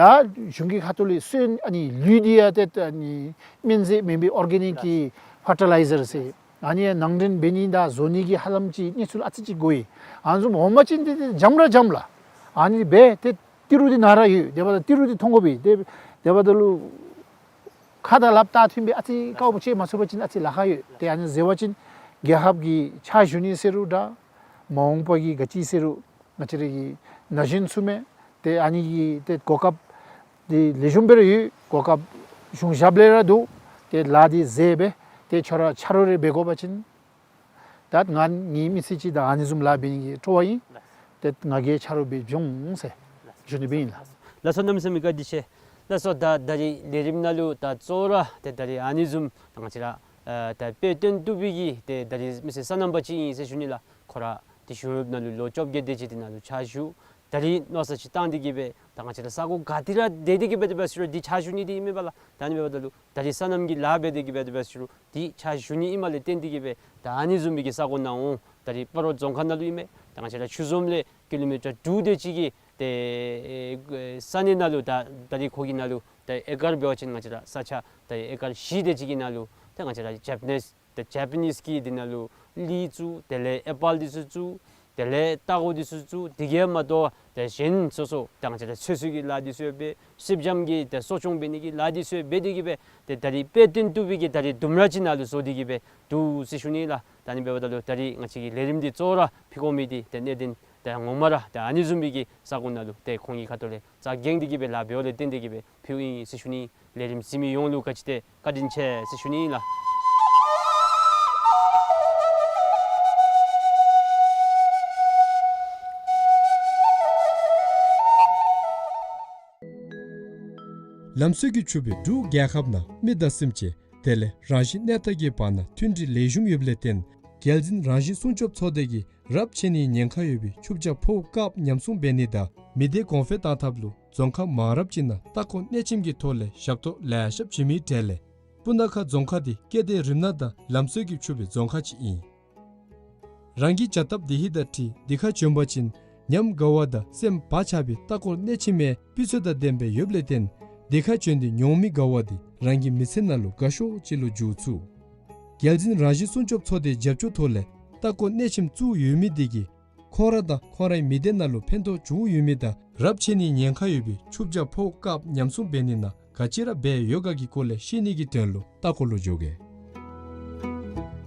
གཞུང་གི་ཁ་ཐུག་ལས་སོན་ཨ་ནི་ལུད་འདི་ཡང་ཏེ་ད་ཨ་ནི་སྨན་རྫས་མེན་པའི་ཨོར་གེ་ནིག་གི་ཕར་ཊི་ལའི་ཛར་ཟེར། ཨ་ནི་ནང་འདྲེན་འབད་ནི་དང་བཟོ་ནི་གི་ཧ་ལམ་ཅིག་གནས་ཚུལ་ཨ་ཙི་ཅིག་གོ་ཡི། ཨ་ནི་བཟུམ་འོང་པ་ཅིན་འདི་འདི་འཇམ་ར་འཇམ་ལགས། ཨ་ནི་འབད་དེ་ཏི་རུ་འདི་ནཱ་ར་ཡོད། དེ་འབདཝ་ད་ཏི་རུ་འདི་མཐོང་དགོ་པས། དེ་དེ་འབདཝ་ད་ལུ་ཁ་དང་ལགཔ་བལྟ་མཐུན་སྦེ་ཨ་ཙི་དཀའཝ་སྤྱད་མ་ཚུགས་པ་ཅིན་ཨ་ཙི་ལཱ་ཁག་ཡོད། ཏེ་ཨ་ནི་ཟེར་བ་ཅིན་རྒྱལ་ཁབ་ཀྱི་ཕྱག་ཞུ་ནི་ཟེར་རུང་འདྲ། མ་འོངས་པ་གི་ག་ཅི་ཟེར་རུང་ང་བཅས་ར་གི་ན་གཞོན་ཚུ་མས། ཏེ་ཨ་ནི་གི་ཏེ་གོ་སྐབས་འདི་ལེགས་ཤོམ་སྦེ་ར་ཡོད། གོ་སྐབས་གཞུང་ཞབས་ལས་ར་འདུག། ཏེ་ལཱ་འདི་མཛད་སྦེ་ཏེ་ཁྱོད་ར་ཆ་རོགས་རེ་འབད་དགོ་པ་ཅིན་ད་ང་ངེའི་མི་ཚེ་གཅིག་ད་ཨ་ནི་བཟུམ་ལཱ་འབད་ནི་གི་སྤྲོ་བ་ཨིན། ཏེ་ང་གིས་ཆ་རོགས་འབད་འོང་ཟེར་ཞུ་ནི་སྦེ་ཨིན་ལགས། ལགས་སོ། གནམ་མེད་ས་མེད་བཀའ་དྲིན་ཆེ། ལགས་སོ། ད་ད་རིས་ལས་རིམ་ནང་ལུ་ད་གཙོ་བོ་ར་ཏེ་ད་རིས་ཨ་ནི་བཟུམ་ད་ང་བཅས་ར་ཨ་ད་དཔེ་སྟོན་བཏུབ་པའི་གི་ཏེ་ད་རིས་མི་སེར་སོ་ནམ་པ་ཅིག་ཨིན་ཟེར་ཞུ་ནི་ལགས། ཁོ་ར་ཏེ་གཞུང་གཡོགཔ་ནང་ལུ་ལོ་བཅོ་བརྒྱད་དེ་ཅིག་འདི་ནང་ལུ་ཕྱག་ཞུ། ད་རིས་མནོ་བསམ་ཅིག་བཏང་སྟེ་གི་སྦེ་ད་ང་བཅས་ར་ས་གོ་ག་ཏེ་ར་སྡོད་དེ་གི་སྦེ་དེ་སྦེ་ཟེར་རུང་འདི་ཕྱག་ཞུ་ནི་འདི་ཨིན་མས་པ་ལགས། ད་ཨ་ནི་འབདཝ་ད་ལུ་ད་རིས་སོ་ནམ་གྱི་ལཱ་འབད་དེ་གི་སྦེ་དེ་སྦེ་ཟེར་རུང་འདི་ཕྱག་ཞུ་ནི་ཨིནམ་ལས་བརྟེན་ཏེ་གི་སྦེ་ད་ཨ་ནི་བཟུམ་མའི་གི་ས་གོ་ནང་འོང་། ད་རིས་སྤ་རོ་རྫོང་ཁག་ནང་ལུ་ཨིན་མས། ད་ང་བཅས་ར་ཆུ་འཛོམས་ལས་ཀི་ལོ་མི་ཊར་དྲུག་དེ་ཅིག་གི་ཏེ་ས་གནས་ནང་ལུ་ད་ད་རིས་ཁོ་གི་ནང་ལུ་ད་ཨེ་ཀར་འབད་བ་ཅིན་ང་བཅས་ར་ས་ཆ་ད་ཨེ་ཀར་བཞི་དེ་ཅིག་གི་ནང་ལུ་ད་ང་བཅས་ར་ཇེ་པ་ནིས་ཏེ་ཇེ་པ་ནིས་ཀྱིས་འདི་ནང་ལུ་ལི་བཙུགས། དེ་ལས་ཨེ་པཱལ་འདི་ཚུ་བཙུགས། དེ་ལས་ལྟག་ཀོ་འདི་ཚུ་བཙུགས། དེ་གིས་མ་དོ་ཏེ་གཞན་སོ་སོ་ད་ང་བཅས་ར་ཚོད་བསྲེ་གི་ལཱ་འདི་ཚུ་འབད། སེར་སྦྱངམ་གི་ཏེ་གསོ་སྐྱོང་འབད་ནི་གི་ལཱ་འདི་ཚུ་འབད་དེ་གི་སྦེ་ཏེ་ད་རིས་དཔེ་སྟོན་བཏུབ་པའི་གི་ད་རིས་ལྡུམ་ར་ཅིག་ནང་ལུ་བཟོ་སྟེ་གི་སྦེ་འདུག་ཟེར་ཞུ་ནི་ལགས། ད་ཨ་ནི་འབདཝ་ད་ལུ་ད་རིས་ང་བཅས་ཀྱི་ལས་རིམ་འདི་གཙོ་བོ་ར་ཕུལ་དགོ་མི་འདི་ཏེ་གནད་དོན་ཏེ་ངོ་མ་ར་ཏེ་ཨ་ནི་བཟུམ་མའི་གི་ས་གོ་ནང་ལུ་ཏེ་ཁོང་གི་ཁ་ཐུག་ལས་རྩ་འགེངས་ཏེ་གི་སྦེ་ལཱ་འབདཝ་ལས་བརྟེན་ཏེ་གི་སྦེ་ཕུལཝ་ཨིན་ཟེར་ཞུ་ནི། ལས་རིམ་གཟིགས་མི་ཡོངས་ལུ་བཀའ་དྲིན་ཆེ་ཟེར་ཞུ་ནི་ལགས། ལམ་སྲོལ་གྱིས་ཕྱུག་པའི་འབྲུག་རྒྱལ་ཁབ་ནང་མི་དང་སེམས་ཅན་དེ་ལས་རང་བཞིན་གནས་སྟངས་ཀྱི་བར་ན་མཐུན་སྒྲིལ་ལེགས་ཤོམ་ཡོདཔ་ལས་བརྟེན་རྒྱལ་འཛིན་རང་བཞིན་སྲུང་སྐྱོབ་ཚོགས་སྡེ་གིས་རབས་ཆད་ནིའི་ཉེན་ཁ་ཡོད་པའི་ཆུ་བྱ་ཕོཝ་བཀག་ཉམས་སྲུང་འབད་ནི་དང་མི་སྡེ་གོང་འཕེལ་བཏང་ཐབས་ལུ་རྫོང་ཁག་མང་རབས་ཅིག་ནང་ལྟ་སྐོར་གནས་ཆེན་གྱི་ཐོག་ལས་ཞབས་ཏོག་ལེ་ཤ་བྱིན་མིའི་གྲས་ལས་སྤུ་ན་ཁ་རྫོང་ཁག་འདི་སྐད་བརྡའི་རིམ་སྣ་དང་ལམ་སྲོལ་གྱིས་ཕྱུག་པའི་རྫོང་ཁག་ཅིག་ཨིན། རང་གི་བྱ་ཐབས་བདེ་སྐྱིད་དང་འཁྲིལ་འདི་ཁར་བྱོན་པ་ཅིན་ཉམས་དགའ་བ་དང་སེམས་བག་ཆགས་པའི་ལྟ་སྐོར་གནས་ཆེན་མའི་སྤུས་ཚད་དང་ལྡན་པའི་ཡོདཔ་ལས་བརྟེན་འདི་ཁར་བྱོན་ཏེ་མྱོང་མི་དགའ་བ་འདི་རང་གི་མི་ཚེ་ནང་ལུ་དགའ་ཤོས་ཅིག་ལུ་འགྱུར་ཚུགས། རྒྱལ་འཛིན་རང་བཞིན་སྲུང་སྐྱོབ་ཚོགས་སྡེའི་རྒྱབ་སྐྱོར་ཐོག་ལས་ལྟ་སྐོར་གནས་ཆེན་བཙུགས་ཡོད་མི་འདི་གིས་ཁོང་ར་དང་ཁོང་རའི་མི་སྡེ་ནང་ལུ་ཕན་ཐོགས་བྱུང་ཡོད་མི་དང་རབས་ཆད་ནིའི་ཉེན་ཁ་ཡོད་པའི་ཆུ་བྱ་ཕོཝ་བཀག་ཉམས་སྲུང་འབད་ནི་ནང་ག་ཅི་ར་འབད་ཡོད་ག་གི་སྐོར་ལས་ཤེས་ནི་གི་དོན་ལུ་ལྟ་སྐོར་ལུ་འགྱོ་གེ།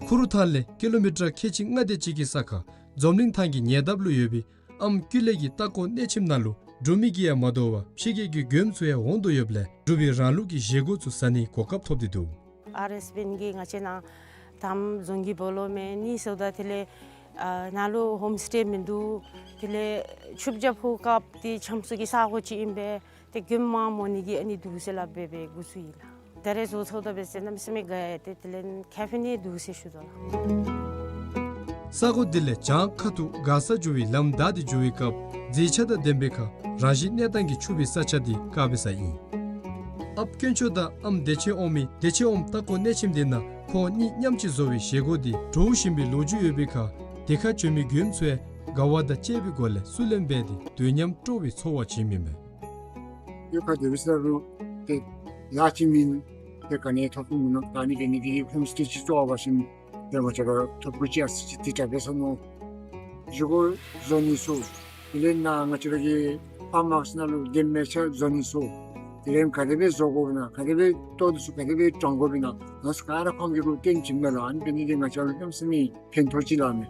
ཁུ་རུ་ཐང་ལས་ཀི་ལོ་མི་ཊར་ཁལ་གཅིག་ལྔ་དེ་ཅིག་གི་ས་ཁར་ འཛམ་གླིང་ཐང་གི་ཉེ་འདབས་ལུ་ཡོད་པའི་ཨམ་ཀུ་ལེ་གི་ལྟ་སྐོར་གནས་ཆེན་ནང་ལུ་འབྲུག་མི་གིས་ཡང་མ་དོ་བར་ཕྱི་རྒྱལ་གྱི་མགྱོནམ་ཚུ་ཡང་འོང་དོ་ཡོདཔ་ལས་འབྲུག་པའི་རང་ལུགས་ཀྱི་བཞེས་སྒོ་ཚུ་ཟ་ནིའི་གོ་སྐབས་ཐོབ་སྟེ་འདུག། ཨར་ཨེསི་བེན་གྱིས་ང་བཅས་ནང་ད་རྫོང་གི་སྦོ་ལོགས་མེན་ནི་ཟེརཝ་ད་དེ་ལས་ཨ་ནཱ་ལུ་ཧོམ་སི་ཊེ་མིན་འདུག། དེ་ལས་ཆུ་བྱ་ཕོར་བཀབ་སྟེ་འཁྱམ་ས་གི་ས་གོ་ཅིག་ཨིན་པས། ཏེ་མགྱོནམ་མར་འོང་ནི་གི་ཨ་ནི་འདུག་ཟེར་སླབ་སྦེ་འབད་འགོ་བཙུགས་ཡི་ལགས། ད་རེས་བཟོ་ཚརཝ་ད་འབད་ཟེར་གནམ་མེད་ས་མེད་དགའ་ཡི། ཏེ་དེ་ལས་ཁེ་ཕན་ནི་འདུག་ཟེར་ཞུ་དོ་ལགས། ས་གོ་འདི་ལས་བྱང་ཁ་ཐུག་མགར་ས་འགྱོ་བའི་ལམ་བདའ་སྟེ་འགྱོ་བའི་སྐབས་མཛེས་ཆ་དང་ལྡན་པའི་ཁར་རང་བཞིན་གནས་སྟངས་ཀྱིས་ཕྱུག་པའི་ས་ཆ་འདི་དཀར་པའི་ས་ཨིན། ཨཔ་དཀོན་མཆོག་དང་ཨམ་བདེ་ཆེན་ཨོམ་མི་བདེ་ཆེན་ཨོམ་ལྟ་སྐོར་གནས་ཆེན་འདི་ནང་ཁོང་གཉིས་མཉམ་གཅིག་བཟོ་བའི་བཞེས་སྒོ་འདི་འདྲོག་བཞིན་པའི་ལོ་རྒྱུས་ཡོད་པའི་ཁར་དེ་ཁར་བྱོན་མི་མགྱོནམ་ཚུ་ཡང་དགའ་བ་དང་བཅས་པའི་སྒོ་ལས་བསུ་ལེན་འབད་དེ་དུས་མཉམ་སྤྲོ་བའི་ཚོར་བ་བྱིནམ་ཨིན་མས། གཡུས་ཁར་སྡོད་པའི་ས་རུ་ཏེ་ལཱ་ཅིག་མེན། ཏེ་ག་ནི་ཐོབ་ཀྱི་མིན་ནུག། ད་ནི་ག་ནི་གི་ཧོམ་སི་ཊེ་ཅིག་བཙུགས་པ་ཅིན་ཏེ་ང་བཅས་ར་ཐོབ་གོ་ཅི་ཨ་ཙི་ཅིག་ཏེ་དྲག་པས་ཟེར་མནོ། བཞེས་སྒོ་བཟོ་ནི་ཚུ་དེ་ལས་ནཱ་ང་བཅས་ར་གི་ཕཱརམ་ཧའུསི་ནང་ལུ་འདེམས་མལ་ཆ་བཟོ་ནི་ཚུ་དེ་ལས་ག་དེ་སྦེ་བཟོ་དགོཔ་ཨིན་ན་ག་དེ་སྦེ་ལྟོ་འདི་ཚུ་ག་དེ་སྦེ་དྲང་དགོཔ་ཨིན་ན་ཨ་ནི་ཚུ་ག་ར་ཁོང་གིས་ར་སྟོན་བྱིནམ་མས་ལགས། ཨ་ནི་འབད་ནི་འདི་ང་བཅས་ལུ་གནམ་མེད་ས་མེད་ཕན་ཐོགས་ཅི་ལགས་མས།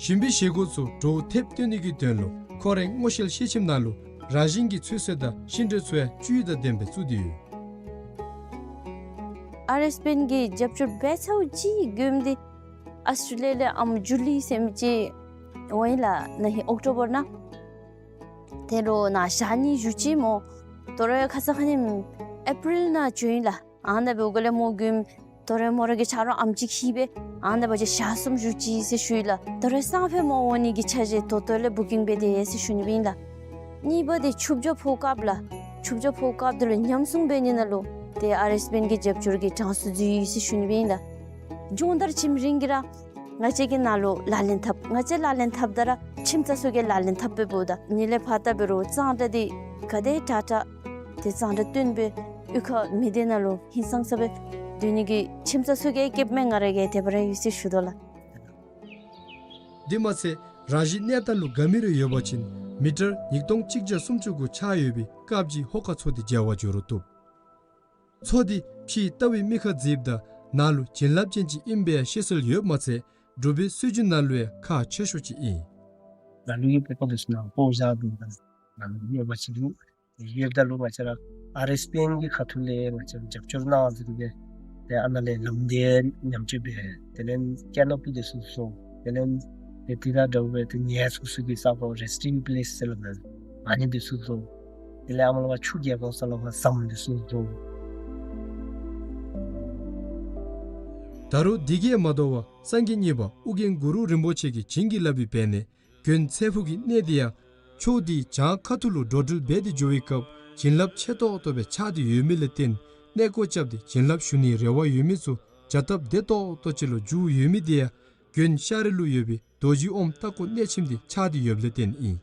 ཞིམ་པའི་བཞེས་སྒོ་ཚུ་འདྲོག་ཐེབས་སྟོན་ནི་གི་དོན་ལུ་ཁོ་རའི་སྔོ་ཤལ་ཤེལ་ཆེམ་ནང་ལུ་རང་བཞིན་གྱི་ཚོད་བསྲེ་དང་ཤིང་འབྲས་ཚུ་ཡང་བཅུད་དང་ལྡན་པའི་བཙུགས་ཏེ་ཡོད། ཨར་ཨེསི་བེན་གྱིས་རྒྱབ་སྐྱོར་འབད་ཚརཝ་ཅིག་མགྱོནམ་འདི་ཨཱོས་ཊྲེ་ལི་ཡ་ལས་ཨམ་ཇུ་ལི་ཟེར་མི་ཅིག་འོང་ཡི་ལགས། ན་ཧིང་ཨོཀ་ཊོ་བར་ནང་། ཏེ་རོགས་ནཱ་ཞག་གཉིས་བཞུགས་ཅི་སྨོ། དོ་རུང་ཁ་ཙ་ཁ་ཉིནམ་ཨེ་པི་རིལ་ནང་བྱོན་ཡི་ལགས། ཨ་ནཱ་འབདཝ་ལས་མོ་མགྱོནམ་དོ་རུང་མོ་ར་གི་ཆ་རོགས་ཨམ་ཅིག་ལྷོད་པས། ཨ་ནཱ་འབད་བ་ཅིན་ཞག་གསུམ་བཞུགས་ཅི་ཟེར་ཞུ་ཡི་ལགས། དོ་རུང་སང་ཕོད་མོ་འོང་ནི་གི་ཆ་བཞག་ད་ལྟོ་ལས་བུ་ཀིང་འབད་དེ་ཡོད་ཟེར་ཞུ་ནི་སྦེ་ཨིན་ལགས། གཉིས་པ་འདི་ཆུ་བྱ་ཕོར་བཀབ་ལགས། ཆུ་བྱ་ཕོར་བཀབ་འདི་ལུ་ཉམས་སྲུང་འབད་ནི་ནང་ལུ་ཏེ་ཨར་ཨེསི་བེན་གྱི་རྒྱབ་སྐྱོར་གྱིས་གྲངས་སུ་འཛུལ་ཡི་ཟེར་ཞུ་ནི་སྦེ་ཨིན་ལགས། སྦྱོང་བརྡར་བྱིནམ་རིམ་གྱིས་ར་ང་བཅས་ཀྱིས་ནཱ་ལུ་ལག་ལེན་འཐབ། ང་བཅས་ལག་ལེན་འཐབ་ད་ར་ཁྱིམ་ཚང་ཚུ་གིས་ལག་ལེན་འཐབ་སྦེ་འབདཝ་ད་ནི་ལས་ཕར་ལྟ་འབད་རུང་གཙང་སྦྲ་འདི་ག་དེ་དྲག་དྲག་ཏེ་གཙང་སྦྲ་བཏོན་སྦེ་གཡུས་ཁར་མི་སྡེ་ནང་ལུ་ཧིང་སངས་ས་སྦེ་སྡོད་ནི་གི་ཁྱིམ་ཚང་ཚུ་གིས་སྐྱིདཔ་མེད། ང་ར་གིས་དེ་སྦེ་ར་ཡོད་ཟེར་ཞུ་དོ་ལགས། དེ་མ་ཚད་རང་བཞིན་གནས་སྟངས་ལུ་དགའ་མི་རེ་ཡོད་པ་ཅིན་མི་ཊར་ཉིས་སྟོང་གཅིག་བརྒྱ་སུམ་ཅུ་གུ་ཆགས་ཡོད་པའི་དཀར་སྦྱིས་ཧོ་ཀ་མཚོ་འདི་མཇལ་བར་འགྱོ་རུང་བཏུབ། མཚོ་འདི་ཕྱིའི་ལྟ་བའི་མིག་ཁར་མཛེསཔ་དང་ནང་ལུ་བྱིན་རླབས་ཅན་ཅིག་ཨིན་པའི་ཤེས་གསལ་ཡོདཔ་མ་ཚད་འབྲུག་པའི་སྲོལ་རྒྱུན་ནང་ལུ་ཡང་ཁག་ཆེ་ཤོས་ཅིག་ཨིན། ལ་ལུ་གི་སྤོ་བོ་འདི་ཚུ་ནང་སྤོ་བོ་བཞག་སྡོདཔ་ད་ལ་ལུ་གཡོག་པ་ཅིག་འདུག། གཡོགཔ་ད་ལུ་ང་བཅས་ར་ཨར་ཨེསི་བེན་གྱི་ཁ་ཐུག་ལས་ང་བཅས་ར་རྒྱབ་སྐྱོར་གནང་ཟེར་སྦེ་ཏེ་ཨ་ནཱ་ལས་ལམ་འདི་ཉམས་བཅོས་འབད། དེ་ལས་ཀེ་ནོ་པི་འདི་ཚུ་བཟོ། དེ་ལས་ཏེ་དེ་དང་འདྲཝ་སྦེ་ཏེ་ངལ་འཚོ་ས་གི་ས་གོ་རེསི་ཊིང་པི་ལེསི་ཟེར་སླབ་མས། ཨ་ནི་འདི་ཚུ་བཟོ། དེ་ལས་ཨ་མ་ལུ་ཕར་ཆུ་རྒྱབ་ཁར་ས་ལུ་ཕར་ཟམ་འདི་ཚུ་བཟོ། ད་རུང་དེ་གིས་མ་དོ་བར་སངས་རྒྱས་གཉིས་པ་ཨོ་རྒྱན་གུ་རུ་རིན་པོ་ཆེ་གིས་བྱིན་གྱིས་བརླབས་པའི་འབད་ནི་དགོན་ཚེ་ཕུག་གི་གནས་འདི་ཡང་ཕྱོགས་འདིའི་བྱང་ཁ་ཐུག་ལུ་འགྲོ་འགྲུལ་འབད་དེ་འགྱོ་བའི་སྐབས་བྱིན་རླབས་ཆེ་ཏོག་ཏོ་སྦེ་ཆགས་ཏེ་ཡོད་མི་ལས་བརྟེན་གནས་སྐོར་རྐྱབ་སྟེ་བྱིན་རླབས་ཞུ་ནིའི་རེ་བ་ཡོད་མི་ཚུ་བྱ་སྟབས་བདེ་ཏོག་ཏོ་ཅིག་ལུ་འགྱུར་ཡོད་མི་འདི་ཡང་དགོན་ཤར་རི་ལུ་ཡོད་པའི་རྡོ་རྗེ་ཨོམ་ལྟ་སྐོར་གནས་ཆེན་འདི་ཆགས་ཏེ་ཡོདཔ་ལས་བརྟེན་ཨིན།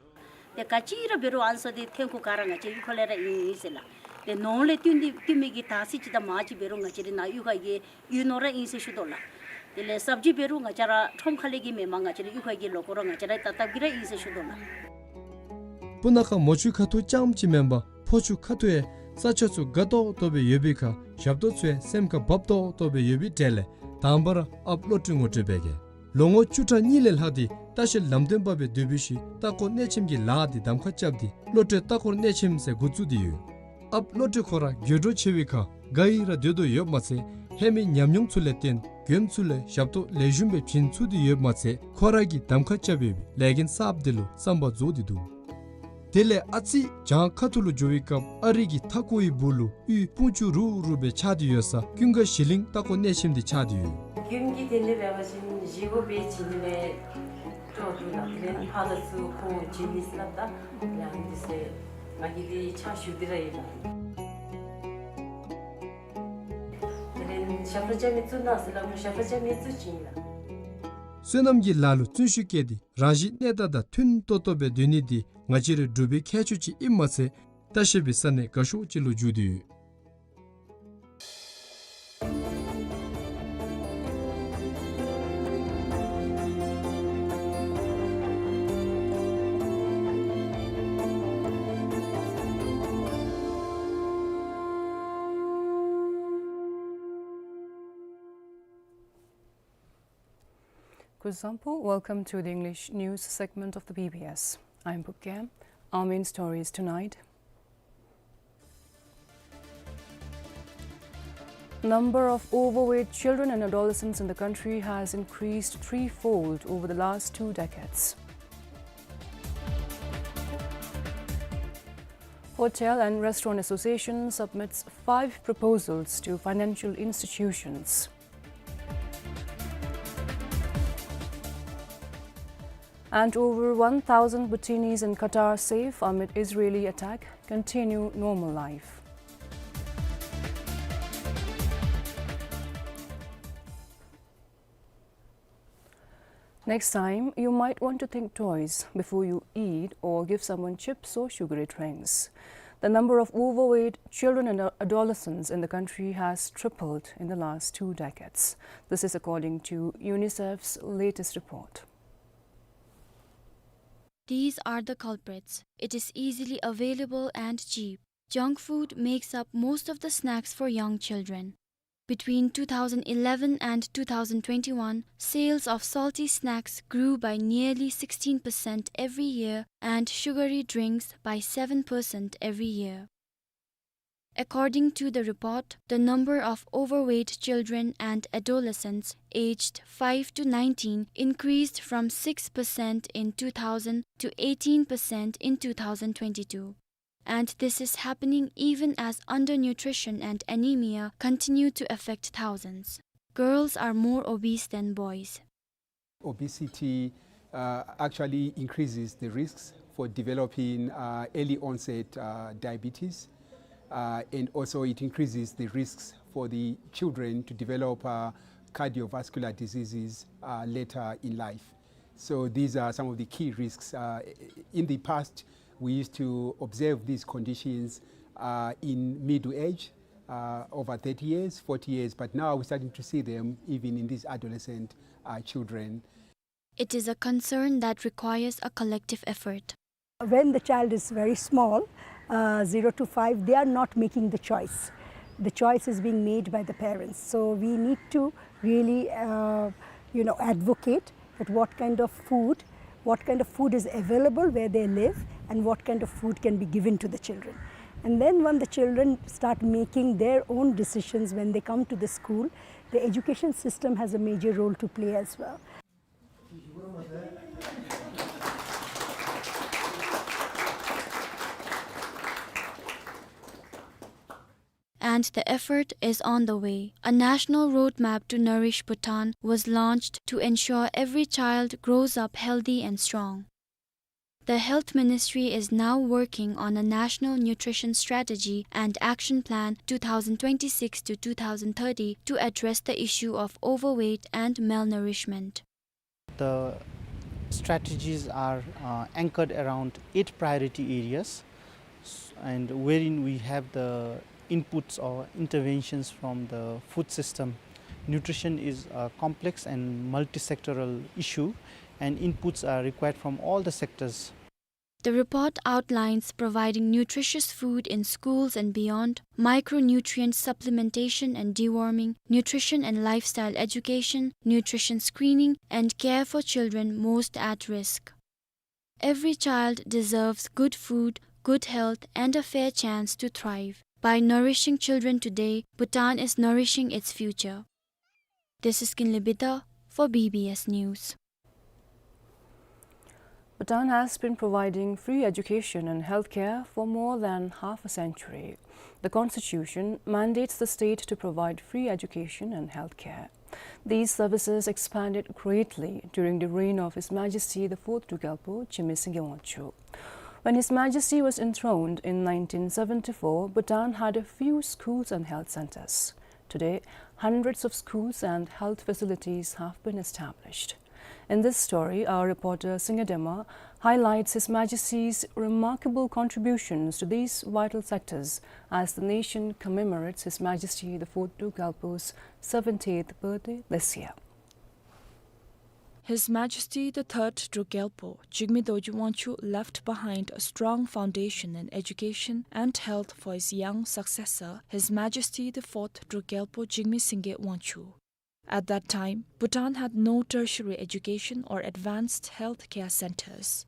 ཏེ་ག་ཅི་ར་འབད་རུང་ཨ་ནི་ཚུ་འདི་ཐོན་ཁུངས་ག་ར་ང་བཅས་གཡུས་ཁ་ལས་ར་ཨིན་ཨིན་ཟེར་ལགས། ཏེ་ནོར་ལས་བཏོན་ཏེ་བཏོན་མི་གི་དར་ཚིལ་ཅིག་དང་མར་ཅིག་འབད་རུང་ང་བཅས་རའི་ནཱ་གཡུས་ཁ་གི་གཡུས་ནོར་ར་ཨིན་ཟེར་ཞུ་དོ་ལགས། དེ་ལས་ས་བཅུད་འབད་རུང་ང་བཅས་ར་ཁྲོམ་ཁ་ལས་ཀྱི་མེན་པར་ང་བཅས་རའི་གཡུས་ཁ་གི་ལོ་ཀོ་ར་ང་བཅས་ར་ད་ལྟ་གི་ར་ཨིན་ཟེར་ཞུ་དོ་ལགས། སྤུ་ན་ཁ་མོ་ཆུ་ཁ་ཐུག་རྐྱངམ་ཅིག་མེན་པར་ཕོ་ཆུ་ཁ་ཐུག་ཡང་ས་ཆ་ཚུ་དགའ་ཏོག་ཏོ་སྦེ་ཡོད་པའི་ཁར་ཞབས་ཏོག་ཚུ་ཡང་སེམས་ཁར་བབ་ཏོག་ཏོ་སྦེ་ཡོད་པའི་གྲས་ལས་དང་པ་ར་ཨཔ་བློ་གྲོས་ངོ་སྤྲོད་འབད་གེ། ལོ་ངོ་བཅུ་ཕྲག་གཉིས་ལས་ལྷག་སྟེ་ལྟ་བཤལ་ལམ་སྟོན་པ་སྦེ་སྡོད་པའི་ཤུལ་ལྟ་སྐོར་གནས་ཆེན་གྱི་ལཱ་འདི་གདམ་ཁ་རྐྱབ་སྟེ་བློ་གྲོས་ལྟ་སྐོར་གནས་ཆེན་ཟེར་འགོ་བཙུགས་ཏེ་ཡོད། ཨཔ་བློ་གྲོས་ཁོ་ར་དགོད་བྲོ་ཆེ་བའི་ཁར་དགའ་ཡི་ར་སྡོད་དོ་ཡོདཔ་མ་ཚད་ལྷད་མེད་ཉམས་མྱོང་ཚུ་ལས་བརྟེན་མགྱོནམ་ཚུ་ལུ་ཞབས་ཏོག་ལེགས་ཤོམ་སྦེ་བྱིན་ཚུགས་ཏེ་ཡོདཔ་མ་ཚད་ཁོ་ར་གིས་གདམ་ཁ་རྐྱབ་ཡོད་པའི་ལས་འགན་གསརཔ་འདི་ལུ་བསམ་པ་རྫོགས་ཏེ་འདུག། དེ་ལས་ཨ་ཙི་བྱང་ཁ་ཐུག་ལུ་འགྱོ་བའི་སྐབས་ཨ་རི་གི་མཐའ་འཁོར་བའི་སྦུག་ལུ་གཡུས་སྤུངས་ཆུ་རུག་རུག་སྦེ་ཆགས་ཏེ་ཡོད་ས་ཀུན་དགའ་གཞི་གླིང་ལྟ་སྐོར་གནས་ཆེན་འདི་ཆགས་ཏེ་ཡོད། མགྱོནམ་གྱི་དོན་ལས་འབད་བ་ཅིན་བཞེས་སྒོ་འབད་བྱིན་ནི་ལས་སྤྲོ་འདུག་ལགས། དེ་ལས་ཕར་དང་ཚུར་ཁོང་བྱིན་ནི་ཟེར་སླབ་ད་ཡང་འདི་ཟེར་ང་གིས་འདི་ཕྱག་ཞུ་སྟེ་ར་ཡོད་ལགས། དེ་ལས་ཞབས་ཁྲ་རྐྱབ་མི་བཙུགས་གནང་ཟེར་སླབ་མི་ཞབས་ཁྲ་རྐྱབ་མི་བཙུགས་བྱིན་ལགས། སོ་ནམ་གྱི་ལཱ་ལུ་བརྩོན་ཤུགས་བསྐྱེད་དེ་རང་བཞིན་གནས་སྟངས་དང་མཐུན་ཏོག་ཏོ་སྦེ་སྡོད་ནི་འདི་ང་བཅས་རའི་འབྲུག་པའི་ཁྱད་ཆོས་ཅིག་ཨིནམ་མ་ཚད་ལྟ་བཤལ་པའི་ས་གནས་དགའ་ཤོས་ཅིག་ལུ་འགྱུར་ཏེ་ཡོད། Kuzuzangpo, welcome to the English news segment of the B B S. I'm Pukya. Our main stories tonight. Number of overweight children and adolescents in the country has increased threefold over the last two decades. Hotel and Restaurant Association submits five proposals to financial institutions. And over one thousand Bhutinis in Qatar safe amid Israeli attack continue normal life. Next time, you might want to think twice before you eat or give someone chips or sugary drinks. The number of overweight children and adolescents in the country has tripled in the last two decades. This is according to UNICEF's latest report. These are the culprits. It is easily available and cheap. Junk food makes up most of the snacks for young children. Between two thousand eleven and two thousand twenty-one, sales of salty snacks grew by nearly sixteen percent every year and sugary drinks by seven percent every year. According to the report, the number of overweight children and adolescents aged five to nineteen increased from six percent in two thousand to eighteen percent in two thousand twenty-two. And this is happening even as undernutrition and anemia continue to affect thousands. Girls are more obese than boys. Obesity, uh, actually increases the risks for developing, uh, early onset, uh, diabetes, uh, and also it increases the risks for the children to develop, uh, cardiovascular diseases, uh, later in life. So these are some of the key risks. Uh, in the past, we used to observe these conditions, uh, in middle age, uh, over thirty years, forty years, but now we're starting to see them even in these adolescent, uh, children. It is a concern that requires a collective effort. When the child is very small, uh, zero to five, they are not making the choice. The choice is being made by the parents. So we need to really, uh, you know, advocate that what kind of food, what kind of food is available where they live, and what kind of food can be given to the children. And then when the children start making their own decisions when they come to the school, the education system has a major role to play as well. And the effort is on the way. A national roadmap to nourish Bhutan was launched to ensure every child grows up healthy and strong. The Health Ministry is now working on a National Nutrition Strategy and Action Plan two thousand twenty-six to two thousand thirty to address the issue of overweight and malnourishment. The strategies are, uh, anchored around eight priority areas, s-, and wherein we have the inputs or interventions from the food system. Nutrition is a complex and multi-sectoral issue, and inputs are required from all the sectors. The report outlines providing nutritious food in schools and beyond, micronutrient supplementation and deworming, nutrition and lifestyle education, nutrition screening, and care for children most at risk. Every child deserves good food, good health, and a fair chance to thrive. By nourishing children today, Bhutan is nourishing its future. This is Kinley Bida for B B S News. Bhutan has been providing free education and healthcare for more than half a century. The constitution mandates the state to provide free education and healthcare. These services expanded greatly during the reign of His Majesty the Fourth Druk Gyalpo Jigme Singye Wangchuck. When His Majesty was enthroned in nineteen seventy-four, Bhutan had a few schools and health centers. Today, hundreds of schools and health facilities have been established. In this story, our reporter Singye Dema highlights His Majesty's remarkable contributions to these vital sectors as the nation commemorates His Majesty the Fourth Druk Gyalpo's seventieth birthday this year. His Majesty the Third Druk Gyalpo Jigme Dorji Wangchuck left behind a strong foundation in education and health for his young successor, His Majesty the Fourth Druk Gyalpo Jigme Singye Wangchuck. At that time, Bhutan had no tertiary education or advanced health care centers.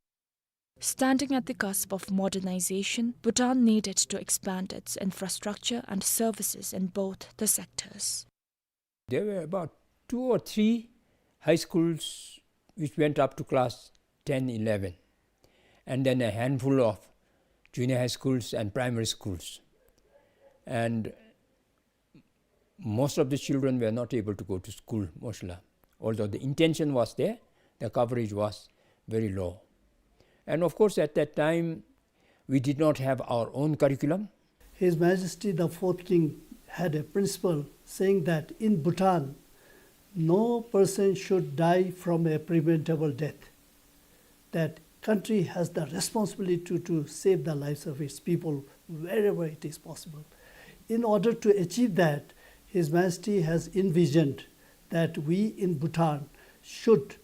Standing at the cusp of modernization, Bhutan needed to expand its infrastructure and services in both the sectors. There were about two or three high schools which went up to class ten, eleven, and then a handful of junior high schools and primary schools. And most of the children were not able to go to school, mostly. Although the intention was there, the coverage was very low. And of course, at that time, we did not have our own curriculum. His Majesty the Fourth King had a principle saying that in Bhutan, no person should die from a preventable death. That country has the responsibility to, to save the lives of its people wherever it is possible. In order to achieve that, His Majesty has envisioned that we in Bhutan should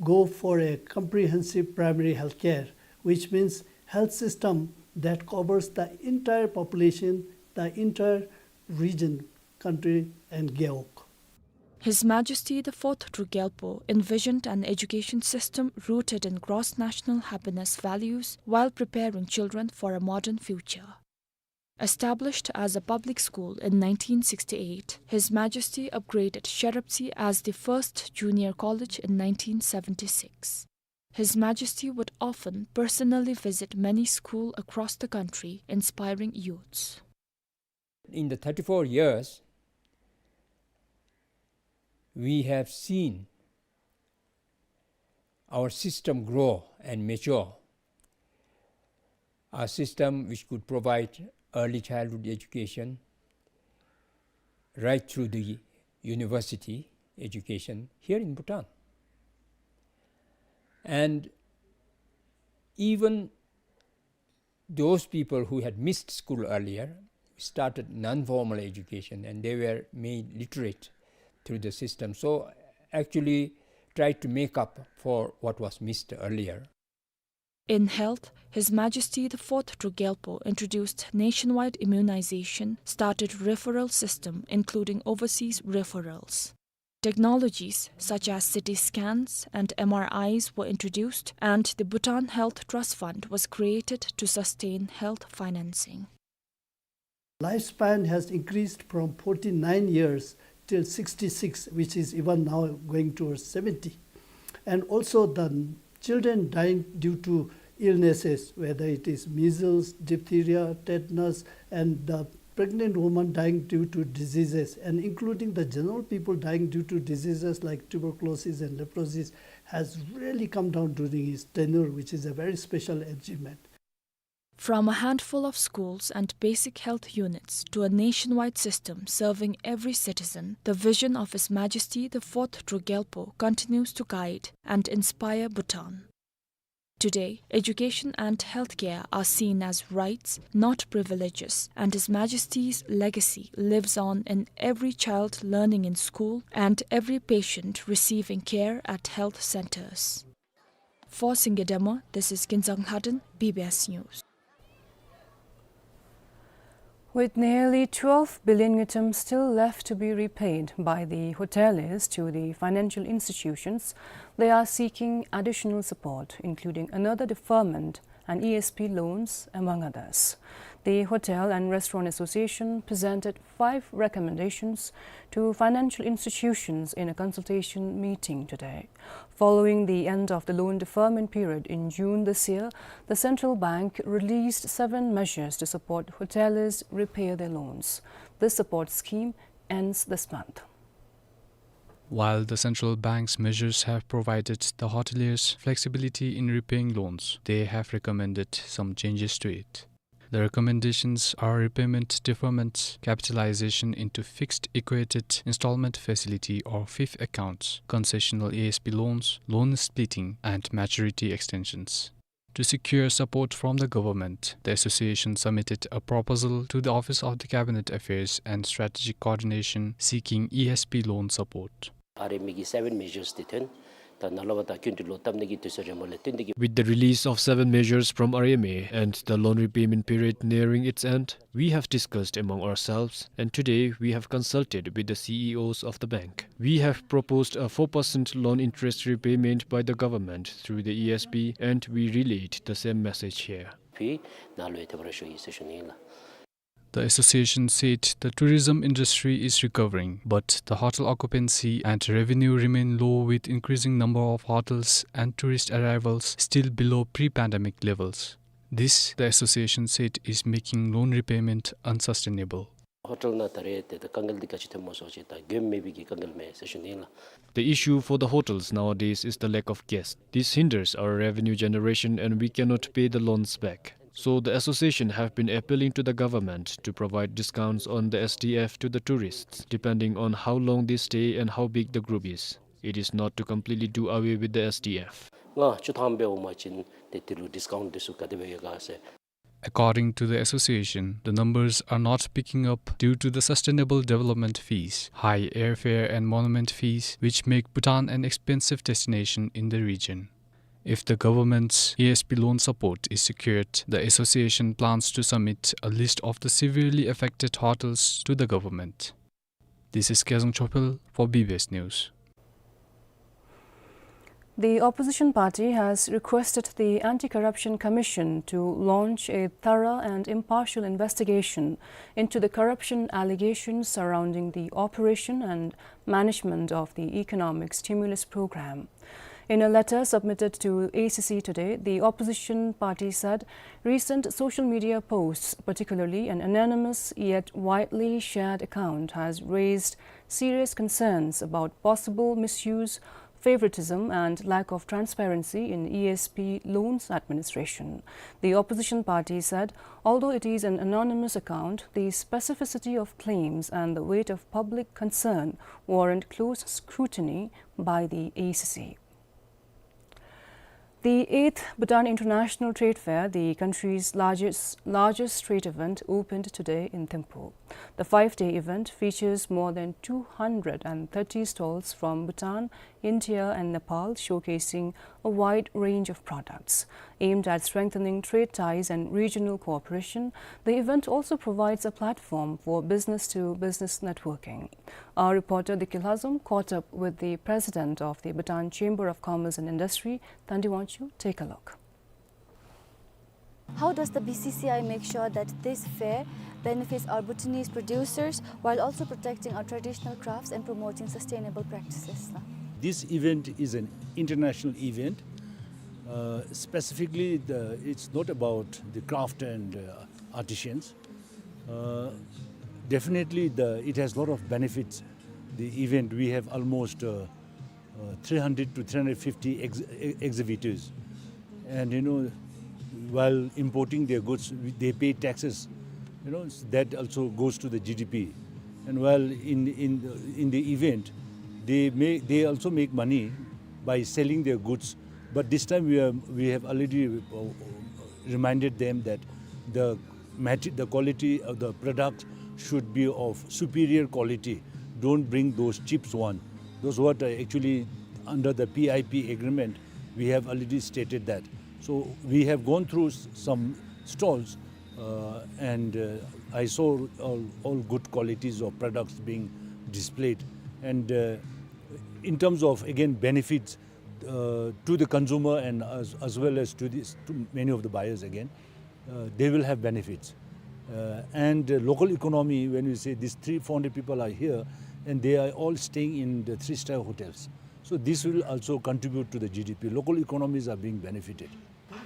go for a comprehensive primary health care, which means health system that covers the entire population, the entire region, country, and gewog. His Majesty the Fourth Druk Gyalpo envisioned an education system rooted in cross-national happiness values while preparing children for a modern future. Established as a public school in nineteen sixty-eight, His Majesty upgraded Sherabtsi as the first junior college in nineteen seventy-six. His Majesty would often personally visit many schools across the country, inspiring youths. In the thirty-four years, we have seen our system grow and mature. A system which could provide early childhood education right through the university education here in Bhutan. And even those people who had missed school earlier started non-formal education, and they were made literate through the system. So actually tried to make up for what was missed earlier. In health, His Majesty the Fourth Druk Gyalpo introduced nationwide immunization, started referral system, including overseas referrals. Technologies such as C T scans and M R Is were introduced, and the Bhutan Health Trust Fund was created to sustain health financing. Lifespan has increased from forty-nine years till sixty-six, which is even now going towards seventy. And also the children dying due to illnesses, whether it is measles, diphtheria, tetanus, and the pregnant woman dying due to diseases, and including the general people dying due to diseases like tuberculosis and leprosy, has really come down during his tenure, which is a very special achievement. From a handful of schools and basic health units to a nationwide system serving every citizen, the vision of His Majesty the Fourth Druk Gyalpo continues to guide and inspire Bhutan. Today, education and healthcare are seen as rights, not privileges, and His Majesty's legacy lives on in every child learning in school and every patient receiving care at health centers. For Singye Dema, this is Kinzang Lhaden, B B S News. With nearly twelve billion ngultrum still left to be repaid by the hoteliers to the financial institutions, they are seeking additional support, including another deferment and E S P loans, among others. The Hotel and Restaurant Association presented five recommendations to financial institutions in a consultation meeting today. Following the end of the loan deferment period in June this year, the central bank released seven measures to support hoteliers repay their loans. This support scheme ends this month. While the central bank's measures have provided the hoteliers flexibility in repaying loans, they have recommended some changes to it. The recommendations are repayment deferment, capitalization into fixed equated installment facility or fif accounts, concessional E S P loans, loan splitting, and maturity extensions. To secure support from the government, the association submitted a proposal to the Office of the Cabinet Affairs and Strategic Coordination seeking E S P loan support. ཨ་རི་མི་གི་སེ་བེན་མེ་ཇརསི་འདི་ཐོན། ད་ནཱ་ལས་འབདན་ད་སྐྱིན་འགྲུལ་ལོ་བཏབ་ནི་གི་དུས་ཚོད་རན་པ་ལས་བརྟེན་ཏེ་གིས། With the release of seven measures from R M A and the loan repayment period nearing its end, we have discussed among ourselves, and today we have consulted with the C E Os of the bank. We have proposed a four percent loan interest repayment by the government through the E S B, and we relayed the same message here. ཕི་ནཱ་ལུ་ཡང་དེ་སྦེ་ར་ཞུ་ཡི་ཟེར་ཞུ་ནི་ལགས། The association said the tourism industry is recovering, but the hotel occupancy and revenue remain low, with increasing number of hotels and tourist arrivals still below pre-pandemic levels. This, the association said, is making loan repayment unsustainable. ཧོ་ཊེལ་ནང་ད་རེས་ཏེ་ད་དཀའ་ངལ་འདི་ག་ཅི་ཐོནམ་སྨོ་ཟེར་བ་ཅིན་ད་མགྱོནམ་མེད་པའི་གི་དཀའ་ངལ་མས་ཟེར་ཞུ་ནི་ལགས། The issue for the hotels nowadays is the lack of guests. This hinders our revenue generation and we cannot pay the loans back. So the association have been appealing to the government to provide discounts on the S D F to the tourists, depending on how long they stay and how big the group is. It is not to completely do away with the S D F. ང་བཅུ་ཐམ་སྦེ་འོང་པ་ཅིན་ཏེ་དེ་ལུ་ཌིསི་ཀའུནཊ་འདི་ཚུ་ག་དེ་སྦེ་ཡོད་ག་ཟེར། According to the association, the numbers are not picking up due to the sustainable development fees, high airfare and monument fees, which make Bhutan an expensive destination in the region. If the government's E S B loan support is secured, the association plans to submit a list of the severely affected hotels to the government. This is Kezang Chopel for B B S News. The opposition party has requested the Anti-Corruption Commission to launch a thorough and impartial investigation into the corruption allegations surrounding the operation and management of the economic stimulus program. In a letter submitted to A C C today, the opposition party said recent social media posts, particularly an anonymous yet widely shared account, has raised serious concerns about possible misuse, favoritism and lack of transparency in E S B loans administration. The opposition party said, although it is an anonymous account, the specificity of claims and the weight of public concern warrant close scrutiny by the A C C. The eighth Bhutan International Trade Fair, the country's largest, largest trade event, opened today in Thimphu. The five-day event features more than two hundred and thirty stalls from Bhutan, India and Nepal, showcasing a wide range of products. Aimed at strengthening trade ties and regional cooperation, the event also provides a platform for business-to-business networking. Our reporter Diki Lhazom caught up with the president of the Bhutan Chamber of Commerce and Industry, Thandi Wangchuk. Take a look. How does the B C C I make sure that this fair benefits our Bhutanese producers while also protecting our traditional crafts and promoting sustainable practices? This event is an international event. Uh, specifically, the, it's not about the craft and, uh, artisans. Uh, definitely, the, it has lot of benefits. The event, we have almost, uh, uh, three hundred to three hundred fifty ex-, e-, exhibitors. And, you know, while importing their goods, we, they pay taxes. You know, s-, that also goes to the G D P. And while in, in, in the event, they may, they also make money by selling their goods. But this time we are, we have already, uh, reminded them that the mate-, the quality of the product should be of superior quality. Don't bring those cheap one. Those what are actually under the P I P agreement, we have already stated that. So we have gone through s-, some stalls, uh, and, uh, I saw all, all good qualities of products being displayed. And, uh, in terms of, again, benefits, uh, to the consumer and as, as well as to this, to many of the buyers again, uh, they will have benefits. Uh, and, uh, local economy, when we say these three, four hundred people are here, and they are all staying in the three-star hotels. So this will also contribute to the G D P. Local economies are being benefited.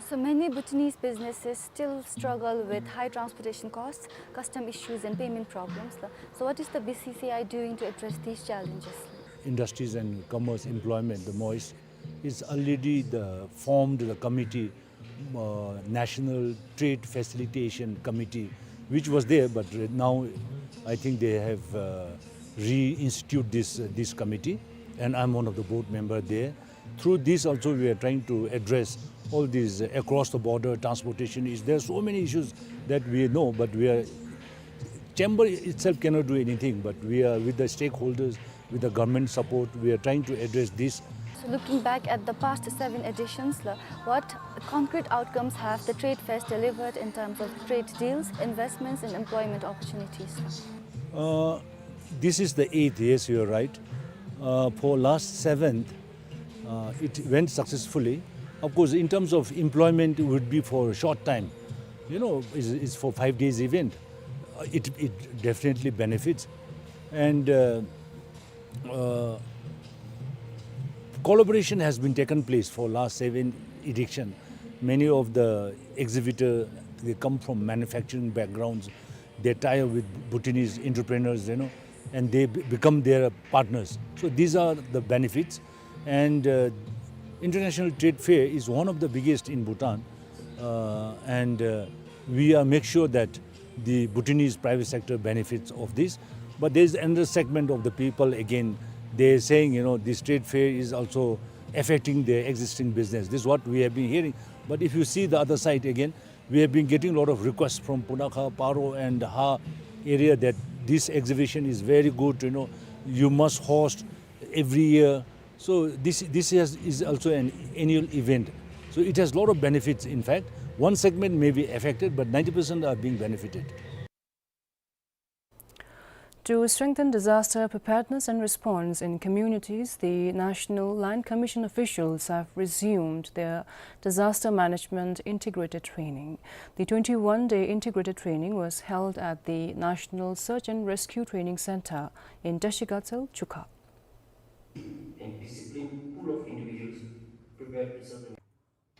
So many Bhutanese businesses still struggle with high transportation costs, custom issues, and payment problems. So what is the B C C I doing to address these challenges? Industries and Commerce, Employment, the MoICE, is already the, formed the committee, uh, National Trade Facilitation Committee, which was there, but now I think they have, uh, reinstitute this, uh, this committee, and I'm one of the board member there. Through this also we are trying to address all these, uh, across the border transportation is, there are so many issues that we know, but we are, chamber itself cannot do anything, but we are with the stakeholders, with the government support, we are trying to address this. Looking back at the past seven editions, la, what concrete outcomes have the trade fairs delivered in terms of trade deals, investments, and employment opportunities? Uh, this is the eighth, yes, you are right. Uh, for last seventh, uh, it went successfully. Of course, in terms of employment, it would be for a short time. You know, it's, it's for five days event. Uh, it, it definitely benefits. And, uh, uh, collaboration has been taken place for last seven edition. Many of the exhibitor, they come from manufacturing backgrounds. They tie up with Bhutanese entrepreneurs, you know, and they be-, become their partners. So these are the benefits. And, uh, International Trade Fair is one of the biggest in Bhutan. Uh, and, uh, we are make sure that the Bhutanese private sector benefits of this. But there's another segment of the people, again, they're saying, you know, this trade fair is also affecting their existing business. This is what we have been hearing. But if you see the other side again, we have been getting a lot of requests from Punakha, Paro, and Ha area that this exhibition is very good, you know, you must host every year. So this, this is, is also an annual event. So it has a lot of benefits, in fact. One segment may be affected, but ninety percent are being benefited. To strengthen disaster preparedness and response in communities, the National Land Commission officials have resumed their disaster management integrated training. The twenty-one-day integrated training was held at the National Search and Rescue Training Center in Tashi Gatshel, Chukha. And disciplined pool of individuals prepared to serve the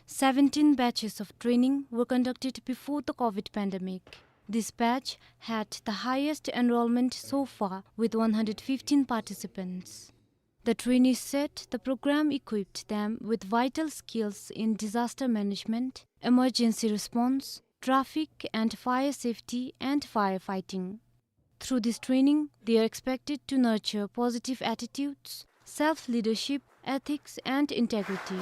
Seventeen batches of training were conducted before the COVID pandemic. This batch had the highest enrollment so far, with one hundred fifteen participants. The trainees said the program equipped them with vital skills in disaster management, emergency response, traffic and fire safety, and firefighting. Through this training, they are expected to nurture positive attitudes, self-leadership, ethics, and integrity.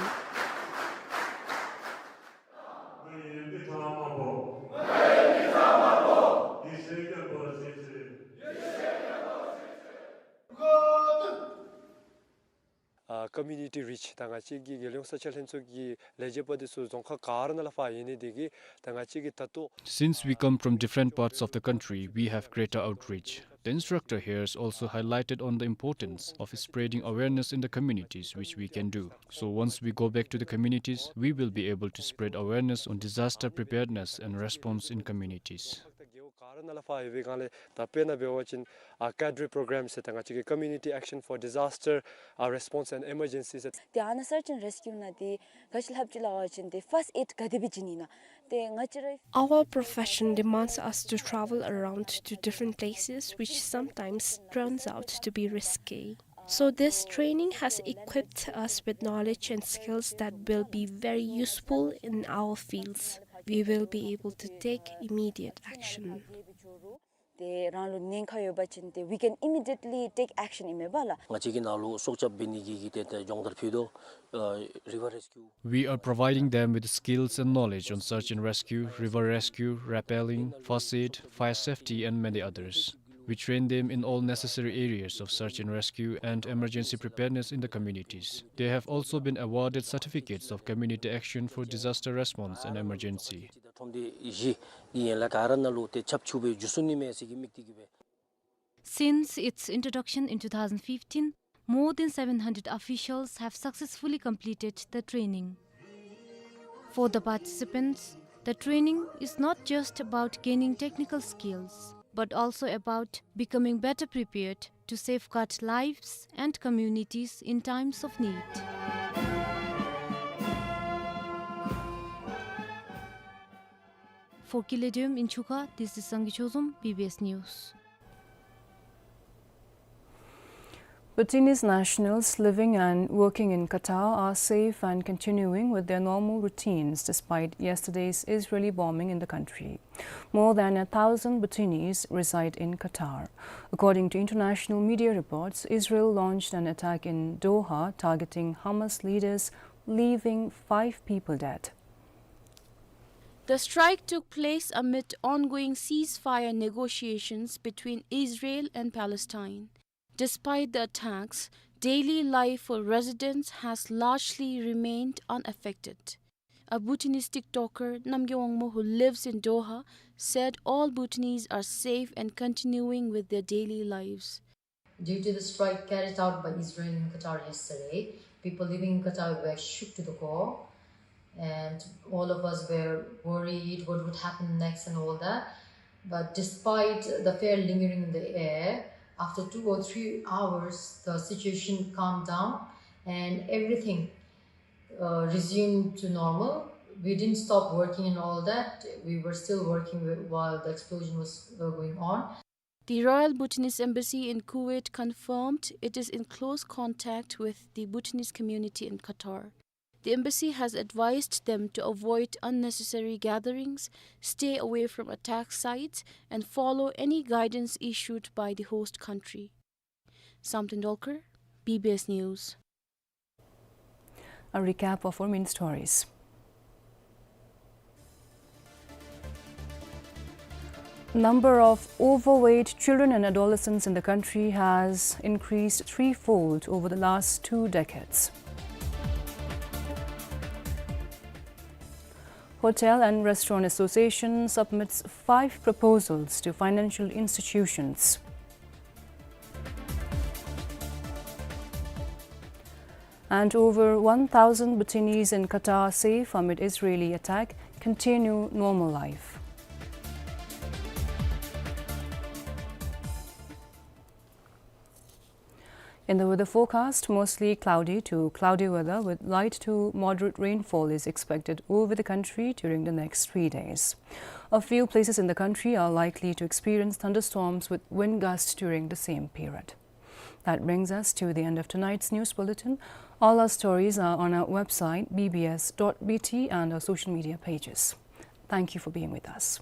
ཨ་community reach ད་ང་བཅས་ཀྱི་རྒྱལ་ཡོངས་ས་ཆ་ལྷན་ཚོགས་ཀྱི་ལས་བྱེད་པ་འདི་ཚུ་རྫོང་ཁག་ག་ར་ནང་ལས་ཕར་ཡོང་ནི་དེ་གིས་ད་ང་བཅས་ཀྱིས་ད་ལྟོ། Since we come from different parts of the country, we have greater outreach. The instructor here has also highlighted on the importance of spreading awareness in the communities, which we can do. So once we go back to the communities, we will be able to spread awareness on disaster preparedness and response in communities. རྒེད་འོག་ག་ར་ནང་ལས་ཕར་ཡོད་པའི་སྒང་ལས་ད་དཔེར་ན་འབད་བ་ཅིན་ཨ་CADRE program ཟེར་ད་ང་བཅས་ཀྱི་Community Action for Disaster, ཨ་Response and Emergency ཟེར། ཏེ་ཨ་ནཱ་search and rescue ནང་འདི་ག་ཅི་ལྷབ་ཅི་ལགས་པ་ཅིན་ཏེ་first aid ག་དེ་སྦེ་བྱིན་ནི་ཨིན་ན། ཏེ་ང་བཅས་ར། Our profession demands us to travel around to different places, which sometimes turns out to be risky. So this training has equipped us with knowledge and skills that will be very useful in our fields. We will be able to take immediate action. ཏེ་རང་ལུ་ཉེན་ཁ་ཡོད་པ་ཅིན་ཏེ་we can immediately take action ཨིན་མས་པ་ལགས། ང་བཅས་ཀྱི་ནང་ལུ་སྲོག་སྐྱབས་འབད་ནི་གི་གི་ཏེ་ཏེ་སྦྱོང་བརྡར་ཕུལ་དོ། ཨ་river rescue. We are providing them with skills and knowledge on search and rescue, river rescue, rappelling, first aid, fire safety, and many others. We train them in all necessary areas of search and rescue and emergency preparedness in the communities. They have also been awarded certificates of community action for disaster response and emergency. Since its introduction in two thousand fifteen, more than seven hundred officials have successfully completed the training. For the participants, the training is not just about gaining technical skills, but also about becoming better prepared to safeguard lives and communities in times of need. For Kile Duyom in Chukha, this is Sangay Chozom, B B S News. Bhutanese nationals living and working in Qatar are safe and continuing with their normal routines despite yesterday's Israeli bombing in the country. More than a thousand Bhutanese reside in Qatar. According to international media reports, Israel launched an attack in Doha targeting Hamas leaders, leaving five people dead. The strike took place amid ongoing ceasefire negotiations between Israel and Palestine. Despite the attacks, daily life for residents has largely remained unaffected. A Bhutanese TikToker, Namgay Wangmo, who lives in Doha, said all Bhutanese are safe and continuing with their daily lives. Due to the strike carried out by Israel in Qatar yesterday, people living in Qatar were shook to the core, and all of us were worried what would happen next and all that. But despite the fear lingering in the air, after two or three hours, the situation calmed down and everything, uh, resumed to normal. We didn't stop working and all that. We were still working wh-, while the explosion was, uh, going on. The Royal Bhutanese Embassy in Kuwait confirmed it is in close contact with the Bhutanese community in Qatar. The embassy has advised them to avoid unnecessary gatherings, stay away from attack sites, and follow any guidance issued by the host country. Samten Dolkar, B B S News. A recap of our main stories. Number of overweight children and adolescents in the country has increased threefold over the last two decades. Hotel and Restaurant Association submits five proposals to financial institutions. And over one thousand Bhutanese in Qatar safe amid Israeli attack continue normal life. In the weather forecast, mostly cloudy to cloudy weather with light to moderate rainfall is expected over the country during the next three days. A few places in the country are likely to experience thunderstorms with wind gusts during the same period. That brings us to the end of tonight's news bulletin. All our stories are on our website, B B S dot B T, and our social media pages. Thank you for being with us.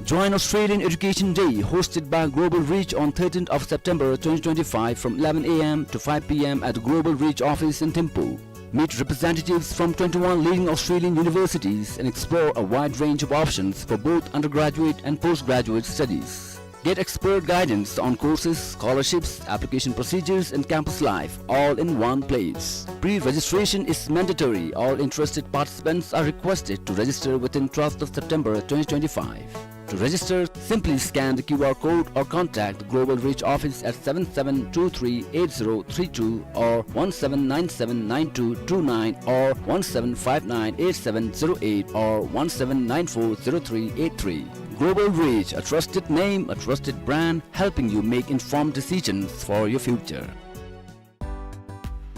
Join Australian Education Day, hosted by Global Reach on thirteenth of September twenty twenty-five from eleven A M to five P M at the Global Reach office in Thimphu. Meet representatives from twenty-one leading Australian universities and explore a wide range of options for both undergraduate and postgraduate studies. Get expert guidance on courses, scholarships, application procedures, and campus life, all in one place. Pre-registration is mandatory. All interested participants are requested to register within twelfth of September twenty twenty-five. To register, simply scan the Q R code or contact the Global Reach office at seven seven two three eight zero three two or one seven nine seven nine two two nine or one seven five nine eight seven zero eight or one seven nine four zero three eight three. Global Reach, a trusted name, a trusted brand, helping you make informed decisions for your future.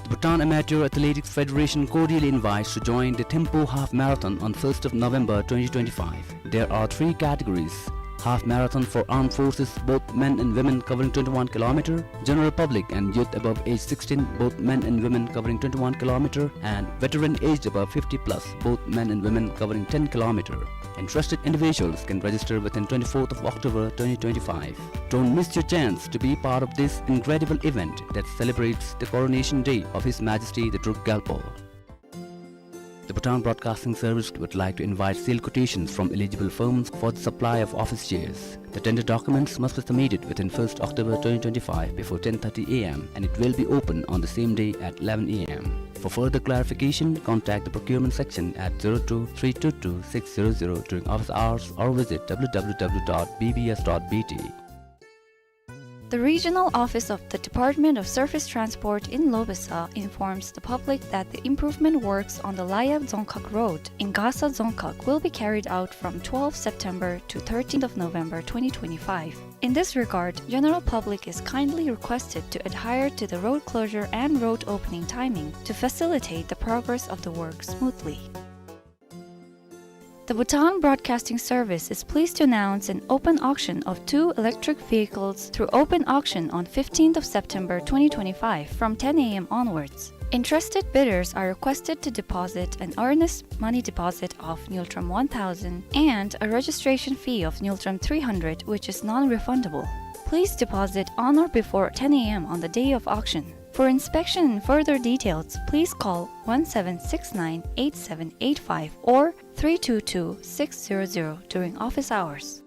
The Bhutan Amateur Athletics Federation cordially invites to join the Thimphu Half Marathon on first of November twenty twenty-five. There are three categories: half marathon for armed forces, both men and women, covering twenty-one kilometer, general public and youth above age sixteen, both men and women, covering twenty-one kilometer, and veteran aged above fifty plus, both men and women, covering ten kilometer. Interested individuals can register within twenty-fourth of October twenty twenty-five. Don't miss your chance to be part of this incredible event that celebrates the coronation day of His Majesty the Druk Gyalpo. The Bhutan Broadcasting Service would like to invite sealed quotations from eligible firms for the supply of office chairs. The tender documents must be submitted within first October twenty twenty-five before ten thirty A M, and it will be open on the same day at eleven A M. For further clarification, contact the procurement section at zero two three two two six zero zero during office hours or visit W W W dot B B S dot B T. The regional office of the Department of Surface Transport in Lobesa informs the public that the improvement works on the Layap Dzongkhag Road in Gasa Dzongkhag will be carried out from twelfth September to thirteenth of November twenty twenty-five. In this regard, general public is kindly requested to adhere to the road closure and road opening timing to facilitate the progress of the work smoothly. The Bhutan Broadcasting Service is pleased to announce an open auction of two electric vehicles through open auction on fifteenth of September twenty twenty-five from ten A M onwards. Interested bidders are requested to deposit an earnest money deposit of ngultrum one thousand and a registration fee of ngultrum three hundred, which is non-refundable. Please deposit on or before ten A M on the day of auction. For inspection and further details, please call one seven six nine eight seven eight five or three two two six zero zero during office hours.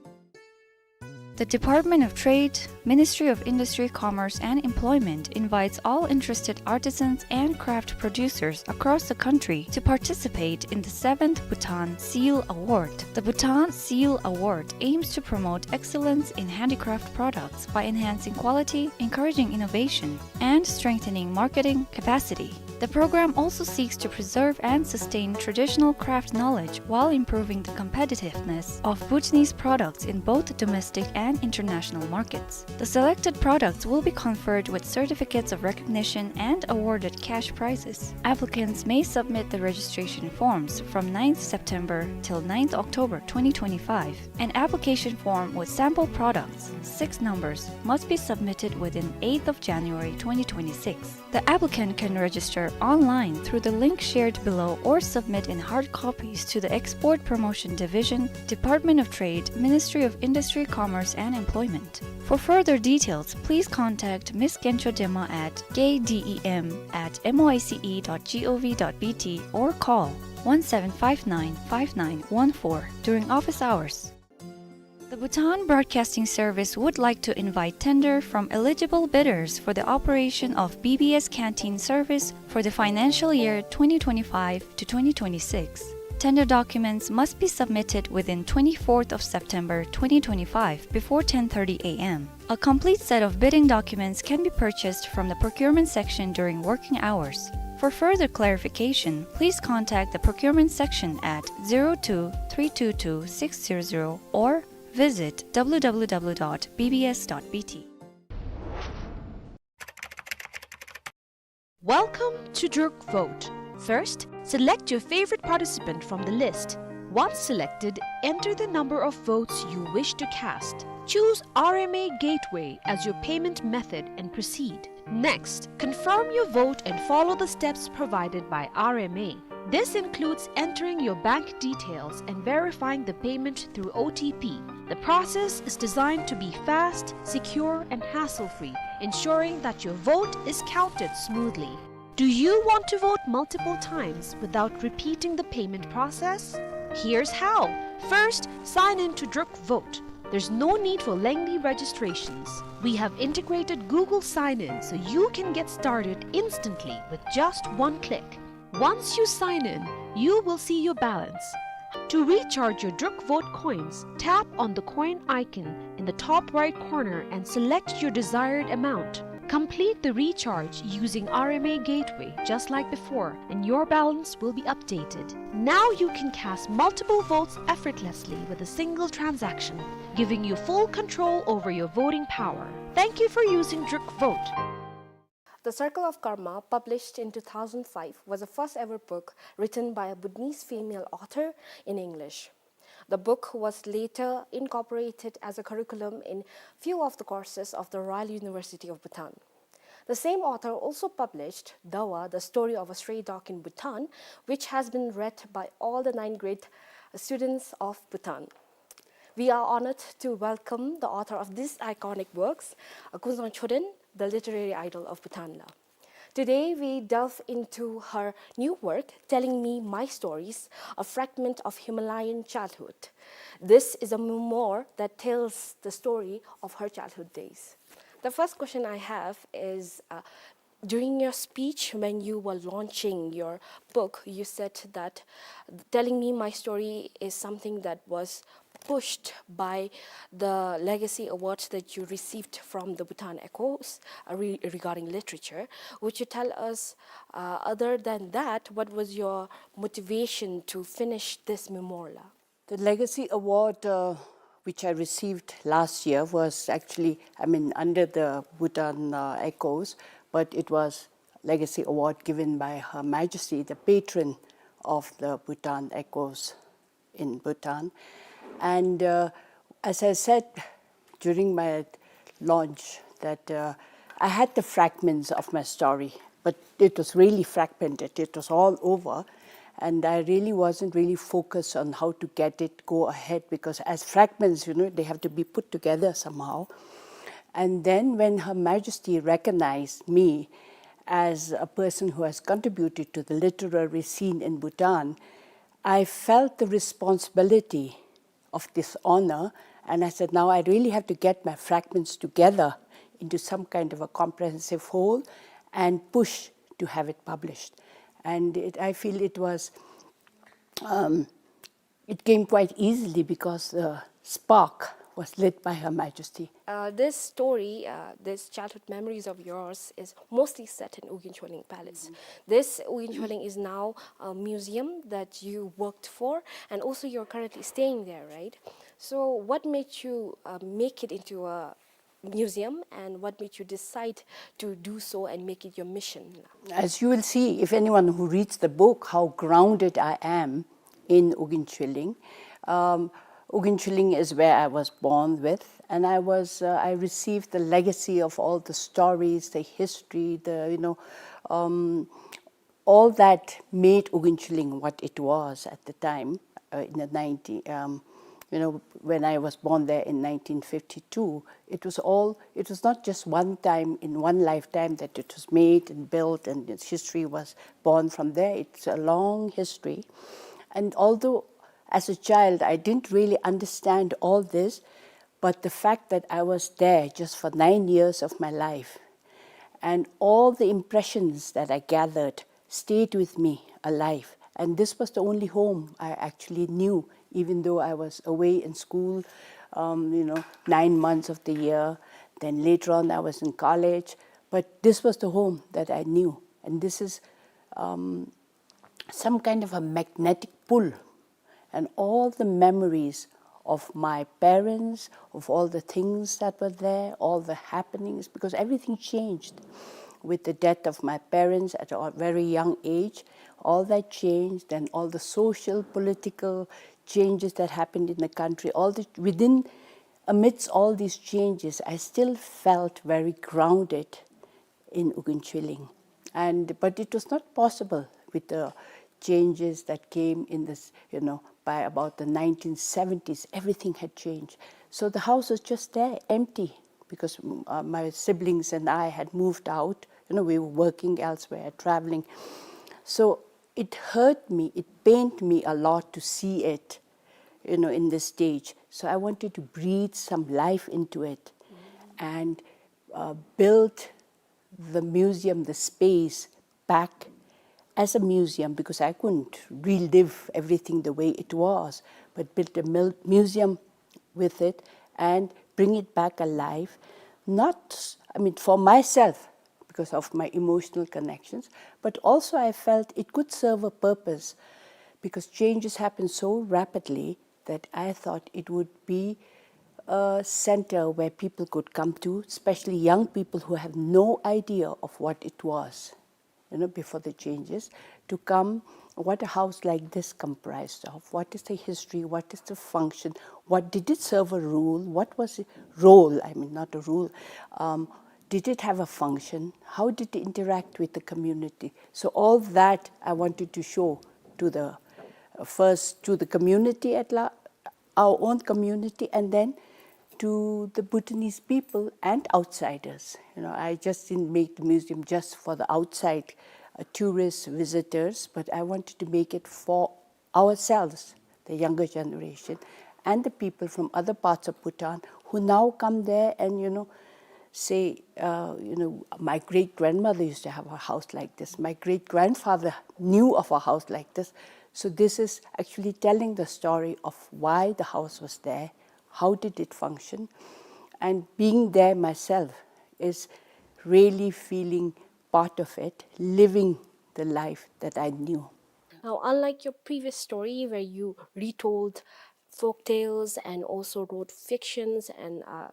The Department of Trade, Ministry of Industry, Commerce and Employment invites all interested artisans and craft producers across the country to participate in the seventh Bhutan Seal Award. The Bhutan Seal Award aims to promote excellence in handicraft products by enhancing quality, encouraging innovation, and strengthening marketing capacity. The program also seeks to preserve and sustain traditional craft knowledge while improving the competitiveness of Bhutanese products in both domestic and international markets. The selected products will be conferred with certificates of recognition and awarded cash prizes. Applicants may submit the registration forms from ninth September till ninth October twenty twenty-five. An application form with sample products, six numbers, must be submitted within eighth of January twenty twenty-six. The applicant can register online through the link shared below or submit in hard copies to the Export Promotion Division, Department of Trade, Ministry of Industry, Commerce and Employment. For further details, please contact Miss Gencho Dema at K D E M at M O I C E dot G O V dot B T or call one seven five nine five nine one four during office hours. The Bhutan Broadcasting Service would like to invite tender from eligible bidders for the operation of B B S canteen service for the financial year twenty twenty-five to twenty twenty-six. Tender documents must be submitted within twenty-fourth of September twenty twenty-five before ten thirty A M. A complete set of bidding documents can be purchased from the procurement section during working hours. For further clarification, please contact the procurement section at zero two three two two six zero zero or visit W W W dot B B S dot B T. Welcome to Druk Vote. First, select your favorite participant from the list. Once selected, enter the number of votes you wish to cast. Choose R M A Gateway as your payment method and proceed. Next, confirm your vote and follow the steps provided by R M A. This includes entering your bank details and verifying the payment through O T P. The process is designed to be fast, secure, and hassle-free, ensuring that your vote is counted smoothly. Do you want to vote multiple times without repeating the payment process? Here's how. First, sign in to Druk Vote. There's no need for lengthy registrations. We have integrated Google Sign-In so you can get started instantly with just one click. Once you sign in, you will see your balance. To recharge your Druk Vote coins, tap on the coin icon in the top right corner and select your desired amount. Complete the recharge using R M A Gateway just like before, and your balance will be updated. Now you can cast multiple votes effortlessly with a single transaction, giving you full control over your voting power. Thank you for using Druk Vote. The Circle of Karma, published in two thousand five, was the first ever book written by a Bhutanese female author in English. The book was later incorporated as a curriculum in few of the courses of the Royal University of Bhutan. The same author also published Dawa, The Story of a Stray Dog in Bhutan, which has been read by all the ninth grade students of Bhutan. We are honored to welcome the author of these iconic works, uh, Kunzang Choden, the literary idol of Bhutan la. Today, we delve into her new work, Telling Me My Stories, a fragment of Himalayan childhood. This is a memoir that tells the story of her childhood days. The first question I have is, uh, during your speech, when you were launching your book, you said that Telling Me My Story is something that was pushed by the Legacy Award that you received from the Bhutan Echoes, uh, re-, regarding literature. Would you tell us, uh, other than that, what was your motivation to finish this memoir? The Legacy Award, uh, which I received last year, was actually, I mean, under the Bhutan, uh, Echoes, but it was Legacy Award given by Her Majesty, the patron of the Bhutan Echoes in Bhutan. And, uh, as I said during my launch, that, uh, I had the fragments of my story, but it was really fragmented. It was all over. And I really wasn't really focused on how to get it go ahead, because as fragments, you know, they have to be put together somehow. And then when Her Majesty recognized me as a person who has contributed to the literary scene in Bhutan, I felt the responsibility of this honor, and I said, "Now I really have to get my fragments together into some kind of a comprehensive whole and push to have it published." And it, I feel it was, um, it came quite easily because the spark was lit by Her Majesty. Uh, this story, uh, this childhood memories of yours is mostly set in Ugyen Chweleng Palace. Mm-hmm. This Ugyen Chweleng is now a museum that you worked for, and also you're currently staying there, right? So what made you, uh, make it into a museum, and what made you decide to do so and make it your mission? As you will see, if anyone who reads the book, how grounded I am in Ugyen Chweleng. Um, Ugyen Chweleng is where I was born with, and I was, uh, I received the legacy of all the stories, the history, the, you know, um, all that made Ugyen Chweleng what it was at the time, uh, in the nineteen, um, you know, when I was born there in nineteen fifty-two. It was all, it was not just one time in one lifetime that it was made and built and its history was born from there. It's a long history. And although as a child I didn't really understand all this, but the fact that I was there just for nine years of my life, and all the impressions that I gathered stayed with me alive. And this was the only home I actually knew, even though I was away in school, um, you know, nine months of the year. Then later on, I was in college. But this was the home that I knew. And this is, um, some kind of a magnetic pull, and all the memories of my parents, of all the things that were there, all the happenings, because everything changed with the death of my parents at a very young age. All that changed, and all the social, political changes that happened in the country, all the, within, amidst all these changes, I still felt very grounded in Ugyen Chweleng. And, but it was not possible with the changes that came in this, you know, by about the nineteen seventies, everything had changed. So the house was just there, empty, because, mm, uh, my siblings and I had moved out. You know, we were working elsewhere, traveling. So it hurt me, it pained me a lot to see it, you know, in this stage. So I wanted to breathe some life into it and, uh, build the museum, the space back as a museum, because I couldn't relive everything the way it was, but build a mil-, museum with it and bring it back alive. Not, I mean, for myself, because of my emotional connections, but also I felt it could serve a purpose, because changes happen so rapidly that I thought it would be a center where people could come to, especially young people who have no idea of what it was, you know, before the changes, to come, what a house like this comprised of, what is the history, what is the function, what did it serve a role, what was the role, I mean, not a role, um, did it have a function, how did it interact with the community? So all that I wanted to show to the, uh, first to the community at la-, our own community, and then to the Bhutanese people and outsiders. You know, I just didn't make the museum just for the outside, uh, tourists, visitors, but I wanted to make it for ourselves, the younger generation, and the people from other parts of Bhutan who now come there and, you know, say, uh, you know, "My great-grandmother used to have a house like this. My great-grandfather knew of a house like this." So this is actually telling the story of why the house was there, how did it function, and being there myself is really feeling part of it, living the life that I knew. Now, unlike your previous story where you retold folk tales and also wrote fictions and, uh,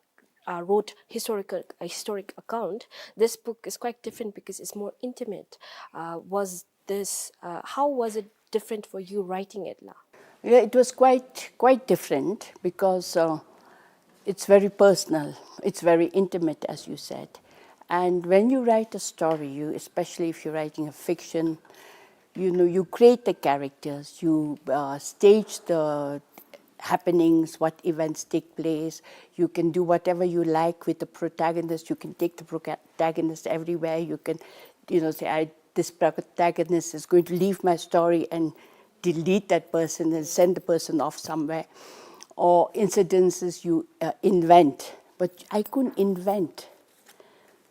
uh, wrote historical, a historic account, this book is quite different because it's more intimate. Uh, was this, uh, how was it different for you writing it, la? Yeah, it was quite, quite different because, uh, it's very personal, it's very intimate, as you said. And when you write a story, you, especially if you're writing a fiction, you know, you create the characters, you, uh, stage the happenings, what events take place. You can do whatever you like with the protagonist. You can take the protagonist everywhere. You can, you know, say, "I, this protagonist is going to leave my story and delete that person and send the person off somewhere." Or incidences you, uh, invent. But I couldn't invent.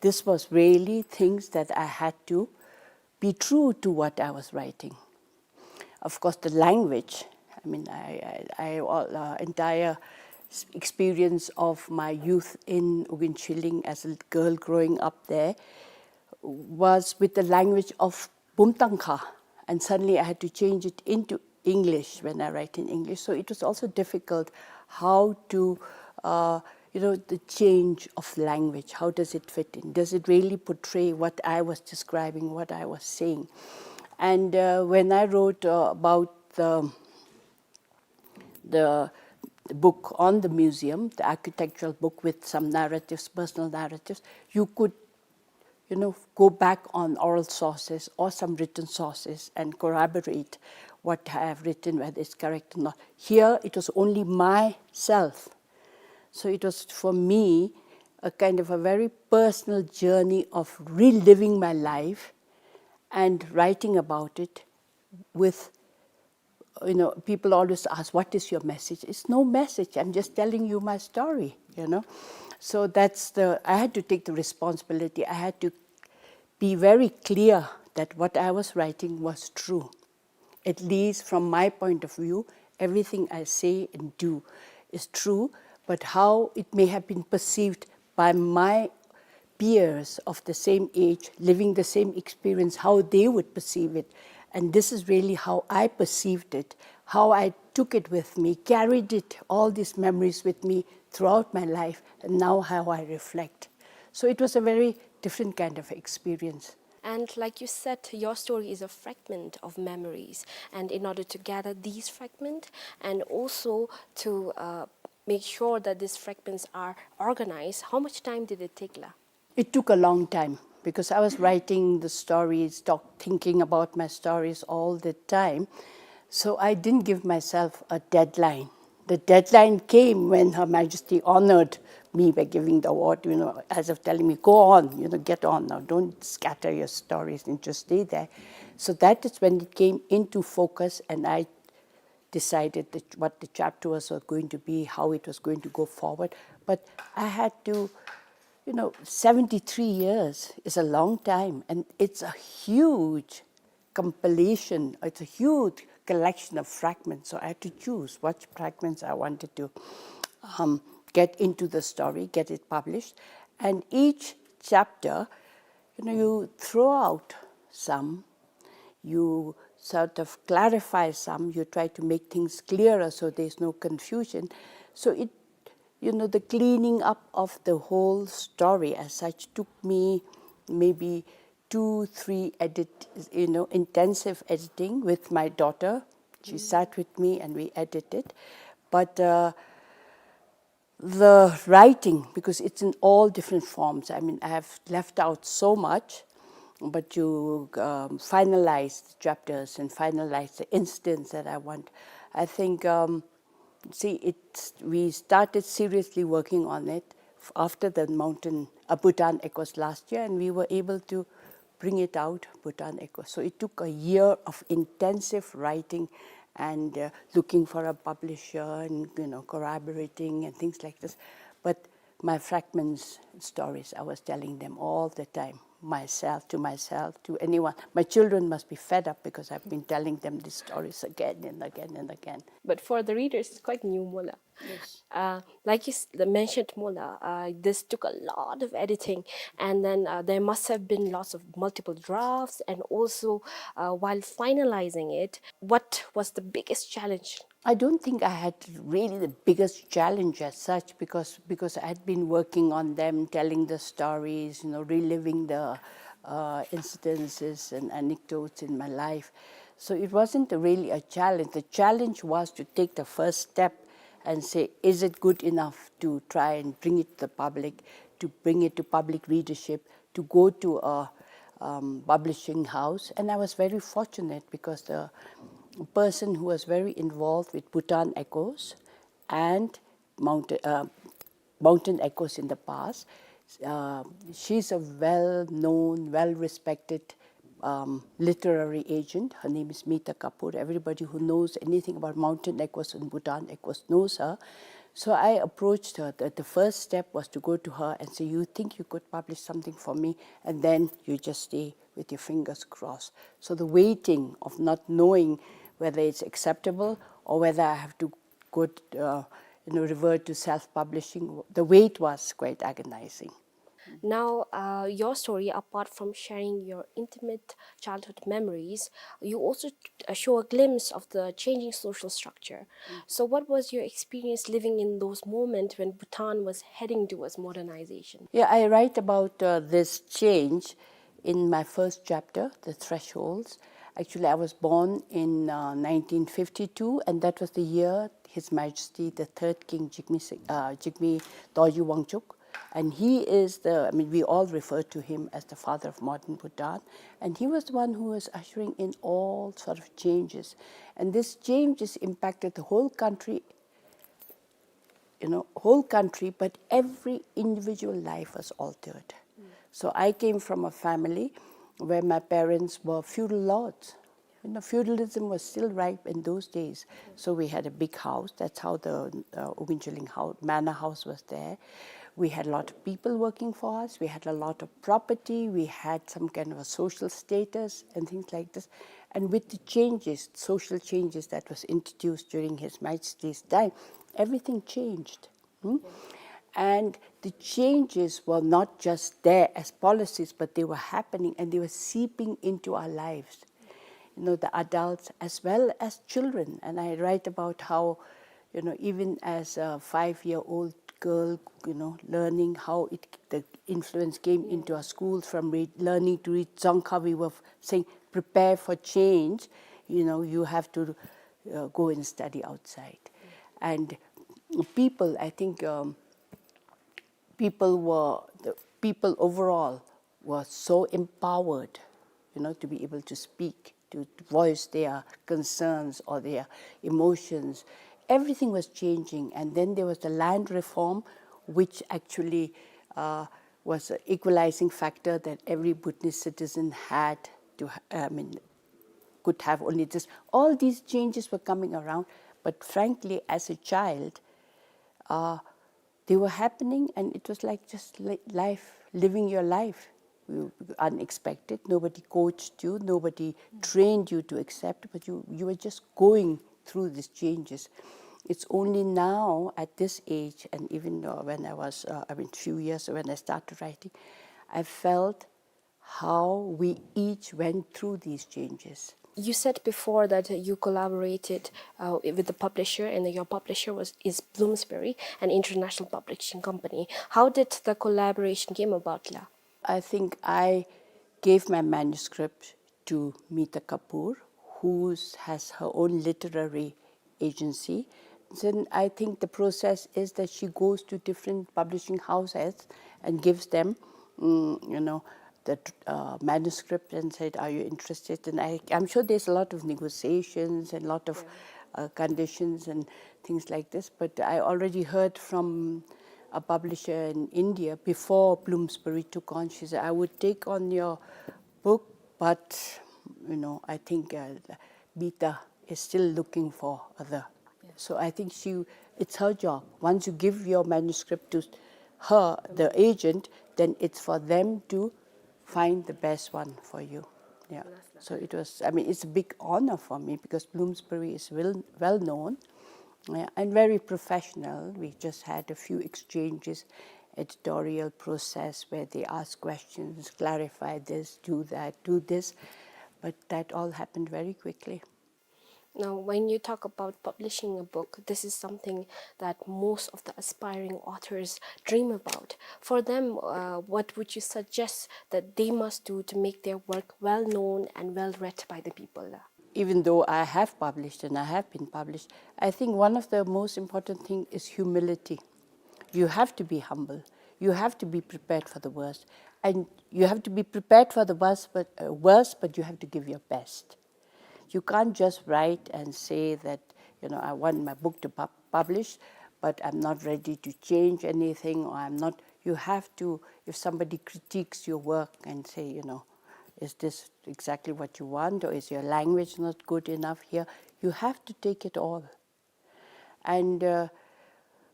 This was really things that I had to be true to what I was writing. Of course, the language, I mean, I, I, I all, uh, entire s-, experience of my youth in Uginchilling as a girl growing up there was with the language of Bumtangkha, and suddenly I had to change it into English when I write in English. So it was also difficult how to, uh, you know, the change of language. How does it fit in? Does it really portray what I was describing, what I was saying? And, uh, when I wrote, uh, about the, the book on the museum, the architectural book with some narratives, personal narratives, you could, you know, go back on oral sources or some written sources and corroborate what I have written, whether it's correct or not. Here, it was only myself. So it was, for me, a kind of a very personal journey of reliving my life and writing about it with, you know, people always ask, "What is your message?" It's no message. I'm just telling you my story, you know. So that's the, I had to take the responsibility. I had to be very clear that what I was writing was true. At least from my point of view, everything I say and do is true, but how it may have been perceived by my peers of the same age, living the same experience, how they would perceive it. And this is really how I perceived it, how I took it with me, carried it, all these memories with me throughout my life, and now how I reflect. So it was a very different kind of experience. And like you said, your story is a fragment of memories. And in order to gather these fragments and also to, uh, make sure that these fragments are organized, how much time did it take, la? It took a long time because I was writing the stories, talk, thinking about my stories all the time. So I didn't give myself a deadline. The deadline came when Her Majesty honored me by giving the award, you know, as of telling me, "Go on, you know, get on now, don't scatter your stories and just stay there." So that is when it came into focus, and I decided that what the chapter was going to be, how it was going to go forward. But I had to, you know, seventy-three years is a long time, and it's a huge compilation, it's a huge collection of fragments. So I had to choose what fragments I wanted to, um, get into the story, get it published. And each chapter, you know, you throw out some, you sort of clarify some, you try to make things clearer so there's no confusion. So it, you know, the cleaning up of the whole story as such took me maybe two, three edit, you know, intensive editing with my daughter. She sat with me and we edited. But, uh, the writing, because it's in all different forms. I mean, I have left out so much, but you, um, finalize the chapters and finalize the incidents that I want. I think, um, See, it, we started seriously working on it f-, after the Mountain, uh, Bhutan Echoes last year, and we were able to bring it out, Bhutan Echoes. So it took a year of intensive writing and, uh, looking for a publisher and, you know, collaborating and things like this. But my fragments stories, I was telling them all the time, myself, to myself, to anyone. My children must be fed up because I've been telling them these stories again and again and again. But for the readers, it's quite new, mola. Yes. Uh, like you s-, the mentioned, mola, uh, this took a lot of editing, and then, uh, there must have been lots of multiple drafts, and also, uh, while finalizing it, what was the biggest challenge? I don't think I had really the biggest challenge as such, because, because I had been working on them, telling the stories, you know, reliving the, uh, incidences and anecdotes in my life. So it wasn't really a challenge. The challenge was to take the first step and say, "Is it good enough to try and bring it to the public, to bring it to public readership, to go to a, um, publishing house?" And I was very fortunate because the person who was very involved with Bhutan Echoes and Mountain, uh, Mountain Echoes in the past, uh, she's a well-known, well-respected, um, literary agent. Her name is Mita Kapoor. Everybody who knows anything about Mountain Echoes and Bhutan Echoes knows her. So I approached her. The, the first step was to go to her and say, "You think you could publish something for me?" And then you just stay with your fingers crossed. So the waiting of not knowing whether it's acceptable or whether I have to go, uh, you know, revert to self-publishing, the wait was quite agonizing. Now, uh, your story, apart from sharing your intimate childhood memories, you also, uh, show a glimpse of the changing social structure. Mm. So what was your experience living in those moments when Bhutan was heading towards modernization? Yeah, I write about, uh, this change in my first chapter, The Thresholds. Actually, I was born in, uh, nineteen fifty-two, and that was the year His Majesty the Third King Jigme Se-, uh, Jigme Dorji Wangchuck, and he is the, I mean, we all refer to him as the father of modern Bhutan, and he was the one who was ushering in all sort of changes. And these changes impacted the whole country, you know, whole country, but every individual life was altered. Mm. So I came from a family where my parents were feudal lords. You know, feudalism was still ripe in those days. Mm. So we had a big house. That's how the, uh, Ugincholing House, Manor House was there. We had a lot of people working for us. We had a lot of property. We had some kind of a social status and things like this. And with the changes, social changes that was introduced during His Majesty's time, everything changed. Hmm? And the changes were not just there as policies, but they were happening and they were seeping into our lives. You know, the adults as well as children. And I write about how, you know, even as a five-year-old girl, you know, learning how it, the influence came into our schools from read, learning to read Dzongkha, we were saying, "Prepare for change." You know, you have to, uh, go and study outside. And people, I think, um, people were, the people overall were so empowered, you know, to be able to speak, to voice their concerns or their emotions. Everything was changing. And then there was the land reform, which actually, uh, was an equalizing factor that every Bhutanese citizen had to ha-, I mean, could have only this. All these changes were coming around, but frankly, as a child, uh, they were happening, and it was like just li-, life, living your life. You, unexpected, nobody coached you, nobody trained you to accept, but you, you were just going through these changes. It's only now at this age, and even, uh, when I was, uh, I mean, few years when I started writing, I felt how we each went through these changes. You said before that you collaborated, uh, with the publisher, and your publisher was, is Bloomsbury, an international publishing company. How did the collaboration came about, la? I think I gave my manuscript to Mita Kapoor, who has her own literary agency. Then I think the process is that she goes to different publishing houses and gives them, mm, you know, the, uh, manuscript and said, "Are you interested?" And I, I'm sure there's a lot of negotiations and lot of, uh, conditions and things like this. But I already heard from a publisher in India before Bloomsbury took on. She said, "I would take on your book, but, you know, I think, uh, Bita is still looking for other." So I think she, it's her job. Once you give your manuscript to her, the agent, then it's for them to find the best one for you. Yeah. So it was, I mean, it's a big honor for me because Bloomsbury is well, well known, yeah, and very professional. We just had a few exchanges, editorial process where they ask questions, clarify this, do that, do this. But that all happened very quickly. Now, when you talk about publishing a book, this is something that most of the aspiring authors dream about. For them, uh, what would you suggest that they must do to make their work well known and well read by the people? Even though I have published and I have been published, I think one of the most important thing is humility. You have to be humble. You have to be prepared for the worst. And you have to be prepared for the worst, but, uh, worst, but you have to give your best. You can't just write and say that, you know, "I want my book to pub-, publish, but I'm not ready to change anything," or I'm not, you have to, if somebody critiques your work and say, you know, "Is this exactly what you want, or is your language not good enough here?" You have to take it all. And, uh,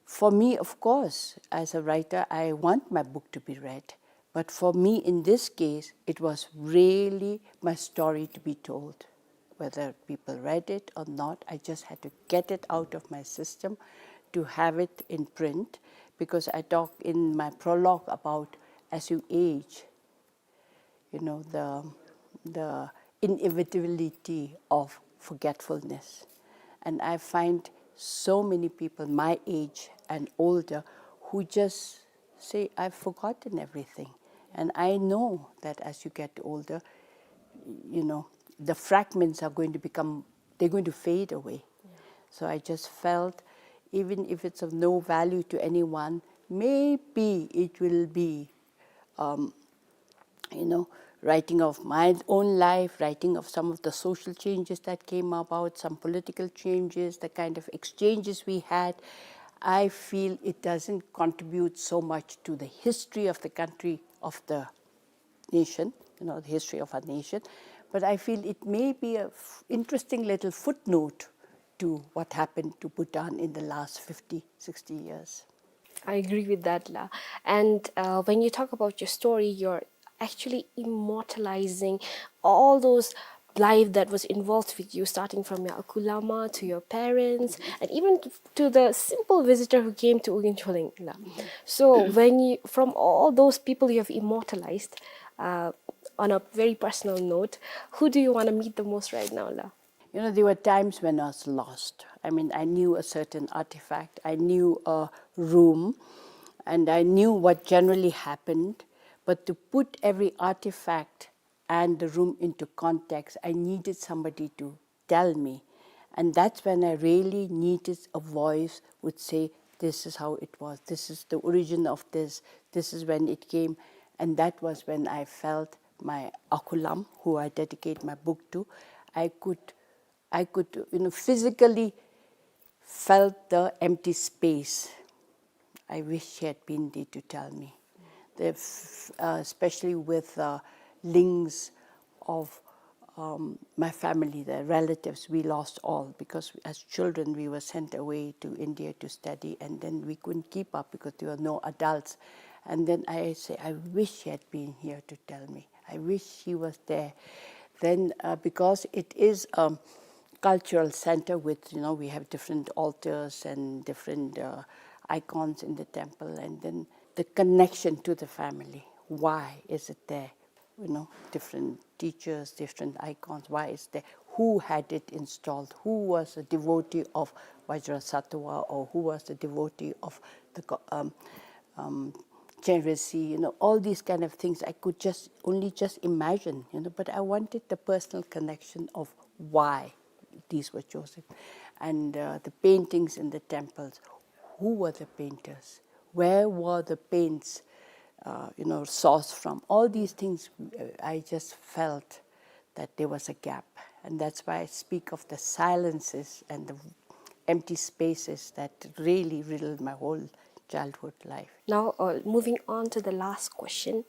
for me, of course, as a writer, I want my book to be read. But for me, in this case, it was really my story to be told. Whether people read it or not, I just had to get it out of my system to have it in print, because I talk in my prologue about as you age, you know, the, the inevitability of forgetfulness. And I find so many people my age and older who just say, "I've forgotten everything." And I know that as you get older, you know, the fragments are going to become, they're going to fade away. So I just felt, even if it's of no value to anyone, maybe it will be, um, you know, writing of my own life, writing of some of the social changes that came about, some political changes, the kind of exchanges we had. I feel it doesn't contribute so much to the history of the country, of the nation, you know, the history of our nation. But I feel it may be a f-, interesting little footnote to what happened to Bhutan in the last fifty, sixty years. I agree with that, La. And, uh, when you talk about your story, you're actually immortalizing all those life that was involved with you, starting from your Akulama to your parents, and even to the simple visitor who came to Ugin Choleng, La. So when you, from all those people you have immortalized, uh, on a very personal note, who do you wanna meet the most right now, La? You know, there were times when I was lost. I mean, I knew a certain artifact, I knew a room, and I knew what generally happened. But to put every artifact and the room into context, I needed somebody to tell me. And that's when I really needed a voice would say, "This is how it was, this is the origin of this, this is when it came." And that was when I felt my Akulam, who I dedicate my book to, I could, I could, you know, physically felt the empty space. I wish she had been there to tell me. The f-, uh, especially with, uh, links of, um, my family, the relatives, we lost all because as children we were sent away to India to study, and then we couldn't keep up because there were no adults. And then I say, "I wish she had been here to tell me. I wish she was there." Then, uh, because it is a cultural center with, you know, we have different altars and different, uh, icons in the temple, and then the connection to the family. Why is it there? You know, different teachers, different icons. Why is there? Who had it installed? Who was a devotee of Vajrasattva, or who was a devotee of the go-, um, um, Chenrezig? You know, all these kind of things I could just, only just imagine, you know, but I wanted the personal connection of why these were chosen. And, uh, the paintings in the temples, who were the painters? Where were the paints, uh, you know, sourced from? All these things, uh, I just felt that there was a gap. And that's why I speak of the silences and the empty spaces that really riddled my whole childhood life. Now, uh, moving on to the last question,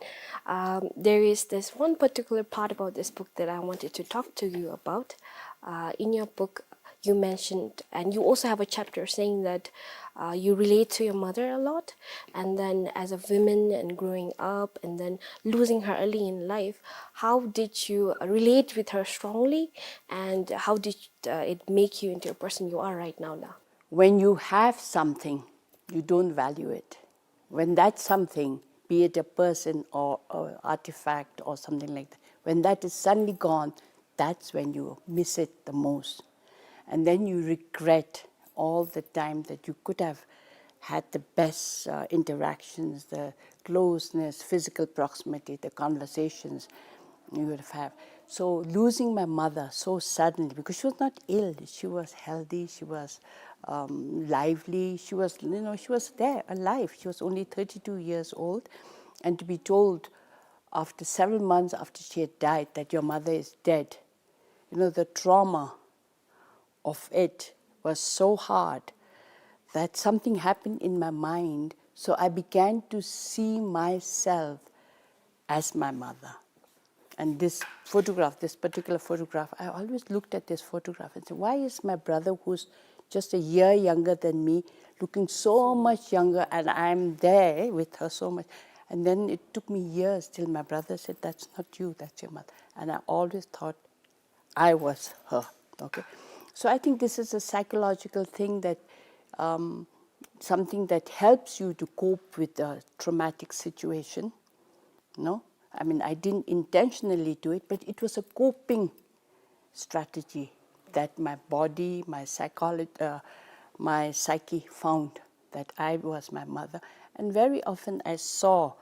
um, there is this one particular part about this book that I wanted to talk to you about. Uh, in your book, you mentioned, and you also have a chapter saying that, uh, you relate to your mother a lot, and then as a woman and growing up, and then losing her early in life, how did you, uh, relate with her strongly, and how did, uh, it make you into a person you are right now, La? When you have something, you don't value it. When that something, be it a person or, or artifact or something like that, when that is suddenly gone, that's when you miss it the most. And then you regret all the time that you could have had the best, uh, interactions, the closeness, physical proximity, the conversations you would have. So losing my mother so suddenly, because she was not ill, she was healthy, she was, um, lively, she was, you know, she was there, alive. She was only thirty-two years old, and to be told after several months after she had died that your mother is dead, you know, the trauma of it was so hard that something happened in my mind. So I began to see myself as my mother. And this photograph, this particular photograph, I always looked at this photograph and said, "Why is my brother, who's just a year younger than me, looking so much younger, and I'm there with her so much?" And then it took me years till my brother said, "That's not you, that's your mother." And I always thought I was her. Okay. So I think this is a psychological thing that, um, something that helps you to cope with a traumatic situation. No? I mean, I didn't intentionally do it, but it was a coping strategy that my body, my psycholo-, uh, my psyche found that I was my mother. And very often I saw,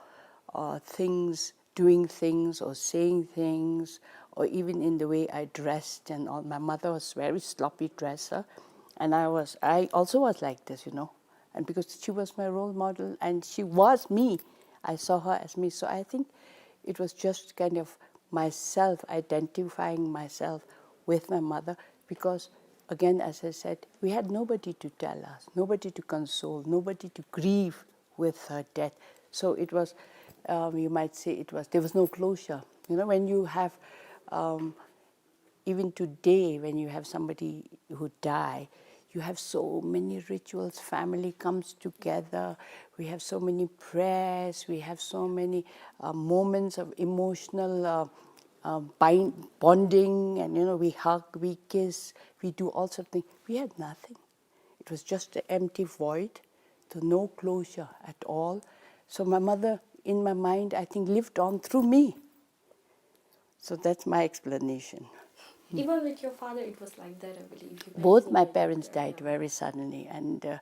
uh, things, doing things or saying things, or even in the way I dressed and all. My mother was very sloppy dresser, and I was, I also was like this, you know. And because she was my role model and she was me, I saw her as me. So I think it was just kind of myself identifying myself with my mother, because again, as I said, we had nobody to tell us, nobody to console, nobody to grieve with her death. So it was, um, you might say it was, there was no closure. You know, when you have, um, even today, when you have somebody who die, you have so many rituals, family comes together, we have so many prayers, we have so many, uh, moments of emotional, uh, uh, bind-, bonding, and, you know, we hug, we kiss, we do all sorts of things. We had nothing. It was just an empty void, so no closure at all. So my mother, in my mind, I think, lived on through me. So that's my explanation. Even with your father, it was like that, I believe. He went Both my parents died very suddenly, and, uh,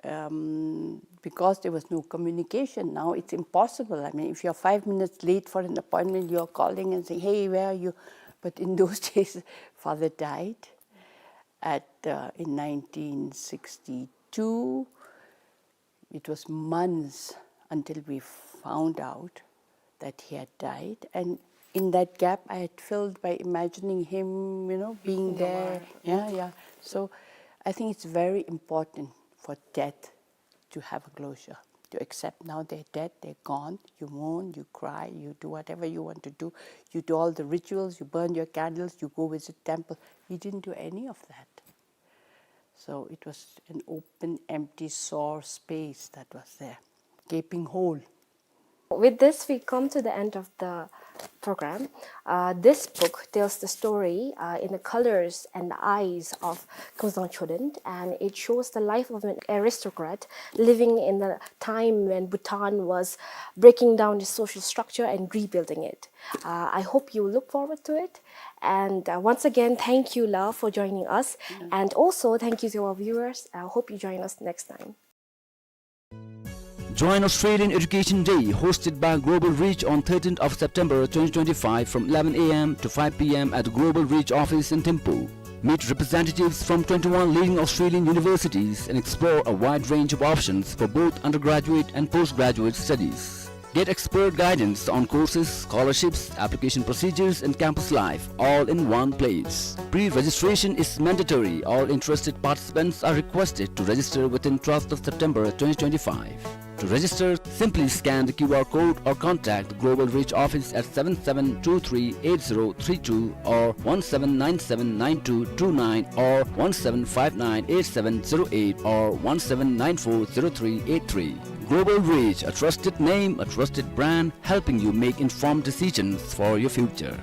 um, because there was no communication, now it's impossible. I mean, if you're five minutes late for an appointment, you're calling and saying, "Hey, where are you?" But in those days, father died at, uh, in nineteen sixty-two. It was months until we found out that he had died. And in that gap, I had filled by imagining him, you know, being there. Yeah, yeah. So I think it's very important for death to have a closure, to accept now they're dead, they're gone. You mourn, you cry, you do whatever you want to do. You do all the rituals, you burn your candles, you go visit temple. We didn't do any of that. So it was an open, empty, sore space that was there, gaping hole. With this, we come to the end of the program. Uh, this book tells the story, uh, in the colors and the eyes of Kmezang Choden, and it shows the life of an aristocrat living in the time when Bhutan was breaking down its social structure and rebuilding it. Uh, I hope you look forward to it. And, uh, once again, thank you, La, for joining us. And also, thank you to our viewers. I hope you join us next time. Join Australian Education Day, hosted by Global Reach on thirteenth of September twenty twenty-five from eleven A M to five P M at the Global Reach office in Thimphu. Meet representatives from twenty-one leading Australian universities and explore a wide range of options for both undergraduate and postgraduate studies. Get expert guidance on courses, scholarships, application procedures, and campus life, all in one place. Pre-registration is mandatory. All interested participants are requested to register within twelfth of September twenty twenty-five. To register, simply scan the Q R code or contact the Global Reach office at seven seven two three eight zero three two or one seven nine seven nine two two nine or one seven five nine eight seven zero eight or one seven nine four zero three eight three. Global Reach, a trusted name, a trusted brand, helping you make informed decisions for your future.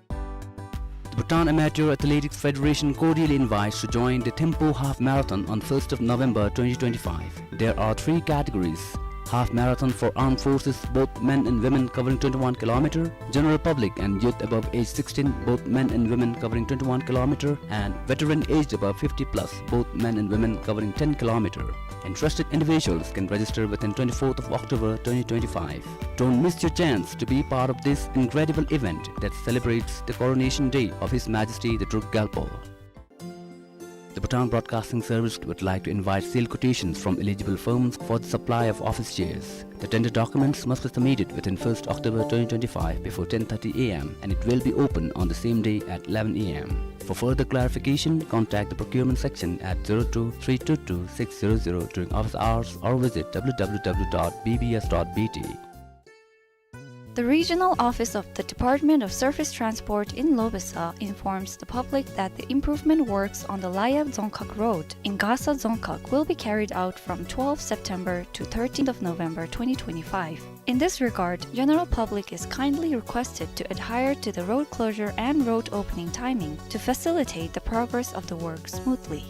The Bhutan Amateur Athletics Federation cordially invites to join the Thimphu Half Marathon on first of November twenty twenty-five. There are three categories: half marathon for armed forces, both men and women, covering twenty-one kilometer, general public and youth above age sixteen, both men and women, covering twenty-one kilometer, and veteran aged above fifty plus, both men and women, covering ten kilometer. Interested individuals can register within twenty-fourth of October twenty twenty-five. Don't miss your chance to be part of this incredible event that celebrates the coronation day of His Majesty the Druk Gyalpo. The Bhutan Broadcasting Service would like to invite sale quotations from eligible firms for the supply of office chairs. The tender documents must be submitted within first October twenty twenty-five before ten thirty A M and it will be open on the same day at eleven A M. For further clarification, contact the procurement section at zero two three two two six zero zero during office hours or visit W W W dot B B S dot B T. The regional office of the Department of Surface Transport in Lobesa informs the public that the improvement works on the Layab Dzongkhag Road in Gasa Dzongkhag will be carried out from twelfth September to thirteenth of November twenty twenty-five. In this regard, general public is kindly requested to adhere to the road closure and road opening timing to facilitate the progress of the work smoothly.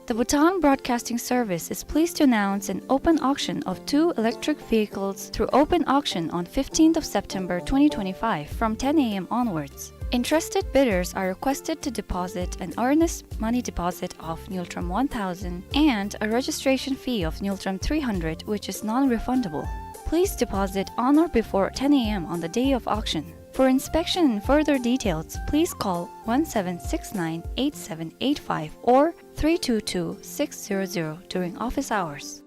The Bhutan Broadcasting Service is pleased to announce an open auction of two electric vehicles through open auction on fifteenth of September twenty twenty-five from ten A M onwards. Interested bidders are requested to deposit an earnest money deposit of Ngultrum one thousand and a registration fee of Ngultrum three hundred, which is non-refundable. Please deposit on or before ten A M on the day of auction. For inspection and further details, please call one seven six nine eight seven eight five or three two two six zero zero during office hours.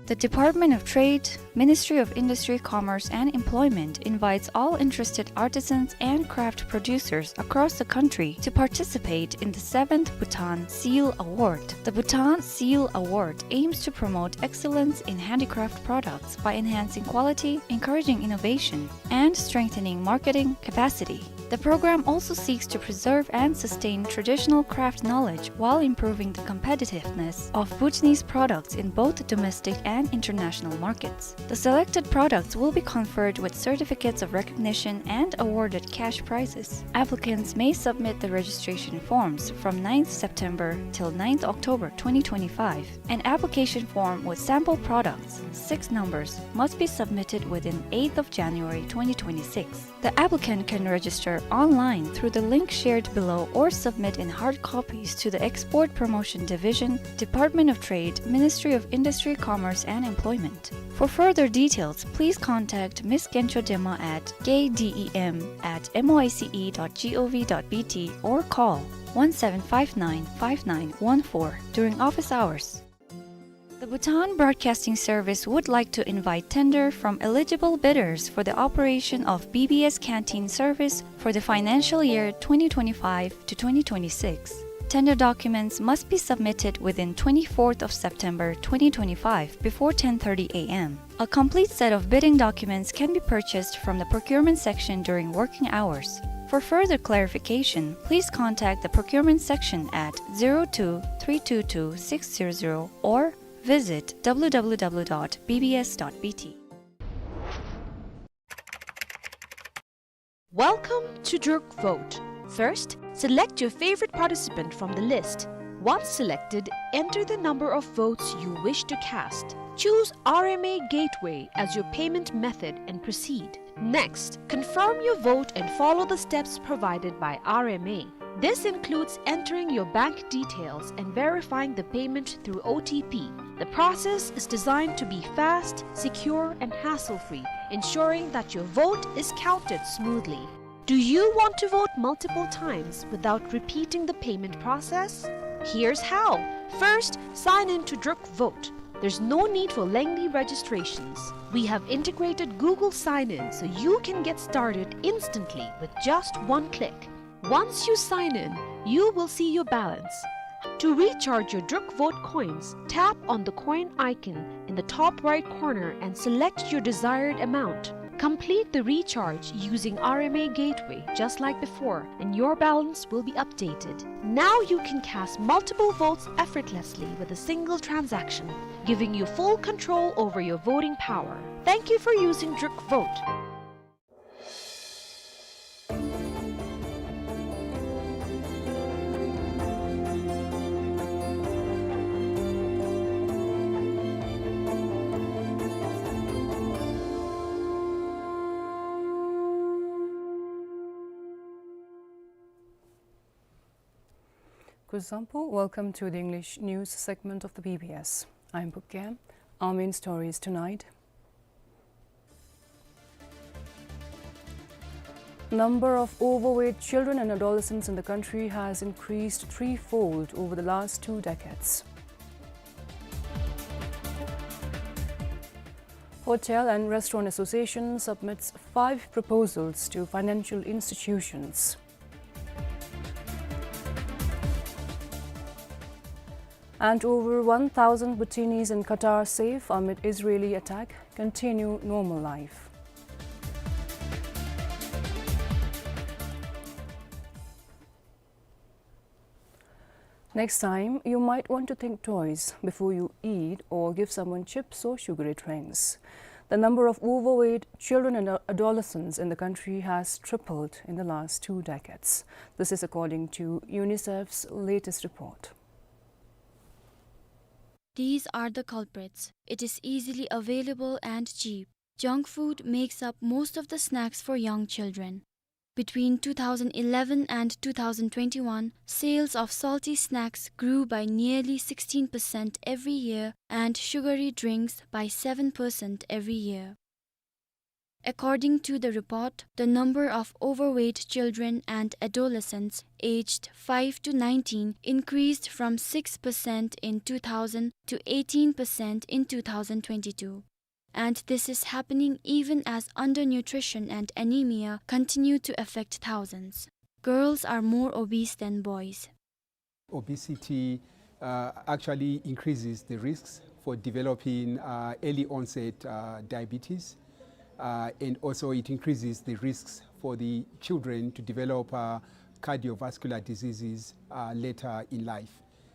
The Department of Trade, Ministry of Industry, Commerce and Employment invites all interested artisans and craft producers across the country to participate in the seventh Bhutan Seal Award. The Bhutan Seal Award aims to promote excellence in handicraft products by enhancing quality, encouraging innovation, and strengthening marketing capacity. The program also seeks to preserve and sustain traditional craft knowledge while improving the competitiveness of Bhutanese products in both domestic and international markets. The selected products will be conferred with certificates of recognition and awarded cash prizes. Applicants may submit the registration forms from ninth September till ninth October twenty twenty-five. An application form with sample products, six numbers, must be submitted within eighth of January twenty twenty-six. The applicant can register online through the link shared below or submit in hard copies to the Export Promotion Division, Department of Trade, Ministry of Industry, Commerce and Employment. For further details, please contact Miss Gencho Dema at K D E M at M O I C E dot G O V dot B T or call one seven five nine five nine one four during office hours. The Bhutan Broadcasting Service would like to invite tender from eligible bidders for the operation of B B S Canteen service for the financial year twenty twenty-five to twenty twenty-six. Tender documents must be submitted within twenty-fourth of September twenty twenty-five before ten thirty A M. A complete set of bidding documents can be purchased from the procurement section during working hours. For further clarification, please contact the procurement section at zero two three two two six zero zero or visit W W W dot B B S dot B T. Welcome to Druk Vote. First, select your favorite participant from the list. Once selected, enter the number of votes you wish to cast. Choose R M A Gateway as your payment method and proceed. Next, confirm your vote and follow the steps provided by R M A. This includes entering your bank details and verifying the payment through O T P. The process is designed to be fast, secure, and hassle-free, ensuring that your vote is counted smoothly. Do you want to vote multiple times without repeating the payment process? Here's how. First, sign in to Druk Vote. There's no need for lengthy registrations. We have integrated Google Sign-In so you can get started instantly with just one click. Once you sign in, you will see your balance. To recharge your Druk Vote coins, tap on the coin icon in the top right corner and select your desired amount. Complete the recharge using R M A Gateway just like before, and your balance will be updated. Now you can cast multiple votes effortlessly with a single transaction, giving you full control over your voting power. Thank you for using Druk Vote. Kuzuzangpo, welcome to the English news segment of the B B S. I'm Pukya. Our main stories tonight. Number of overweight children and adolescents in the country has increased threefold over the last two decades. Hotel and Restaurant Association submits five proposals to financial institutions. And over one thousand Bhutinis in Qatar safe amid Israeli attack continue normal life. Next time, you might want to think twice before you eat or give someone chips or sugary drinks. The number of overweight children and adolescents in the country has tripled in the last two decades. This is according to UNICEF's latest report. These are the culprits. It is easily available and cheap. Junk food makes up most of the snacks for young children. Between two thousand eleven and two thousand twenty-one, sales of salty snacks grew by nearly sixteen percent every year and sugary drinks by seven percent every year. According to the report, the number of overweight children and adolescents aged five to nineteen increased from six percent in two thousand to eighteen percent in two thousand twenty-two. And this is happening even as undernutrition and anemia continue to affect thousands. Girls are more obese than boys. Obesity, uh, actually increases the risks for developing, uh, early onset, uh, diabetes, uh, and also it increases the risks for the children to develop, uh, cardiovascular diseases, uh, later in life.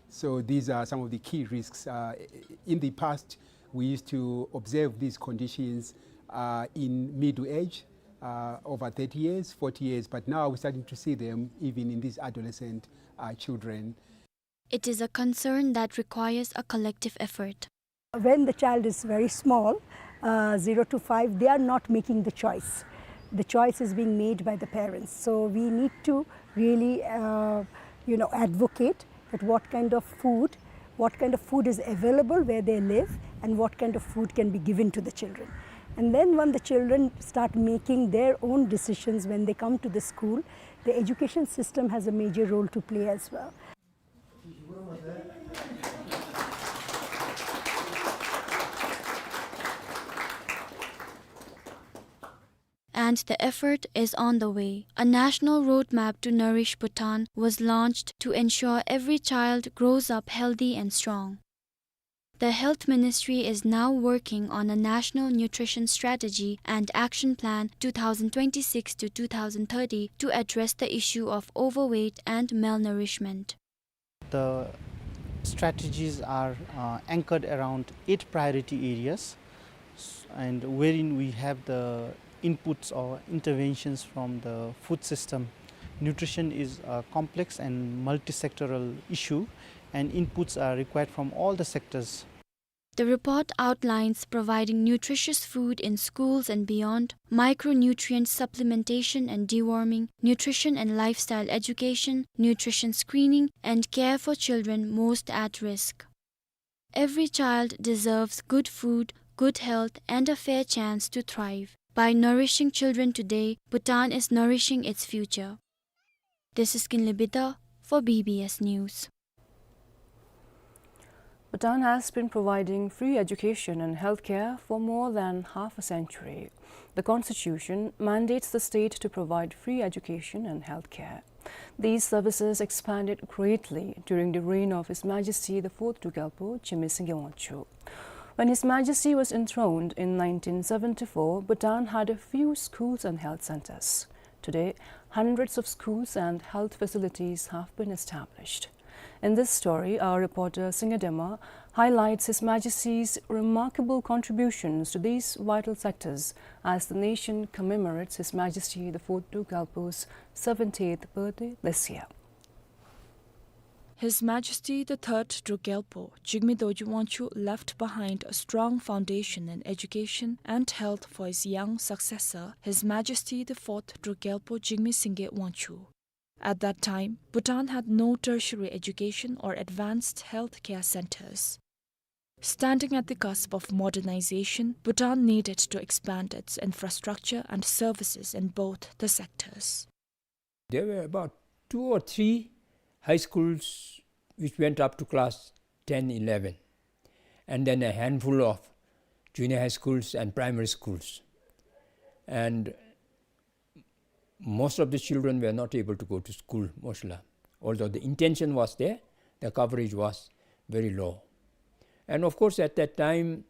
So these are some of the key risks. Uh, in the past, we used to observe these conditions, uh, in middle age, uh, over thirty years, forty years, but now we're starting to see them even in these adolescent, uh, children. It is a concern that requires a collective effort. When the child is very small, uh, zero to five, they are not making the choice. The choice is being made by the parents. So we need to really, uh, you know, advocate that what kind of food, what kind of food is available where they live, and what kind of food can be given to the children. And then when the children start making their own decisions when they come to the school, the education system has a major role to play as well. And the effort is on the way. A national roadmap to nourish Bhutan was launched to ensure every child grows up healthy and strong. The Health Ministry is now working on a National Nutrition Strategy and Action Plan two thousand twenty-six to two thousand thirty to address the issue of overweight and malnourishment. The strategies are, uh, anchored around eight priority areas, s-, and wherein we have the inputs or interventions from the food system. Nutrition is a complex and multi-sectoral issue, and inputs are required from all the sectors. The report outlines providing nutritious food in schools and beyond, micronutrient supplementation and deworming, nutrition and lifestyle education, nutrition screening, and care for children most at risk. Every child deserves good food, good health, and a fair chance to thrive. By nourishing children today, Bhutan is nourishing its future. This is Kinley Bida for B B S News. Bhutan has been providing free education and healthcare for more than half a century. The constitution mandates the state to provide free education and healthcare. These services expanded greatly during the reign of His Majesty the Fourth Druk Gyalpo Jigme Singye Wangchuck. When His Majesty was enthroned in nineteen seventy-four, Bhutan had a few schools and health centers. Today, hundreds of schools and health facilities have been established. In this story, our reporter Singye Dema highlights His Majesty's remarkable contributions to these vital sectors as the nation commemorates His Majesty the Fourth Druk Gyalpo's seventieth birthday this year. His Majesty the Third Druk Gyalpo Jigme Dorji Wangchuck left behind a strong foundation in education and health for his young successor, His Majesty the Fourth Druk Gyalpo Jigme Singye Wangchuck. At that time, Bhutan had no tertiary education or advanced healthcare centers. Standing at the cusp of modernization, Bhutan needed to expand its infrastructure and services in both the sectors. There were about two or three high schools which went up to class ten, eleven, and then a handful of junior high schools and primary schools. And most of the children were not able to go to school, mostly. Although the intention was there, the coverage was very low. And of course, at that time,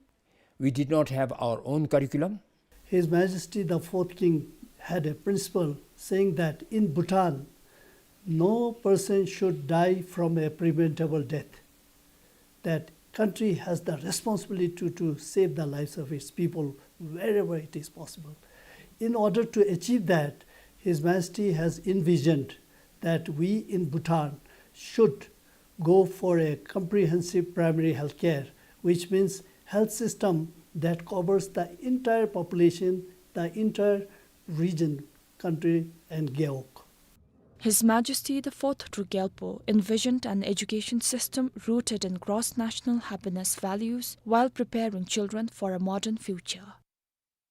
we did not have our own curriculum. His Majesty the Fourth King had a principle saying that in Bhutan, no person should die from a preventable death. That country has the responsibility to, to save the lives of its people wherever it is possible. In order to achieve that, His Majesty has envisioned that we in Bhutan should go for a comprehensive primary health care, which means health system that covers the entire population, the entire region, country, and gewog. His Majesty the Fourth Druk Gyalpo envisioned an education system rooted in gross national happiness values while preparing children for a modern future.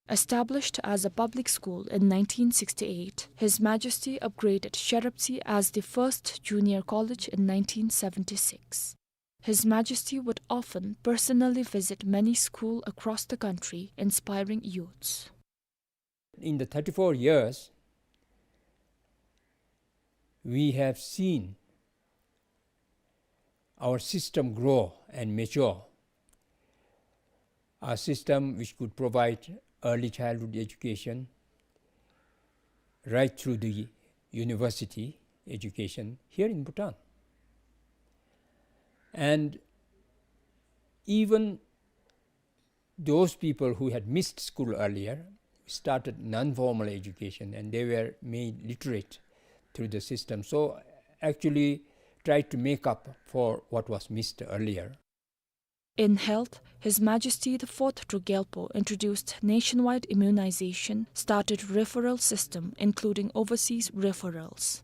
Established as a public school in nineteen sixty-eight, His Majesty upgraded Sherabtsi as the first junior college in nineteen seventy-six. His Majesty would often personally visit many schools across the country, inspiring youths. In the thirty-four years, we have seen our system grow and mature. A system which could provide early childhood education right through the university education here in Bhutan. And even those people who had missed school earlier started non-formal education, and they were made literate through the system. So actually tried to make up for what was missed earlier. In health, His Majesty the Fourth Druk Gyalpo introduced nationwide immunization, started referral system, including overseas referrals.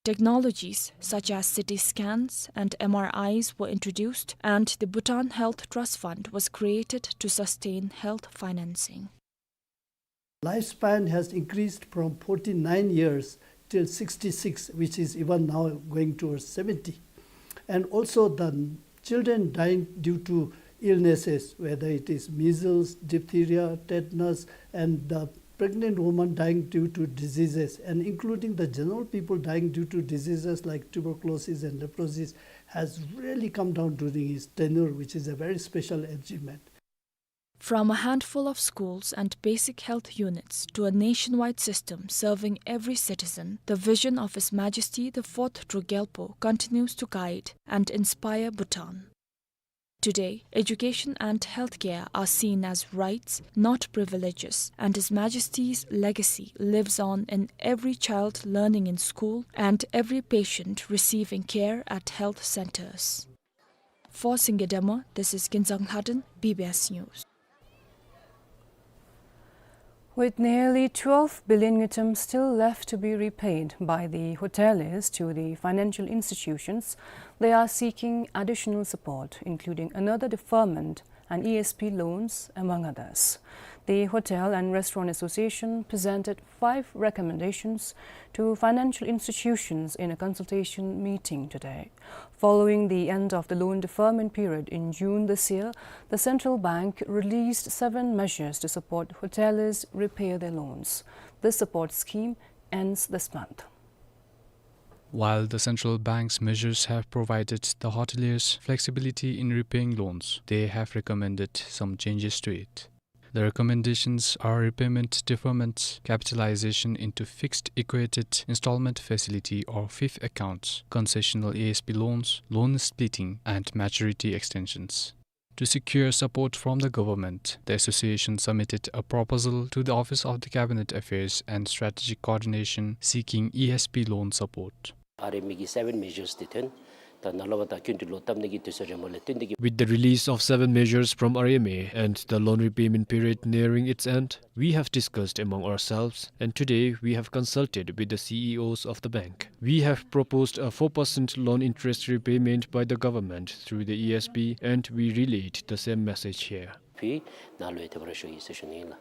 Technologies such as C T scans and M R Is were introduced, and the Bhutan Health Trust Fund was created to sustain health financing. Lifespan has increased from forty-nine years till sixty-six, which is even now going towards seventy. And also the children dying due to illnesses, whether it is measles, diphtheria, tetanus, and the pregnant woman dying due to diseases, and including the general people dying due to diseases like tuberculosis and leprosy, has really come down during his tenure, which is a very special achievement. From a handful of schools and basic health units to a nationwide system serving every citizen, the vision of His Majesty the Fourth Druk Gyalpo continues to guide and inspire Bhutan. Today, education and healthcare are seen as rights, not privileges, and His Majesty's legacy lives on in every child learning in school and every patient receiving care at health centers. For Singye Dema, this is Kinzang Lhaden, B B S News. With nearly twelve billion ngultrum still left to be repaid by the hoteliers to the financial institutions, they are seeking additional support, including another deferment and E S P loans, among others. The Hotel and Restaurant Association presented five recommendations to financial institutions in a consultation meeting today. Following the end of the loan deferment period in June this year, the central bank released seven measures to support hoteliers repay their loans. This support scheme ends this month. While the central bank's measures have provided the hoteliers flexibility in repaying loans, they have recommended some changes to it. The recommendations are repayment deferment, capitalization into fixed equated installment facility or fif accounts, concessional A S P loans, loan splitting, and maturity extensions. To secure support from the government, the association submitted a proposal to the Office of the Cabinet Affairs and Strategic Coordination seeking E S P loan support. ཨ་རི་མི་གི་seven measures འདི་ཐོན། ད་ནཱ་ལས་ཕར་ད་སྐྱིན་འགྲུལ་ལོག་བཏབ་ནི་གི་དུས་ཚོད་རན་པ་ལས་བརྟེན་ཏེ་གིས། With the release of seven measures from R M A and the loan repayment period nearing its end, we have discussed among ourselves, and today we have consulted with the C E Os of the bank. We have proposed a four percent loan interest repayment by the government through the E S P, and we relayed the same message here. ཕི་ནཱ་ལུ་ཡང་དེ་སྦེ་ར་ཞུ་ཡི་ཟེར་ཞུ་ནི་ཨིན་ལགས།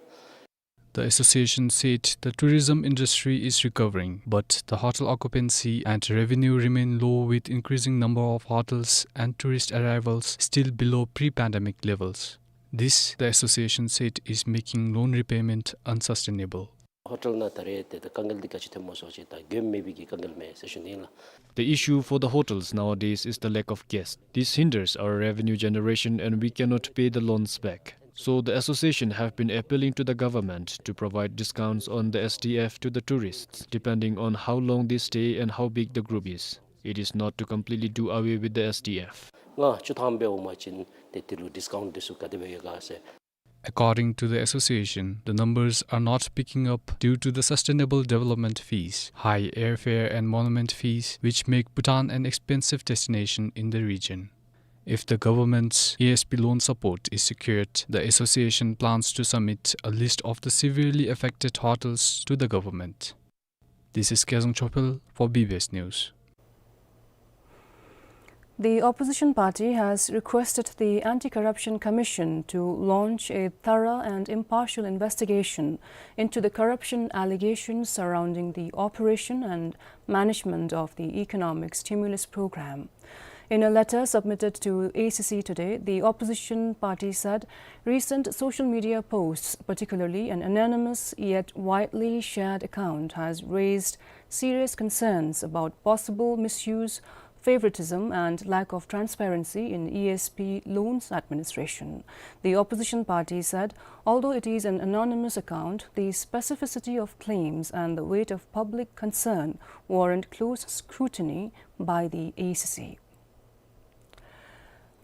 The association said the tourism industry is recovering, but the hotel occupancy and revenue remain low, with increasing number of hotels and tourist arrivals still below pre-pandemic levels. This, the association said, is making loan repayment unsustainable. ཧོ་ཊེལ་ནང་ད་རེས་ཏེ་ད་དཀའ་ངལ་འདི་ག་ཅི་ཐོནམ་སྨོ་ཟེར་བ་ཅིན་ད་མགྱོནམ་མེད་པའི་གི་དཀའ་ངལ་མས་ཟེར་ཞུ་ནི་ཨིན་ལགས། The issue for the hotels nowadays is the lack of guests. This hinders our revenue generation and we cannot pay the loans back. So the association have been appealing to the government to provide discounts on the S D F to the tourists, depending on how long they stay and how big the group is. It is not to completely do away with the S D F. ང་བཅུ་ཐམ་སྦེ་འོང་པ་ཅིན་ཏེ་དེ་ལུ་ཌིསི་ཀའུནཊ་འདི་ཚུ་ག་དེ་སྦེ་ཡོད་ག་ཟེར། According to the association, the numbers are not picking up due to the sustainable development fees, high airfare and monument fees, which make Bhutan an expensive destination in the region. If the government's A S P loan support is secured, the association plans to submit a list of the severely affected hotels to the government. This is Kezang Chopel for B B S News. The opposition party has requested the Anti-Corruption Commission to launch a thorough and impartial investigation into the corruption allegations surrounding the operation and management of the economic stimulus program. In a letter submitted to A C C today, the opposition party said recent social media posts, particularly an anonymous yet widely shared account, has raised serious concerns about possible misuse, favoritism, and lack of transparency in E S P loans administration. The opposition party said, although it is an anonymous account, the specificity of claims and the weight of public concern warrant close scrutiny by the A C C.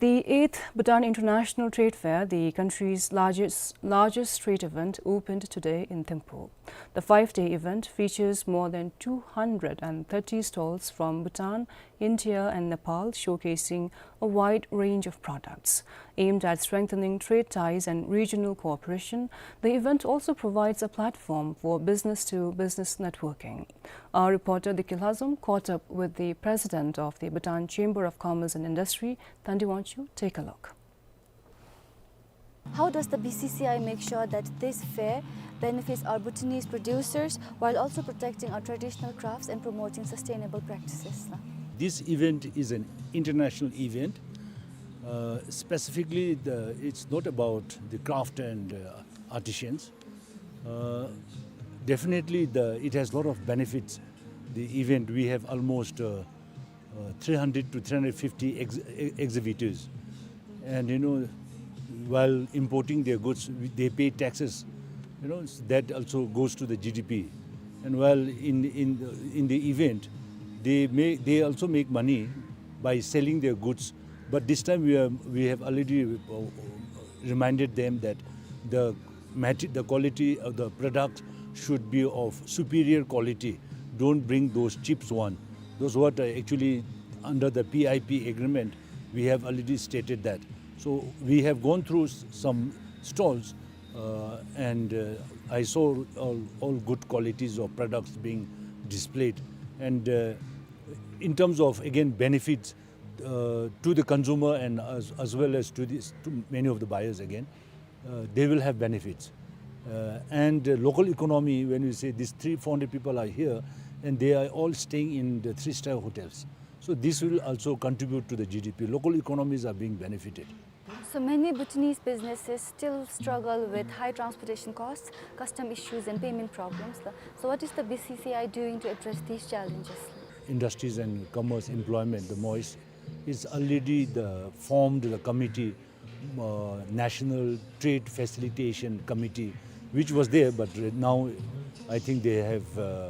The eighth Bhutan International Trade Fair, the country's largest, largest trade event, opened today in Thimphu. The five-day event features more than two hundred and thirty stalls from Bhutan, India, and Nepal, showcasing a wide range of products. Aimed at strengthening trade ties and regional cooperation, the event also provides a platform for business-to-business networking. Our reporter Dikki Lhazom caught up with the president of the Bhutan Chamber of Commerce and Industry, Thangdi Wangchuk. Take a look. How does the B C C I make sure that this fair benefits our Bhutanese producers while also protecting our traditional crafts and promoting sustainable practices? This event is an international event. Uh, specifically, the, it's not about the craft and, uh, artisans. Uh, definitely, the, it has lot of benefits. The event, we have almost, uh, uh, three hundred to three hundred fifty ex-, e-, exhibitors. And, you know, while importing their goods, we, they pay taxes. You know, s-, that also goes to the G D P. And while in, in, in the event, they may, they also make money by selling their goods. But this time we are, we have already, uh, reminded them that the mate-, the quality of the product should be of superior quality. Don't bring those cheap one. Those what are actually under the P I P agreement, we have already stated that. So we have gone through s-, some stalls, uh, and, uh, I saw all, all good qualities of products being displayed. And, uh, in terms of, again, benefits, Uh, to the consumer and as, as well as to, this, to many of the buyers again, uh, they will have benefits. Uh, and uh, local economy, when we say these three, four hundred people are here, and they are all staying in the three-star hotels. So this will also contribute to the G D P. Local economies are being benefited. So many Bhutanese businesses still struggle with high transportation costs, custom issues and payment problems. So what is the B C C I doing to address these challenges? Industries and Commerce, Employment, the MoICE, is already the, formed the committee, uh, National Trade Facilitation Committee, which was there, but now I think they have, uh,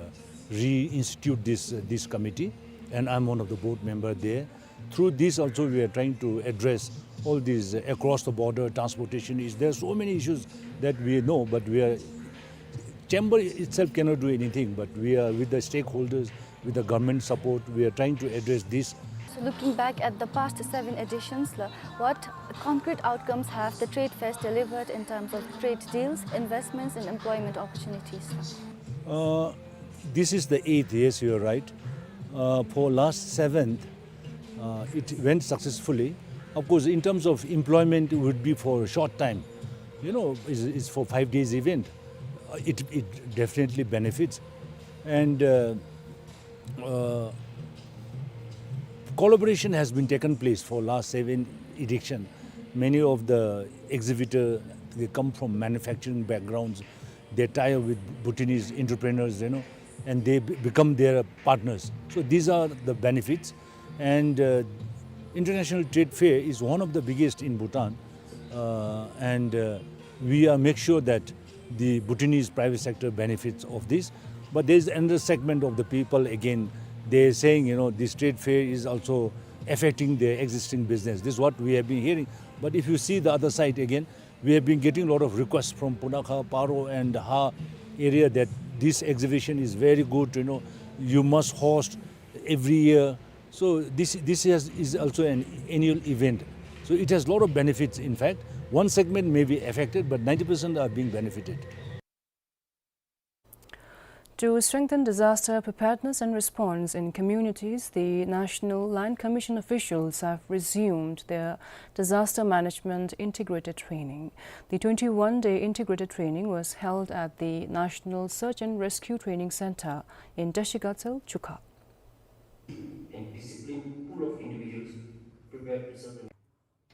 reinstitute this, uh, this committee, and I'm one of the board member there. Through this also we are trying to address all these, uh, across the border transportation issues. There are so many issues that we know, but we are, chamber itself cannot do anything, but we are with the stakeholders, with the government support, we are trying to address this. So looking back at the past seven editions, la, what concrete outcomes have the Trade Fest delivered in terms of trade deals, investments and employment opportunities? Uh, this is the eighth, yes, you are right. Uh, for last seventh, uh, it went successfully. Of course, in terms of employment, it would be for a short time. You know, it's, it's for five days event. Uh, it, it definitely benefits. And, uh, uh, collaboration has been taken place for last seven edition. Many of the exhibitor, they come from manufacturing backgrounds. They tie up with Bhutanese entrepreneurs, you know, and they be-, become their partners. So these are the benefits. And, uh, International Trade Fair is one of the biggest in Bhutan. Uh, and, uh, we are make sure that the Bhutanese private sector benefits of this. But there is another segment of the people, again, they are saying, you know, this trade fair is also affecting their existing business. This is what we have been hearing. But if you see the other side again, we have been getting a lot of requests from Punakha, Paro and Ha area that this exhibition is very good, you know, you must host every year. So this, this is, is also an annual event. So it has a lot of benefits, in fact. One segment may be affected, but ninety percent are being benefited. To strengthen disaster preparedness and response in communities, the National Land Commission officials have resumed their disaster management integrated training. The twenty-one-day integrated training was held at the National Search and Rescue Training Center in Dashigatsel, Chukha. And disciplined pool of individuals prepared to serve the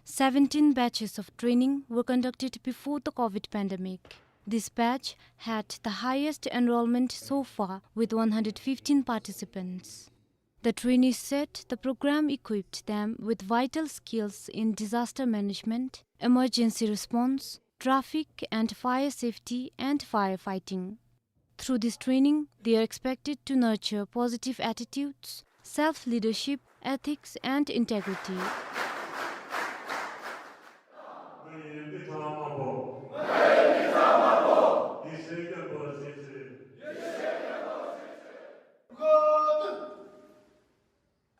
Seventeen batches of training were conducted before the COVID pandemic. This batch had the highest enrollment so far, with one hundred fifteen participants. The trainees said the program equipped them with vital skills in disaster management, emergency response, traffic and fire safety, and firefighting. Through this training, they are expected to nurture positive attitudes, self-leadership, ethics, and integrity.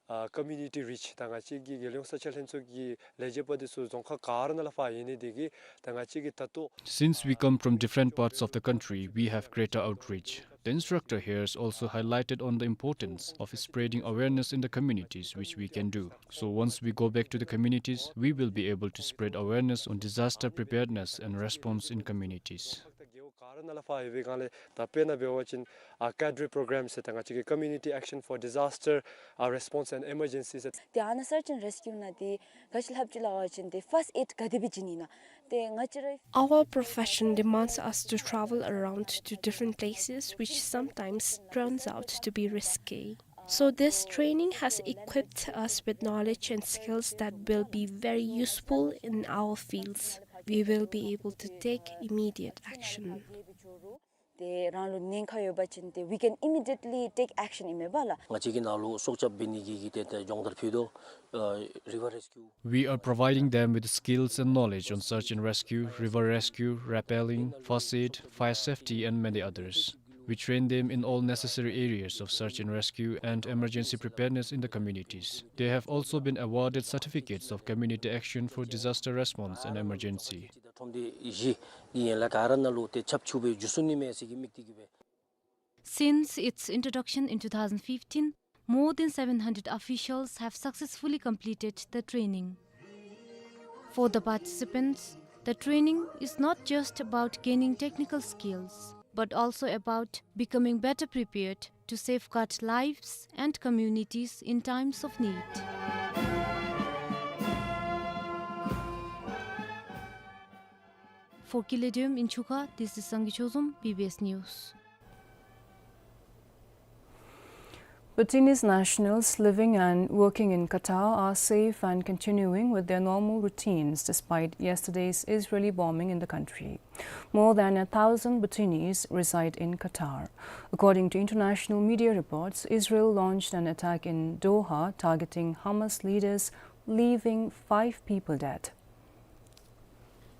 ཨ་ཀོ་མིའུ་ནི་ཊི་རིཆ་ད་ང་བཅས་ཀྱི་རྒྱལ་ཡོངས་ས་ཆ་ལྷན་ཚོགས་ཀྱི་ལས་བྱེད་པ་འདི་ཚུ་རྫོང་ཁག་ག་ར་ནང་ལས་ཕར་ཡོད་ནི་དེ་གིས་ད་ང་བཅས་ཀྱིས་ད་ལྟོ། Since we come from different parts of the country, we have greater outreach. The instructor here has also highlighted on the importance of spreading awareness in the communities, which we can do. So once we go back to the communities, we will be able to spread awareness on disaster preparedness and response in communities. རྒེད་འོག་ག་ར་ནང་ལས་ཕར་ཡོད་པའི་སྒང་ལས་ད་དཔེར་ན་འབད་བ་ཅིན་ཨ་ཀེ་ཌི་རི་པྲོ་གྲམ་ཟེར་ད་ང་བཅས་ཀྱི་Community Action for Disaster, ཨ་Response and Emergency ཟེར། ཏེ་ཨ་ནཱ་search and rescue ནང་ཏེ་ག་ཅི་ལྷབ་ཅི་ལགས་པ་ཅིན་ཏེ་first aid ག་དེ་སྦེ་བྱིན་ནི་ཨིན་ན། ཏེ་ང་བཅས་ར། Our profession demands us to travel around to different places, which sometimes turns out to be risky. So this training has equipped us with knowledge and skills that will be very useful in our fields. We will be able to take immediate action. ཏེ་རང་ལུ་ཉེན་ཁ་ཡོད་པ་ཅིན་ཏེ་we can immediately take action ཨིན་མས་པ་ལགས། ང་བཅས་ཀྱི་ནང་ལུ་སྲོག་སྐྱབས་འབད་ནི་གི་གི་ཏེ་ཏེ་སྦྱོང་བརྡར་ཕུལ་དོ། ཨ་river rescue. We are providing them with skills and knowledge on search and rescue, river rescue, rappelling, first aid, fire safety, and many others. We train them in all necessary areas of search and rescue and emergency preparedness in the communities. They have also been awarded certificates of community action for disaster response and emergency. ཁྲོམ་སྡེ་བཞི་གི་ཡན་ལག་ག་ར་ནང་ལུ་ཏེ་ཁྱབ་ཆུ་སྦེ་འགྱོ་ཚུགས་ནི་མས་ཟེར་གྱི་དམིགས་གཏད་ཀྱིས་སྦེ། Since its introduction in two thousand fifteen, more than seven hundred officials have successfully completed the training. For the participants, the training is not just about gaining technical skills, but also about becoming better prepared to safeguard lives and communities in times of need. For Kile Duyom in Chuka, this is Sangay Chozom, B B S News. Bhutanese nationals living and working in Qatar are safe and continuing with their normal routines despite yesterday's Israeli bombing in the country. More than a thousand Bhutanese reside in Qatar. According to international media reports, Israel launched an attack in Doha targeting Hamas leaders, leaving five people dead.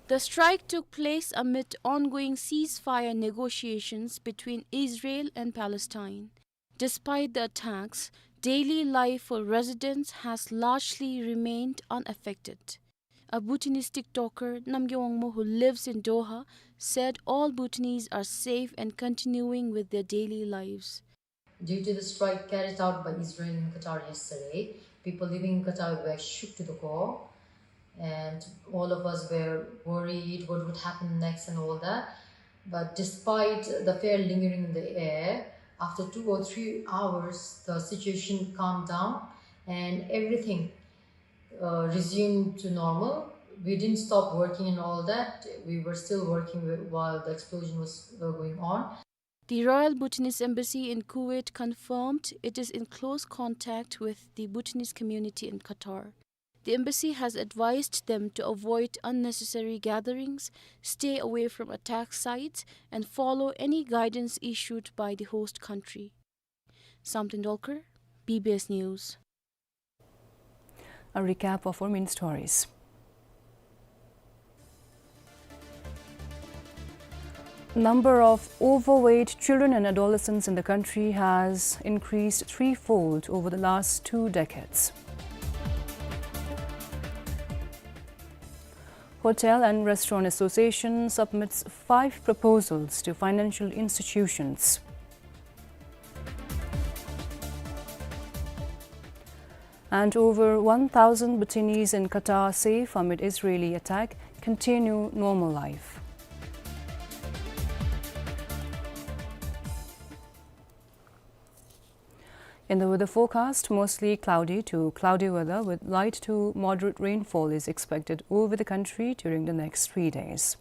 The strike took place amid ongoing ceasefire negotiations between Israel and Palestine. Despite the attacks, daily life for residents has largely remained unaffected. A Bhutanese TikToker, Namgay Wangmo, who lives in Doha, said all Bhutanese are safe and continuing with their daily lives. Due to the strike carried out by Israel in Qatar yesterday, people living in Qatar were shook to the core, and all of us were worried what would happen next and all that. But despite the fear lingering in the air, after two or three hours, the situation calmed down and everything, uh, resumed to normal. We didn't stop working and all that. We were still working wh-, while the explosion was, uh, going on. The Royal Bhutanese Embassy in Kuwait confirmed it is in close contact with the Bhutanese community in Qatar. The embassy has advised them to avoid unnecessary gatherings, stay away from attack sites, and follow any guidance issued by the host country. Samten Dolkar, B B S News. A recap of our main stories. Number of overweight children and adolescents in the country has increased threefold over the last two decades. Hotel and Restaurant Association submits five proposals to financial institutions. And over one thousand Bhutanese in Qatar safe amid Israeli attack continue normal life. In the weather forecast, mostly cloudy to cloudy weather with light to moderate rainfall is expected over the country during the next three days.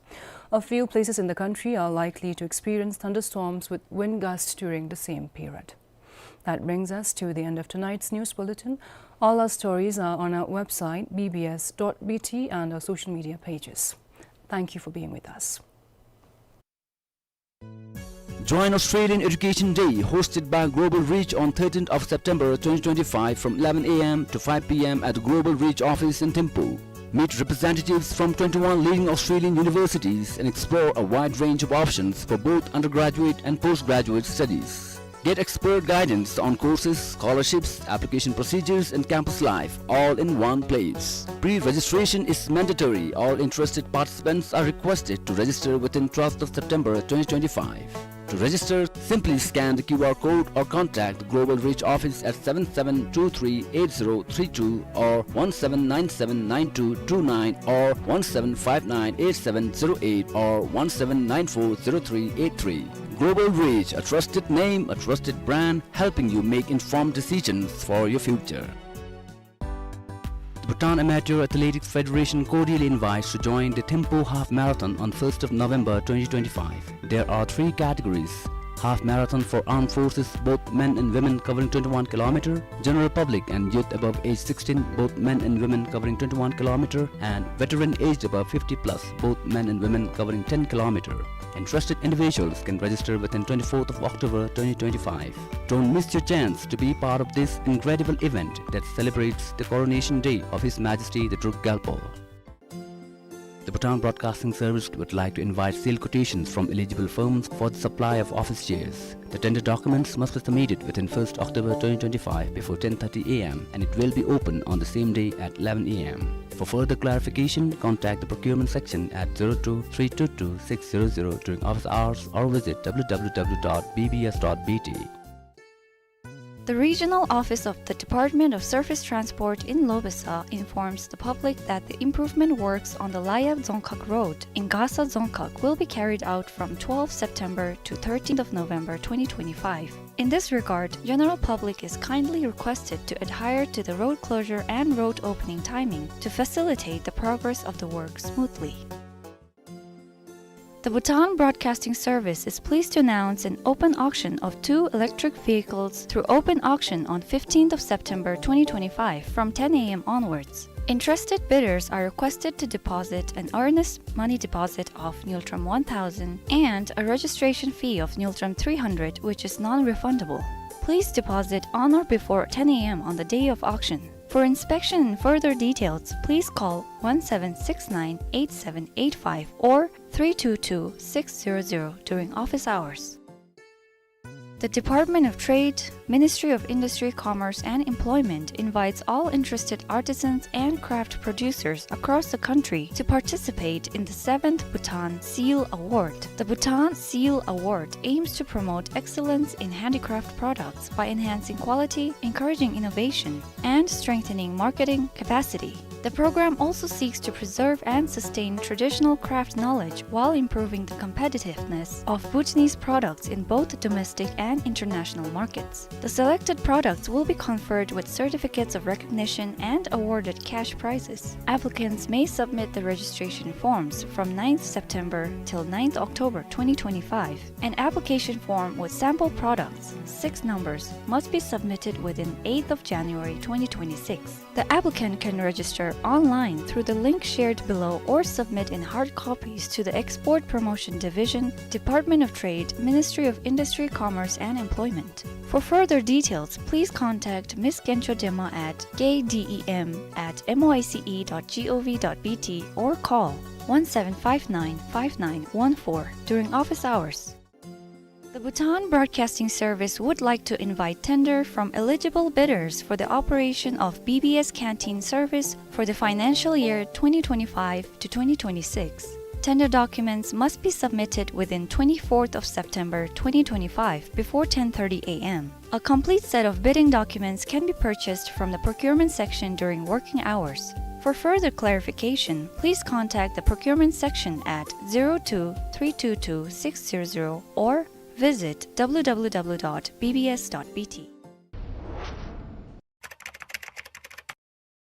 A few places in the country are likely to experience thunderstorms with wind gusts during the same period. That brings us to the end of tonight's news bulletin. All our stories are on our website, B B S dot B T, and our social media pages. Thank you for being with us. Join Australian Education Day, hosted by Global Reach on thirteenth of September twenty twenty-five from eleven A M to five P M at the Global Reach office in Thimphu. Meet representatives from twenty-one leading Australian universities and explore a wide range of options for both undergraduate and postgraduate studies. Get expert guidance on courses, scholarships, application procedures, and campus life, all in one place. Pre-registration is mandatory. All interested participants are requested to register within twelfth of September twenty twenty-five. To register, simply scan the Q R code or contact the Global Reach office at seven seven two three eight zero three two or one seven nine seven nine two two nine or one seven five nine eight seven zero eight or one seven nine four zero three eight three. Global Reach, a trusted name, a trusted brand, helping you make informed decisions for your future. The Bhutan Amateur Athletics Federation cordially invites to join the Thimphu Half Marathon on first of November twenty twenty-five. There are three categories: Half Marathon for Armed Forces, both men and women, covering twenty-one kilometer, General Public and Youth above age sixteen, both men and women, covering twenty-one kilometer, and Veteran aged above fifty plus, both men and women, covering ten kilometer. Interested individuals can register within twenty-fourth of October twenty twenty-five. Don't miss your chance to be part of this incredible event that celebrates the coronation day of His Majesty the Druk Gyalpo. The Bhutan Broadcasting Service would like to invite sale quotations from eligible firms for the supply of office chairs. The tender documents must be submitted within first October twenty twenty-five before ten thirty A M and it will be open on the same day at eleven A M. For further clarification, contact the procurement section at zero two three two two six zero zero during office hours or visit W W W dot B B S dot B T. The regional office of the Department of Surface Transport in Lobesa informs the public that the improvement works on the Layab Dzongkhag Road in Gasa Dzongkhag will be carried out from twelfth September to thirteenth of November twenty twenty-five. In this regard, general public is kindly requested to adhere to the road closure and road opening timing to facilitate the progress of the work smoothly. The Bhutan Broadcasting Service is pleased to announce an open auction of two electric vehicles through open auction on fifteenth of September twenty twenty-five from ten A M onwards. Interested bidders are requested to deposit an earnest money deposit of Ngultrum one thousand and a registration fee of Ngultrum three hundred, which is non-refundable. Please deposit on or before ten A M on the day of auction. For inspection and further details, please call one seven six nine eight seven eight five or three two two six zero zero during office hours. The Department of Trade, Ministry of Industry, Commerce and Employment invites all interested artisans and craft producers across the country to participate in the seventh Bhutan Seal Award. The Bhutan Seal Award aims to promote excellence in handicraft products by enhancing quality, encouraging innovation, and strengthening marketing capacity. The program also seeks to preserve and sustain traditional craft knowledge while improving the competitiveness of Bhutanese products in both domestic and international markets. The selected products will be conferred with certificates of recognition and awarded cash prizes. Applicants may submit the registration forms from ninth September till ninth October twenty twenty-five. An application form with sample products, six numbers, must be submitted within eighth of January twenty twenty-six. The applicant can register online through the link shared below or submit in hard copies to the Export Promotion Division, Department of Trade, Ministry of Industry, Commerce and Employment. For further details, please contact Miss Gencho Dema at K D E M at M O I C E dot G O V dot B T or call one seven five nine five nine one four during office hours. The Bhutan Broadcasting Service would like to invite tender from eligible bidders for the operation of B B S canteen service for the financial year twenty twenty-five to twenty twenty-six. Tender documents must be submitted within twenty-fourth of September twenty twenty-five before ten thirty A M. A complete set of bidding documents can be purchased from the procurement section during working hours. For further clarification, please contact the procurement section at zero two three two two six zero zero or visit W W W dot B B S dot B T.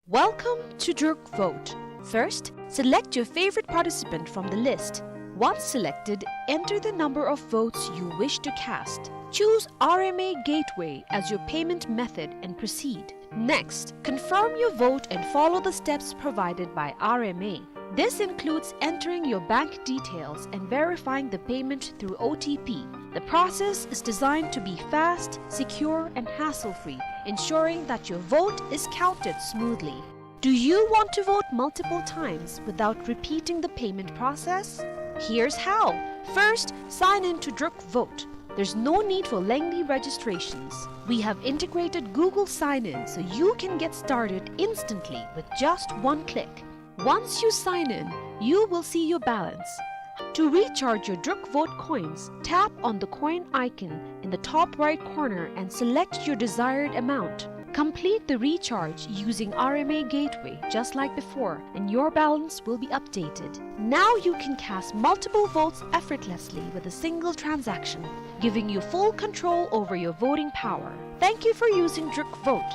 Welcome to Druk Vote. First, select your favorite participant from the list. Once selected, enter the number of votes you wish to cast. Choose R M A Gateway as your payment method and proceed. Next, confirm your vote and follow the steps provided by R M A. This includes entering your bank details and verifying the payment through O T P. The process is designed to be fast, secure, and hassle-free, ensuring that your vote is counted smoothly. Do you want to vote multiple times without repeating the payment process? Here's how. First, sign in to Druk Vote. There's no need for lengthy registrations. We have integrated Google Sign-In so you can get started instantly with just one click. Once you sign in, you will see your balance. To recharge your Druk Vote coins, tap on the coin icon in the top right corner and select your desired amount. Complete the recharge using R M A Gateway just like before, and your balance will be updated. Now you can cast multiple votes effortlessly with a single transaction, giving you full control over your voting power. Thank you for using Druk Vote.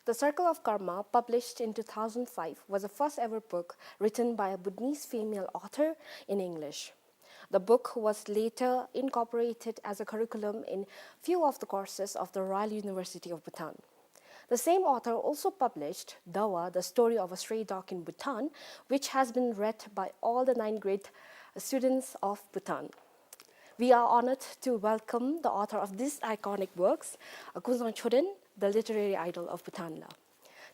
The Circle of Karma, published in two thousand five, was the first ever book written by a Bhutanese female author in English. The book was later incorporated as a curriculum in few of the courses of the Royal University of Bhutan. The same author also published Dawa, The Story of a Stray Dog in Bhutan, which has been read by all the nine grade students of Bhutan. We are honored to welcome the author of these iconic works, uh, Kunzang Choden, the literary idol of Bhutan la.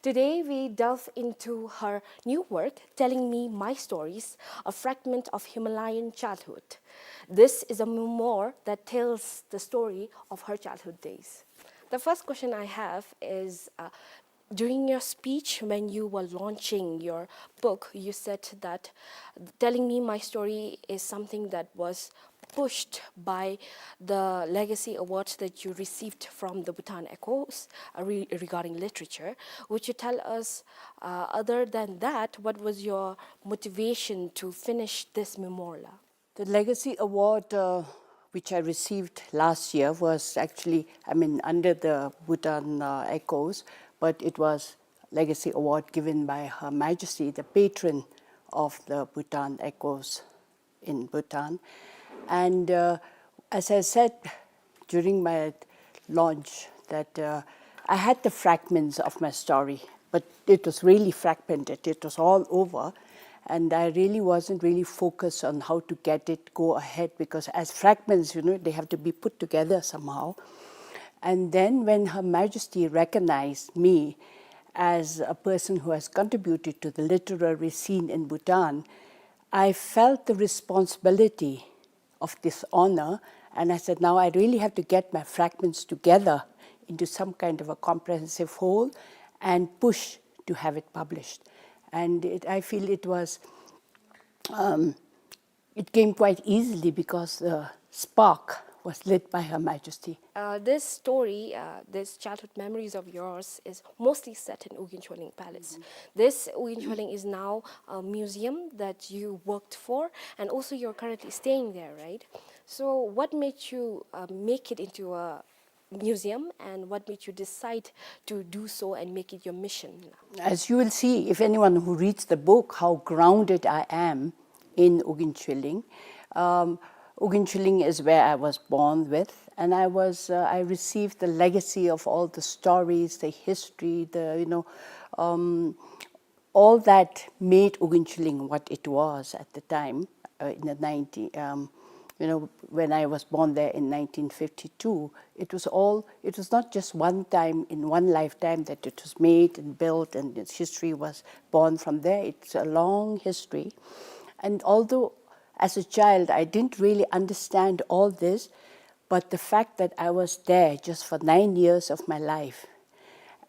Today, we delve into her new work, Telling Me My Stories, a fragment of Himalayan childhood. This is a memoir that tells the story of her childhood days. The first question I have is, uh, during your speech, when you were launching your book, you said that Telling Me My Story is something that was pushed by the legacy award that you received from the Bhutan Echoes, uh, re-, regarding literature. Would you tell us, uh, other than that, what was your motivation to finish this memoir? The Legacy Award, uh, which I received last year, was actually, I mean, under the Bhutan, uh, Echoes, but it was Legacy Award given by Her Majesty, the patron of the Bhutan Echoes in Bhutan. And, uh, as I said during my launch, that, uh, I had the fragments of my story, but it was really fragmented. It was all over. And I really wasn't really focused on how to get it go ahead, because as fragments, you know, they have to be put together somehow. And then when Her Majesty recognized me as a person who has contributed to the literary scene in Bhutan, I felt the responsibility of this honor, and I said, "Now I really have to get my fragments together into some kind of a comprehensive whole and push to have it published." And it, I feel it was, um, it came quite easily because the spark was lit by Her Majesty. Uh, this story, uh, this childhood memories of yours is mostly set in Ugyen Choleng Palace. Mm-hmm. This Ugyen Choleng is now a museum that you worked for, and also you're currently staying there, right? So what made you, uh, make it into a museum, and what made you decide to do so and make it your mission? As you will see, if anyone who reads the book, how grounded I am in Ugyen Choleng. Um, Ugyen Choleng is where I was born with, and I was, uh, I received the legacy of all the stories, the history, the, you know, um, all that made Ugyen Choleng what it was at the time, uh, in the nineteen, um, you know, when I was born there in nineteen fifty-two. It was all, it was not just one time in one lifetime that it was made and built and its history was born from there. It's a long history. And although as a child I didn't really understand all this, but the fact that I was there just for nine years of my life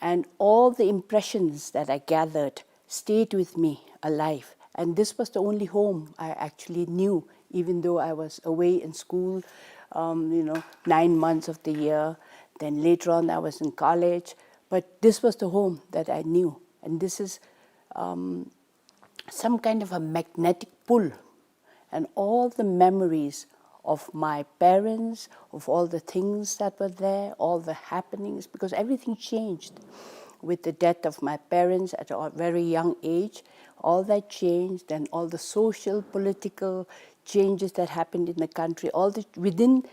and all the impressions that I gathered stayed with me alive. And this was the only home I actually knew, even though I was away in school, um, you know, nine months of the year. Then later on, I was in college. But this was the home that I knew. And this is, um, some kind of a magnetic pull, and all the memories of my parents, of all the things that were there, all the happenings, because everything changed with the death of my parents at a very young age. All that changed, and all the social, political changes that happened in the country, all the, within,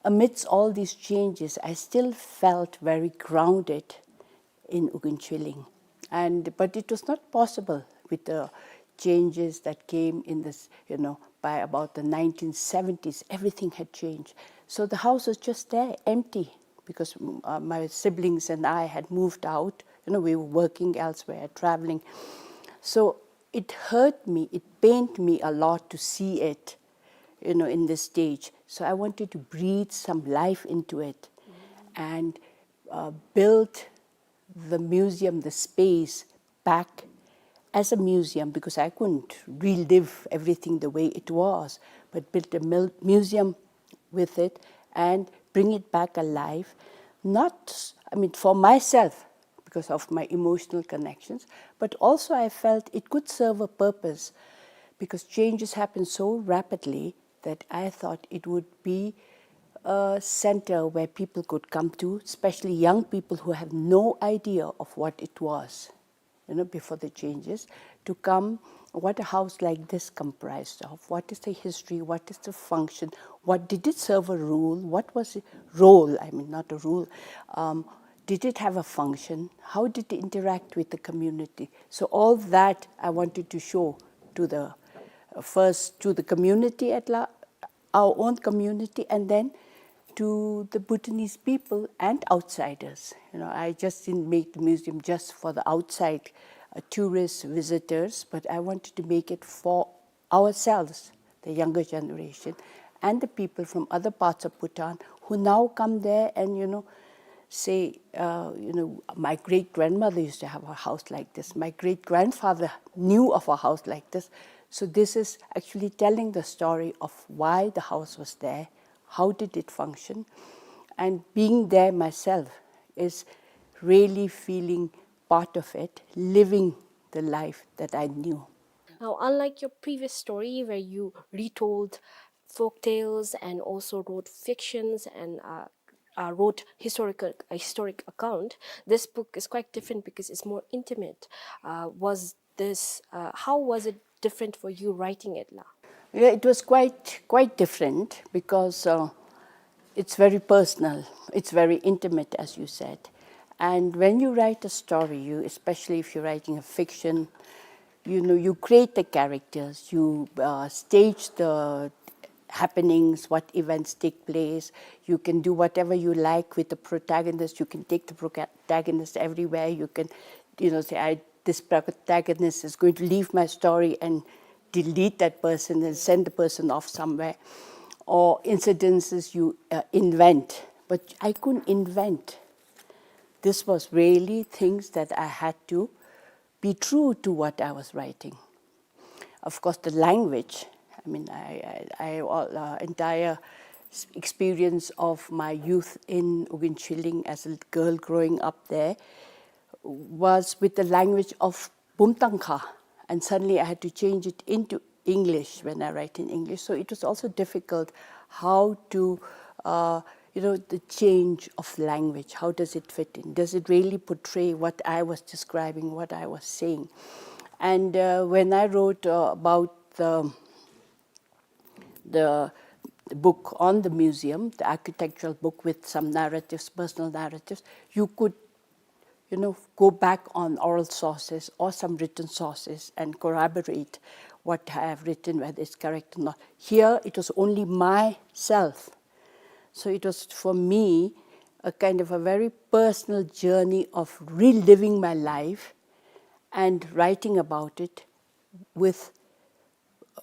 amidst all these changes, I still felt very grounded in Ugyen Choleng. And, but it was not possible with the changes that came in this, you know, by about the nineteen seventies, everything had changed. So the house was just there, empty, because, mm, uh, my siblings and I had moved out. You know, we were working elsewhere, traveling. So it hurt me, it pained me a lot to see it, you know, in this stage. So I wanted to breathe some life into it and, uh, build the museum, the space, back as a museum, because I couldn't relive everything the way it was, but build a mil-, museum with it and bring it back alive. Not, I mean, for myself, because of my emotional connections, but also I felt it could serve a purpose, because changes happen so rapidly that I thought it would be a center where people could come to, especially young people who have no idea of what it was, you know, before the changes, to come, what a house like this comprised of, what is the history, what is the function, what did it serve a role, what was the role, I mean, not a role, um, did it have a function, how did it interact with the community? So all that I wanted to show to the, uh, first to the community at la-, our own community, and then to the Bhutanese people and outsiders. You know, I just didn't make the museum just for the outside, uh, tourists, visitors, but I wanted to make it for ourselves, the younger generation, and the people from other parts of Bhutan who now come there and, you know, say, uh, you know, "My great-grandmother used to have a house like this. My great-grandfather knew of a house like this." So this is actually telling the story of why the house was there, how did it function, and being there myself is really feeling part of it, living the life that I knew. Now, unlike your previous story where you retold folk tales and also wrote fictions and uh, uh, wrote historical a historic account, this book is quite different because it's more intimate. Uh, was this uh, how was it different for you writing it, la? Yeah, it was quite quite different because uh, it's very personal, it's very intimate, as you said. And when you write a story, you, especially if you're writing a fiction, you know, you create the characters, you uh, stage the happenings, what events take place. You can do whatever you like with the protagonist. You can take the protagonist everywhere. You can, you know, say, I this protagonist is going to leave my story and delete that person and send the person off somewhere, or incidences you uh, invent. But I couldn't invent. This was really things that I had to be true to what I was writing. Of course, the language. I mean, I, I, I all, uh, entire s- experience of my youth in Ugin Chilling as a girl growing up there was with the language of Bumtangkha, and suddenly I had to change it into English when I write in English. So it was also difficult how to, uh, you know, the change of language. How does it fit in? Does it really portray what I was describing, what I was saying? And uh, when I wrote uh, about the the book on the museum, the architectural book with some narratives, personal narratives, you could, you know, go back on oral sources or some written sources and corroborate what I have written, whether it's correct or not. Here, it was only myself. So it was for me a kind of a very personal journey of reliving my life and writing about it with,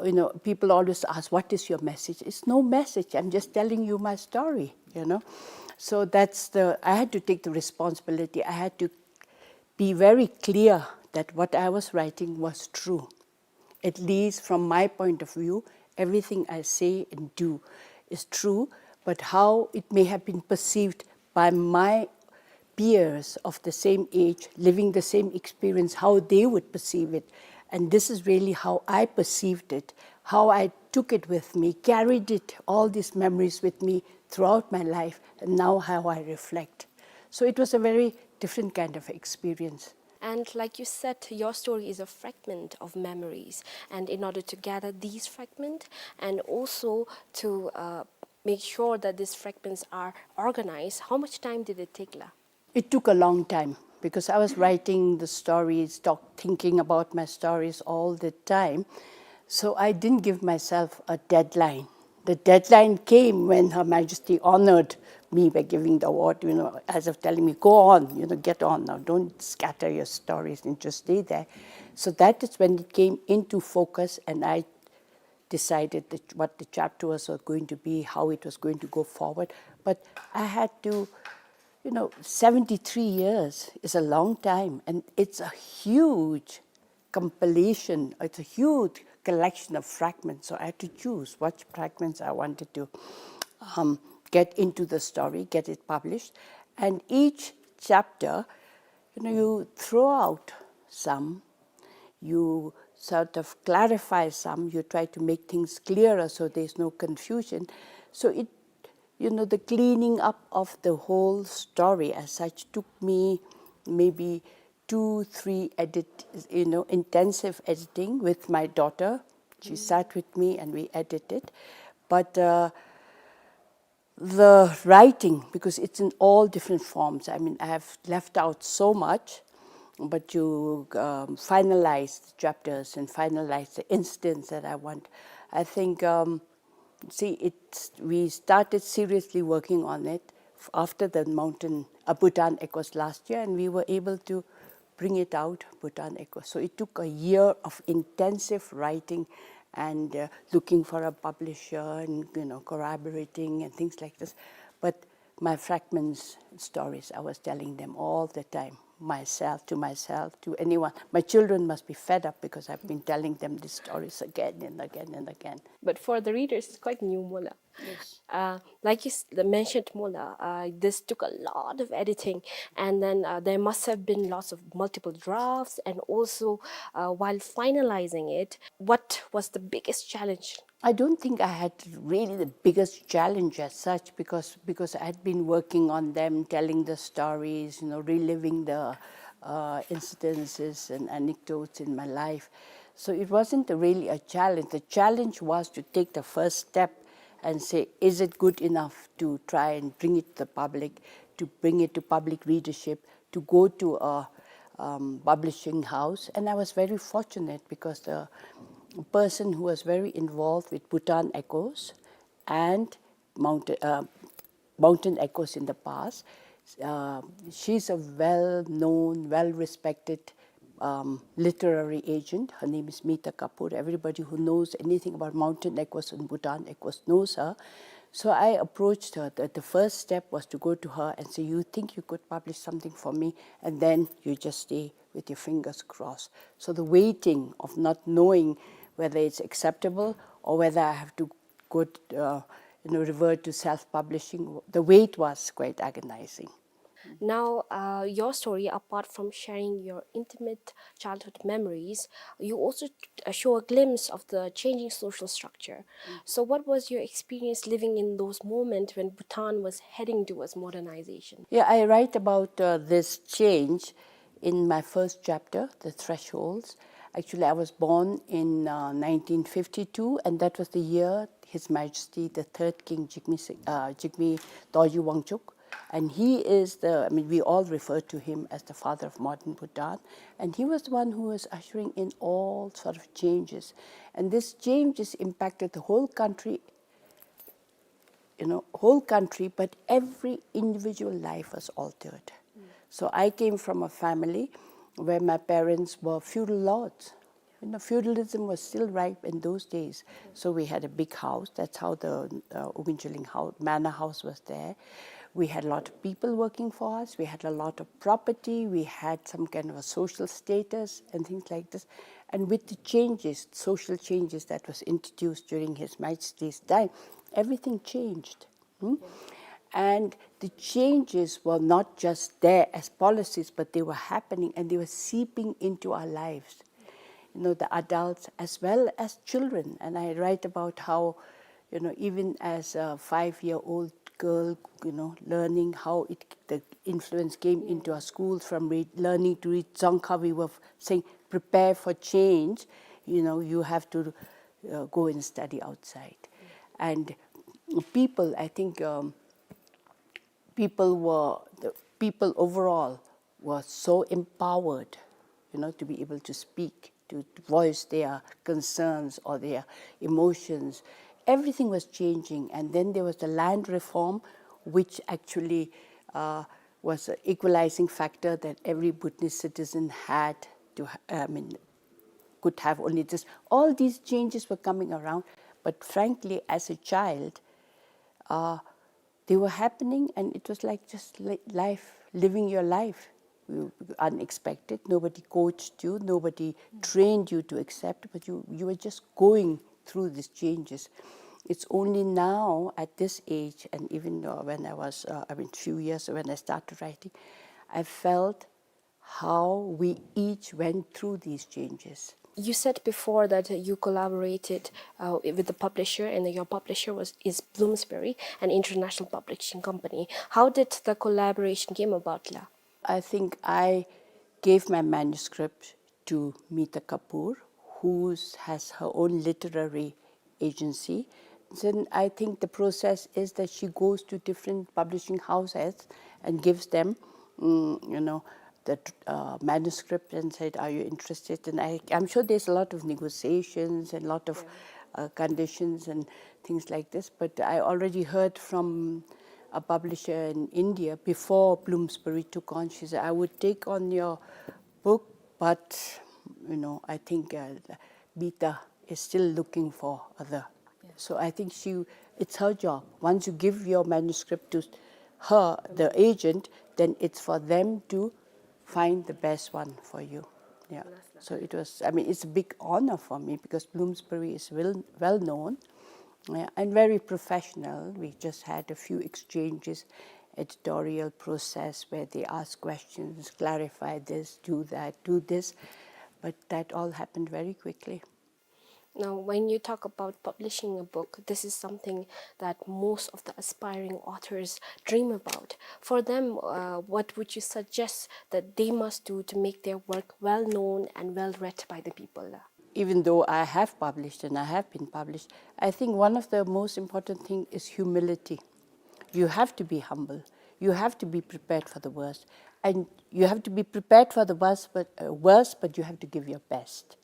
you know, people always ask, "What is your message?" It's no message. I'm just telling you my story, you know. So that's the, I had to take the responsibility. I had to be very clear that what I was writing was true. At least from my point of view, everything I say and do is true, but how it may have been perceived by my peers of the same age, living the same experience, how they would perceive it. And this is really how I perceived it, how I took it with me, carried it, all these memories with me throughout my life, and now how I reflect. So it was a very different kind of experience. And like you said, your story is a fragment of memories. And in order to gather these fragments and also to uh, make sure that these fragments are organized, how much time did it take, la? It took a long time because I was writing the stories, talk, thinking about my stories all the time. So I didn't give myself a deadline. The deadline came when Her Majesty honored me by giving the award, you know, as of telling me, "Go on, you know, get on now. Don't scatter your stories and just stay there." So that is when it came into focus, and I decided that what the chapter was going to be, how it was going to go forward. But I had to, you know, seventy-three years is a long time, and it's a huge compilation, it's a huge collection of fragments. So I had to choose what fragments I wanted to um, get into the story, get it published. And each chapter, you know, you throw out some, you sort of clarify some, you try to make things clearer so there's no confusion. So it, you know, the cleaning up of the whole story as such took me maybe two, three edit, you know, intensive editing with my daughter. She sat with me and we edited. But uh, the writing, because it's in all different forms. I mean, I have left out so much, but you um, finalize the chapters and finalize the incidents that I want. I think, um, see, it, we started seriously working on it f- after the mountain, uh, Bhutan Echoes last year, and we were able to bring it out, Bhutan Echoes. So it took a year of intensive writing and uh, looking for a publisher and, you know, corroborating and things like this. But my fragments stories, I was telling them all the time. myself, to myself, to anyone. My children must be fed up because I've been telling them these stories again and again and again. But for the readers, it's quite new, Mola. Yes. Uh, like you s- mentioned, Mola, uh, this took a lot of editing, and then uh, there must have been lots of multiple drafts, and also uh, while finalizing it, what was the biggest challenge? I don't think I had really the biggest challenge as such, because, because I had been working on them, telling the stories, you know, reliving the uh, incidences and anecdotes in my life. So it wasn't really a challenge. The challenge was to take the first step and say, is it good enough to try and bring it to the public, to bring it to public readership, to go to a um, publishing house? And I was very fortunate because the person who was very involved with Bhutan Echoes and Mountain, uh, Mountain Echoes in the past, uh, she's a well-known, well-respected um, literary agent. Her name is Mita Kapoor. Everybody who knows anything about Mountain Echoes and Bhutan Echoes knows her. So I approached her. The, the first step was to go to her and say, you think you could publish something for me? And then you just stay with your fingers crossed. So the waiting of not knowing whether it's acceptable or whether I have to go, uh, you know, revert to self-publishing, the wait was quite agonizing. Now, uh, your story, apart from sharing your intimate childhood memories, you also t- uh, show a glimpse of the changing social structure. So, what was your experience living in those moments when Bhutan was heading towards modernization? Yeah, I write about uh, this change in my first chapter, The Thresholds. Actually, I was born in uh, nineteen fifty-two, and that was the year His Majesty the Third King Jigme, Si- uh, Jigme Dorji Wangchuck, and he is the, I mean, we all refer to him as the father of modern Bhutan, and he was the one who was ushering in all sort of changes. And this changes impacted the whole country, you know, whole country, but every individual life was altered. So I came from a family where my parents were feudal lords. You know, feudalism was still ripe in those days. So we had a big house. That's how the uh, Ogunchilling house, manor house was there. We had a lot of people working for us. We had a lot of property. We had some kind of a social status and things like this. And with the changes, social changes that was introduced during His Majesty's time, everything changed. Hmm? And the changes were not just there as policies, but they were happening and they were seeping into our lives. You know, the adults as well as children. And I write about how, you know, even as a five-year-old girl, you know, learning how it, the influence came into our schools from read, learning to read Dzongkha, we were saying, prepare for change. You know, you have to uh, go and study outside. And people, I think um, people were, the people overall were so empowered, you know, to be able to speak, to voice their concerns or their emotions. Everything was changing. And then there was the land reform, which actually uh, was an equalizing factor that every Bhutanese citizen had to, ha- I mean, could have only this. All these changes were coming around, but frankly, as a child, uh, they were happening, and it was like just li- life, living your life. You, unexpected, nobody coached you, nobody trained you to accept, but you, you were just going through these changes. It's only now at this age, and even uh, when I was, uh, I mean, few years when I started writing, I felt how we each went through these changes. You said before that you collaborated uh, with the publisher, and your publisher was is Bloomsbury, an international publishing company. How did the collaboration came about, la? I think I gave my manuscript to Mita Kapoor, who has her own literary agency. Then I think the process is that she goes to different publishing houses and gives them, mm, you know, the uh, manuscript and said, "Are you interested?" And I, I'm sure there's a lot of negotiations and lot of uh, conditions and things like this. But I already heard from a publisher in India before Bloomsbury took on. She said, "I would take on your book, but you know, I think uh, Mita is still looking for other." So I think she, it's her job. Once you give your manuscript to her, the agent, then it's for them to find the best one for you. Yeah. So it was, I mean, it's a big honor for me because Bloomsbury is well, well known, yeah, and very professional. We just had a few exchanges, editorial process where they ask questions, clarify this, do that, do this. But that all happened very quickly. Now, when you talk about publishing a book, this is something that most of the aspiring authors dream about. For them, uh, what would you suggest that they must do to make their work well known and well read by the people? Even though I have published and I have been published, I think one of the most important thing is humility. You have to be humble. You have to be prepared for the worst. And you have to be prepared for the worst, but, uh, worst, but you have to give your best.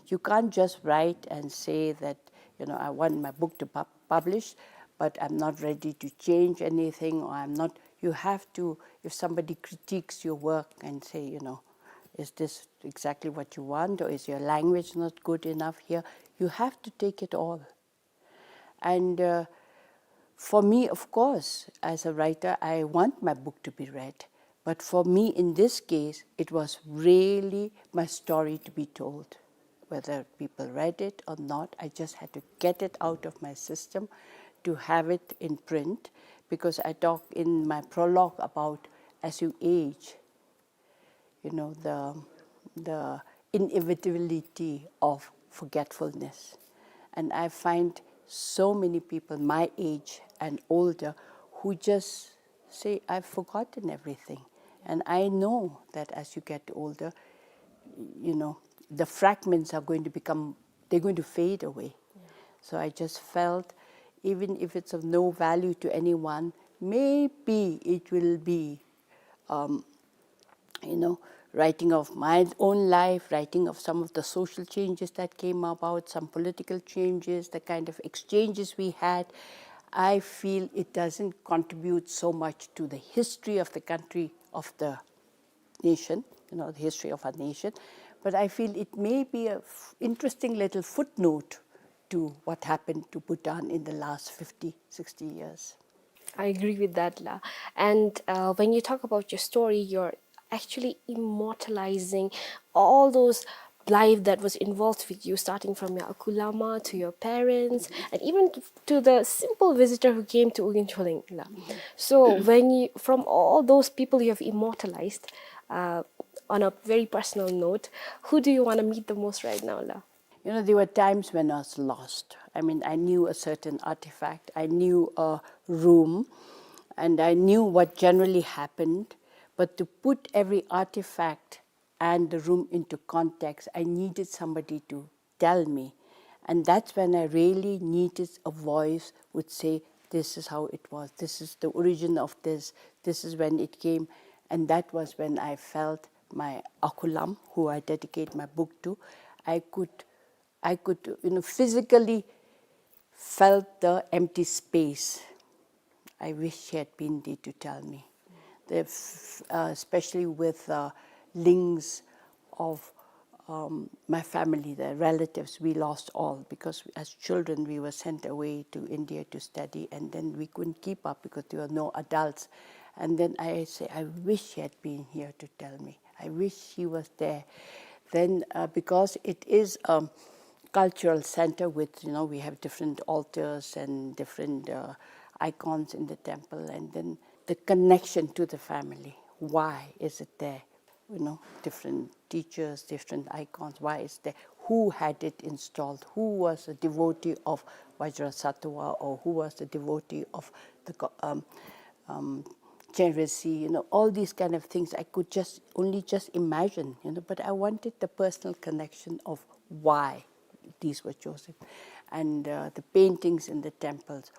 You can't just write and say that, you know, "I want my book to pub-, publish, but I'm not ready to change anything," or "I'm not," you have to, if somebody critiques your work and say, you know, "Is this exactly what you want, or is your language not good enough here?" You have to take it all. And, uh, for me, of course, as a writer, I want my book to be read. But for me, in this case, it was really my story to be told. Whether people read it or not, I just had to get it out of my system to have it in print, because I talk in my prologue about as you age, you know, the, the inevitability of forgetfulness. And I find so many people my age and older who just say, "I've forgotten everything." And I know that as you get older, you know, the fragments are going to become, they're going to fade away. So I just felt, even if it's of no value to anyone, maybe it will be, um, you know, writing of my own life, writing of some of the social changes that came about, some political changes, the kind of exchanges we had. I feel it doesn't contribute so much to the history of the country, of the nation, you know, the history of our nation. But I feel it may be a f-, interesting little footnote to what happened to Bhutan in the last fifty, sixty years. I agree with that, La. And, uh, when you talk about your story, you're actually immortalizing all those life that was involved with you, starting from your Akulama to your parents, and even to, to the simple visitor who came to Ugin Choleng, La. So when you, from all those people you have immortalized, uh, on a very personal note, who do you wanna meet the most right now, La? You know, there were times when I was lost. I mean, I knew a certain artifact, I knew a room, and I knew what generally happened. But to put every artifact and the room into context, I needed somebody to tell me. And that's when I really needed a voice would say, "This is how it was, this is the origin of this, this is when it came." And that was when I felt my Akulam, who I dedicate my book to, I could, I could, you know, physically felt the empty space. I wish he had been there to tell me. The f-, uh, especially with, uh, links of, um, my family, the relatives, we lost all because as children we were sent away to India to study, and then we couldn't keep up because there were no adults. And then I say, "I wish he had been here to tell me. I wish he was there." Then, uh, because it is a cultural center with, you know, we have different altars and different, uh, icons in the temple, and then the connection to the family. Why is it there? You know, different teachers, different icons. Why is there? Who had it installed? Who was a devotee of Vajrasattva, or who was a devotee of the go-, um, um, Chenrezig? You know, all these kind of things I could just, only just imagine, you know, but I wanted the personal connection of why these were chosen. And, uh, the paintings in the temples,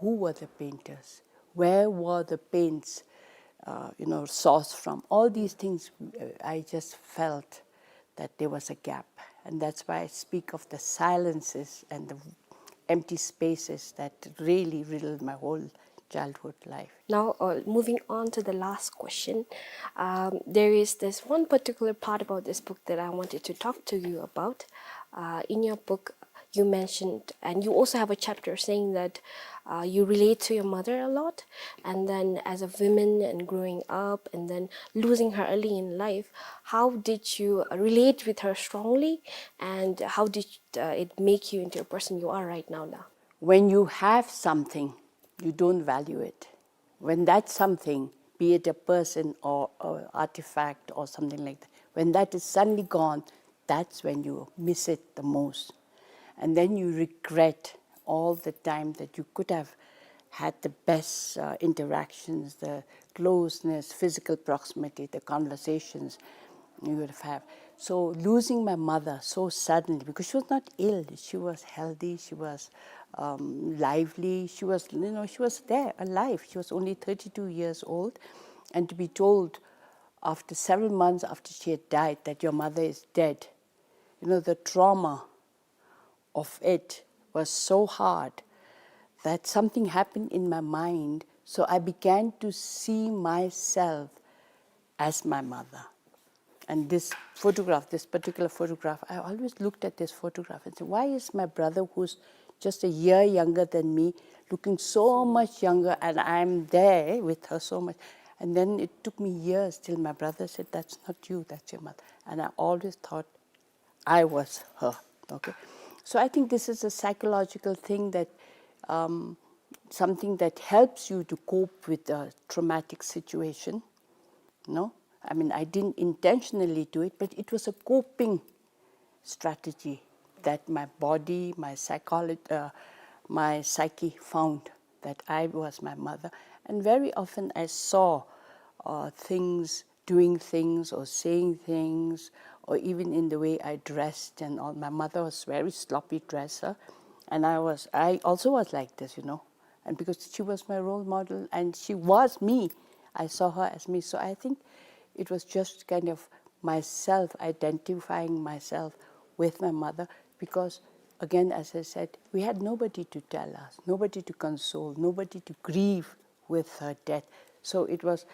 who were the painters? Where were the paints, uh, you know, sourced from? All these things, uh, I just felt that there was a gap. And that's why I speak of the silences and the empty spaces that really riddled my whole childhood life. Now, uh, moving on to the last question, um, there is this one particular part about this book that I wanted to talk to you about. Uh, in your book, You mentioned, and you also have a chapter saying that, uh, you relate to your mother a lot, and then as a woman and growing up, and then losing her early in life, how did you, uh, relate with her strongly, and how did, uh, it make you into a person you are right now, La? When you have something, you don't value it. When that something, be it a person or a artifact or something like that, when that is suddenly gone, that's when you miss it the most. And then you regret all the time that you could have had the best, uh, interactions, the closeness, physical proximity, the conversations you would have. So losing my mother so suddenly, because she was not ill, she was healthy, she was, um, lively, she was, you know, she was there, alive. She was only thirty-two years old. And to be told after several months after she had died that your mother is dead, you know, the trauma of it was so hard that something happened in my mind. So I began to see myself as my mother. And this photograph, this particular photograph, I always looked at this photograph and said, "Why is my brother, who's just a year younger than me, looking so much younger, and I'm there with her so much?" And then it took me years till my brother said, "That's not you, that's your mother." And I always thought I was her. Okay. So I think this is a psychological thing that, um, something that helps you to cope with a traumatic situation. No? I mean, I didn't intentionally do it, but it was a coping strategy that my body, my psychology, uh, my psyche found that I was my mother. And very often I saw, uh, things, doing things or saying things, or even in the way I dressed and all. My mother was very sloppy dresser, and I was, I also was like this, you know. And because she was my role model and she was me, I saw her as me. So I think it was just kind of myself, identifying myself with my mother, because again, as I said, we had nobody to tell us, nobody to console, nobody to grieve with her death. So it was,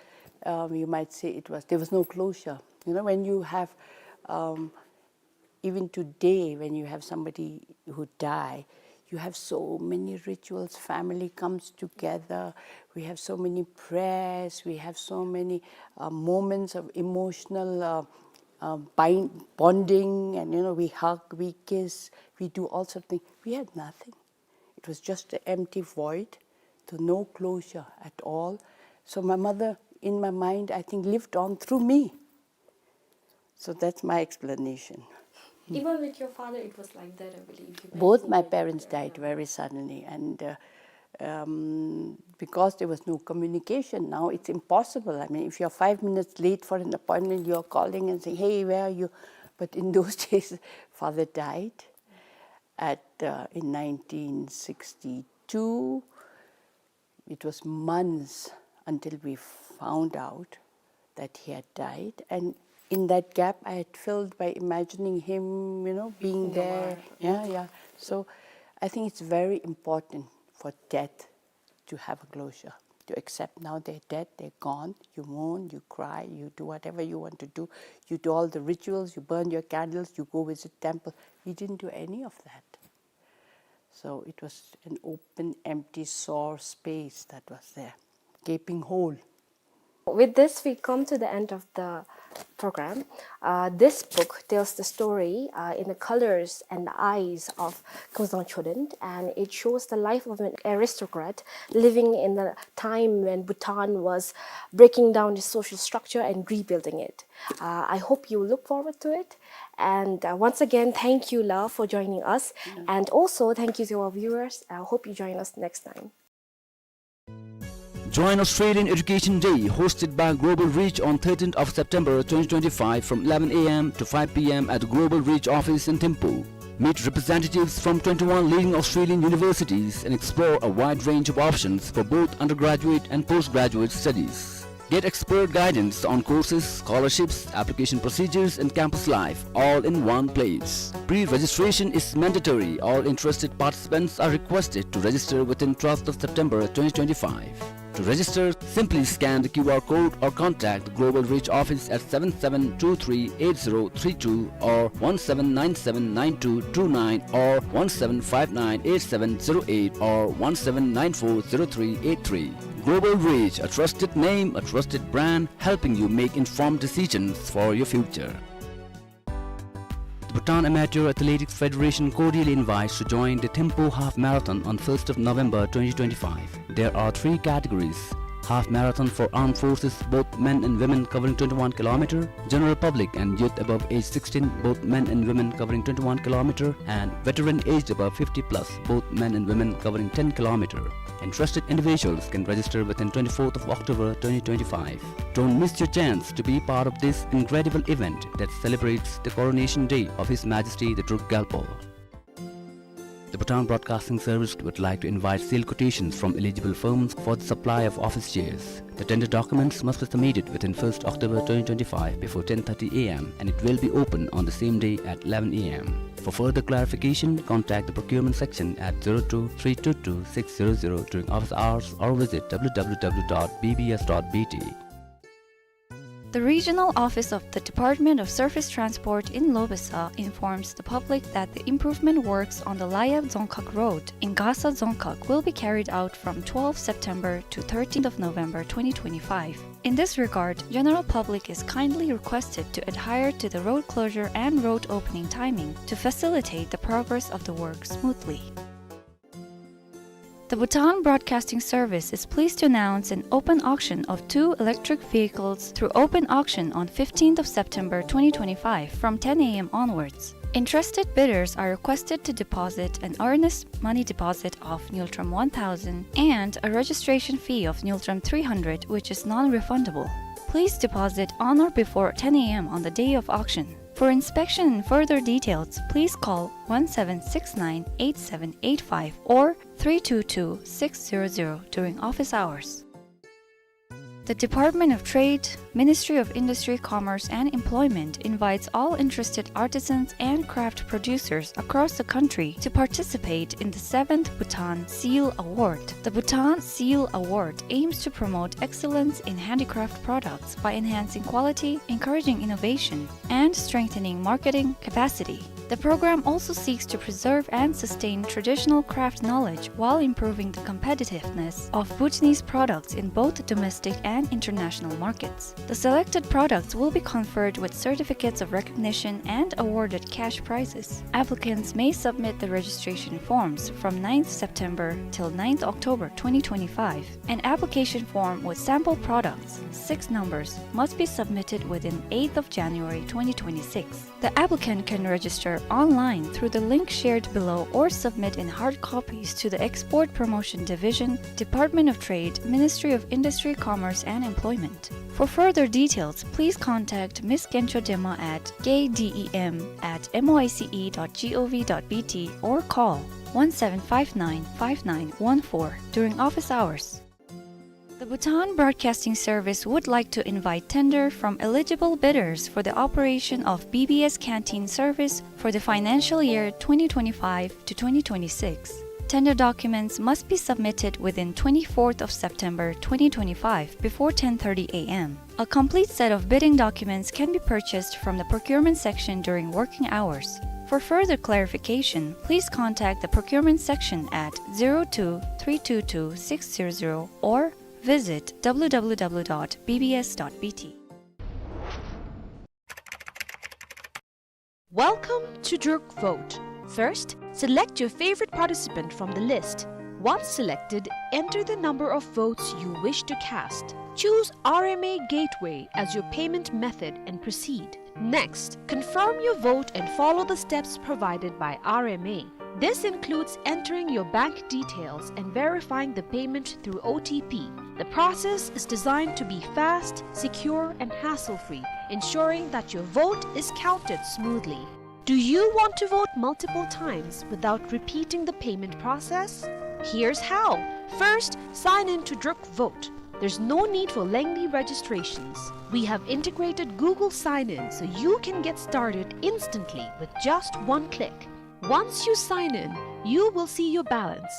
um, you might say it was, there was no closure. You know, when you have, um, even today, when you have somebody who die, you have so many rituals, family comes together, we have so many prayers, we have so many, uh, moments of emotional, uh, uh, bind-, bonding, and, you know, we hug, we kiss, we do all sort of things. We had nothing. It was just an empty void, so no closure at all. So my mother, in my mind, I think, lived on through me. So that's my explanation. Even with your father, it was like that, I believe. Both my parents died very suddenly, and, uh, um, because there was no communication, now it's impossible. I mean, if you're five minutes late for an appointment, you're calling and saying, "Hey, where are you?" But in those days, father died at, uh, in nineteen sixty-two. It was months until we found out that he had died. And in that gap, I had filled by imagining him, you know, being there. Yeah, yeah. So I think it's very important for death to have a closure, to accept now they're dead, they're gone. You mourn, you cry, you do whatever you want to do. You do all the rituals, you burn your candles, you go visit temple. We didn't do any of that. So it was an open, empty, sore space that was there, gaping hole. With this, we come to the end of the program. Uh, this book tells the story, uh, in the colors and the eyes of Kozang Choden, and it shows the life of an aristocrat living in the time when Bhutan was breaking down its social structure and rebuilding it. Uh, I hope you look forward to it. And, uh, once again, thank you, La, for joining us. And also, thank you to our viewers. I hope you join us next time. Join Australian Education Day, hosted by Global Reach on thirteenth of September twenty twenty-five from eleven a m to five p m at Global Reach office in Thimphu. Meet representatives from twenty-one leading Australian universities and explore a wide range of options for both undergraduate and postgraduate studies. Get expert guidance on courses, scholarships, application procedures, and campus life, all in one place. Pre-registration is mandatory. All interested participants are requested to register within twelfth of September twenty twenty-five. To register, simply scan the Q R code or contact the Global Reach office at seven seven two three eight zero three two or one seven nine seven nine two two nine or one seven five nine eight seven zero eight or one seven nine four zero three eight three. Global Reach, a trusted name, a trusted brand, helping you make informed decisions for your future. The Bhutan Amateur Athletics Federation cordially invites to join the Thimphu Half Marathon on first of November twenty twenty-five. There are three categories: half marathon for armed forces, both men and women, covering twenty-one kilometer, general public and youth above age sixteen, both men and women, covering twenty-one kilometer, and veteran aged above fifty plus, both men and women, covering ten kilometer. Interested individuals can register within twenty-fourth of October twenty twenty-five. Don't miss your chance to be part of this incredible event that celebrates the coronation day of His Majesty the Druk Gyalpo. The Bhutan Broadcasting Service would like to invite sale quotations from eligible firms for the supply of office chairs. The tender documents must be submitted within first October twenty twenty-five before ten thirty A M, and it will be open on the same day at eleven A M. For further clarification, contact the procurement section at zero two three two two six zero zero during office hours or visit W W W dot B B S dot B T. The regional office of the Department of Surface Transport in Lobesa informs the public that the improvement works on the Layab Dzongkhag Road in Gasa Dzongkhag will be carried out from twelfth September to thirteenth of November twenty twenty-five. In this regard, general public is kindly requested to adhere to the road closure and road opening timing to facilitate the progress of the work smoothly. The Bhutan Broadcasting Service is pleased to announce an open auction of two electric vehicles through open auction on fifteenth of September twenty twenty-five from ten A M onwards. Interested bidders are requested to deposit an earnest money deposit of ngultrum one thousand and a registration fee of ngultrum three hundred, which is non-refundable. Please deposit on or before ten A M on the day of auction. For inspection and further details, please call one seven six nine eight seven eight five or three two two six zero zero during office hours. The Department of Trade, Ministry of Industry, Commerce and Employment invites all interested artisans and craft producers across the country to participate in the seventh Bhutan Seal Award. The Bhutan Seal Award aims to promote excellence in handicraft products by enhancing quality, encouraging innovation, and strengthening marketing capacity. The program also seeks to preserve and sustain traditional craft knowledge while improving the competitiveness of Bhutanese products in both domestic and international markets. The selected products will be conferred with certificates of recognition and awarded cash prizes. Applicants may submit the registration forms from ninth September till ninth October twenty twenty-five. An application form with sample products, six numbers, must be submitted within eighth of January twenty twenty-six. The applicant can register online through the link shared below or submit in hard copies to the Export Promotion Division, Department of Trade, Ministry of Industry, Commerce and Employment. For further details, please contact Miss Gencho Dema at K D E M at M O I C E dot G O V dot B T or call one seven five nine five nine one four during office hours. The Bhutan Broadcasting Service would like to invite tender from eligible bidders for the operation of B B S canteen service for the financial year twenty twenty-five to twenty twenty-six. Tender documents must be submitted within twenty-fourth of September twenty twenty-five before ten thirty A M. A complete set of bidding documents can be purchased from the procurement section during working hours. For further clarification, please contact the procurement section at zero two three two two six zero zero or visit W W W dot B B S dot B T. Welcome to Druk Vote. First, select your favorite participant from the list. Once selected, enter the number of votes you wish to cast. Choose R M A Gateway as your payment method and proceed. Next, confirm your vote and follow the steps provided by R M A. This includes entering your bank details and verifying the payment through O T P. The process is designed to be fast, secure, and hassle-free, ensuring that your vote is counted smoothly. Do you want to vote multiple times without repeating the payment process? Here's how. First, sign in to Druk Vote. There's no need for lengthy registrations. We have integrated Google Sign-In so you can get started instantly with just one click. Once you sign in, you will see your balance.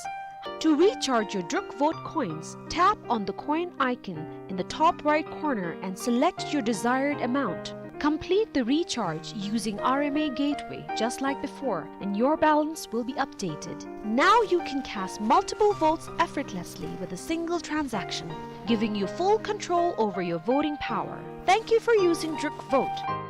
To recharge your Druk Vote coins, tap on the coin icon in the top right corner and select your desired amount. Complete the recharge using R M A Gateway just like before, and your balance will be updated. Now you can cast multiple votes effortlessly with a single transaction, giving you full control over your voting power. Thank you for using Druk Vote.